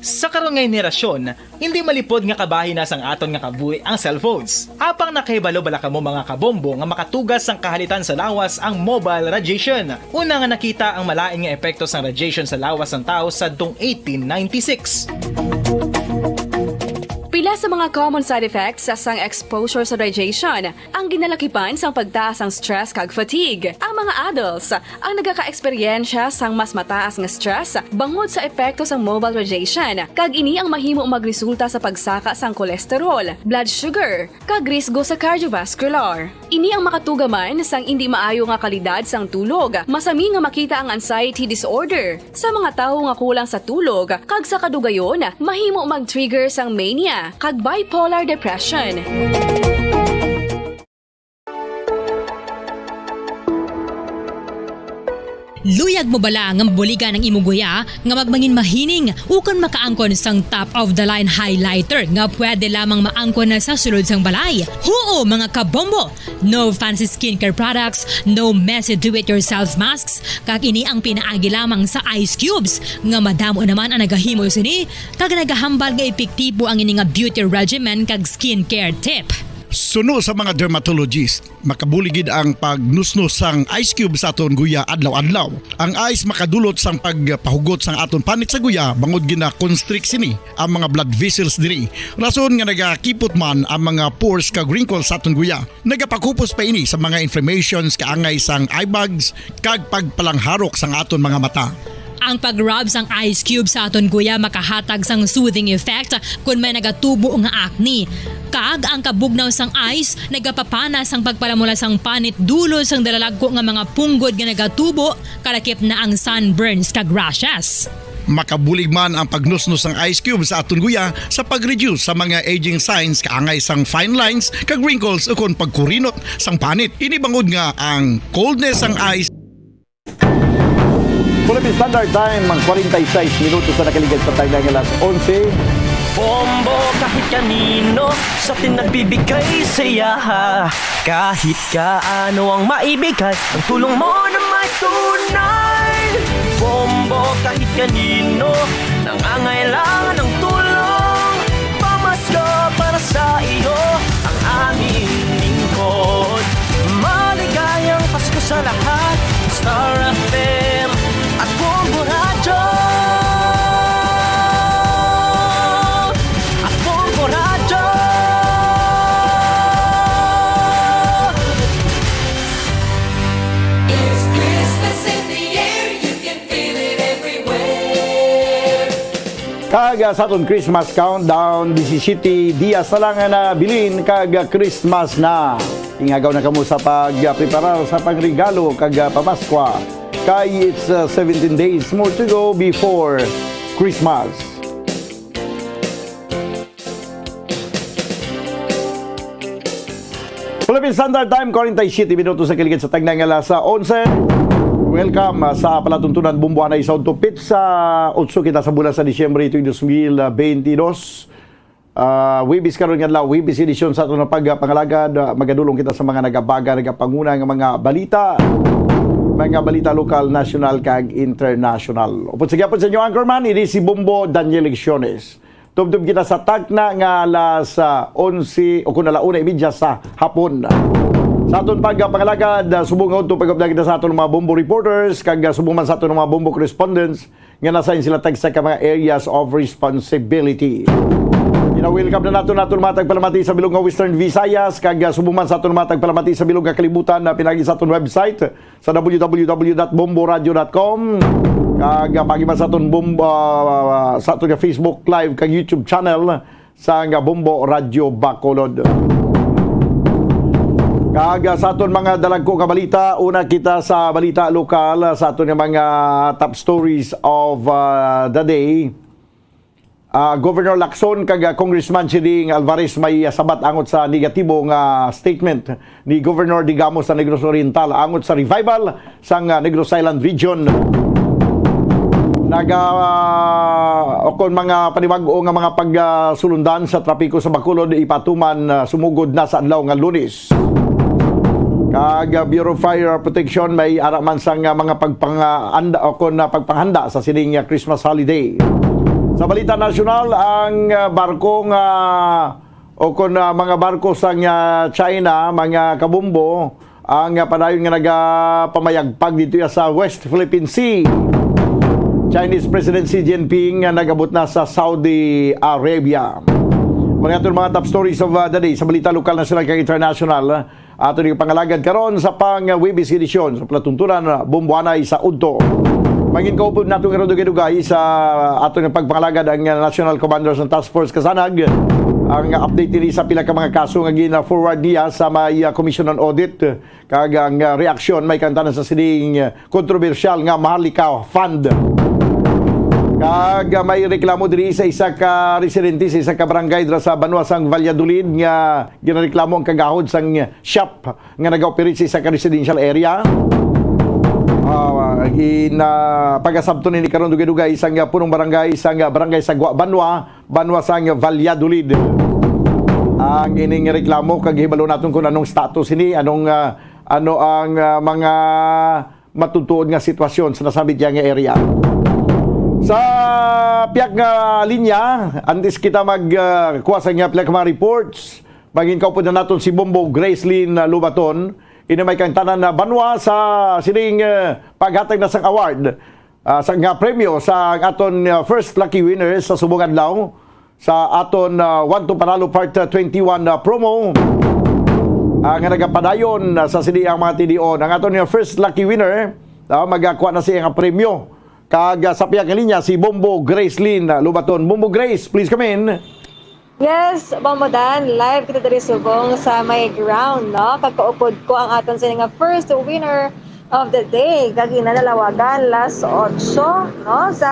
Sa karon nga henerasyon, hindi malipod nga kabahin na sang aton nga kabuhi ang cellphones. Apang nakahibalo bala kamo, mga kabombo, nga makatugas sang kahalitan sa lawas ang mobile radiation? Una nga nakita ang malain nga epekto sang radiation sa lawas sang tawo sadtong eighteen ninety-six. Pila sa mga common side effects sang exposure sa radiation ang ginalakipan sang pagtaas sang stress kag fatigue. Ang mga adults ang nagakaeksperyensya sang mas mataas nga stress bangod sa epekto sang mobile radiation, kag ini ang mahimo magresulta sa pagsaka sang cholesterol, blood sugar, kag risgo sa cardiovascular. Ini ang makatuga man sang indi maayo nga kalidad sang tulog. Masami nga makita ang anxiety disorder sa mga tawo nga kulang sa tulog, kag sa kadugayon, mahimo mag-trigger sang mania kag bipolar depression. Luyag mo bala nga mabuligan ang imo guya nga magmangin mahining ukon makaangkon sang top of the line highlighter nga pwede lamang maangkon na sa sulod sang balay? Huo, mga kabombo! No fancy skincare products, no messy do-it-yourself masks, kag ini ang pinaagi lamang sa ice cubes nga madamo naman ang nagahimo sini kag nagahambal nga epektibo ang ini nga beauty regimen kag skincare tip. Suno sa mga dermatologist, makabulig gid ang pagnusnos sang ice cube sa aton guya adlaw-adlaw. Ang ice makadulot sang pagpahugot sang aton panit sa guya bangod gina-constrict sini ang mga blood vessels diri. Rason nga nagakipot man ang mga pores kag wrinkles sa aton guya. Nagapakupos pa ini sa mga inflammations kaangay sang eye bags kag pagpalangharok sang aton mga mata. Ang pag-rub sang ice cube sa aton guya makahatag sang soothing effect kon may nagatubo nga acne. Kag ang kabugnaw sang ice nagapapana sang pagpalamula sang panit dulot sang dalalagko nga mga punggod nga nagatubo, kalakip na ang sunburns kag rashes. Makabulig man ang pagnusnos sang ice cube sa aton guya sa pag-reduce sa mga aging signs kaangay sang fine lines kag wrinkles ukon pagkurinot sang panit. Ini bangod nga ang coldness sang ice Philippine Standard Time, ang forty-six minutos na nakaligad sa time ng alas onse. Bombo kahit kanino, sa atin nagbibigay saya. Kahit kaano ang maibigay, ang tulong mo na may tunay. Bombo kahit kanino, nangangailangan ng tulong. Pamasko para sa iyo, ang aming lingkod. Maligayang Pasko sa lahat, Star F M at Bombo Radyo. At Bombo Radyo. It's Christmas in the air, you can feel it everywhere. Kag, ah, sa aton Christmas countdown, disisiyete dias na lang nga nabilin kag, ah, Christmas na. Ingagaw na kamo sa pagpreparar sa pangregalo kag, ah, pamaskwa. Kay it's, ah, seventeen days more to go before Christmas. Philippine Standard Time, forty-siyete minutos sa kiligid sa tagna nga alas onse. Welcome, ah, sa palatuntunan Bombo anay sa udto. Pitsa otso kita sa bulan sa Disyembre tuig dos mil bentidós. Ah, Huwebes karon nga adlaw, Huwebes edisyon sa aton pagpangalagad. Ah, magadulong kita sa mga nagabaga, nagapanguna nga mga balita. Mga balita lokal, nasyonal, kag internasyonal. Upod sa gyapon sa inyo, Anchorman, ini si Bombo Daniel Lecciones. Tubtob kita sa takna nga alas, ah, onse o kun ala una y media sa hapon. Sa aton pagpangalagad, ah, subong nga udto pag-update kita sa aton mga Bombo reporters kag, ah, subong man sa aton mga Bombo correspondents nga nasa sila tagsa ka mga areas of responsibility. Gina-welcome na nato naton mga tagpalamati sa bilog nga Western Visayas kag, ah, subong man sa aton mga tagpalamati sa bilog nga kalibutan na pinagi sa aton website sa W W W dot bomboradio dot com. Kag, ah, pagi man sa aton Bombo, ah, sa aton nga Facebook Live kag YouTube channel, sang Bombo Radyo Bacolod. Kag, ah, sa aton mga dalagko nga balita, una kita sa balita lokal, ah, sa aton nga mga top stories of, ah, the day. Ah, Governor Lacson kag, ah, Congressman Chiding Alvarez may, ah, sabat angot sa negatibo nga statement ni Governor Digamo sa Negros Oriental angot sa revival sang, ah, Negros Island Region. Naga, ah, o kon mga panibag-o nga mga pagsulundan sa trapiko sa Bacolod ipatuman, ah, sumugod na sa adlaw nga Lunes. Kag, ah, Bureau of Fire Protection may ara man sang, ah, mga pagpanganda o kon, ah, pagpanghanda sa sining, ah, Christmas holiday. Sa balita nasyonal, ang, ah, barko nga o kon, ah, mga barko sang, ah, China, mga kabombo, ang, ah, padayon nga nagapamayagpag dito ya sa West Philippine Sea. Chinese President Xi Jinping nga nag-abot na sa Saudi Arabia. Mga aton mga top stories of, ah, the day sa balita lokal, nasyonal, kag international. Aton yung pangalagad karon sa pang-, ah, Webis edisyon sa palatuntunan, ah, Bomboanay sa Udto. Mangin kaupod nato nga dugay-dugay sa aton nga pagpangalagad ang, ah, National Commander sa Task Force Kasanag. Ang update diri sa pila ka mga kaso nga gina-forward niya sa may, ah, Commission on Audit. Kag ang, ah, reaksyon may kantanan sa sining, ah, kontrobersyal nga Maharlika Fund. Kag, ah, may reklamo diri sa isa ka residente sa isa ka barangay dira sa banwa sang Valladolid nga ginareklamo ang kagahod sang shop nga nag-operate sa isa ka residential area. Ah, gin-, ah, pag-asabton ini karon dugay-dugay sang, ah, punong barangay sang, ah, barangay Sagwa Banwa, banwa sang Valladolid. Ang ining reklamo, kag hibalo naton kung anong status ini, anong, ah, ano ang, ah, mga matutuod nga sitwasyon sa nasambit niya nga area. Sa pihak nga linya, antes kita mag, ah, kuha sa nga pihak mga reports, mangin kaupod na naton si Bombo Gracelyn, ah, Lubaton. Ini may kang tanan na banwa sa sining, ah, paghatag na sang award, ah, sa nga premyo sa aton, ah, first lucky winner sa subong adlaw sa aton, ah, One to Panalo Part, ah, twenty-one, ah, promo, ah, nga nagapadayon, ah, sa sini ang mga tidion. Ang aton nga first lucky winner, ah, magakuha na siya nga premyo. Kag, ah, sa pihak nga linya, si Bombo Gracelyn, ah, Lubaton. Bombo Grace, please come in. Yes, Bombo Dan, live kita diri subong sa may ground, no? Kag kaupod ko ang aton sini nga first winner of the day. Kag ina nalawagan, last ocho, no? Sa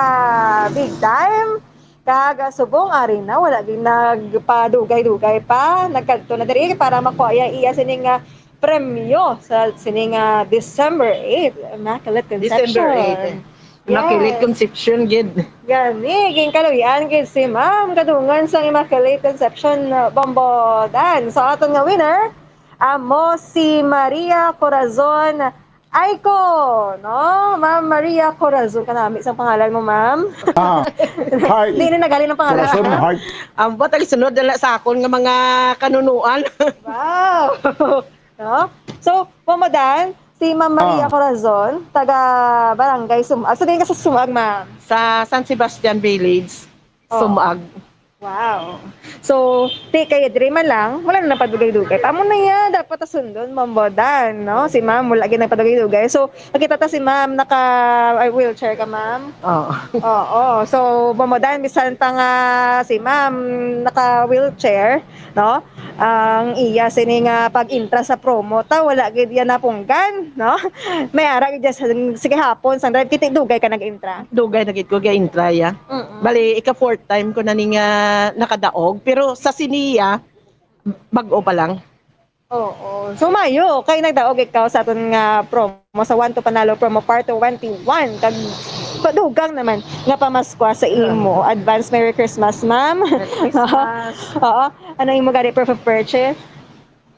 big time. Kag, ah, subong ari na, wala gid nagpadugay-dugay pa. Nagkadto na diri para makuha iya, iya sini nga premyo sa sini nga December eight, Immaculate Conception. December eight, eh. Immaculate Yes. Conception gid. Gani, ginkaluy-an gid si Ma'am kadungan sang Immaculate Conception, uh, Bombo Dan. So, aton nga winner, amo si Maria Corazon Aiko, no? Ma'am Maria Corazon, kanami sang pangalan mo, ma'am? Ah, heart. Di na nagaling ang pangalan. Corazon, heart. Ang ba't ang sunod na sa akon nga mga kanunuan? Wow! No? So, Bombo Dan, si Ma'am Maria Ah. Corazon, taga Barangay Sum-, ah, sa diin ka sa Sumag, ma'am? Sa San Sebastian Village, Oh. Sumag. Wow. So, ti kay diri man lang, wala na napadugay-dugay. Tamo na iya, dapat ta sundon, Bombo Dan, no? Si ma'am, wala gid nagpadugay-dugay. So, nakita ta si ma'am, naka, ay, wheelchair ka, ma'am? Oo. Oo. So, Bombo Dan, bisan pa nga si ma'am, naka-wheelchair, no? Ang iya sini nga pag-intra sa promo, ta, wala gid iya napunggan, no? May ara gid iya sa, sige hapon, sang drive, kiti dugay ka nag-intra. Dugay na gid ko, ga-intra, ya. Mm-mm. Bali, ika fourth time ko na ni nga nakadaog, pero sa siniya, bag-o pa lang. Oo. So, mayo, kay nagdaog ikaw sa aton nga promo, sa One to Panalo promo part twenty-one. Kag padugang naman nga pamaskwa sa imo. Ah. Advance Merry Christmas, ma'am. Merry Christmas. Oo. Ano imo gani proof of purchase?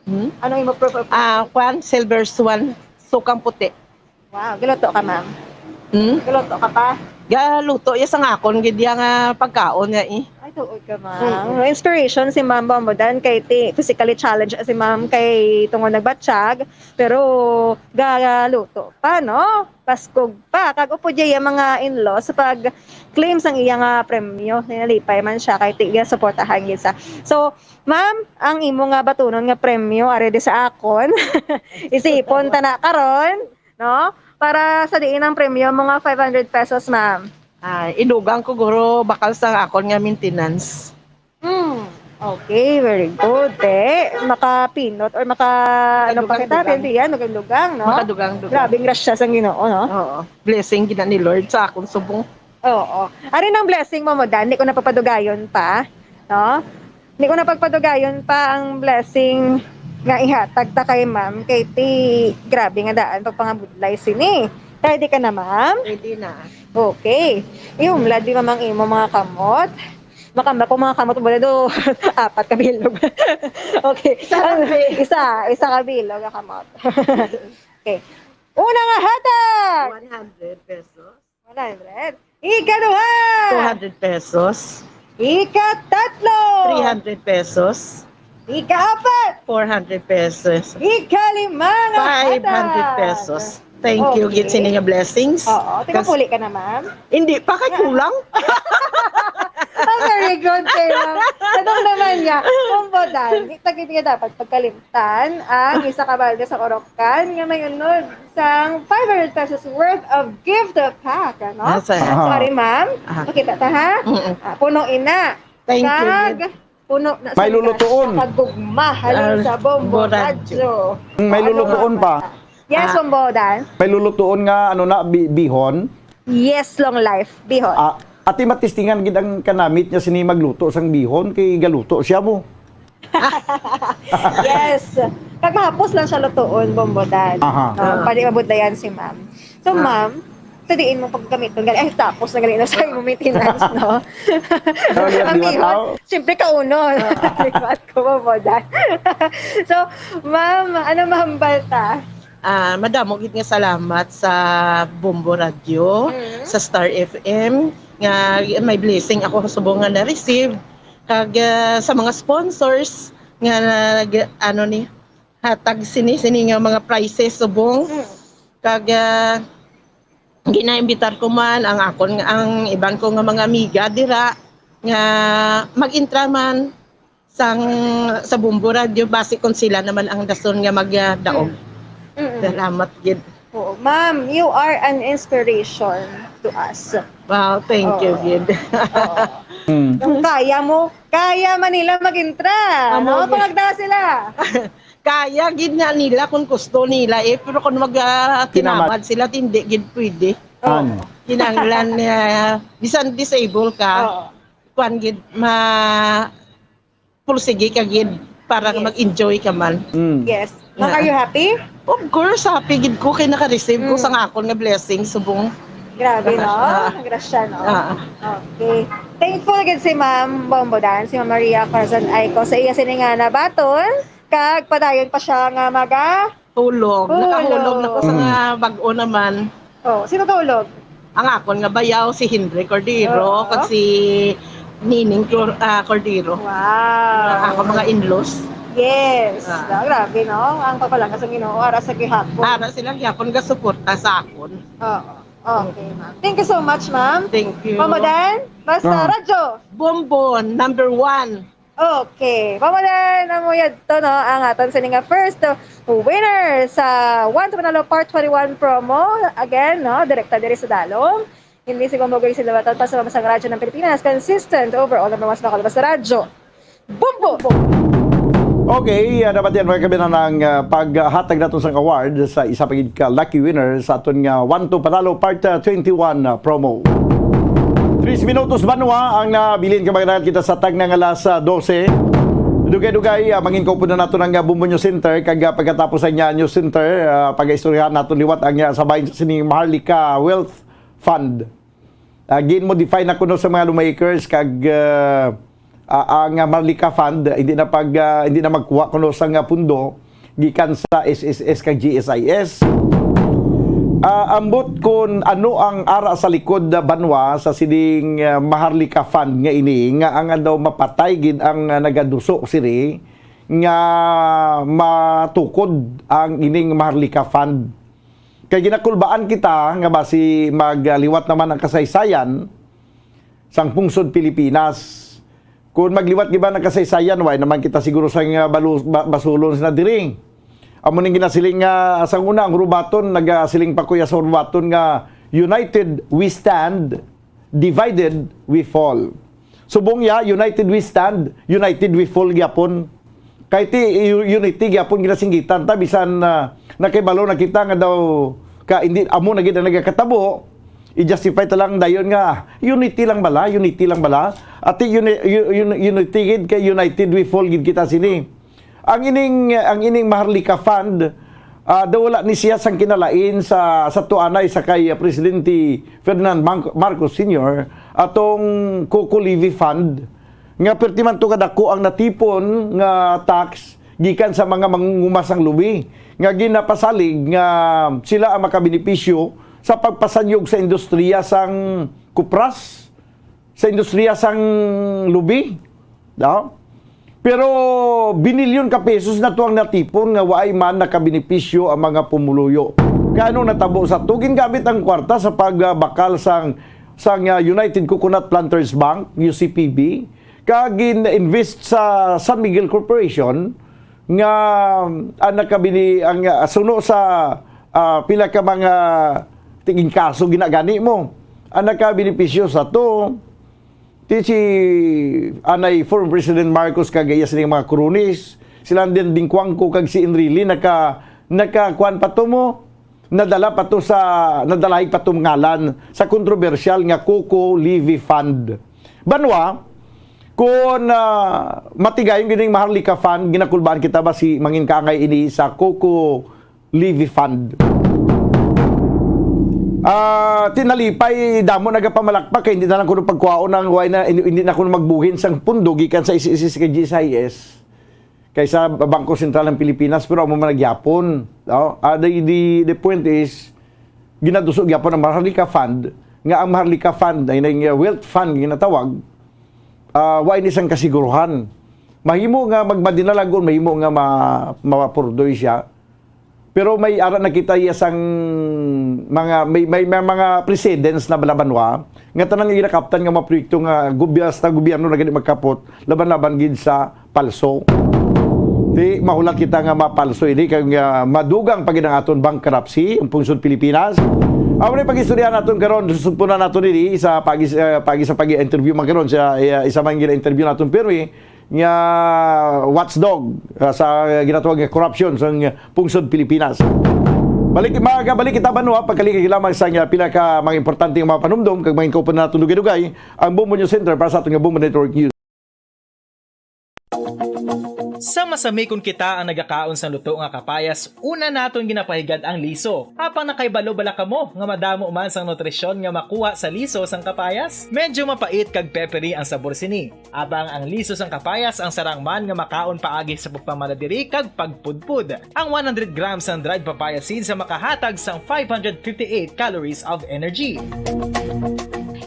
Hmm? Ano imo proof of Ah, kwan, silver swan, sukang puti. Wow, galuto ka, ma'am? Hmm? Galuto ka pa? Galuto, yes, ang akon gid iya nga pagkaon nga, eh. Ay, tuod ka, ma'am. Mm. Inspiration si Ma'am Bombo Dan kay ti-, physically challenged si Ma'am kay tungod nagbatsyag, pero galuto pa, no? Paskog pa. Kag upod iya mga in-laws sa pag-claim sang iya nga premyo. Nalipay man siya kay ti-, iya suportahan gid sa. So, ma'am, ang imo nga batunon nga premyo, ari di sa akon. Isipon ta na karon. No? Para sa diin ang premyo mo nga five hundred pesos, ma'am? Ah, idugang ko, guro, bakal sa akon nga maintenance. Mm. Okay, very good. Eh, makapinot or maka, ano pa kita, Makadugang-dugang. Pwede yan, dugang-dugang, no? Makadugang-dugang. Grabe, grasya sang Ginoo, no? Oo. Blessing gina ni Lord sa akon subong. Oo. Ari nang blessing mo, mo, Dan. Di ko na papadugayon pa, no? Di ko na pagpadugayon pa ang blessing nga ihatag ta kay ma'am. Kay ti, grabe nga daan, pagpangabudlay sini. Ready ka na, ma'am? Ready na. Okay. Ihumlad di mamang imo mga kamot. Makamba ko mga kamot, wala do. Apat ka bilog. Okay. Isa lang, eh. Isa, isa ka bilog nga kamot. Okay. Una nga hatag. One hundred pesos. One hundred. Ikaduha. Two hundred pesos. Ikatatlo. Three hundred pesos. Ikaapat. Four hundred pesos. Ikalima nga hatag. Five hundred pesos. Thank you, Okay. Gid, sini nga blessings. Oo. Kas- Tinapuli ka na, ma'am? Hindi pa, kay kulang. Ah, very good kay ma'am. Tanong naman niya, kung bodan, di tagid nga dapat pagkalimtan ang isa ka balde sa Orocan nga may unod sang five hundred pesos worth of gift pack, ano? Ah, sa Aha. Sorry, ma'am. Ah. Pakita ta, ha? Mm-mm. Ah, puno ina. Thank you, Kag Gid. Puno na May sa lulutuon. Kagugma halin Ah, sa Bombo Bombo Radyo. Radyo. Mm, may Oo. Lulutuon pa. Yes, Ah. Bombo Dan. May lulutuon nga, ano na, bi-, bihon? Yes, long life, bihon. Ah, ati matistingan gid ang kanamit niya sini magluto sang bihon, kay galuto siya mo. Yes. Kag mahapos lang siya lutuon, Bombo Dan. Aha. No, Ah. pwede mabudlayan si ma'am. So, Ah. ma'am, sa diin mo paggamiton gali, ay, tapos na gali na sa imo maintenance, no? Pero liwat-liwat, Ang bihon, aw. Siyempre, kauno. Liwat ko, Bombo Dan. So, ma'am, ano mahambal ta? Ah, madamo gid nga salamat sa Bombo Radyo, Mm. sa Star F M, nga may blessing ako subong nga na-receive. Kag, ah, sa mga sponsors nga nag-, ano ni, hatag sini, sini nga mga prizes subong. Mm. Kag, ah, ginaimbitar ko man ang akon, ang iban ko nga mga amiga dira nga mag-intra man sang, sa Bombo Radyo, basi kung sila naman ang dason nga magdaog. Mm. Mm-mm. Salamat gid. Oo, ma'am, you are an inspiration to us. Wow, thank you, Oo. Gid. Oo. Mm. Kung kaya mo, kaya man nila mag-intra, Amo no? gid. Pangagda sila. Kaya gid nga nila kung gusto nila, eh, pero kung mag, ah, Tinamad. tinamad sila, hindi gid pwede. Oo. Ano? Kinahanglan nga, bisan disabled ka, Oo. kuwan gid, ma-, pursige ka gid para Yes. mag-enjoy ka man. Mm. Yes. Ma'am, Yeah. are you happy? Of course, happy gid ko kay naka-receive ko Mm. sa akon nga blessing subong. Grabe, no? Ah. Ang grasya, no? Ah. Okay. Thankful gid si Ma'am Bombo Dan, si Ma'am Maria Corazon Aico, sa iya sini nga nabaton, kag padayon pa siya nga maga- Hulog. Hulog. Nakahulog na ko sa Mm. nga bag-o naman. Oh, sino kahulog? Ang akon nga bayaw, si Henry Cordero, Oo. kag si Nining Cor-, ah, Cordero. Wow. Ang akon mga in-laws. Yes. Ah. Ah, grabe, no? Ang pagpalangga sa Ginoo, ara sa gihapon. Ara sila gihapon gasuporta sa akon. Oo. Okay, ma'am. Thank you so much, ma'am. Thank you. Ma'am Dan, basta Ah. radyo. Bombon, number one. Okay. Mao na, amo yadto, no, ang aton sini nga first winner sa One to Manalo Part twenty-one promo. Again, no, direkta diri sa Dalom. Hindi si Bombo Gracie Lawatan pa sa Masang Radyo ng Pilipinas. Consistent overall number one sa local basta radyo. Bombo! Okay, ah, dapat yan, mga kabinan, ang, ah, paghatag nato sang award sa isa pa gid ka lucky winner sa aton nga One to Panalo Part, ah, twenty-one, ah, promo. Tres minutos banwa ang nabilin, ka mga kita sa tagna nga alas, ah, dose. Dugay-dugay, ah, mangin ko po na nato ng, ah, Bumbo News Center, kag, ah, pagkatapos sa niya News Center, ah, pag-istoryahan nato liwat ang, ah, sa bahin sa sining Maharlika Wealth Fund. Ah, gin-modify na kuno sa mga lawmakers kag, ah, ah, ang, ah, Maharlika Fund, ah, hindi na pag, ah, hindi na magkuha kuno sa nga pundo gikan sa S S S kag G S I S. Ah, ambot kun ano ang ara sa likod, ah, banwa sa sining, ah, Maharlika Fund nga ini, nga ang daw mapatay gid ang, ah, nagaduso sini nga matukod ang ining Maharlika Fund. Kay ginakulbaan kita nga basi magliwat naman ang kasaysayan sang pungsod Pilipinas. Kung magliwat giba ang kasaysayan, way naman kita siguro sa nga balu-, ba-, basulon sina diri. Amo ning ginasiling nga sang una ang Robaton, nagasiling pa kuya sa Robaton nga, "United we stand, divided we fall." Subong ya, united we stand, united we fall gyapon. Kay ti u-, unity gyapon ginasinggitan ta, bisan, ah, nakibalo na kita nga daw ka, hindi, amo na gid ang nagakatabo, i-justify ta lang dayon nga, "Unity lang bala, unity lang bala." Ati uni-, u-, uni-, unity gid kay united we fall gid kita sini. Ang ining, ang ining Maharlika Fund, ah, daw wala ni siya sang kinalain sa, sa tuanay sa kay, ah, Presidente Ferdinand Mang-, Marcos Senior, atong Coco Levy Fund, nga perti man to kadako ang natipon nga tax gikan sa mga mangunguma sang lubi nga ginapasalig nga sila ang makabenepisyo sa pagpasanyog sa industriya sang kupras, sa industriya sang lubi, no? Pero binilyon ka pesos na to ang natipon nga waay man nakabenepisyo ang mga pumuluyo. Kay ano natabo sa to? Gingamit ang kwarta sa pagbakal sang, sang, ah, United Coconut Planters Bank, U C P B, kag gin-invest sa San Miguel Corporation nga ang nakabini-, ang, ah, suno sa, ah, pila ka mga tiging kaso ginagani mo. Ang nakabenepisyo sa to, ti si anay former President Marcos kag iya sining mga cronies, sila din Dingkuangco kag si Enrile, naka, nakakuan pa to mo, nadala pa to sa, nadalaig pa to ngalan sa kontrobersyal nga Coco Levy Fund. Banwa, kung, ah, matigayon gid ning Maharlika Fund, ginakulbaan kita ba si mangin kaangay ini sa Coco Levy Fund? Ah, tinalipay, damo nagapamalakpak kay hindi na lang kuno pagkuhaon ang, why na, hindi, hindi na kuno magbuhin sang pundo gikan sa S S S kay G S I S. Kaysa Bangko Sentral ng Pilipinas, pero amo man nagyapon, no? Ah, the, the, the point is, ginaduso gyapon ang Maharlika Fund, nga ang Maharlika Fund ay nang, uh, wealth fund nga ginatawag, ah, wa ini sang kasiguruhan. Mahimo nga magmadinalagon, mahimo nga ma-, mapurdoy siya. Pero may ara na kita iya sang mga, may, may, may mga precedents na balabanwa nga tanan nga ginakaptan nga mga proyekto nga gobya-, sa gobyerno na gani magkapot, laban-laban gid sa palso. Ti, mahulat kita nga mapalso ini kay nga madugang pa gid ang aton bankruptcy, ang pungsod Pilipinas. Amo ni pag-istorya naton karon, susugpunan naton ini sa pagi, eh, pagi sa pag-interview man karon sa, eh, isa man gid interview naton pirmi nga watchdog, ah, sa ginatawag nga corruption sa pungsod Pilipinas. Balik, magabalik kita, banwa, pagkaligay lamang sa nga pila ka mga importante nga mga panumdom kag mga kaupan naton dugay-dugay ang Bombo News Center para sa aton nga Bombo Network News. Sa masamikon kita ang nagakaon sang luto nga kapayas, una naton ginapahigad ang liso. Apang nakahibalo bala kamo nga madamo man sang nutrisyon nga makuha sa liso sang kapayas? Medyo mapait kag peppery ang sabor sini. Apang ang liso sang kapayas ang sarang man nga makaon paagi sa pagpamaladiri kag pagpudpod. Ang one hundred grams sang dried papaya seeds ang makahatag sang five hundred fifty-eight calories of energy.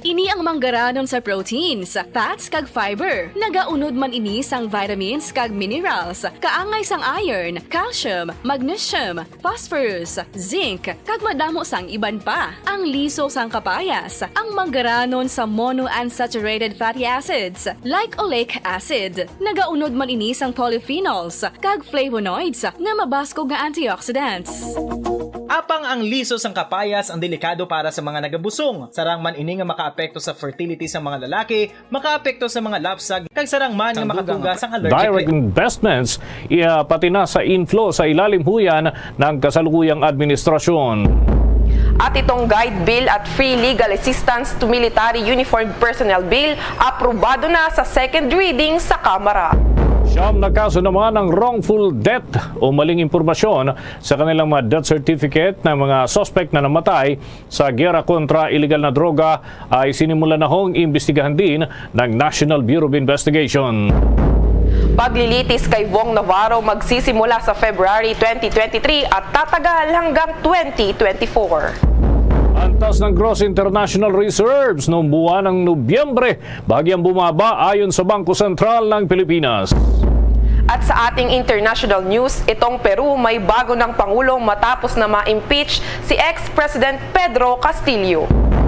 Ini ang manggaranon sa proteins, fats, kag fiber. Nagaunod man ini sang vitamins kag minerals, kaangay sang iron, calcium, magnesium, phosphorus, zinc, kag madamo sang iban pa. Ang liso sang kapayas, ang manggaranon sa monounsaturated fatty acids, like oleic acid. Nagaunod man ini sang polyphenols kag flavonoids nga mabaskog nga antioxidants. Apang ang liso sang kapayas ang delikado para sa mga nagabusong. Sarang man ini nga makaapekto sa fertility sa mga lalaki, makaapekto sa mga lapsag, kag sarang man nga makatuga sang allergic. Direct investments, iya, pati na sa inflow sa ilalim huyan ng kasalukuyang administrasyon. At itong Guide Bill at Free Legal Assistance to Military Uniformed Personnel Bill, aprobado na sa second reading sa Kamara. Siyam na kaso naman ang wrongful death o maling impormasyon sa kanilang mga death certificate ng mga suspect na namatay sa giyera kontra iligal na droga ay sinimulan na hong imbestigahan din ng National Bureau of Investigation. Paglilitis kay Vong Navarro magsisimula sa February twenty twenty-three at tatagal hanggang twenty twenty-four. Antas ng gross international reserves noong buwan ng Nobyembre, bahagyang bumaba ayon sa Bangko Sentral ng Pilipinas. At sa ating international news, itong Peru may bago ng pangulo matapos na ma-impeach si ex-President Pedro Castillo.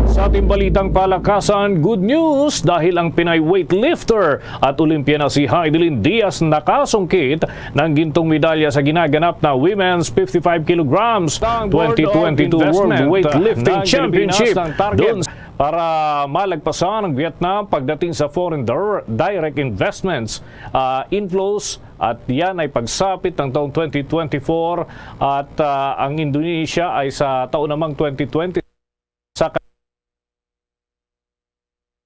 Sa ating balitang palakasan, good news dahil ang Pinay weightlifter at Olympian na si Heidelin Diaz nakasungkit ng gintong medalya sa ginaganap na Women's fifty-five kilograms twenty twenty-two World Weightlifting Championship doon Para malagpasan ang Vietnam pagdating sa foreign dir-, direct investments, ah, inflows, at yan ay pagsapit ng taong twenty twenty-four, at, ah, ang Indonesia ay sa taon namang twenty twenty sa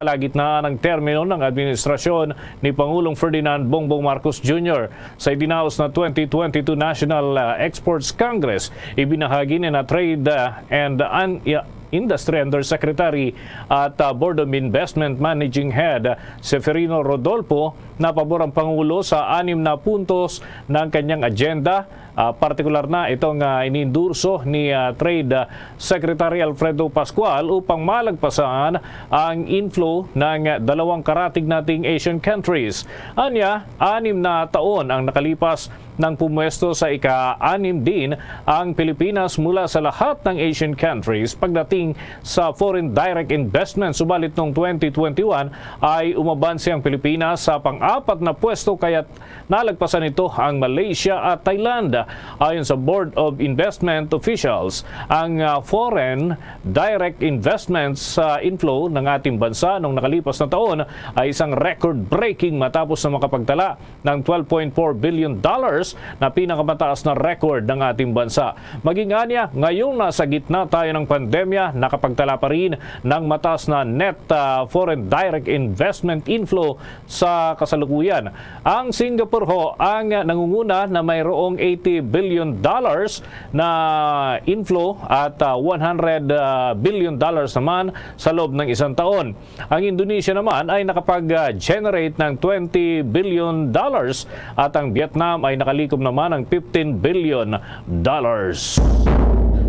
kalagitnaan ng termino ng administrasyon ni Pangulong Ferdinand Bongbong Marcos Junior. Sa idinaos na twenty twenty-two National, ah, Exports Congress, ibinahagi ni na Trade, ah, and, ah, Industry Undersecretary at, ah, Board of Investment Managing Head Seferino Rodolfo na pabor ang Pangulo sa anim na puntos ng kanyang agenda, ah, partikular na itong, ah, inindurso ni, ah, Trade, ah, Secretary Alfredo Pascual upang malagpasan ang inflow ng dalawang karatig nating Asian countries. Anya, anim na taon ang nakalipas nang pumwesto sa ika-anim din ang Pilipinas mula sa lahat ng Asian countries pagdating sa foreign direct investment. Subalit noong twenty twenty-one ay umabanse ang Pilipinas sa pang-apat na pwesto, kaya't nalagpasan nito ang Malaysia at Thailand. Ayon sa Board of Investment officials, ang, ah, foreign direct investments, ah, inflow ng ating bansa noong nakalipas na taon ay isang record-breaking matapos na makapagtala ng twelve point four billion dollars na pinakamataas na record ng ating bansa. Maging anya, ngayong nasa gitna tayo ng pandemya, nakapagtala pa rin ng mataas na net, ah, foreign direct investment inflow sa kasalukuyan. Ang Singapore ho ang nangunguna na mayroong eighty billion dollars na inflow at, ah, one hundred billion dollars naman sa loob ng isang taon. Ang Indonesia naman ay nakapag-generate ng twenty billion dollars at ang Vietnam ay nakalikom naman ng fifteen billion dollars.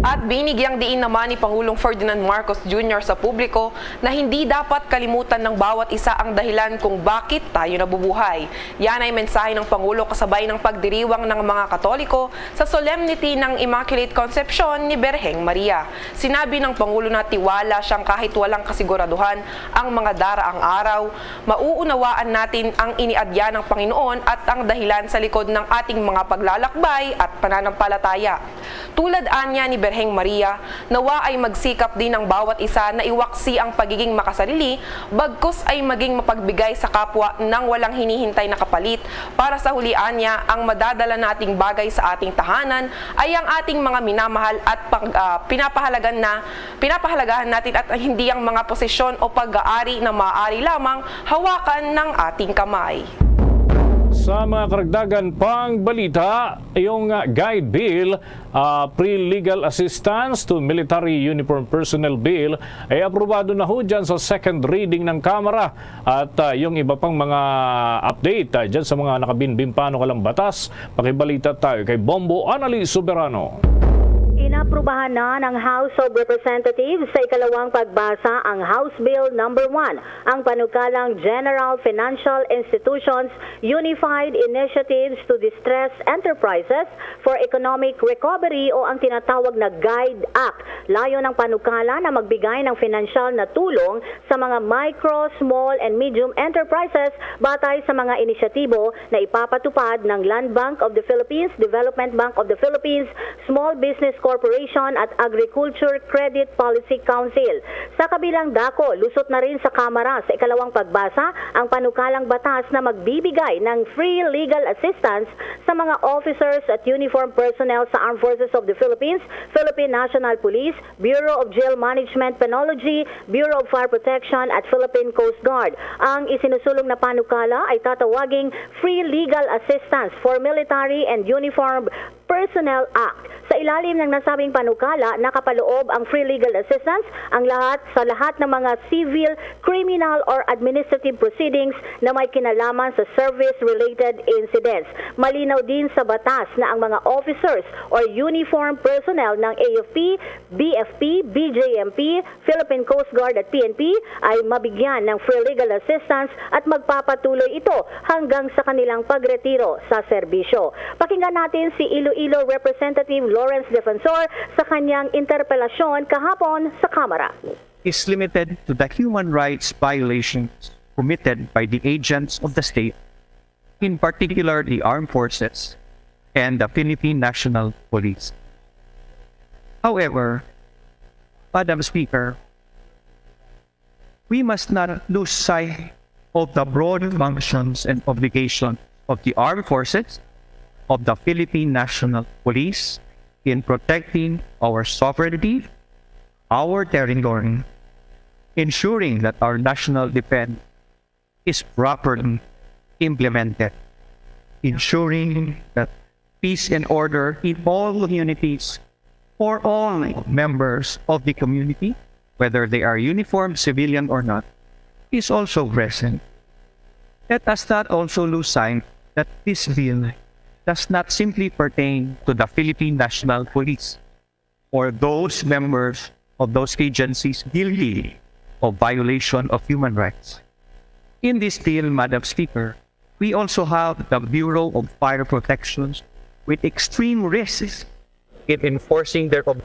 At binigyang diin naman ni Pangulong Ferdinand Marcos Junior sa publiko na hindi dapat kalimutan ng bawat isa ang dahilan kung bakit tayo nabubuhay. Yan ay mensahe ng Pangulo kasabay ng pagdiriwang ng mga Katoliko sa solemnity ng Immaculate Concepcion ni Birheng Maria. Sinabi ng Pangulo na tiwala siyang kahit walang kasiguraduhan ang mga daraang araw, mauunawaan natin ang iniadya ng Panginoon at ang dahilan sa likod ng ating mga paglalakbay at pananampalataya. Tulad anya ni Birheng Maria, nawa ay magsikap din ang bawat isa na iwaksi ang pagiging makasarili, bagkus ay maging mapagbigay sa kapwa nang walang hinihintay na kapalit. Para sa huli anya, ang madadala nating bagay sa ating tahanan ay ang ating mga minamahal at pag, ah, pinapahalagan na, pinapahalagahan natin at hindi ang mga posisyon o pag-aari na maaari lamang hawakan ng ating kamay. Sa mga karagdagan pang balita, yung, ah, guide bill, ah, Free Legal Assistance to Military Uniform Personnel Bill ay aprobado na ho dyan sa second reading ng Kamara. At, ah, yung iba pang mga update, ah, dyan sa mga nakabinbin panukalang batas, pakibalita tayo kay Bombo Anali Soberano. Inaprubahan na ng House of Representatives sa ikalawang pagbasa ang House Bill Number One, ang panukalang General Financial Institutions Unified Initiatives to Distressed Enterprises for Economic Recovery o ang tinatawag na GUIDE Act. Layo ng panukala na magbigay ng pinansyal na tulong sa mga micro, small, and medium enterprises batay sa mga inisyatibo na ipapatupad ng Land Bank of the Philippines, Development Bank of the Philippines, Small Business Corporation at Agriculture Credit Policy Council. Sa kabilang dako, lusot na rin sa Kamara sa ikalawang pagbasa ang panukalang batas na magbibigay ng free legal assistance sa mga officers at uniform personnel sa Armed Forces of the Philippines, Philippine National Police, Bureau of Jail Management Penology, Bureau of Fire Protection at Philippine Coast Guard. Ang isinusulong na panukala ay tatawaging Free Legal Assistance for Military and Uniformed Personnel Act. Sa ilalim ng nasabing panukala, nakapaloob ang free legal assistance ang lahat sa lahat ng mga civil, criminal, or administrative proceedings na may kinalaman sa service-related incidents. Malinaw din sa batas na ang mga officers or uniform personnel ng A F P, B F P, B J M P, Philippine Coast Guard at P N P ay mabigyan ng free legal assistance at magpapatuloy ito hanggang sa kanilang pagretiro sa serbisyo. Pakinggan natin si Iloilo Representative Lawrence Defensor sa kanyang interpelasyon kahapon sa Kamara. Is limited to the human rights violations committed by the agents of the state, in particular the armed forces and the Philippine National Police. However, Madam Speaker, We must not lose sight of the broad functions and obligations of the armed forces of the Philippine National Police in protecting our sovereignty, our territory, ensuring that our national defense is properly implemented, ensuring that peace and order in all communities for all members of the community, whether they are uniformed civilian or not, is also present. Let us not also lose sight that this bill does not simply pertain to the Philippine National Police or those members of those agencies guilty of violation of human rights. In this bill, Madam Speaker, we also have the Bureau of Fire Protection with extreme risks in enforcing their ob-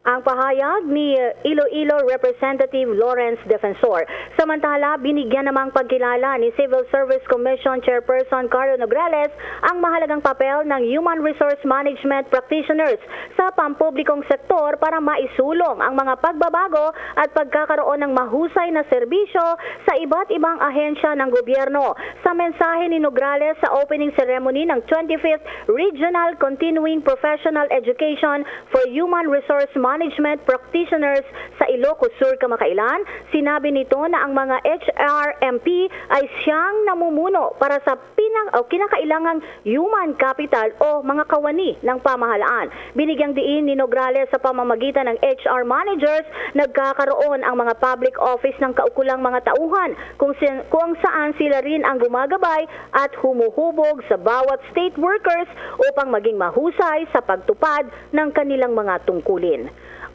Ang pahayag ni Iloilo Representative Lawrence Defensor. Samantala, binigyan namang pagkilala ni Civil Service Commission Chairperson Carlo Nograles ang mahalagang papel ng human resource management practitioners sa pampublikong sektor para maisulong ang mga pagbabago at pagkakaroon ng mahusay na serbisyo sa iba't ibang ahensya ng gobyerno. Sa mensahe ni Nograles sa opening ceremony ng twenty-fifth Regional Continuing Professional Education for Human Resource Management Practitioners sa Ilocos Sur kamakailan, sinabi nito na ang mga H R M P ay siyang namumuno para sa pinang o kinakailangang human capital o mga kawani ng pamahalaan. Binigyang diin ni Nograles sa pamamagitan ng H R managers, nagkakaroon ang mga public office ng kaukulang mga tauhan kung, sin- kung saan sila rin ang gumagabay at humuhubog sa bawat state workers upang maging mahusay sa pagtupad ng kanilang mga tungkulin.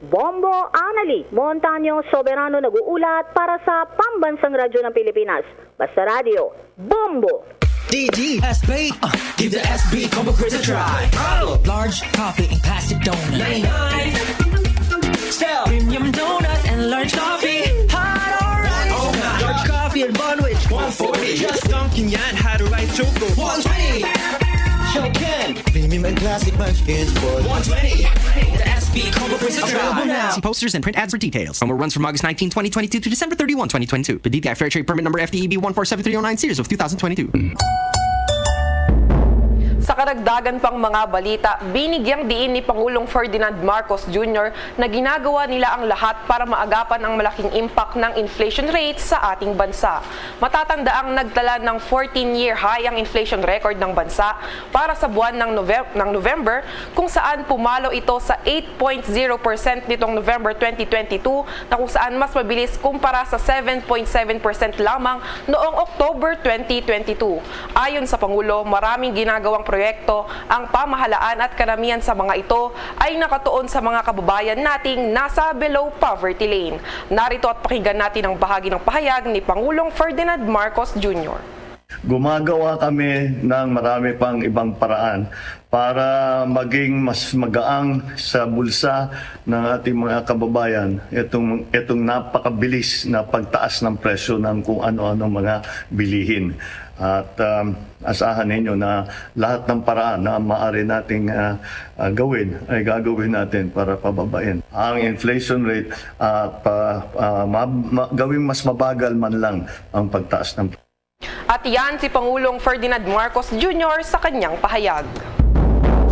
Bombo Anali Montaño Soberano nag-uulat para sa Pambansang Radyo ng Pilipinas. Basta Radyo, Bombo! D D S B, uh, give the S B Combo Crisp a try. Large coffee and classic donut. Late night. Style. Premium donut and large coffee. Hot or ice. Oh, my. Large coffee and bun with one forty. Just dunking yan, hot or ice choco. One twenty. Show Ken. Premium and classic munchkins for one twenty. The S B Combo Crisp a try. Available now. See posters and print ads for details. Promo runs from August nineteen, twenty twenty-two to December thirty-one, twenty twenty-two. P D T I Fair Trade Permit Number F T E B one four seven three oh nine, series of two thousand twenty-two. Sa karagdagan pang mga balita, binigyang diin ni Pangulong Ferdinand Marcos Junior na ginagawa nila ang lahat para maagapan ang malaking impact ng inflation rate sa ating bansa. Matatanda ang nagtala ng fourteen-year high ang inflation record ng bansa para sa buwan ng, Nove- ng November, kung saan pumalo ito sa eight point zero percent nitong November twenty twenty-two, na kung saan mas mabilis kumpara sa seven point seven percent lamang noong October twenty twenty-two. Ayon sa Pangulo, maraming ginagawang proyekto ang pamahalaan at karamihan sa mga ito ay nakatuon sa mga kababayan nating nasa below poverty lane. Narito at pakinggan natin ang bahagi ng pahayag ni Pangulong Ferdinand Marcos Junior. Gumagawa kami ng marami pang ibang paraan para maging mas magaang sa bulsa ng ating mga kababayan itong, itong napakabilis na pagtaas ng presyo ng kung ano-ano mga bilihin. At um, asahan ninyo na lahat ng paraan na maaari nating ah, ah, gawin ay gagawin natin para pababain ang inflation rate at pa, ah, ma- ma- gawing mas mabagal man lang ang pagtaas ng At yan si Pangulong Ferdinand Marcos Junior sa kanyang pahayag.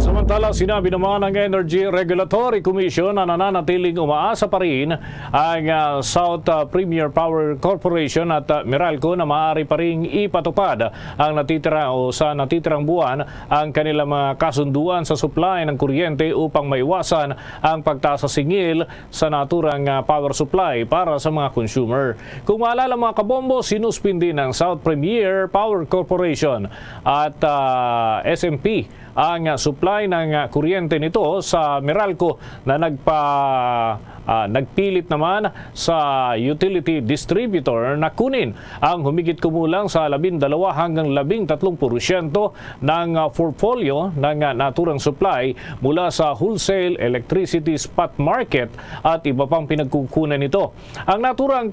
Samantala, sinabi naman ng Energy Regulatory Commission na nananatiling umaasa pa rin ang ah, South ah, Premier Power Corporation at ah, Meralco na maaari pa rin ipatupad ang natitira o sa natitirang buwan ang kanilang mga kasunduan sa supply ng kuryente upang maiwasan ang pagtaas sa singil sa naturang ah, power supply para sa mga consumer. Kung maalala, mga kabombo, sinuspindi ng South Premier Power Corporation at ah, S M P ang ah, supply ng ah, kuryente nito sa Meralco na nagpa ah, nagpilit naman sa utility distributor na kunin ang humigit kumulang sa labindalawa hanggang labing tatlong porsyento ng ah, portfolio ng ah, naturang supply mula sa wholesale electricity spot market at iba pang pinagkukunan nito. Ang naturang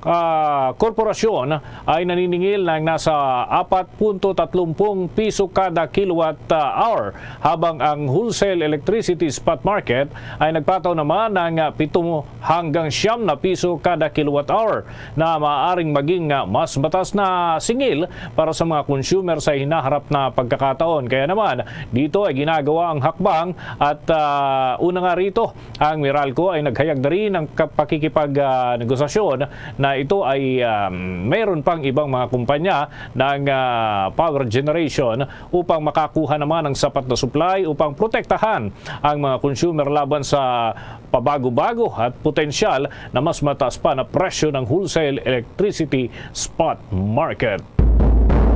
ah, korporasyon ay naniningil ng nasa apat punto tatlumpung piso kada kilowatt, ah, hour, habang ang wholesale electricity spot market ay nagpataw naman ng, ah, pito hanggang siyam na piso kada kilowatt hour, na maaaring maging, ah, mas mataas na singil para sa mga consumer sa hinaharap na pagkakataon. Kaya naman, dito ay ginagawa ang hakbang at, ah, una nga rito, ang Meralco ay naghayag na rin ng kap-, pakikipag, ah, negosasyon na ito ay, ah, mayroon pang ibang mga kumpanya ng, ah, power generation upang makakuha naman ng sapat na supply upang protektahan ang mga consumer laban sa pabago-bago at potensyal na mas mataas pa na presyo ng wholesale electricity spot market.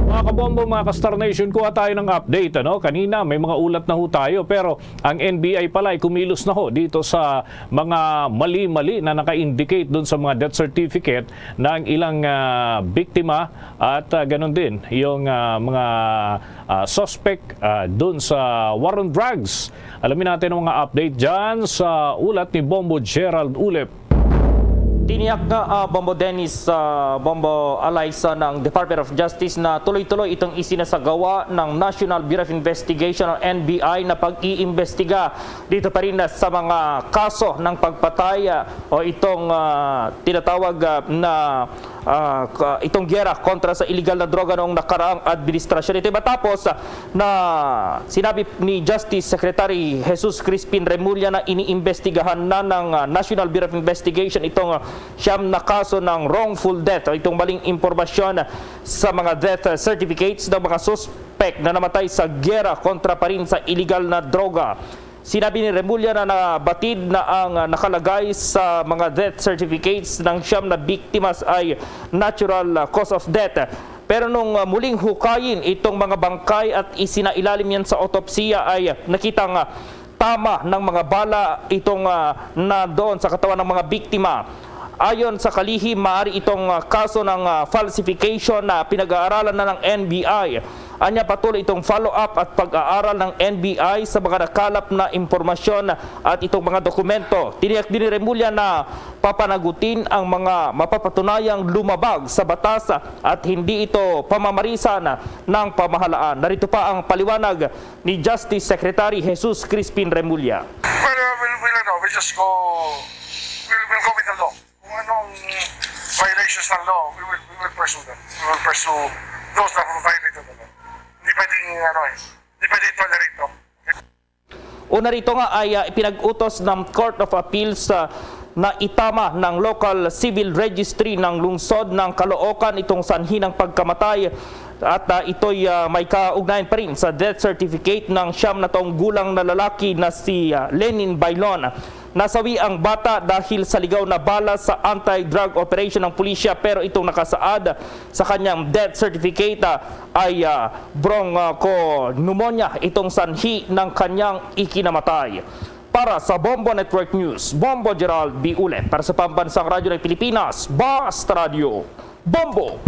Mga kabombo, mga ka-Star Nation, kuha tayo ng update, ano? Kanina may mga ulat na ho tayo, pero ang N B I pala ay kumilos na ho dito sa mga mali-mali na naka-indicate dun sa mga death certificate ng ilang, ah, biktima at, ah, ganun din yung, ah, mga, ah, suspect, ah, dun sa war on drugs. Alamin natin ang mga update dyan sa ulat ni Bombo Gerald Ulep. Tiniyak nga, ah, Bombo Dennis, ah, Bombo Alaysa, ng Department of Justice na tuloy-tuloy itong isinasagawa ng National Bureau of Investigation o N B I na pag-iimbestiga dito pa rin, ah, sa mga kaso ng pagpatay, ah, o itong, ah, tinatawag, ah, na, ah, ka-, itong giyera kontra sa iligal na droga noong nakaraang administrasyon. Ito matapos, ah, na sinabi ni Justice Secretary Jesus Crispin Remulla na iniimbestigahan na ng, ah, National Bureau of Investigation itong, ah, siyam na kaso ng wrongful death o itong maling impormasyon sa mga death, ah, certificates ng mga suspek na namatay sa giyera kontra pa rin sa iligal na droga. Sinabi ni Remulla na nabatid na ang, ah, nakalagay sa mga death certificates ng siyam na biktimas ay natural, ah, cause of death. Pero nung, ah, muling hukayin itong mga bangkay at isinailalim yan sa autopsiya, ay nakitang, ah, tama ng mga bala itong, ah, nandoon sa katawan ng mga biktima. Ayon sa kalihim, maaari itong, ah, kaso ng, ah, falsification na pinag-aaralan na ng N B I. Anya, patuloy itong follow-up at pag-aaral ng N B I sa mga nakalap na impormasyon at itong mga dokumento. Tiniyak din ni Remulla na papanagutin ang mga mapapatunayang lumabag sa batas at hindi ito pamamarisan ng pamahalaan. Narito pa ang paliwanag ni Justice Secretary Jesus Crispin Remulla. Well, uh, we'll, we'll, ano, we'll just go, we'll, we'll go with the law. Kung anong violations ng law, we will, we will pursue them. We will pursue those that have violated the law. Hindi pwedeng, ano, eh, hindi pwede tolerate, no? Una rito nga ay, ah, ipinag-utos ng Court of Appeals, ah, na itama ng local civil registry ng lungsod ng Caloocan itong sanhi ng pagkamatay at, ah, ito'y, ah, may kaugnayan pa rin sa death certificate ng siyam na taong gulang na lalaki na si, ah, Lenin Bailon. Nasawi ang bata dahil sa ligaw na bala sa anti-drug operation ng pulisya, pero itong nakasaad sa kanyang death certificate, ah, ay, ah, bronchopneumonia itong sanhi ng kanyang ikinamatay. Para sa Bombo Network News, Bombo Gerald B. Ulep. Para sa Pambansang Radyo ng Pilipinas, Basta Radyo, Bombo!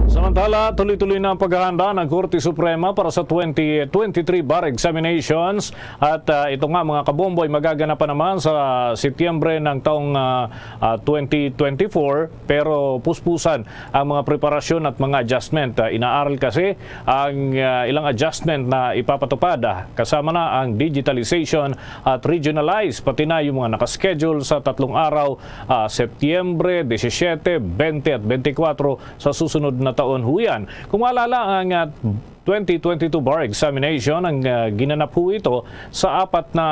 Samantala, tuloy-tuloy na ang paghahanda ng Korte Suprema para sa twenty twenty-three bar examinations. At, ah, ito nga, mga kabombo, ay magaganap pa naman sa Setyembre ng taong, ah, ah, twenty twenty-four, pero puspusan ang mga preparasyon at mga adjustment. Ah, inaaral kasi ang, ah, ilang adjustment na ipapatupad, ah, kasama na ang digitalization at regionalize, pati na yung mga nakaschedule sa tatlong araw, ah, Setyembre disisiete, bente at bente kwatro sa susunod na taon. Huyan, kung maalala, ang, ah, twenty twenty-two bar examination, ang, ah, ginanap ho ito sa apat na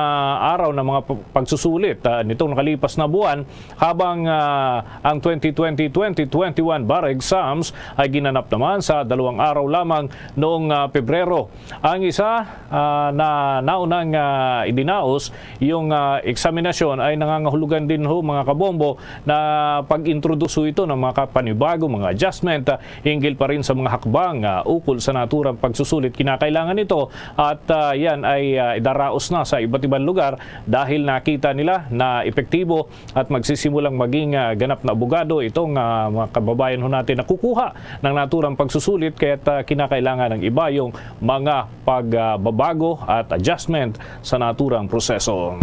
araw na mga p-, pagsusulit, ah, nitong nakalipas na buwan, habang, ah, ang twenty twenty, twenty twenty-one bar exams ay ginanap naman sa dalawang araw lamang noong, ah, Pebrero. Ang isa, ah, na naunang, ah, idinaos, yung, ah, eksaminasyon ay nangangahulugan din ho, mga kabombo, na pag-introduce ho ito ng mga kapanibago, mga adjustment, ah, hinggil pa rin sa mga hakbang, ah, ukol sa naturang pagsusulit. Kinakailangan ito at, ah, yan ay, ah, idaraos na sa iba't ibang lugar dahil nakita nila na epektibo at magsisimulang maging, ah, ganap na abogado itong, ah, mga kababayan ho natin na kukuha ng naturang pagsusulit, kaya't, ah, kinakailangan ng iba yung mga pagbabago at adjustment sa naturang proseso.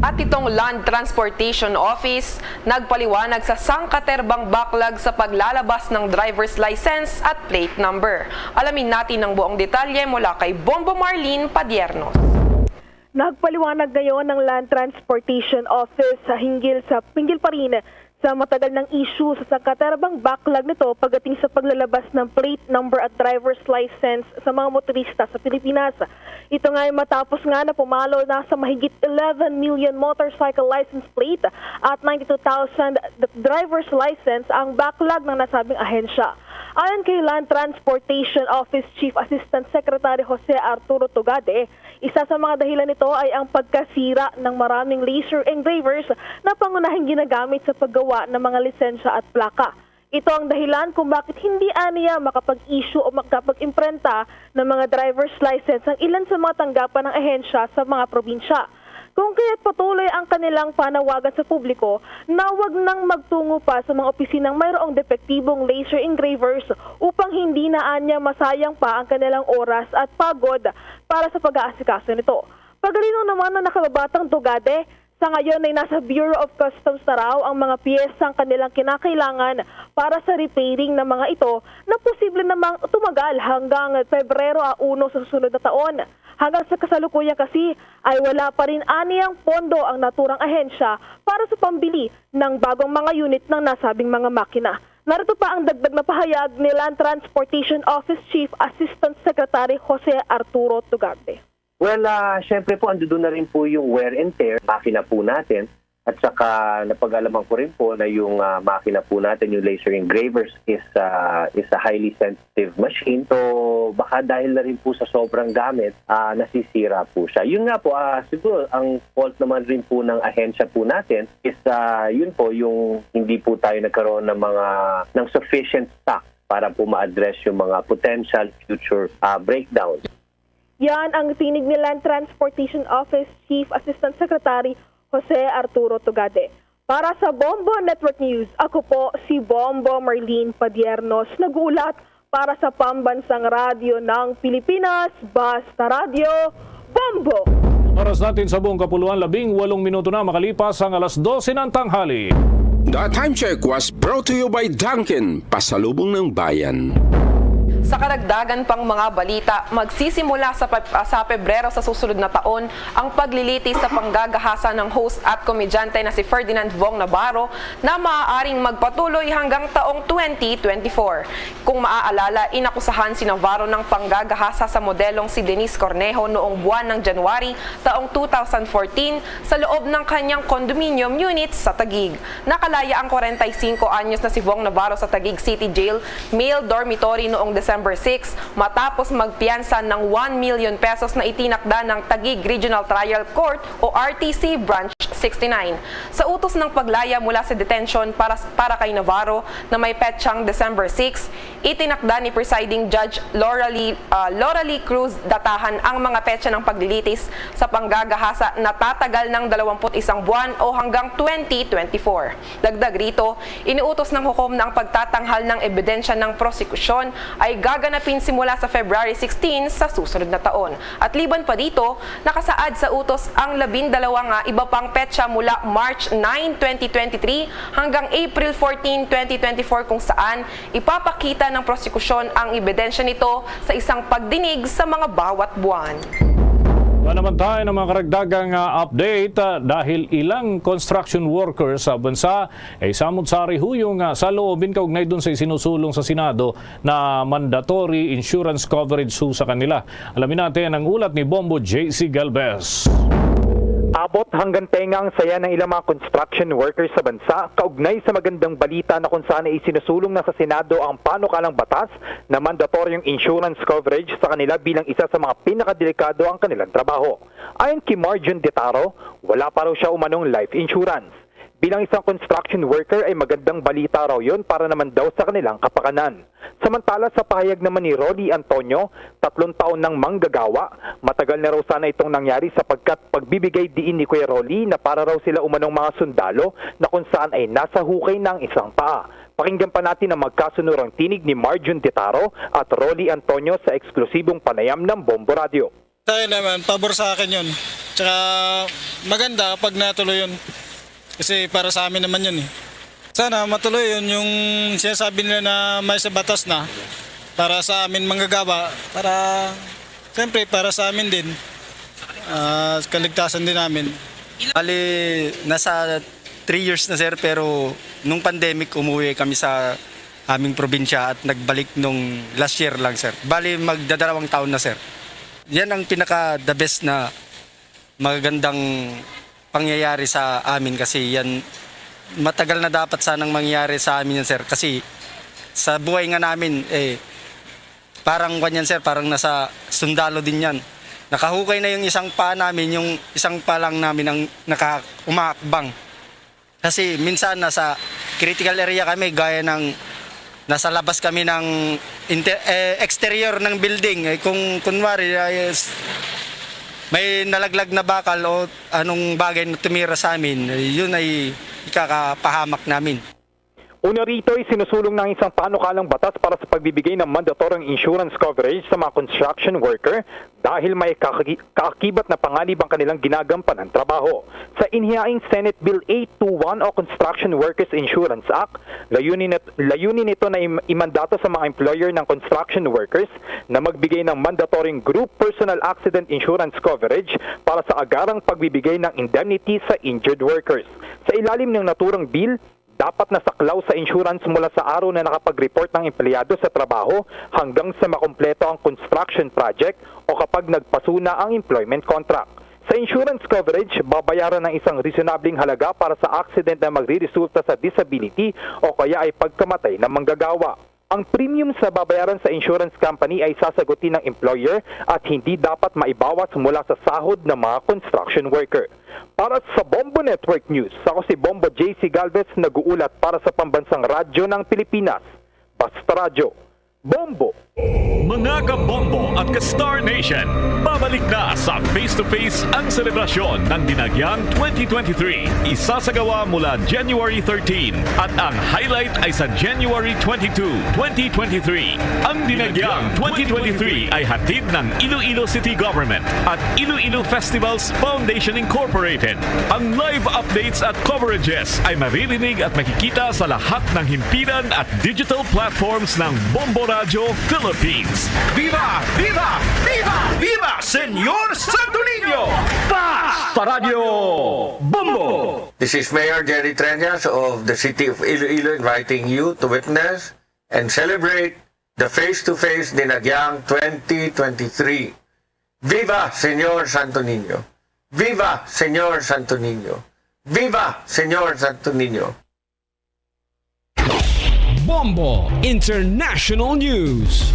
At itong Land Transportation Office nagpaliwanag sa sangkaterbang backlog sa paglalabas ng driver's license at plate number. Alamin natin ang buong detalye mula kay Bombo Marlene Padiernos. Nagpaliwanag ngayon ang Land Transportation Office sa hinggil sa, hinggil pa rin sa matagal ng issue sa sangkaterbang backlog nito pagdating sa paglalabas ng plate number at driver's license sa mga motorista sa Pilipinas. Ito nga ay matapos nga na pumalo na sa mahigit eleven million motorcycle license plate at ninety-two thousand driver's license ang backlog ng nasabing ahensya. Ayon kay Land Transportation Office Chief Assistant Secretary Jose Arturo Tugade, isa sa mga dahilan nito ay ang pagkasira ng maraming laser engravers na pangunahing ginagamit sa paggawa ng mga lisensya at plaka. Ito ang dahilan kung bakit hindi aniya makapag-issue o makapag-imprenta ng mga driver's license ang ilan sa mga tanggapan ng ahensya sa mga probinsya. Kung kaya't patuloy ang kanilang panawagan sa publiko na wag nang magtungo pa sa mga opisinang mayroong depektibong laser engravers upang hindi na anya masayang pa ang kanilang oras at pagod para sa pag-aasikaso nito. Pagalino naman na nakababatang Tugade, sa ngayon ay nasa Bureau of Customs na raw ang mga piyesang kanilang kinakailangan para sa repairing ng mga ito na posible namang tumagal hanggang Pebrero a uno sa susunod na taon. Hanggang sa kasalukuyan kasi ay wala pa rin aniyang pondo ang naturang ahensya para sa pambili ng bagong mga unit ng nasabing mga makina. Narito pa ang dagdag na pahayag ni Land Transportation Office Chief Assistant Secretary Jose Arturo Tugade. Well, ah, syempre po, ando doon na rin po yung wear and tear, makina po natin. At saka napag-alaman ko rin po na yung ah, makina po natin, yung laser engravers, is ah, is a highly sensitive machine. So baka dahil na rin po sa sobrang gamit, ah, nasisira po siya. Yun nga po, ah, siguro ang fault naman rin po ng ahensya po natin is ah, yun po yung hindi po tayo nagkaroon ng mga ng sufficient stock para po ma-address yung mga potential future ah, breakdowns. Yan ang tinig ni Land Transportation Office Chief Assistant Secretary Jose Arturo Tugade. Para sa Bombo Network News, ako po si Bombo Marlene Padiernos, nag-uulat para sa Pambansang Radyo ng Pilipinas, Basta Radyo, Bombo! Oras natin sa buong kapuluan, labing walong minuto na makalipas ang alas dose ng tanghali. The time check was brought to you by Dunkin, pasalubong ng bayan. Sa karagdagan pang mga balita, magsisimula sa, Pe- sa Pebrero sa susunod na taon ang paglilitis sa panggagahasa ng host at komedyante na si Ferdinand Vong Navarro na maaaring magpatuloy hanggang taong twenty twenty-four. Kung maaalala, inakusahan si Navarro ng panggagahasa sa modelong si Denise Cornejo noong buwan ng January taong two thousand fourteen sa loob ng kanyang condominium unit sa Taguig. Nakalaya ang kwarenta y singko anyos na si Vong Navarro sa Taguig City Jail male dormitory noong December six matapos magpiyansa ng one million pesos na itinakda ng Taguig Regional Trial Court o R T C Branch sixty-nine. Sa utos ng paglaya mula sa detention para, para kay Navarro na may petsang December six, itinakda ni Presiding Judge Laura Lee, ah, Laura Lee Cruz Datahan ang mga petsa ng paglilitis sa panggagahasa na tatagal ng dalawampu't isang buwan o hanggang twenty twenty-four. Dagdag rito, iniutos ng hukom na ang pagtatanghal ng ebidensya ng prosekusyon ay gaganapin simula sa February sixteen sa susunod na taon. At liban pa dito, nakasaad sa utos ang labindalawa nga iba pang petsa mula March nine, twenty twenty-three hanggang April fourteen, twenty twenty-four, kung saan ipapakita ng prosekusyon ang ebidensya nito sa isang pagdinig sa mga bawat buwan. Wala naman tayo ng mga karagdagang ah, update ah, dahil ilang construction workers sa bansa ay samot sa rihuyong ah, sa loobin kaugnay dun sa isinusulong sa Senado na mandatory insurance coverage su sa kanila. Alamin natin ang ulat ni Bombo J C Galvez. Abot hanggang tenga ang saya ng ilang mga construction workers sa bansa kaugnay sa magandang balita na kung saan ay isinusulong na sa Senado ang panukalang batas na mandatoryong insurance coverage sa kanila bilang isa sa mga pinakadelikado ang kanilang trabaho. Ayon kay Marjun Detaro, wala pa raw siya umanong life insurance. Bilang isang construction worker ay magandang balita raw yon para naman daw sa kanilang kapakanan. Samantala sa pahayag naman ni Rolly Antonio, tatlong taon nang manggagawa, matagal na raw sana itong nangyari sapagkat pagbibigay diin ni Kuya Rolly na para raw sila umanong mga sundalo na kung saan ay nasa hukay na ang isang paa. Pakinggan pa natin ang magkasunurang tinig ni Marjun Detaro at Rolly Antonio sa eksklusibong panayam ng Bombo Radio. Sa akin naman, pabor sa akin yun. Tsaka maganda kapag natuloy yun. Kasi para sa amin naman yun eh. Sana matuloy yun, yung sinasabi nila na may sa batas na para sa amin manggagawa, para, siyempre, para sa amin din. Ah, kaligtasan din namin. Bali, nasa three years na, sir, pero nung pandemic, umuwi kami sa aming probinsya at nagbalik nung last year lang, sir. Bali, magdadalawang taon na, sir. Yan ang pinaka the best na magagandang pangyayari sa amin kasi yan matagal na dapat sanang mangyari sa amin yan, sir. Kasi sa buhay nga namin, eh, parang kwan yan, sir, parang nasa sundalo din yan. Nakahukay na yung isang pa namin, yung isang pa lang namin ang naka-, umaakbang. Kasi minsan nasa critical area kami, gaya ng nasa labas kami ng inte-, eh, exterior ng building. Eh, kung kunwari, ay, s-, may nalaglag na bakal o anong bagay na tumira sa amin, eh, yun ay ikakapahamak namin. Una rito ay sinusulong ng isang panukalang batas para sa pagbibigay ng mandatoryong insurance coverage sa mga construction worker dahil may kaki-, kaakibat na panganib ang kanilang ginagampanang trabaho. Sa inhiyaing Senate Bill eight two one o Construction Workers Insurance Act, layunin nit-, layunin nito na im-, imandato sa mga employer ng construction workers na magbigay ng mandatoryong group personal accident insurance coverage para sa agarang pagbibigay ng indemnity sa injured workers. Sa ilalim ng naturang bill, dapat nasaklaw sa insurance mula sa araw na nakapag-report ang empleyado sa trabaho hanggang sa makumpleto ang construction project o kapag nagpasuna ang employment contract. Sa insurance coverage, babayaran ang isang reasonabling halaga para sa accident na magreresulta sa disability o kaya ay pagkamatay ng manggagawa. Ang premiums na babayaran sa insurance company ay sasagutin ng employer at hindi dapat maibawas mula sa sahod ng mga construction worker. Para sa Bombo Network News, ako si Bombo J C Galvez, nag-uulat para sa Pambansang Radyo ng Pilipinas, Basta Radyo, Bombo. Mga kabombo at ka-Star Nation, babalik na sa Face to Face ang selebrasyon ng Dinagyang twenty twenty-three. Isasagawa mula January thirteen at ang highlight ay sa January twenty-two, twenty twenty-three. Ang Dinagyang twenty twenty-three ay hatid ng Iloilo City Government at Iloilo Festivals Foundation Incorporated. Ang live updates at coverages ay maririnig at makikita sa lahat ng himpilan at digital platforms ng Bombo Radyo Philippines. Viva! Viva! Viva! Viva, Señor Santo Niño! Basta Radyo Bombo! This is Mayor Jerry Treñas of the City of Iloilo inviting you to witness and celebrate the Face to Face Dinagyang twenty twenty-three. Viva, Señor Santo Niño! Viva, Señor Santo Niño! Viva, Señor Santo Niño! Bombo International News.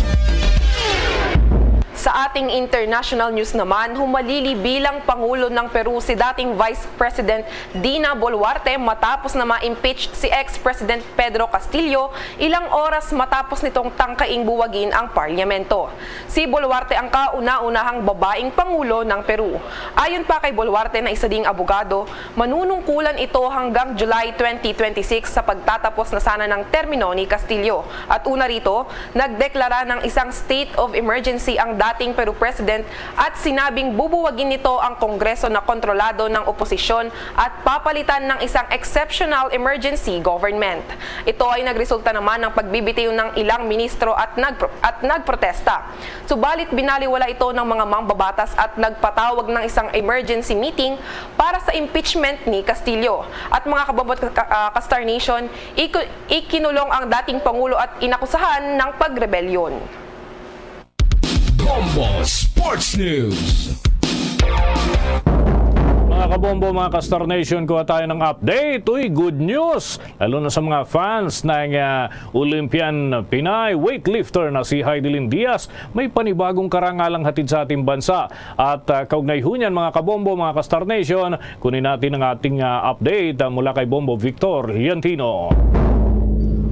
Sa ating international news naman, humalili bilang Pangulo ng Peru si dating Vice President Dina Boluarte matapos na ma-impeach si ex-President Pedro Castillo ilang oras matapos nitong tangkaing buwagin ang parlyamento. Si Boluarte ang kauna-unahang babaeng pangulo ng Peru. Ayon pa kay Boluarte na isa ding abogado, manunungkulan ito hanggang July twenty twenty-six sa pagtatapos na sana ng termino ni Castillo. At una rito, nagdeklara ng isang state of emergency ang dating Peru President at sinabing bubuwagin nito ang Kongreso na kontrolado ng oposisyon at papalitan ng isang exceptional emergency government. Ito ay nagresulta naman ng pagbibitiw ng ilang ministro at nagpro-, at nagprotesta. Subalit binaliwala ito ng mga mambabatas at nagpatawag ng isang emergency meeting para sa impeachment ni Castillo. At mga kababot ka, ah, ka-Star Nation, iku-, ikinulong ang dating Pangulo at inakusahan ng pagrebelyon. Bombo Sports News. Mga kabombo, mga ka-Star Nation, kuha tayo ng update. Uy, good news! Lalo na sa mga fans ng, ah, Olympian Pinay weightlifter na si Heidelin Diaz. May panibagong karangalang hatid sa ating bansa. At, ah, kaugnay ho niyan, mga kabombo, mga ka-Star Nation, kunin natin ang ating, ah, update, ah, mula kay Bombo Victor Liantino.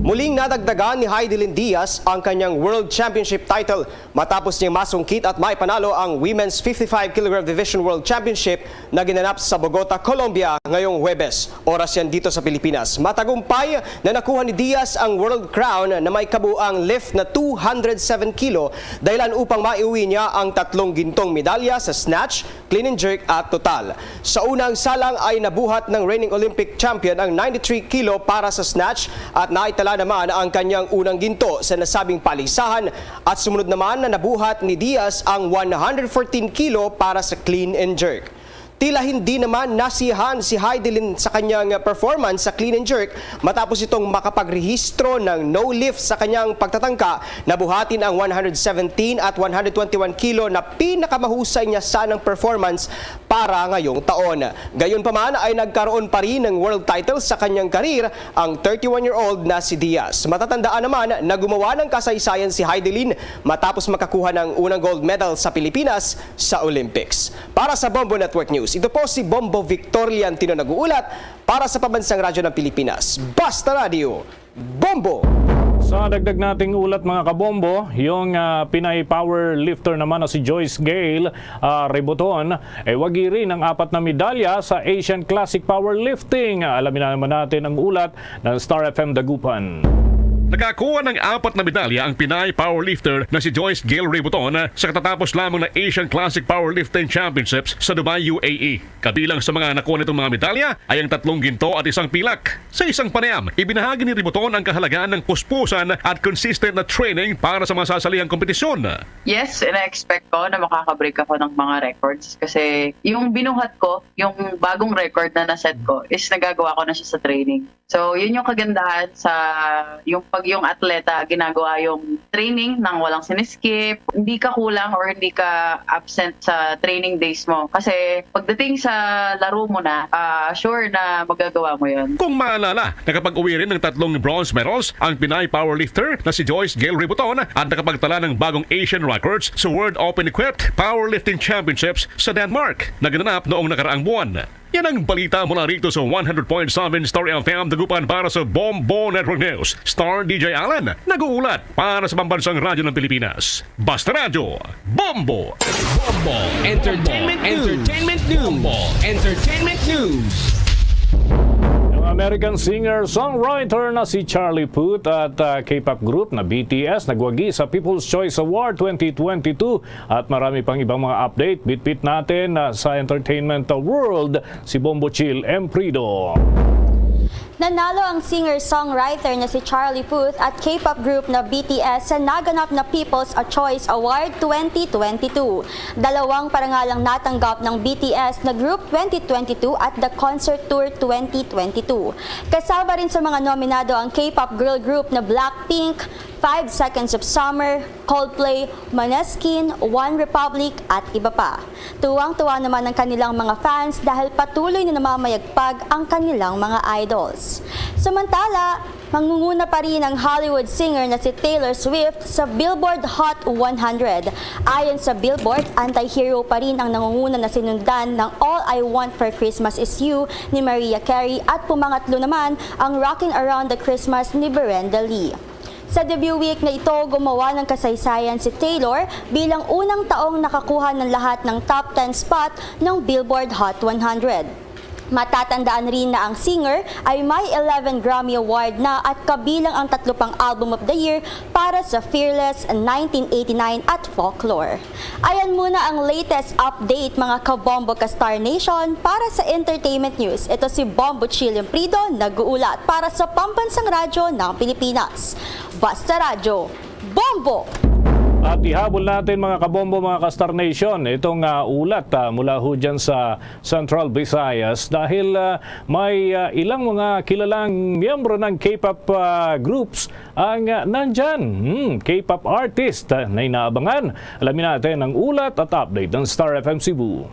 Muling nadagdagan ni Heidelin Diaz ang kanyang World Championship title matapos niyang masungkit at maipanalo ang Women's fifty-five kilogram Division World Championship na ginanap sa Bogota, Colombia ngayong Huwebes, oras yan dito sa Pilipinas. Matagumpay na nakuha ni Diaz ang World Crown na may kabuang lift na two hundred seven kilo, dahilan upang maiuwi niya ang tatlong gintong medalya sa snatch, clean and jerk at total. Sa unang salang ay nabuhat ng reigning Olympic champion ang ninety-three kilo para sa snatch at naitala naman ang kanyang unang ginto sa nasabing paligsahan at sumunod naman na nabuhat ni Diaz ang one hundred fourteen kilo para sa clean and jerk. Tila hindi naman nasiyahan si Heidelin sa kanyang performance sa clean and jerk matapos itong makapagrehistro ng no lift sa kanyang pagtatangka na buhatin ang one hundred seventeen at one hundred twenty-one kilo na pinakamahusay niya sanang performance para ngayong taon. Gayunpaman ay nagkaroon pa rin ng world title sa kanyang karir ang thirty-one-year-old na si Diaz. Matatandaan naman na gumawa ng kasaysayan si Heidelin matapos makakuha ng unang gold medal sa Pilipinas sa Olympics. Para sa Bombo Network News, ito po si Bombo Victor Liantino nag-uulat para sa Pambansang Radyo ng Pilipinas. Basta Radyo, Bombo! Sa dagdag nating ulat, mga kabombo, yung, ah, Pinay power lifter naman na si Joyce Gail, ah, Ributon, ay wagi rin ang apat na medalya sa Asian Classic Powerlifting. Alamin na naman natin ang ulat ng Star F M Dagupan. Nakakuha ng apat na medalya ang Pinay powerlifter na si Joyce Gail Ributon sa katatapos lamang na Asian Classic Powerlifting Championships sa Dubai, U A E. Kabilang sa mga nakuha nitong mga medalya ay ang tatlong ginto at isang pilak. Sa isang panayam, ibinahagi ni Ributon ang kahalagahan ng puspusan at consistent na training para sa mga sasalihang kompetisyon. Yes, ina-expect ko na makaka-break ako ng mga records kasi yung binuhat ko, yung bagong record na na-set ko, is nagagawa ko na siya sa training. So, yun yung kagandahan sa yung pag yung atleta ginagawa yung training nang walang siniskip, hindi ka kulang or hindi ka absent sa training days mo. Kasi pagdating sa laro mo na, ah, sure na magagawa mo yun. Kung maalala, nakapag-uwi rin ng tatlong bronze medals ang Pinay powerlifter na si Joyce Gail Ributon at nakapagtala ng bagong Asian records sa World Open Equipped Powerlifting Championships sa Denmark na ginanap noong nakaraang buwan. Yan ang balita mula rito sa one hundred point seven Star F M Dagupan para sa Bombo Network News. Star D J Alan, nag-uulat para sa Pambansang Radyo ng Pilipinas. Basta Radyo, Bombo! Bombo Entertainment News. Entertainment News. Bombo Entertainment News. Ang American singer-songwriter na si Charlie Puth at, ah, K-pop group na B T S nagwagi sa People's Choice Award twenty twenty-two. At marami pang ibang mga update, bitbit natin, ah, sa entertainment world, si Bombo Chill Emprido. Nanalo ang singer-songwriter na si Charlie Puth at K-pop group na B T S sa naganap na People's Choice Award twenty twenty-two. Dalawang parangalang natanggap ng B T S na group twenty twenty-two at The Concert Tour twenty twenty-two. Kasama rin sa mga nominado ang K-pop girl group na Blackpink, Five Seconds of Summer, Coldplay, Maneskin, One Republic, at iba pa. Tuwang-tuwa naman ang kanilang mga fans dahil patuloy na namamayagpag ang kanilang mga idols. Samantala, mangunguna pa rin ang Hollywood singer na si Taylor Swift sa Billboard Hot one hundred. Ayon sa Billboard, anti-hero pa rin ang nangunguna na sinundan ng All I Want for Christmas Is You ni Mariah Carey at pumangatlo naman ang Rockin' Around the Christmas ni Brenda Lee. Sa debut week na ito, gumawa ng kasaysayan si Taylor bilang unang taong nakakuha ng lahat ng top ten spot ng Billboard Hot one hundred. Matatandaan rin na ang singer ay may eleven Grammy Award na at kabilang ang tatlo pang Album of the Year para sa Fearless, nineteen eighty-nine at Folklore. Ayan muna ang latest update, mga kabombo ka Star Nation. Para sa entertainment news, ito si Bombo Chill Emprido, nag-uulat para sa Pambansang Radyo ng Pilipinas. Basta Radyo, Bombo! At ihabol natin, mga kabombo, mga ka-Star Nation, itong, ah, ulat, ah, mula ho dyan sa Central Visayas dahil, ah, may, ah, ilang mga kilalang miyembro ng K-pop, ah, groups ang, ah, nandyan. Hmm, K-pop artist, ah, na inaabangan. Alamin natin ang ulat at update ng Star F M Cebu.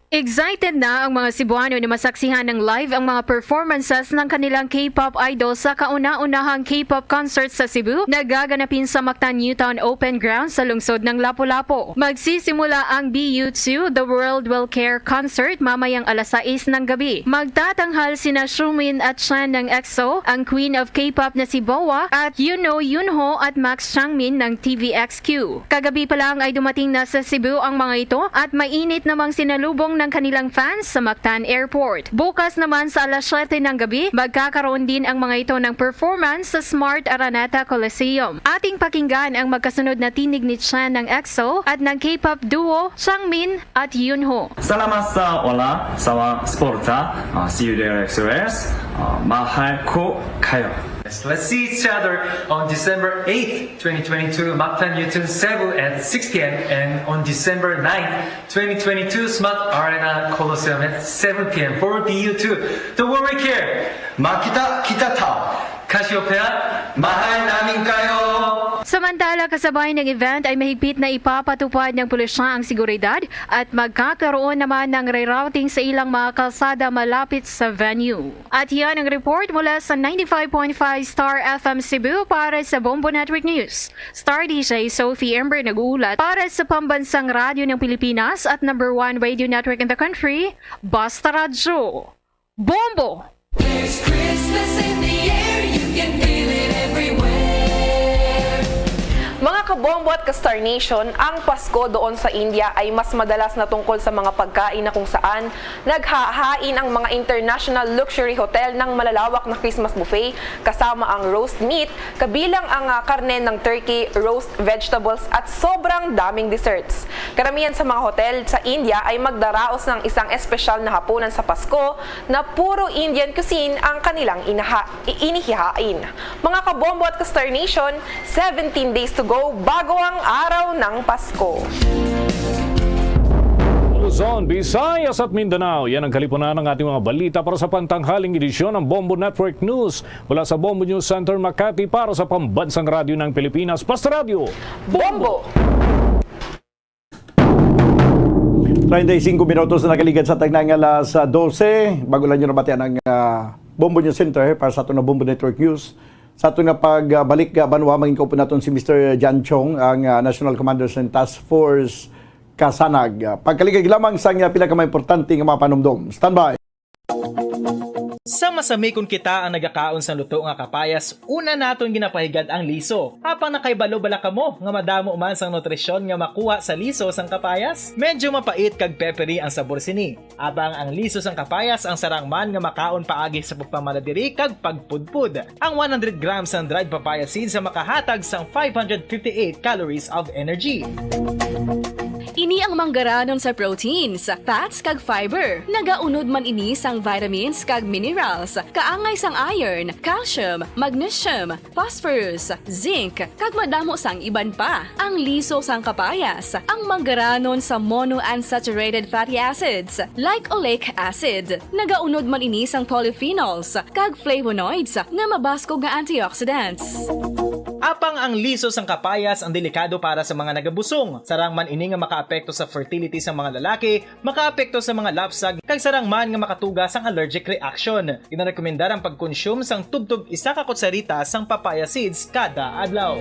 Excited na ang mga Cebuano na masaksihan ng live ang mga performances ng kanilang K-pop idol sa kauna-unahang K-pop concert sa Cebu na gaganapin sa Mactan Newtown Open Ground sa lungsod ng Lapu-Lapu. Magsisimula ang B U two, The World Will Care Concert mamayang alas sais ng gabi. Magtatanghal sina Xiumin at Chan ng EXO, ang Queen of K-pop na si Boa, at Yuno Yunho at Max Changmin ng T V X Q. Kagabi pa lang ay dumating na sa Cebu ang mga ito at mainit namang sinalubong ng kanilang fans sa Mactan Airport. Bukas naman sa alas siyete ng gabi, magkakaroon din ang mga ito ng performance sa Smart Araneta Coliseum. Ating pakinggan ang magkasunod na tinig ni Chan ng EXO at ng K-pop duo Changmin at Yunho. Salamat sa wala sa Sporta, uh, see you there X O S, uh, mahay ko kayo. Let's see each other on December eighth, twenty twenty-two, Mactan Newtown Cebu at six p m and on December ninth, twenty twenty-two, Smart Arena Coliseum at seven p m for B U two. Don't worry, care. Makita kita ta. Cassiopeia, mahay namin kayo. Samantala, kasabay ng event ay mahigpit na ipapatupad ng pulisya ang seguridad at magkakaroon naman ng rerouting sa ilang mga kalsada malapit sa venue. At yan ang report mula sa ninety-five point five Star F M Cebu para sa Bombo Network News. Star D J Sophie Ember nag-uulat para sa Pambansang Radyo ng Pilipinas at number one radio network in the country, Basta Radyo. Bombo! There's Christmas in the air, you can feel it everywhere. Mga kabombo at ka-Star Nation, ang Pasko doon sa India ay mas madalas na tungkol sa mga pagkain na kung saan naghahain ang mga international luxury hotel ng malalawak na Christmas buffet, kasama ang roast meat, kabilang ang, ah, karne ng turkey, roast vegetables, at sobrang daming desserts. Karamihan sa mga hotel sa India ay magdaraos ng isang espesyal na hapunan sa Pasko na puro Indian cuisine ang kanilang inaha-, i-, inihahain. Mga kabombo at ka-Star Nation, seventeen days to go bago ang araw ng Pasko. Luzon, Visayas at Mindanao, yan ang kalipunan ng ating mga balita para sa pantanghaling edisyon ng Bombo Network News. Mula sa Bombo News Center, Makati, para sa Pambansang Radyo ng Pilipinas, Basta Radyo. Bombo! Treinta y cinco minutos na nakaligad sa tagnang alas, ah, dose. Bago lang nyo nabatian ang, ah, Bombo News Center para sa aton nga Bombo Network News. Sa aton nga pagbalik, ah, banwa, mangin kaupod naton si Mister Jan Chong, ang, ah, National Commander sa Task Force Kasanag. Ah, pagkaligag lamang sa, ah, pinakamaimportante nga mga panumdom. Standby. Sa masami kon kita ang nagakaon sang luto nga kapayas, una naton ginapahigad ang liso. Apang nakahibalo bala kamo nga madamo man sang nutrisyon nga makuha sa liso sang kapayas? Medyo mapait kag peppery ang sabor sini. Apang ang liso sang kapayas ang sarang man nga makaon paagi sa pagpamaladiri kag pagpudpod. Ang one hundred grams sang dried papaya seeds ang makahatag sang five hundred fifty-eight calories of energy. Ini ang manggaranon sa proteins, fats, kag fiber. Nagaunod man ini sang vitamins kag minerals, kaangay sang iron, calcium, magnesium, phosphorus, zinc, kag madamo sang iban pa. Ang liso sang kapayas, ang manggaranon sa monounsaturated fatty acids, like oleic acid. Nagaunod man ini sang polyphenols kag flavonoids nga mabaskog nga antioxidants. Apang ang liso sang kapayas ang delikado para sa mga nagabusong. Sarang man ini nga makaapekto sa fertility sa mga lalaki, makaapekto sa mga lapsag, kag sarang man nga makatuga sang allergic reaction. Ginarekomendar ang pagkonsume sang tubtob isa ka kutsarita sang papaya seeds kada adlaw.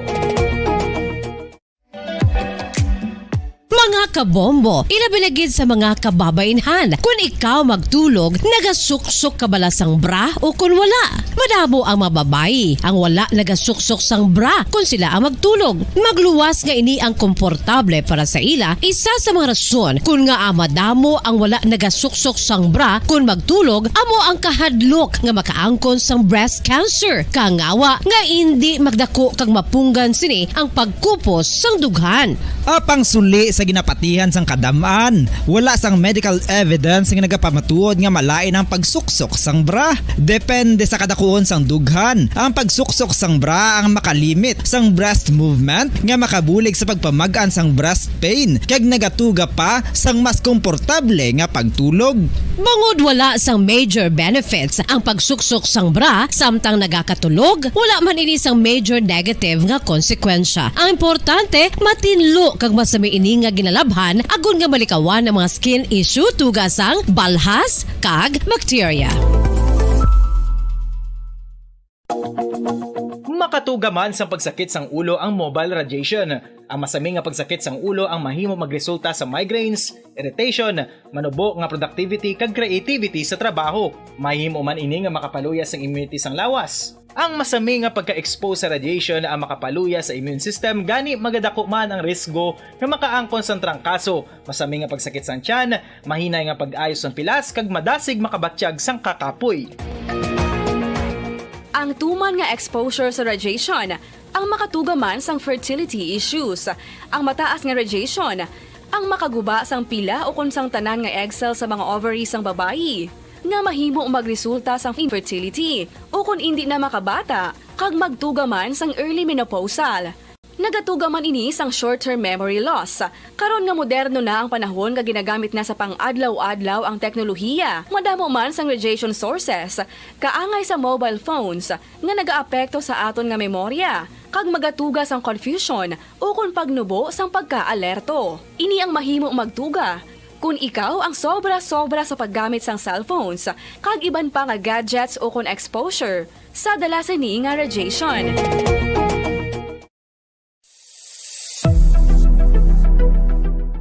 Mga kabombo, ilabi na gid sa mga kababainhan, kun ikaw magtulog, nagasuksok ka bala sang bra o kun wala? Madamo ang mga babayi ang wala nagasuksok sang bra kun sila ang magtulog. Magluwas nga ini ang komportable para sa ila, isa sa mga rason kun ngaa madamo ang wala nagasuksok sang bra kun magtulog amo ang kahadlok nga makaangkon sang breast cancer, kangawa nga indi magdako kag mapunggan sini ang pagkupos sang dughan. Apang suli sa ginapatihan sang kadam-an, wala sang medical evidence nga nagapamatuod nga malain ang pagsuksok sang bra. Depende sa kadakuon sang dughan, ang pagsuksok sang bra ang makalimit sang breast movement nga makabulig sa pagpamag-an sang breast pain kag nagatuga pa sang mas komportable nga pagtulog. Bangod wala sang major benefits ang pagsuksok sang bra samtang nagakatulog, wala man ini sang major negative nga konsekwensya. Ang importante, matinlo kag masami ini nga labhan agod nga malikawan ang mga skin issue tungod sang balhas kag bakterya. Makatuga man sang pagsakit sang ulo ang mobile radiation. Ang masami nga pagsakit sang ulo ang mahimo magresulta sa migraines, irritation, manubo nga productivity kag creativity sa trabaho. Mahimo man ini nga makapaluya sang immunity sang lawas. Ang masami nga pagka-expose sa radiation ang makapaluya sa immune system, gani magadako man ang risgo nga makaangkon sang trangkaso, masami nga pagsakit sang tiyan, mahinay nga pag-ayo sang pilas kag madasig makabatyag sang kakapoy. Ang tuman nga exposure sa radiation ang makatuga man sang fertility issues. Ang mataas nga radiation ang makaguba sang pila ukon sang tanan nga egg cell sa mga ovary sang babayi, nga mahimo magresulta sang infertility ukon indi na makabata kag magtuga man sang early menopausal. Nagatuga man ini sang short-term memory loss. Karon nga moderno na ang panahon nga ginagamit na sa pang-adlaw-adlaw ang teknolohiya, madamo man sang radiation sources, kaangay sa mobile phones, nga nagaapekto sa aton nga memorya, kag magatuga sang confusion ukon pagnubo sang pagka-alerto. Ini ang mahimo magtuga kon ikaw ang sobra-sobra sa paggamit sang cellphones kag iban pa nga gadgets ukon exposure sa dala sini nga radiation.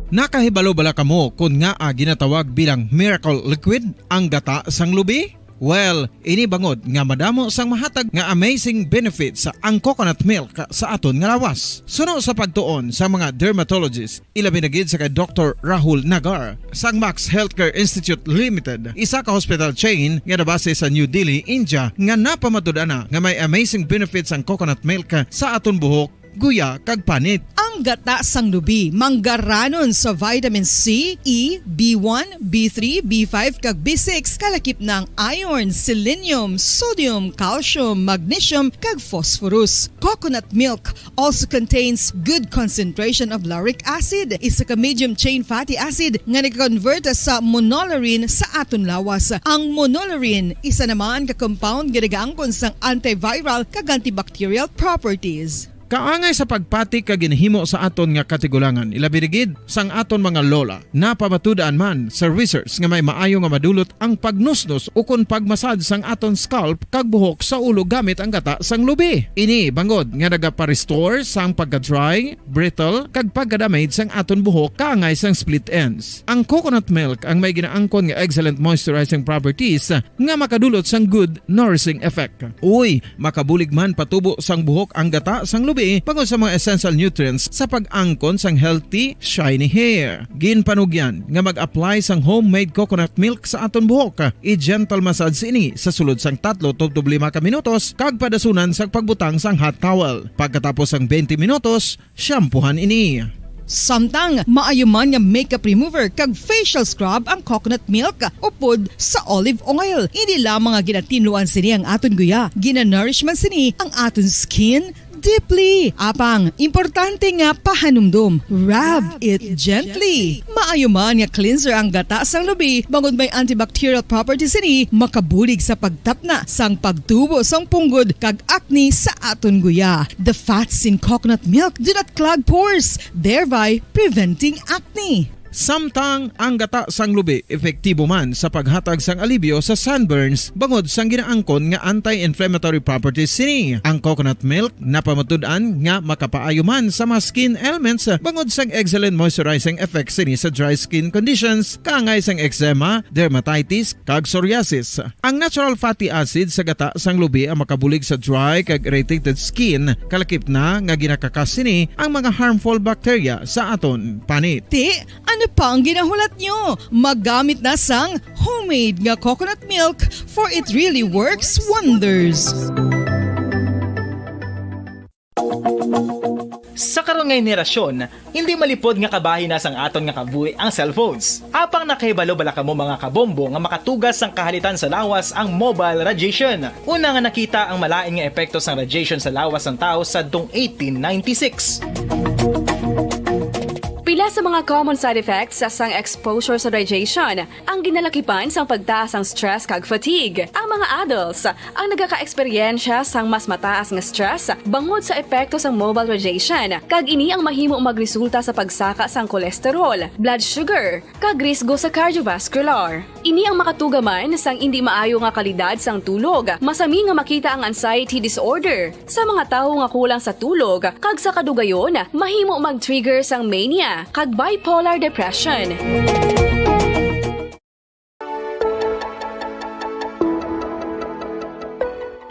Nakahibalo bala kamo kon ngaa ginatawag bilang miracle liquid ang gata sang lubi? Well, ini bangod nga madamo sang mahatag nga amazing benefits ang coconut milk sa aton nga lawas. Suno sa pagtuon sa mga dermatologist, ilabi na gid sa kay Doktor Rahul Nagar sang Max Healthcare Institute Limited, isa ka hospital chain nga nabase sa New Delhi, India, nga napamatud-an na nga may amazing benefits ang coconut milk sa aton buhok, guya, kag panit. Ang gata sang lubi manggaranon sa vitamin C, E, B one, B three, B five, kag B six, kalakip na ang iron, selenium, sodium, calcium, magnesium, kag phosphorus. Coconut milk also contains good concentration of lauric acid, isa ka medium chain fatty acid nga nag-convert sa monolaurin sa aton lawas. Ang monolaurin isa naman ka compound nga nagaangkon sang antiviral kag antibacterial properties. Kaangay sa pagpati kag ginhimo sa aton nga katigulangan, ilabi na gid sang aton mga lola. Napamatud-an man sa research nga may maayo nga madulot ang pagnusnos ukon pagmasad sang aton scalp kag buhok sa ulo gamit ang gata sang lubi. Ini bangod nga nagaparestore sang pagka-dry, brittle, kag pagka-damage sang aton buhok kaangay sang split ends. Ang coconut milk ang may ginaangkon nga excellent moisturizing properties nga makadulot sang good nourishing effect. Uy, makabulig man patubo sang buhok ang gata sang lubi bangod sa mga essential nutrients sa pag-angkon sang healthy, shiny hair. Ginpanugyan nga mag-apply sang homemade coconut milk sa aton buhok. I-gentle massage ini sa sulod sang tatlo tubtob lima ka minutos kag padasunan sang pagbutang sang hot towel. Pagkatapos sang twenty minutos, shampoohan ini. Samtang maayo man nga makeup remover kag facial scrub ang coconut milk upod sa olive oil. Hindi lamang nga ginatinluan sini ang aton guya, ginanourish man sini ang aton skin deeply. Apang, importante nga pahanumdom, rub it gently. Maayo man nga cleanser ang gata sang lubi, bangod may antibacterial properties sini, makabulig sa pagtapna sang pagtubo sang punggod kag acne sa aton guya. The fats in coconut milk do not clog pores, thereby preventing acne. Samtang ang gata sang lubi epektibo man sa paghatag sang alibyo sa sunburns bangod sang ginaangkon nga anti-inflammatory properties sini. Ang coconut milk napamatud-an nga makapaayo man sa mga skin ailments bangod sang excellent moisturizing effects sini sa dry skin conditions, kaangay sang eczema, dermatitis, kag psoriasis. Ang natural fatty acid sa gata sang lubi ang makabulig sa dry kag irritated skin, kalakip na nga ginakakas sini ang mga harmful bacteria sa aton panit. Ti, ano pa ang ginahulat nyo? Magamit na sang homemade nga coconut milk, for it really works wonders. Sa karon nga henerasyon, hindi malipod nga kabahin na sang aton nga kabuhi ang cellphones. Apang nakahibalo bala kamo, mga kabombo, nga makatuga sang kahalitan sa lawas ang mobile radiation? Una nga nakita ang malain nga epekto sang radiation sa lawas sang tawo sadtong eighteen ninety-six. Pila Sa mga common side effects sang exposure sa radiation, ang ginalakipan sang pagtaas sang stress kag fatigue. Ang mga adults ang nagakaeksperyensya sang mas mataas nga stress bangod sa epekto sang mobile radiation, kag ini ang mahimo magresulta sa pagsaka sang cholesterol, blood sugar, kag risgo sa cardiovascular. Ini ang makatuga man sang indi maayo nga kalidad sang tulog. Masami nga makita ang anxiety disorder sa mga tawo nga kulang sa tulog, kag sa kadugayon, mahimo mag-trigger sang mania kag bipolar depression.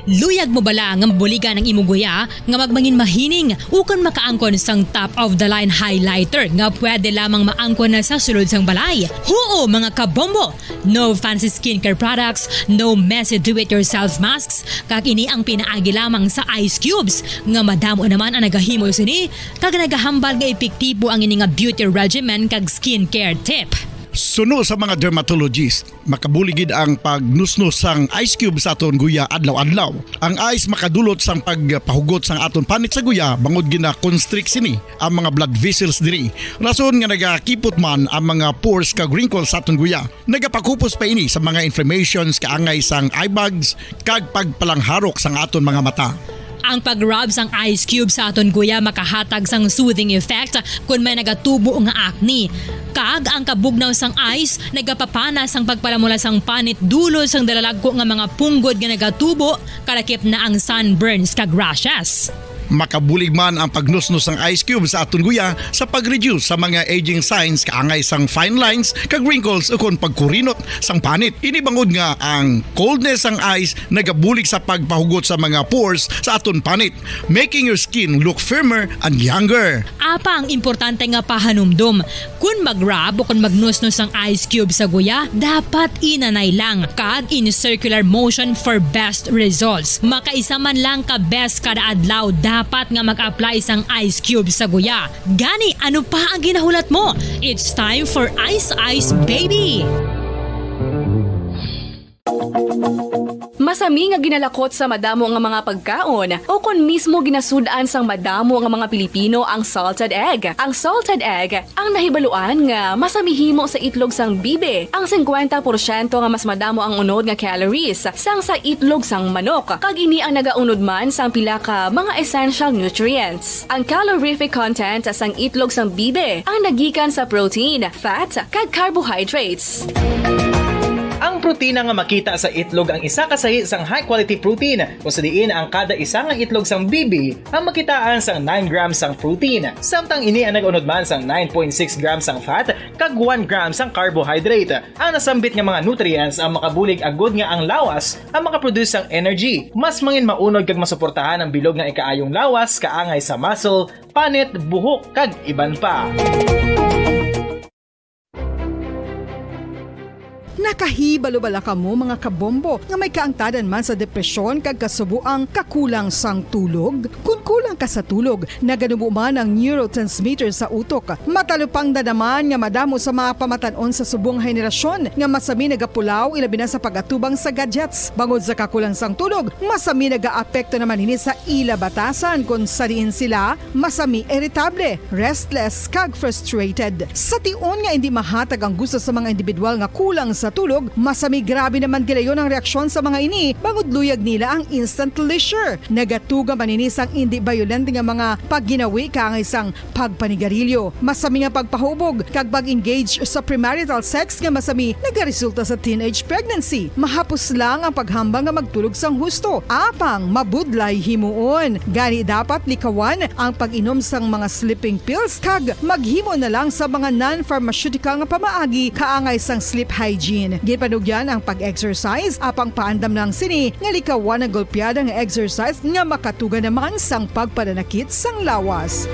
Luyag mo bala nga mabuligan ang imo guya nga magmangin mahining ukon makaangkon sang top of the line highlighter nga pwede lamang maangkon na sa sulod sang balay? Huo, mga kabombo! No fancy skincare products, no messy do-it-yourself masks, kag ini ang pinaagi lamang sa ice cubes nga madamo naman ang nagahimo sini kag nagahambal nga epektibo ang ini nga beauty regimen kag skincare tip. Suno sa mga dermatologist, makabulig gid ang pagnusnos sang ice cube sa aton guya adlaw-adlaw. Ang ice makadulot sang pagpahugot sang aton panit sa guya bangod gina-constrict sini ang mga blood vessels diri. Rason nga nagakipot man ang mga pores kag wrinkles sa aton guya. Nagapakupos pa ini sa mga inflammations kaangay sang eye bags kag pagpalangharok sang aton mga mata. Ang pag-rub sang ice cube sa aton guya makahatag sang soothing effect kon may nagatubo nga acne. Kag ang kabugnaw sang ice nagapapana sang pagpalamula sang panit dulot sang dalalagko nga mga punggod nga nagatubo, kalakip na ang sunburns kag rashes. Makabulig man ang pagnusnos sang ice cube sa aton guya sa pag-reduce sa mga aging signs kaangay sang fine lines kag wrinkles ukon pagkurinot sang panit. Ini bangod nga ang coldness sang ice nagabulig sa pagpahugot sa mga pores sa aton panit, making your skin look firmer and younger. Apang importante nga pahanumdom, kon mag-rub o kon magnusnos ang ice cube sa guya, dapat inanay lang kag in circular motion for best results. Makaisa man lang ka beses kada adlaw dapat nga mag-apply sang ice cube sa guya. Gani, ano pa ang ginahulat mo? It's time for Ice Ice Baby! Masami nga ginalakot sa madamo nga mga pagkaon, o kon mismo ginasud-an sang madamo nga mga Pilipino ang salted egg. Ang salted egg ang nahibaluan nga masami himo sa itlog sang bibi. Ang singkwenta porsyento nga mas madamo ang unod nga calories sang sa itlog sang manok, kag ini ang nagaunod man sang pila ka mga essential nutrients. Ang calorific content sang itlog sang bibi ang nagikan sa protein, fat, kag carbohydrates. Ang protina nga makita sa itlog ang isa ka sahi sang high-quality protein, kung sa diin ang kada isa nga itlog sang bibi ang makitaan sang nine grams sang protein, samtang ini ang nag-unod man sang nine point six grams sang fat kag one gram sang carbohydrate. Ang nasambit nga mga nutrients ang makabulig agud nga ang lawas ang makaproduce sang energy. Mas mangin maunod kag masuportahan ang bilog nga ikaayong lawas kaangay sa muscle, panit, buhok, kag iban pa. Nakahibalo bala kamo, mga kabombo, nga may kaangtanan man sa depresyon kag kasubo ang kakulang sang tulog? Kon kulang ka sa tulog, naganubo man ang neurotransmitter sa utok. Matalupangdan naman nga madamo sa mga pamatan-on sa subong henerasyon nga masami nagapulaw, ilabi na sa pag-atubang sa gadgets. Bangod sa kakulang sang tulog, masami nagaapekto naman ini sa ila batasan, kon sa diin sila masami iritable, restless, kag frustrated. Sa tion nga indi mahatag ang gusto sa mga individual nga kulang sa tulog, masami grabe naman gilayon ang reaksyon sa mga ini, bangod luyag nila ang instant leisure. Nagatuga man ini sang indi bayolente nga mga pagginawi kaangay sang pagpanigarilyo, masami nga pagpahubog, kag pag-engage sa premarital sex nga masami nagaresulta sa teenage pregnancy. Mahapos lang ang paghambal nga magtulog sang husto, apang mabudlay himuon. Gani, dapat likawan ang pag-inom sang mga sleeping pills kag maghimo na lang sa mga non-pharmaceutical nga pamaagi kaangay sang sleep hygiene. Ginpanugyan ang pag-exercise, apang paandam lang sini nga likawan ang golpeada nga exercise nga makatuga naman sang pagpananakit sang lawas.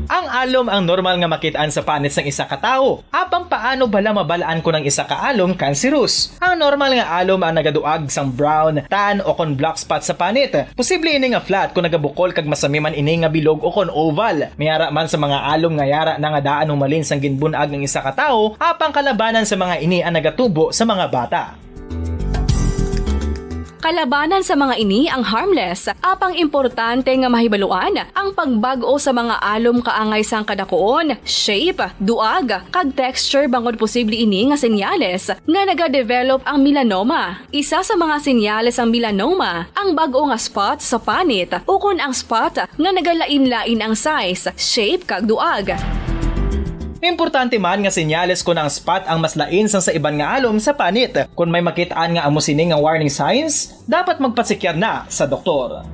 Ang alom ang normal nga makit-an sa panit sang isa ka tawo. Apang paano bala mabal-an kon ang isa ka alom kanseros? Ang normal nga alom ang nagaduag sang brown, tan, o kon black spot sa panit. Posible ini nga flat kon nagabukol kag masami man ini nga bilog o kon oval. May ara man sa mga alom nga yara na nga daan humalin sang ginbun-ag ang isa ka tawo, apang kalabanan sa mga ini ang nagatubo sa mga bata. Kalabanan sa mga ini ang harmless, apang importante nga mahibaluan ang pagbag-o sa mga alom kaangay sang kadakuon, shape, duag, kag texture bangod posible ini nga senyales nga nagadevelop ang melanoma. Isa sa mga senyales sang melanoma ang bag-o nga spot sa panit ukon ang spot nga nagalain-lain ang size, shape, kag duag. Importante man nga senyales kon ang spot ang mas lain sang sa iban nga alom sa panit. Kon may makit-an nga amo sini nga warning signs, dapat magpasikyar na sa doktor.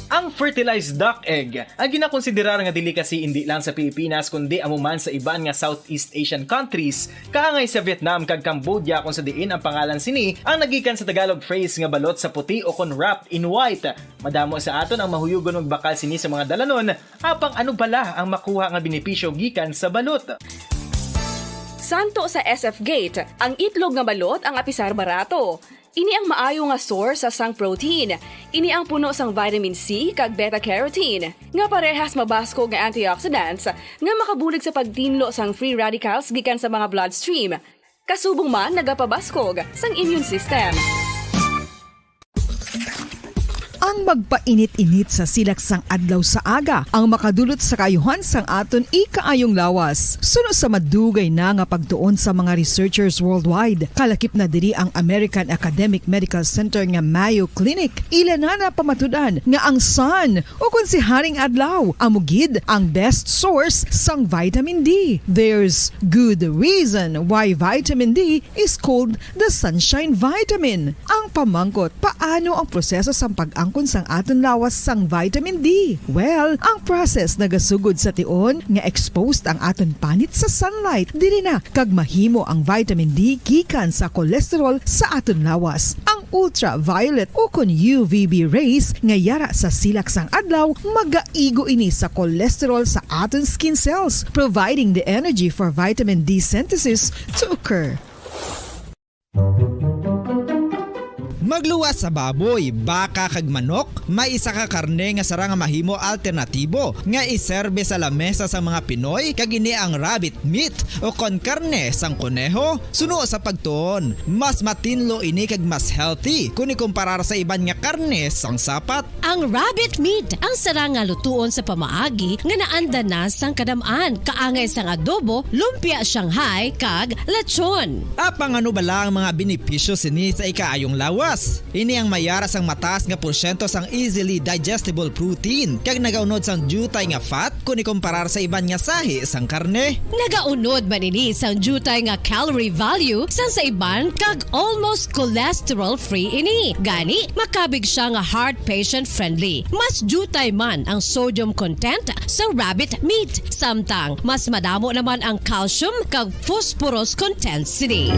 Ang fertilized duck egg ay ginakonsiderar nga delicacy indi lang sa Pilipinas, kundi amo man sa iban nga Southeast Asian countries, kaangay sa Vietnam kag Cambodia, kung sa diin ang pangalan sini ang nagikan sa Tagalog phrase nga balot sa puti o kon wrapped in white. Madamo sa aton ang mahuyugon magbakal sini sa mga dalanon, apang ano bala ang makuha nga benepisyo gikan sa balot? Santo sa S F Gate, ang itlog nga balot ang apisar barato. Ini ang maayo nga source sa sang protein. Ini ang puno sang vitamin C kag beta-carotene, nga parehas mabaskog nga antioxidants nga makabulig sa pagtinlo sang free radicals gikan sa mga bloodstream. Kasubong man nagapabaskog sang immune system. Ang magpainit-init sa silak sang adlaw sa aga ang makadulot sa kaayuhan sang aton ikaayong lawas. Suno sa madugay na nga pagtuon sa mga researchers worldwide, kalakip na diri ang American Academic Medical Center nga Mayo Clinic, ila na napamatud-an nga ang sun, o kon si Haring Adlaw, amo gid ang best source sang vitamin D. There's good reason why vitamin D is called the sunshine vitamin. Ang pamangkot, paano ang proseso sang pag-angkon sang aton lawas sang vitamin D? Well, ang process nagasugod sa tion nga exposed ang aton panit sa sunlight. Diri na kag mahimo ang vitamin D gikan sa cholesterol sa aton lawas. Ang ultraviolet o kon U V B rays nga yara sa silak sang adlaw magaigo ini sa cholesterol sa aton skin cells, providing the energy for vitamin D synthesis to occur. Magluwas sa baboy, baka, kag manok, may isa ka karne nga sarang nga mahimo alternatibo nga iserbe sa lamesa sang mga Pinoy, kag ini ang rabbit meat o kon karne sang koneho. Suno sa pagtuon, mas matinlo ini kag mas healthy kon ikumparar sa iban nga karne sang sapat. Ang rabbit meat ang sarang nga lutuon sa pamaagi nga naanda na sang kadam-an, kaangay sang adobo, lumpia Shanghai, kag lechon. Apang ano bala ang mga benepisyo sini sa ikaayong lawas? Ini ang mayara sang mataas nga porsyento sang easily digestible protein, kag nagaunod sang diutay nga fat kon ikumparar sa iban nga sahi sang karne. Nagaunod man ini sang diutay nga calorie value sang sa iban, kag almost cholesterol-free ini. Gani, makabig sia nga heart patient-friendly. Mas diutay man ang sodium content sa rabbit meat, samtang mas madamo naman ang calcium kag phosphorus content sini.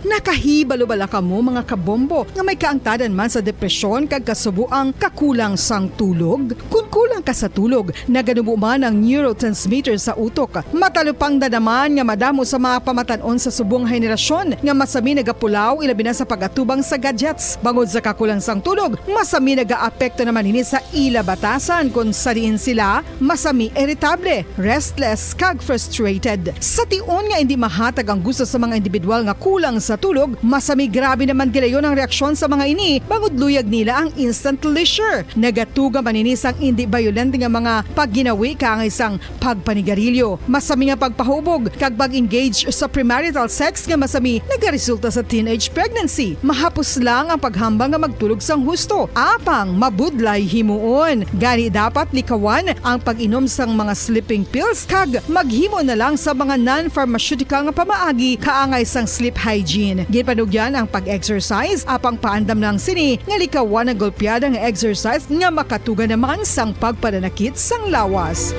Nakahibalo bala kamo, mga kabombo, nga may kaangtadan man sa depresyon kag kasubo ang kakulang sang tulog? Kon kulang ka sa tulog, naganubo man ang neurotransmitter sa utok. Matalupangdan naman nga madamo sa mga pamatan-on sa subong henerasyon nga masami nagapulaw, ilabi na sa pag-atubang sa gadgets. Bangod sa kakulang sang tulog, masami nagaapekto naman ini sa ila batasan, kon sa diin sila masami iritable, restless, kag frustrated. Sa tion nga indi mahatag ang gusto sa mga individual nga kulang sa tulog, masami grabe naman gilayon ang reaksyon sa mga ini, bangod luyag nila ang instant leisure. Nagatuga man ini sang indi bayolente nga mga pagginawi kaangay sang pagpanigarilyo, masami nga pagpahubog, kag pag-engage sa premarital sex nga masami nagaresulta sa teenage pregnancy. Mahapos lang ang paghambal nga magtulog sang husto, apang mabudlay himuon. Gani, dapat likawan ang pag-inom sang mga sleeping pills kag maghimo na lang sa mga non-pharmaceutical nga pamaagi kaangay sang sleep hygiene. Ginpanugyan ang pag-exercise, apang paandam lang sini nga likawan ang golpeada nga exercise nga makatuga naman sang pagpananakit sang lawas.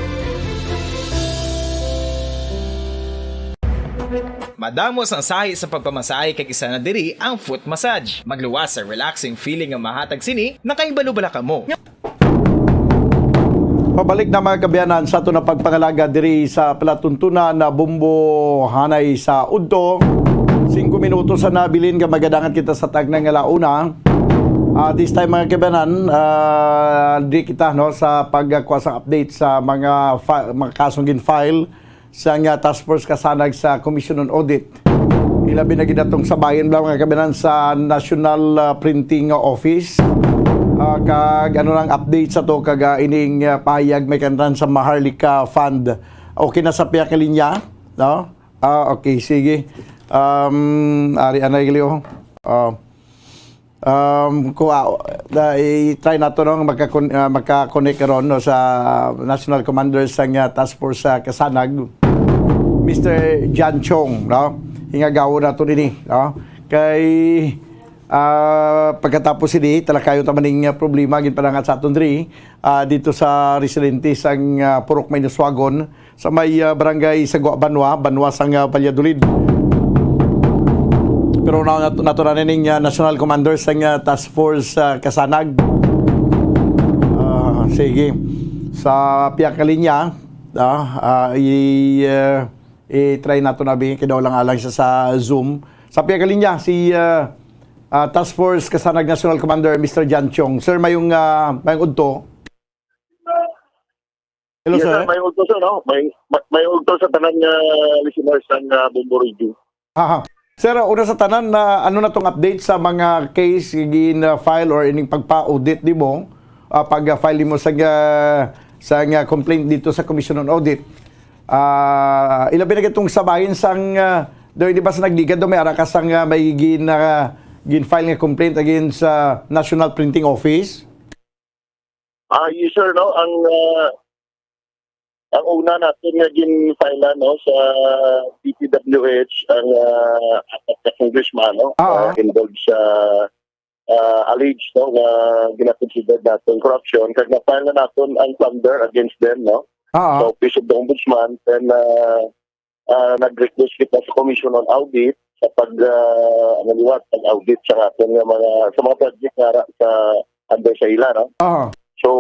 Madamo sang sahi sa pagpamasahe, kag isa na diri ang foot massage. Magluwas sa relaxing feeling nga mahatag sini. Nakahibalo bala kamo nga Pabalik na, mga kaabyanan, sa aton nga pagpangalaga diri sa palatuntunan na Bombo Hanay sa Udto. Singko minutos ang nabilin nga magadangat kita sa tagna nga launa. Ah, this time, mga kaabyanan, ah, di kita, no, sa pagkuha sa update sa mga fi-, mga kasong gin-file sang, ah, Task Force Kasanag sa Commission on Audit. Ilabi na gid atong sabayan bala, mga kaabyanan, sa National, ah, Printing Office. Ah, kag ano lang update sa to, kag, ah, ining, ah, pahayag may kantan sa Maharlika Fund. Okay na sa pihak nga linya, no? Ah, okay, sige. Um, ari anay gali, oh. Ah, Um, kuha, da, i-try nato, no, magkakon-, ah, magka-connect karon, no, sa National Commander sang, ah, Task Force sa Kasanag, Mister John Chong, no? Hingagawon nato nini, no? Kay, ah, pagkatapos sini, talakayon ta man ning, ah, problema ginpadangat sa aton diri, ah, dito sa residente sang, ah, Purok Mainoswagon, sa may, ah, barangay Sagwa Banwa, Banwa sang, ah, Valladolid. Pero na, nat-, nato na ning, ah, National Commander sang, ah, Task Force, ah, Kasanag. Ah, sige. Sa pihak nga linya, ah, ah, i-, ah, i-try nato na bi, kay daw lang alang siya sa Zoom. Sa pihak nga linya, si, ah, ah, Task Force Kasanag National Commander, Mister John Chong. Sir, mayong, ah, mayong udto. Hello, Yes, sir. sir. May udto, sir, no? May, may, may udto sa tanan nga listeners sang, ah, Bombo Radio. Aha. Sir, una sa tanan, na ano na tong update sa mga case gin-file or ining pagpa-audit nimo, ah, pag-file nimo sa, ah, sa nga complaint dito sa Commission on Audit? Ah, ilabi na gitong sa bahin sang, ah, daw, di ba, sa nagligad daw may ara ka sang, ah, may gin-, ah, gin-file nga complaint against sa National Printing Office? Ah, yes, sir, no? Ang, ah, ang una natin nga gin-file, no, sa D P W H, ang, ah, apat ka congressman, no, Ah, ah. ah, involved sa, ah, alleged, no, nga ginakonsider natin corruption, kag na-file na natin ang plunder against them, no, Ah, ah. sa Office of the Ombudsman, then, ah, ah, nag-request kita sa Commission on Audit sa pag, ah, ano liwat, pag-audit sa aton nga mga, sa mga project nga ara sa under sa ila, no? Ah. So,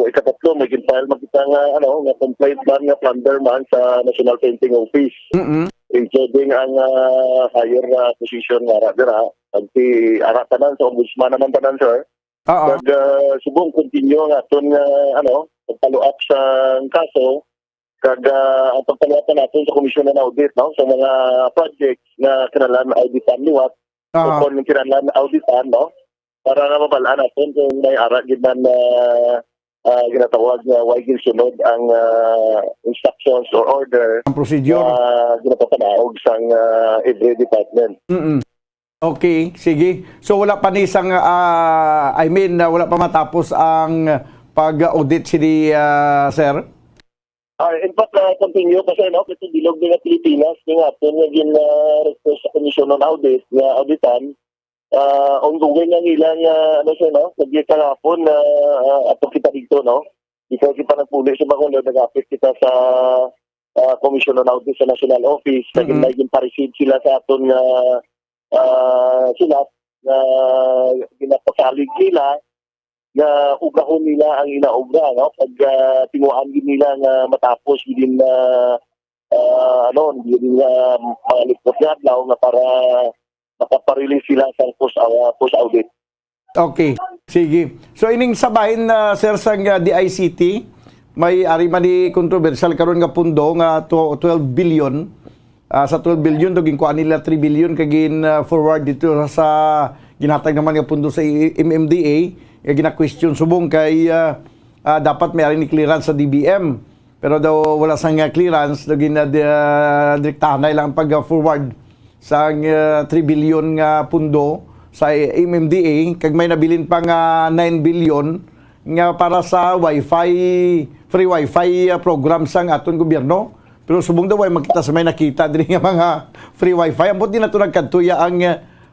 ikatatlo, may gin-file man kita nga, ano, nga complaint man, nga plunder man sa National Printing Office, Mm-mm. including ang, ah, higher, ah, position nga ara dira. Pag si ara tanan sa ombudsman naman tanan, sir. Ah, ah. Pag, ah, subong continue ang aton nga, ano, pag-follow up sa kaso, kag, ah, ang pagpaluwatan naton sa Commission on Audit, no, sa mga projects nga kinahanglan auditan liwat, o Ah. kung kinahanglan auditan, no, para nga mabalaan naton kung may ara gid man na, ah, ginatawag nga way ginsunod ang, ah, instructions or order Ang procedure. nga ginapapanaog sang, ah, every department. Mm-mm. Okay, sige. So, wala pa ni sang, ah, I mean, ah, wala pa matapos ang pag-audit sini, ah, sir? Ah, in fact, ah, continue pa, sir, no? Kasi bilog nga Pilipinas, nga aton nga gin, ah, request sa Commission on Audit, nga auditan, ah, ongoing ang ilang, ah, ano, sir, no? Kag kahapon, ah, ah, ato kita dito, no? Because kita nagpuli sa Bacolod, nag-apit kita sa, ah, Commission on Audit sa National Office, kag Mm-mm. may gin-receive sila sa aton nga, ah, sulat nga ginapasalig nila nga ugahon nila ang ila obra, no? Pag, ah, tinguhaan gid nila nga matapos within, ah, ah, ano, within, ah, mga lingkod nga adlaw nga para makaparelease sila sa post, ah, post audit. Okay, sige. So, ining sa bahin na, sir, sang, ah, D I C T, may ari man ni kontrobersyal karon nga pundo nga tw-, twelve billion. Ah, sa twelve billion, do ginkuha nila three billion kay gin, ah, forward dito sa, sa ginhatag naman nga pundo sa I-, M M D A, nga gina-question subong kay, ah, ah, dapat may ari ni clearance sa D B M. Pero daw wala sang, ah, clearance, daw gina-, ah, direktahan na ilang pag-forward sang, ah, three billion nga pundo sa M M D A, kag may nabilin pa nga nine billion nga para sa wifi, free wifi, ah, program sang aton gobyerno. Pero subong daw, way makita sa may nakita diri nga mga free wifi. Ambot di na to nagkadtuya ang,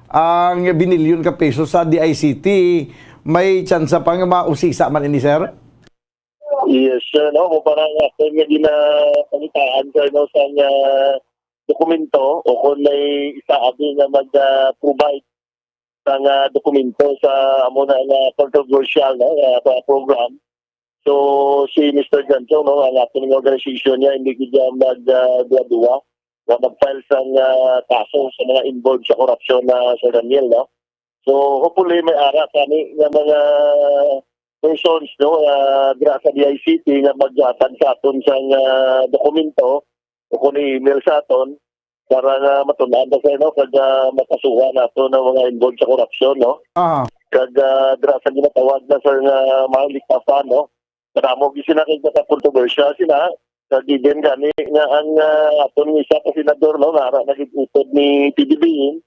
ang binilyon ka peso sa D I C T. May tsansa pa nga mausisa man ini, sir? Yes, sir. No? Mo para nga aton nga ginapalitaan, sir, no, sang, ah, dokumento o kung may isa abi nga mag, ah, provide sang, ah, dokumento sa amo na nga controversial, no, nga pa-, program. So, si Mister Gancho, no, ang aton nga organization niya, hindi gid niya mag, ah, duwa-duwa nga mag-file sang, ah, kaso sa mga involved sa korupsyon na, Sir Daniel, no? So, hopefully, may ara kami nga mga persons, no, ah, dira sa D I C T nga maghatag sa aton sang, ah, dokumento o kung i-email sa aton para nga matun-an ta, sir, no, kag, ah, makasuhan nato ng mga involved sa korupsyon, no? Aha. Kag, ah, dira sa ginatawag na, sir, nga Maharlika Fund, no? Kadamo gyud sila kay nakakontrobersya sila. Kag given gani nga ang, ah, aton isa ka senador, no, nga ara naging utod ni P D B M,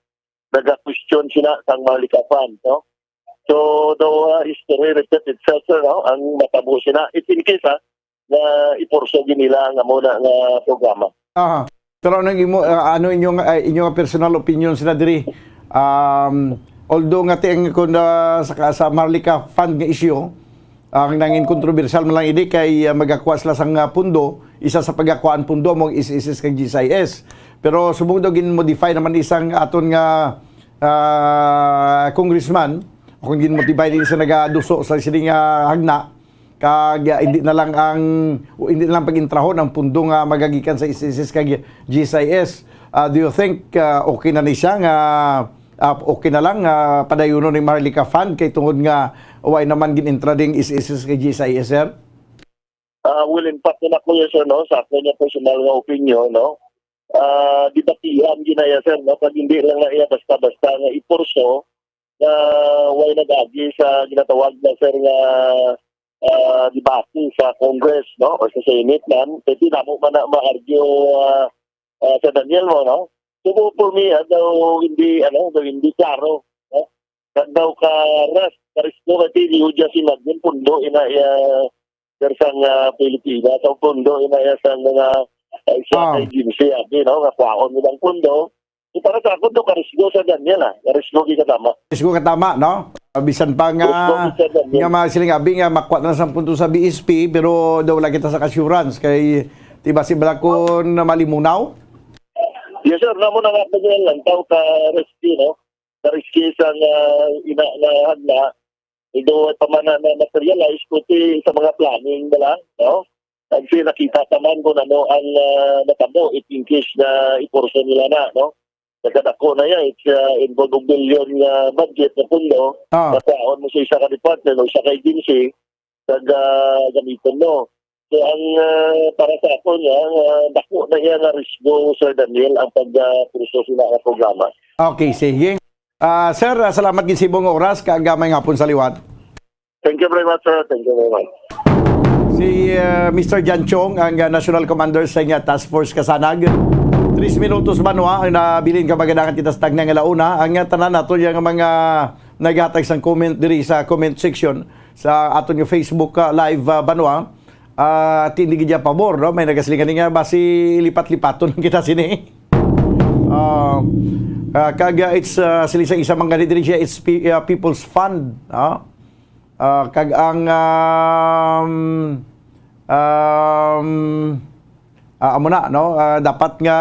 naga-question sila sang Maharlika Fund, no? So, the, ah, history repeat itself, sir, no? Ang matabo sila, if in case, ah, nga ipursige nila ang amo na nga programa. Aha. Pero ano ang imo, ah, ano inyong, ah, inyong personal opinion sila diri? Um, although nga ti ang kun, ah, sa, sa Maharlika Fund nga issue, ang nangin kontrobersyal man lang ini kay, ah, magakuha sila sang, ah, pundo, isa sa pagakuhaan pundo mo S S S kag G S I S. Pero subong daw gin-modify naman isang aton nga, ah, congressman, o kung gin-modify din sa nagaduso sa sini nga hagna, kag, ah, hindi na lang ang, hindi na lang pag-intrahon ang pundo nga magagikan sa S S S kag G S I S. Ah, do you think, ah, okay na ni siya nga, ah, okay na lang, ah, padayunon ni Maharlika Fund kay tungod nga way naman gin-intra ding S S S kag G S I S, sir? Ah, well, in fact, yun ako yun, sir, no? Sa akin yung personal nga opinion, no? ah, debatihan ginaya, sir, no? Pag hindi lang na iya basta-basta nga iporso, nga way nag-agi sa ginatawag na, sir, nga, ah, debate sa Congress, no, or sa Senate man, kay di namo man na ma-argue, ah, ah, sa Daniel mo, no? So, for me, ah, daw hindi, ano, daw hindi klaro, no? Kag daw ka ras-, karisgo kay Tilio dyan si Magdalene Pundo, ina iya, sir, sang, ah, Pilipinas, ang pundo, ina iya sang mga, ah, isa Ah. kay Jimsy, abi, no, nga kwaon mo lang pundo. So, para sa ako, to, karisgo sa Daniel, ah. Karisgo, di ka tama. Karisgo ka tama, no? Ah, bisan pa nga, Karisgo, di ka Daniel. nga mga siling abi nga makuha na sa punto sa B S P, pero daw wala kita sa assurance kay, di ba, si Balakon na malimunaw? Yes, sir. Namo na nga po nga lang, tao ka rescue, no? Ka rescue sa nga ina nga hagna. Ito ay pamana na materialize, kuti sa mga planning na lang, no? Kasi nakita pa man kung ano ang, ah, natabo, if in case na iporso nila na, no? Nagkadako na yan, it's, ah, involved og billion nga budget na pundo, Ah. Nakuhaon mo sa isa ka department o isa ka agency, kag, ah, gamiton mo. So, ang, ah, para sa ako niya, ah, dako na iya nga risgo, Sir Daniel, ang pag, ah, pursue sina nga programa. Okay, sige. Ah, sir, ah, salamat gid sa imong oras, kag, ah, maayong hapon sa liwat. Thank you very much, sir. Thank you very much. Si, ah, Mister Jan Chong, ang, ah, National Commander sa nga Task Force Kasanag. Tris minutos, Banwa, ang nabilin ka maganakan kita sa tagna nga launa. Ang, ah, tanan nato yung mga naghatag sang comment diri sa comment section sa aton nga Facebook, ah, live, ah, Banwa. Ah, tindi gid niya pabor, no? May nagasiling nga basi lipat-lipaton lang kita sini. Ah, ah, kag, ah, it's, ah, sila sa isa man gani diri siya, it's P-, ah, People's Fund, ah. Ah, kag ang, um, um, ah, amo na, no? Ah, dapat nga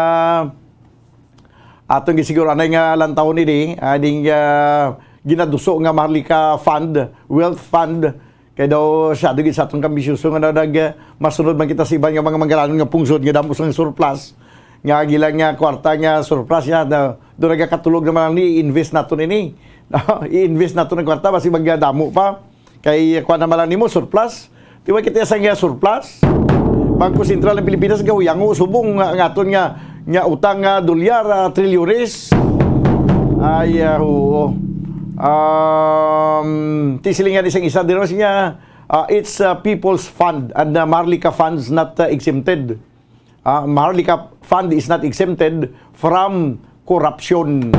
aton gisiguro anay nga lantawon ini, ah, ding, ah, ginaduso nga Maharlika Fund, Wealth Fund, kay daw siya gid sa atong kambisyoso nga nag, ah, masunod man kita sa iban nga mga manggalanon nga pungsod nga damo sang surplus, nga gilang nga kwarta nga surplus niya, na, do nagakatulog naman ang ni-invest naton ini. I-invest naton ang kwarta, basi magdamo pa. Kay kuan naman lang nimo, surplus. Di ba kita sa nga surplus? Bangko Sentral ng Pilipinas, gahuyango, subong nga, nga aton nga, nga utang nga dolyar, ah, trilyones. Ay, ah, oo. Um, tisilingan isang isa, di ba siya, ah, it's, ah, People's Fund and, ah, Maharlika Funds not, ah, exempted. Ah, Maharlika Fund is not exempted from corruption.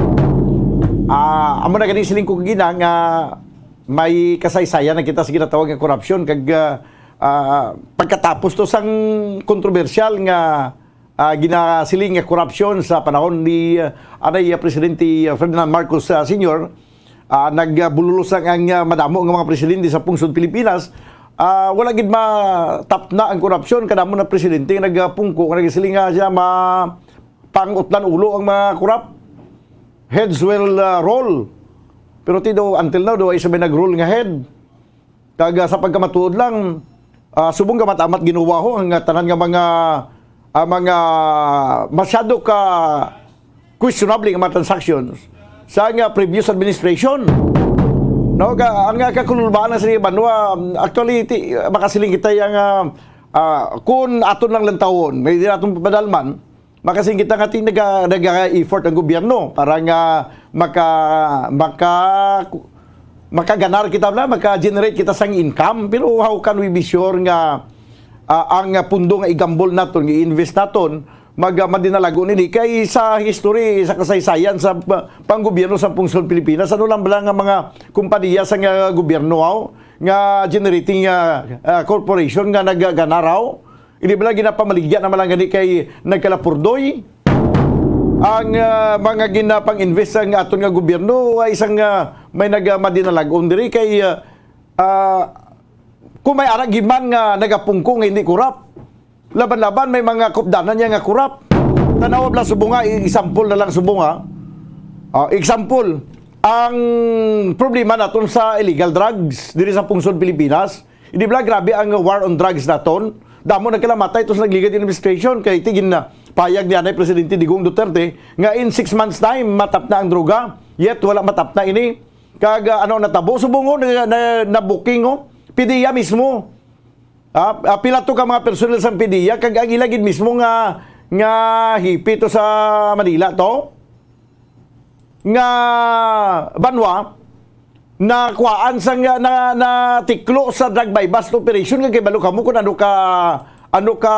Ah, amo na gani siling ko gina nga may kasaysayan na kita sa ginatawag nga korupsyon kag, ah, ah, pagkatapos to sang kontrobersyal nga, ah, ginasiling nga korupsyon sa panahon ni, ah, anay, ah, Presidente, ah, Ferdinand Marcos, ah, Senior, ah, nagbululos ang, ang, ah, madamo nga mga presidente sa pungsod Pilipinas. Ah, wala gid matapna ang korupsyon. Kadamo na presidente nga nagapungko, nga nagasiling nga siya ma-, pangutlan ulo ang mga korap. Heads will, ah, roll. Pero ti do, until now, do ay sabay nag-roll nga head. Kag, ah, sa pagkamatuod lang, ah, subong gamatamat ginuwaho ang, ah, tanan nga mga, ah, mga masyado ka questionable nga mga transactions sa nga previous administration. No, ka, ang nga kakululbaan sa banwa, actually, ti, makasiling kita yang, ah, ah, kung aton lang lantawon, may di naton padalman, makasing kita nga ti-, naga-, naga-effort ang gobyerno para nga maka-, maka-, makaganar kita na, maka-generate kita sang income. Pero how can we be sure nga, ah, ang pundo nga igambol naton, i-invest naton, mag-, madinalago nini? Kay sa history, sa kasaysayan sa pa-, panggobyerno sa pungsod Pilipinas, ano lang bala nga mga kompanya sa nga gobyerno, aw, nga generating, ah, ah, corporation nga nagaganar, aw? Hindi ba lang ginapamaligya naman lang gani kay nagkalapurdoy? Ang, ah, mga ginapang-invest sang aton nga gobyerno ay isang, ah, may nagamadinalagon diri kay, ah, ah, kung may ara giman nga nagapungko nga hindi kurap. Laban-laban may mga kupdanan niya nga kurap. Tanawa lang subong nga, i-, example na lang subong nga. Ah, example, ang problema naton sa illegal drugs diri sa pungsod Pilipinas, hindi ba grabe ang war on drugs naton? Damo nagkalamatay to sa nagligad administration kay tigin na payag ni anay Presidente Digong Duterte nga in six months time matapna ang droga. Yet wala matapna ini. Kag, ah, ano natabo? Subong, oh, na, na, na-booking, oh. PDEA mismo. Ah, ah, pila to ka mga personnel sa PDEA kag ang ila gid mismo nga nga hipi to sa Manila to, nga banwa, nakuhaan sa nga, na, natiklo sa drug buy-bust operation. Nga kay balo kamo kung ano ka, ano ka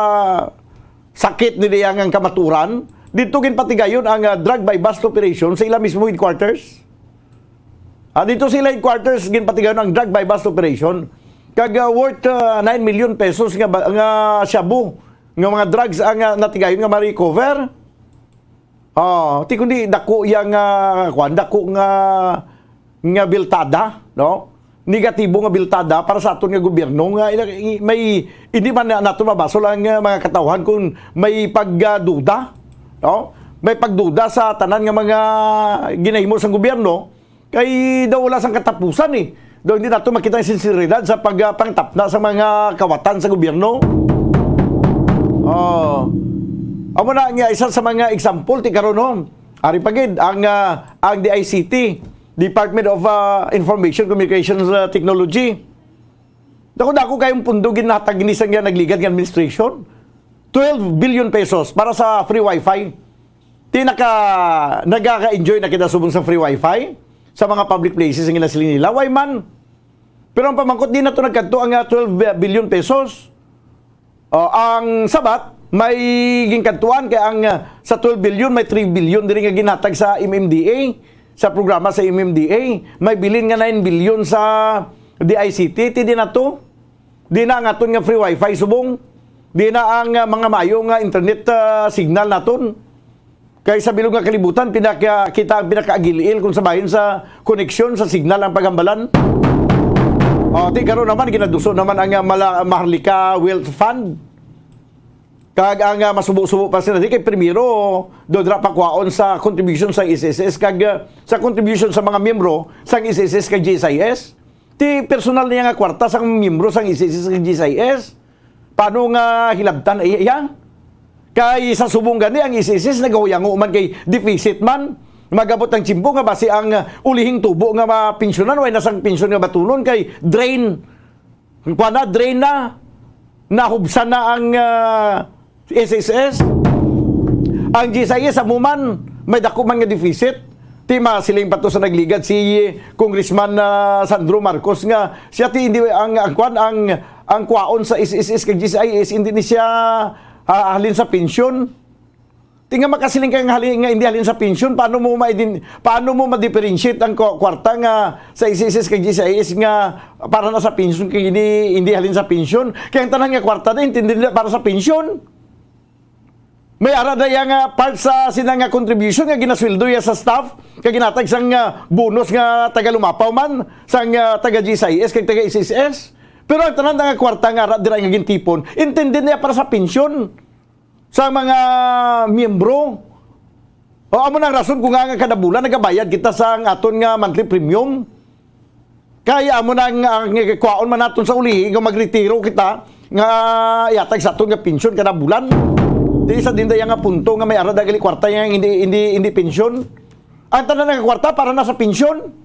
sakit ni diyang ang kamaturan. Dito ginpatigayon ang, ah, drug buy-bust operation sa ila mismo headquarters. Ah, dito sa ila headquarters ginpatigayon ang drug buy-bust operation. Kag, ah, worth, ah, nine million pesos nga ba, nga shabu, nga mga drugs ang, ah, natigayon nga ma-recover. Ah, ti kundi dako iya nga, kuwan, dako nga, nga biltada, no? Negatibo nga biltada para sa aton nga gobyerno nga ina-, i-, may, hindi man na-, nato mabasol ang, ah, mga katawhan kung may pagduda, no? May pagduda sa tanan nga mga ginahimo sang gobyerno, kay daw wala sang katapusan, eh. Daw hindi nato makita ang sinseridad sa pag, ah, pangtapna sa mga kawatan sa gobyerno. Oh. Amo na nga isa sa mga example ti karon, no? Ari pa gid ang, ah, ang D I C T, Department of, ah, Information Communications, ah, Technology. Dako-dako kayong pundo ginhatag ni sa nga nagligad nga administration. Twelve billion pesos para sa free wifi. Ti naka-, nagaka-enjoy na kita subong sa free wifi sa mga public places nga ginasiling nila. Why man? Pero ang pamangkot, di na to nagkadto ang, ah, twelve billion pesos. Oh, ang sabat, may ginkadtuan kay ang, ah, sa twelve billion, may three billion diri nga ginhatag sa M M D A, sa programa sa M M D A. May bilin nga nine billion sa D I C T, ti di na to. Di na ang aton nga free wifi subong. Di na ang, ah, mga maayo nga internet, ah, signal naton. Kay sa bilog nga kalibutan, pinaka-, kita ang pinakaagil-il kung sa bahin sa koneksyon sa signal ang paghambalan. O, ti karon naman, ginaduso naman ang, ah, mala-, Maharlika Wealth Fund. Kag ang, ah, masubo-subo pa sila, di kay primero, do dira pa kuhaon sa contribution sa S S S, kag, ah, sa contribution sa mga miyembro sang S S S kag G S I S. Ti personal niya nga kwarta sang miyembro sang S S S kag G S I S. Paano nga hilabtan iya? Kay sa subong gani ang S S S nagahuyango man kay deficit man. Magabot ang tiyempo nga basi ang, uh, ulihing tubo nga mapensyonan, way na sang pensyon nga batunon kay drain. Kuha na, drain na. Nahubsan na ang, uh, S S S. Ang G S I S, amo man, may dako man nga deficit. Ti masiling pa to sa nagligad si Congressman, ah, Sandro Marcos nga siya ti hindi ang, ang kwan, ang, ang kwaon sa S S S kag G S I S, hindi ni siya, ah, halin sa pensyon. Ti nga makasiling ka nga halin, nga hindi halin sa pensyon, paano mo ma-idin-, paano mo ma-differentiate ang kwa-, kwarta nga sa S S S kag G S I S nga para na sa pensyon kag hindi, hindi halin sa pensyon? Kay ang tanan nga kwarta na intindi nila para sa pensyon. May ara na iya nga part sa sina nga contribution nga ginasweldo iya sa staff, kag ginatag sang, ah, bonus nga taga Lumapaw man, sang, ah, taga G S I S kag taga S S S. Pero ang tanan nga kwarta nga ara dira nga gintipon, intended niya para sa pensyon sa mga miyembro. O, amo na ang rason kung nga, nga kada bulan nagabayad kita sa ang aton nga monthly premium. Kay amo na ang, ang kwaon man naton sa ulihi nga magretiro kita nga ihatag sa aton nga pensyon kada bulan. Di sa dinda iya nga punto nga may ara da gali kwarta nga hindi, hindi, hindi pensyon. Ang tanan nga kwarta para na sa pensyon.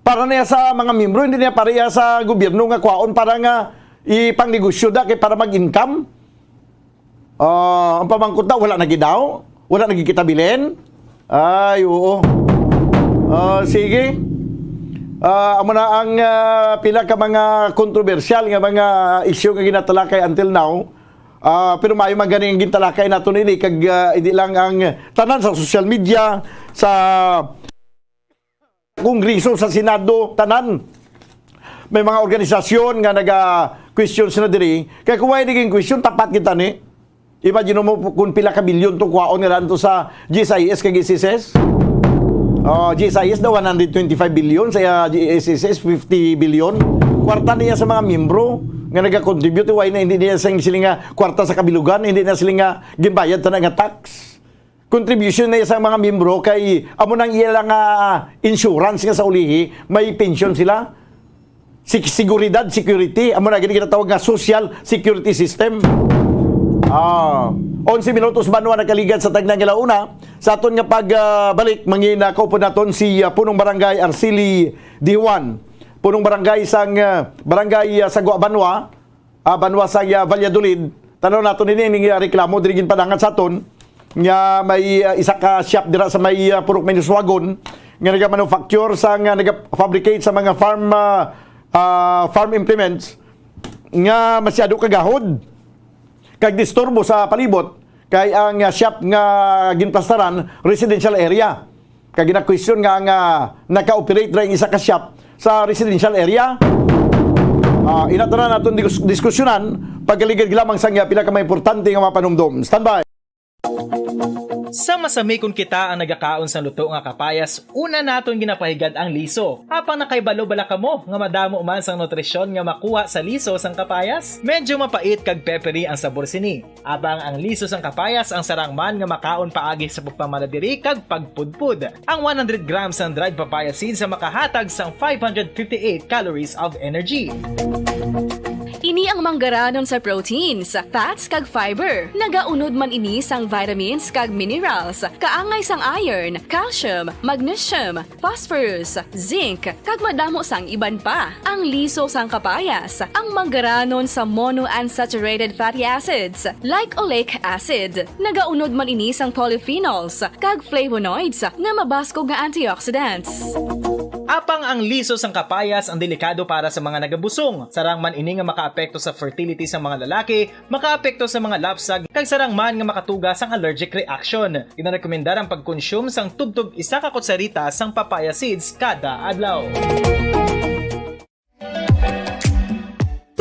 Para niya sa mga miyembro, hindi niya para iya sa gobyerno nga kwaon para nga ipangnegosyo da kay para mag-income. Ah, ang pamangkot na, wala na gid daw? Wala na gid kita bilin? Ay, oo. Ah, sige. Ah, amo na ang, ah, pila ka mga kontrobersyal nga mga issue nga ginatalakay until now. Ah, pero maayo man gani ang gintalakay nato nini kag, ah, hindi lang ang tanan sa social media, sa Kongreso, sa Senado, tanan. May mga organisasyon nga naga-question sila diri. Kaya kung may naging question, tapat kita ni. Imagine mo kung pila ka bilyon to kuhaon nila to sa G S I S kag S S S. Oh, G S I S daw one hundred twenty-five billion, sa, uh, S S S fifty billion. Kwarta niya sa mga miyembro nga nagakontribute, why na hindi niya sing-, sila nga kwarta sa kabilugan, hindi na sila nga ginbayad ta na nga tax. Contribution na sa mga miyembro kay amo nang ila nga insurance nga sa ulihi, may pension sila. Sig-, seguridad, security, amo na gini ginatawag nga social security system. Ah, onse minutos banwa nakaligad sa tagna nga launa. Sa aton nga pag, ah, balik, mangina kaupo naton si, ah, Punong Barangay Arceli Dijuan. Punong Barangay sang, ah, Barangay, ah, Sagwa Banwa, ah, banwa sa, ah, Valladolid. Tanaw nato nini, ning, ah, reklamo diri ginpadangat sa aton nga may, ah, isa ka shop dira sa may, ah, Purok Minuswagon nga nagamanufacture sa, nga nagafabricate sa mga farm, ah, ah, farm implements nga masyado kagahod kag disturbo sa palibot, kay ang, ah, shop nga ginplastaran residential area. Kag ginakwestiyon nga ang, ah, naka-operate ra ang isa ka shop sa residential area. Ah, ina tanan naton dis-, diskusyonan, pagkaligid lamang sa, ah, pila ka mga importante nga mga panumdom. Standby. Sa masami kon kita ang nagakaon sang luto nga kapayas, una naton ginapahigad ang liso. Apang nakahibalo bala kamo nga madamo man sang nutrisyon nga makuha sa liso sang kapayas? Medyo mapait kag peppery ang sabor sini. Apang ang liso sang kapayas ang sarang man nga makaon paagi sa pagpamana diri kag pagpudpod. Ang one hundred grams sang dried papaya seeds ang makahatag sang five hundred fifty-eight calories of energy. Ini ang manggaranon sa proteins, fats, kag fiber. Nagaunod man ini sang vitamins kag minerals, kaangay sang iron, calcium, magnesium, phosphorus, zinc, kag madamo sang iban pa. Ang liso sang kapayas, ang manggaranon sa monounsaturated fatty acids, like oleic acid. Nagaunod man ini sang polyphenols kag flavonoids nga mabaskog nga antioxidants. Apang ang liso sang kapayas ang delikado para sa mga nagabusong. Sarang man ini nga makaapekto sa fertility sa mga lalaki, makaapekto sa mga lapsag, kag sarang man nga makatuga sang allergic reaction. Ginarekomendar ang pagkonsume sang tubtob isa ka kutsarita sang papaya seeds kada adlaw.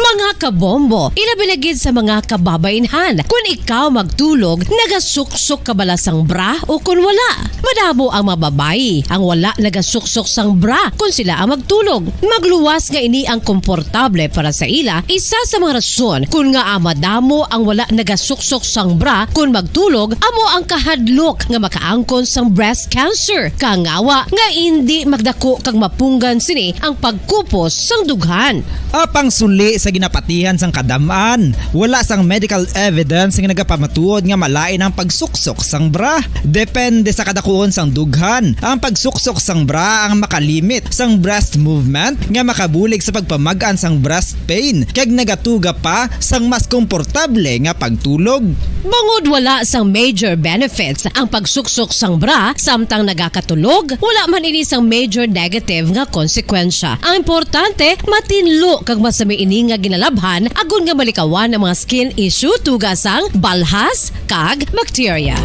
Mga kabombo, ilabi na gid sa mga kababainhan, kun ikaw magtulog, nagasuksok ka bala sang bra o kun wala? Madamo ang mga babayi ang wala nagasuksok sang bra kun sila ang magtulog. Magluwas nga ini ang komportable para sa ila, isa sa mga rason kun ngaa madamo ang wala nagasuksok sang bra kun magtulog, amo ang kahadlok nga makaangkon sang breast cancer. Kangawa nga indi magdako kag mapunggan sini ang pagkupos sang dughan. Apang suli sa ginapatihan sang kadam-an, wala sang medical evidence nga nagapamatuod nga malain ang pagsuksok sang bra. Depende sa kadakuon sang dughan, ang pagsuksok sang bra ang makalimit sang breast movement nga makabulig sa pagpamag-an sang breast pain kag nagatuga pa sang mas komportable nga pagtulog. Bangod wala sang major benefits ang pagsuksok sang bra samtang nagakatulog, wala man ini sang major negative nga konsekwensya. Ang importante, matinlo kag masami ini nga ginalabhan agod nga malikawan ang mga skin issue tuga sang balhas kag bakterya.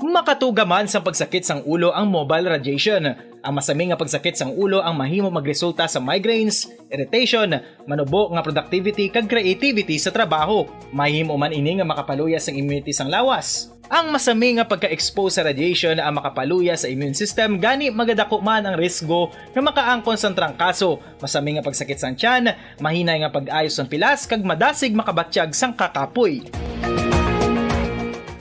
Makatuga man sang pagsakit sang ulo ang mobile radiation. Ang masami nga pagsakit sang ulo ang mahimo magresulta sa migraines, irritation, manubo nga productivity, kag creativity sa trabaho. Mahimo man ini nga makapaluya sang immunity sang lawas. Ang masami nga pagka-expose sa radiation ang makapaluya sa immune system, gani magadako man ang risgo nga makaangkon sang trangkaso, masami nga pagsakit sang tiyan, mahinay nga pag-ayo sang pilas, kag madasig makabatyag sang kakapoy.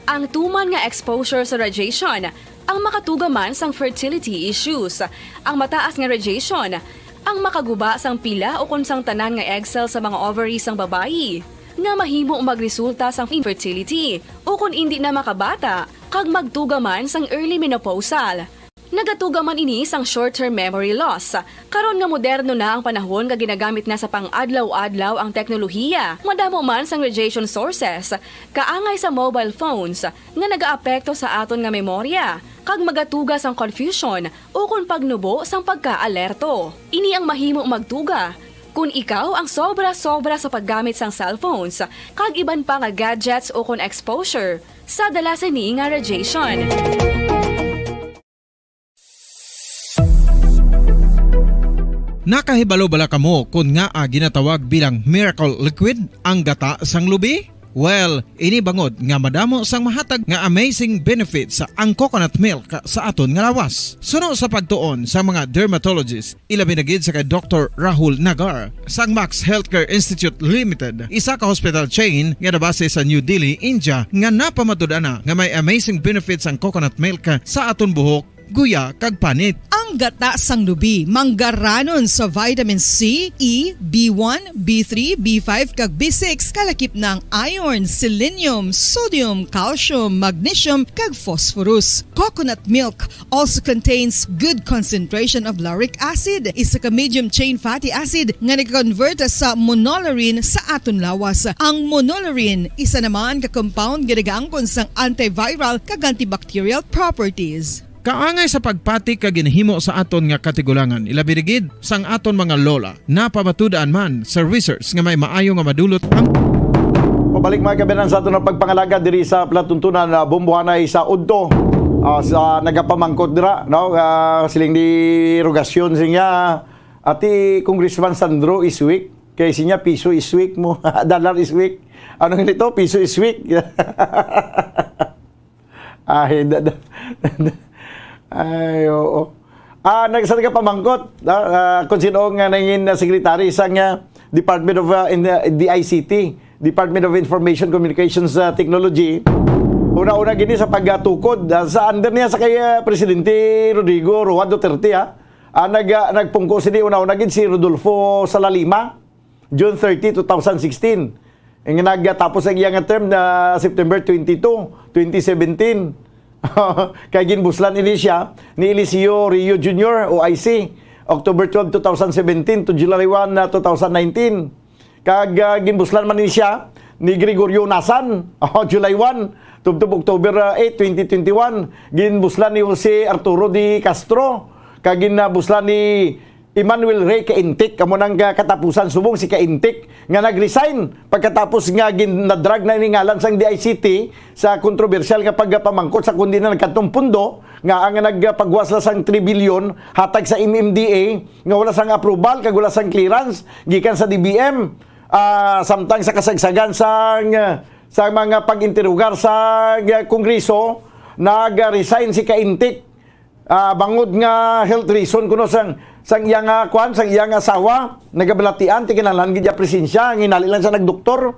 Ang tuman nga exposure sa radiation ang makatuga man sang fertility issues. Ang mataas nga radiation ang makaguba sang pila ukon sang tanan nga egg cell sa mga ovary sang babayi, nga mahimo magresulta sang infertility ukon indi na makabata kag magtuga man sang early menopausal. Nagatuga man ini sang short-term memory loss. Karon nga moderno na ang panahon nga ginagamit na sa pang-adlaw-adlaw ang teknolohiya, madamo man sang radiation sources, kaangay sa mobile phones, nga nagaapekto sa aton nga memorya, kag magatuga sang confusion ukon pagnubo sang pagkaalerto. Ini ang mahimo magtuga kon ikaw ang sobra-sobra sa paggamit sang cellphones kag iban pa nga gadgets ukon exposure sa dala sini nga radiation. Nakahibalo bala kamo kon ngaa ginatawag bilang miracle liquid ang gata sang lubi? Well, ini bangod nga madamo sang mahatag nga amazing benefits ang coconut milk sa aton nga lawas. Suno sa pagtuon sa mga dermatologist, ilabi na gid sa kay Doktor Rahul Nagar sang Max Healthcare Institute Limited, isa ka hospital chain nga nabase sa New Delhi, India, nga napamatud-an na nga may amazing benefits ang coconut milk sa aton buhok guya, kag panit. Ang gata sang lubi manggaranon sa vitamin C, E, B one, B three, B five, kag B six, kalakip na ang iron, selenium, sodium, calcium, magnesium, kag phosphorus. Coconut milk also contains good concentration of lauric acid, isa ka medium chain fatty acid nga nag-convert sa monolaurin sa aton lawas. Ang monolaurin, isa naman ka compound nga nagaangkon sang antiviral kag antibacterial properties. Kaangay sa pagpati ka ginahimo sa aton nga katigulangan, ilabi na gid sang aton mga lola. Napamatud-an man sa research nga may maayo nga madulot ang Pabalik, mga kabayan, sa aton nga pagpangalaga diri sa palatuntunan na bumbuhanay sa udto, ah, sa nagapamangkot dira, no? Ah, siling ni Rogacion, siya, ati Congressman Sandro Iswik, kay siya piso iswik mo, dollar iswik. Ano nga nito? Piso iswik. Ay, da, da, ay, oo. Ah, nag-, sa nagapamangkot, ah, ah, kung sino nga nangin, ah, secretary sa nga Department of, ah, in, ah, D I C T, Department of Information Communications, ah, Technology, una-una gini sa pagtukod, ah, sa under niya sa kay, ah, Presidente Rodrigo Roa Duterte, ah. Ah, nag-, ah, nagpungko sini una-una gid si Rodolfo Salalima. June thirty, two thousand sixteen. Ang nagtapos ang iya nga term na September twenty-two, twenty seventeen. Kay ginbuslan ini siya ni Eliseo Rio Junior, O I C, October twelve, two thousand seventeen to July one, na two thousand nineteen. Kag, ah, ginbuslan man ni siya ni Gregorio Nasan, oh, July one, tubtob October, ah, eight, twenty twenty-one. Ginbuslan ni Jose Arturo de Castro, kag ginbuslan ni Emmanuel Rey Caintic, amo nang, ah, katapusan subong si Caintic nga nag-resign pagkatapos nga gin-, na-drag na ini ngalan sang D I C T sa kontrobersyal nga pagpamangkot sa kundi na nagkadtong pundo nga ang nagpagwa sila sang three billion hatag sa M M D A nga wala sang approval kag wala sang clearance gikan sa D B M, ah, samtang sa kasagsagan sang, sa mga pag-interogar sa, ah, Kongreso, nag-resign si Caintic. Ah, bangod nga health reason kuno sang, sang iya nga kwan, sang iya nga asawa, nagabalatian, ti kinahanglan gid iya presensya, ang hinali lang sa nagdoktor.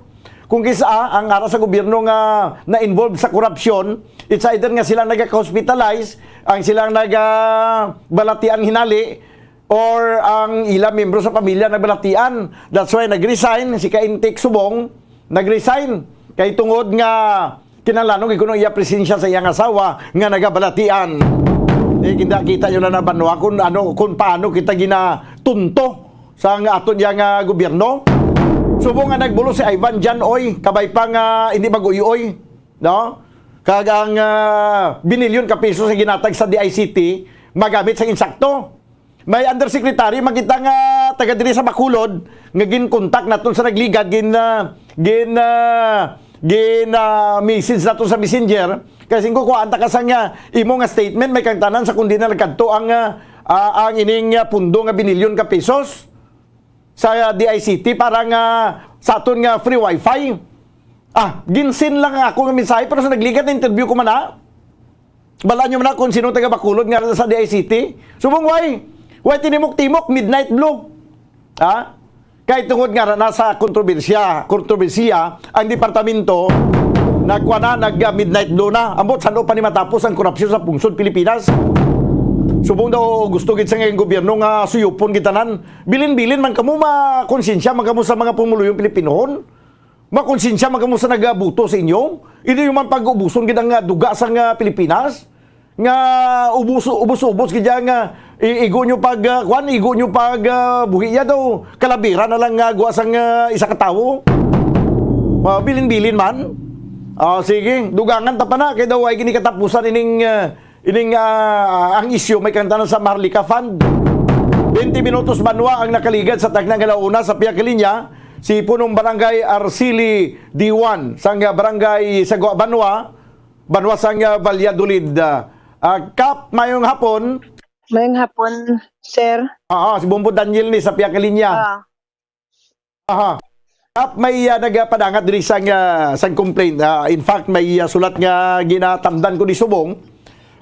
Kung kisa ang ara sa gobyerno nga na-involve sa korupsyon, it's either nga sila nagaka-hospitalize, ang silang nagabalatian hinali, or ang ila membro sa pamilya nagbalatian. That's why nag-resign si Caintic Subong, nag-resign kay tungod nga kinahanglanon gid kuno iya presensya sa iyang asawa nga nagabalatian. Eh, kita, kita nyo na na banwa kung ano, kung paano kita ginatunto sa nga aton iya nga gobyerno. Subong nga nagbulo si Ivan Jan Oy, kabay pa nga hindi mag-uy-uy, no? Kag ang, ah, binilyon ka pesos nga ginatag sa D I C T magamit sa insakto. May undersecretary, makita nga taga diri sa Bacolod, nga ginkontak naton sa nagligad, gin, ah, gin, ah, gin, ah, message naton sa messenger. Kasi kung kuhaan ta ka sa nga imo nga statement, may kang tanan sa kundi na nagkadto ang, ah, ah, ang ining, ah, pundo nga binilyon ka pesos sa D I C T para nga sa aton nga free wifi. Ah, ginsin lang ako nga mensahe, pero sa nagligad na interview ko man na. Balaan nyo man na kung sino taga Bacolod nga sa D I C T. Subong, why? Why tinimok-timok, midnight blue? Ha? Kay tungod nga na sa kontrobersiya, kontrobersiya ang departamento, nagkuha na, nag, ah, midnight blue na. Ambot, saan pa ni matapos ang korupsyon sa pungsod Pilipinas? Subong daw gusto gid sa ngayong gobyerno nga suyupon gid tanan. Bilin-bilin man kamo, makonsensya man kamo sa mga pumuluyong Pilipinohon. Makonsensya man kamo sa nagabuto sa inyo. Hindi nyo man pag-ubuson gid ang, ah, duga sa nga Pilipinas. Nga ubos, ubos-ubos gid yan nga i-, igo nyo pag, ah, kwan, igo nyo pag, ah, buhi ya daw. Kalabira na lang nga guwa sang, ah, isa ka tawo. Ah, bilin-bilin man. Ah, sige, dugangan ta pa na. Kay daw ay gini katapusan ining, ah, Ining, ah, ang isyu may kantanan sa Maharlika Fund. Twenty minutos banwa ang nakaligad sa taknang halauna sa pihak linya, si Punong Barangay Arceli Diwan sang Barangay Sagwa Banwa, Banwa sang Valladolid. Ah, ah, Kap, mayong hapon. Mayong hapon, sir. Ah, ah, si Bombo Daniel ni sa pihak linya. Ah. Aha. Kap, may, ah, nagapadangat diri sang, ah, sang complaint. Ah, in fact, may, ah, sulat nga ginatamdan ko ni subong.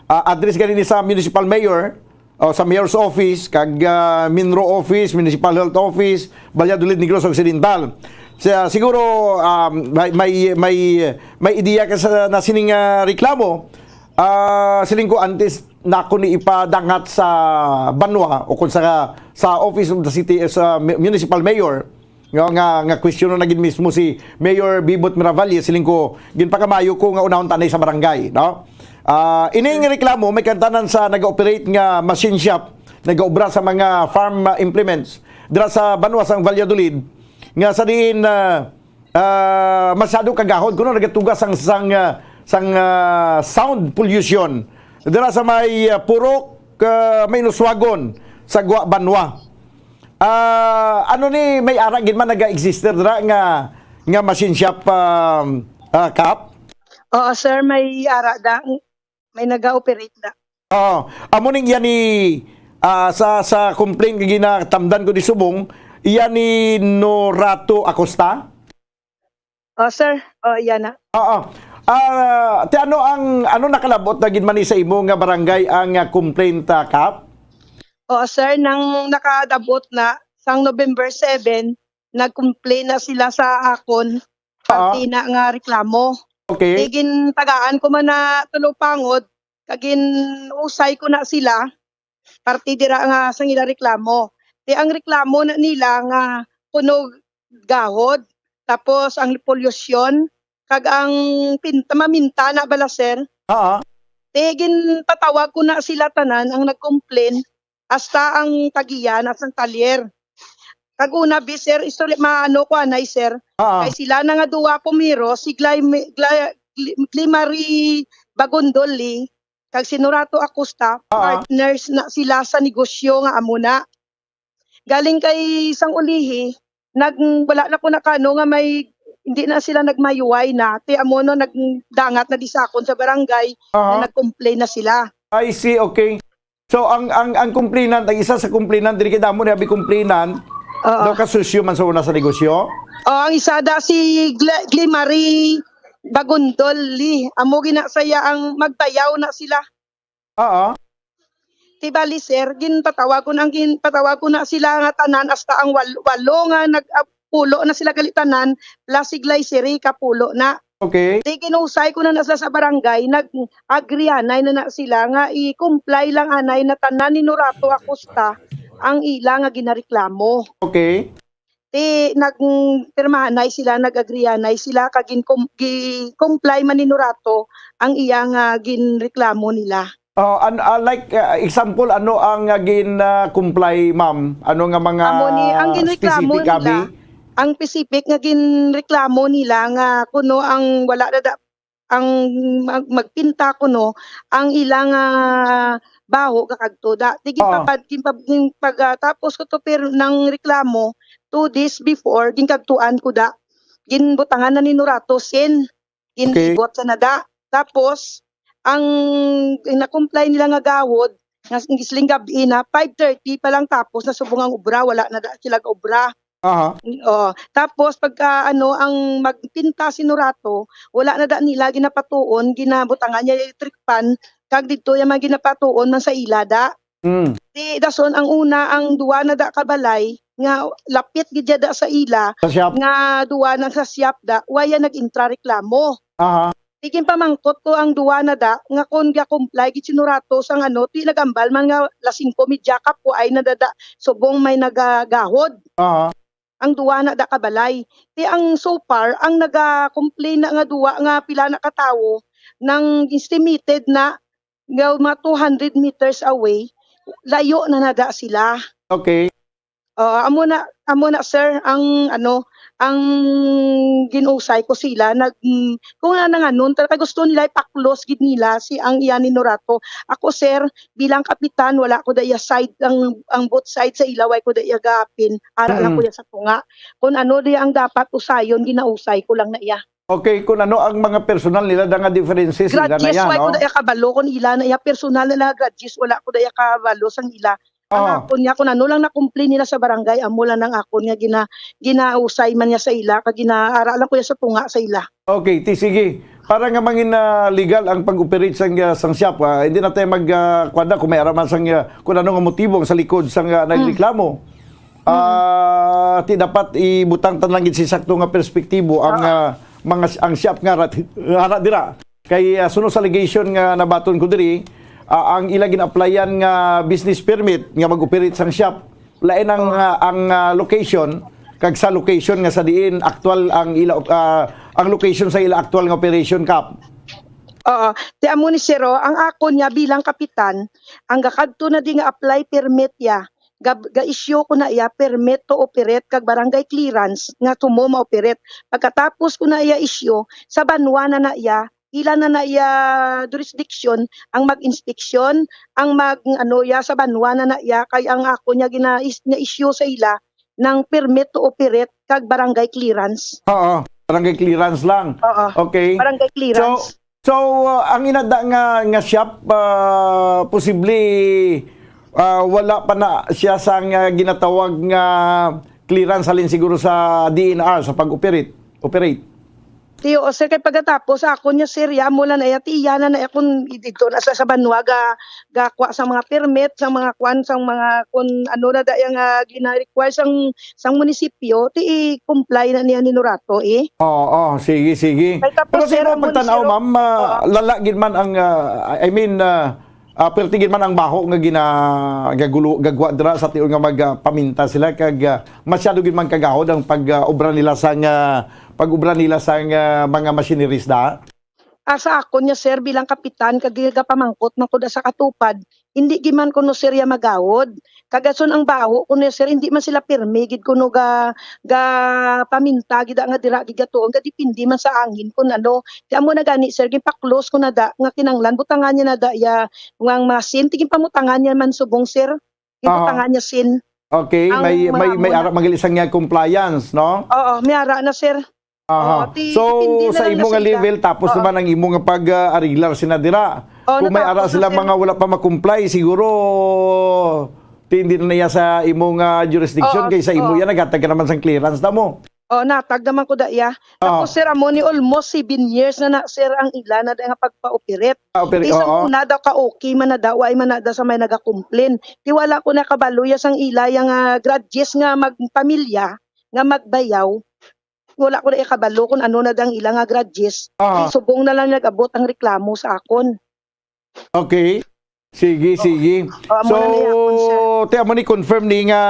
Ah, address gani ni sa municipal mayor o sa mayor's office, kag, ah, MINRO office, municipal health office, Valladolid, Negros Occidental. Sa, siguro, ah, may, may, may, may ideya ka sa, na sining, ah, reklamo. Ah, siling ko, antes na ako ni ipadangat sa banwa o kung sa, sa Office of the City, sa mu-, Municipal Mayor, nga, nga, nga kwestiyonon na gid mismo si Mayor Bebot Miravalle, siling ko, ginpakamayo ko nga unahon tanay sa barangay, no? Ah, ining reklamo may kantanan sa nag-operate nga machine shop, nag-obra sa mga farm, ah, implements dira sa banwa sang Valladolid, nga sa diin, ah, ah, masyado kagahod kuno nagatuga sang, sang, ah, sang, ah, sound pollution dira sa may, ah, Purok, ah, Mainuswagon sa Gua Banwa. Ah, ano ni, may ara gid man naga-exist dira nga, nga machine shop, um, ah, Kap? Oo, sir, may ara da, may naga-operate da. Oo. Amo ning iya ni, ah, sa, sa complaint nga ginatamdan ko di subong, iya ni Norato Acosta? Oh, sir. Oh, iya na. Oo. Ah, ti ano ang, ano nakalabot na gid man ni sa imo nga barangay ang, ah, complaint, ah, Kap? Oo, sir. Nang nakadabot na, sang November seven, nag-complain na sila sa akon, parte na nga reklamo. Okay. Di gintagaan ko man na tulo pangod, kag ginusay ko na sila, parte dira nga sang ila reklamo. Di ang reklamo na nila nga kuno gahod, tapos ang polusyon, kag ang pinta, maminta na bala, sir. Oo. Di ginpatawag ko na sila tanan ang nag-complain, hasta ang tag-iya na sang talyer. Kag una, bi, sir, istorya, maano ko anay, sir. Oo. Kay sila na nga duwa pumiro, si Gly-, Gly-, Gly-, Glimary Bagondoli, kag si Norato Acosta, Oo. partners na sila sa negosyo nga amo na. Galing kay sang ulihi, nag-, wala na ko nakano nga may, hindi na sila nagmayuway na. Ti amo no, nagdangat na di sa akon sa barangay Oo. na nag-complain na sila. I see, okay. So, ang, ang, ang complainant, ang isa sa complainant, dili kay damo ni abi complainant, Oo. daw kasusyo man sa una sa negosyo? Oh, ang isa da si Gla-, Glimary Bagondol Lee. Amo gina saya ang magbayaw na sila. Oo. Ti bali, sir, ginpatawag ko na, ang ginpatawag ko na sila nga tanan, hasta ang wal-, walo nga nag-, ah, pulo na sila gali tanan, plus si Glycery ka pulo na. Okay. Di ginusay ko na na sila sa barangay, nag-agrihanay na na sila nga i-comply lang anay na tanan ni Norato Acosta ang ila nga ginareklamo. Okay. Ti nagpirmahanay sila, nag-agrihanay sila, kag gin-com-, gi-comply man ni Norato ang iya nga ginreklamo nila. Oh, an-, ah, like, ah, example, ano ang, ah, gin, ah, comply, ma'am? Ano nga mga Amo ni, ang ginreklamo specific, abi? nila, ang specific nga ginreklamo nila nga kuno ang wala na da-, ang mag-, magpinta kuno ang ilang, ah, baho kakagto da. Di Oo. ginpapad-, ginpab-, ginpag-, ah, tapos ko to, pero nang reklamo, two days before, ginkagtuan ko da. Ginbutangan na ni Norato, sin. Okay. Ginlibot sa nada. Tapos, ang na-comply nila nga gahod, nga s-, siling gab-i na, five thirty pa lang tapos na subong ang obra, wala na da sila obra. Aha. Oh, tapos pagka, ano, ang magpinta si Norato, wala na da nila ginapatuon, ginabutangan niya electric fan, kag didto yung mga ginapatuon man sa ila da. Mm. Di dason ang una, ang duwa na da ka balay nga lapit gid da sa ila, Sa shop. nga duwa na sa shop da, waya nag-intra reklamo. Aha. Di ginpamangkot ko ang duwa na da nga kon ga-comply gid si Norato sang ano, ti nagambal man nga las singko medya kapuay na dada subong may nagagahod. Aha. Ang duwa na da ka balay. Ti ang so far, ang naga-complain na nga duwa nga pila na ka tawo, nang estimated na nga mga two hundred meters away, layo na na da sila. Okay. Oo, amo na, amo na, sir, ang, ano, ang ginusay ko sila, nag-, mm, kung ano nga nun, talaga gusto nila ipa-close gid nila si, ang iya ni Norato. Ako, sir, bilang kapitan, wala ko da iya side, ang, ang both side sa ila, way ko da iya gapin. Ara lang Mm. ko iya sa tunga. Kung ano di ang dapat usayon, ginausay ko lang na iya. Okay, kung ano ang mga personal nila, da nga differences nila na Grudges, yan, way ko no? da iya kabalo, kung ila na iya personal na grudges, wala ko da iya kabalo sang ila. Ang Ah. akon niya, kung ano lang na-complain nila sa barangay, amo lang ang akon nga gina-, ginausay man niya sa ila, kag ginaara lang ko iya sa tunga sa ila. Okay, ti, sige. Para nga mangin, ah, legal ang pag-operate sang, ah, sang shop, ah, hindi na tayo mag, ah, kuwan na kung may araman sang, ah, kung ano nga motibo ang sa likod sang, ah, Mm. nagreklamo. Mm. Ah, ti dapat ibutang tan lang gid sa sakto nga perspektibo ang, Oo. ah, mga, ang shop nga rat-, ara dira. Kay, ah, suno sa allegation nga nabaton ko diri, ah, ang ila gin-applyan nga business permit nga mag-operate sang shop, lain ang, ah, ang, ah, location, kag sa location nga sa diin aktual ang ila, ah, ang location sa ila aktual nga operation, Kap. Oo. Ti amo ni, sir, oh, ang akon niya bilang kapitan, ang gakadto na di nga apply permit ya, ga-, ga-issue ko na iya permit to operate kag barangay clearance nga tumo ma-operate. Pagkatapos ko na iya issue, sa banwa na na iya, ila na na iya jurisdiction ang mag-inspeksyon, ang mag, ano, ya, sa banwa na na iya, kay ang ako niya gina-, is-, na-issue sa ila ng permit to operate kag barangay clearance. Oo, barangay clearance lang. Oo. Okay. Barangay clearance. So, so, uh, ang inada nga, nga shop, uh, posible, uh, wala pa na siya sa nga ginatawag nga clearance halin siguro sa D N R sa pag-operate, operate. Tiyo, o, sir, kay pagkatapos sa akon niya, sir, ya mo lang na iya, ti iya na na akon dito na sa, sa banwa ga, gakwa sa mga permit, sa mga kwan, sa mga kun ano na da iya nga gina-require sang, sang munisipyo, ti i-comply na niya ni Norato, eh. Oo, oo, sige, sige. Kay tapos, Pero sa sir, imong amo ni pagtan-aw, sir, ma'am, ah, oo. lala gid man ang, ah, I mean, ah, ah, perti gid man ang baho nga gina-, gagulo-, gagwa dira sa tion nga mag, ah, paminta sila kag, ah, masyado gid man kagahod ang pag, ah, obra nila sang, ah, pag-obra nila sang, ah, mga machineries da. Ah, sa akon nga, sir, bilang kapitan, kag gapamangkot man ko da sa katupad, hindi gid man kuno, sir, ya magawod. Kagason ang baho kuno, sir, hindi man sila pirmi gid kuno ga, ga paminta gid nga dira gid gatuon, ga depende man sa angin kun ano. Ti amo na gani, sir, ginpa-close ko na da nga kinanglan butangan niya na da ya nga ang mga sin, ti ginpamutangan niya man subong, sir. Aha. Gibutangan niya sin. Okay, Ang may, mga may, may amo na. ara man gali sang nga compliance, no? Oo, may ara na, sir. Aha. Oo, ti-, So, depende na sa lang imo na nga sa ila. level, tapos Oo. naman ang imo nga pag, ah, arilar sina dira. Oo, Kung may ara natapos na, sila sir. mga wala pa makomply, siguro, ti-, hindi na niya sa imo nga jurisdiction, Oo, kay sa imo oo. yan, naghatag ka naman sang clearance na mo. Oo, natag naman ko da iya. Oo. Tapos, sir, amo ni almost seven years na na, sir, ang ila na da nga pagpa-operate. Ah, operate, Di sang oo. una daw ka okay man na da, wa man na da sa may naga-complain. Ti wala ko nakabalo ya sang ila ya nga grudges nga magpamilya, nga magbayaw. Wala ko na ikabalo kung ano na dang ila nga grudges. Ah. Kay subong na lang nag-abot ang reklamo sa akon. Okay. Sige, Oo. sige. Oo, amo So, na ni akon, sir. ti amo ni confirm ni nga,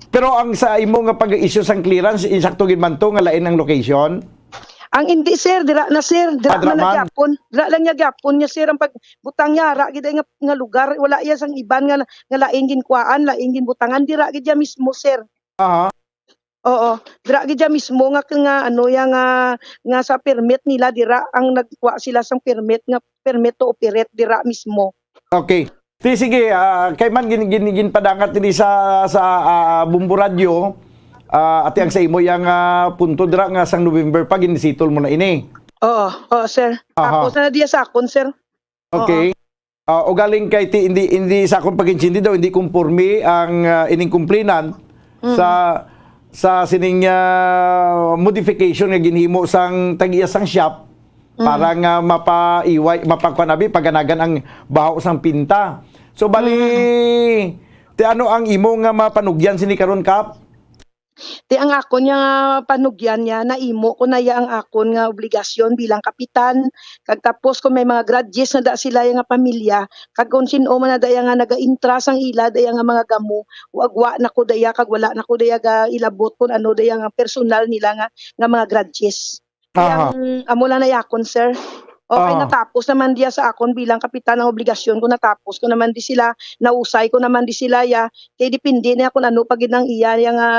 pero ang sa imo nga pag-issue sang clearance, insakto gid man to nga lain ang location? Ang hindi, sir, dira na, sir. Dira Ah, dira na man? gyapon. Dira lang niya gyapon niya, sir, ang pagbutang niya, ara gid ay nga, nga lugar. Wala iya sang iban nga, nga lain ginkuhaan, lain ginbutangan. Dira gid iya mismo, sir. Aha. Oo, dira gid dya mismo nga, nga ano ya nga, nga sa permit nila dira ang nagkuha sila sang permit nga permit to operate dira mismo. Okay. Ti, sige, ah, kay man gin-, gin-, ginpadangat ini sa, sa, ah, Bombo Radyo, ah, ati ang sa imo yang, ah, punto dira nga sang November pa gin-settle mo na ini. Oo, oo, sir. Aha. Tapos na diya sa akon, sir. Okay. Oo. Ah, ugaling kay ti, hindi, hindi sa akong pag-intindi daw, hindi kumporme ang, ah, ining complainant Mm. sa, sa sining, ah, modification nga ginhimo sang tag-iya sang shop Mm. para nga mapaiway, mapakuan abi, paganagan ang baho sang pinta. So, bali, Mm. ti ano ang imo nga mapanugyan sini karon, Kap? Ti ang akon nga panugyan niya, naimo ko na ya ang akon nga obligasyon bilang kapitan, kag tapos kung may mga grudges na da sila ya nga pamilya, kag kung sin-o man na da ya nga naga-intra sang ila da ya nga mga gamo, wagwa na ko da ya, kag wala na ko da ya ga ilabot kung ano da ya nga personal nila nga, nga mga grudges. Aha. Yang amo lang na yakon, sir. Okay, Aha. natapos naman diya sa akon bilang kapitan ang obligasyon ko, natapos ko naman di sila, nausay ko naman di sila ya. Kay depende na kung ano pa gid ang iya, iya nga,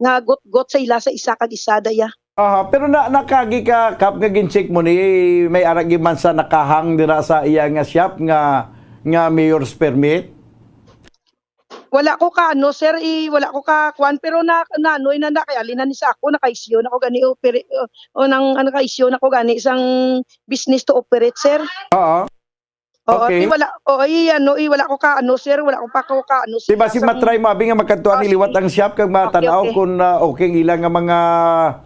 nga gutgot sa ila sa isa kag isa da ya. Aha, pero na, nakagi ka, Kap, nga gin-check mo ni, may ara gid man sa nakahang dira sa iya nga shop nga, nga mayor's permit? Wala ko ka ano, sir, eh, wala ko ka kuan, pero na, na ano, inanda kay alin na ni sa ako, naka-issue na ko gani, o, peri-, o, o nang, ano, naka-issue na ko gani isang business to operate, sir. Oo. Oo, Okay. ti wala, o, eh, ano, eh, wala ko ka ano, sir, wala ko pa ko ka ano, sir, Di ba si sa matry mo, abi nga magkadtuan Oh, ni liwat sige. ang shop kag Okay, matanaw okay. kung, ah, okay ang ila nga mga,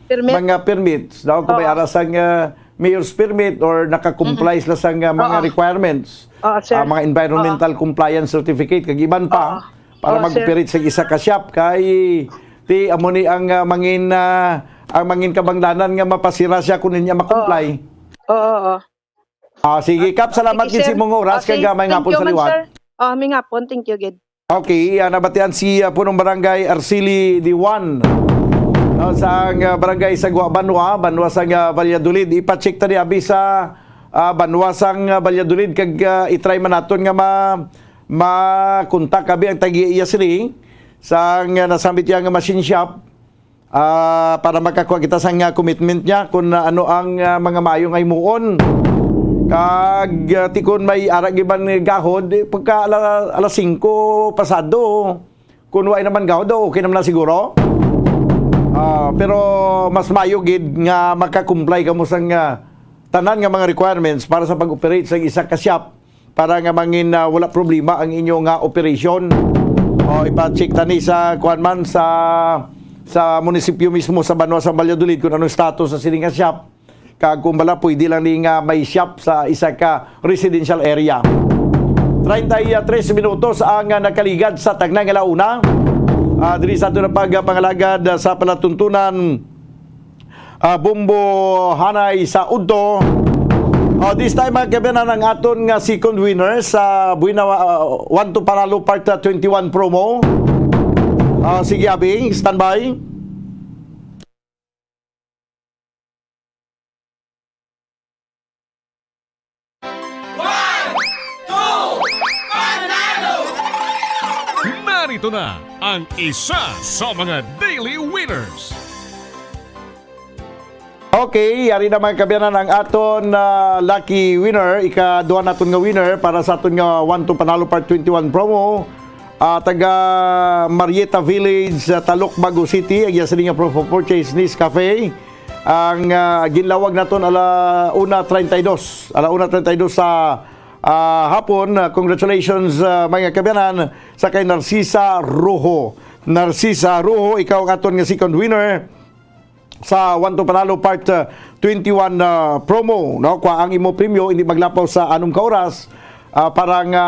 Permit. mga permits, daw kung may Oo. ara sang, ah, mayor's permit or naka-comply Mm-mm. sila sang, ah, mga Oo. requirements, Oo, sir. ah, mga environmental Oo. compliance certificate, kag iban pa, Oo. para Oo, sir. mag-operate sa isa ka shop, kay ti amo ni ang, ah, mangin, ah, ang mangin kabangdanan nga mapasira siya kung niya ma-comply. Oo, oo. Ah, sige, Kap, salamat gid sa imong oras, kag, ah, may ngapon sa liwat. Ah, may ngapon, thank you gid. Okay, ah, nabatian si, ah, Punong Barangay Arceli Diwan, no, sang, ah, barangay Sagwa Banwa, Banwa sang, ah, Valladolid. Ipa-check ta ni abi sa, ah, Banwa sang, ah, Valladolid, kag, ah, i-try man naton nga ma-, makontak abi ang tag-iya sini sang, ah, nasambit iya nga machine shop. Ah, para makakuha kita sang, ah, commitment niya kung, ah, ano ang, ah, mga maayo nga himuon. Kag, ah, ti kon may ara gid man gahod, eh, pagka ala-, alas singko pasado, kung wa naman gahod, oh, okay naman na siguro. Ah, pero mas maayo gid nga maka-comply kamo sang, ah, tanan nga mga requirements para sa pag-operate sa isa ka shop para nga mangin, ah, wala problema ang inyo nga operasyon. O, ipa-check ta ni sa, kuwan man, sa, sa munisipyo mismo sa Banwa sa Valladolid kung anong status sa sini nga shop. Kag kung bala, pwede lang ni nga may shop sa isa ka residential area. Treinta y tres minutos ang, ah, nakaligad sa tagna nga launa. Ah, diri sa ato na pagpangalagad, ah, sa palatuntunan, ah, Bombo Hanay sa Udto. Oh, this time, mga kabayanan, ang aton nga second winner sa Buena, ah, One to Panalo Part, ah, twenty-one promo. Ah, sige, Abing, standby. One, two, panalo! Narito na ang isa sa mga daily winners. Okay, yari na, mga kabayanan, ang aton, ah, lucky winner, ikaduha naton nga winner para sa aton nga One to Panalo Part twenty-one promo. Ah, taga Marieta Village, ah, Talok, Bago City, ang iya sini nga proof of purchase, Nescafe. Ang, ah, ginlawag naton ala una treinta y dos. Ala una treinta y dos sa, ah, hapon. Ah, congratulations, ah, mga kabayanan, sa kay Narcisa Rojo. Narcisa Rojo, ikaw ang aton nga second winner sa One to Panalo Part, ah, twenty-one, ah, promo, no? Kuha ang imo premyo, hindi maglapaw sa anom ka oras, ah, para nga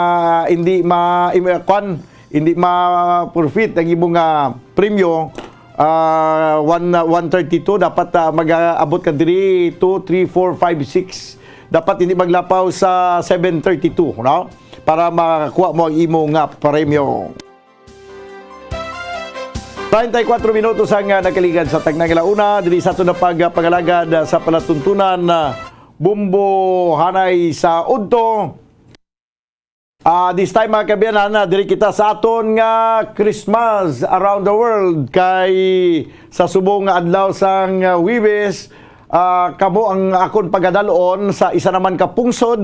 hindi ma-, im-, kwan, hindi ma-forfeit ang imo nga premyo. Ah, one, ah, one thirty-two, dapat, ah, mag-abot ka diri, two, three, four, five, six. Dapat hindi maglapaw sa seven thirty-two, no? Para makakuha mo ang imo nga premyo. Treinta y cuatro minutos ang, ah, nakaligad sa tagna nga launa diri sa aton na pagpangalagad, ah, sa palatuntunan, ah, Bombo Hanay sa Udto. Ah, this time, mga kabayanan, ah, diri kita sa aton nga Christmas around the world, kay sa subong nga adlaw sang, ah, Huwebes, ah, kamo ang akon pagadal-on sa isa naman ka pungsod,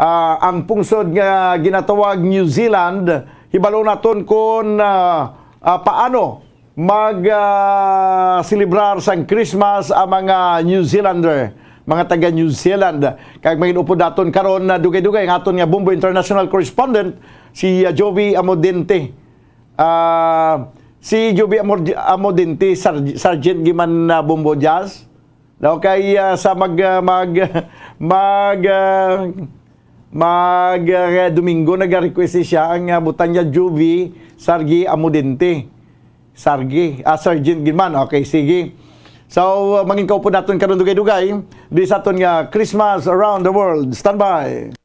ah, ang pungsod nga ginatawag New Zealand. Hibalo naton kon, ah, ah, paano mag, ah, selebrar sang Christmas ang mga New Zealander, mga taga New Zealand. Kag may upod naton karon na dugay-dugay ang aton nga Bombo International Correspondent, si, ah, Jovi Amodente. Ah, si Jovi Amor-, Amodente, Sar-, Sergeant Giman na Bombo Jazz. Daw kay, ah, sa mag, ah, mag, mag, ah, mag, ah, Domingo, nag-request siya. Ang, ah, butang niya, Juvie Sargi Amudente. Sargi, ah, Sergeant Ginman. Okay, sige. So, ah, mangin kaupod naton karon dugay-dugay. Di sa aton nga Christmas Around the World. Standby.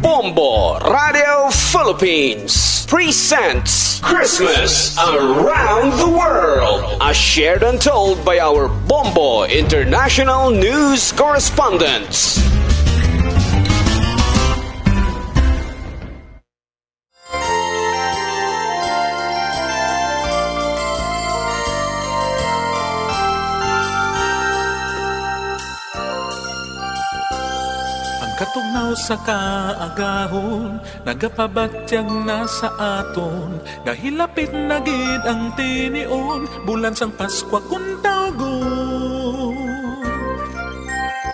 Bombo Radio Philippines presents Christmas Around the World, as shared and told by our Bombo International News correspondents. Ang katugnaw sa kaagahon nagapabatyag na sa aton, nga hilapit na gid ang tinion, bulan sang Paskwa kun tawgon.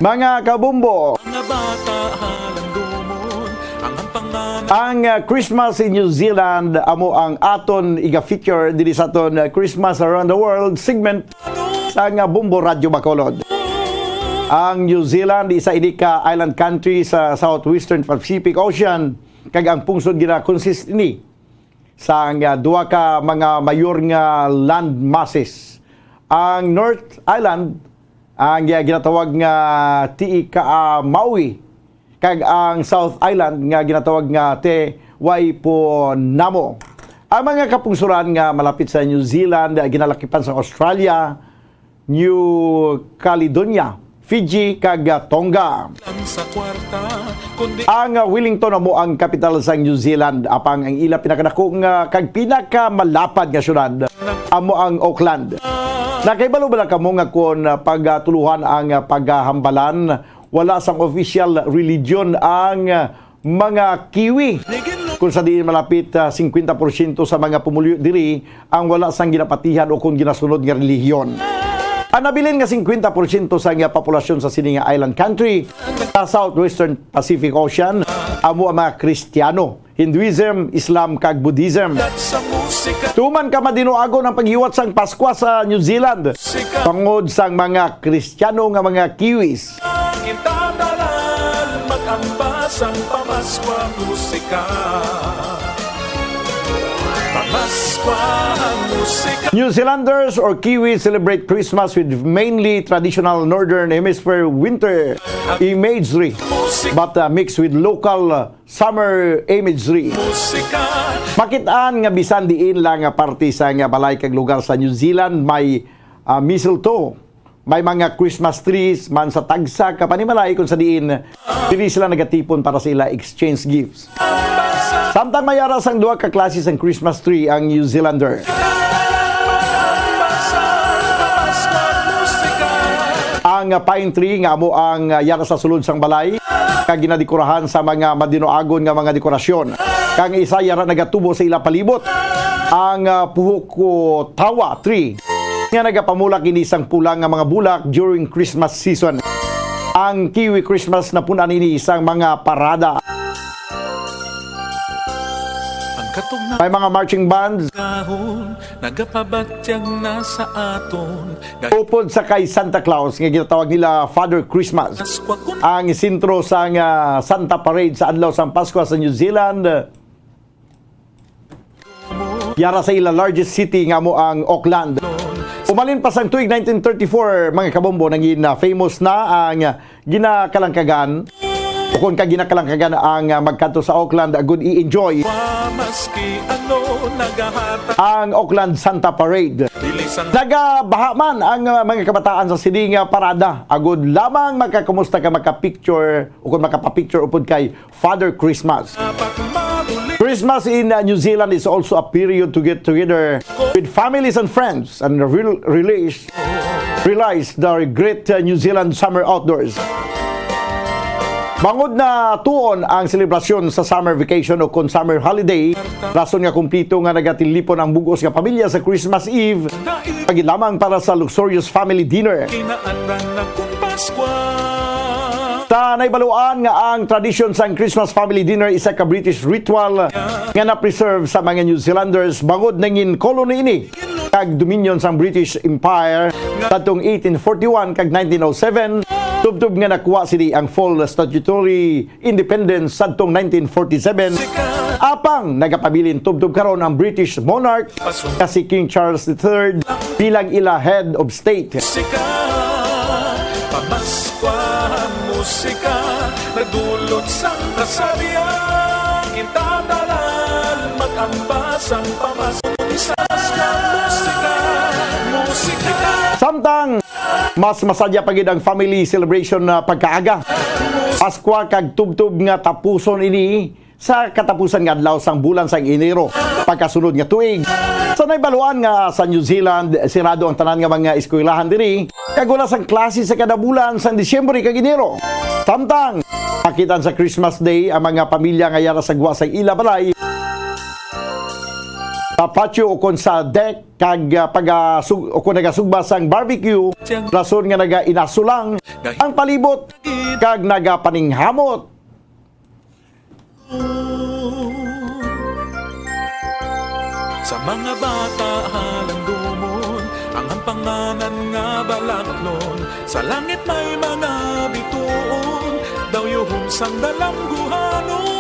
Mga kabombo, mga bata, halangdomon ang, ang pangalan. Ang, uh, Christmas in New Zealand amo ang aton iga-feature diri sa aton, uh, Christmas Around the World segment sa nga Bombo Radyo Bacolod. Ang New Zealand isa ini ka island country sa southwestern Pacific Ocean, kag ang pungsod gina-consist ini sang, ah, duha ka mga mayor nga land masses. Ang North Island, ang, ah, ginatawag nga Tiikaamawi, kag ang South Island nga ginatawag nga Te Waipunamo. Ang mga kapungsuran nga malapit sa New Zealand, ah, ginalakipan sa Australia, New Caledonia, Fiji, kag, ah, Tonga. Lang sa kwarta, kundi Ang, ah, Wellington amo ang kapital sa New Zealand, apang ang ila pinakadako nga kag pinakamalapad nga syudad amo ang Auckland. Nakahibalo bala kamo nga kon, ah, pagatulohan ang, ah, paghambalan, wala sang official religion ang, ah, mga Kiwi, kung sa diin malapit, ah, singkwenta porsyento sa mga pumuluyo diri ang wala sang ginapatihan o kon ginasunod nga relihiyon. Ang nabilin nga singkwenta porsyento sang populasyon sa sini nga island country sa Southwestern Pacific Ocean amo ang mga Kristiyano, Hinduism, Islam, kag Buddhism. Tuman ka madinuagon ang paghiwat sang Paskwa sa New Zealand tungod sang mga Kristiyano nga mga Kiwis. Ang intadalan, mag-ambas ang pamaskwa musika. Pamaskwa ang musika. New Zealanders or Kiwis celebrate Christmas with mainly traditional Northern Hemisphere winter imagery, but, uh, mixed with local, uh, summer imagery. Musika. Makit-an nga bisan diin lang nga parte sa nga balay kag lugar sa New Zealand may, ah, mistletoe, may mga Christmas trees man sa tagsa ka panimalay, kung sa diin diri sila nagatipon para sa ila exchange gifts. Samtang may ara sang duha ka klase sang Christmas tree ang New Zealander. Ang pine tree nga amo ang yara sa sulod sang balay, kag ginadekorahan sa mga madinuagon nga mga dekorasyon. Kang isa yara nagatubo sa ila palibot. Ang, ah, puhuko tawa tree nga nagapamulak ini sang pula nga mga bulak during Christmas season. Ang Kiwi Christmas napun-an ini sang mga parada. Ang katog na May mga marching bands. Kahon, nagapabatyag na sa aton. Upod sa kay Santa Claus nga ginatawag nila Father Christmas, Paskwa kun ang sentro sang, ah, Santa Parade sa adlaw sang Paskwa sa New Zealand. Yara sa ila largest city nga amo ang Auckland. Umalin pa sang tuig nineteen thirty-four, mga kabombo, nangin, ah, famous na ang ginakalangkagan, o kon ka ginakalangkagan ang, ah, magkadto sa Auckland, agud i-enjoy Wa maski ano nagahatag ang Auckland Santa Parade. Dili sang Nagabaha man ang, ah, mga kabataan sa sini nga parada, agud lamang makakumusta ka, makapicture, o kon makapapicture upod kay Father Christmas. Dapat mabuli. Christmas in, uh, New Zealand is also a period to get together with families and friends and real-, realize, realize the great, uh, New Zealand summer outdoors. Bangod na tuon ang selebrasyon sa summer vacation o kon summer holiday, rason nga kumpleto nga nagatilipon ang bug-os nga pamilya sa Christmas Eve, pagi lamang para sa luxurious family dinner. Kinaandan na kung Paskwa. Ta naibaluan nga ang tradisyon sang Christmas family dinner isa ka British ritual nga na-preserve sa mga New Zealanders bangod nangin colony ini kag dominion sang British Empire sadtong eighteen forty-one kag nineteen oh seven, tubtob nga nakuha sini ang full statutory independence sadtong nineteen forty-seven. Apang nagapabilin tubtob karon ang British monarch nga si King Charles the third bilang ila head of state. Musika, pamaskwa ang musika, nagdulot sang kasarian, intadalan, mag-ambas ang pamaskwa. Musika, musika. Samtang mas masadya pa gid ang family celebration na pagkaaga Paskwa kag tubtob nga tapuson ini sa katapusan nga adlaw sang bulan sang Enero pagkasunod nga tuig. Sa naibaluan nga sa New Zealand, sirado ang tanan nga mga eskwelahan diri, kag wala sang klase sa kada bulan sang Disyembre kag Enero. Samtang, pakitaan sa Christmas Day ang mga pamilya nga yara sa gwa sang ila balay, sa patio ukon sa deck, kag, ah, pagasug-, ukon nagasugba sang barbecue, rason nga nagainaso lang ang palibot kag nagapaninghamot. Sa mga bata, halangdomon ang ampanganan nga balaklon. Sa langit may mga bituon, daw yuhon sang dalangguhanon.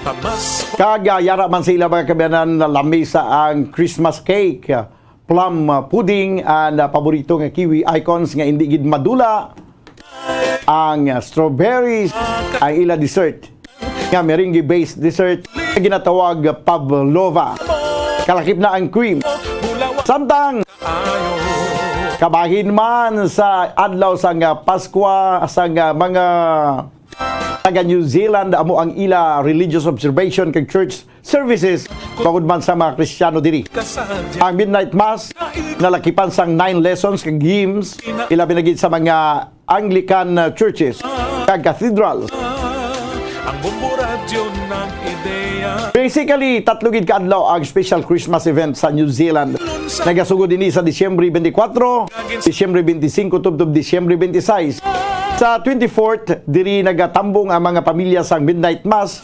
Pamas- Kag, ah, yara man sa ila mga kaabyanan na lamisa ang Christmas cake. plum, ah, pudding, and, ah, paborito nga kiwi icons nga hindi gid madula ang, ah, strawberries, ang ila dessert nga meringue-based dessert nga ginatawag pavlova. Kalakip na ang cream. Samtang kabahin man sa adlaw sang, ah, Paskwa, sang, ah, mga taga New Zealand, amo ang ila religious observation kag church services bangod man sa mga Kristiyano diri. Ang midnight mass nalakipan sang nine lessons kag hymns, ilabi na gid sa mga Anglican, uh, churches kag cathedrals. Ang Bombo Radyo ng Ideya. Basically, tatlo gid ka adlaw ang special Christmas event sa New Zealand. Nagasugod ini sa Disyembre twenty-four, Disyembre twenty-five, tubtob Disyembre twenty-six. Sa twenty-fourth, diri nagatambong ang mga pamilya sang midnight mass.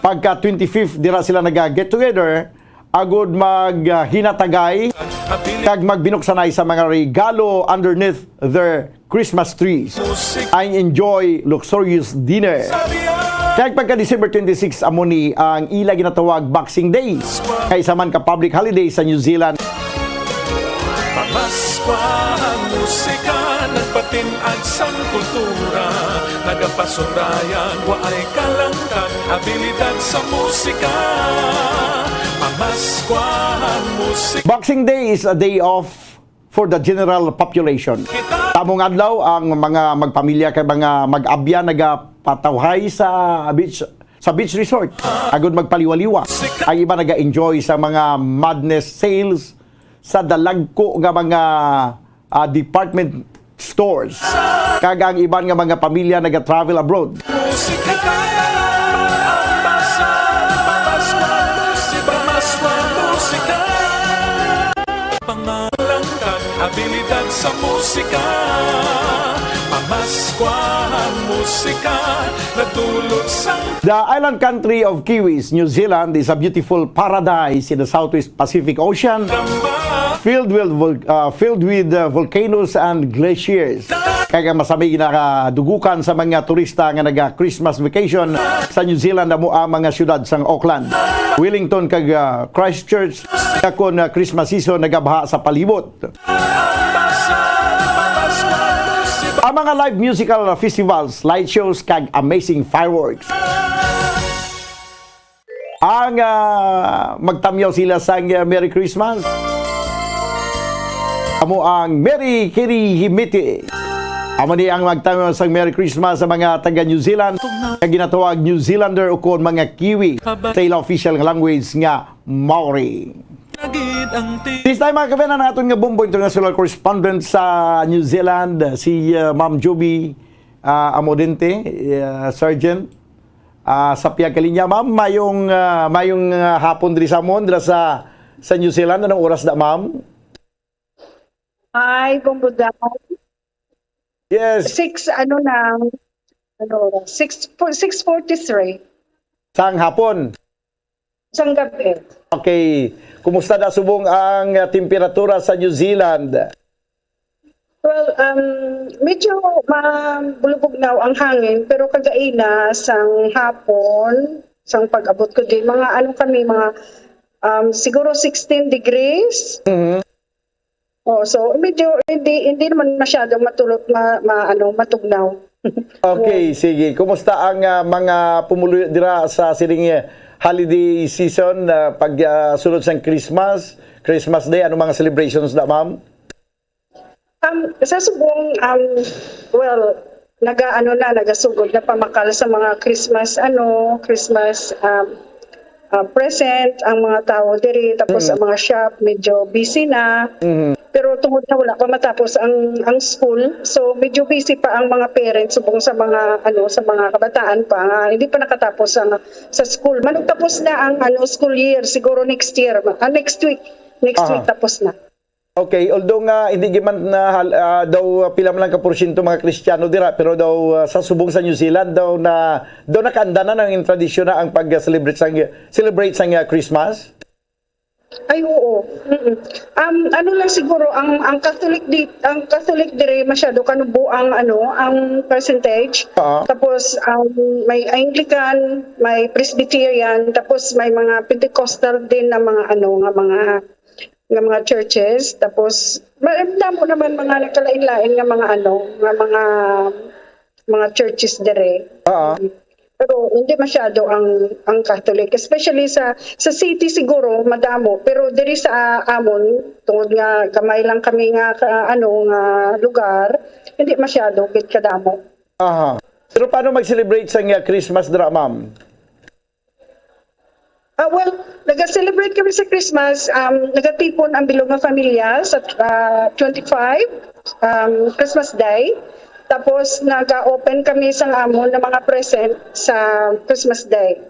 Pagka twenty-fifth, dira sila naga-get together agud mag, ah, hinatagay kag magbinuksanay sa mga regalo underneath their Christmas trees and enjoy luxurious dinner. Kag pagka December twenty-six, amo ni ang ila ginatawag Boxing Day, kay isa man ka public holiday sa New Zealand. Pamaskwa ang musika, nagpatin-ag sang kultura, nagapasurayan, waay kalangkang abilidad sa musika. Pamaskwa ang musika. Boxing Day is a day off for the general population. Tamong adlaw, ang mga magpamilya kag mga mag-abya nagapatawhay sa beach, sa beach resort agud magpaliwaliwa. Ang iba naga-enjoy sa mga madness sales sa dalagko nga mga, ah, department stores. Kag ang iban nga mga pamilya naga-travel abroad. Musika, ang basa, Pasko, Pasko, musika. Pangalangkang abilidad sa musika. Pamaskwa ang musika, nadulot sa The island country of Kiwis, New Zealand, is a beautiful paradise in the Southwest Pacific Ocean, filled with vol-, uh, filled with, uh, volcanoes and glaciers. Kaya masamig nakadugukan sa mga turista nga naga-Christmas vacation sa New Zealand, amo ang mga siyudad sang Auckland, Wellington, kag, uh, Christchurch, nga kon, uh, Christmas season, nagabaha sa palibot. Ang mga live musical festivals, light shows, kag amazing fireworks. Ang, ah, magtamyaw sila sang, ah, Merry Christmas. Amo ang Merry Kirihimiti. Amo ni ang magtamyaw sang Merry Christmas sa mga taga New Zealand, nga ginatawag New Zealander ukon mga Kiwi sa ila official nga language nga Maori. This time, mga kabayan, ang aton nga Bombo International Correspondent sa New Zealand, si, ah, Ma'am Joby, ah, Amodente, ah, Sergeant, ah, sa pihag kalinya. Ma'am, mayong, ah, mayong, ah, hapon diri sa amon, dira sa, sa New Zealand. Anong oras na, ma'am? Hi, Bombo Dad. Yes. Six, ano na, ano, six, six forty-three. Sang hapon? Sang gabi. Okay. Kumusta na subong ang, ah, temperatura sa New Zealand? Well, um, medyo mabulubog na ang hangin, pero kagaina sang hapon, sang pag-abot ko di, mga ano kami, mga, um, siguro sixteen degrees. Mhm. Oh, so medyo hindi, hindi naman masyadong matulog, ma-, ma-, ano, matugnaw. Okay, sige. Kumusta ang, ah, mga pumuluyo dira sa sining, eh, holiday season, ah, pag, ah, sulod sang Christmas? Christmas Day, ano mga celebrations na, ma'am? Um, sa subong, um, well, naga-, ano na, nagasugod na pamakal sa mga Christmas, ano, Christmas, um, ah, present ang mga tao diri, tapos Mm. ang mga shop medyo busy na. Mhm. Pero tungod na wala pa matapos ang, ang school, so medyo busy pa ang mga parents subong sa mga, ano, sa mga kabataan pa nga hindi pa nakatapos ang, sa school. Manugtapos na ang, ano, school year, siguro next year, ah, next week. Next Aha. week tapos na. Okay, although nga hindi gyud man na hal-, ah, daw pila man lang ka porsyento mga Kristiyano dira, pero daw, ah, sa subong sa New Zealand daw na, daw nakaanda na ang tradisyon na ang pag-celebrate sang, celebrate sang, ah, Christmas. Ay, oo. Mm-mm. Um, ano lang siguro, ang, ang Catholic di, ang Catholic dire masyado kanubo ang, ano, ang percentage. Ah. Tapos, um, may Anglican, may Presbyterian, tapos may mga Pentecostal din na mga, ano, nga mga, nga mga churches. Tapos, ma-, damo naman mga nagkalain-lain nga mga, ano, nga mga, mga churches dire. Ah. Pero hindi masyado ang, ang Catholic, especially sa, sa city siguro madamo, pero diri sa amon, tungod nga gamay lang kami nga ka, ano, nga lugar, hindi masyado gid kadamo. Aha. Pero paano mag-celebrate sang uh, Christmas dira, ma'am? Ah, well, nag-celebrate kami sa Christmas, um, nagatipon ang bilog nga familia sa, ah, twenty-five, um, Christmas Day. Tapos nag-open kami sa amon ng mga present sa Christmas Day.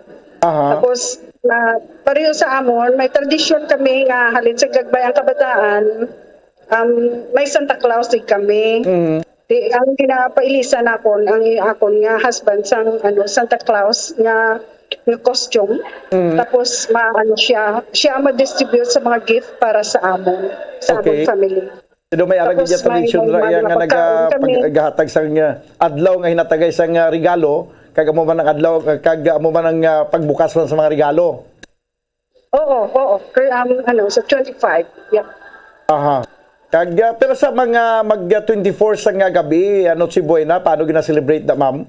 Aha. Tapos, na pareho sa amon, may tradisyon kami nga halin sa Gagmay ang Kabataan, um, may Santa Claus din kami. Mm. Di, ang ginapailisan nakon, ang akon nga husband sang, ano, Santa Claus nga, nga costume. Mm. Tapos ma-, ano siya, siya ang mag-distribute sa mga gift para sa amon, sa amon Okay. family. Pero may arang Tapos gid tradisyon may ra iya mga nga pagkaon kami. nagapaghatag sang uh, adlaw nga hinatagay sang uh, regalo, kag amo man ang adlaw, kag amo man ang uh, pagbukas man sa mga regalo. Oo, oo. Kay, um, ano, sa twenty-five. Yep. Aha. Kag, ah, pero sa mga mag ah, twenty-four sa nga gabi, ano, Noche Buena, paano gina-celebrate na, ma'am?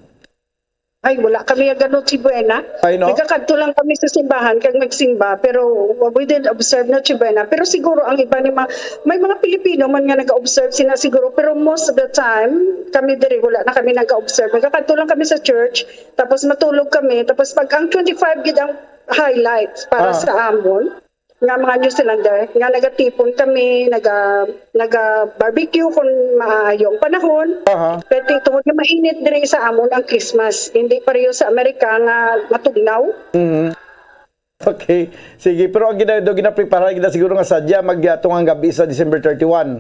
Ay, wala kami ang Noche Buena. Ay, no? Nagakadto lang kami sa simbahan kag magsimba, pero we didn't observe Noche Buena. Pero siguro ang iba ni mga, may mga Pilipino man nga nag-observe sila siguro, pero most of the time, kami diri, wala na kami nag-observe. Nagakadto lang kami sa church, tapos matulog kami, tapos pag ang twenty-five gid ang highlights para Ah. sa amon, nga mga New Zealander, nga nagatipon kami, naga, naga-barbecue kung maayo ang panahon. Aha. Pero tungod nga mainit diri sa amon ang Christmas, hindi pareho sa Amerika nga matugnaw. Mhm. Okay. Sige, pero ang gina, do ginaprepara gina siguro nga sadya mag ah, tungang gabi sa December thirty-one.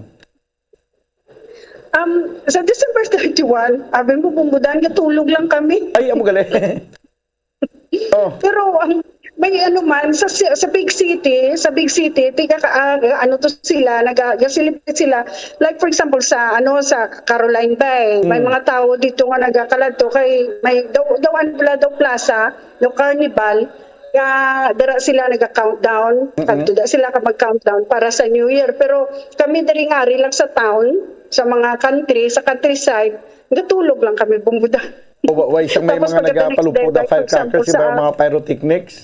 Um, sa December thirty-one, abi mo, bumbudan nga tulog lang kami. Ay, amo gali. Oh. Pero ang may ano man sa si- sa big city, sa big city, tiga ka, ah, ano to sila, naga-celebrate sila. Like for example sa ano sa Caroline Bay, may Mm. mga tao dito nga nagakaladto kay may daw daw ano pala daw plaza, no carnival nga dira sila naga-countdown, Mm-mm. kadto da sila ka mag-countdown para sa New Year. Pero kami diri nga ari lang sa town, sa mga country, sa countryside, gatulog lang kami bumbudan. O, wa, wa isang may Tapos mga pagka the next nagapalupo day, na like, for example, firecrackers, di ba, sa- mga pyrotechnics?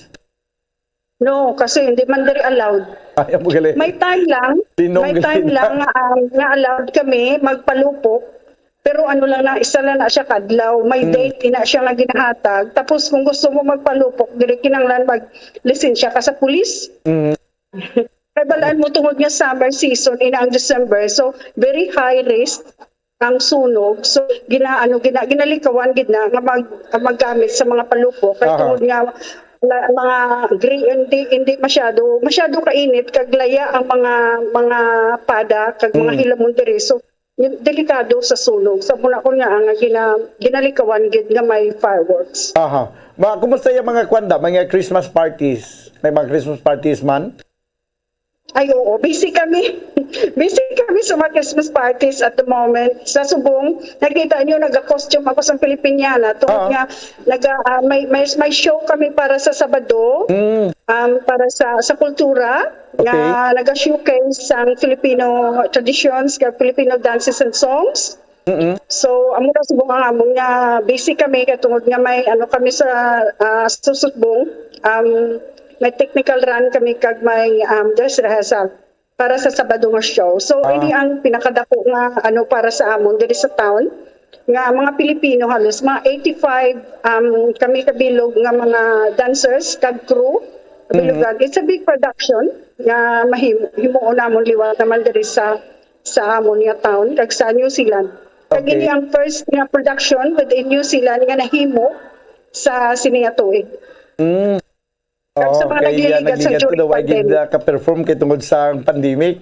No, kasi hindi man diri allowed. Ay, amo gali. May time lang, Sinong may time gali na? lang nga, um, nga allowed kami magpalupok. Pero ano lang na, isa lang na siya kadlaw. May Mm. date ina siya nga ginahatag. Tapos kung gusto mo magpalupok, diri kinahanglan mag-lisensya ka sa pulis. Mm. Kay balaan mo tungod nga summer season ina ang December. So, very high risk ang sunog. So, gina, ano, gina, ginalikawan gid na nga mag, maggamit sa mga palupok. Kay Aha. Tungod nga la, mga gri, hindi, hindi masyado, masyado kainit, kag laya ang mga, mga pada, kag mga Mm. hilamon diri. So, yun, delikado sa sunog. Sa muna ko nga, nga gina, ginalikawan gid nga may fireworks. Aha. Ma, kumusta yung mga kwanda, mga Christmas parties? May mga Christmas parties man? Ay, oo. Busy kami. Busy kami sa mga Christmas parties at the moment. Sa Subong, nakita nyo, nag-costume ako sa Filipiniana. Tungod Oo. nga, nag, ah, may, may, may show kami para sa Sabado, Mm. um, para sa, sa kultura, Okay. nga nag-showcase ang Filipino traditions, kag Filipino dances and songs. Mm-mm. So, amo ra subong ang amon nga busy kami kay tungod nga may ano kami sa, ah, sa Subong, um, may technical run kami kag may, um, dress rehearsal para sa Sabado nga show. So, Ah. ini ang pinakadako nga ano para sa amon diri sa town nga mga Pilipino, halos mga eighty-five, um, kami kabilog nga mga dancers kag crew. Mhm. Bilugan. It's a big production nga mahim-, himuon namon liwat naman diri sa sa amon nga town kag sa New Zealand. Kag Okay. Ini ang first nga production within New Zealand nga nahimo sa sini nga tuig. Mm. Kag sa Oh, mga kay, uh, nagliligat sa nagliligat during daw, why did, pandemic. Uh, ka-perform kay tungod sa pandemic?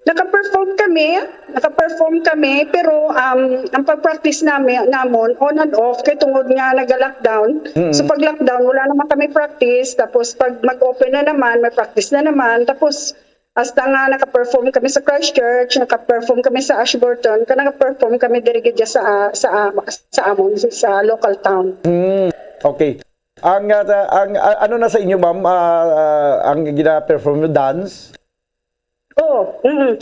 Naka-perform kami, naka-perform kami, pero, um, ang pag-practice nami-, namon, on and off, kay tungod nga naga-lockdown. Mm. So, pag lockdown, wala naman kami practice. Tapos, pag mag-open na naman, may practice na naman. Tapos, hasta nga naka-perform kami sa Christchurch, naka-perform kami sa Ashburton, ka naka-perform kami diri gid sa, sa, sa amon, sa local town. Mm. Okay. Ang, ah, ang, ah, ano na sa inyo, ma'am? Ah, ah, ang gina-perform nyo, dance? Oo, mm.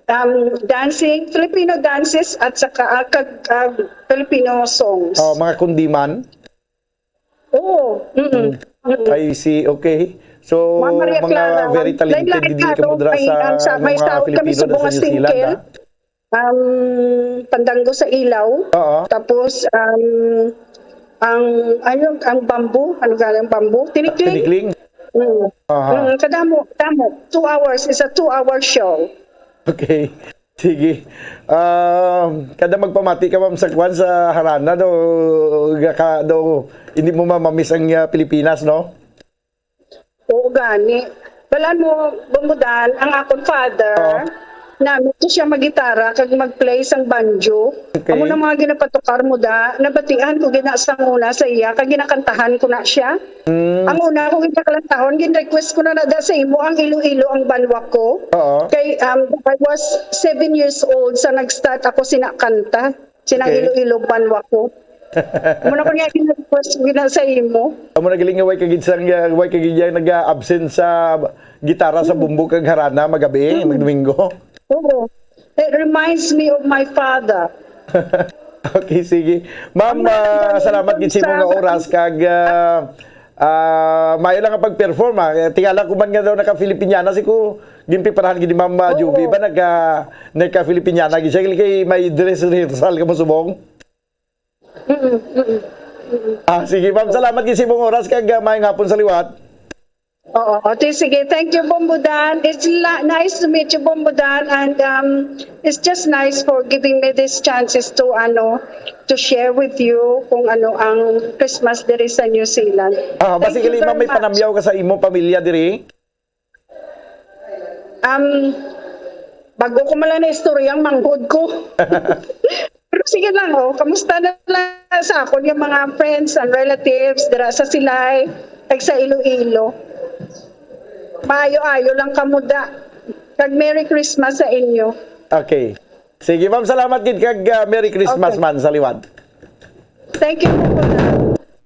Um, dancing, Filipino dances at saka, ah, kag, ah, Filipino songs. Oh, mga kundiman? Oo, mm, mm. I see, okay. So, Ma'am Maria mga Clara, very talented lain-lain gid ka, kamo no? Dira May, sa, um, sa, may mga saot kami Filipino sa dira sa Bunga New Zealand, Singkil. Ah. Um, Pandango sa Ilaw. Oo. Tapos, um, ang, ano, ang bamboo. Ano nga ang bamboo? Tinikling. Tinikling? Mm. Aha. Mm, kadamo, kadamo. Two hours. It's a two-hour show. Okay. Sige. Um, kada magpamati ka, ma'am, sa kwan, sa harana, do, ka, do, hindi mo mamamiss ang, ah, Pilipinas, no? Oo, gani. Balaan mo, Bumbudan, ang akon father, Oo. namin ko siya maggitara kag mag-play sang banjo. Okay. Amo na mga ginapatukar mo da, nabatian ko gina sang una sa iya, kag ginakantahan ko na siya. Mm. Ang una ko ginakantahon, gin-request ko na na da sa imo ang Iloilo ang banwa ko. Oo. Kay, um, I was seven years old sa nag-start ako sina kanta. Sinang Okay. Iloilo banwa ko. Muna ko niya gina-request gina sa imo. Amo na galing nga way kagid sang, uh, way kagid yang nag-absent sa gitara sa bumbo kag harana magabi, Mm. magdomingo. Oo. It reminds me of my father. Okay, sige. Ma'am, Ang mga ah, salamat gid sa imo nga sa oras kag, ah, ah, maayo lang ang pag-perform, ah. Tingala ko man nga daw naka-Filipiniana si ko, ginpiparahan gid ni Ma'am, ah, Oo. Juvie ba nagka, nagka-Filipiniana gid siya kay may dress rehearsal ka mo subong? Mm, mm, mm. Ah, sige, ma'am. Salamat gid sa imong oras kag, ah, maayong hapon sa liwat. Oo, okay, sige. Thank you, Bombodan. It's la- nice to meet you, Bombodan, and, um, it's just nice for giving me these chances to, ano, to share with you kung ano ang Christmas diri sa New Zealand. Ah, Thank basically, you ma'am, very may much. panamyaw ka sa imong pamilya diri? Um, bago ko man lang na istorya ang manghod ko. Pero sige lang, oh, kamusta na lang sa akon yung mga friends and relatives dira sa Silay, kag sa Iloilo. Maayo-ayo lang kamo da. Kag Merry Christmas sa inyo. Okay. Sige, ma'am, salamat gid kag, ah, Merry Christmas Okay. man sa liwat. Thank you po, Kuya.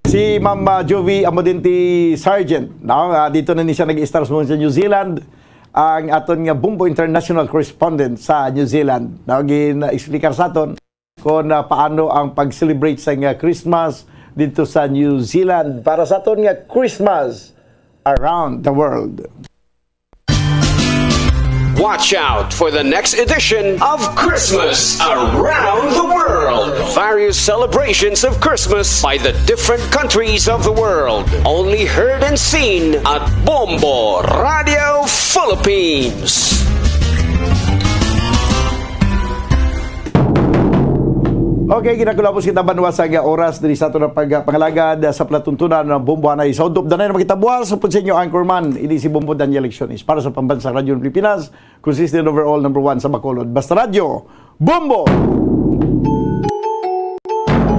Si Ma'am, ah, Jovie Amodente Sargent, no? Ah, dito na ni siya nag-istar sa New Zealand, ang aton nga Bombo International Correspondent sa New Zealand. No? Gin-explicar sa aton kung, ah, paano ang pag-celebrate sa nga Christmas dito sa New Zealand. Para sa aton nga Christmas Around the World. Watch out for the next edition of Christmas Around the World. Various celebrations of Christmas by the different countries of the world. Only heard and seen at Bombo Radio Philippines. Okay, ginakulapos kita banwa sa nga oras diri sa aton nga pagpangalagad sa palatuntunan ng Bombo Anay. Sa untop danay na makita buwas, upod sa inyo anchorman, ini si Bombo Daniel Lecciones para sa Pambansang Radyo ng Pilipinas, consistent overall number one sa Bacolod. Basta Radyo, Bombo!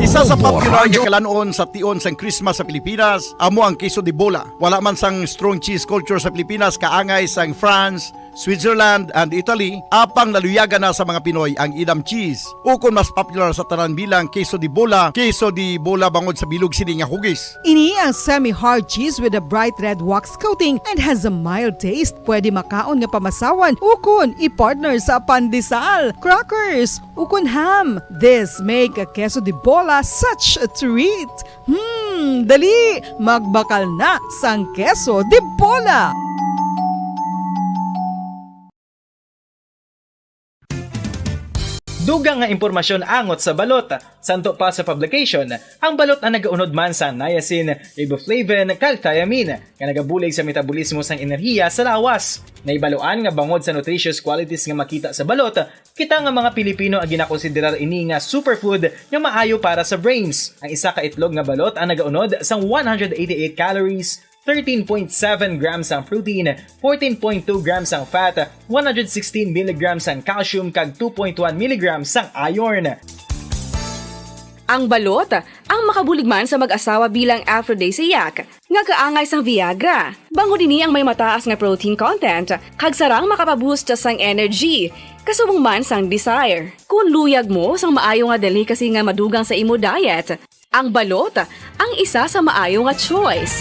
Isa sa Bombo popular Radyo. Nga kalanon sa tion sang Christmas sa Pilipinas amo ang queso de bola. Wala man sang strong cheese culture sa Pilipinas, kaangay sang France, Switzerland, and Italy, apang naluyagan na sa mga Pinoy ang Edam cheese, ukon mas popular sa tanan bilang queso de bola, queso de bola bangod sa bilog sini nga hugis. Ini ang semi-hard cheese with a bright red wax coating and has a mild taste. Pwede makaon nga pamasawan ukon i-partner sa pandesal, crackers, ukon ham. This make a queso de bola such a treat. Hmm, dali, magbakal na sang queso de bola. Dugang nga impormasyon angot sa balot. Santo pa sa publication, ang balot ang nagaunod man sa niacin, riboflavin, kag thiamine, nga nagabulig sa metabolismo sang enerhiya sa lawas. Nahibaluan nga bangod sa nutritious qualities nga makita sa balot, kita nga mga Pilipino ang ginakonsiderar ini nga superfood nga maayo para sa brains. Ang isa ka itlog nga balot ang nagaunod sang one hundred eighty-eight calories, thirteen point seven grams ang protein, fourteen point two grams ang fat, one hundred sixteen milligrams ang calcium, kag two point one milligrams ang iron. Ang balot, ang makabulig man sa mag-asawa bilang aphrodisiac, nga kaangay sang Viagra. Bangod ini ang may mataas nga protein content, kag sarang makapaboost sang energy, kasubong man sang desire. Kung luyag mo sang maayo nga delicacy nga madugang sa imo diet, ang balot ang isa sa maayo nga choice.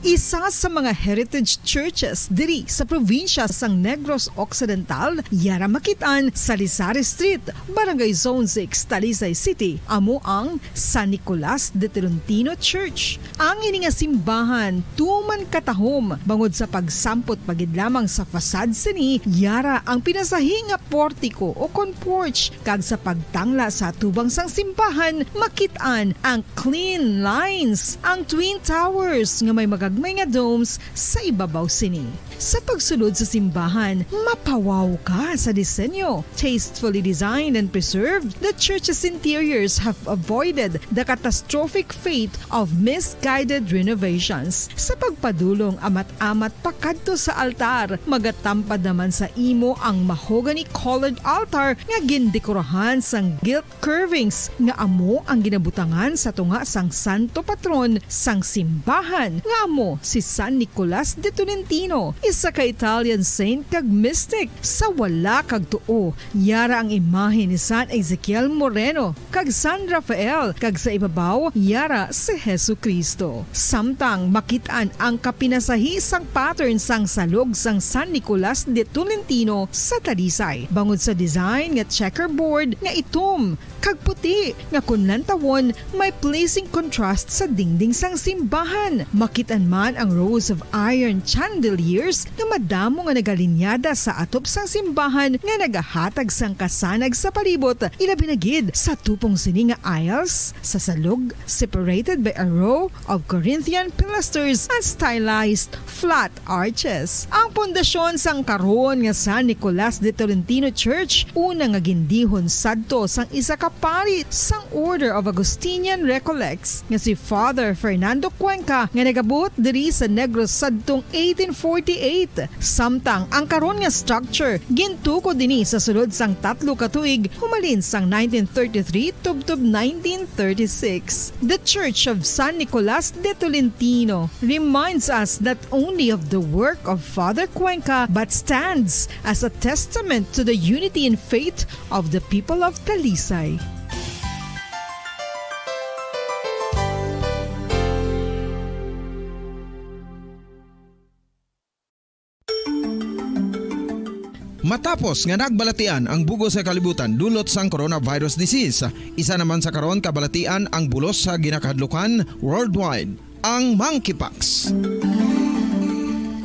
Isa sa mga heritage churches diri sa probinsya sang Negros Occidental, yara makit-an sa Lisari Street, Barangay Zone six, Talisay City, amo ang San Nicolas de Tolentino Church. Ang ini nga simbahan tuman katahom bangod sa pagsampot pa gid lamang sa facade sini, yara ang pinasahi nga portiko o kon porch, kag sa pagtangla sa atubang sang simbahan, makit-an ang clean lines, ang twin towers nga may magagmay nga domes sa ibabaw sini. Sa pagsulod sa simbahan, mapawaw ka sa disenyo. Tastefully designed and preserved, the church's interiors have avoided the catastrophic fate of misguided renovations. Sa pagpadulong amat-amat pakadto sa altar, magatampad naman sa imo ang mahogany-colored altar nga gindekorahan sang gilt curvings nga amo ang ginabutangan sa tunga sang santo patron sang simbahan, nga amo si San Nicolas de Tolentino, isa ka Italian saint kag mystic. Sa wala kag tuo, yara ang imahe ni San Ezekiel Moreno kag San Rafael, kag sa ibabaw, yara si Jesu-Cristo. Samtang makit-an ang kapinasahi sang pattern sang salog sang San Nicolas de Tolentino sa Talisay, bangod sa design nga checkerboard nga itom kag puti nga kon lantawon, may pleasing contrast sa dingding sang simbahan. Makit-an man ang rows of iron chandeliers nga madamo nga nagalinyada sa atop sang simbahan nga nagahatag sang kasanag sa palibot, ilabi na gid sa tupong sini nga aisles sa salog, separated by a row of Corinthian pilasters and stylized flat arches. Ang pundasyon sang karon nga San Nicolas de Tolentino Church, una nga gindihon sadto sang isa ka pari sang Order of Augustinian Recollects nga si Father Fernando Cuenca, nga nagabuot diri sa Negros sadtong eighteen forty-eight. Samtang ang karon nga structure gintukod dinhi sa sulod sang tatlo ka tuig, humalin sang nineteen thirty-three tubtob nineteen thirty-six. The Church of San Nicolas de Tolentino reminds us not only of the work of Father Cuenca but stands as a testament to the unity in faith of the people of Talisay. Matapos nga nagbalatian ang bug-os nga kalibutan dulot sang coronavirus disease, isa naman sa karon kabalatian ang bulos sa ginakahadlukan worldwide, ang monkeypox.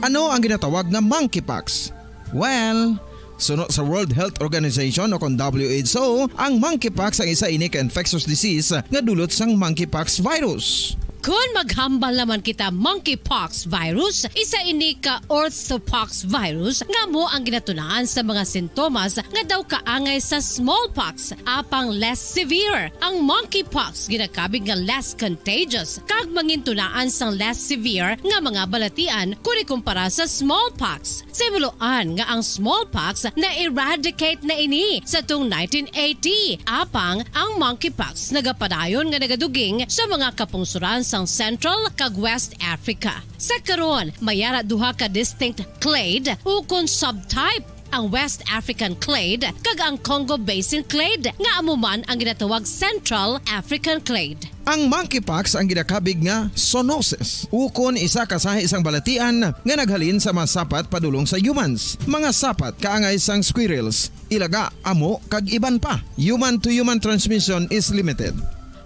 Ano ang ginatawag nga monkeypox? Well, suno sa World Health Organization o kon W H O, ang monkeypox ang isa ini ka infectious disease nga dulot sang monkeypox virus. Kon maghambal naman kita monkeypox virus, isa ini ka orthopox virus nga amo ang ginatunaan sa mga sintomas nga daw kaangay sa smallpox, apang less severe. Ang monkeypox ginakabig nga less contagious kag mangintunaan sang less severe nga mga balatian kon ikumpara sa smallpox. Simuloan nga ang smallpox na-eradicate na ini sa tung nineteen eighty, apang ang monkeypox nagapadayon nga nagaduging sa mga kapungsoran sang Central kag West Africa. Sa karon, may ara duha ka distinct clade ukon subtype, ang West African clade kag ang Congo Basin clade, nga amo man ang ginatawag Central African clade. Ang monkeypox ang ginakabig nga zoonosis, ukon isa ka sahi sang balatian nga naghalin sa mga sapat padulong sa humans, mga sapat kaangay sang squirrels, ilaga, amo, kag iban pa. Human-to-human transmission is limited.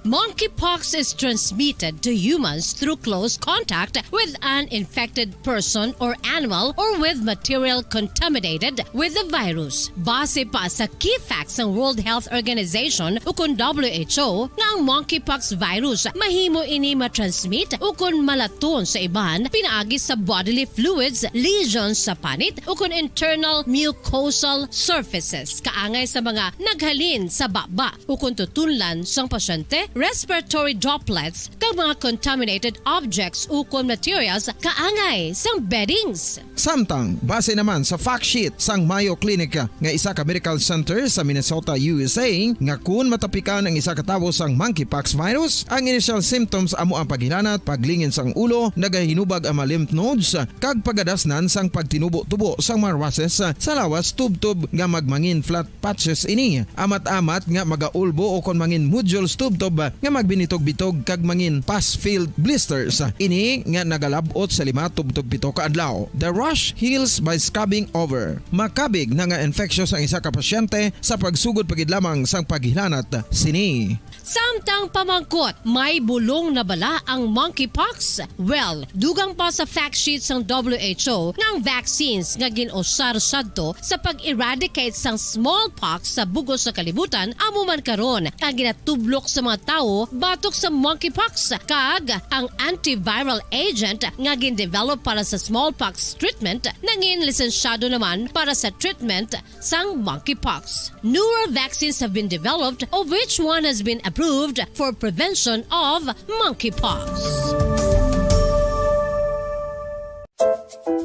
Monkeypox is transmitted to humans through close contact with an infected person or animal or with material contaminated with the virus. Base pa sa key facts sang World Health Organization ukon W H O, nga ang monkeypox virus mahimo ini matransmit ukon malaton sa iban pinaagi sa bodily fluids, lesions sa panit, ukon internal mucosal surfaces, kaangay sa mga naghalin sa baba ukon tutunlan sang pasyente respiratory droplets, kag mga contaminated objects ukon materials kaangay sang beddings. Samtang, base naman sa fact sheet sang Mayo Clinic nga isa ka medical center sa Minnesota, U S A, nga kun matapikan ang isa ka tawo sang monkeypox virus, ang initial symptoms amo ang paghilanat, paglingin sang ulo, nagahinubag ang mga lymph nodes, kag pagadasnan sang pagtinubo-tubo sang mga rushes sa lawas, tubtob nga magmangin flat patches ini, amat-amat nga magaulbo o kon mangin nodules tubtob nga magbinitog-bitog kag mangin pus-filled blisters ini nga nagalab-ot sa lima tubtob pito ka adlaw. The rash heals by scrubbing over. Makabig na nga infectious ang isa ka pasyente sa pagsugod pa gid lamang sang paghilanat sini. Samtang pamangkot, may bulong na bala ang monkeypox? Well, dugang pa sa fact sheet sang W H O nga ang vaccines nga gin-usar sadto sa pag-eradicate sang smallpox sa bug-os nga kalibutan amo man karon ang ginatublok sa mga tawo batok sa monkeypox, kag ang antiviral agent nga gin-develop para sa smallpox treatment nangin lisensyado naman para sa treatment sang monkeypox. Newer vaccines have been developed, of which one has been approved for prevention of monkeypox.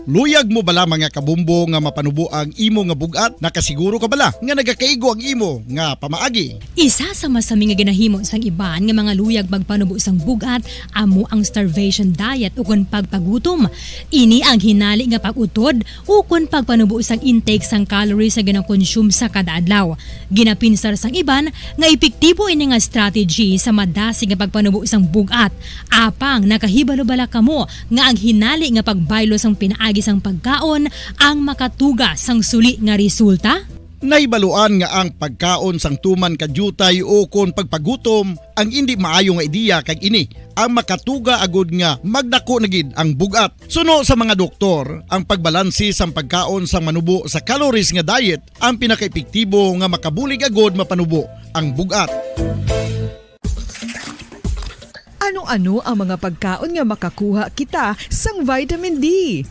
Luyag mo bala, mga kabumbo, nga mapanubo ang imo nga bug-at? Nakasiguro ka bala nga nagakaigo ang imo nga pamaagi? Isa sa masami nga ginahimo sang iban nga mga luyag magpanubo sang bug-at amo ang starvation diet ukon pagpagutom. Ini ang hinali nga pag-utod ukon pagpanubo sang intake sang calories nga ginakonsume sa kada adlaw. Ginapinsar sang iban nga epektibo ini nga strategy sa madasig nga pagpanubo sang bug-at. Apang nakahibalo bala kamo nga ang hinali nga pagbaylo sang pinaagi sang pagkaon ang makatuga sang suli nga resulta? Nahibaluan nga ang pagkaon sang tuman ka diutay ukon pagpagutom ang indi maayo nga ideya, kag ini ang makatuga agud nga magdako na gid ang bug-at. Suno sa mga doktor, ang pagbalanse sang pagkaon sang manubo sa calories nga diet ang pinakaepektibo nga makabulig agud mapanubo ang bug-at. Ano-ano ang mga pagkaon nga makakuha kita sang vitamin D?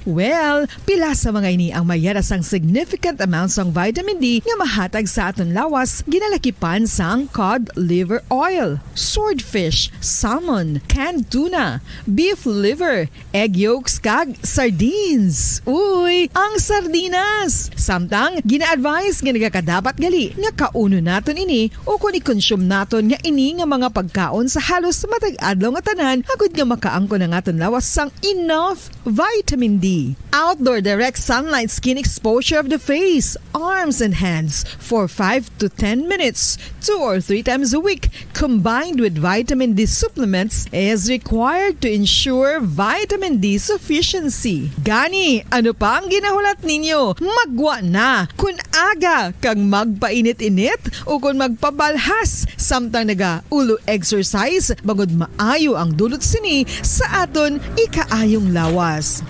Well, pila sa mga ini ang mayara sang significant amount sang vitamin D nga mahatag sa aton lawas, ginalakipan sang cod liver oil, swordfish, salmon, canned tuna, beef liver, egg yolks, kag sardines. Uy, ang sardinas! Samtang, gina-advise nga nagakadapat gali nga kaunon naton ini ukon i-consume naton nga ini nga mga pagkaon sa halos matag adlaw nga tanan, agud nga makaangkon ang aton lawas sang enough vitamin D. Outdoor direct sunlight skin exposure of the face, arms, and hands for five to ten minutes, two or three times a week, combined with vitamin D supplements, is required to ensure vitamin D sufficiency. Gani, ano pa ang ginahulat ninyo? Maggwa na! Kun aga kag magpainit-init ukon magpabalhas samtang naga-ulo exercise, bangod maayo ang dulot sini sa aton ikaayong lawas.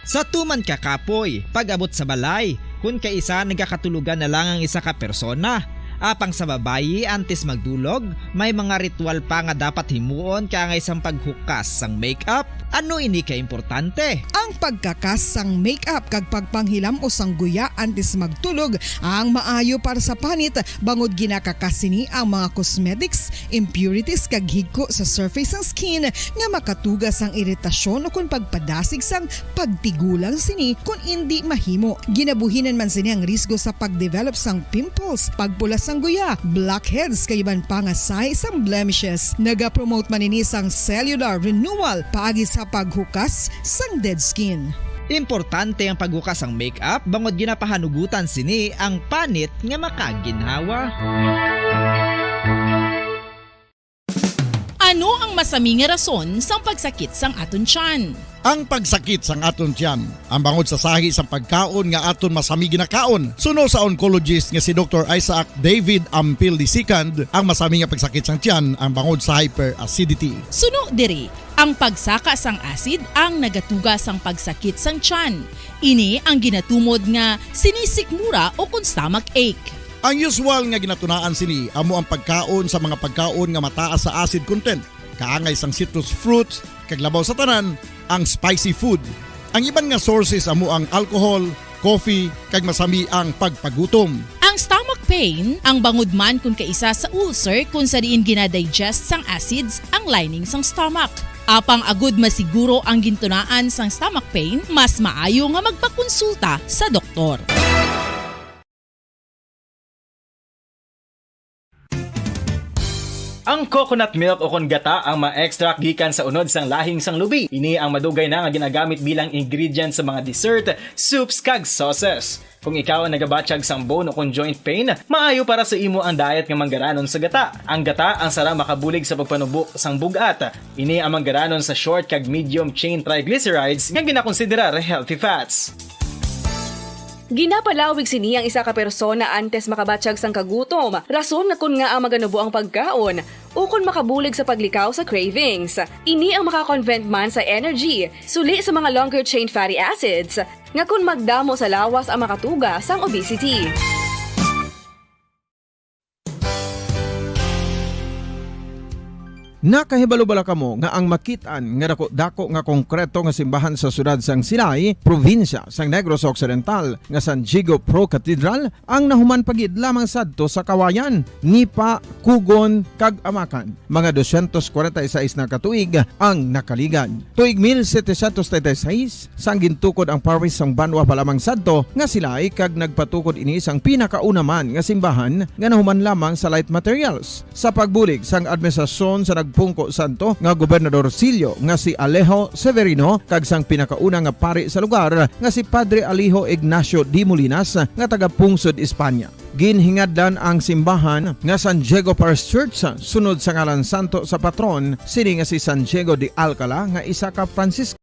Sa tuman ka kapoy, pag-abot sa balay, kun kaisa nagakatulogan na lang ang isa ka persona. Apang sa babayi, antes magdulog, may mga ritual pa nga dapat himuon kaangay sang paghukas sang makeup. Ano ini ka importante? Ang pagkakas sang makeup kag pagpanghilam-os sang guya antes magtulog ang maayo para sa panit, bangod ginakakas sini ang mga cosmetics, impurities, kag higko sa surface sang skin nga makatuga sang iritasyon ukon pagpadasig sang pagtigulang sini kon indi mahimo. Ginabuhinan man sini ang risgo sa pagdevelop sang pimples, pagpula sang guya, blackheads, kag iban pa nga sahi sang blemishes. Nagapromote man ini sang cellular renewal paagi sa paghukas sang dead skin. Importante ang paghukas sang makeup bangod ginapahanugutan sini ang panit nga makaginhawa. Ano ang masami nga rason sang pagsakit sang aton tiyan? Ang pagsakit sang aton tiyan, ang bangod sa sahi sang pagkaon nga aton masami ginakaon, suno sa oncologist nga si Doktor Isaac David Ampil the second, ang masami nga pagsakit sang tiyan ang bangod sa hyperacidity. Suno diri, ang pagsaka sang acid ang nagatuga sang pagsakit sang tiyan. Ini ang ginatumod nga sinisikmura o kon stomach ache. Ang usual nga ginatunaan sini amo ang pagkaon sa mga pagkaon nga mataas sa acid content, kaangay sang citrus fruits, kag labaw sa tanan, ang spicy food. Ang iban nga sources amo ang alcohol, coffee, kag masami ang pagpagutom. Ang stomach pain ang bangod man kon kaisa sa ulcer, kon sa diin ginadigest sang acids ang lining sang stomach. Apang agud masiguro ang gintunaan sang stomach pain, mas maayo nga magpakonsulta sa doktor. Ang coconut milk ukon gata ang ma-extract gikan sa unod sang lahing sang lubi. Ini ang madugay na nga ginagamit bilang ingredient sa mga dessert, soups, kag sauces. Kung ikaw ang nagabatyag sang bone ukon joint pain, maayo para sa imo ang diet nga manggaranon sa gata. Ang gata ang sara makabulig sa pagpanubo sang bug-at. Ini ang manggaranon sa short kag medium chain triglycerides nga ginakonsiderar healthy fats. Ginapalawig sini ang isa ka persona antes makabatyag sang kagutom, rason nga kon ngaa maganubo ang pagkaon, ukon makabulig sa paglikaw sa cravings. Ini ang makakonvert man sa energy, suli sa mga longer chain fatty acids, nga kon magdamo sa lawas ang makatuga sang obesity. Nakahibalo bala kamo nga ang makit-an nga dako-dako nga konkreto nga simbahan sa siyudad sang Silay, probinsya sang Negros Occidental, nga San Diego Pro Cathedral ang nahuman pa gid lamang sadto sa Kawayan, Nipa, Cugon, kag Amacan? Mga dosyentos kwarenta y seis na ka tuig ang nakaligad. Tuig mil setecientos treinta y seis, sang gintukod ang parish sang banwa pa lamang sadto nga Silay, kag nagpatukod ini sang pinakauna man nga simbahan nga nahuman lamang sa light materials. Sa pagbulig sang administrasyon sa nagpungko sadto nga Gobernador Silio nga si Alejo Severino kag sang pinakauna nga pari sa lugar nga si Padre Alejo Ignacio de Molinas nga taga-pungsod Espanya. Ginhingadlan ang simbahan nga San Diego Parish Church sunod sa ngalan santo sa patron sini nga si San Diego de Alcala nga isa ka Franciscan.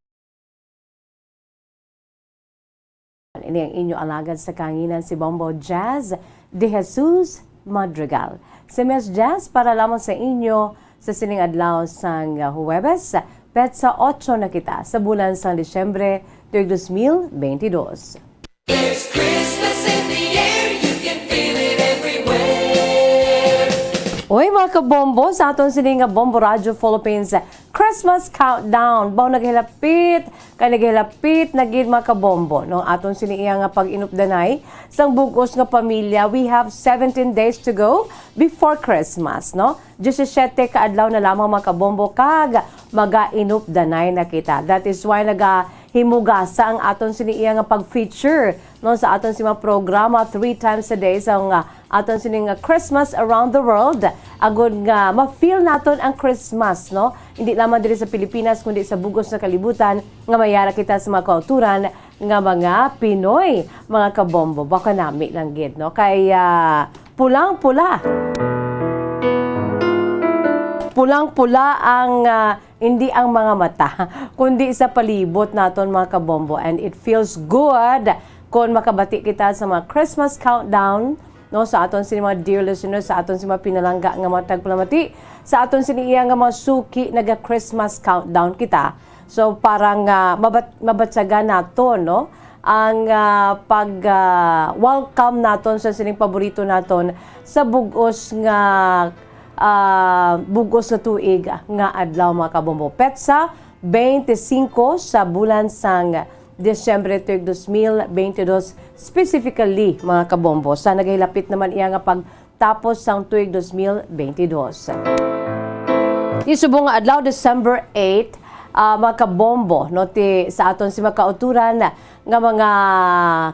Ini ang inyo alagad sa kahanginan, si Bombo Jazz de Jesus Madrigal. Si Miss Jazz para lamang sa inyo sa sining adlaw sang Huwebes, petsa ocho na kita sa bulan sang Disyembre, tuig dos mil beintidos. There's Christmas in the air, you can feel it everywhere. Oy, mga kabombo, sa aton sini nga Bombo Radio Philippines Christmas Countdown. Baw naghilapit, kay naghilapit na gid, mga kabombo, no? Aton sini iya nga pag-inupdanay sang bug-os nga pamilya. We have seventeen days to go before Christmas, no? Diyesisiyete ka adlaw na lamang, mga kabombo, kag magainupdanay na kita. That is why nagahimugasa ang aton sini iya nga pag-feature, no, sa aton sini mga programa three times a day sa nga aton sini nga Christmas Around the World, agud nga ma-feel naton ang Christmas, no? Hindi lamang diri sa Pilipinas, kundi sa bug-os nga kalibutan nga mayara kita sa mga kauturan nga mga Pinoy, mga kabombo. Baka nami lang gid, no? Kay, ah, pulang-pula. Pulang-pula ang, ah, hindi ang mga mata, kundi sa palibot naton, mga kabombo. And it feels good kon makabati kita sa mga Christmas countdown, no, sa aton sini mga dear listeners, sa aton sini mga pinalangga nga mga tagpalamati, sa aton sini iya nga mga suki, naga-Christmas countdown kita. So, para nga mabat-, mabatyagan naton, no, ang, ah, pag, ah, welcome naton sa sining paborito naton sa bug-os nga, ah, bug-os nga tuig nga adlaw, mga kabombo. Petsa twenty-five sa bulan sang Disyembre, tuig dos mil beintidos, specifically, mga kabombo, sa nagahilapit naman iya nga pagtapos sang tuig dos mil beintidos. Subong nga adlaw, December eight, ah, mga kabombo, no, ti, sa aton sini mga kauturan nga mga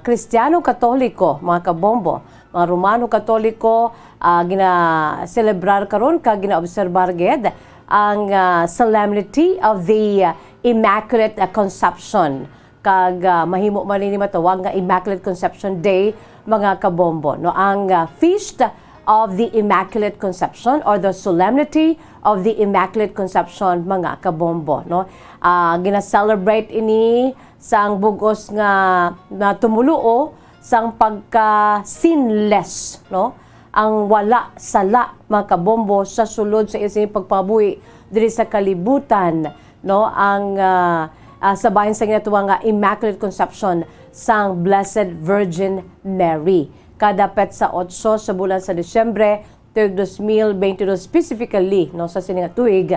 Kristiyano Katoliko, mga kabombo, mga Romano Katoliko, ah, gina-celebrar karon kag ginaobserbar gid ang, ah, Solemnity of the Immaculate, ah, Conception. Kag, ah, mahimo man ini matawag nga Immaculate Conception Day, mga kabombo, no? Ang, ah, Feast of the Immaculate Conception or the Solemnity of the Immaculate Conception, mga kabombo, no? Ah, gina-celebrate ini sang bug-os nga, nga tumuluo sang pagka-sinless, no? Ang wala sala, mga kabombo, sa sulod sa iya sini pagpangabuhi diri sa kalibutan, no? Ang, ah, ah, sa bahin sa ginatawag nga Immaculate Conception sang Blessed Virgin Mary. Kada petsa otso sa bulan sa Disyembre, tuig dos mil beintidos specifically, no, sa sini nga tuig,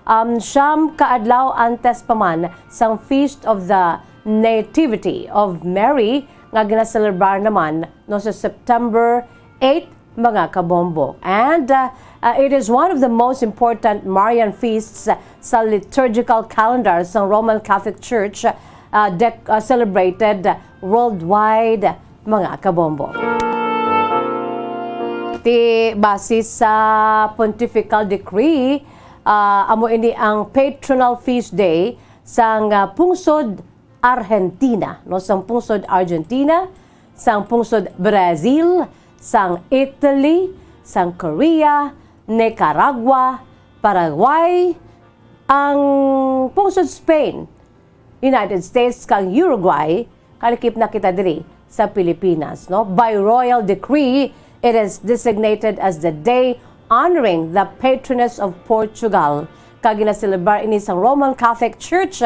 um, siyam ka adlaw antes pa man sang Feast of the Nativity of Mary nga ginaselebrar naman, no, sa September eight mga kabombo. And, uh, uh, it is one of the most important Marian feasts sa liturgical calendar sa Roman Catholic Church, uh, dec-, uh, celebrated worldwide, mga kabombo. Ti base sa pontifical decree, ah, amo ini ang patronal feast day sang, ah, pungsod Argentina, no, sang pungsod Argentina, sang pungsod Brazil, sang Italy, sang Korea, Nicaragua, Paraguay, ang pungsod Spain, United States, kag Uruguay, kalakip na kita diri sa Pilipinas, no? By royal decree, it is designated as the day honoring the patroness of Portugal, kag ginaselebrar ini sa Roman Catholic Church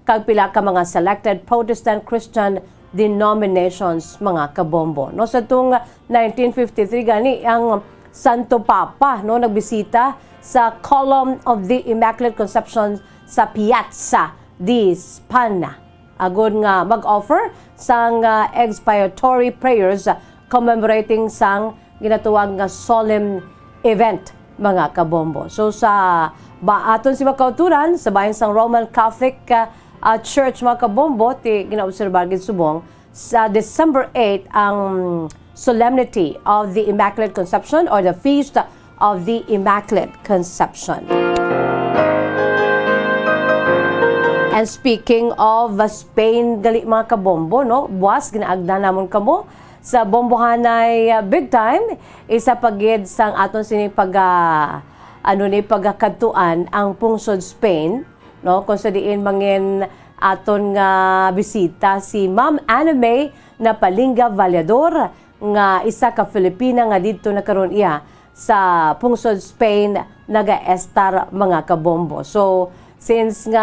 kag pila ka mga selected Protestant Christian denominations, mga kabombo, no? Sa tung nineteen fifty-three gani ang Santo Papa, no, nagbisita sa Column of the Immaculate Conception sa Piazza di Spagna, agud nga mag-offer sang, ah, expiatory prayers, ah, commemorating sang ginatawag nga solemn event, mga kabombo. So, sa ba-, aton si mga kauturan, sa bahin sang Roman Catholic, ah, ah, Church, mga kabombo, ti ginaobserbar gid subong sa December eight ang Solemnity of the Immaculate Conception or the Feast of the Immaculate Conception. And speaking of, uh, Spain, gali, mga kabombo, no? Buwas, ginaagda namon kamo sa Bombohanay, uh, Big Time. Isa pa gid sang aton sini pag, uh, ano ni, pagakadtuan ang pungsod Spain, no? Kung sa diin mangin aton nga bisita si Ma'am Anna May Napalinga Vallador, nga isa ka Filipina nga didto na karon iya sa pungsod Spain nagaestar, mga kabombo. So, since nga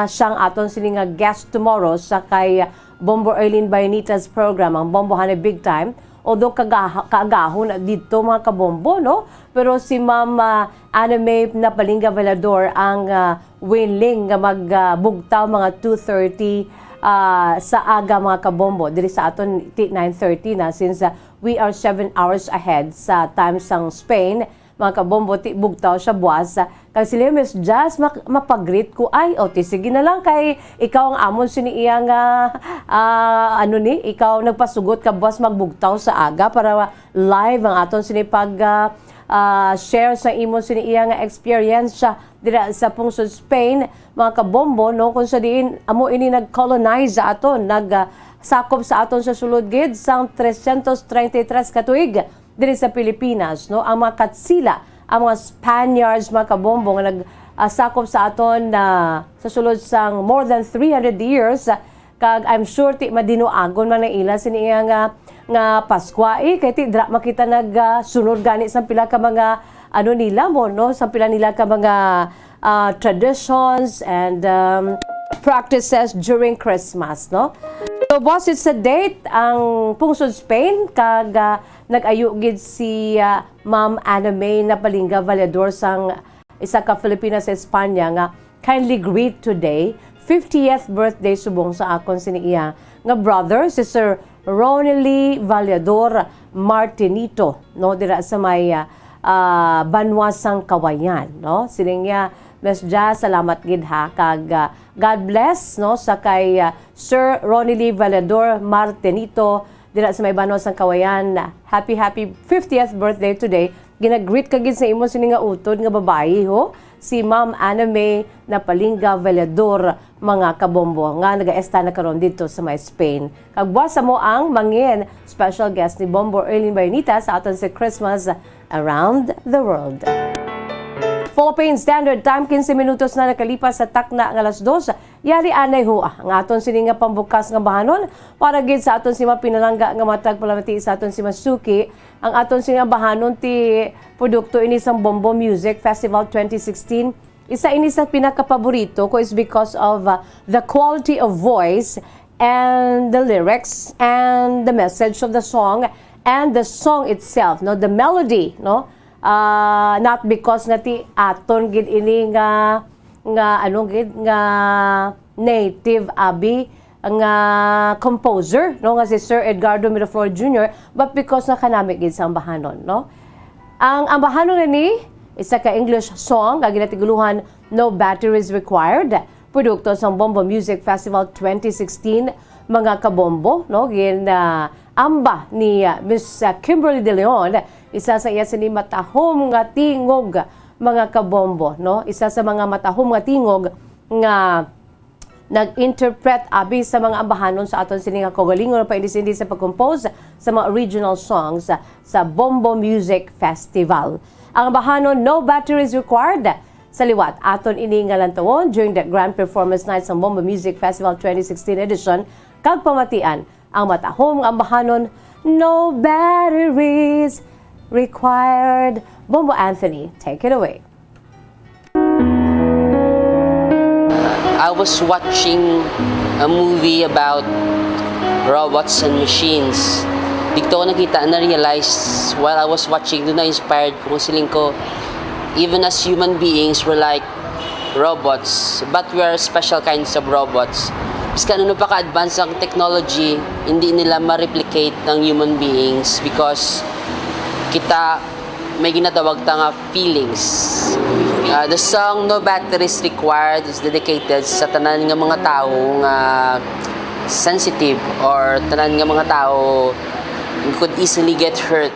siya ang aton sini nga guest tomorrow sa kay Bombo Erlene Bayonita's program, ang Bombohanay Big Time, although kagaha-, kaagahon na didto, mga kabombo, no? Pero si Ma'am, ah, Anna May Napalinga Velador ang, ah, willing nga mag, ah, bugtaw mga two thirty, ah, sa aga, mga kabombo. Diri sa aton ti nine thirty na, since, ah, we are seven hours ahead sa time sang Spain, mga kabombo, ti bugtaw siya buwas. Kag sila, "Miss Jazz, mak-, mapag-greet ko." Ay, o, ti, sige na lang, kay ikaw ang amon sini iya nga, ah, ano ni, ikaw nagpasugot ka buwas magbugtaw sa aga para live ang aton sini pag, ah, ah, share sa imo sini iya nga experience siya dira sa pungsod Spain, mga kabombo, no, kung sa diin amo ini nag-colonize sa aton, nag, ah, sakop sa aton sa sulod gid sang trescientos treinta y tres ka tuig diri sa Pilipinas, no, ang mga Katsila, ang mga Spaniards, mga kabombo, nga nag, ah, sakop sa aton na sa sulod sang more than three hundred years, ah, kag I'm sure ti madinuagon man ang ila sini iya nga, nga Paskwa, eh, kay ti dira man kita nag, ah, sunod gani sang pila ka mga, ano nila mo, no, sang pila nila ka mga, ah, traditions and, um, practices during Christmas, no? So, boss, it's a date ang pungsod Spain, kag, ah, nag-ayo gid si, ah, Ma'am Anna May Napalinga Valedor sang isa ka Filipina sa Espanya nga kindly greet today, fiftieth birthday subong sa akon sini iya nga brother, si Sir Ronely Vallador Martinito, no, dira sa may, ah, ah, banwa sang Kawayan, no? Siling niya, "Miss Jazz, salamat gid ha, kag, ah, God bless, no, sa kay, ah, Sir Ronely Vallador Martinito, dira sa may banwa sang Kawayan. Happy, happy fiftieth birthday today." Ginagreet ka gid sa imo sini nga utod nga babayi, ho, si Ma'am Anna May Napalinga Velador, mga kabombo, nga nagaesta na karon didto sa may Spain. Kag buwas amo ang mangin special guest ni Bombo Erlene Bayonita sa aton sa Christmas Around the World. Philippine Standard Time, quince minutos na nakalipas sa takna nga alas dos. Yari anay ho, ah, ang aton sini nga pambukas nga bahanon para gid sa aton sini mga pinalangga nga matag palamati sa aton sini mga suki, ang aton sini nga bahanon ti produkto ini sang Bombo Music Festival twenty sixteen. Isa ini sa pinakapaborito ko is because of, uh, the quality of voice and the lyrics and the message of the song and the song itself, no, the melody, no? Ah, not because nga ti aton gid ini nga, nga ano gid nga native abi, nga composer, no, nga si Sir Edgardo Miraflor Junior, but because nga kanami gid sa ambahanon, no? Ang ambahanon na ni, isa ka English song nga ginatigulohan No Batteries Required, produkto sang Bombo Music Festival twenty sixteen, mga kabombo, no? Gin, ah, amba ni, ah, Miss, ah, Kimberly De Leon, isa sa iya sini matahom nga tingog, mga kabombo, no? Isa sa mga matahom nga tingog nga nag-interpret abi sa mga ambahanon sa aton sini nga kaugalingon paindis-indis sa pag-compose sa mga original songs sa Bombo Music Festival. Ang ambahanon, No Batteries Required, sa liwat, aton ini nga lantawon during the Grand Performance Night sa Bombo Music Festival twenty sixteen edition, kag pamatian ang matahom nga ambahanon, No Batteries Required. Bombo Anthony, take it away. I was watching a movie about robots and machines. Dito ko nakita, na-realize while I was watching, doon na-inspired ko. Kung siling ko, even as human beings, we're like robots, but we are special kinds of robots. Biskan ano pa ka-advance ang technology, hindi nila ma-replicate ng human beings because kita may ginatawag ta nga feelings. Uh, the song No Batteries Required is dedicated sa tanan nga mga tawo nga sensitive or tanan nga mga tawo could easily get hurt.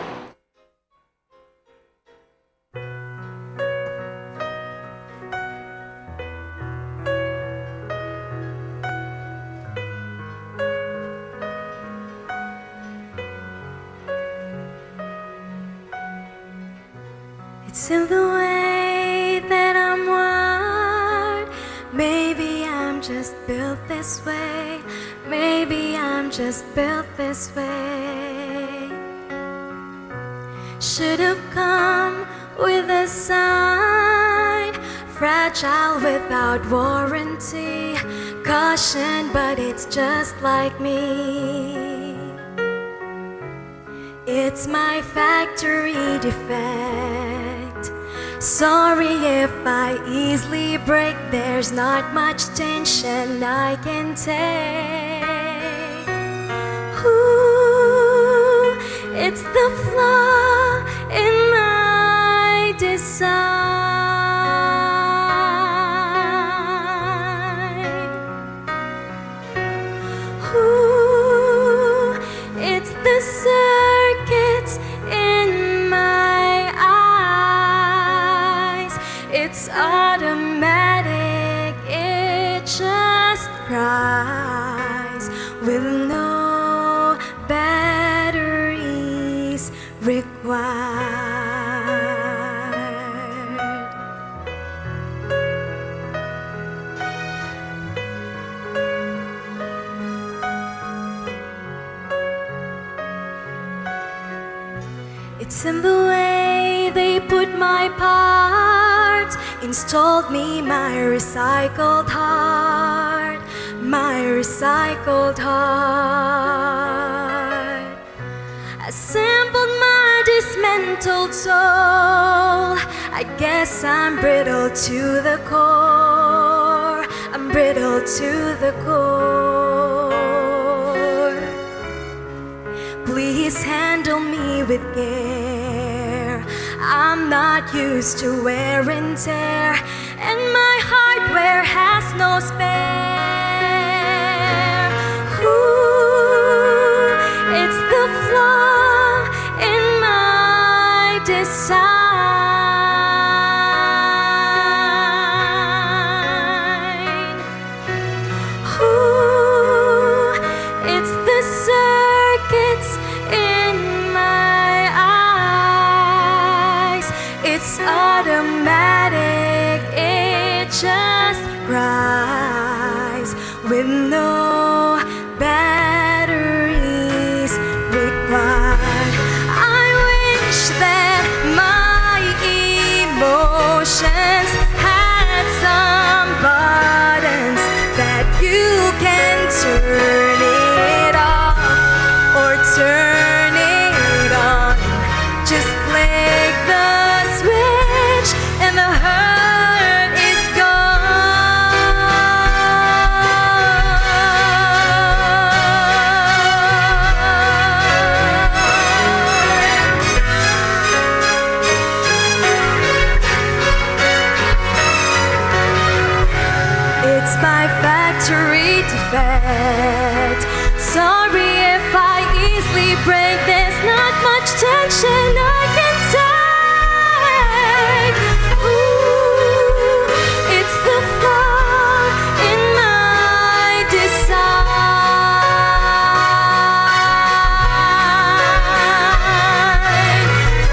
It's in the way that I'm wired. Maybe I'm just built this way. Maybe I'm just built this way. Should have come with a sign. Fragile without warranty. Caution, but it's just like me. It's my factory defect. Sorry if I easily break. There's not much tension I can take. Ooh, it's the flaw in my design. Ooh, it's the circuits in my eyes. It's automatic, it just cries with no batteries required. It's in the way they put my parts, installed me my recycled heart, my recycled heart. Assembled my dismantled soul. I guess I'm brittle to the core. I'm brittle to the core. Please handle me with care. I'm not used to wear and tear, and my hardware has no spare. Ooh, it's the flaw in my design. Ooh, it's the circuits in my eyes. It's automatic, it just cries with no batteries required. I wish that my emotions had some buttons that you can turn it off or turn it on. Just flick the switch and the hurt is gone. Sorry if I easily break. There's not much tension I can take. Ooh, it's the flaw in my design.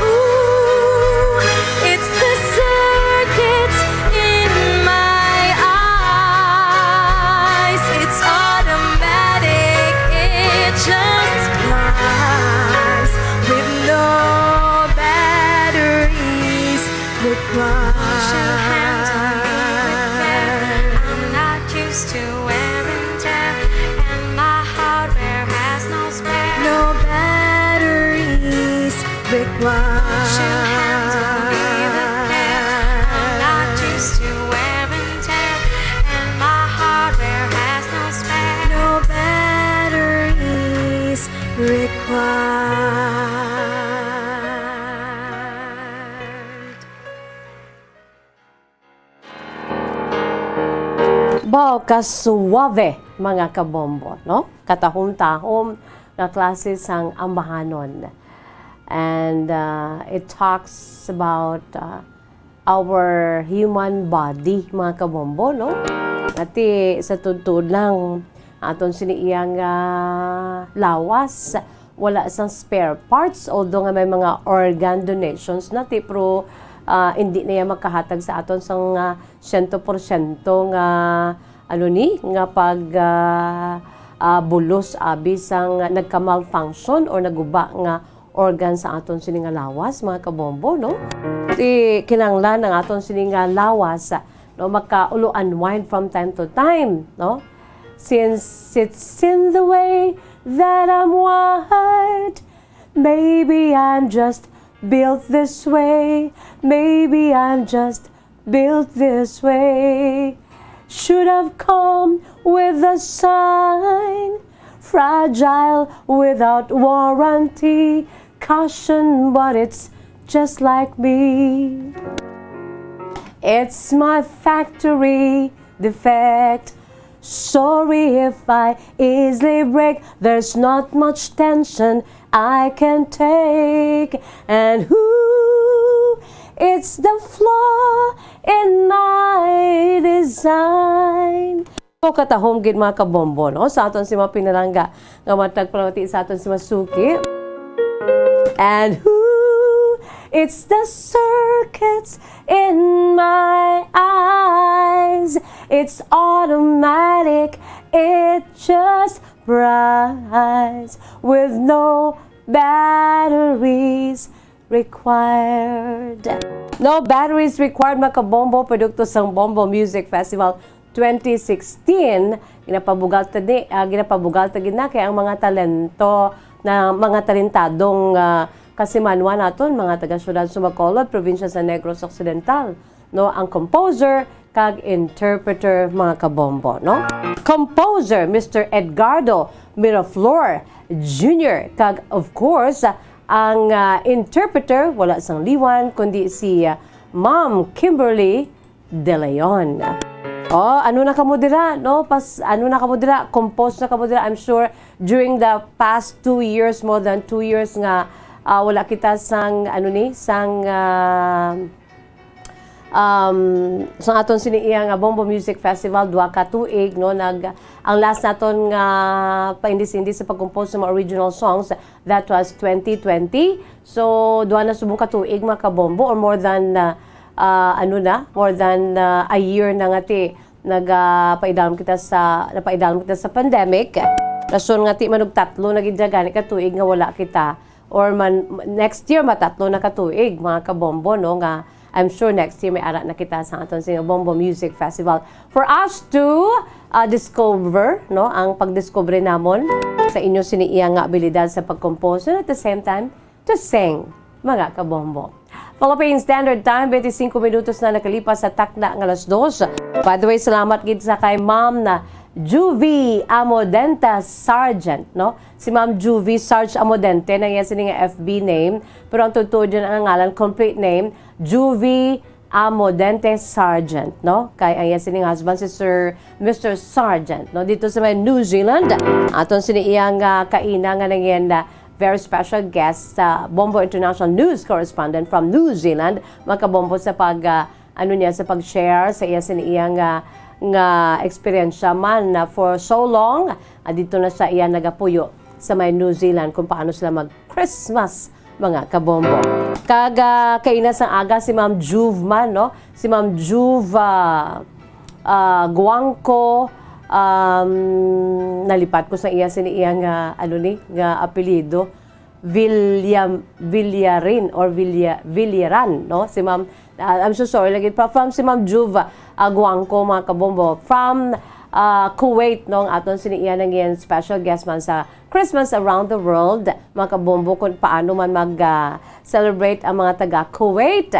Ooh, it's the circuits in my eyes. It's automatic, it just flies with no batteries required. Wash your hands on me with care. I'm not used to wear and tear, and my hardware has no spare. No batteries required. Wash your hands on me with care. I'm not used to wear and tear, and my hardware has no spare. No batteries required. Baw ka suave, mga kabombo, no? Katahom-tahom nga klase sang ambahanon. And, uh, it talks about, uh, our human body, mga kabombo, no? Ati, sa tuod-tuod lang, aton sini iyang, ah, lawas, wala sang spare parts, although nga may mga organ donations na ti, pero, ah, hindi na iya makahatag sa aton sang, ah, siyento porsyento nga, ano ni, nga pag, ah, ah, bulos abi sang nagka-malfunction or naguba nga organ sa aton sini nga lawas, mga kabombo, no? Ti kinahanglan ang aton sini nga lawas, no, makaulo-unwind from time to time, no? Since it's in the way that I'm wired, maybe I'm just built this way. Maybe I'm just built this way. Should have come with a sign. Fragile without warranty. Caution, but it's just like me. It's my factory defect. Sorry if I easily break. There's not much tension I can take. And who? It's the flaw in my design. So, katahom gid, mga kabombo, no? Sa aton si mga pinalangga nga matag palawati sa aton si mga suki. And who? It's the circuits in my eyes. It's automatic. It just brights with no batteries required. No batteries required, mga kabombo, produkto sang Bombo Music Festival twenty sixteen. Ginapabugal ta ni, ah, ginapabugal ta gid na kay ang mga talento na mga talentadong, ah, kasimanwa naton, mga taga Siyudad sa Bacolod, probinsya sa Negros Occidental, no, ang composer kag interpreter, mga kabombo, no? Composer, Mister Edgardo Miraflor Junior, kag of course, ang, ah, interpreter, wala sang liwan kundi si, ah, Ma'am Kimberly De Leon. Oh, ano na kamo dira, no? Pas, ano na kamo dira? Compose na kamo dira. I'm sure during the past two years, more than two years nga, ah, wala kita sang, ano ni, sang, ah, um, sang aton sini iya nga Bombo Music Festival, duha ka tuig, no? Nag, ang last naton nga paindis-indis sa pag-compose sa mga original songs, that was twenty twenty. So, duha na subong ka tuig, mga kabombo, or more than, ah, ah, ano na, more than, ah, a year na nga ti nagapaidalom kita sa, napaidalom kita sa pandemic. Rason nga ti manugtatlo na gid gani ka tuig nga wala kita, or man, next year matatlo na ka tuig, mga kabombo, no, nga I'm sure next year may ara na kita sa aton sini nga Bombo Music Festival for us to, ah, discover, no, ang pagdiscover namon sa inyo sini iya nga abilidad sa pag-compose and at the same time to sing, mga kabombo. Philippine Standard Time, twenty-five minutos na nakalipas sa takna nga alas dos. By the way, salamat gid sa kay Ma'am na Juvie Amodenta Sargent, no? Si Ma'am Juvie Sarge Amodente na iya sini nga F B name, pero ang tuod-tuod niya nga ngalan, complete name, Juvie Amo Dente Sargent, no? Kay ang iya sining husband si Sir Mister Sargent, no? Dito sa may New Zealand, aton sini iyang, ah, kaina nga nangin, ah, very special guest sa Bombo International News Correspondent from New Zealand, mga kabombo, sa pag, ah, ano niya, sa pag-share sa iya sini iyang, ah, nga eksperyensya man na for so long, ah, dito na siya iya nagapuyo sa may New Zealand kung paano sila mag-Christmas, mga kabombo. Kag, ah, kaina sang aga si Ma'am Juve man, no? Si Ma'am Juve, ah, ah, Guangco, um, nalipat ko sa iya sini iya nga, ano ni, nga apelyido. William, Villarin or Villa-, Villaran, no? Si Ma'am, ah, I'm so sorry lagi. From, from si Ma'am Juve, ah, Guangco, mga kabombo. From, ah, Kuwait, no? Ang aton sini iya nangin special guest man sa Christmas Around the World, mga kabombo, kung paano man mag, ah, celebrate ang mga taga Kuwait.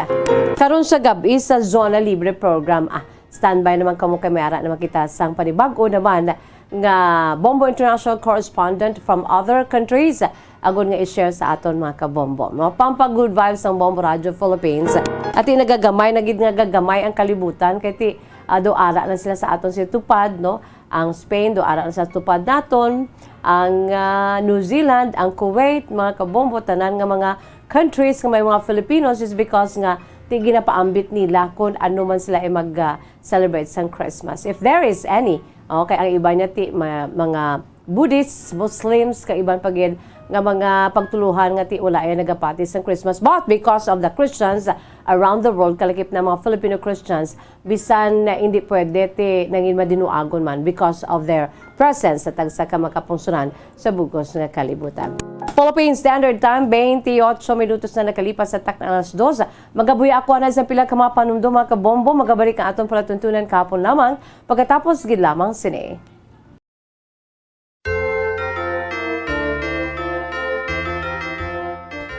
Karon sa gab-i sa Zona Libre Program, ah, standby naman kamo kay may ara naman kita sang panibag-o naman nga Bombo International Correspondent from other countries, agud nga i-share sa aton, mga kabombo, no? Pampa good vibes sang Bombo Radio Philippines. Ati nagagamay na gid nga gagamay ang kalibutan kay ti, ah, do ara na sila sa aton sa tupad, no? Ang Spain, do ara na sa tupad naton. Ang, ah, New Zealand, ang Kuwait, mga kabombo, tanan nga mga countries nga may mga Filipinos is because nga ti ginapaambit nila kung ano man sila ay mag, ah, celebrate sang Christmas. If there is any, okay, ang iba niya ti ma-, mga Buddhists, Muslims, kag iban pa gid nga mga pagtuluhan nga ti wala ay nagapati sang Christmas. But because of the Christians around the world, kalakip na mga Filipino Christians, bisan na hindi pwede, ti nangin madinuagon man because of their presence sa tagsa ka mga kapungsoran sa bugos nga kalibutan. Philippine Standard Time, twenty-eight minutos na nakalipas sa takna alas dos. Magabuya ako na sa pila ka mga panumdom, mga kabombo. Magabalik ang aton palatuntunan kahapon lamang, pagkatapos gid lamang sini.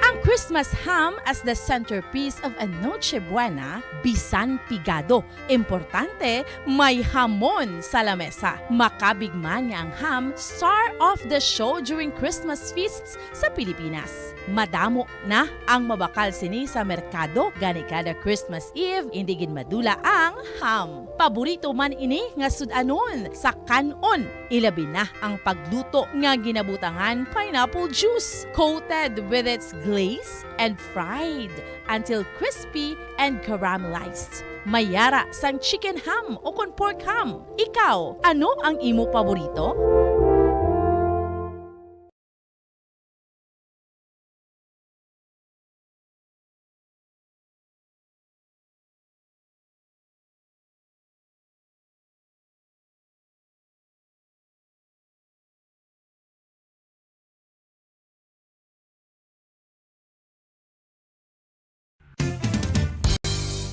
Ang Christmas ham as the centerpiece of a Noche Buena, bisan pigado. Importante, may hamon sa lamesa. Makabig man nga ang ham, star of the show during Christmas feasts sa Pilipinas. Madamo na ang mabakal sini sa merkado, gani kada Christmas Eve, indi gid madula ang ham. Paborito man ini nga sud-anon sa kan-on, ilabi na ang pagluto nga ginabutangan pineapple juice, coated with its glaze and fried until crispy and caramelized. May ara sang chicken ham ukon pork ham. Ikaw, ano ang imo paborito?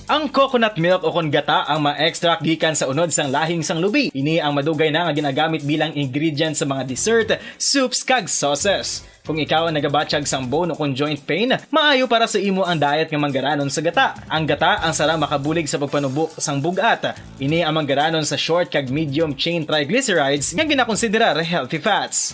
Ang coconut milk ukon gata ang ma-extract gikan sa unod sang lahing sang lubi. Ini ang madugay na nga ginagamit bilang ingredient sa mga dessert, soups, kag sauces. Kung ikaw ang nagabatyag sang bone ukon joint pain, maayo para sa imo ang diet nga manggaranon sa gata. Ang gata ang sara makabulig sa pagpanubo sang bug-at. Ini ang manggaranon sa short kag medium chain triglycerides nga ginakonsiderar healthy fats.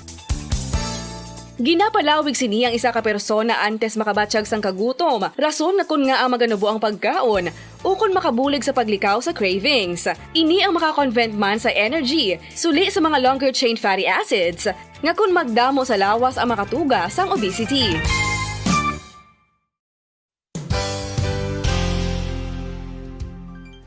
Ginapalawig sini ang isa ka persona antes makabatyag sang kagutom, rason nga kon ngaa maganubo ang pagkaon, ukon makabulig sa paglikaw sa cravings. Ini ang makakonvert man sa energy, suli sa mga longer chain fatty acids, nga kon magdamo sa lawas ang makatuga sang obesity.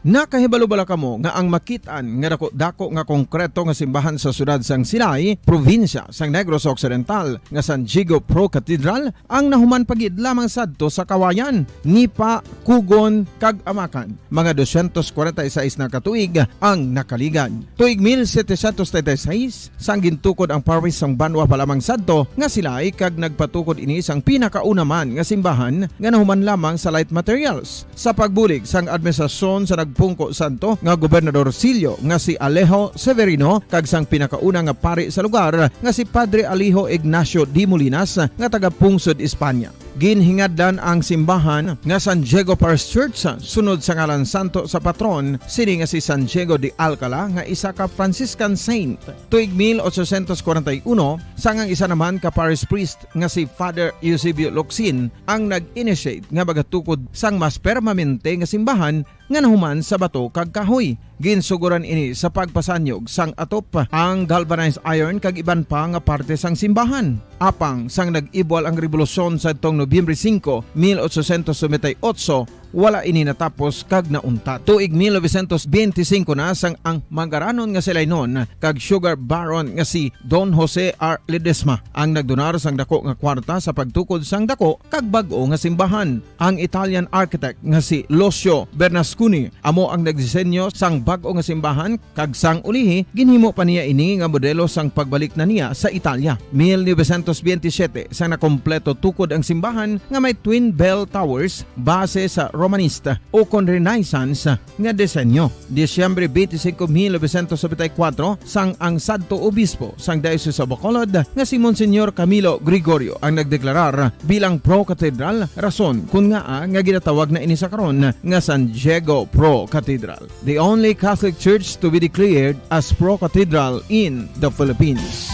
Nakahibalo bala kamo nga ang makit-an nga dako-dako nga konkreto nga simbahan sa siyudad sang Silay, probinsya sang Negros Occidental, nga San Diego Pro Cathedral, ang nahuman pa gid lamang sadto sa Kawayan, Nipa, Cogon, kag Amacan? Mga dosyentos kwarenta y seis na ka tuig ang nakaligad. Tuig mil setecientos treinta y seis, sang gintukod ang parish sang banwa pa lamang sadto nga Silay, kag nagpatukod ini sang pinakauna man nga simbahan nga nahuman lamang sa light materials. Sa pagbulig sang administrasyon sa Pungko Santo nga gobernadorcillo nga si Alejo Severino kag sang pinakauna nga pari sa lugar nga si Padre Alejo Ignacio de Molinas nga taga-pungsod Espanya. Ginhingadlan ang simbahan nga San Diego Parish Church sunod sa ngalan santo sa patron sini nga si San Diego de Alcala nga isa ka Franciscan saint. Tuig mil ochocientos kwarenta y uno, sang ang isa naman ka parish priest nga si Father Eusebio Locsin ang nag-initiate nga magatukod sang mas permanente nga simbahan nga nahuman sa bato kag kahoy. Ginsugoran ini sa pagpasanyog sang atop, ang galvanized iron kag iban pa nga parte sang simbahan. Apang sang nag-ibwal ang rebolusyon sadtong Nobyembre singko, mil ochocientos noventa y ocho, wala ini natapos kag nauntat. Tuig mil novecientos benti singko na sang ang mangaranon nga si Lainon kag sugar baron nga si Don Jose R. Ledesma ang nagdonar sang dako nga kwarta sa pagtukod sang dako kag bag-o nga simbahan. Ang Italian architect nga si Lucio Bernasconi amo ang nagdisenyo sang bag-o nga simbahan, kag sang ulihi, ginhimo pa niya ini nga modelo sang pagbalik na niya sa Italia. Mil novecientos benti siyete, sang nakompleto tukod ang simbahan nga may twin bell towers base sa Romanista ukon Renaissance nga disenyo. Disyembre twenty-five, mil novecientos noventa y cuatro, sang ang sadto obispo sang Diocese of Bacolod nga si Monsignor Camilo Gregorio ang nagdeklarar bilang pro-cathedral, rason kon ngaa nga ginatawag na ini sa karon nga San Diego Pro Cathedral, the only Catholic church to be declared as pro-cathedral in the Philippines.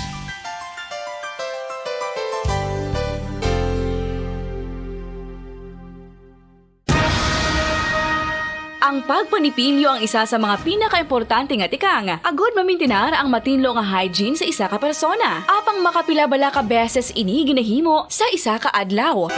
Ang pagpanipilyo ang isa sa mga pinakaimportante nga tikang agud mamintinar ang matinlo nga hygiene sa isa ka persona. Apang makapila bala ka beses ini ginahimo sa isa ka adlaw?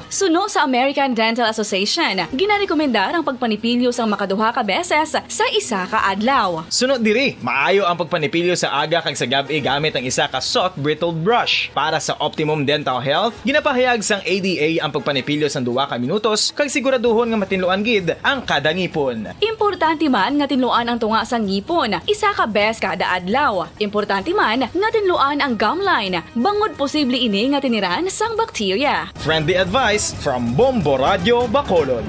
Suno sa American Dental Association, ginarekomendar ang pagpanipilyo sang makaduha ka beses sa isa ka adlaw. Suno diri, maayo ang pagpanipilyo sa aga kag sa gab-i gamit ang isa ka soft bristled brush. Para sa optimum dental health, ginapahayag sang A D A ang pagpanipilyo sang duha ka minutos kag siguraduhon nga matinluan gid ang kada ngipon. Importante man nga tinluan ang tunga sang ngipon isa ka bes kada adlaw. Importante man nga tinluan ang gum line, bangod posible ini nga tiniran sang bakterya. Friendly advice from Bombo Radio Bacolod.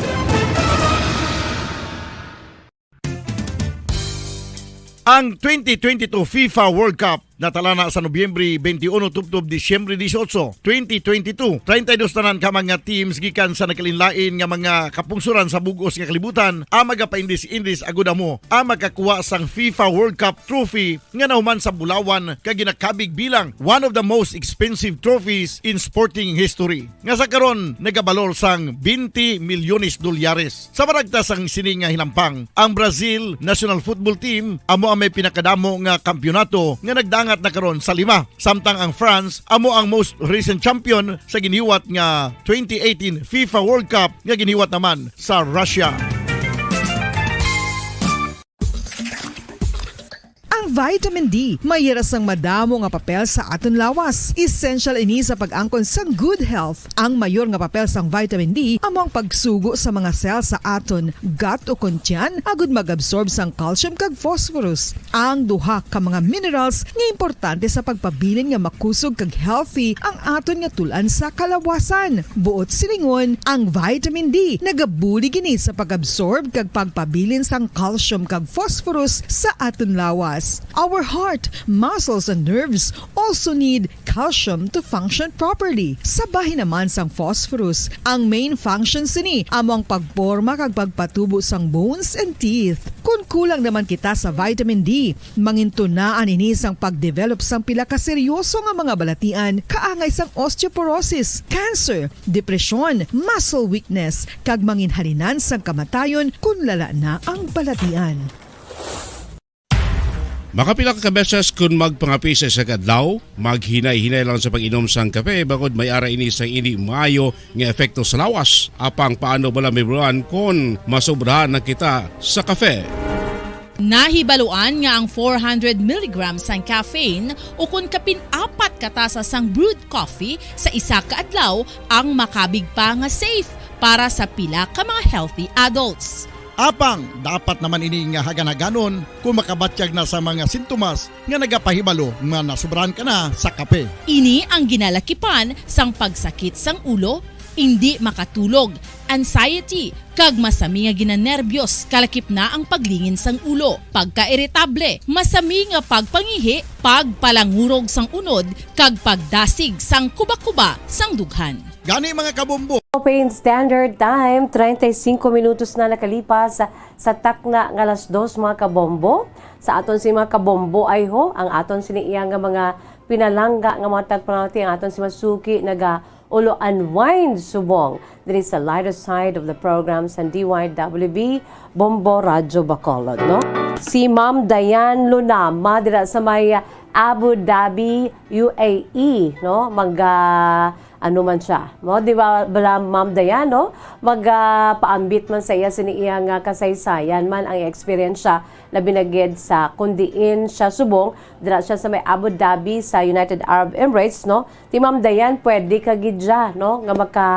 Ang twenty twenty-two FIFA World Cup natala na sa Nobyembre twenty-one tubtob Disyembre dieciocho, twenty twenty-two. Treinta y dos tanan ka mga teams gikan sa nagkalainlain nga mga kapungsoran sa bug-os nga kalibutan ang magapaindis-indis agud amo ang makakuha sang FIFA World Cup trophy nga nahuman sa bulawan kag ginakabig bilang one of the most expensive trophies in sporting history, nga sa karon nagabalor sang twenty milyones dolyares. Sa maragtas sang sini nga hinampang, ang Brazil national football team amo ang may pinakadamo nga kampiyonato nga nagdangat na karon sa lima, samtang ang France amo ang most recent champion sa giniwat nga twenty eighteen FIFA World Cup nga giniwat naman sa Russia. Ang vitamin D may hira sang madamo nga papel sa aton lawas. Essential ini sa pag-angkon sang good health. Ang mayor nga papel sang vitamin D amo ang pagsugo sa mga cell sa aton gut o kon tiyan agud mag-absorb sang calcium kag phosphorus, ang duha ka mga minerals nga importante sa pagpabilin nga makusog kag healthy ang aton nga tul-an sa kalawasan. Buot silingon, ang vitamin D nagabulig ini sa pag-absorb kag pagpabilin sang calcium kag phosphorus sa aton lawas. Our heart, muscles, and nerves also need calcium to function properly. Sa bahin naman sang phosphorus, ang main function sini amo ang pagporma kag pagpatubo sang bones and teeth. Kon kulang naman kita sa vitamin D, mangintunaan ini sang pag-develop sang pila ka seryoso nga mga balatian, kaangay sang osteoporosis, cancer, depresyon, muscle weakness, kag manginhalinan sang kamatayon kon lala na ang balatian. Makapila ka beses kon magpangape sa isa ka adlaw, maghinay-hinay lang sa pag-inom sang kape, bangod may ara ini sang indi maayo nga epekto sa lawas. Apang paano bala mahibaluan kon masobrahan na kita sa kape? Nahibaluan nga ang four hundred milligrams sang caffeine, ukon kapin apat ka tasa sang brewed coffee sa isa ka adlaw, ang makabig pa nga safe para sa pila ka mga healthy adults. Apang dapat naman ini nga hagan-haganon kon makabatyag na sa mga sintomas nga nagapahibalo nga nasobrahan ka na sa kape. Ini ang ginalakipan sang pagsakit sang ulo, indi makatulog, anxiety, kag masami nga ginanerbyos, kalakip na ang paglingin sang ulo, pagkairitable, masami nga pagpangihi, pagpalangurog sang unod, kag pagdasig sang kuba-kuba sang dughan. Gani, mga kabombo. Philippine Standard Time, treinta y cinco minutos na nakalipas sa takna nga alas dos, mga kabombo. Sa aton si mga kabombo ay ho, ang aton sini iya nga mga pinalangga nga mga tagpanati, ang aton si Masuki naga ulo unwind subong diri sa lighter side of the program sa D Y W B Bombo Radyo Bacolod, no? Si Ma'am Diane Lunama dira sa may Abu Dhabi, U A E, no? Mag, ah, ano man siya, no? Di ba, bala, Ma'am Diane, no? Mag, ah, paambit man sa iya sini iya nga kasaysayan man ang eksperyensya, labi na gid sa kun diin siya subong, dira siya sa may Abu Dhabi sa United Arab Emirates, no? Ti Ma'am Diane, pwede ka gid siya, no, nga maka,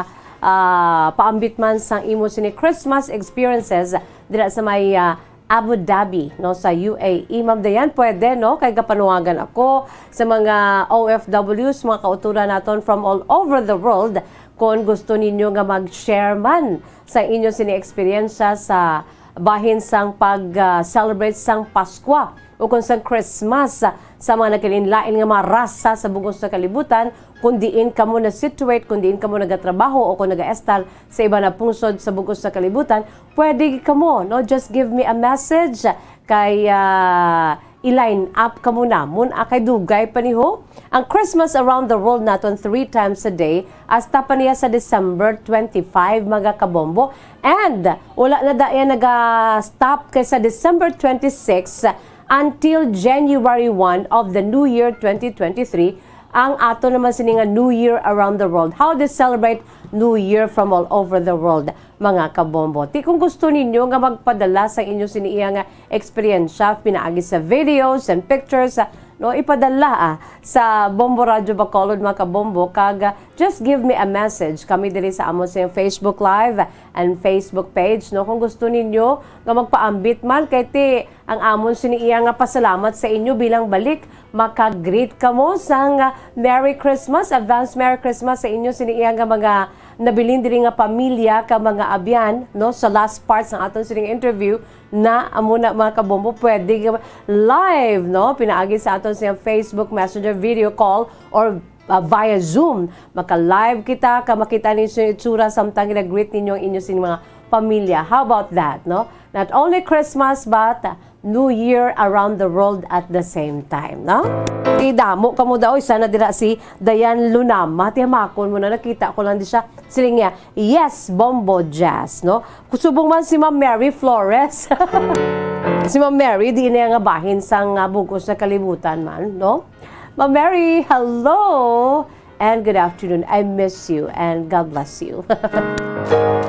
ah, paambit man sang imo sini Christmas experiences dira sa may, ah, Abu Dhabi, no, sa U A E. Ma'am Diane, pwede, no, kay gapanuwagan ako sa mga O F Ws, mga kauturan naton from all over the world, kon gusto ninyo nga mag-share man sa inyo sini eksperyensya sa bahin sang pag, ah, celebrate sang Paskwa o kon sang Christmas, ah, sa mga nagkalain-lain nga mga rasa sa bug-os nga kalibutan, kun diin kamo na-situate, kun diin kamo nagatrabaho o kon nagaestar sa iban nga pungsod sa bug-os nga kalibutan, pwede kamo, no, just give me a message kay, ah, i-line up kamo namon, ah, kay dugay pa ni ho. Ang Christmas around the world naton three times a day, hasta pa niya sa December twenty-five, mga kabombo. And wala na da iya naga-stop kay sa December twenty-six until January one of the new year twenty twenty-three, ang ato naman sini nga New Year around the world. How they celebrate New Year from all over the world, mga kabombo. Ti kung gusto ninyo nga magpadala sa inyo sini iya nga eksperyensya, pinaagi sa videos and pictures, ah, no, ipadala, ah, sa Bombo Radyo Bacolod, mga kabombo, kag, ah, just give me a message. Kami diri sa amon sa Facebook Live and Facebook page, no, kung gusto ninyo nga magpaambit man, kay ti ang amon sini iya nga pasalamat sa inyo bilang balik, maka-greet kamo sang, ah, Merry Christmas, advance Merry Christmas sa inyo sini iya nga mga nabilin diri nga pamilya ka mga abyan, no, sa last part sang aton sining interview. Na amo na, mga kabombo, pwede live, no, pinaagi sa aton sa Facebook Messenger video call or, uh, via Zoom. Maka-live kita, ka makita ninyo sa itsura samtang gina-greet ninyo ang inyo sing mga pamilya. How about that, no? Not only Christmas, but, uh, New Year around the world at the same time, no? Ti damo kamo daw, isa na dira si Dayan Lunama. Tiyamakon mo na, nakita ko lang di siya. Siling niya, "Yes, Bombo Jazz," no? Kusubong man si Ma'am Mary Flores. Si Ma'am Mary, di niya nga bahin sang, ah, bug-os nga kalibutan man, no? Ma'am Mary, hello! And good afternoon. I miss you and God bless you.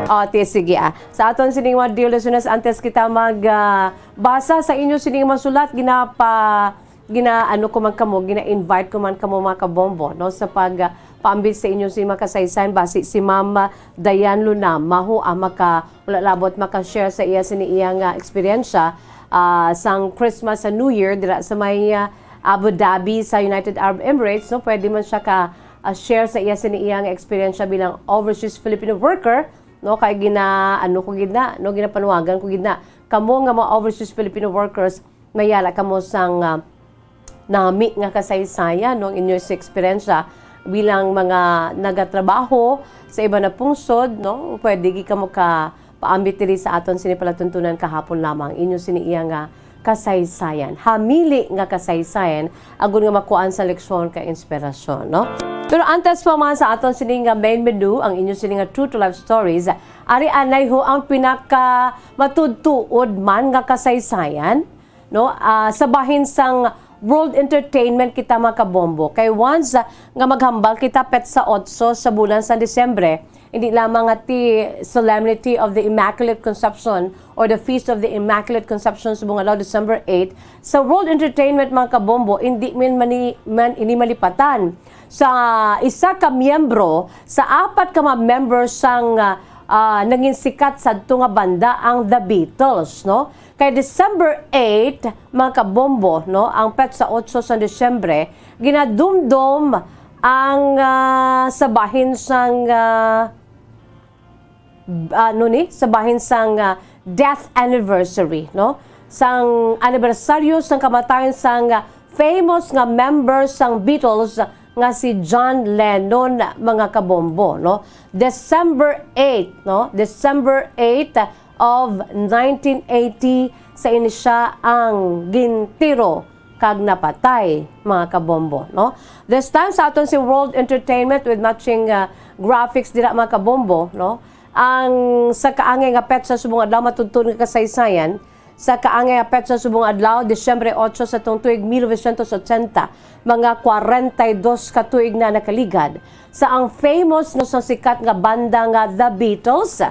O, ti, sige, ah. Sa aton sining mga dear listeners, antes kita mag, ah, basa sa inyo sining mga sulat, ginapa-, gina-, ano ko man kamo, gina-invite ko man kamo, mga kabombo, no, sa pag, ah, paambit sa inyo sing mga kasaysayan. Basi si Ma'am, ah, Dayan Lunama ho ang maka-, wala labot maka-share sa iya sini iya nga eksperyensya, ah, sang Christmas sa New Year dira sa may, ah, Abu Dhabi sa United Arab Emirates, no? Pwede man siya ka, ah, share sa iya sini iya nga eksperyensya bilang overseas Filipino worker, no? Kay gina-, ano ko gid na, no? Ginapanuwagan ko gid na. Kamo nga mga overseas Filipino workers, mayara kamo sang, ah, nami nga kasaysayan, no, ang inyo sa eksperyensya bilang mga nagatrabaho sa iban nga pungsod, no? Pwede gid kamo ka paambit diri sa aton sini palatuntunan kahapon lamang, inyo sini iya nga kasaysayan. Hamili nga kasaysayan, agud nga makuhaan sa leksyon ka inspirasyon, no? Pero antes pa man sa aton sini nga main menu, ang inyo sini nga True to Life Stories, ari anay ho ang pinaka matuod-tuod man nga kasaysayan, no? Ah, sa bahin sang World Entertainment kita, mga kabombo. Kay once, ah, nga maghambal kita petsa otso sa bulan sa Disyembre, hindi lamang nga ti Solemnity of the Immaculate Conception or the Feast of the Immaculate Conception subong adlaw, December eight, sa World Entertainment, mga kabombo, hindi man mani-, man ini malipatan sa isa ka miyembro sa apat ka mga members sang, ah, ah, nangin sikat sadto nga banda, ang The Beatles, no? Kay December eight, mga kabombo, no, ang petsa otso sa Disyembre, ginadumdom ang, ah, sa bahin sang, ah, ano ni, sa bahin sang, ah, death anniversary, no? Sang anibersaryo sang kamatayon sang, ah, famous nga member sang Beatles nga si John Lennon, mga kabombo, no? December eight, no? December eight of nineteen eighty, sa ini siya ang gintiro kag napatay, mga kabombo, no? This time sa aton si World Entertainment with matching, ah, graphics dira, mga kabombo, no? Ang sa kaangay nga petsa subong adlaw, matudtuon nga kasaysayan, sa kaangay nga petsa subong adlaw, Disyembre otso sa tong tuig mil novecientos ochenta, mga kwarenta y dos ka tuig na nakaligad, sa ang famous, no, sa sikat nga banda nga The Beatles,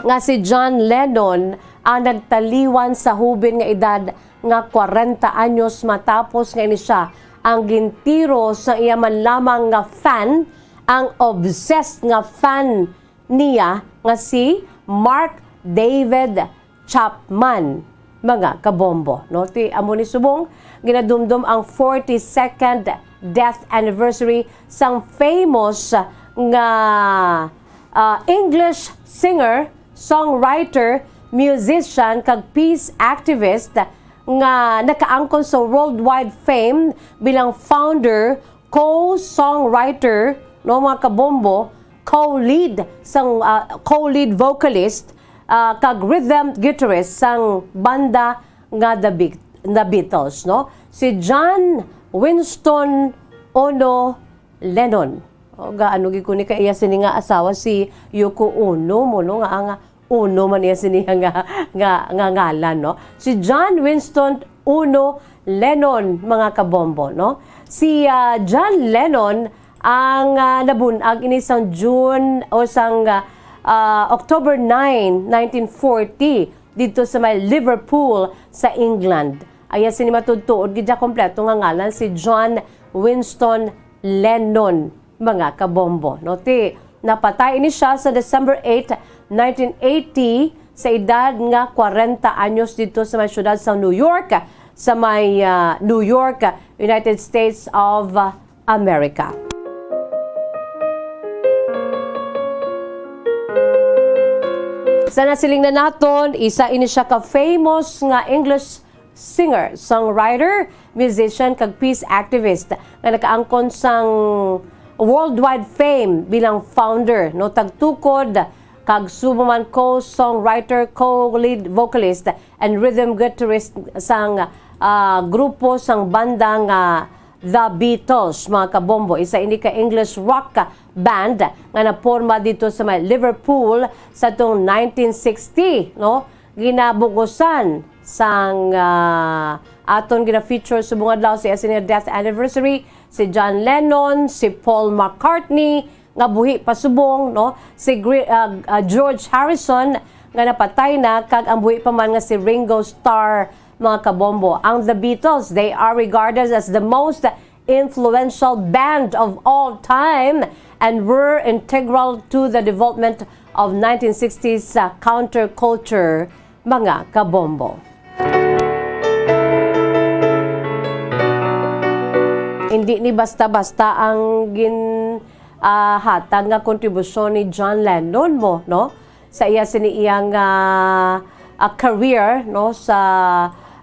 nga si John Lennon ang nagtaliwan sa hubin nga edad nga kwarenta anyos, matapos nga ini siya ang gintiro sa iya man lamang nga fan, ang obsessed nga fan niya nga si Mark David Chapman, mga kabombo, no? Ti amo ni subong ginadumdom ang forty-second death anniversary sang famous nga, ah, English singer, songwriter, musician, kag peace activist nga nakaangkon sa worldwide fame bilang founder, co-songwriter, no, mga kabombo, co-lead sang, ah, co-lead vocalist, ah, kag rhythm guitarist sang banda nga The Be-, The Beatles, no? Si John Winston Ono Lennon. O, ga, ano gid ko ni ka iya sini nga asawa si Yoko Ono mo, no? Nga, nga Ono man iya sini nga, nga, nga ngalan, no? Si John Winston Ono Lennon, mga kabombo, no? Si, ah, John Lennon ang, ah, nabun-ag ini sang June o sang, ah, ah, October nine, nineteen forty, didto sa may Liverpool sa England. Aya sini matudtuod gid ya kompleto nga ngalan si John Winston Lennon, mga kabombo, no? Ti, napatay ini siya sa December eight, nineteen eighty, sa edad nga kwarenta anyos didto sa may siyudad sa New York, sa may, ah, New York, United States of, ah, America. Sa nasiling na naton, isa ini siya ka famous nga English singer, songwriter, musician, kag peace activist nga nakaangkon sang worldwide fame bilang founder, no, tagtukod, kag subong man co-songwriter, co-lead vocalist, and rhythm guitarist sang, ah, grupo sang banda nga The Beatles, mga kabombo. Isa ini ka English rock band nga naporma dito sa may Liverpool sa tong nineteen sixty, no? Ginabugusan sang, ah, aton gina-feature subong adlaw sa iya sini death anniversary, si John Lennon, si Paul McCartney, nga buhi pa subong, no? Si Gre-, ah, ah, George Harrison, nga napatay na, kag ang buhi pa man nga si Ringo Starr, mga kabombo. Ang The Beatles, they are regarded as the most influential band of all time and were integral to the development of nineteen sixties, uh, counterculture, mga kabombo. Hindi ni basta-basta ang gin, ah, hatag nga kontribusyon ni John Lennon mo, no? Sa iya sini iyang, ah, ah, career, no? Sa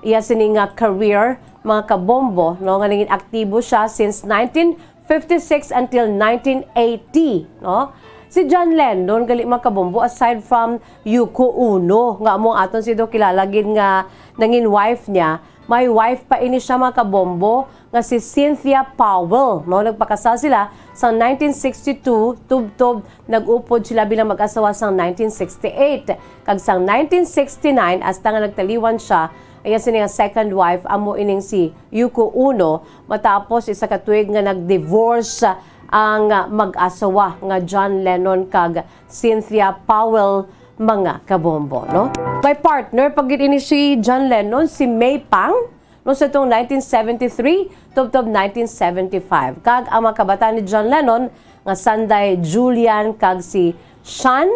iya sini nga career, mga kabombo, no? Nga naging aktibo siya since nineteen fifty-six until nineteen eighty, no? Si John Lennon, gali, mga kabombo, aside from Yoko Ono, nga amo ang aton si do kilala gid nga nangin wife niya, may wife pa ini siya, mga kabombo, nga si Cynthia Powell, no? Nagpakasal sila sa nineteen sixty-two, tubtob nag-upod sila bilang mag-asawa sang nineteen sixty-eight. Kag sang nineteen sixty-nine, hasta nga nagtaliwan siya, ang iya sini nga second wife, amo ining si Yoko Ono, matapos isa ka tuig nga nag-divorce ang mag-asawa nga John Lennon kag Cynthia Powell, mga kabombo, no? May partner pa gid ini si John Lennon, si May Pang, no, sa tong nineteen seventy-three tubtob nineteen seventy-five. Kag ang mga kabataan ni John Lennon nga sanday Julian kag si Sean,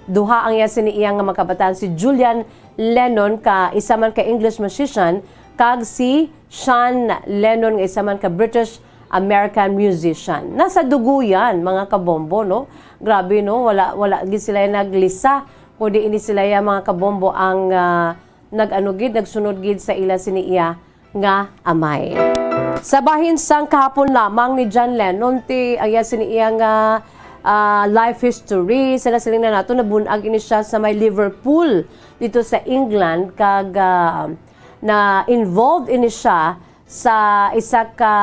duha ang iya sini iya nga mga kabataan, si Julian Lennon ka isa man ka English musician, kag si Sean Lennon nga isa man ka British American musician. Nasa dugo yan, mga kabombo, no? Grabe, no? Wala, wala gid sila naglisa, kundi ini sila yan, mga kabombo, ang, ah, nag-ano gid, nagsunod gid sa ila sini iya nga amay. Sa bahin sang kahapon lamang ni John Lennon, ti, ang iya sini iya nga, ah, life history, sa nasiling na nato, nabun-ag ini siya sa may Liverpool, dito sa England, kag, ah, na involved ini siya sa isa ka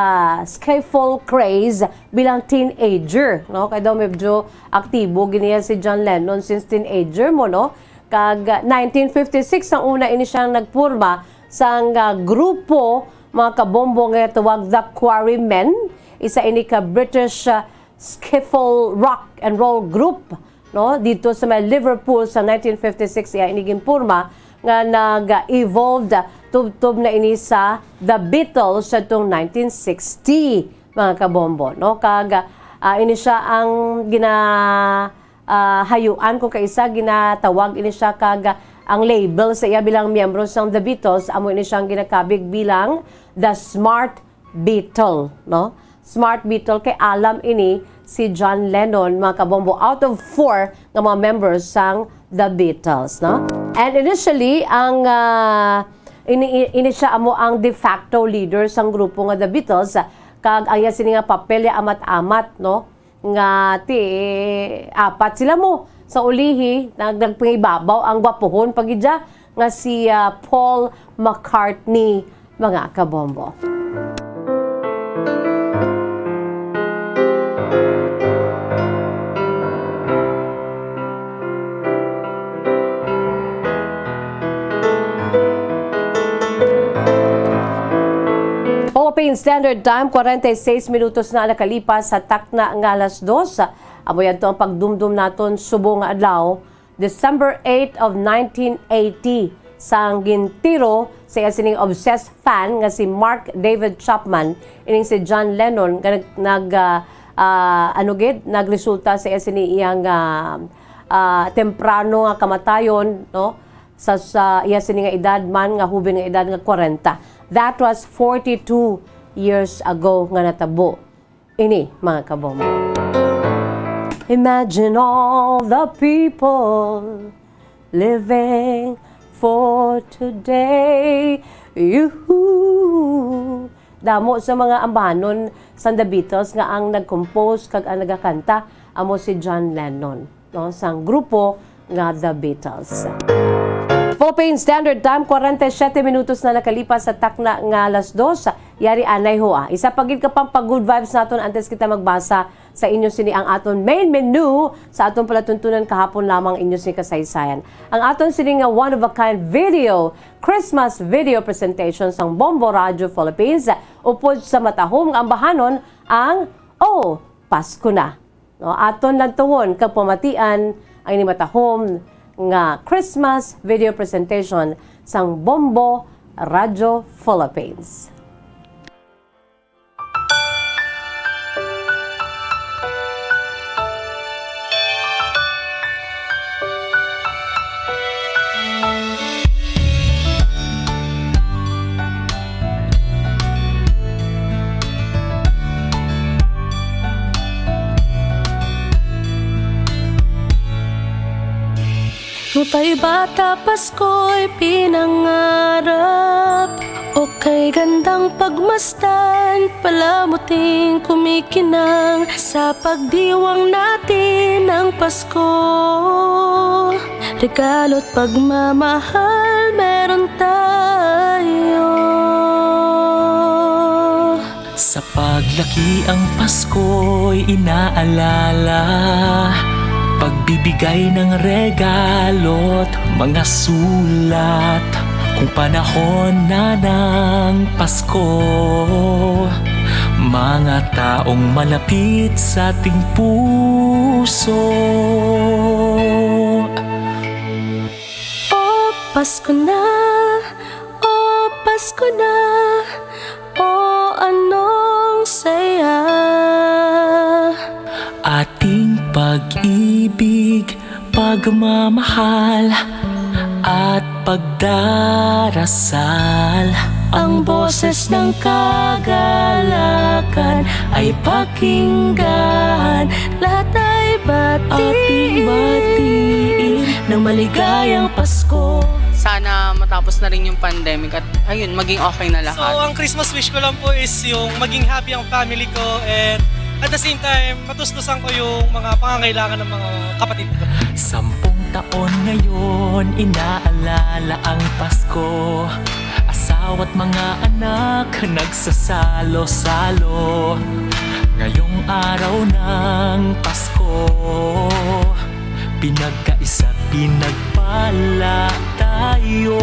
skiffle craze bilang teenager, no? Kay daw medyo aktibo gid niya si John Lennon since teenager mo, no? Kag nineteen fifty-six ang una ini siyang nagporma sang, ah, grupo, mga kabombo, nga tawag The Quarrymen, isa ini ka British, ah, skiffle rock and roll group, no? Dito sa may Liverpool sa nineteen fifty-six, iya ini ginporma nga nag-evolve tubtob na ini sa The Beatles sa tong nineteen sixty, mga kabombo, no? Kag, ah, ini siya ang gina-, ah, hayuan ko kaisa, ginatawag ini siya kag ang label sa iya bilang miyembro sang The Beatles, amo ini siyang ginakabig bilang The Smart Beatle, no? Smart Beatle, kay alam ini si John Lennon, mga kabombo, out of four nga mga members sang The Beatles, no? And initially, ang, ah, ini, ini siya amo ang de facto leader sang grupo nga The Beatles, kag ang iya sini nga papel ya amat-amat, no? Nga ti apat sila mo. Sa ulihi, nag-, nagpangibabaw ang gwapuhon pa gid dya nga si, ah, Paul McCartney, mga kabombo. Philippine Standard Time, kwarenta y seis minutos na nakalipas sa takna nga alas dos. Amo yadto ang pagdumdom naton subong nga adlaw, December eight of nineteen eighty, sang gintiro sa iya sining obsessed fan nga si Mark David Chapman, ining si John Lennon, nga nag-, nag-, ah, ah, ano gid, nagresulta sa iya sini iyang, ah, ah, temprano nga kamatayon, no? Sa, sa iya sini nga edad man, nga huben nga edad nga kwarenta. That was forty-two years ago nga natabo ini, mga kabombo. Imagine all the people living for today. Yuhu! Damo sa mga ambahanon sang The Beatles nga ang nag-compose kag ang nagakanta amo si John Lennon, no, sang grupo nga The Beatles. Philippine Standard Time, kwarenta y siyete minutos na nakalipas sa takna nga alas dos. Yari anay ho, ah. Isa pa gid ka pang pag-good vibes naton antes kita magbasa sa inyo sini ang aton main menu sa aton palatuntunan kahapon lamang inyo sini kasaysayan. Ang aton sini nga one of a kind video, Christmas video presentation sang Bombo Radio Philippines, upod sa matahom nga ambahanon ang Oh, Pasko Na. No, aton lantuhon kag pamatian ang ini matahom nga Christmas video presentation sang Bombo Radio Philippines. Nutay bata Pasko'y pinangarap, o kay gandang pagmasdan, palamuting kumikinang sa pagdiwang natin ng Pasko. Regalo't pagmamahal meron tayo. Sa paglaki ang Pasko'y inaalala, pagbibigay ng regalo't mga sulat. Kung panahon na ng Pasko, mga taong malapit sa ating puso. O Pasko na, o Pasko na, o anong saya. Ating pag-ibig, pagmamahal, at pagdarasal. Ang boses ng kagalakan ay pakinggan. Lahat ay batiin. Ating batiin ng maligayang Pasko. Sana matapos na rin yung pandemic at, ayun, maging okay na lahat. So, ang Christmas wish ko lang po is yung maging happy ang family ko and at the same time, matustusan ko yung mga pangangailangan ng mga kapatid ko. Sampung taon ngayon, inaalala ang Pasko. Asawa't mga anak, nagsasalo-salo. Ngayong araw ng Pasko, pinagkaisa't pinagpala tayo.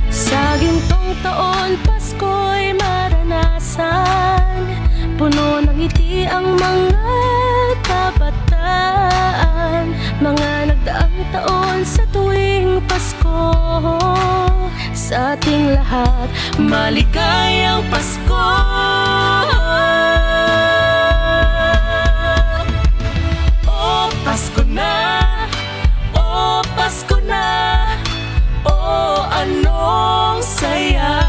Sa gintong taon, Pasko'y maranasan. Puno ng ngiti ang mga kabataan. Mga nagdaang taon sa tuwing Pasko. Sa ating lahat, maligayang Pasko. O Pasko na, o Pasko na, o anong saya.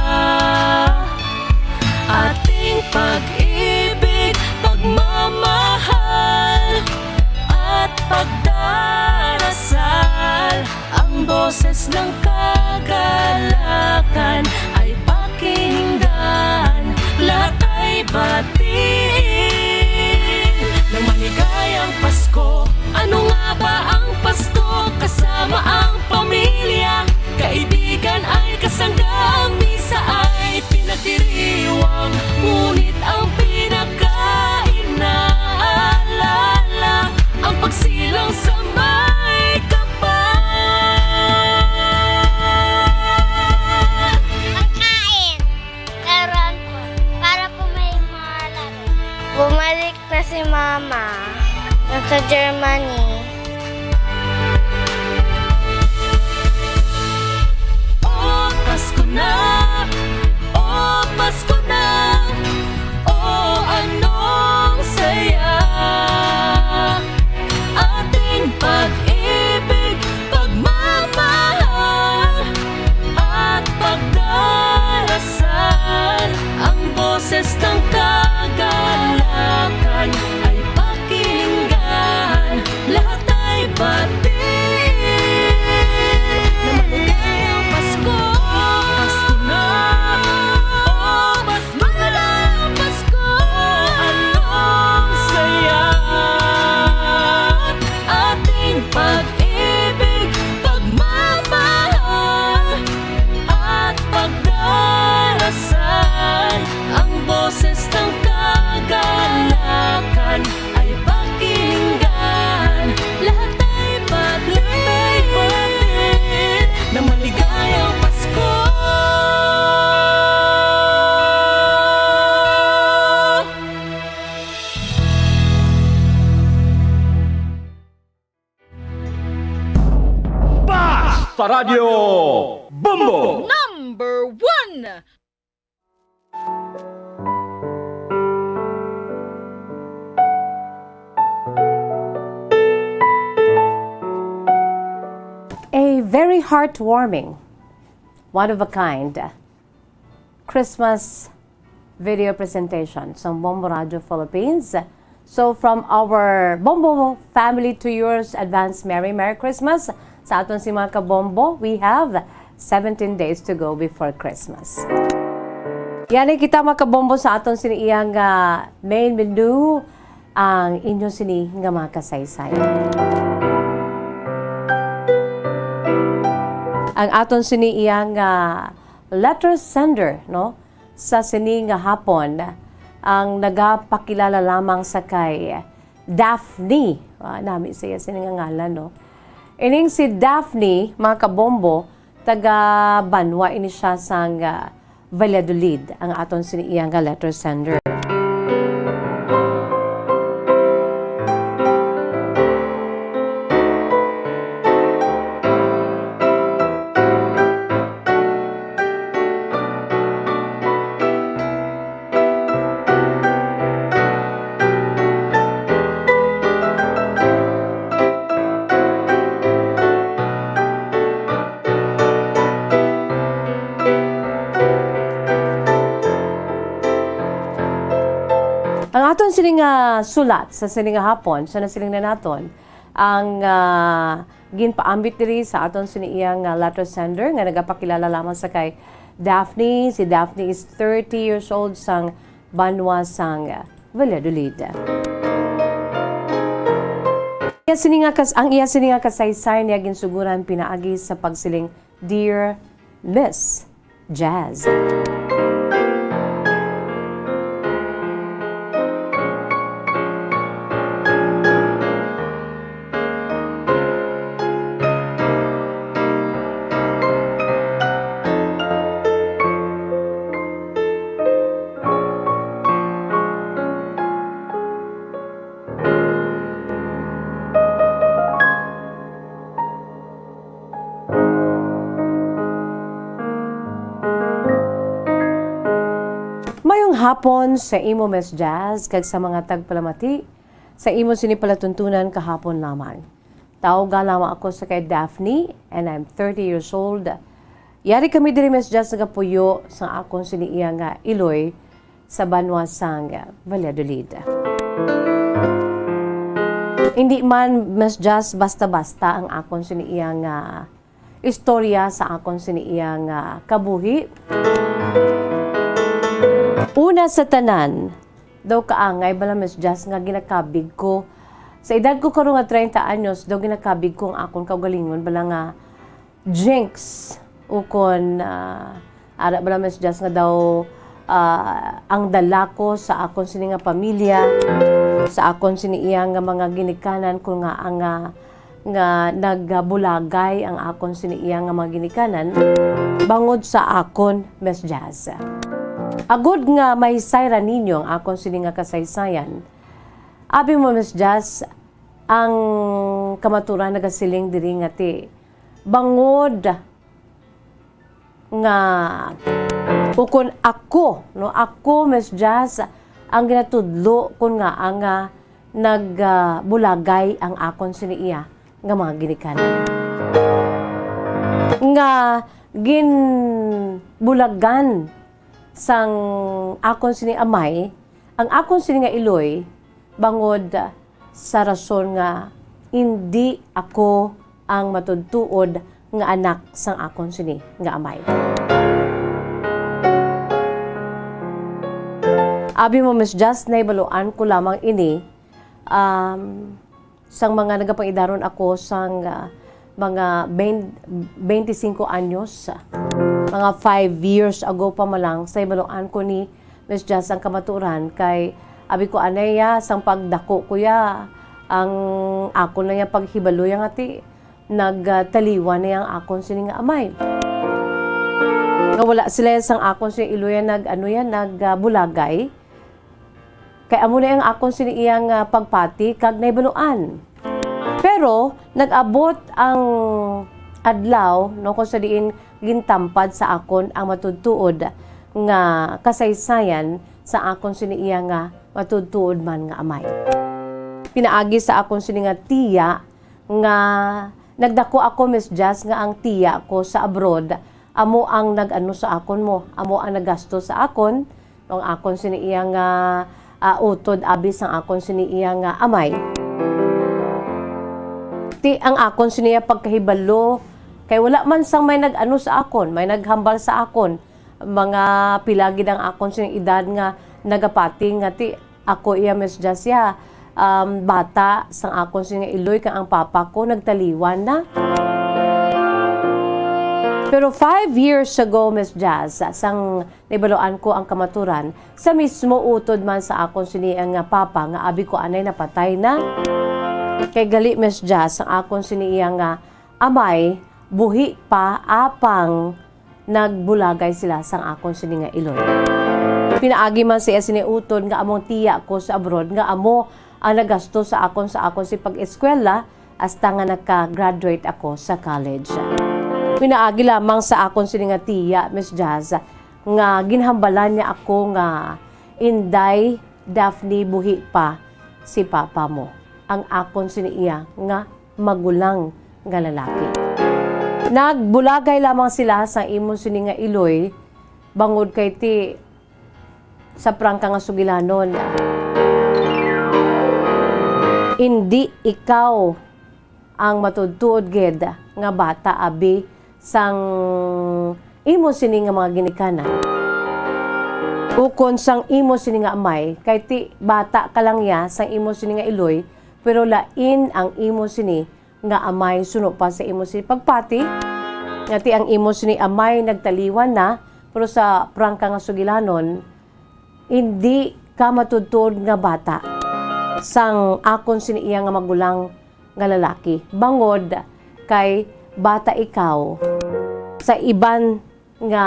Ating pag-ibig, pagmamahal, at pagdarasal. Ang boses ng kagalakan ay pakinggan. Lahat ay batiin ng maligayang Pasko. Ano nga ba ang Pasko? Kasama ang pamilya, kaibigan ay kasangga. Ang misa ay pinagdiriwang, ngunit ang pinakainaalala ang pagsilang sa may kapal. Pagkain. Laruan po. Para po may mga laro. Bumalik na si Mama. Nasa Germany. O Pasko na, o Pasko na, o anong saya. Ating pag-ibig, pagmamahal, at pagdarasal. Ang boses ng kagalakan ay pakinggan. Lahat ay batiin. Na maligayang Pasko. Pasko na. O Pasko na. Pasko. Anong saya. Ating pag-ibig, pagmamahal, at pagdarasal. Ang boses ng kagalakan ay pakinggan. Lahat ay batiin, batiin na maligayang Pasko. Basta Radyo Bombo! Number one! A very heartwarming, one of a kind Christmas video presentation sa Bombo Radio Philippines. So, from our Bombo family to yours, advance Merry, Merry Christmas. Sa aton si mga kabombo, we have seventeen days to go before Christmas. Yan ay kita, mga kabombo, sa aton sini iyang, ah, main menu, ang inyo sini nga mga kasaysay. Ang aton sini iyang, ah, letter sender, no? Sa sini nga hapon, ang nagapakilala lamang sa kay Daphne. Ah, nami siya sini nga ngalan, no? Ining si Daphne, mga kabombo, taga Banwa ini siya sang, ah, Valladolid, ang aton sini iya nga letter sender. Aton sini nga sulat sa sini nga hapon, sa nasiling na naton, ang, ah, ginpaambit diri sa aton sini iya nga letter sender nga nagapakilala lamang sa kay Daphne. Si Daphne is thirty years old sang banwa sang Valladolid. Iya sini nga kas-, ang iya sini nga kasaysayan niya ginsuguran pinaagi sa pagsiling, "Dear Miss Jazz." Mayong hapon sa imo, Miss Jazz, kag sa mga tagpalamati sa imo sini palatuntunan kahapon lamang. Tawga lamang ako sa kay Daphne, and I'm thirty years old. Yari kami diri, Miss Jazz, nagapuyo sa akon sini iya nga iloy sa banwa sang Valladolid. Hindi man, Miss Jazz, basta-basta ang akon sini iya nga istorya sa akon sini iya nga kabuhi. Una sa tanan, daw kaangay bala, Miss Jazz, nga ginakabig ko. Sa edad ko karon nga treinta anyos, daw ginakabig ko ang akon kaugalingon bala nga jinx, ukon, ah, ara bala, Miss Jazz, nga daw, ah, ang dala ko sa akon sini nga pamilya, sa akon sini iya nga mga ginikanan, kun nga ang, ah, nga nagbulagay ang akon sini iya nga mga ginikanan bangod sa akon, Miss Jazz. Agod nga mahisay ra ninyo ang akon sini nga kasaysayan, abi mo, Miss Jazz, ang kamaturan nagasiling diri nga ti bangod nga ukon ako, no, ako, Miss Jazz, ang ginatudlo kun nga ang, ah, nag, ah, bulagay ang akon sini iya nga mga ginikanan. Nga ginbulagan sang akon sini amay, ang akon sini nga iloy, bangod sa rason nga indi ako ang matudtuod nga anak sang akon sini nga amay. Abi mo, Miss Jazz, nahibaluan ko lamang ini, um, sang mga nagapangidaron ako sang, ah, mga bain-, twenty-five anyos, mga five years ago pa man lang, sa hibaluan ko ni Miss Jazz ang kamaturan, kay abi ko anay ya, sang pagdako ko ya, ang akon na ya paghibalo ya nga ti nagtaliwan na ya ang akon sini nga amay. Nga wala sila sang akon sini iloy ya nag, ano ya, nag, ah, bulagay. Kay amo na ang akon sini iya nga pagpati kag nahibaluan. Pero nag-abot ang adlaw, no, kung sa diin gintampad sa akon ang matudtuod nga kasaysayan sa akon sini iya nga matudtuod man nga amay. Pinaagi sa akon sini nga tiya nga nagdako ako, Miss Jazz, nga ang tiya ko sa abroad amo ang nag-ano sa akon mo, amo ang naggasto sa akon, ang akon sini iya nga, ah, utod, abi sang akon sini iya nga amay. Ti ang akon sini iya pagkahibalo, kay wala man sang may nag-ano sa akon, may naghambal sa akon, mga pila gid ang akon sini edad nga nagapati nga ti ako iya, Miss Jazz, ya, um, bata sang akon sini nga iloy, kag ang papa ko nagtaliwan na. Pero five years ago, Miss Jazz, sang nahibaluan ko ang kamaturan, sa mismo utod man sa akon sini nga papa nga abi ko anay napatay na. Kay gali, Miss Jazz, ang akon sini iya nga amay buhi pa apang nagbulagay sila sang akon sini nga iloy. Pinaagi man sa iya sini utod nga amo ang tiya ko sa abroad nga amo ang nagasto sa akon, sa akon si pag-eskwela hasta nga naka-graduate ako sa college. Pinaagi lamang sa akon sini nga tiya, Miss Jazz, nga ginhambalan niya ako nga, "Inday Daphne, buhi pa si papa mo, ang akon sini iya nga magulang nga lalaki." Nagbulagay lamang sila sa imo sini nga iloy, bangod kay ti sa prangka nga sugilanon, Indi ikaw ang matuod-tuod gid nga bata abi sang imo sini nga mga ginikanan. Ukon sang imo sini nga amay, kay ti bata ka lang ya sang imo sini nga iloy, pero lain ang imo sini nga amay suno pa sa imo sini pagpati, nga ti ang imo sini amay nagtaliwan na, pero sa prangka nga sugilanon, indi ka matuod-tuod nga bata sang akon sini iya nga magulang nga lalaki, bangod kay bata ikaw sa iban nga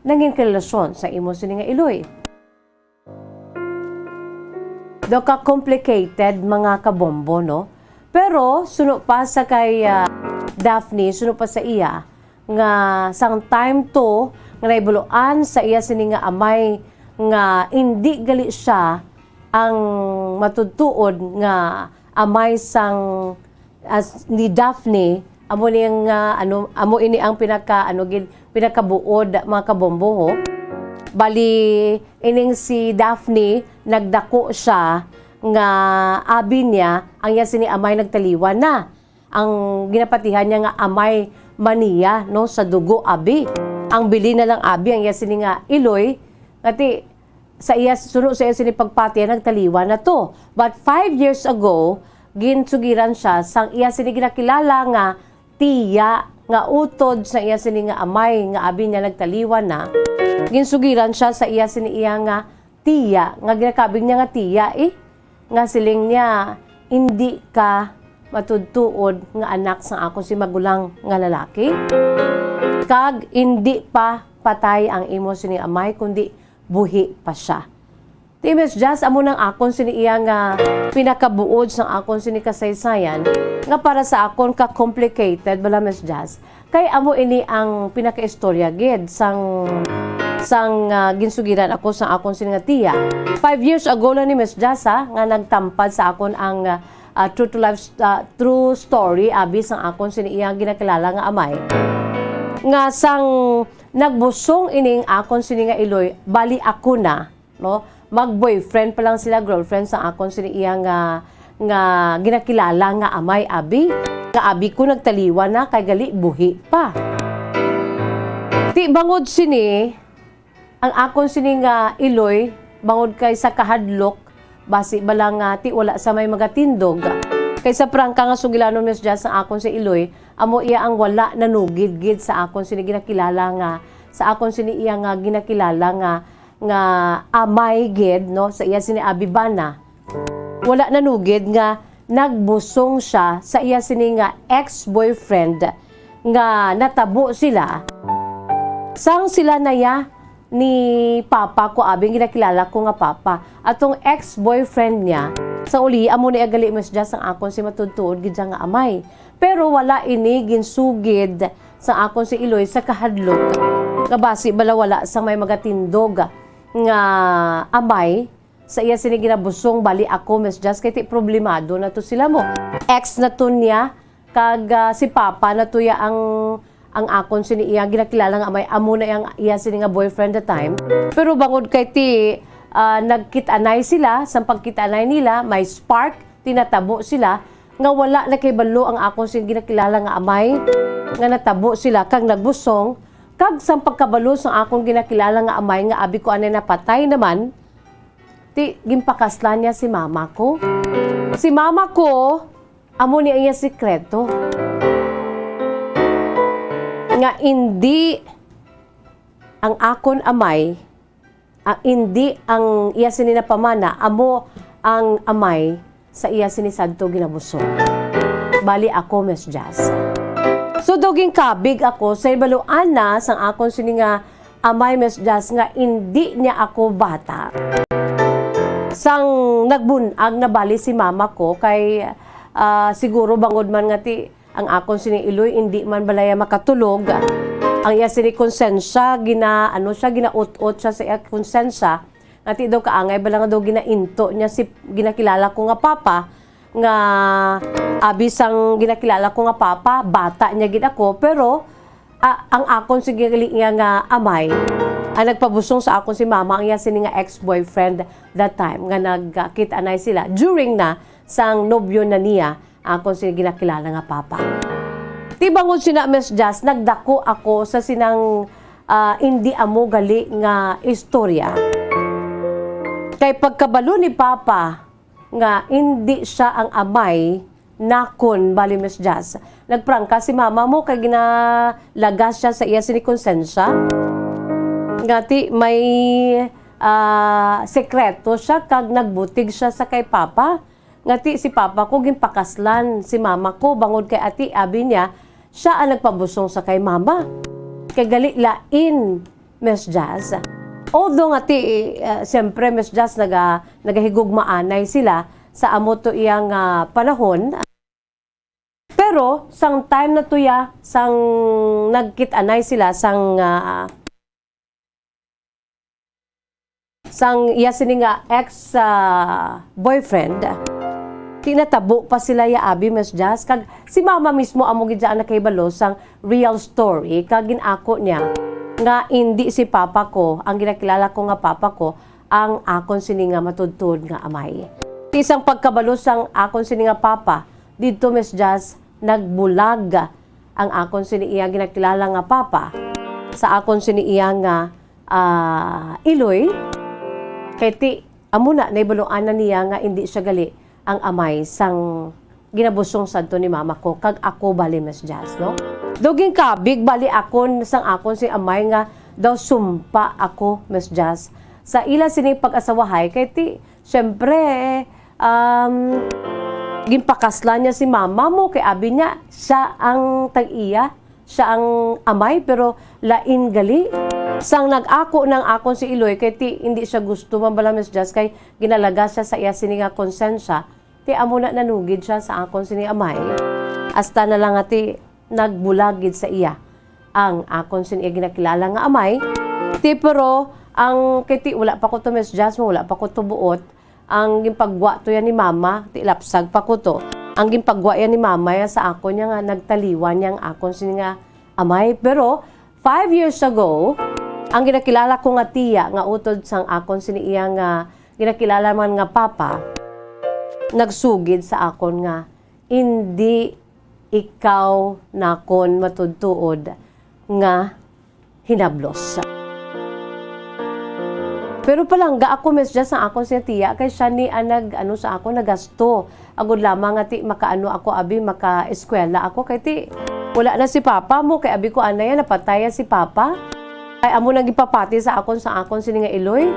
nangin karelasyon sa imo sini nga iloy. Daw ka complicated, mga kabombo, no? Pero suno pa sa kay, ah, Daphne, suno pa sa iya, nga sang time to nga nahibaluan sa iya sini nga amay nga indi gali siya ang matuod-tuod nga amay sang, as ni Daphne, amo ni ang, ah, ano, amo ini ang pinaka, ano gid, pinakabuod, mga kabombo, ho. Bali, ining si Daphne, nagdako siya nga abi niya, ang iya sini amay nagtaliwan na. Ang ginapatihan niya nga amay man niya, no, sa dugo abi. Ang bili na lang abi ang iya sini nga iloy, nga ti sa iya, suno sa iya sini pagpati, nagtaliwan na to. But five years ago, ginsugiran siya sang iya sini ginakilala nga tiya, nga utod sa iya sini nga amay nga abi niya nagtaliwan na. Ginsugiran siya sa iya sini iya nga tiya, nga ginakabig niya nga tiya, eh, nga siling niya, "Indi ka matuod-tuod nga anak sang akon si magulang nga lalaki, kag indi pa patay ang imo sini amay, kundi buhi pa siya." Ti, Miss Jazz, amo nang akon sini iya nga pinakabuod sang akon sini kasaysayan, nga para sa akon ka-complicated bala, Miss Jazz. Kay amo ini ang pinakaistorya gid sang, sang, ah, ginsugiran ako sang akon sini nga tiya. Five years ago lang ni, Miss Jazz, ha, nga nagtampad sa akon ang, ah, true to life, ah, true story abi sang akon sini iya ginakilala nga amay. Nga sang nagbusong ining akon sini nga iloy, bali ako na, no? Mag-boyfriend pa lang sila, girlfriend sang akon sini iya nga, nga ginakilala nga amay abi. Nga abi ko nagtaliwan na kay gali buhi pa. Ti bangod sini, ang akon sini nga iloy, bangod kay sa kahadlok, basi bala nga ti wala sa may magatindog. Kay sa prangka nga sugilanon, Miss Jazz, ang akon si iloy, amo iya ang wala nanugid gid sa akon sini ginakilala nga, sa akon sini iya nga ginakilala nga nga amay gid, no, sa iya sini abi bana. Wala nanugid nga nagbusong siya sa iya sini nga ex-boyfriend nga natabo sila. Sang sila na ya ni papa ko, abi, ang ginakilala ko nga papa, atong ex-boyfriend niya, sa uli, amo na iya gali, Miss Jazz, ang akon si matuod-tuod gid siya nga amay. Pero wala ini ginsugid sa akon si iloy sa kahadlok nga basi bala wala sang may magatindog nga amay sa iya sini ginabusong, bali ako, Miss Jazz, kay ti problemado na to sila mo. Ex na to niya, kag, ah, si Papa na to ya ang, ang akon sini iya ginakilala nga amay, amo na ang iya sini nga boyfriend that time. Pero bangod kay ti, ah, nagkit-anay sila, sang pagkit-anay nila, may spark, tinatabo sila, nga wala nakahibalo ang akon sini ginakilala nga amay, nga natabo sila, kag nagbusong, kag sang pagkabalo sang akon ginakilala nga amay nga abi ko anay napatay naman, ti ginpakaslan niya si mama ko. Si mama ko, amo ni ang iya sikreto. Nga indi ang akon amay, ah, indi ang iya sini napamana, amo ang amay sa iya sini sadto ginabusong. Bali ako, Miss Jazz. So, daw ginkabig ako sa hibaluan na sang akon sini nga amay, Miss Jazz, nga indi niya ako bata. Sang nagbun-ag na bali si mama ko, kay, ah, siguro bangod man nga ti ang akon sini iloy, indi man balaya makatulog. Ang iya sini konsensya, gina-, ano siya, ginaut-ot siya sa iya konsensya. Nga ti daw kaangay bala nga daw ginainto niya si ginakilala ko nga papa, nga abi sang ginakilala ko nga papa, bata niya gid ako, pero, ah, ang akon si gali niya nga amay, ang nagpabusong sa akon si mama, ang iya sini nga ex-boyfriend that time, nga nagkita anay sila. During na sang nobyo na niya, akon sini ginakilala nga papa. Ti bangod sina, Miss Jazz, nagdako ako sa sinang, ah, indi amo gali nga istorya. Kay pagkabalo ni Papa nga indi sia ang amay nakon, bali, Miss Jazz, nagprangka si Mama mo kay ginalagas sia sa iya sini konsensya. Nga ti may, ah, sekreto sia kag nagbutig sia sa kay Papa. Nga ti si Papa ko ginpakaslan si Mama ko bangod kay ati abi niya sia ang nagpabusong sa kay Mama. Kay gali lain, Miss Jazz. Although nga ti, ah, siyempre, Miss Jazz, naga-, nagahigugmaanay sila sa amo to iyang, ah, panahon. Pero sang time na to ya, sang nagkit-anay sila, sang, ah, sang iya sini nga ex, ah, boyfriend, ti natabo pa sila ya abi, Miss Jazz, kag si Mama mismo amo gid ang nakahibalo sang real story, kag gin-ako niya nga indi si Papa ko, ang ginakilala ko nga Papa ko, ang akon sini nga matudtod nga amay. Ti sang pagkabalo sang akon sini nga Papa, didto, Miss Jazz, nagbulag ang akon sini iya ginakilala nga Papa sa akon sini iya nga, ah, iloy. Kay ti, amo na, nahibaluan na niya nga indi sia gali ang amay sang ginabusong sadto ni Mama ko, kag ako bali, Miss Jazz, no? Daw ginkabig bali akon sang akon si amay nga daw sumpa ako, Miss Jazz, sa ila sining pag-asawahay, kay ti, siyempre, um, ginpakaslan niya si Mama mo, kay abi niya, sia ang tag-iya, sia ang amay, pero lain gali. Sang nag-ako nang akon si Iloy, kay ti, hindi sia gusto man bala, Miss Jazz, kay ginalagas sia sa iya sini nga konsensya, ti amo na nanugid sia sa akon sini amay. Hasta na lang nga ti, nagbulag gid sa iya ang akon sini ginakilala nga amay. Ti, pero ang, kay ti, wala pa ko to, Miss Jazz, wala pa ko to buot. Ang ginpagwa to yan ni Mama, ti lapsag pa ko to. Ang ginpagwa yan ni Mama yan sa akon niya nga nagtaliwan niya ang akon sini nga amay. Pero five years ago, ang ginakilala ko nga tiya nga utod sang akon sini iya nga ginakilala man nga papa, nagsugid sa akon nga, "Indi ikaw nakon matudtuod nga hinablos." Pero palangga ako, Miss Jazz, sa akon siya tiya, kay siya ni ang nag, ano, sa ako, nagasto. Agod lamang nga ti makaano ako, abi, maka-eskwela ako, kay ti wala na si Papa mo, kay abi ko, anay, napatay si Papa. Ay amo nang gipapati sa akon, sa akon sini nga iloy.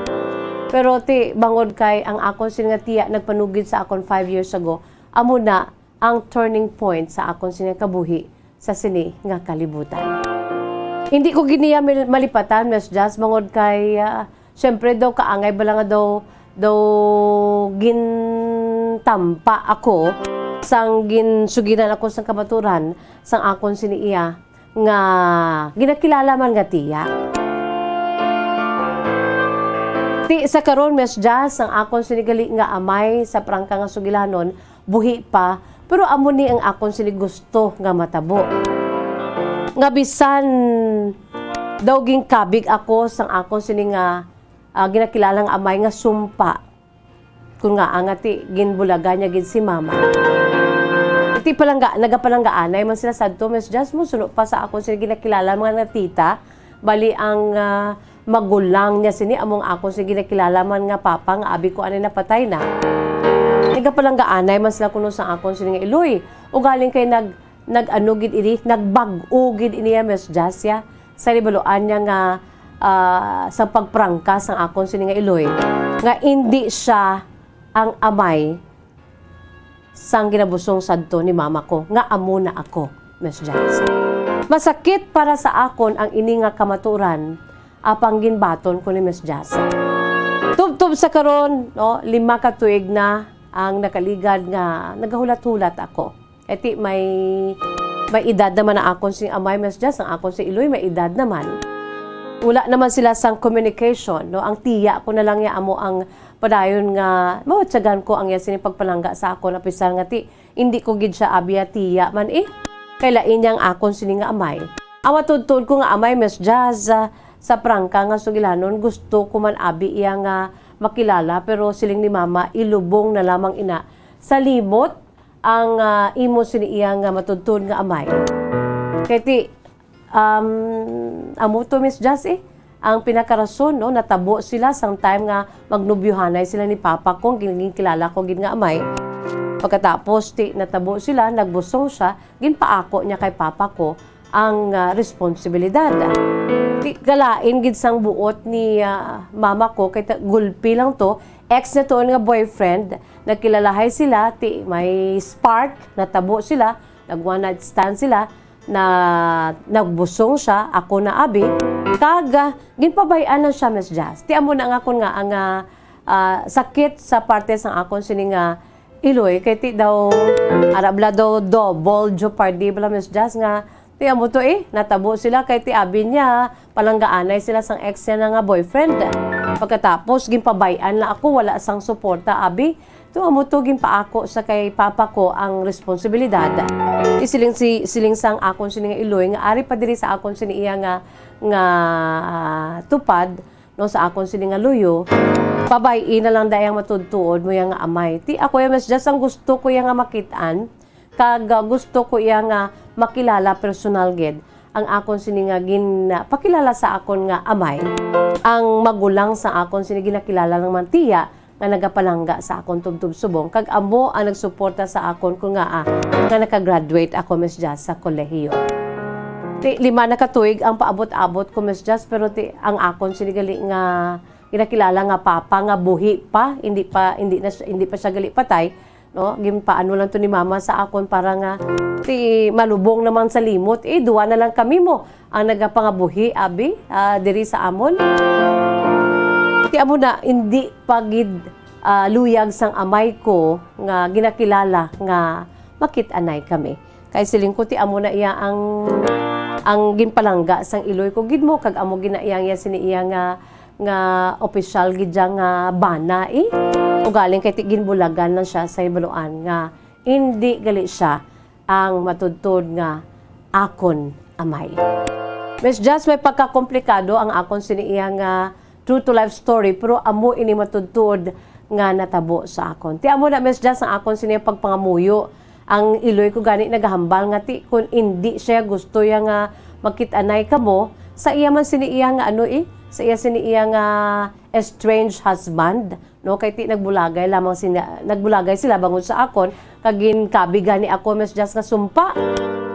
Pero ti bangod kay ang akon sini nga tiya nagpanugid sa akon five years ago, amo na ang turning point sa akon sini nga kabuhi sa sini nga kalibutan. Hindi ko gid niya mil-, malipatan, Miss Jazz, bangod kay, ah, siyempre daw kaangay bala nga daw, daw gintampa ako sang ginsugiran ako sang kamaturan sang akon sini iya nga ginakilala man nga tiya. Ti sa karon, Miss Jazz, ang akon sini gali nga amay sa prangka nga sugilanon, buhi pa, pero amo ni ang akon sini gusto nga matabo. Nga bisan daw ginkabig ako sang akon sini nga, ah, ginakilalang amay nga sumpa, kun nga, ah, nga ti ginbulagan niya gid si Mama. Ti palangga, nagapalanggaanay man sila sadto, Miss Jazz, mo suno pa sa akon sini ginakilala mga nga tita. Bali ang, ah, magulang niya sini, among ako si ginakilala man nga papa nga abi ko anay napatay na. Nagapalanggaanay man sila kuno sa akon sini nga iloy. Ugaling kay nag-, nag-ano gid ini, nagbag-o gid ini ya, Miss Jasia. Sa libaluan niya nga, ah, sa pagprangka sang akon sini nga iloy, nga indi siya ang amay sang ginabusong sadto ni mama ko, nga amo na ako, Miss Jazz. Masakit para sa akon ang ini nga kamatuoran, apang ginbaton ko ni Miss Jazz. Tubtob sa karon, no, lima ka tuig na ang nakaligad nga nagahulat-hulat ako. Eti may, may edad naman ang akon si amay, Miss Jazz, ang akon si Iloy, may edad naman. Wala naman sila sang communication, no? Ang tiya ko na lang ya amo ang padayon nga mawatyagan ko ang iya sini pagpalangga sa akon, apisar nga ti, indi ko gid siya abya tiya man, eh. Kay lain niya ang akon sini nga amay. Ang matuod-tuod ko nga amay, Miss Jazz, ah, sa prangka nga sugilanon, gusto ko man abi iya nga makilala, pero siling ni Mama, ilubong na lamang ina salimot ang, ah, imo sini iya nga matuod-tuod nga amay. Kay ti, um, amo to, Miss Jazz, eh, ang pinakarason, no, natabo sila sang time nga magnobyuhanay sila ni papa ko, gin-, ginkilala ko gid nga amay. Pagkatapos, ti, natabo sila, nagbusong siya, ginpaako niya kay papa ko ang, ah, responsibilidad. Ti, kalain gid sang buot ni, ah, mama ko, kay ta-, gulpi lang to, ex na tuon nga boyfriend, nagkilalahay sila, ti, may spark, natabo sila, nag one night stand sila, na nagbusong siya, ako na abi, kag, ah, ginpabay-an na siya, Miss Jazz. Ti amo na nga kon nga ang, ah, ah, sakit sa parte sang akon sini nga iloy, kay ti daw, ara bala daw double jeopardy bala, Miss Jazz, nga ti amo to, eh, natabo sila kay ti abi niya, palanggaanay sila sang ex niya na nga boyfriend. Pagkatapos, ginpabay-an na ako, wala sang suporta, abi. Ti amo to, ginpaako sa kay papa ko ang responsibilidad. Isiling si, siling sang akon sini nga iloy nga ari pa diri sa akon sini iya nga, nga, ah, tupad, no, sa akon sini nga luyo, pabay-i na lang dai ang matuod-tuod mo iya nga amay. Ti ako iya, Miss Jazz, ang gusto ko iya nga makit-an, kag, ah, gusto ko iya nga makilala personal gid ang akon sini nga gin-, ah, pakilala sa akon nga amay. Ang magulang sa akon sini ginakilala lang man tiya nga nagapalangga sa akon tubtob subong, kag amo ang nagsuporta sa akon kon ngaa nga nakagraduate ako, Miss Jazz, sa kolehiyo. Ti, lima na ka tuig ang paabot-abot ko, Miss Jazz, pero ti, ang akon sini gali nga ginakilala nga papa nga buhi pa, hindi pa, hindi na siya, hindi pa siya gali patay, no? Ginpaano lang to ni mama sa akon para nga ti malubong naman sa limot. Eh, duwa na lang kami mo ang nagapangabuhi, abi, ah, diri sa amon. Ti amo na, hindi pa gid, ah, luyag sang amay ko nga ginakilala nga makit-anay kami. Kay siling ko, ti amo na iya ang, ang ginpalangga sang iloy ko gid mo, kag amo gid na iya, iya sini iya nga, nga opisyal gid siya nga bana, eh. Ugaling kay ti ginbulagan lang siya sa hibaluan nga hindi gali siya ang matuod-tuod nga akon amay. Miss Jazz, may pagkakomplikado ang akon sini iya nga true to life story, pero amo ini matuod-tuod nga natabo sa akon. Ti amo na, Miss Jazz, ang akon sini pagpangamuyo. Ang iloy ko gani nagahambal nga ti kun indi siya gusto ya nga makit-anay kamo, sa iya man sini iya nga ano, eh, sa iya sini iya nga estranged husband, no? Kay ti nagbulagay lamang sina, nagbulagay sila bangod sa akon, kag ginkabi gani ako, Miss Jazz, nga sumpa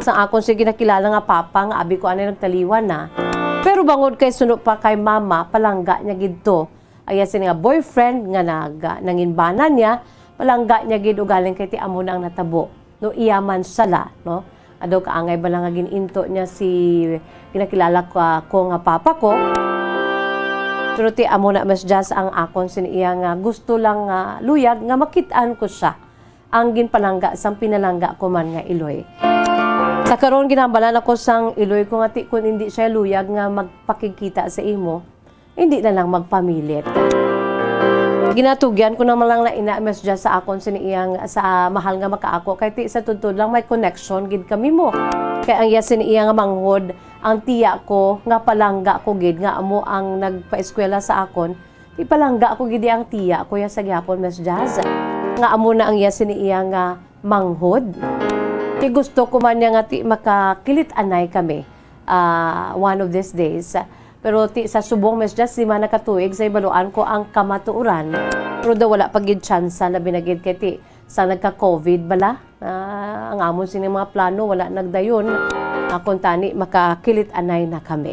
sa akon sini ginakilala nga papa nga abi ko anay nagtaliwan na. Pero bangod kay suno pa kay mama, palangga niya gid to. Ang iya sini nga boyfriend nga nag-, nanginbana niya, palangga niya gid ugaling kay ti amo na ang natabo. No, iya man sala, no? Adaw kaangay bala nga gin-into niya si ginakilala ko, ko nga papa ko. Pero ti amo na, Miss Jazz, ang akon sini iya nga gusto lang nga luyag nga makit-an ko siya. Ang ginpalangga sang pinalangga ko man nga iloy. Sa karon, ginambalan ako sang iloy ko nga ti kun hindi siya luyag nga magpakigkita sa imo, hindi na lang magpamilit. Ginatugyan ko naman lang na ina, Miss Jazz, sa akon sini iyang, sa mahal nga makaako, kay ti sa tudtod lang may connection gid kami mo. Kay ang iya sini iya nga manghod, ang tiya ko nga palangga ko gid nga amo ang nagpaeskwela sa akon, ipalangga ko gid ang tiya ko ya sa gihapon, Miss Jazz. Nga amo na ang iya sini iya nga manghod. Ti gusto ko man niya nga ti makakilit-anay kami, ah, one of these days. Pero ti sa subong, Miss Jazz, lima na ka tuig sa ibaluan ko ang kamatuoran. Pero daw wala pa gid tsansa na binagid kay ti sa nagka-covid bala. Ah, ang amon sini mga plano wala nagdayon. Akon tani makakilit-anay na kami.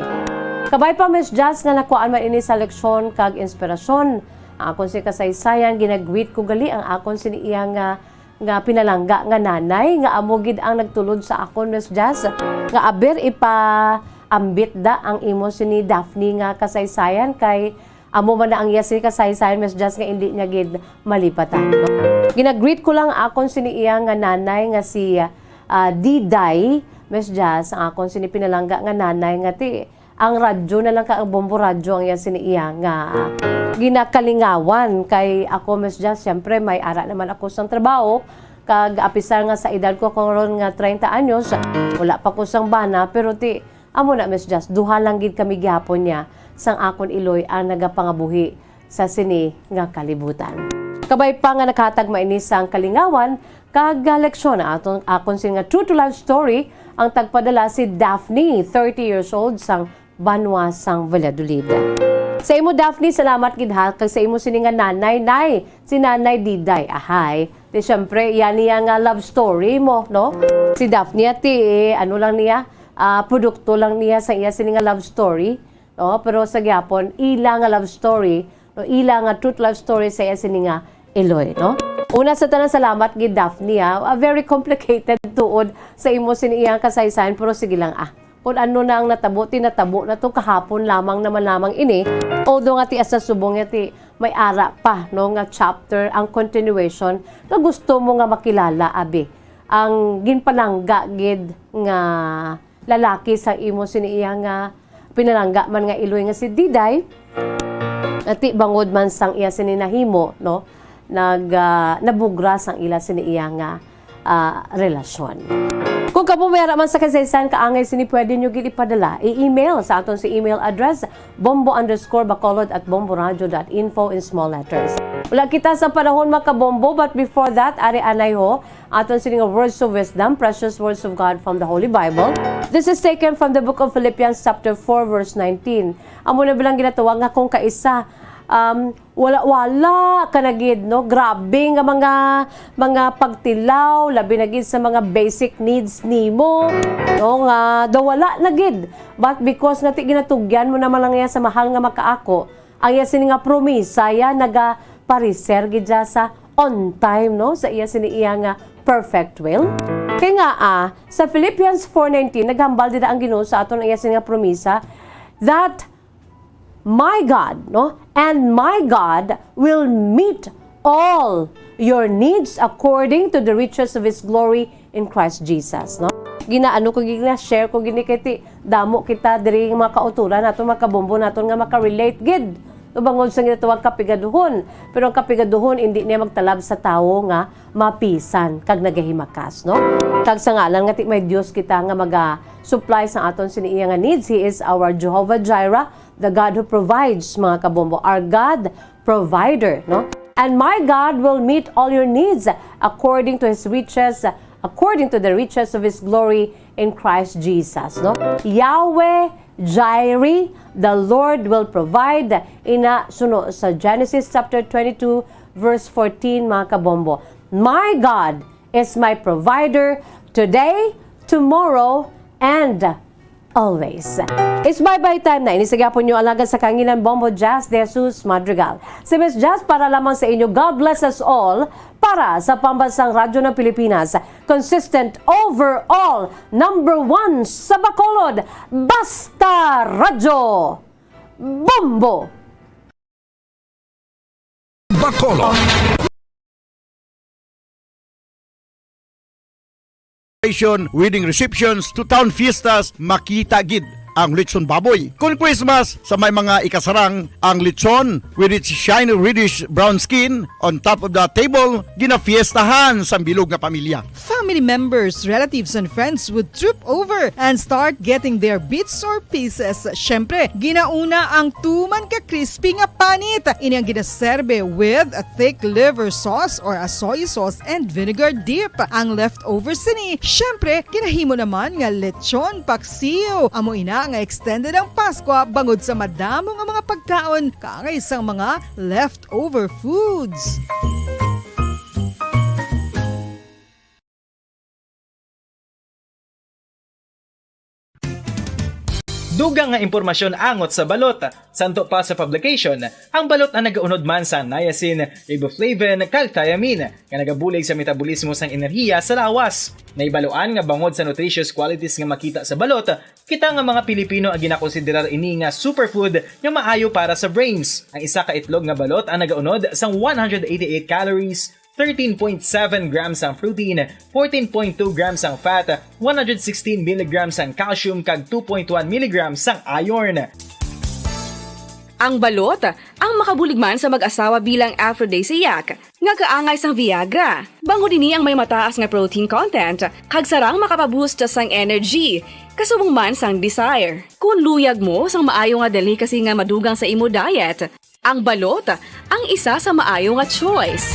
Kabay pa, Miss Jazz, nga nakuhaan man ini sa leksyon kag inspirasyon. Ang akon sini kasaysayan, ginagreet ko gali ang akon sini iya nga nga pinalangga nga nanay nga amo gid ang nagtulod sa akon, Miss Jazz, nga aber ipaambit da ang imo sini Daphne nga kasaysayan kay amo man na ang iya sini kasaysayan, Miss Jazz, nga indi niya gid malipatan, no? Ginagreet ko lang akon sini iya nga nanay nga si, ah, Diday, Miss Jazz, ang akon sini pinalangga nga nanay nga ti ang radyo na lang ka, ang bombo radyo ang iya sini iya nga ginakalingawan. Kay ako, Miss Jazz, siyempre may ara naman ako sang trabaho, kag apisar nga sa edad ko karon nga treinta anyos, wala pa ko sang bana, pero ti amo na, Miss Jazz, duha lang gid kami gihapon niya sang akon iloy ang nagapangabuhi sa sini nga kalibutan. Kabay pa nga nakahatag man ini sang kalingawan kag, ah, leksyon ang aton, akon sini nga true to life story, ang tagpadala si Daphne, thirty years old, sang banwa sang Valladolid. Sa imo, Daphne, salamat gid ha, kag sa imo sini nga nanay, nay, si Nanay Diday, ahay. Di syempre, yan niya nga love story mo, no? Si Daphne, ati, eh, ano lang niya, ah, produkto lang niya sa iya sini nga love story, no? Pero sa gyapon, ila nga love story, no? Ila nga truth love story sa iya sini nga Iloy, no? Una sa tanan, salamat gid, Daphne, ah. Ah, very complicated tuod sa imo sini iyang kasaysayan, pero sige lang, ah. Kung ano na ang natabo, ti natabo na to kahapon lamang naman lamang ini. Although nga ti sa subong nga ti may ara pa, no, nga chapter, ang continuation, nga gusto mo nga makilala, abi, ang ginpalangga gid nga lalaki sa imo sini iya nga pinalangga man nga iloy nga si Diday, ati bangod man sang iya sini nahimo, no, nag, ah, nabugra sang ila sini iya nga, ah, relasyon. Kung kamo may ara man sa kasaysayan kaangay sini, pwede nyo gid ipadala, i-email sa aton sa email address, bombo underscore bacolod at bomboradio dot info in small letters. Wala kita sa panahon, mga kabombo, but before that, ari anay ho, aton sini nga words of wisdom, precious words of God from the Holy Bible. This is taken from the book of Philippians chapter four, verse nineteen. Amo na bilang ginatawag nga kung kaisa, um, wala-wala ka na gid, no? Grabe nga mga, mga pagtilaw, labi na gid sa mga basic needs nimo, no? Nga daw wala na gid. But because nga ti ginatugyan mo naman lang niya sa mahal nga makaako, ang iya sini nga promisa, ya nagapareser gid siya sa on time, no? Sa iya sini iya nga perfect will. Kay nga, ah, sa Philippians four nineteen, naghambal dida ang Ginoo sa aton ang iya sini nga promisa that my God, no? And my God will meet all your needs according to the riches of His glory in Christ Jesus, no? Ginaano ko, gina-share ko gini kay ti damo kita diri nga mga kautoran naton, mga kabombo naton nga makarelate gid. No, bangod sa ginatawag kapigaduhon. Pero ang kapigaduhon, hindi niya magtalab sa tawo nga mapisan kag nagahimakas, no? Kag sa ngalan nga ti may Dios kita nga maga-supply sa aton sini iya nga needs, He is our Jehovah Jireh, the God who provides, mga kabombo. Our God provider, no? And my God will meet all your needs according to His riches, according to the riches of His glory in Christ Jesus, no? Yahweh Jireh, the Lord will provide. Ina suno sa Genesis chapter twenty-two, verse fourteen, mga kabombo. My God is my provider today, tomorrow, and always. It's bye-bye time na. Ini sa gihapon nyo alagad sa kanginan, Bombo Jazz de Jesus Madrigal. Si Miss Jazz para lamang sa inyo. God bless us all. Para sa Pambansang Radyo ng Pilipinas, consistent overall, number one sa Bacolod, Basta Radyo, Bombo! Bacolod. Celebration, wedding receptions, to town fiestas, makita gid ang lechon baboy. Kon Christmas, sa may mga ikasarang, ang lechon with its shiny reddish brown skin on top of the table, ginafiestahan sa bilog nga pamilya. Family members, relatives, and friends would troop over and start getting their bits or pieces. Syempre, ginauna ang tuman ka crispy nga panit. Ini ang ginaserbe with a thick liver sauce or a soy sauce and vinegar dip. Ang leftover sini, syempre, ginahimo naman nga lechon paksiw. Amo ina nga extended ang Paskwa bangod sa madamo nga mga pagkaon kaangay sang mga leftover foods. Dugang nga impormasyon angot sa balot. Santo pa sa publication, ang balot ang nagaunod man sa niacin, riboflavin, kag thiamine, nga nagabulig sa metabolismo sang enerhiya sa lawas. Naibaluan nga bangod sa nutritious qualities nga makita sa balot, kita nga mga Pilipino ang ginakonsiderar ini nga superfood nga maayo para sa brains. Ang isa ka itlog nga balot ang nagaunod sang one hundred eighty-eight calories, thirteen point seven grams ang protein, fourteen point two grams ang fat, one hundred sixteen milligrams ang calcium, kag two point one milligrams ang iron. Ang balot, ang makabulig man sa mag-asawa bilang aphrodisiac, nga kaangay sang Viagra. Bangod ini ang may mataas nga protein content, kag sarang makapaboost sang energy, kasubong man sang desire. Kung luyag mo sang maayo nga delicacy nga madugang sa imo diet, Ang balot, ang isa sa maayo nga choice.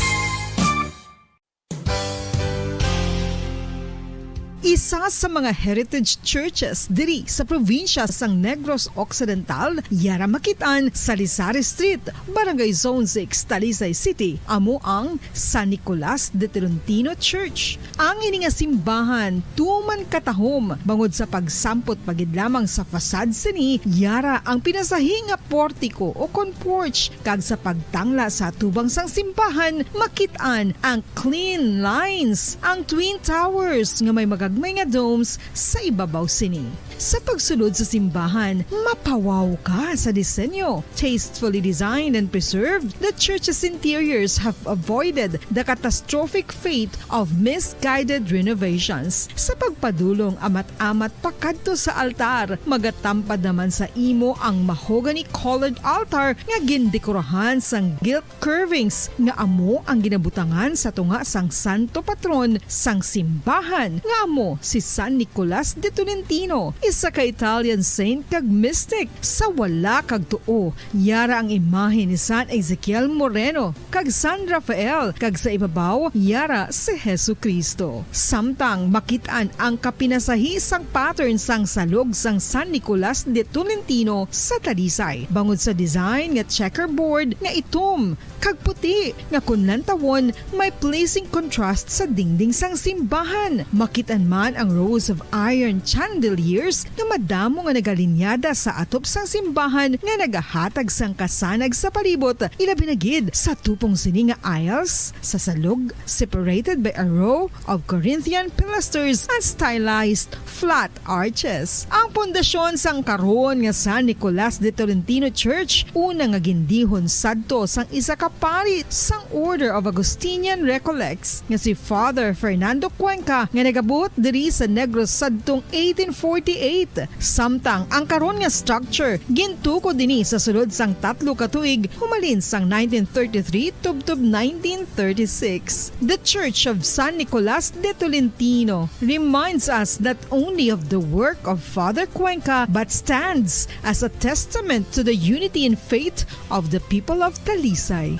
Isa sa mga heritage churches diri sa probinsya sang Negros Occidental, yara makit-an sa Lisari Street, Barangay Zone six, Talisay City, amo ang San Nicolas de Tolentino Church. Ang ini nga simbahan tuman katahom bangod sa pagsampot pa gid lamang sa facade sini, yara ang pinasahi nga portiko o kon porch, kag sa pagtangla sa atubang sang simbahan, makit-an ang clean lines, ang twin towers nga may magagmay nga domes sa ibabaw sini. Sa pagsulod sa simbahan, mapawaw ka sa disenyo. Tastefully designed and preserved, the church's interiors have avoided the catastrophic fate of misguided renovations. Sa pagpadulong amat-amat pakadto sa altar, magatampad naman sa imo ang mahogany-colored altar nga gindekorahan sang gilt curvings nga amo ang ginabutangan sa tunga sang santo patron sang simbahan, nga amo si San Nicolas de Tolentino, isa ka Italian saint kag mystic. Sa wala kag tuo, yara ang imahe ni San Ezekiel Moreno kag San Rafael, kag sa ibabaw, yara si Jesu-Cristo. Samtang makit-an ang kapinasahi sang pattern sang salog sang San Nicolas de Tolentino sa Talisay, bangod sa design nga checkerboard nga itom kag puti, nga kon lantawon, may pleasing contrast sa dingding sang simbahan. Makit-an man ang rows of iron chandeliers nga madamo nga nagalinyada sa atop sang simbahan nga nagahatag sang kasanag sa palibot, ilabi na gid sa tupong sini nga aisles sa salog, separated by a row of Corinthian pilasters and stylized flat arches. Ang pundasyon sang karon nga San Nicolas de Tolentino Church, una nga gindihon sadto sang isa ka pari sang Order of Augustinian Recollects nga si Father Fernando Cuenca, nga nagabuot diri sa Negros sadtong eighteen forty-eight. Samtang ang karon nga structure gintukod ini sa sulod sang tatlo ka tuig, humalin sang nineteen thirty-three tubtob nineteen thirty-six. The Church of San Nicolas de Tolentino reminds us not only of the work of Father Cuenca, but stands as a testament to the unity in faith of the people of Talisay.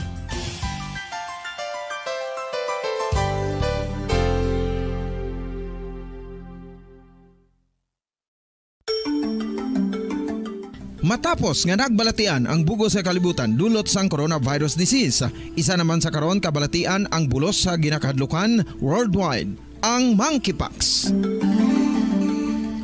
Matapos nga nagbalatian ang bug-os nga kalibutan dulot sang coronavirus disease, isa naman sa karon kabalatian ang bulos sa ginakahadlukan worldwide, ang monkeypox.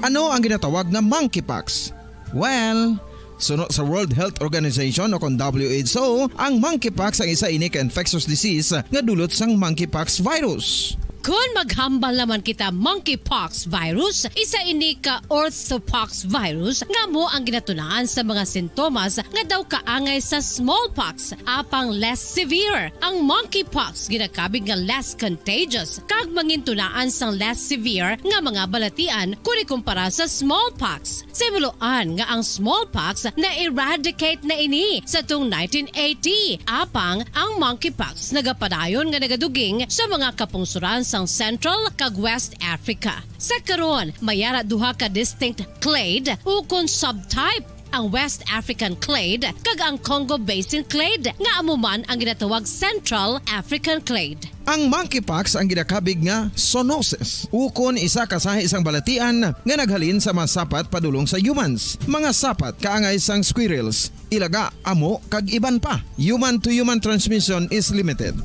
Ano ang ginatawag nga monkeypox? Well, suno sa World Health Organization o kon W H O, ang monkeypox ang isa ini ka infectious disease nga dulot sang monkeypox virus. Kon maghambal naman kita monkeypox virus, isa ini ka orthopox virus nga amo ang ginatunaan sa mga sintomas nga daw kaangay sa smallpox, apang less severe. Ang monkeypox ginakabig nga less contagious kag mangintunaan sang less severe nga mga balatian kon ikumpara sa smallpox. Sa himuloan nga ang smallpox na-eradicate na ini sa tung nineteen eighty, apang ang monkeypox nagapadayon nga nagaduging sa mga kapungsoran sang Central kag West Africa. Sa karon, may ara duha ka distinct clade ukon subtype, ang West African clade kag ang Congo Basin clade, nga amo man ang ginatawag Central African clade. Ang monkeypox ang ginakabig nga zoonosis, ukon isa ka sahi sang balatian nga naghalin sa mga sapat padulong sa humans, mga sapat kaangay sang squirrels, ilaga, amo, kag iban pa. Human-to-human transmission is limited.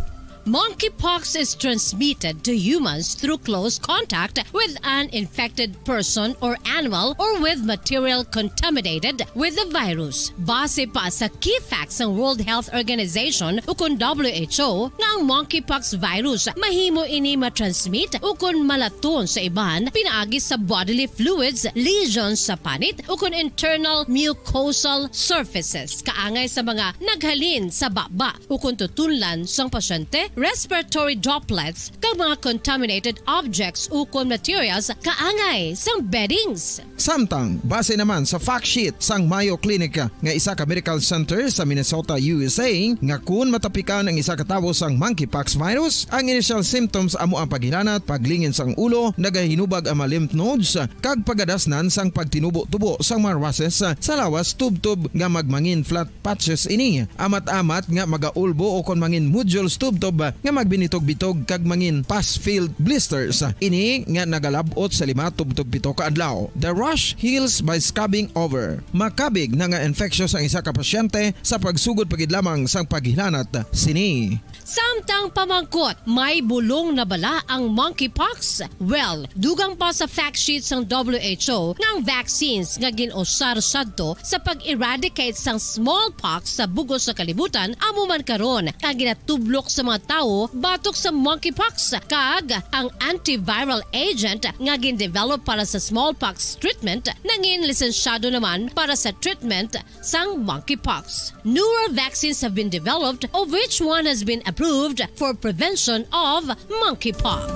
Monkeypox is transmitted to humans through close contact with an infected person or animal or with material contaminated with the virus. Base pa sa key facts sang World Health Organization ukon W H O, nga ang monkeypox virus mahimo ini matransmit ukon malaton sa iban pinaagi sa bodily fluids, lesions sa panit, ukon internal mucosal surfaces, kaangay sa mga naghalin sa baba ukon tutunlan sang pasyente respiratory droplets, kag mga contaminated objects ukon materials kaangay sang beddings. Samtang, base naman sa fact sheet sang Mayo Clinic nga isa ka medical center sa Minnesota, U S A, nga kun matapikan ang isa ka tawo sang monkeypox virus, ang initial symptoms amo ang paghilanat, paglingin sang ulo, nagahinubag ang mga lymph nodes, kag pagadasnan sang pagtinubo-tubo sang mga rushes sa lawas tubtob nga magmangin flat patches ini, amat-amat nga magaulbo o kon mangin nodules tubtob nga magbinitog-bitog kag mangin pus-filled blisters ini nga nagalab-ot sa lima tubtob pito ka adlaw. The rash heals by scabbing over. Makabig na nga infectious ang isa ka pasyente sa pagsugod pa gid lamang sang paghilanat sini. Samtang pamangkot, may bulong na bala ang monkeypox? Well, dugang pa sa fact sheet sang W H O nga ang vaccines nga gin-usar sadto sa pag-eradicate sang smallpox sa bug-os nga kalibutan amo man karon ang ginatublok sa mga tawo batok sa monkeypox, kag ang antiviral agent nga gin-develop para sa smallpox treatment nangin lisensyado naman para sa treatment sang monkeypox. Newer vaccines have been developed, of which one has been approved for prevention of monkeypox.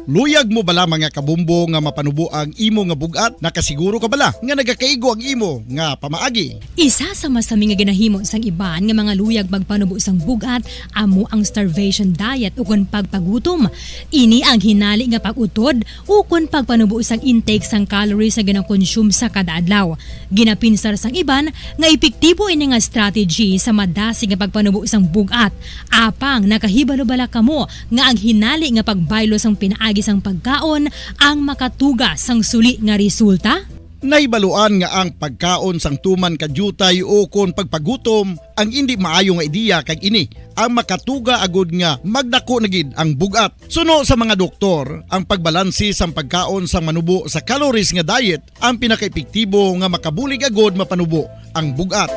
Luyag mo bala, mga kabombo, nga mapanubo ang imo nga bug-at? Nakasiguro ka bala nga nagakaigo ang imo nga pamaagi? Isa sa masami nga ginahimo sang iban nga mga luyag magpanubo sang bug-at amo ang starvation diet ukon pagpagutom. Ini ang hinali nga pag-utod ukon pagpanubo sang intake sang calories nga ginakonsume sa kada adlaw. Ginapinsar sang iban nga epektibo ini nga strategy sa madasig nga pagpanubo sang bug-at. Apang nakahibalo bala kamo nga ang hinali nga pagbaylo sang pinaagi sang pagkaon ang makatuga sang suli nga resulta? Nahibaluan nga ang pagkaon sang tuman ka diutay ukon pagpagutom ang indi maayo nga ideya, kag ini ang makatuga agud nga magdako na gid ang bug-at. Suno sa mga doktor, ang pagbalanse sang pagkaon sang manubo sa calories nga diet ang pinakaepektibo nga makabulig agud mapanubo ang bug-at.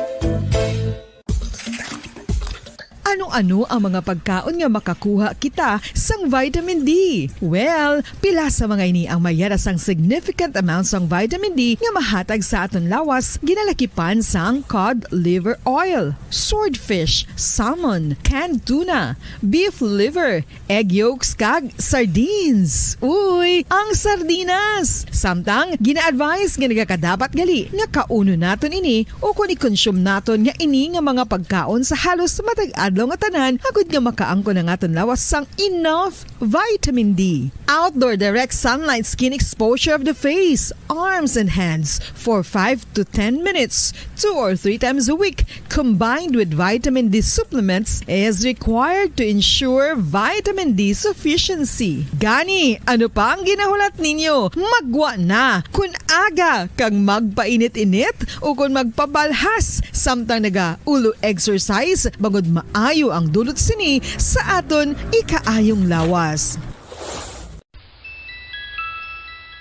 Ano-ano ang mga pagkaon nga makakuha kita sang vitamin D? Well, pila sa mga ini ang mayara sang significant amount sang vitamin D nga mahatag sa aton lawas, ginalakipan sang cod liver oil, swordfish, salmon, canned tuna, beef liver, egg yolks, kag sardines. Uy, ang sardinas! Samtang, gina-advise nga nagakadapat gali nga kaunon naton ini ukon i-consume naton nga ini nga mga pagkaon sa halos matag adlaw nga tanan, agud nga makaangkon ang aton lawas sang enough vitamin D. Outdoor direct sunlight skin exposure of the face, arms, and hands for five to ten minutes, two or three times a week, combined with vitamin D supplements, is required to ensure vitamin D sufficiency. Gani, ano pa ang ginahulat ninyo? Magwa na! Kun aga kag magpainit-init ukon magpabalhas samtang naga-ulo exercise, bangod maayo ang dulot sini sa aton ikaayong lawas.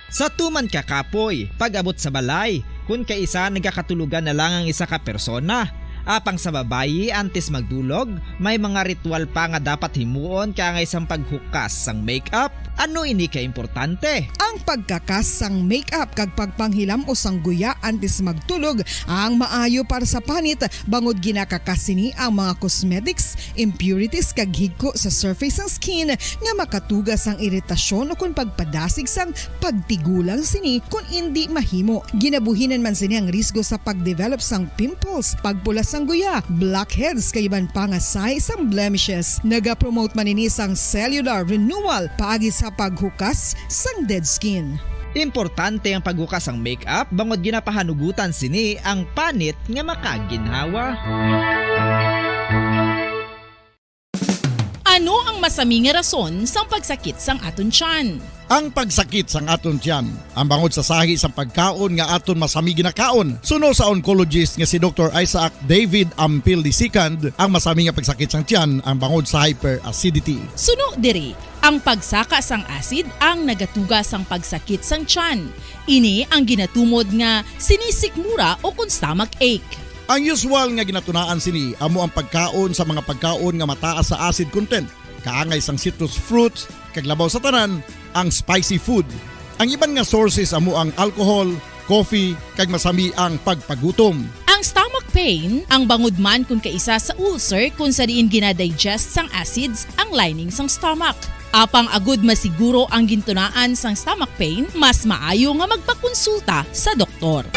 Sa tuman ka kapoy, pag-abot sa balay, kun kaisa nagakatulogan na lang ang isa ka persona. Apang sa babayi, antes magdulog, may mga ritual pa nga dapat himuon kaangay sang paghukas sang makeup. Ano ini ka importante? Ang pagkakas sang makeup kag pagpanghilam-os sang guya antes magtulog ang maayo para sa panit, bangod ginakakas sini ang mga cosmetics, impurities, kag higko sa surface sang skin nga makatuga sang iritasyon ukon pagpadasig sang pagtigulang sini kon indi mahimo. Ginabuhinan man sini ang risgo sa pagdevelop sang pimples, pagpula sang guya, blackheads, kag iban pa nga sahi sang blemishes. Nagapromote man ini sang cellular renewal paagi sa paghukas sang dead skin. Importante ang paghukas sang makeup bangod ginapahanugutan sini ang panit nga makaginhawa. Ano ang masami nga rason sang pagsakit sang aton tiyan? Ang pagsakit sang aton tiyan, ang bangod sa sahi sang pagkaon nga aton masami ginakaon, suno sa oncologist nga si Doktor Isaac David Ampil the second, ang masami nga pagsakit sang tiyan ang bangod sa hyperacidity. Suno diri, ang pagsaka sang acid ang nagatuga sang pagsakit sang tiyan. Ini ang ginatumod nga sinisikmura o kon stomach ache. Ang usual nga ginatunaan sini amo ang pagkaon sa mga pagkaon nga mataas sa acid content, kaangay sang citrus fruits, kag labaw sa tanan, ang spicy food. Ang iban nga sources amo ang alcohol, coffee, kag masami ang pagpagutom. Ang stomach pain, ang bangod man kon kaisa sa ulcer kon sa diin ginadigest sang acids ang lining sang stomach. Apang agud masiguro ang gintunaan sang stomach pain, mas maayo nga magpakonsulta sa doktor.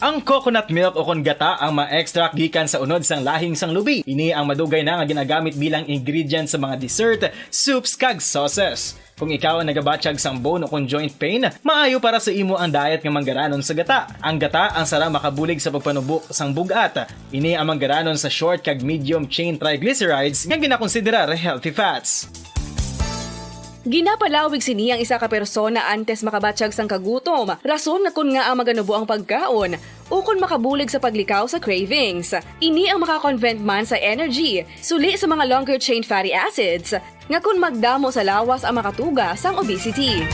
Ang coconut milk o kon gata ang ma-extract gikan sa unod sang lahing sang lubi. Ini ang madugay na nga ginagamit bilang ingredient sa mga dessert, soups, kag sauces. Kung ikaw ang nagabatyag sang bone o kon joint pain, maayo para sa imo ang diet nga manggaranon sa gata. Ang gata ang sara makabulig sa pagpanubo sang bug-at. Ini ang manggaranon sa short kag medium chain triglycerides nga ginakonsiderar healthy fats. Ginapalawig sini ang isa ka persona antes makabatyag sang kagutom, rason nga kon ngaa maganubo ang pagkaon, ukon makabulig sa paglikaw sa cravings. Ini ang makakonvert man sa energy, suli sa mga longer chain fatty acids, nga kon magdamo sa lawas ang makatuga sang obesity.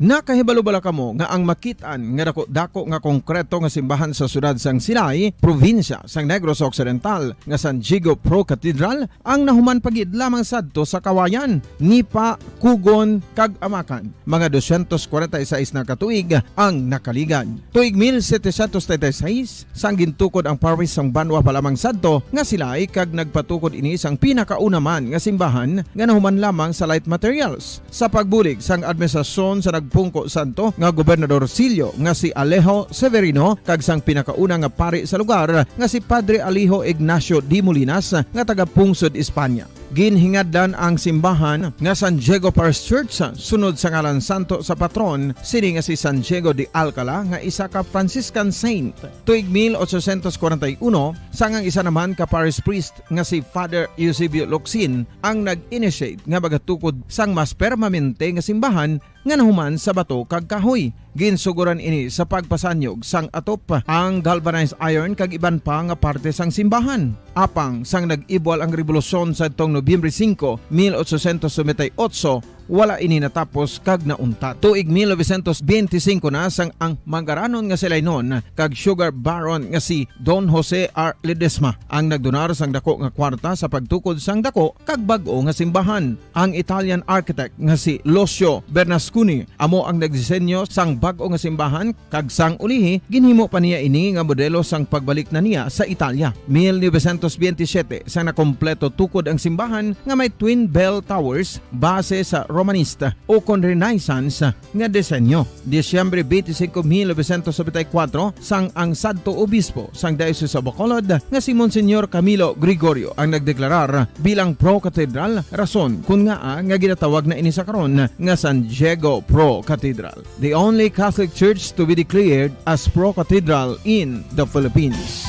Nakahibalo bala kamo nga ang makit-an nga dako-dako nga konkreto nga simbahan sa siyudad sang Silay, probinsya sang Negros Occidental, nga San Diego Pro Cathedral, ang nahuman pa gid lamang sadto sa Kawayan, Nipa, Cugon, kag Amacan, mga dosyentos kwarenta y seis na ka tuig ang nakaligad. Tuig mil setecientos treinta y seis, sang gintukod ang parish sang banwa pa lamang sadto nga Silay, kag nagpatukod ini sang pinakauna man nga simbahan nga nahuman lamang sa light materials. Sa pagbulig sang administrasyon sa nagpungko sadto nga Gobernador Sillo nga si Alejo Severino kag sang pinakauna nga pari sa lugar nga si Padre Alejo Ignacio de Molinas nga taga-pungsod Espanya. Ginhingadlan ang simbahan nga San Diego Parish Church sunod sa ngalan santo sa patron sini nga si San Diego de Alcala nga isa ka Franciscan saint. Tuig mil ochocientos kwarenta y uno, sang ang isa naman ka parish priest nga si Father Eusebio Locsin ang nag-initiate nga magatukod sang mas permanente nga simbahan nga nahuman sa bato kag kahoy. Ginsugoran ini sa pagpasanyog sang atop, ang galvanized iron kag iban pa nga parte sang simbahan. Apang sang nag-ibwal ang rebolusyon sadtong Nobyembre singko, mil ochocientos noventa y ocho, wala ini natapos kag nauntat. Tuig mil novecientos benti singko na sang ang manggaranon nga Silaynon kag sugar baron nga si Don Jose R. Ledesma ang nagdonar sang dako nga kwarta sa pagtukod sang dako kag bag-o nga simbahan. Ang Italian architect nga si Lucio Bernasconi amo ang nagdisenyo sang bag-o nga simbahan, kag sang ulihi ginhimo pa niya ini nga modelo sang pagbalik na niya sa Italia. Mil novecientos benti siyete sang nakompleto tukod ang simbahan nga may twin bell towers base sa Romanista o kon Renaissance nga disenyo. Disyembre benti singko, mil novecientos nobenta y kuwatro, sang ang sadto obispo sang Diocese of Bacolod nga si Monsignor Camilo Gregorio ang nagdeklarar bilang pro-cathedral, rason kon ngaa nga ginatawag na ini sa karon nga San Diego Pro Cathedral, the only Catholic church to be declared as pro-cathedral in the Philippines.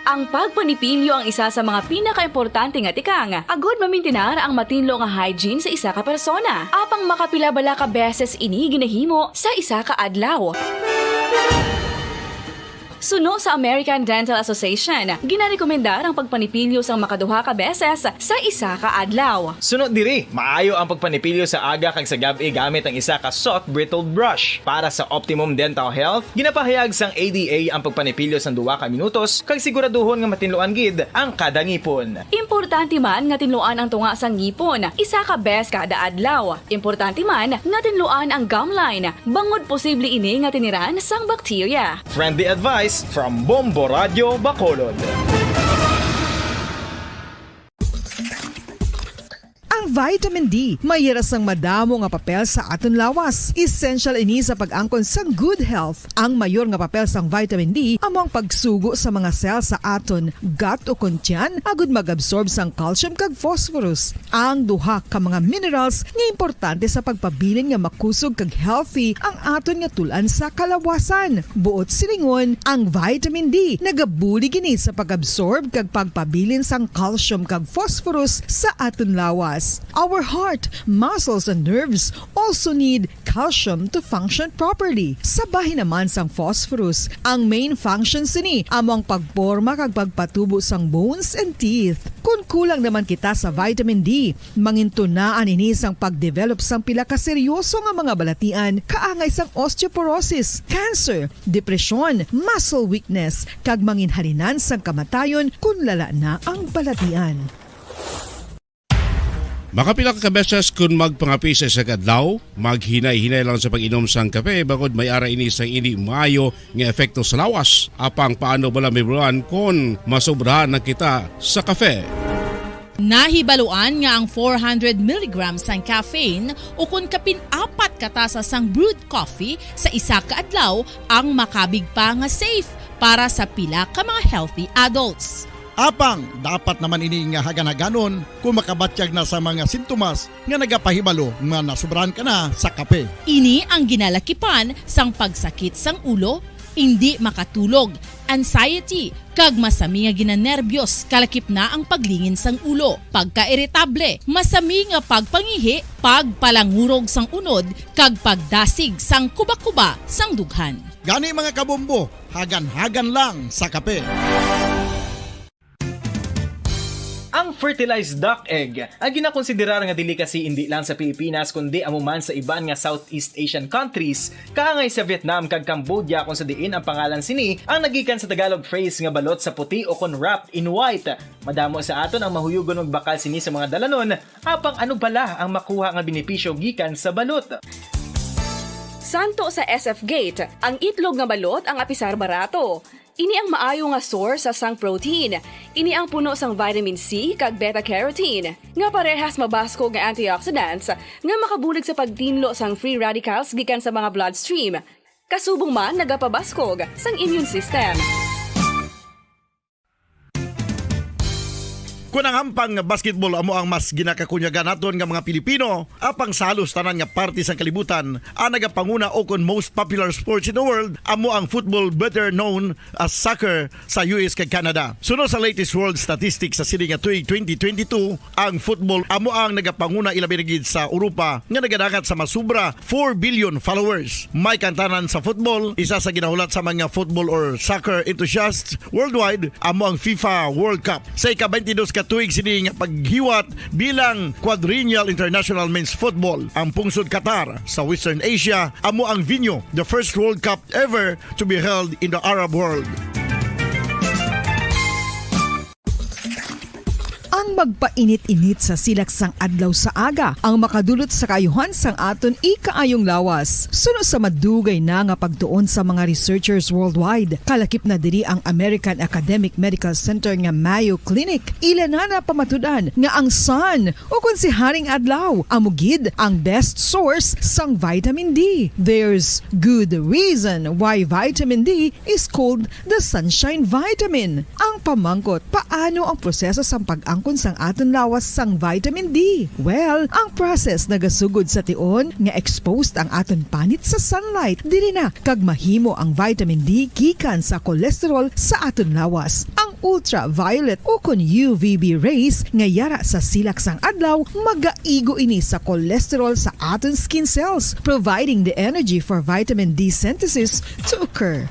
Ang pagpanipilyo ang isa sa mga pinakaimportante nga tikang agud mamintinar ang matinlo nga hygiene sa isa ka persona. Apang makapila bala ka beses ini ginahimo sa isa ka adlaw? Suno sa American Dental Association, ginarekomendar ang pagpanipilyo sang makaduha ka beses sa isa ka adlaw. Suno diri, maayo ang pagpanipilyo sa aga kag sa gab-i gamit ang isa ka soft bristled brush. Para sa optimum dental health, ginapahayag sang A D A ang pagpanipilyo sang duha ka minutos kag siguraduhon nga matinluan gid ang kada ngipon. Importante man nga tinluan ang tunga sang ngipon isa ka bes kada adlaw. Importante man nga tinluan ang gum line, bangod posible ini nga tiniran sang bakterya. Friendly advice from Bombo Radio Bacolod. Ang vitamin D may hira sang madamo nga papel sa aton lawas. Essential ini sa pag-angkon sang good health. Ang mayor nga papel sang vitamin D amo ang pagsugo sa mga cell sa aton gut o kon tiyan agud mag-absorb sang calcium kag phosphorus, ang duha ka mga minerals nga importante sa pagpabilin nga makusog kag healthy ang aton nga tul-an sa kalawasan. Buot silingon, ang vitamin D nagabulig ini sa pag-absorb kag pagpabilin sang calcium kag phosphorus sa aton lawas. Our heart, muscles, and nerves also need calcium to function properly. Sa bahin naman sang phosphorus, ang main function sini amo ang pagporma kag pagpatubo sang bones and teeth. Kon kulang naman kita sa vitamin D, mangintunaan ini sang pagdevelop sang pila ka seryoso nga mga balatian kaangay sang osteoporosis, cancer, depresyon, muscle weakness, kag manginhalinan sang kamatayon kon lala na ang balatian. Makapila ka beses kon magpangape sa isa ka adlaw, maghinay-hinay lang sa pag-inom sang kape, bangod may ara ini sang indi maayo nga epekto sa lawas. Apang paano bala mahibaluan kon masobrahan na kita sa kape? Nahibaluan nga ang four hundred milligrams sang caffeine, ukon kapin apat ka tasa sang brewed coffee sa isa ka adlaw, ang makabig pa nga safe para sa pila ka mga healthy adults. Apang dapat naman ini nga hagan-haganon kon makabatyag na sa mga sintomas nga nagapahibalo nga nasubrahan ka na sa kape. Ini ang ginalakipan sang pagsakit sang ulo, indi makatulog, anxiety, kag masami nga ginanerbiyos, kalakip na ang paglingin sang ulo, pagkairitable, masami nga pagpangihi, pagpalangurog sang unod, kag pagdasig sang kuba-kuba sang dughan. Gani, mga kabombo, hagan-hagan lang sa kape. Ang fertilized duck egg, ang ginakonsiderar nga delicacy indi lang sa Pilipinas kundi amo man sa iban nga Southeast Asian countries, kaangay sa Vietnam kag Cambodia, kung sa diin ang pangalan sini ang nagikan sa Tagalog phrase nga balot sa puti o kon wrapped in white. Madamo sa aton ang mahuyugon magbakal sini sa mga dalanon, apang ano bala ang makuha nga benepisyo gikan sa balot? Santo sa S F Gate, ang itlog nga balot ang apisar barato. Ini ang maayo nga source sa sang protein. Ini ang puno sang vitamin C kag beta carotene, nga parehas mabaskog nga antioxidants nga makabulig sa pagtinlo sang free radicals gikan sa mga bloodstream. Kasubong man nagapabaskog sang immune system. Kon ang hampang nga basketball amo ang mas ginakakunyagan naton nga mga Pilipino, apang sa halos tanan nga parte sang kalibutan, ang nagapanguna ukon most popular sports in the world amo ang football, better known as soccer, sa U S kag Canada. Suno sa latest world statistics sa sini nga tuig twenty twenty-two, ang football amo ang nagapanguna, ilabi na gid sa Europa nga nagadangat sa masubra four billion followers. May kantanan sa football, isa sa ginahulat sa mga football or soccer enthusiasts worldwide, amo ang FIFA World Cup. Sa ika-twenty-dos ka tuig sini nga paghiwat bilang Quadrennial International Men's Football, ang pungsod Qatar sa Western Asia amo ang venue, the first World Cup ever to be held in the Arab world. Ang magpainit-init sa silak sang adlaw sa aga ang makadulot sa kaayuhan sang aton ikaayong lawas. Suno sa madugay na nga pagtuon sa mga researchers worldwide, kalakip na diri ang American Academic Medical Center nga Mayo Clinic, ila na napamatud-an nga ang sun, ukon si Haring Adlaw, amo gid ang best source sang vitamin D. There's good reason why vitamin D is called the sunshine vitamin. Ang pamangkot, paano ang proseso sang pag-angkon sang aton lawas sang vitamin D? Well, ang process nagasugod sa tion nga exposed ang aton panit sa sunlight, diri na kag mahimo ang vitamin D gikan sa cholesterol sa aton lawas. Ang ultraviolet ukon U V B rays nga yara sa silak sang adlaw, magaigo ini sa cholesterol sa aton skin cells, providing the energy for vitamin D synthesis to occur.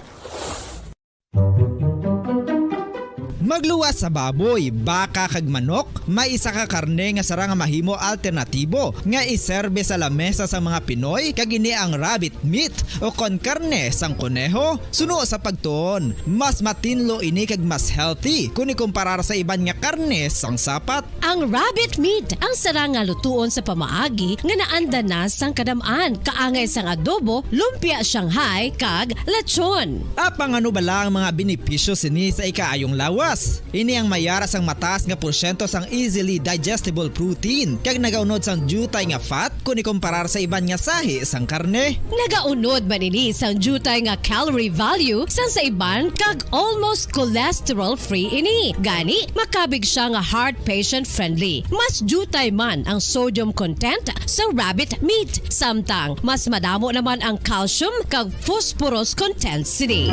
Magluwas sa baboy, baka, kag manok, may isa ka karne nga sarang nga mahimo alternatibo nga iserbe sa lamesa sang mga Pinoy, kag ini ang rabbit meat, ukon karne sang koneho. Suno sa pagtuon, mas matinlo ini kag mas healthy kon ikumparar sa iban nga karne sang sapat. Ang rabbit meat ang sarang nga lutuon sa pamaagi nga naanda na sang kadam-an, kaangay sang adobo, lumpia Shanghai, kag lechon. Apang ano bala ang mga benepisyo sini sa ikaayong lawas? Ini ang mayara sang mataas nga porsyento sang easily digestible protein, kag nagaunod sang diutay nga fat kon ikumparar sa iban nga sahi sang karne. Nagaunod man ini sang diutay nga calorie value sang sa iban kag almost cholesterol-free ini. Gani, makabig sia nga heart patient-friendly. Mas diutay man ang sodium content sa rabbit meat, samtang mas madamo naman ang calcium kag phosphorus content sini.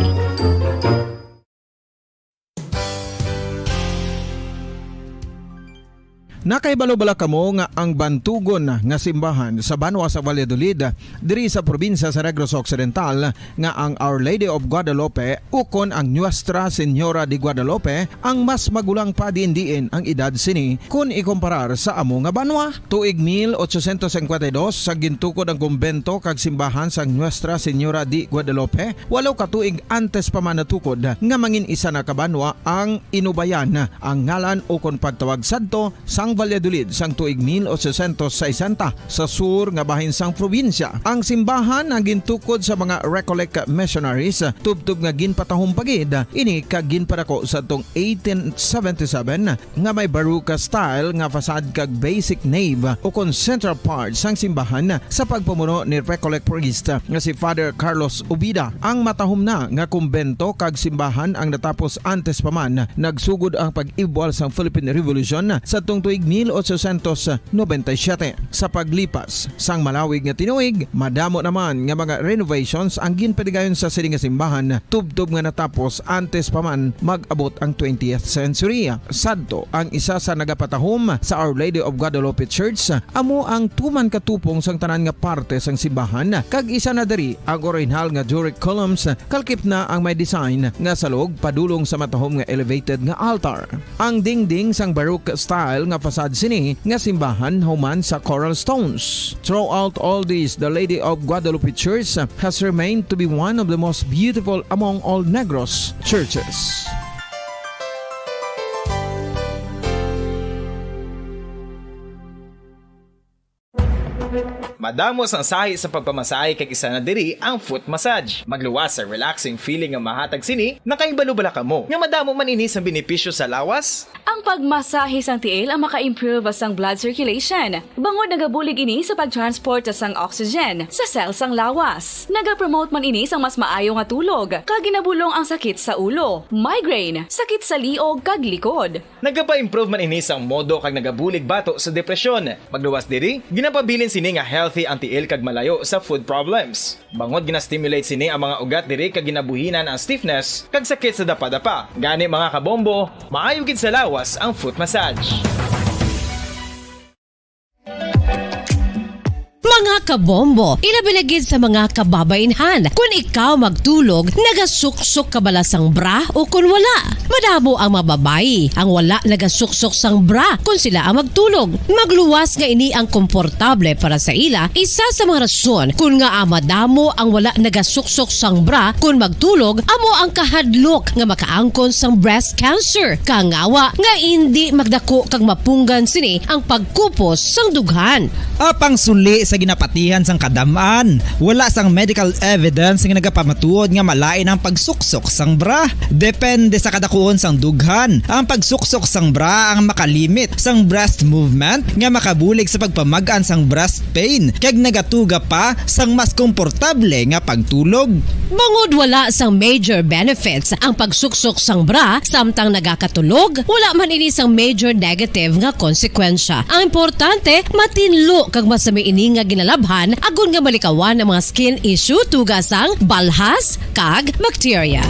Nakahibalo bala kamo nga ang bantugon nga simbahan sa banwa sa Valladolid, diri sa probinsya sa Negros Occidental, nga ang Our Lady of Guadalupe ukon ang Nuestra Señora de Guadalupe ang mas magulang pa diin-diin ang edad sini kon ikumparar sa amo nga banwa? Tuig mil ochocientos cincuenta y dos, sa gintukod ang kumbento kag simbahan sang Nuestra Señora de Guadalupe, walo ka tuig antes pa man natukod nga mangin isa na ka banwa ang Inubayan, ang ngalan ukon pagtawag sadto sang Valladolid sang tuig mil ochocientos sesenta, sa sur nga bahin sang probinsya. Ang simbahan ang gintukod sa mga Recollect missionaries, tubtob nga ginpatahom pa gid ini kag ginpadako sadtong eighteen seventy-seven, nga may Baroque style nga facade kag basic nave ukon central part sang simbahan sa pagpamuno ni Recollect priest nga si Father Carlos Ubida. Ang matahom na nga kumbento kag simbahan ang natapos antes pa man nagsugod ang pag-ibwal sang Philippine Revolution sadtong tuig mil ochocientos noventa y siete. Sa paglipas sang malawig nga tinuig, madamo naman nga mga renovations ang ginpadigayon sa sini nga simbahan, tubtob nga natapos antes pa man mag-abot ang twentieth century. Sadto, ang isa sa nagapatahom sa Our Lady of Guadalupe Church amo ang tuman ka tupong sang tanan nga parte sang simbahan, kag isa na diri ang orihinal nga Doric columns, kalakip na ang may design nga salog padulong sa matahom nga elevated nga altar. Ang dingding sang Baroque style nga facade sini nga simbahan human sa coral stones. Throughout all this, the Lady of Guadalupe Church has remained to be one of the most beautiful among all Negros churches. Madamo sang sahi sa pagpamasahe kag isa na diri ang foot massage. Magluwas sa relaxing feeling nga mahatag sini, nakahibalo bala kamo nga madamo man ini sang benepisyo sa lawas? Ang pagmasahe sang tiil ang maka-improve sang blood circulation, bangod nagabulig ini sa pag-transport sang oxygen sa cell sang lawas. Nagapromote man ini sang mas maayo nga tulog, kag ginabulong ang sakit sa ulo, migraine, sakit sa liog, kag likod. Nagapa-improve man ini sang modo kag nagabulig bato sa depresyon. Magluwas diri, ginapabilin sini nga healthy ang tiil kag malayo sa foot problems. Bangod gina-stimulate sini ang mga ugat diri kag ginabuhinan ang stiffness kag sakit sa dapadapa. Gani, mga kabombo, maayo gid sa lawas ang foot massage. Mga kabombo, ilabi na gid sa mga kababainhan. Kun ikaw magtulog, nagasuksok ka bala sang bra o kun wala? Madamo ang mga babayi ang wala nagasuksok sang bra kun sila ang magtulog. Magluwas nga ini ang komportable para sa ila, isa sa mga rason kun ngaa madamo ang wala nagasuksok sang bra kun magtulog, amo ang kahadlok nga makaangkon sang breast cancer. Kangawa nga indi magdako kag mapunggan sini ang pagkupos sang dughan. Apang suli sa ginapatihan sang kadam-an, wala sang medical evidence nga nagapamatuod nga malain ang pagsuksok sang bra. Depende sa kadakuon sang dughan. Ang pagsuksok sang bra ang makalimit sang breast movement nga makabulig sa pagpamag-an sang breast pain kag nagatuga pa sang mas komportable nga pagtulog. Bangod wala sang major benefits ang pagsuksok sang bra samtang nagakatulog, wala man ini sang major negative nga konsekwensya. Ang importante, matinlo kag masami ini nga ginalabhan agod nga malikawan ang mga skin issue tuga sang balhas kag bakterya.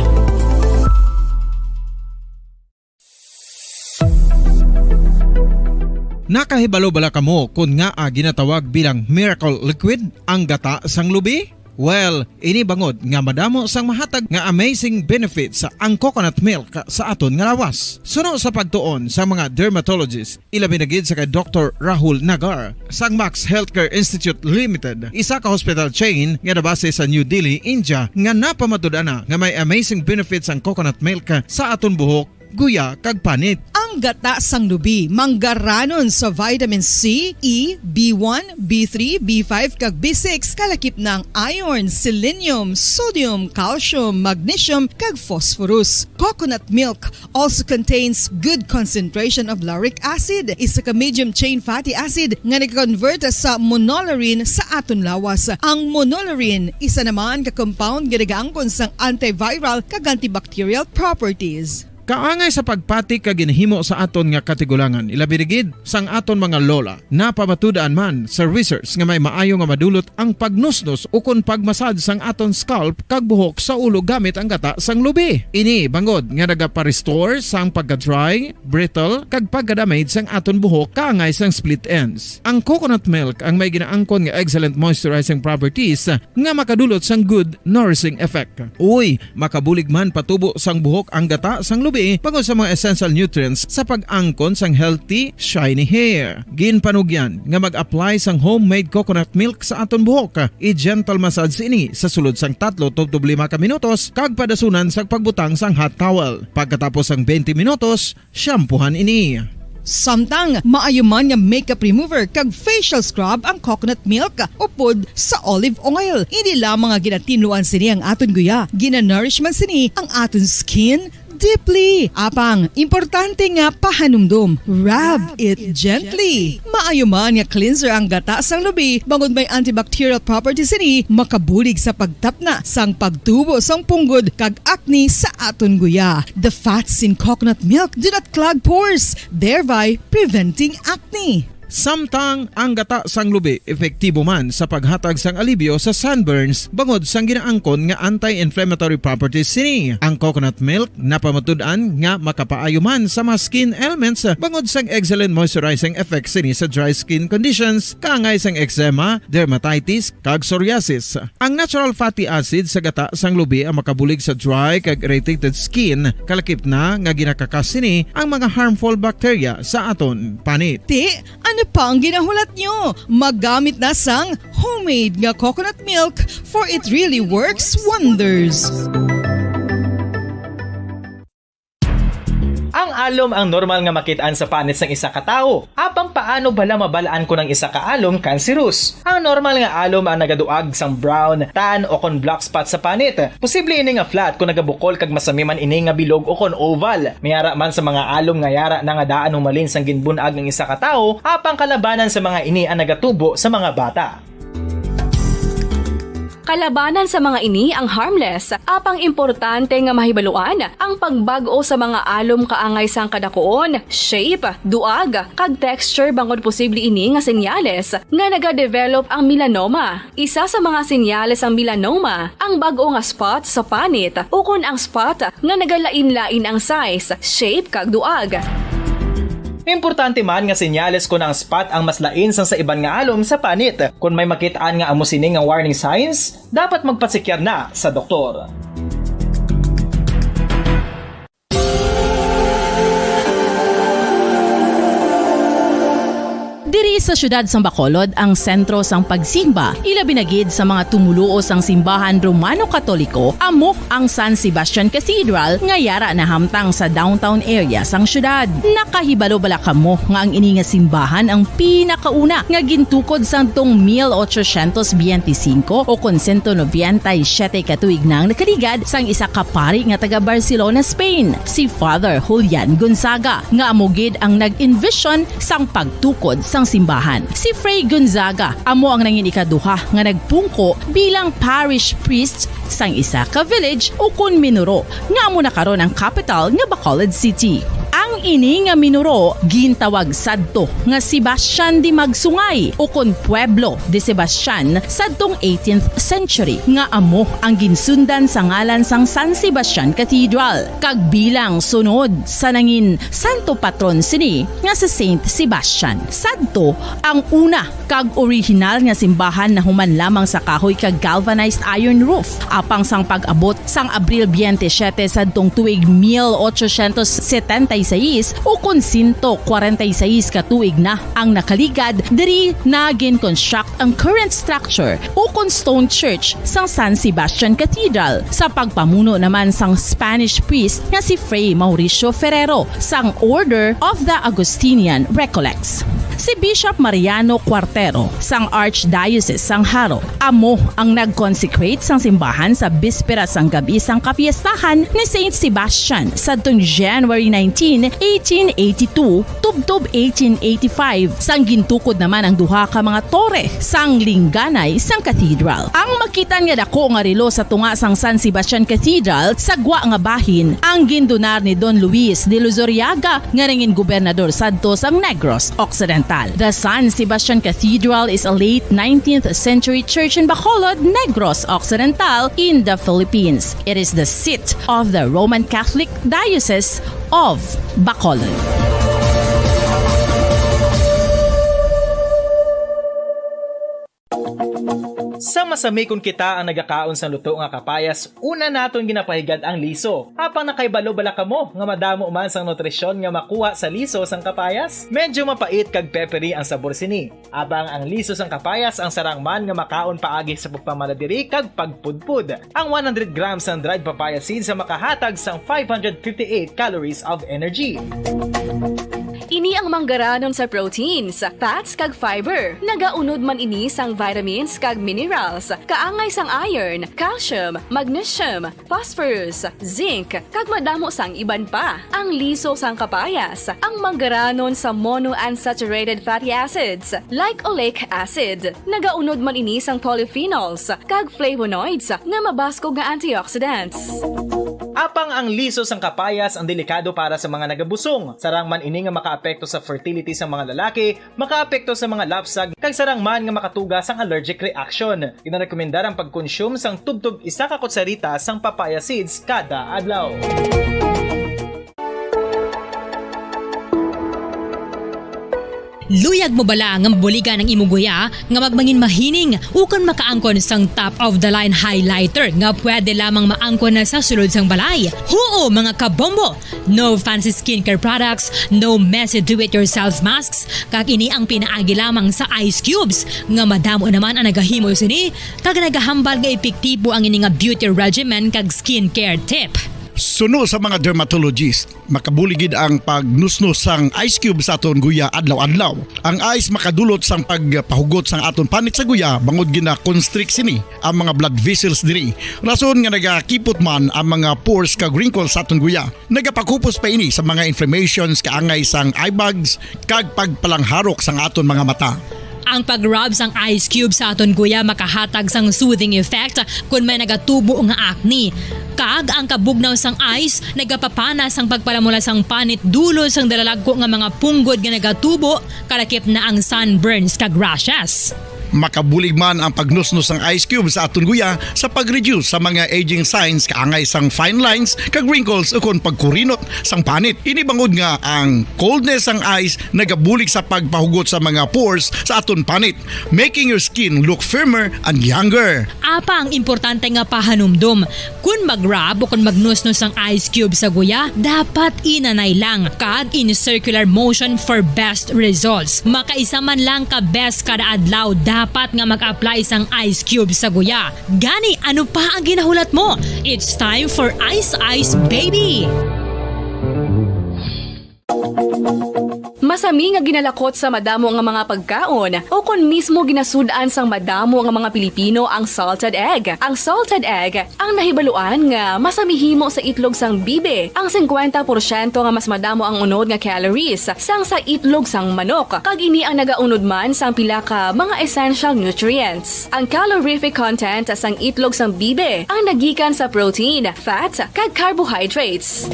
Nakahibalo bala kamo kon ngaa ginatawag bilang miracle liquid ang gata sang lubi? Well, ini bangod nga madamo sang mahatag nga amazing benefits ang coconut milk sa aton nga lawas. Suno sa pagtuon sa mga dermatologist, ilabi na gid sa kay Doktor Rahul Nagar sang Max Healthcare Institute Limited, isa ka hospital chain nga nabase sa New Delhi, India, nga napamatud-an na nga may amazing benefits ang coconut milk sa aton buhok, guya, kag panit. Ang gata sang lubi manggaranon sa vitamin C, E, B one, B three, B five, kag B six, kalakip na ang iron, selenium, sodium, calcium, magnesium, kag phosphorus. Coconut milk also contains good concentration of lauric acid, isa ka medium chain fatty acid nga nag-convert sa monolaurin sa aton lawas. Ang monolaurin, isa naman ka compound nga nagaangkon sang antiviral kag antibacterial properties. Kaangay sa pagpati kag ginhimo sa aton nga katigulangan, ilabi na gid sang aton mga lola. Napamatud-an man sa research nga may maayo nga madulot ang pagnusnos ukon pagmasad sang aton scalp kag buhok sa ulo gamit ang gata sang lubi. Ini bangod nga nagapa-restore sang pagka-dry, brittle, kag pagka-damage sang aton buhok kaangay sang split ends. Ang coconut milk ang may ginaangkon nga excellent moisturizing properties nga makadulot sang good nourishing effect. Uy, makabulig man patubo sang buhok ang gata sang lubi bangod sa mga essential nutrients sa pag-angkon sang healthy, shiny hair. Ginpanugyan nga mag-apply sang homemade coconut milk sa aton buhok. I-gentle massage ini sa sulod sang tatlo tubtob lima ka minutos kag padasunan sa pagbutang sang hot towel. Pagkatapos sang twenty minutos, shampoohan ini. Samtang maayo man nga makeup remover kag facial scrub ang coconut milk upod sa olive oil. Hindi lamang nga ginatinluan sini ang aton guya, ginanourish man sini ang aton skin deeply. Apang, importante nga pahanumdom, rub it gently. Maayo man nga cleanser ang gata sang lubi, bangod may antibacterial properties sini, makabulig sa pagtapna sang pagtubo sang punggod kag acne sa aton guya. The fats in coconut milk do not clog pores, thereby preventing acne. Samtang ang gata sang lubi epektibo man sa paghatag sang alibyo sa sunburns bangod sang ginaangkon nga anti-inflammatory properties sini. Ang coconut milk napamatud-an nga makapaayo man sa mga skin ailments bangod sang excellent moisturizing effects sini sa dry skin conditions, kaangay sang eczema, dermatitis, kag psoriasis. Ang natural fatty acid sa gata sang lubi ang makabulig sa dry kag irritated skin, kalakip na nga ginakakas sini ang mga harmful bacteria sa aton panit. Ti, ano pa ang ginahulat nyo? Magamit na sang homemade nga coconut milk, for it really works wonders. Ang alom ang normal nga makit-an sa panit sang isa ka tawo. Apang paano bala mabal-an kon ang isa ka alom cancerous? Ang normal nga alom ang nagaduag sang brown, tan, o kon black spot sa panit. Posible ini nga flat kon nagabukol kag masami man ini nga bilog o kon oval. May ara man sa mga alom nga yara na nga daan humalin sang ginbun-ag ang isa ka tawo, apang kalabanan sa mga ini ang nagatubo sa mga bata. Kalabanan sa mga ini ang harmless, apang importante nga mahibaluan ang pagbag-o sa mga alom kaangay sang kadakuon, shape, duag, kag texture bangod posible ini nga senyales nga nagadevelop ang melanoma. Isa sa mga senyales sang melanoma ang bag-o nga spot sa panit ukon ang spot nga nagalain-lain ang size, shape, kag duag. Importante man nga senyales kon ang spot ang mas lain sang sa iban nga alom sa panit. Kon may makit-an nga amo sini nga warning signs, dapat magpasekyar na sa doktor. Diri sa siyudad sang Bacolod ang sentro sang pagsimba, ilabi na gid sa mga tumuluo sang simbahan Romano-Katoliko, amo ang San Sebastian Cathedral nga yara nahamtang sa downtown area sang siyudad. Nakahibalo bala kamo nga ang ini nga simbahan ang pinakauna nga gintukod sadtong mil ochocientos biyente singko o kon sento nobenta y siyete ka tuig na ang nakaligad sang isa ka pari nga taga Barcelona, Spain, si Father Julian Gonzaga, nga amo gid ang nag-envision sang pagtukod sang simbahan. Si Fray Gonzaga amo ang nangin ikaduha nga nagpungko bilang parish priest sang isa ka village ukon minuro nga amo na karon ang kapital nga Bacolod City. Ang ini nga minuro gintawag sadto nga Sebastian de Magsungay ukon Pueblo de Sebastian sadtong eighteenth century, nga amo ang ginsundan sa ngalan sang San Sebastian Cathedral, kag bilang sunod sa nangin santo patron sini nga si Saint Sebastian. Sadto ang una kag orihinal nga simbahan nahuman lamang sa kahoy kag galvanized iron roof. Apang sang pag-abot sang Abril biyente siyete sadtong tuig mil ochocientos setenta y seis, ukon sento kwarenta y seis ka tuig na ang nakaligad, diri na gin-construct ang current structure ukon stone church sang San Sebastian Cathedral, sa pagpamuno naman sang Spanish priest nga si Fray Mauricio Ferrero sang Order of the Augustinian Recollects. Si Bishop Mariano Cuartero sang Archdiocese sang Jaro amo ang nag-consecrate sang simbahan sa bispera sang gab-i sang kapiestahan ni Saint Sebastian sadtong January nineteen, eighteen eighty-two tubtob eighteen eighty-five, sang gintukod naman ang duha ka mga tore sang lingganay sang cathedral. Ang makitan nga dako nga relo sa tunga sang San Sebastian Cathedral sa gwa nga bahin ang gindonar ni Don Luis de Luzuriaga nga nangin gobernador sadto sang Negros Occidental. The San Sebastian Cathedral is a late nineteenth century church in Bacolod, Negros Occidental, in the Philippines. It is the seat of the Roman Catholic Diocese of Bacolod. Sa masami kon kita ang nagakaon sang luto nga kapayas, una naton ginapahigad ang liso. Apang nakahibalo bala kamo nga madamo man sang nutrisyon nga makuha sa liso sang kapayas? Medyo mapait kag peppery ang sabor sini. Apang ang liso sang kapayas ang sarang man nga makaon paagi sa pagpamaladiri kag pagpudpod. Ang one hundred grams sang dried papaya seeds ang makahatag sang five hundred fifty-eight calories of energy. Ini ang manggaranon sa proteins, fats, kag fiber. Nagaunod man ini sang vitamins kag minerals, kaangay sang iron, calcium, magnesium, phosphorus, zinc, kag madamo sang iban pa. Ang liso sang kapayas, ang manggaranon sa monounsaturated fatty acids, like oleic acid. Nagaunod man ini sang polyphenols kag flavonoids nga mabaskog nga antioxidants. Apang ang liso sang kapayas ang delikado para sa mga nagabusong. Sarang man ini nga makaapekto sa fertility sa mga lalaki, makaapekto sa mga lapsag, kag sarang man nga makatuga sang allergic reaction. Ginarekomendar ang pagkonsume sang tubtob isa ka kutsarita sang papaya seeds kada adlaw. Luyag mo bala nga mabuligan ang imo guya nga magmangin mahining ukon makaangkon sang top of the line highlighter nga pwede lamang maangkon na sa sulod sang balay? Huo, mga kabombo! No fancy skincare products, no messy do-it-yourself masks, kag ini ang pinaagi lamang sa ice cubes, nga madamo naman ang nagahimo sini, kag nagahambal nga epektibo ang ini nga beauty regimen kag skincare tip. Suno sa mga dermatologist, makabulig gid ang pagnusnos sang ice cube sa aton guya adlaw-adlaw. Ang ice makadulot sang pagpahugot sang aton panit sa guya, bangod gina-constrict sini ang mga blood vessels diri. Rason nga nagakipot man ang mga pores kag wrinkles sa aton guya. Nagapakupos pa ini sa mga inflammations kaangay sang eye bags kag pagpalangharok sang aton mga mata. Ang pag-rub sang ice cube sa aton guya makahatag sang soothing effect kon may nagatubo nga acne. Kag ang kabugnaw sang ice nagapapana sang pagpalamula sang panit dulot sang dalalagko nga mga punggod nga nagatubo, kalakip na ang sunburns kag rashes. Makabulig man ang pagnusnos sang ice cube sa aton guya sa pag-reduce sa mga aging signs kaangay sang fine lines kag wrinkles ukon pagkurinot sang panit. Ini bangod nga ang coldness sang ice nagabulig sa pagpahugot sa mga pores sa aton panit, making your skin look firmer and younger. Apang importante nga pahanumdom, kon mag-rub o kon magnusnos ang ice cube sa guya, dapat inanay lang kag in circular motion for best results. Makaisa man lang ka beses kada adlaw dapat nga mag-apply sang ice cube sa guya. Gani, ano pa ang ginahulat mo? It's time for Ice Ice Baby! Masami nga ginalakot sa madamo nga mga pagkaon o kon mismo ginasud-an sang madamo nga mga Pilipino ang salted egg. Ang salted egg ang nahibaluan nga masami himo sa itlog sang bibi. Ang singkwenta porsyento nga mas madamo ang unod nga calories sang sa itlog sang manok, kag ini ang nagaunod man sang pila ka mga essential nutrients. Ang calorific content sang itlog sang bibi ang nagikan sa protein, fat, kag carbohydrates.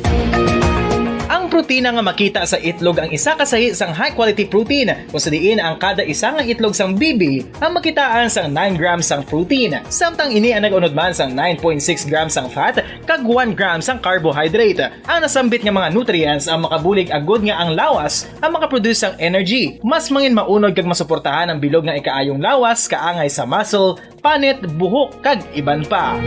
Ang protina nga makita sa itlog ang isa ka sahi sang high-quality protein, kung sa diin ang kada isa nga itlog sang bibi ang makitaan sang nine grams sang protein, samtang ini ang nag-unod man sang nine point six grams sang fat kag one gram sang carbohydrate. Ang nasambit nga mga nutrients ang makabulig agud nga ang lawas ang makaproduce sang energy. Mas mangin maunod kag masuportahan ang bilog nga ikaayong lawas kaangay sa muscle, panit, buhok, kag iban pa.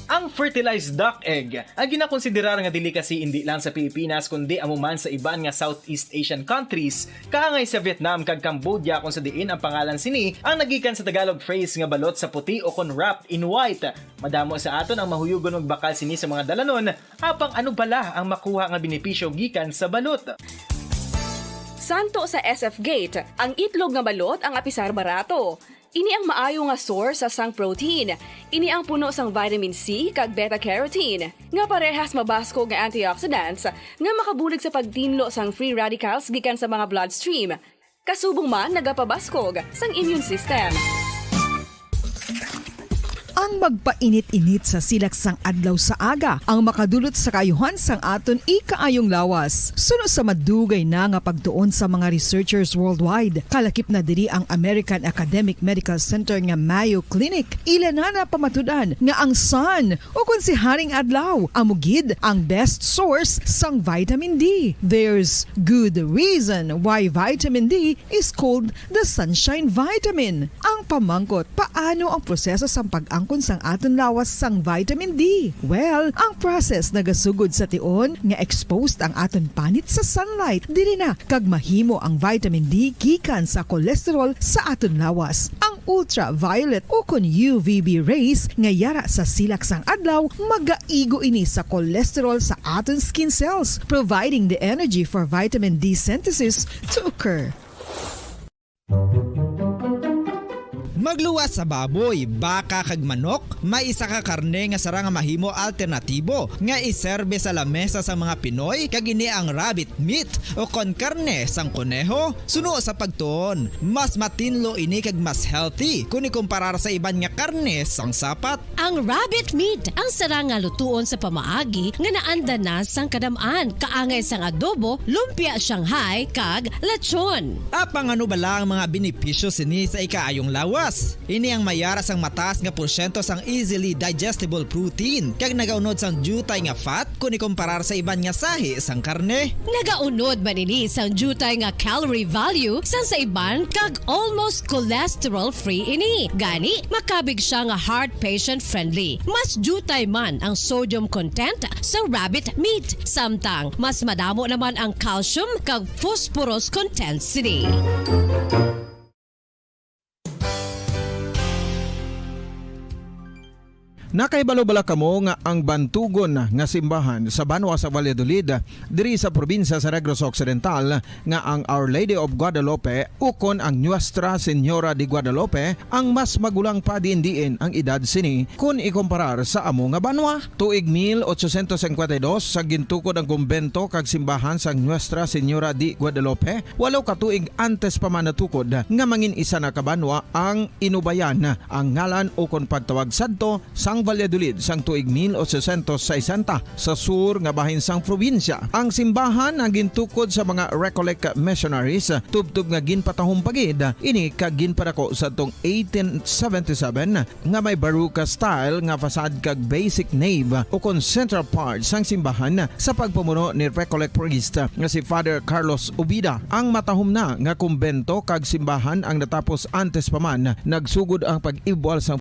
Ang fertilized duck egg ang ginakonsiderar nga delicacy indi lang sa Pilipinas kundi amo man sa iban nga Southeast Asian countries, kaangay sa Vietnam kag Cambodia, kung sa diin ang pangalan sini ang nagikan sa Tagalog phrase nga balot sa puti o kon wrapped in white. Madamo sa aton ang mahuyugon magbakal sini sa mga dalanon, apang ano bala ang makuha nga benepisyo gikan sa balot? Santo sa S F Gate, ang itlog nga balot ang apisar barato. Ini ang maayo nga source sa sang protein. Ini ang puno sang vitamin C kag beta carotene, nga parehas mabaskog nga antioxidants nga makabulig sa pagtinlo sang free radicals gikan sa mga bloodstream. Kasubong man nagapabaskog sang immune system. Ang magpainit-init sa silak sang adlaw sa aga ang makadulot sa kaayuhan sang aton ikaayong lawas. Suno sa madugay na nga pagtuon sa mga researchers worldwide, kalakip na diri ang American Academic Medical Center nga Mayo Clinic. Ila na napamatud-an nga ang sun, o kon si Haring Adlaw, amo gid ang best source sang vitamin D. There's good reason why vitamin D is called the sunshine vitamin. Ang pamangkot, paano ang proseso sang pag-angkon sang aton lawas sang vitamin D? Well, ang process nagasugod sa tion nga exposed ang aton panit sa sunlight diri na kag mahimo ang vitamin D gikan sa cholesterol sa aton lawas. Ang ultraviolet o kon U V B rays nga yara sa silak sang adlaw magaigo ini sa cholesterol sa aton skin cells, providing the energy for vitamin D synthesis to occur. Magluwas sa baboy, baka kag manok, may isa ka karne nga sarang nga mahimo alternatibo nga iserbe sa lamesa sang mga Pinoy, kag ini ang rabbit meat o kon karne sang koneho. Suno sa pagtuon, mas matinlo ini kag mas healthy kon ikumparar sa iban nga karne sang sapat. Ang rabbit meat ang sarang nga lutuon sa pamaagi nga naanda na sang kadam-an, kaangay sang adobo, lumpia Shanghai, kag lechon. Apang ano bala ang mga benepisyo sini sa ikaayong lawas? Ini ang may yara sang mataas nga porsyento sang easily digestible protein, kag nagaunod sang diutay nga fat kon ikumparar sa iban nga sahi sang karne. Nagaunod man ini sang diutay nga calorie value sang sa iban, kag almost cholesterol-free ini. Gani, makabig siya nga heart patient-friendly. Mas diutay man ang sodium content sa rabbit meat, samtang mas madamo naman ang calcium kag phosphorus content sini. Nakahibalo bala kamo nga ang bantugon nga simbahan sa banwa sa Valladolid, diri sa probinsya sa Negros Occidental, nga ang Our Lady of Guadalupe ukon ang Nuestra Señora de Guadalupe ang mas magulang pa diin-diin ang edad sini kon ikumparar sa amo nga banwa? Tuig mil ochocientos cincuenta y dos sa gintukod ang kumbento kag simbahan sang Nuestra Señora de Guadalupe, walo ka tuig antes pa man natukod nga mangin isa na ka banwa ang Inubayan, ang ngalan ukon pagtawag sadto sang Valladolid sang tuig mil ochocientos sesenta sa sur nga bahin sang probinsya. Ang simbahan ang gintukod sa mga Recollect missionaries, tubtob nga ginpatahom pa gid ini kag ginpadako sadtong eighteen seventy-seven, nga may baroque style nga facade kag basic nave ukon central part sang simbahan sa pagpamuno ni Recollect priest nga si Father Carlos Ubida. Ang matahom na nga kumbento kag simbahan ang natapos antes pa man nagsugod ang pag-ibwal sang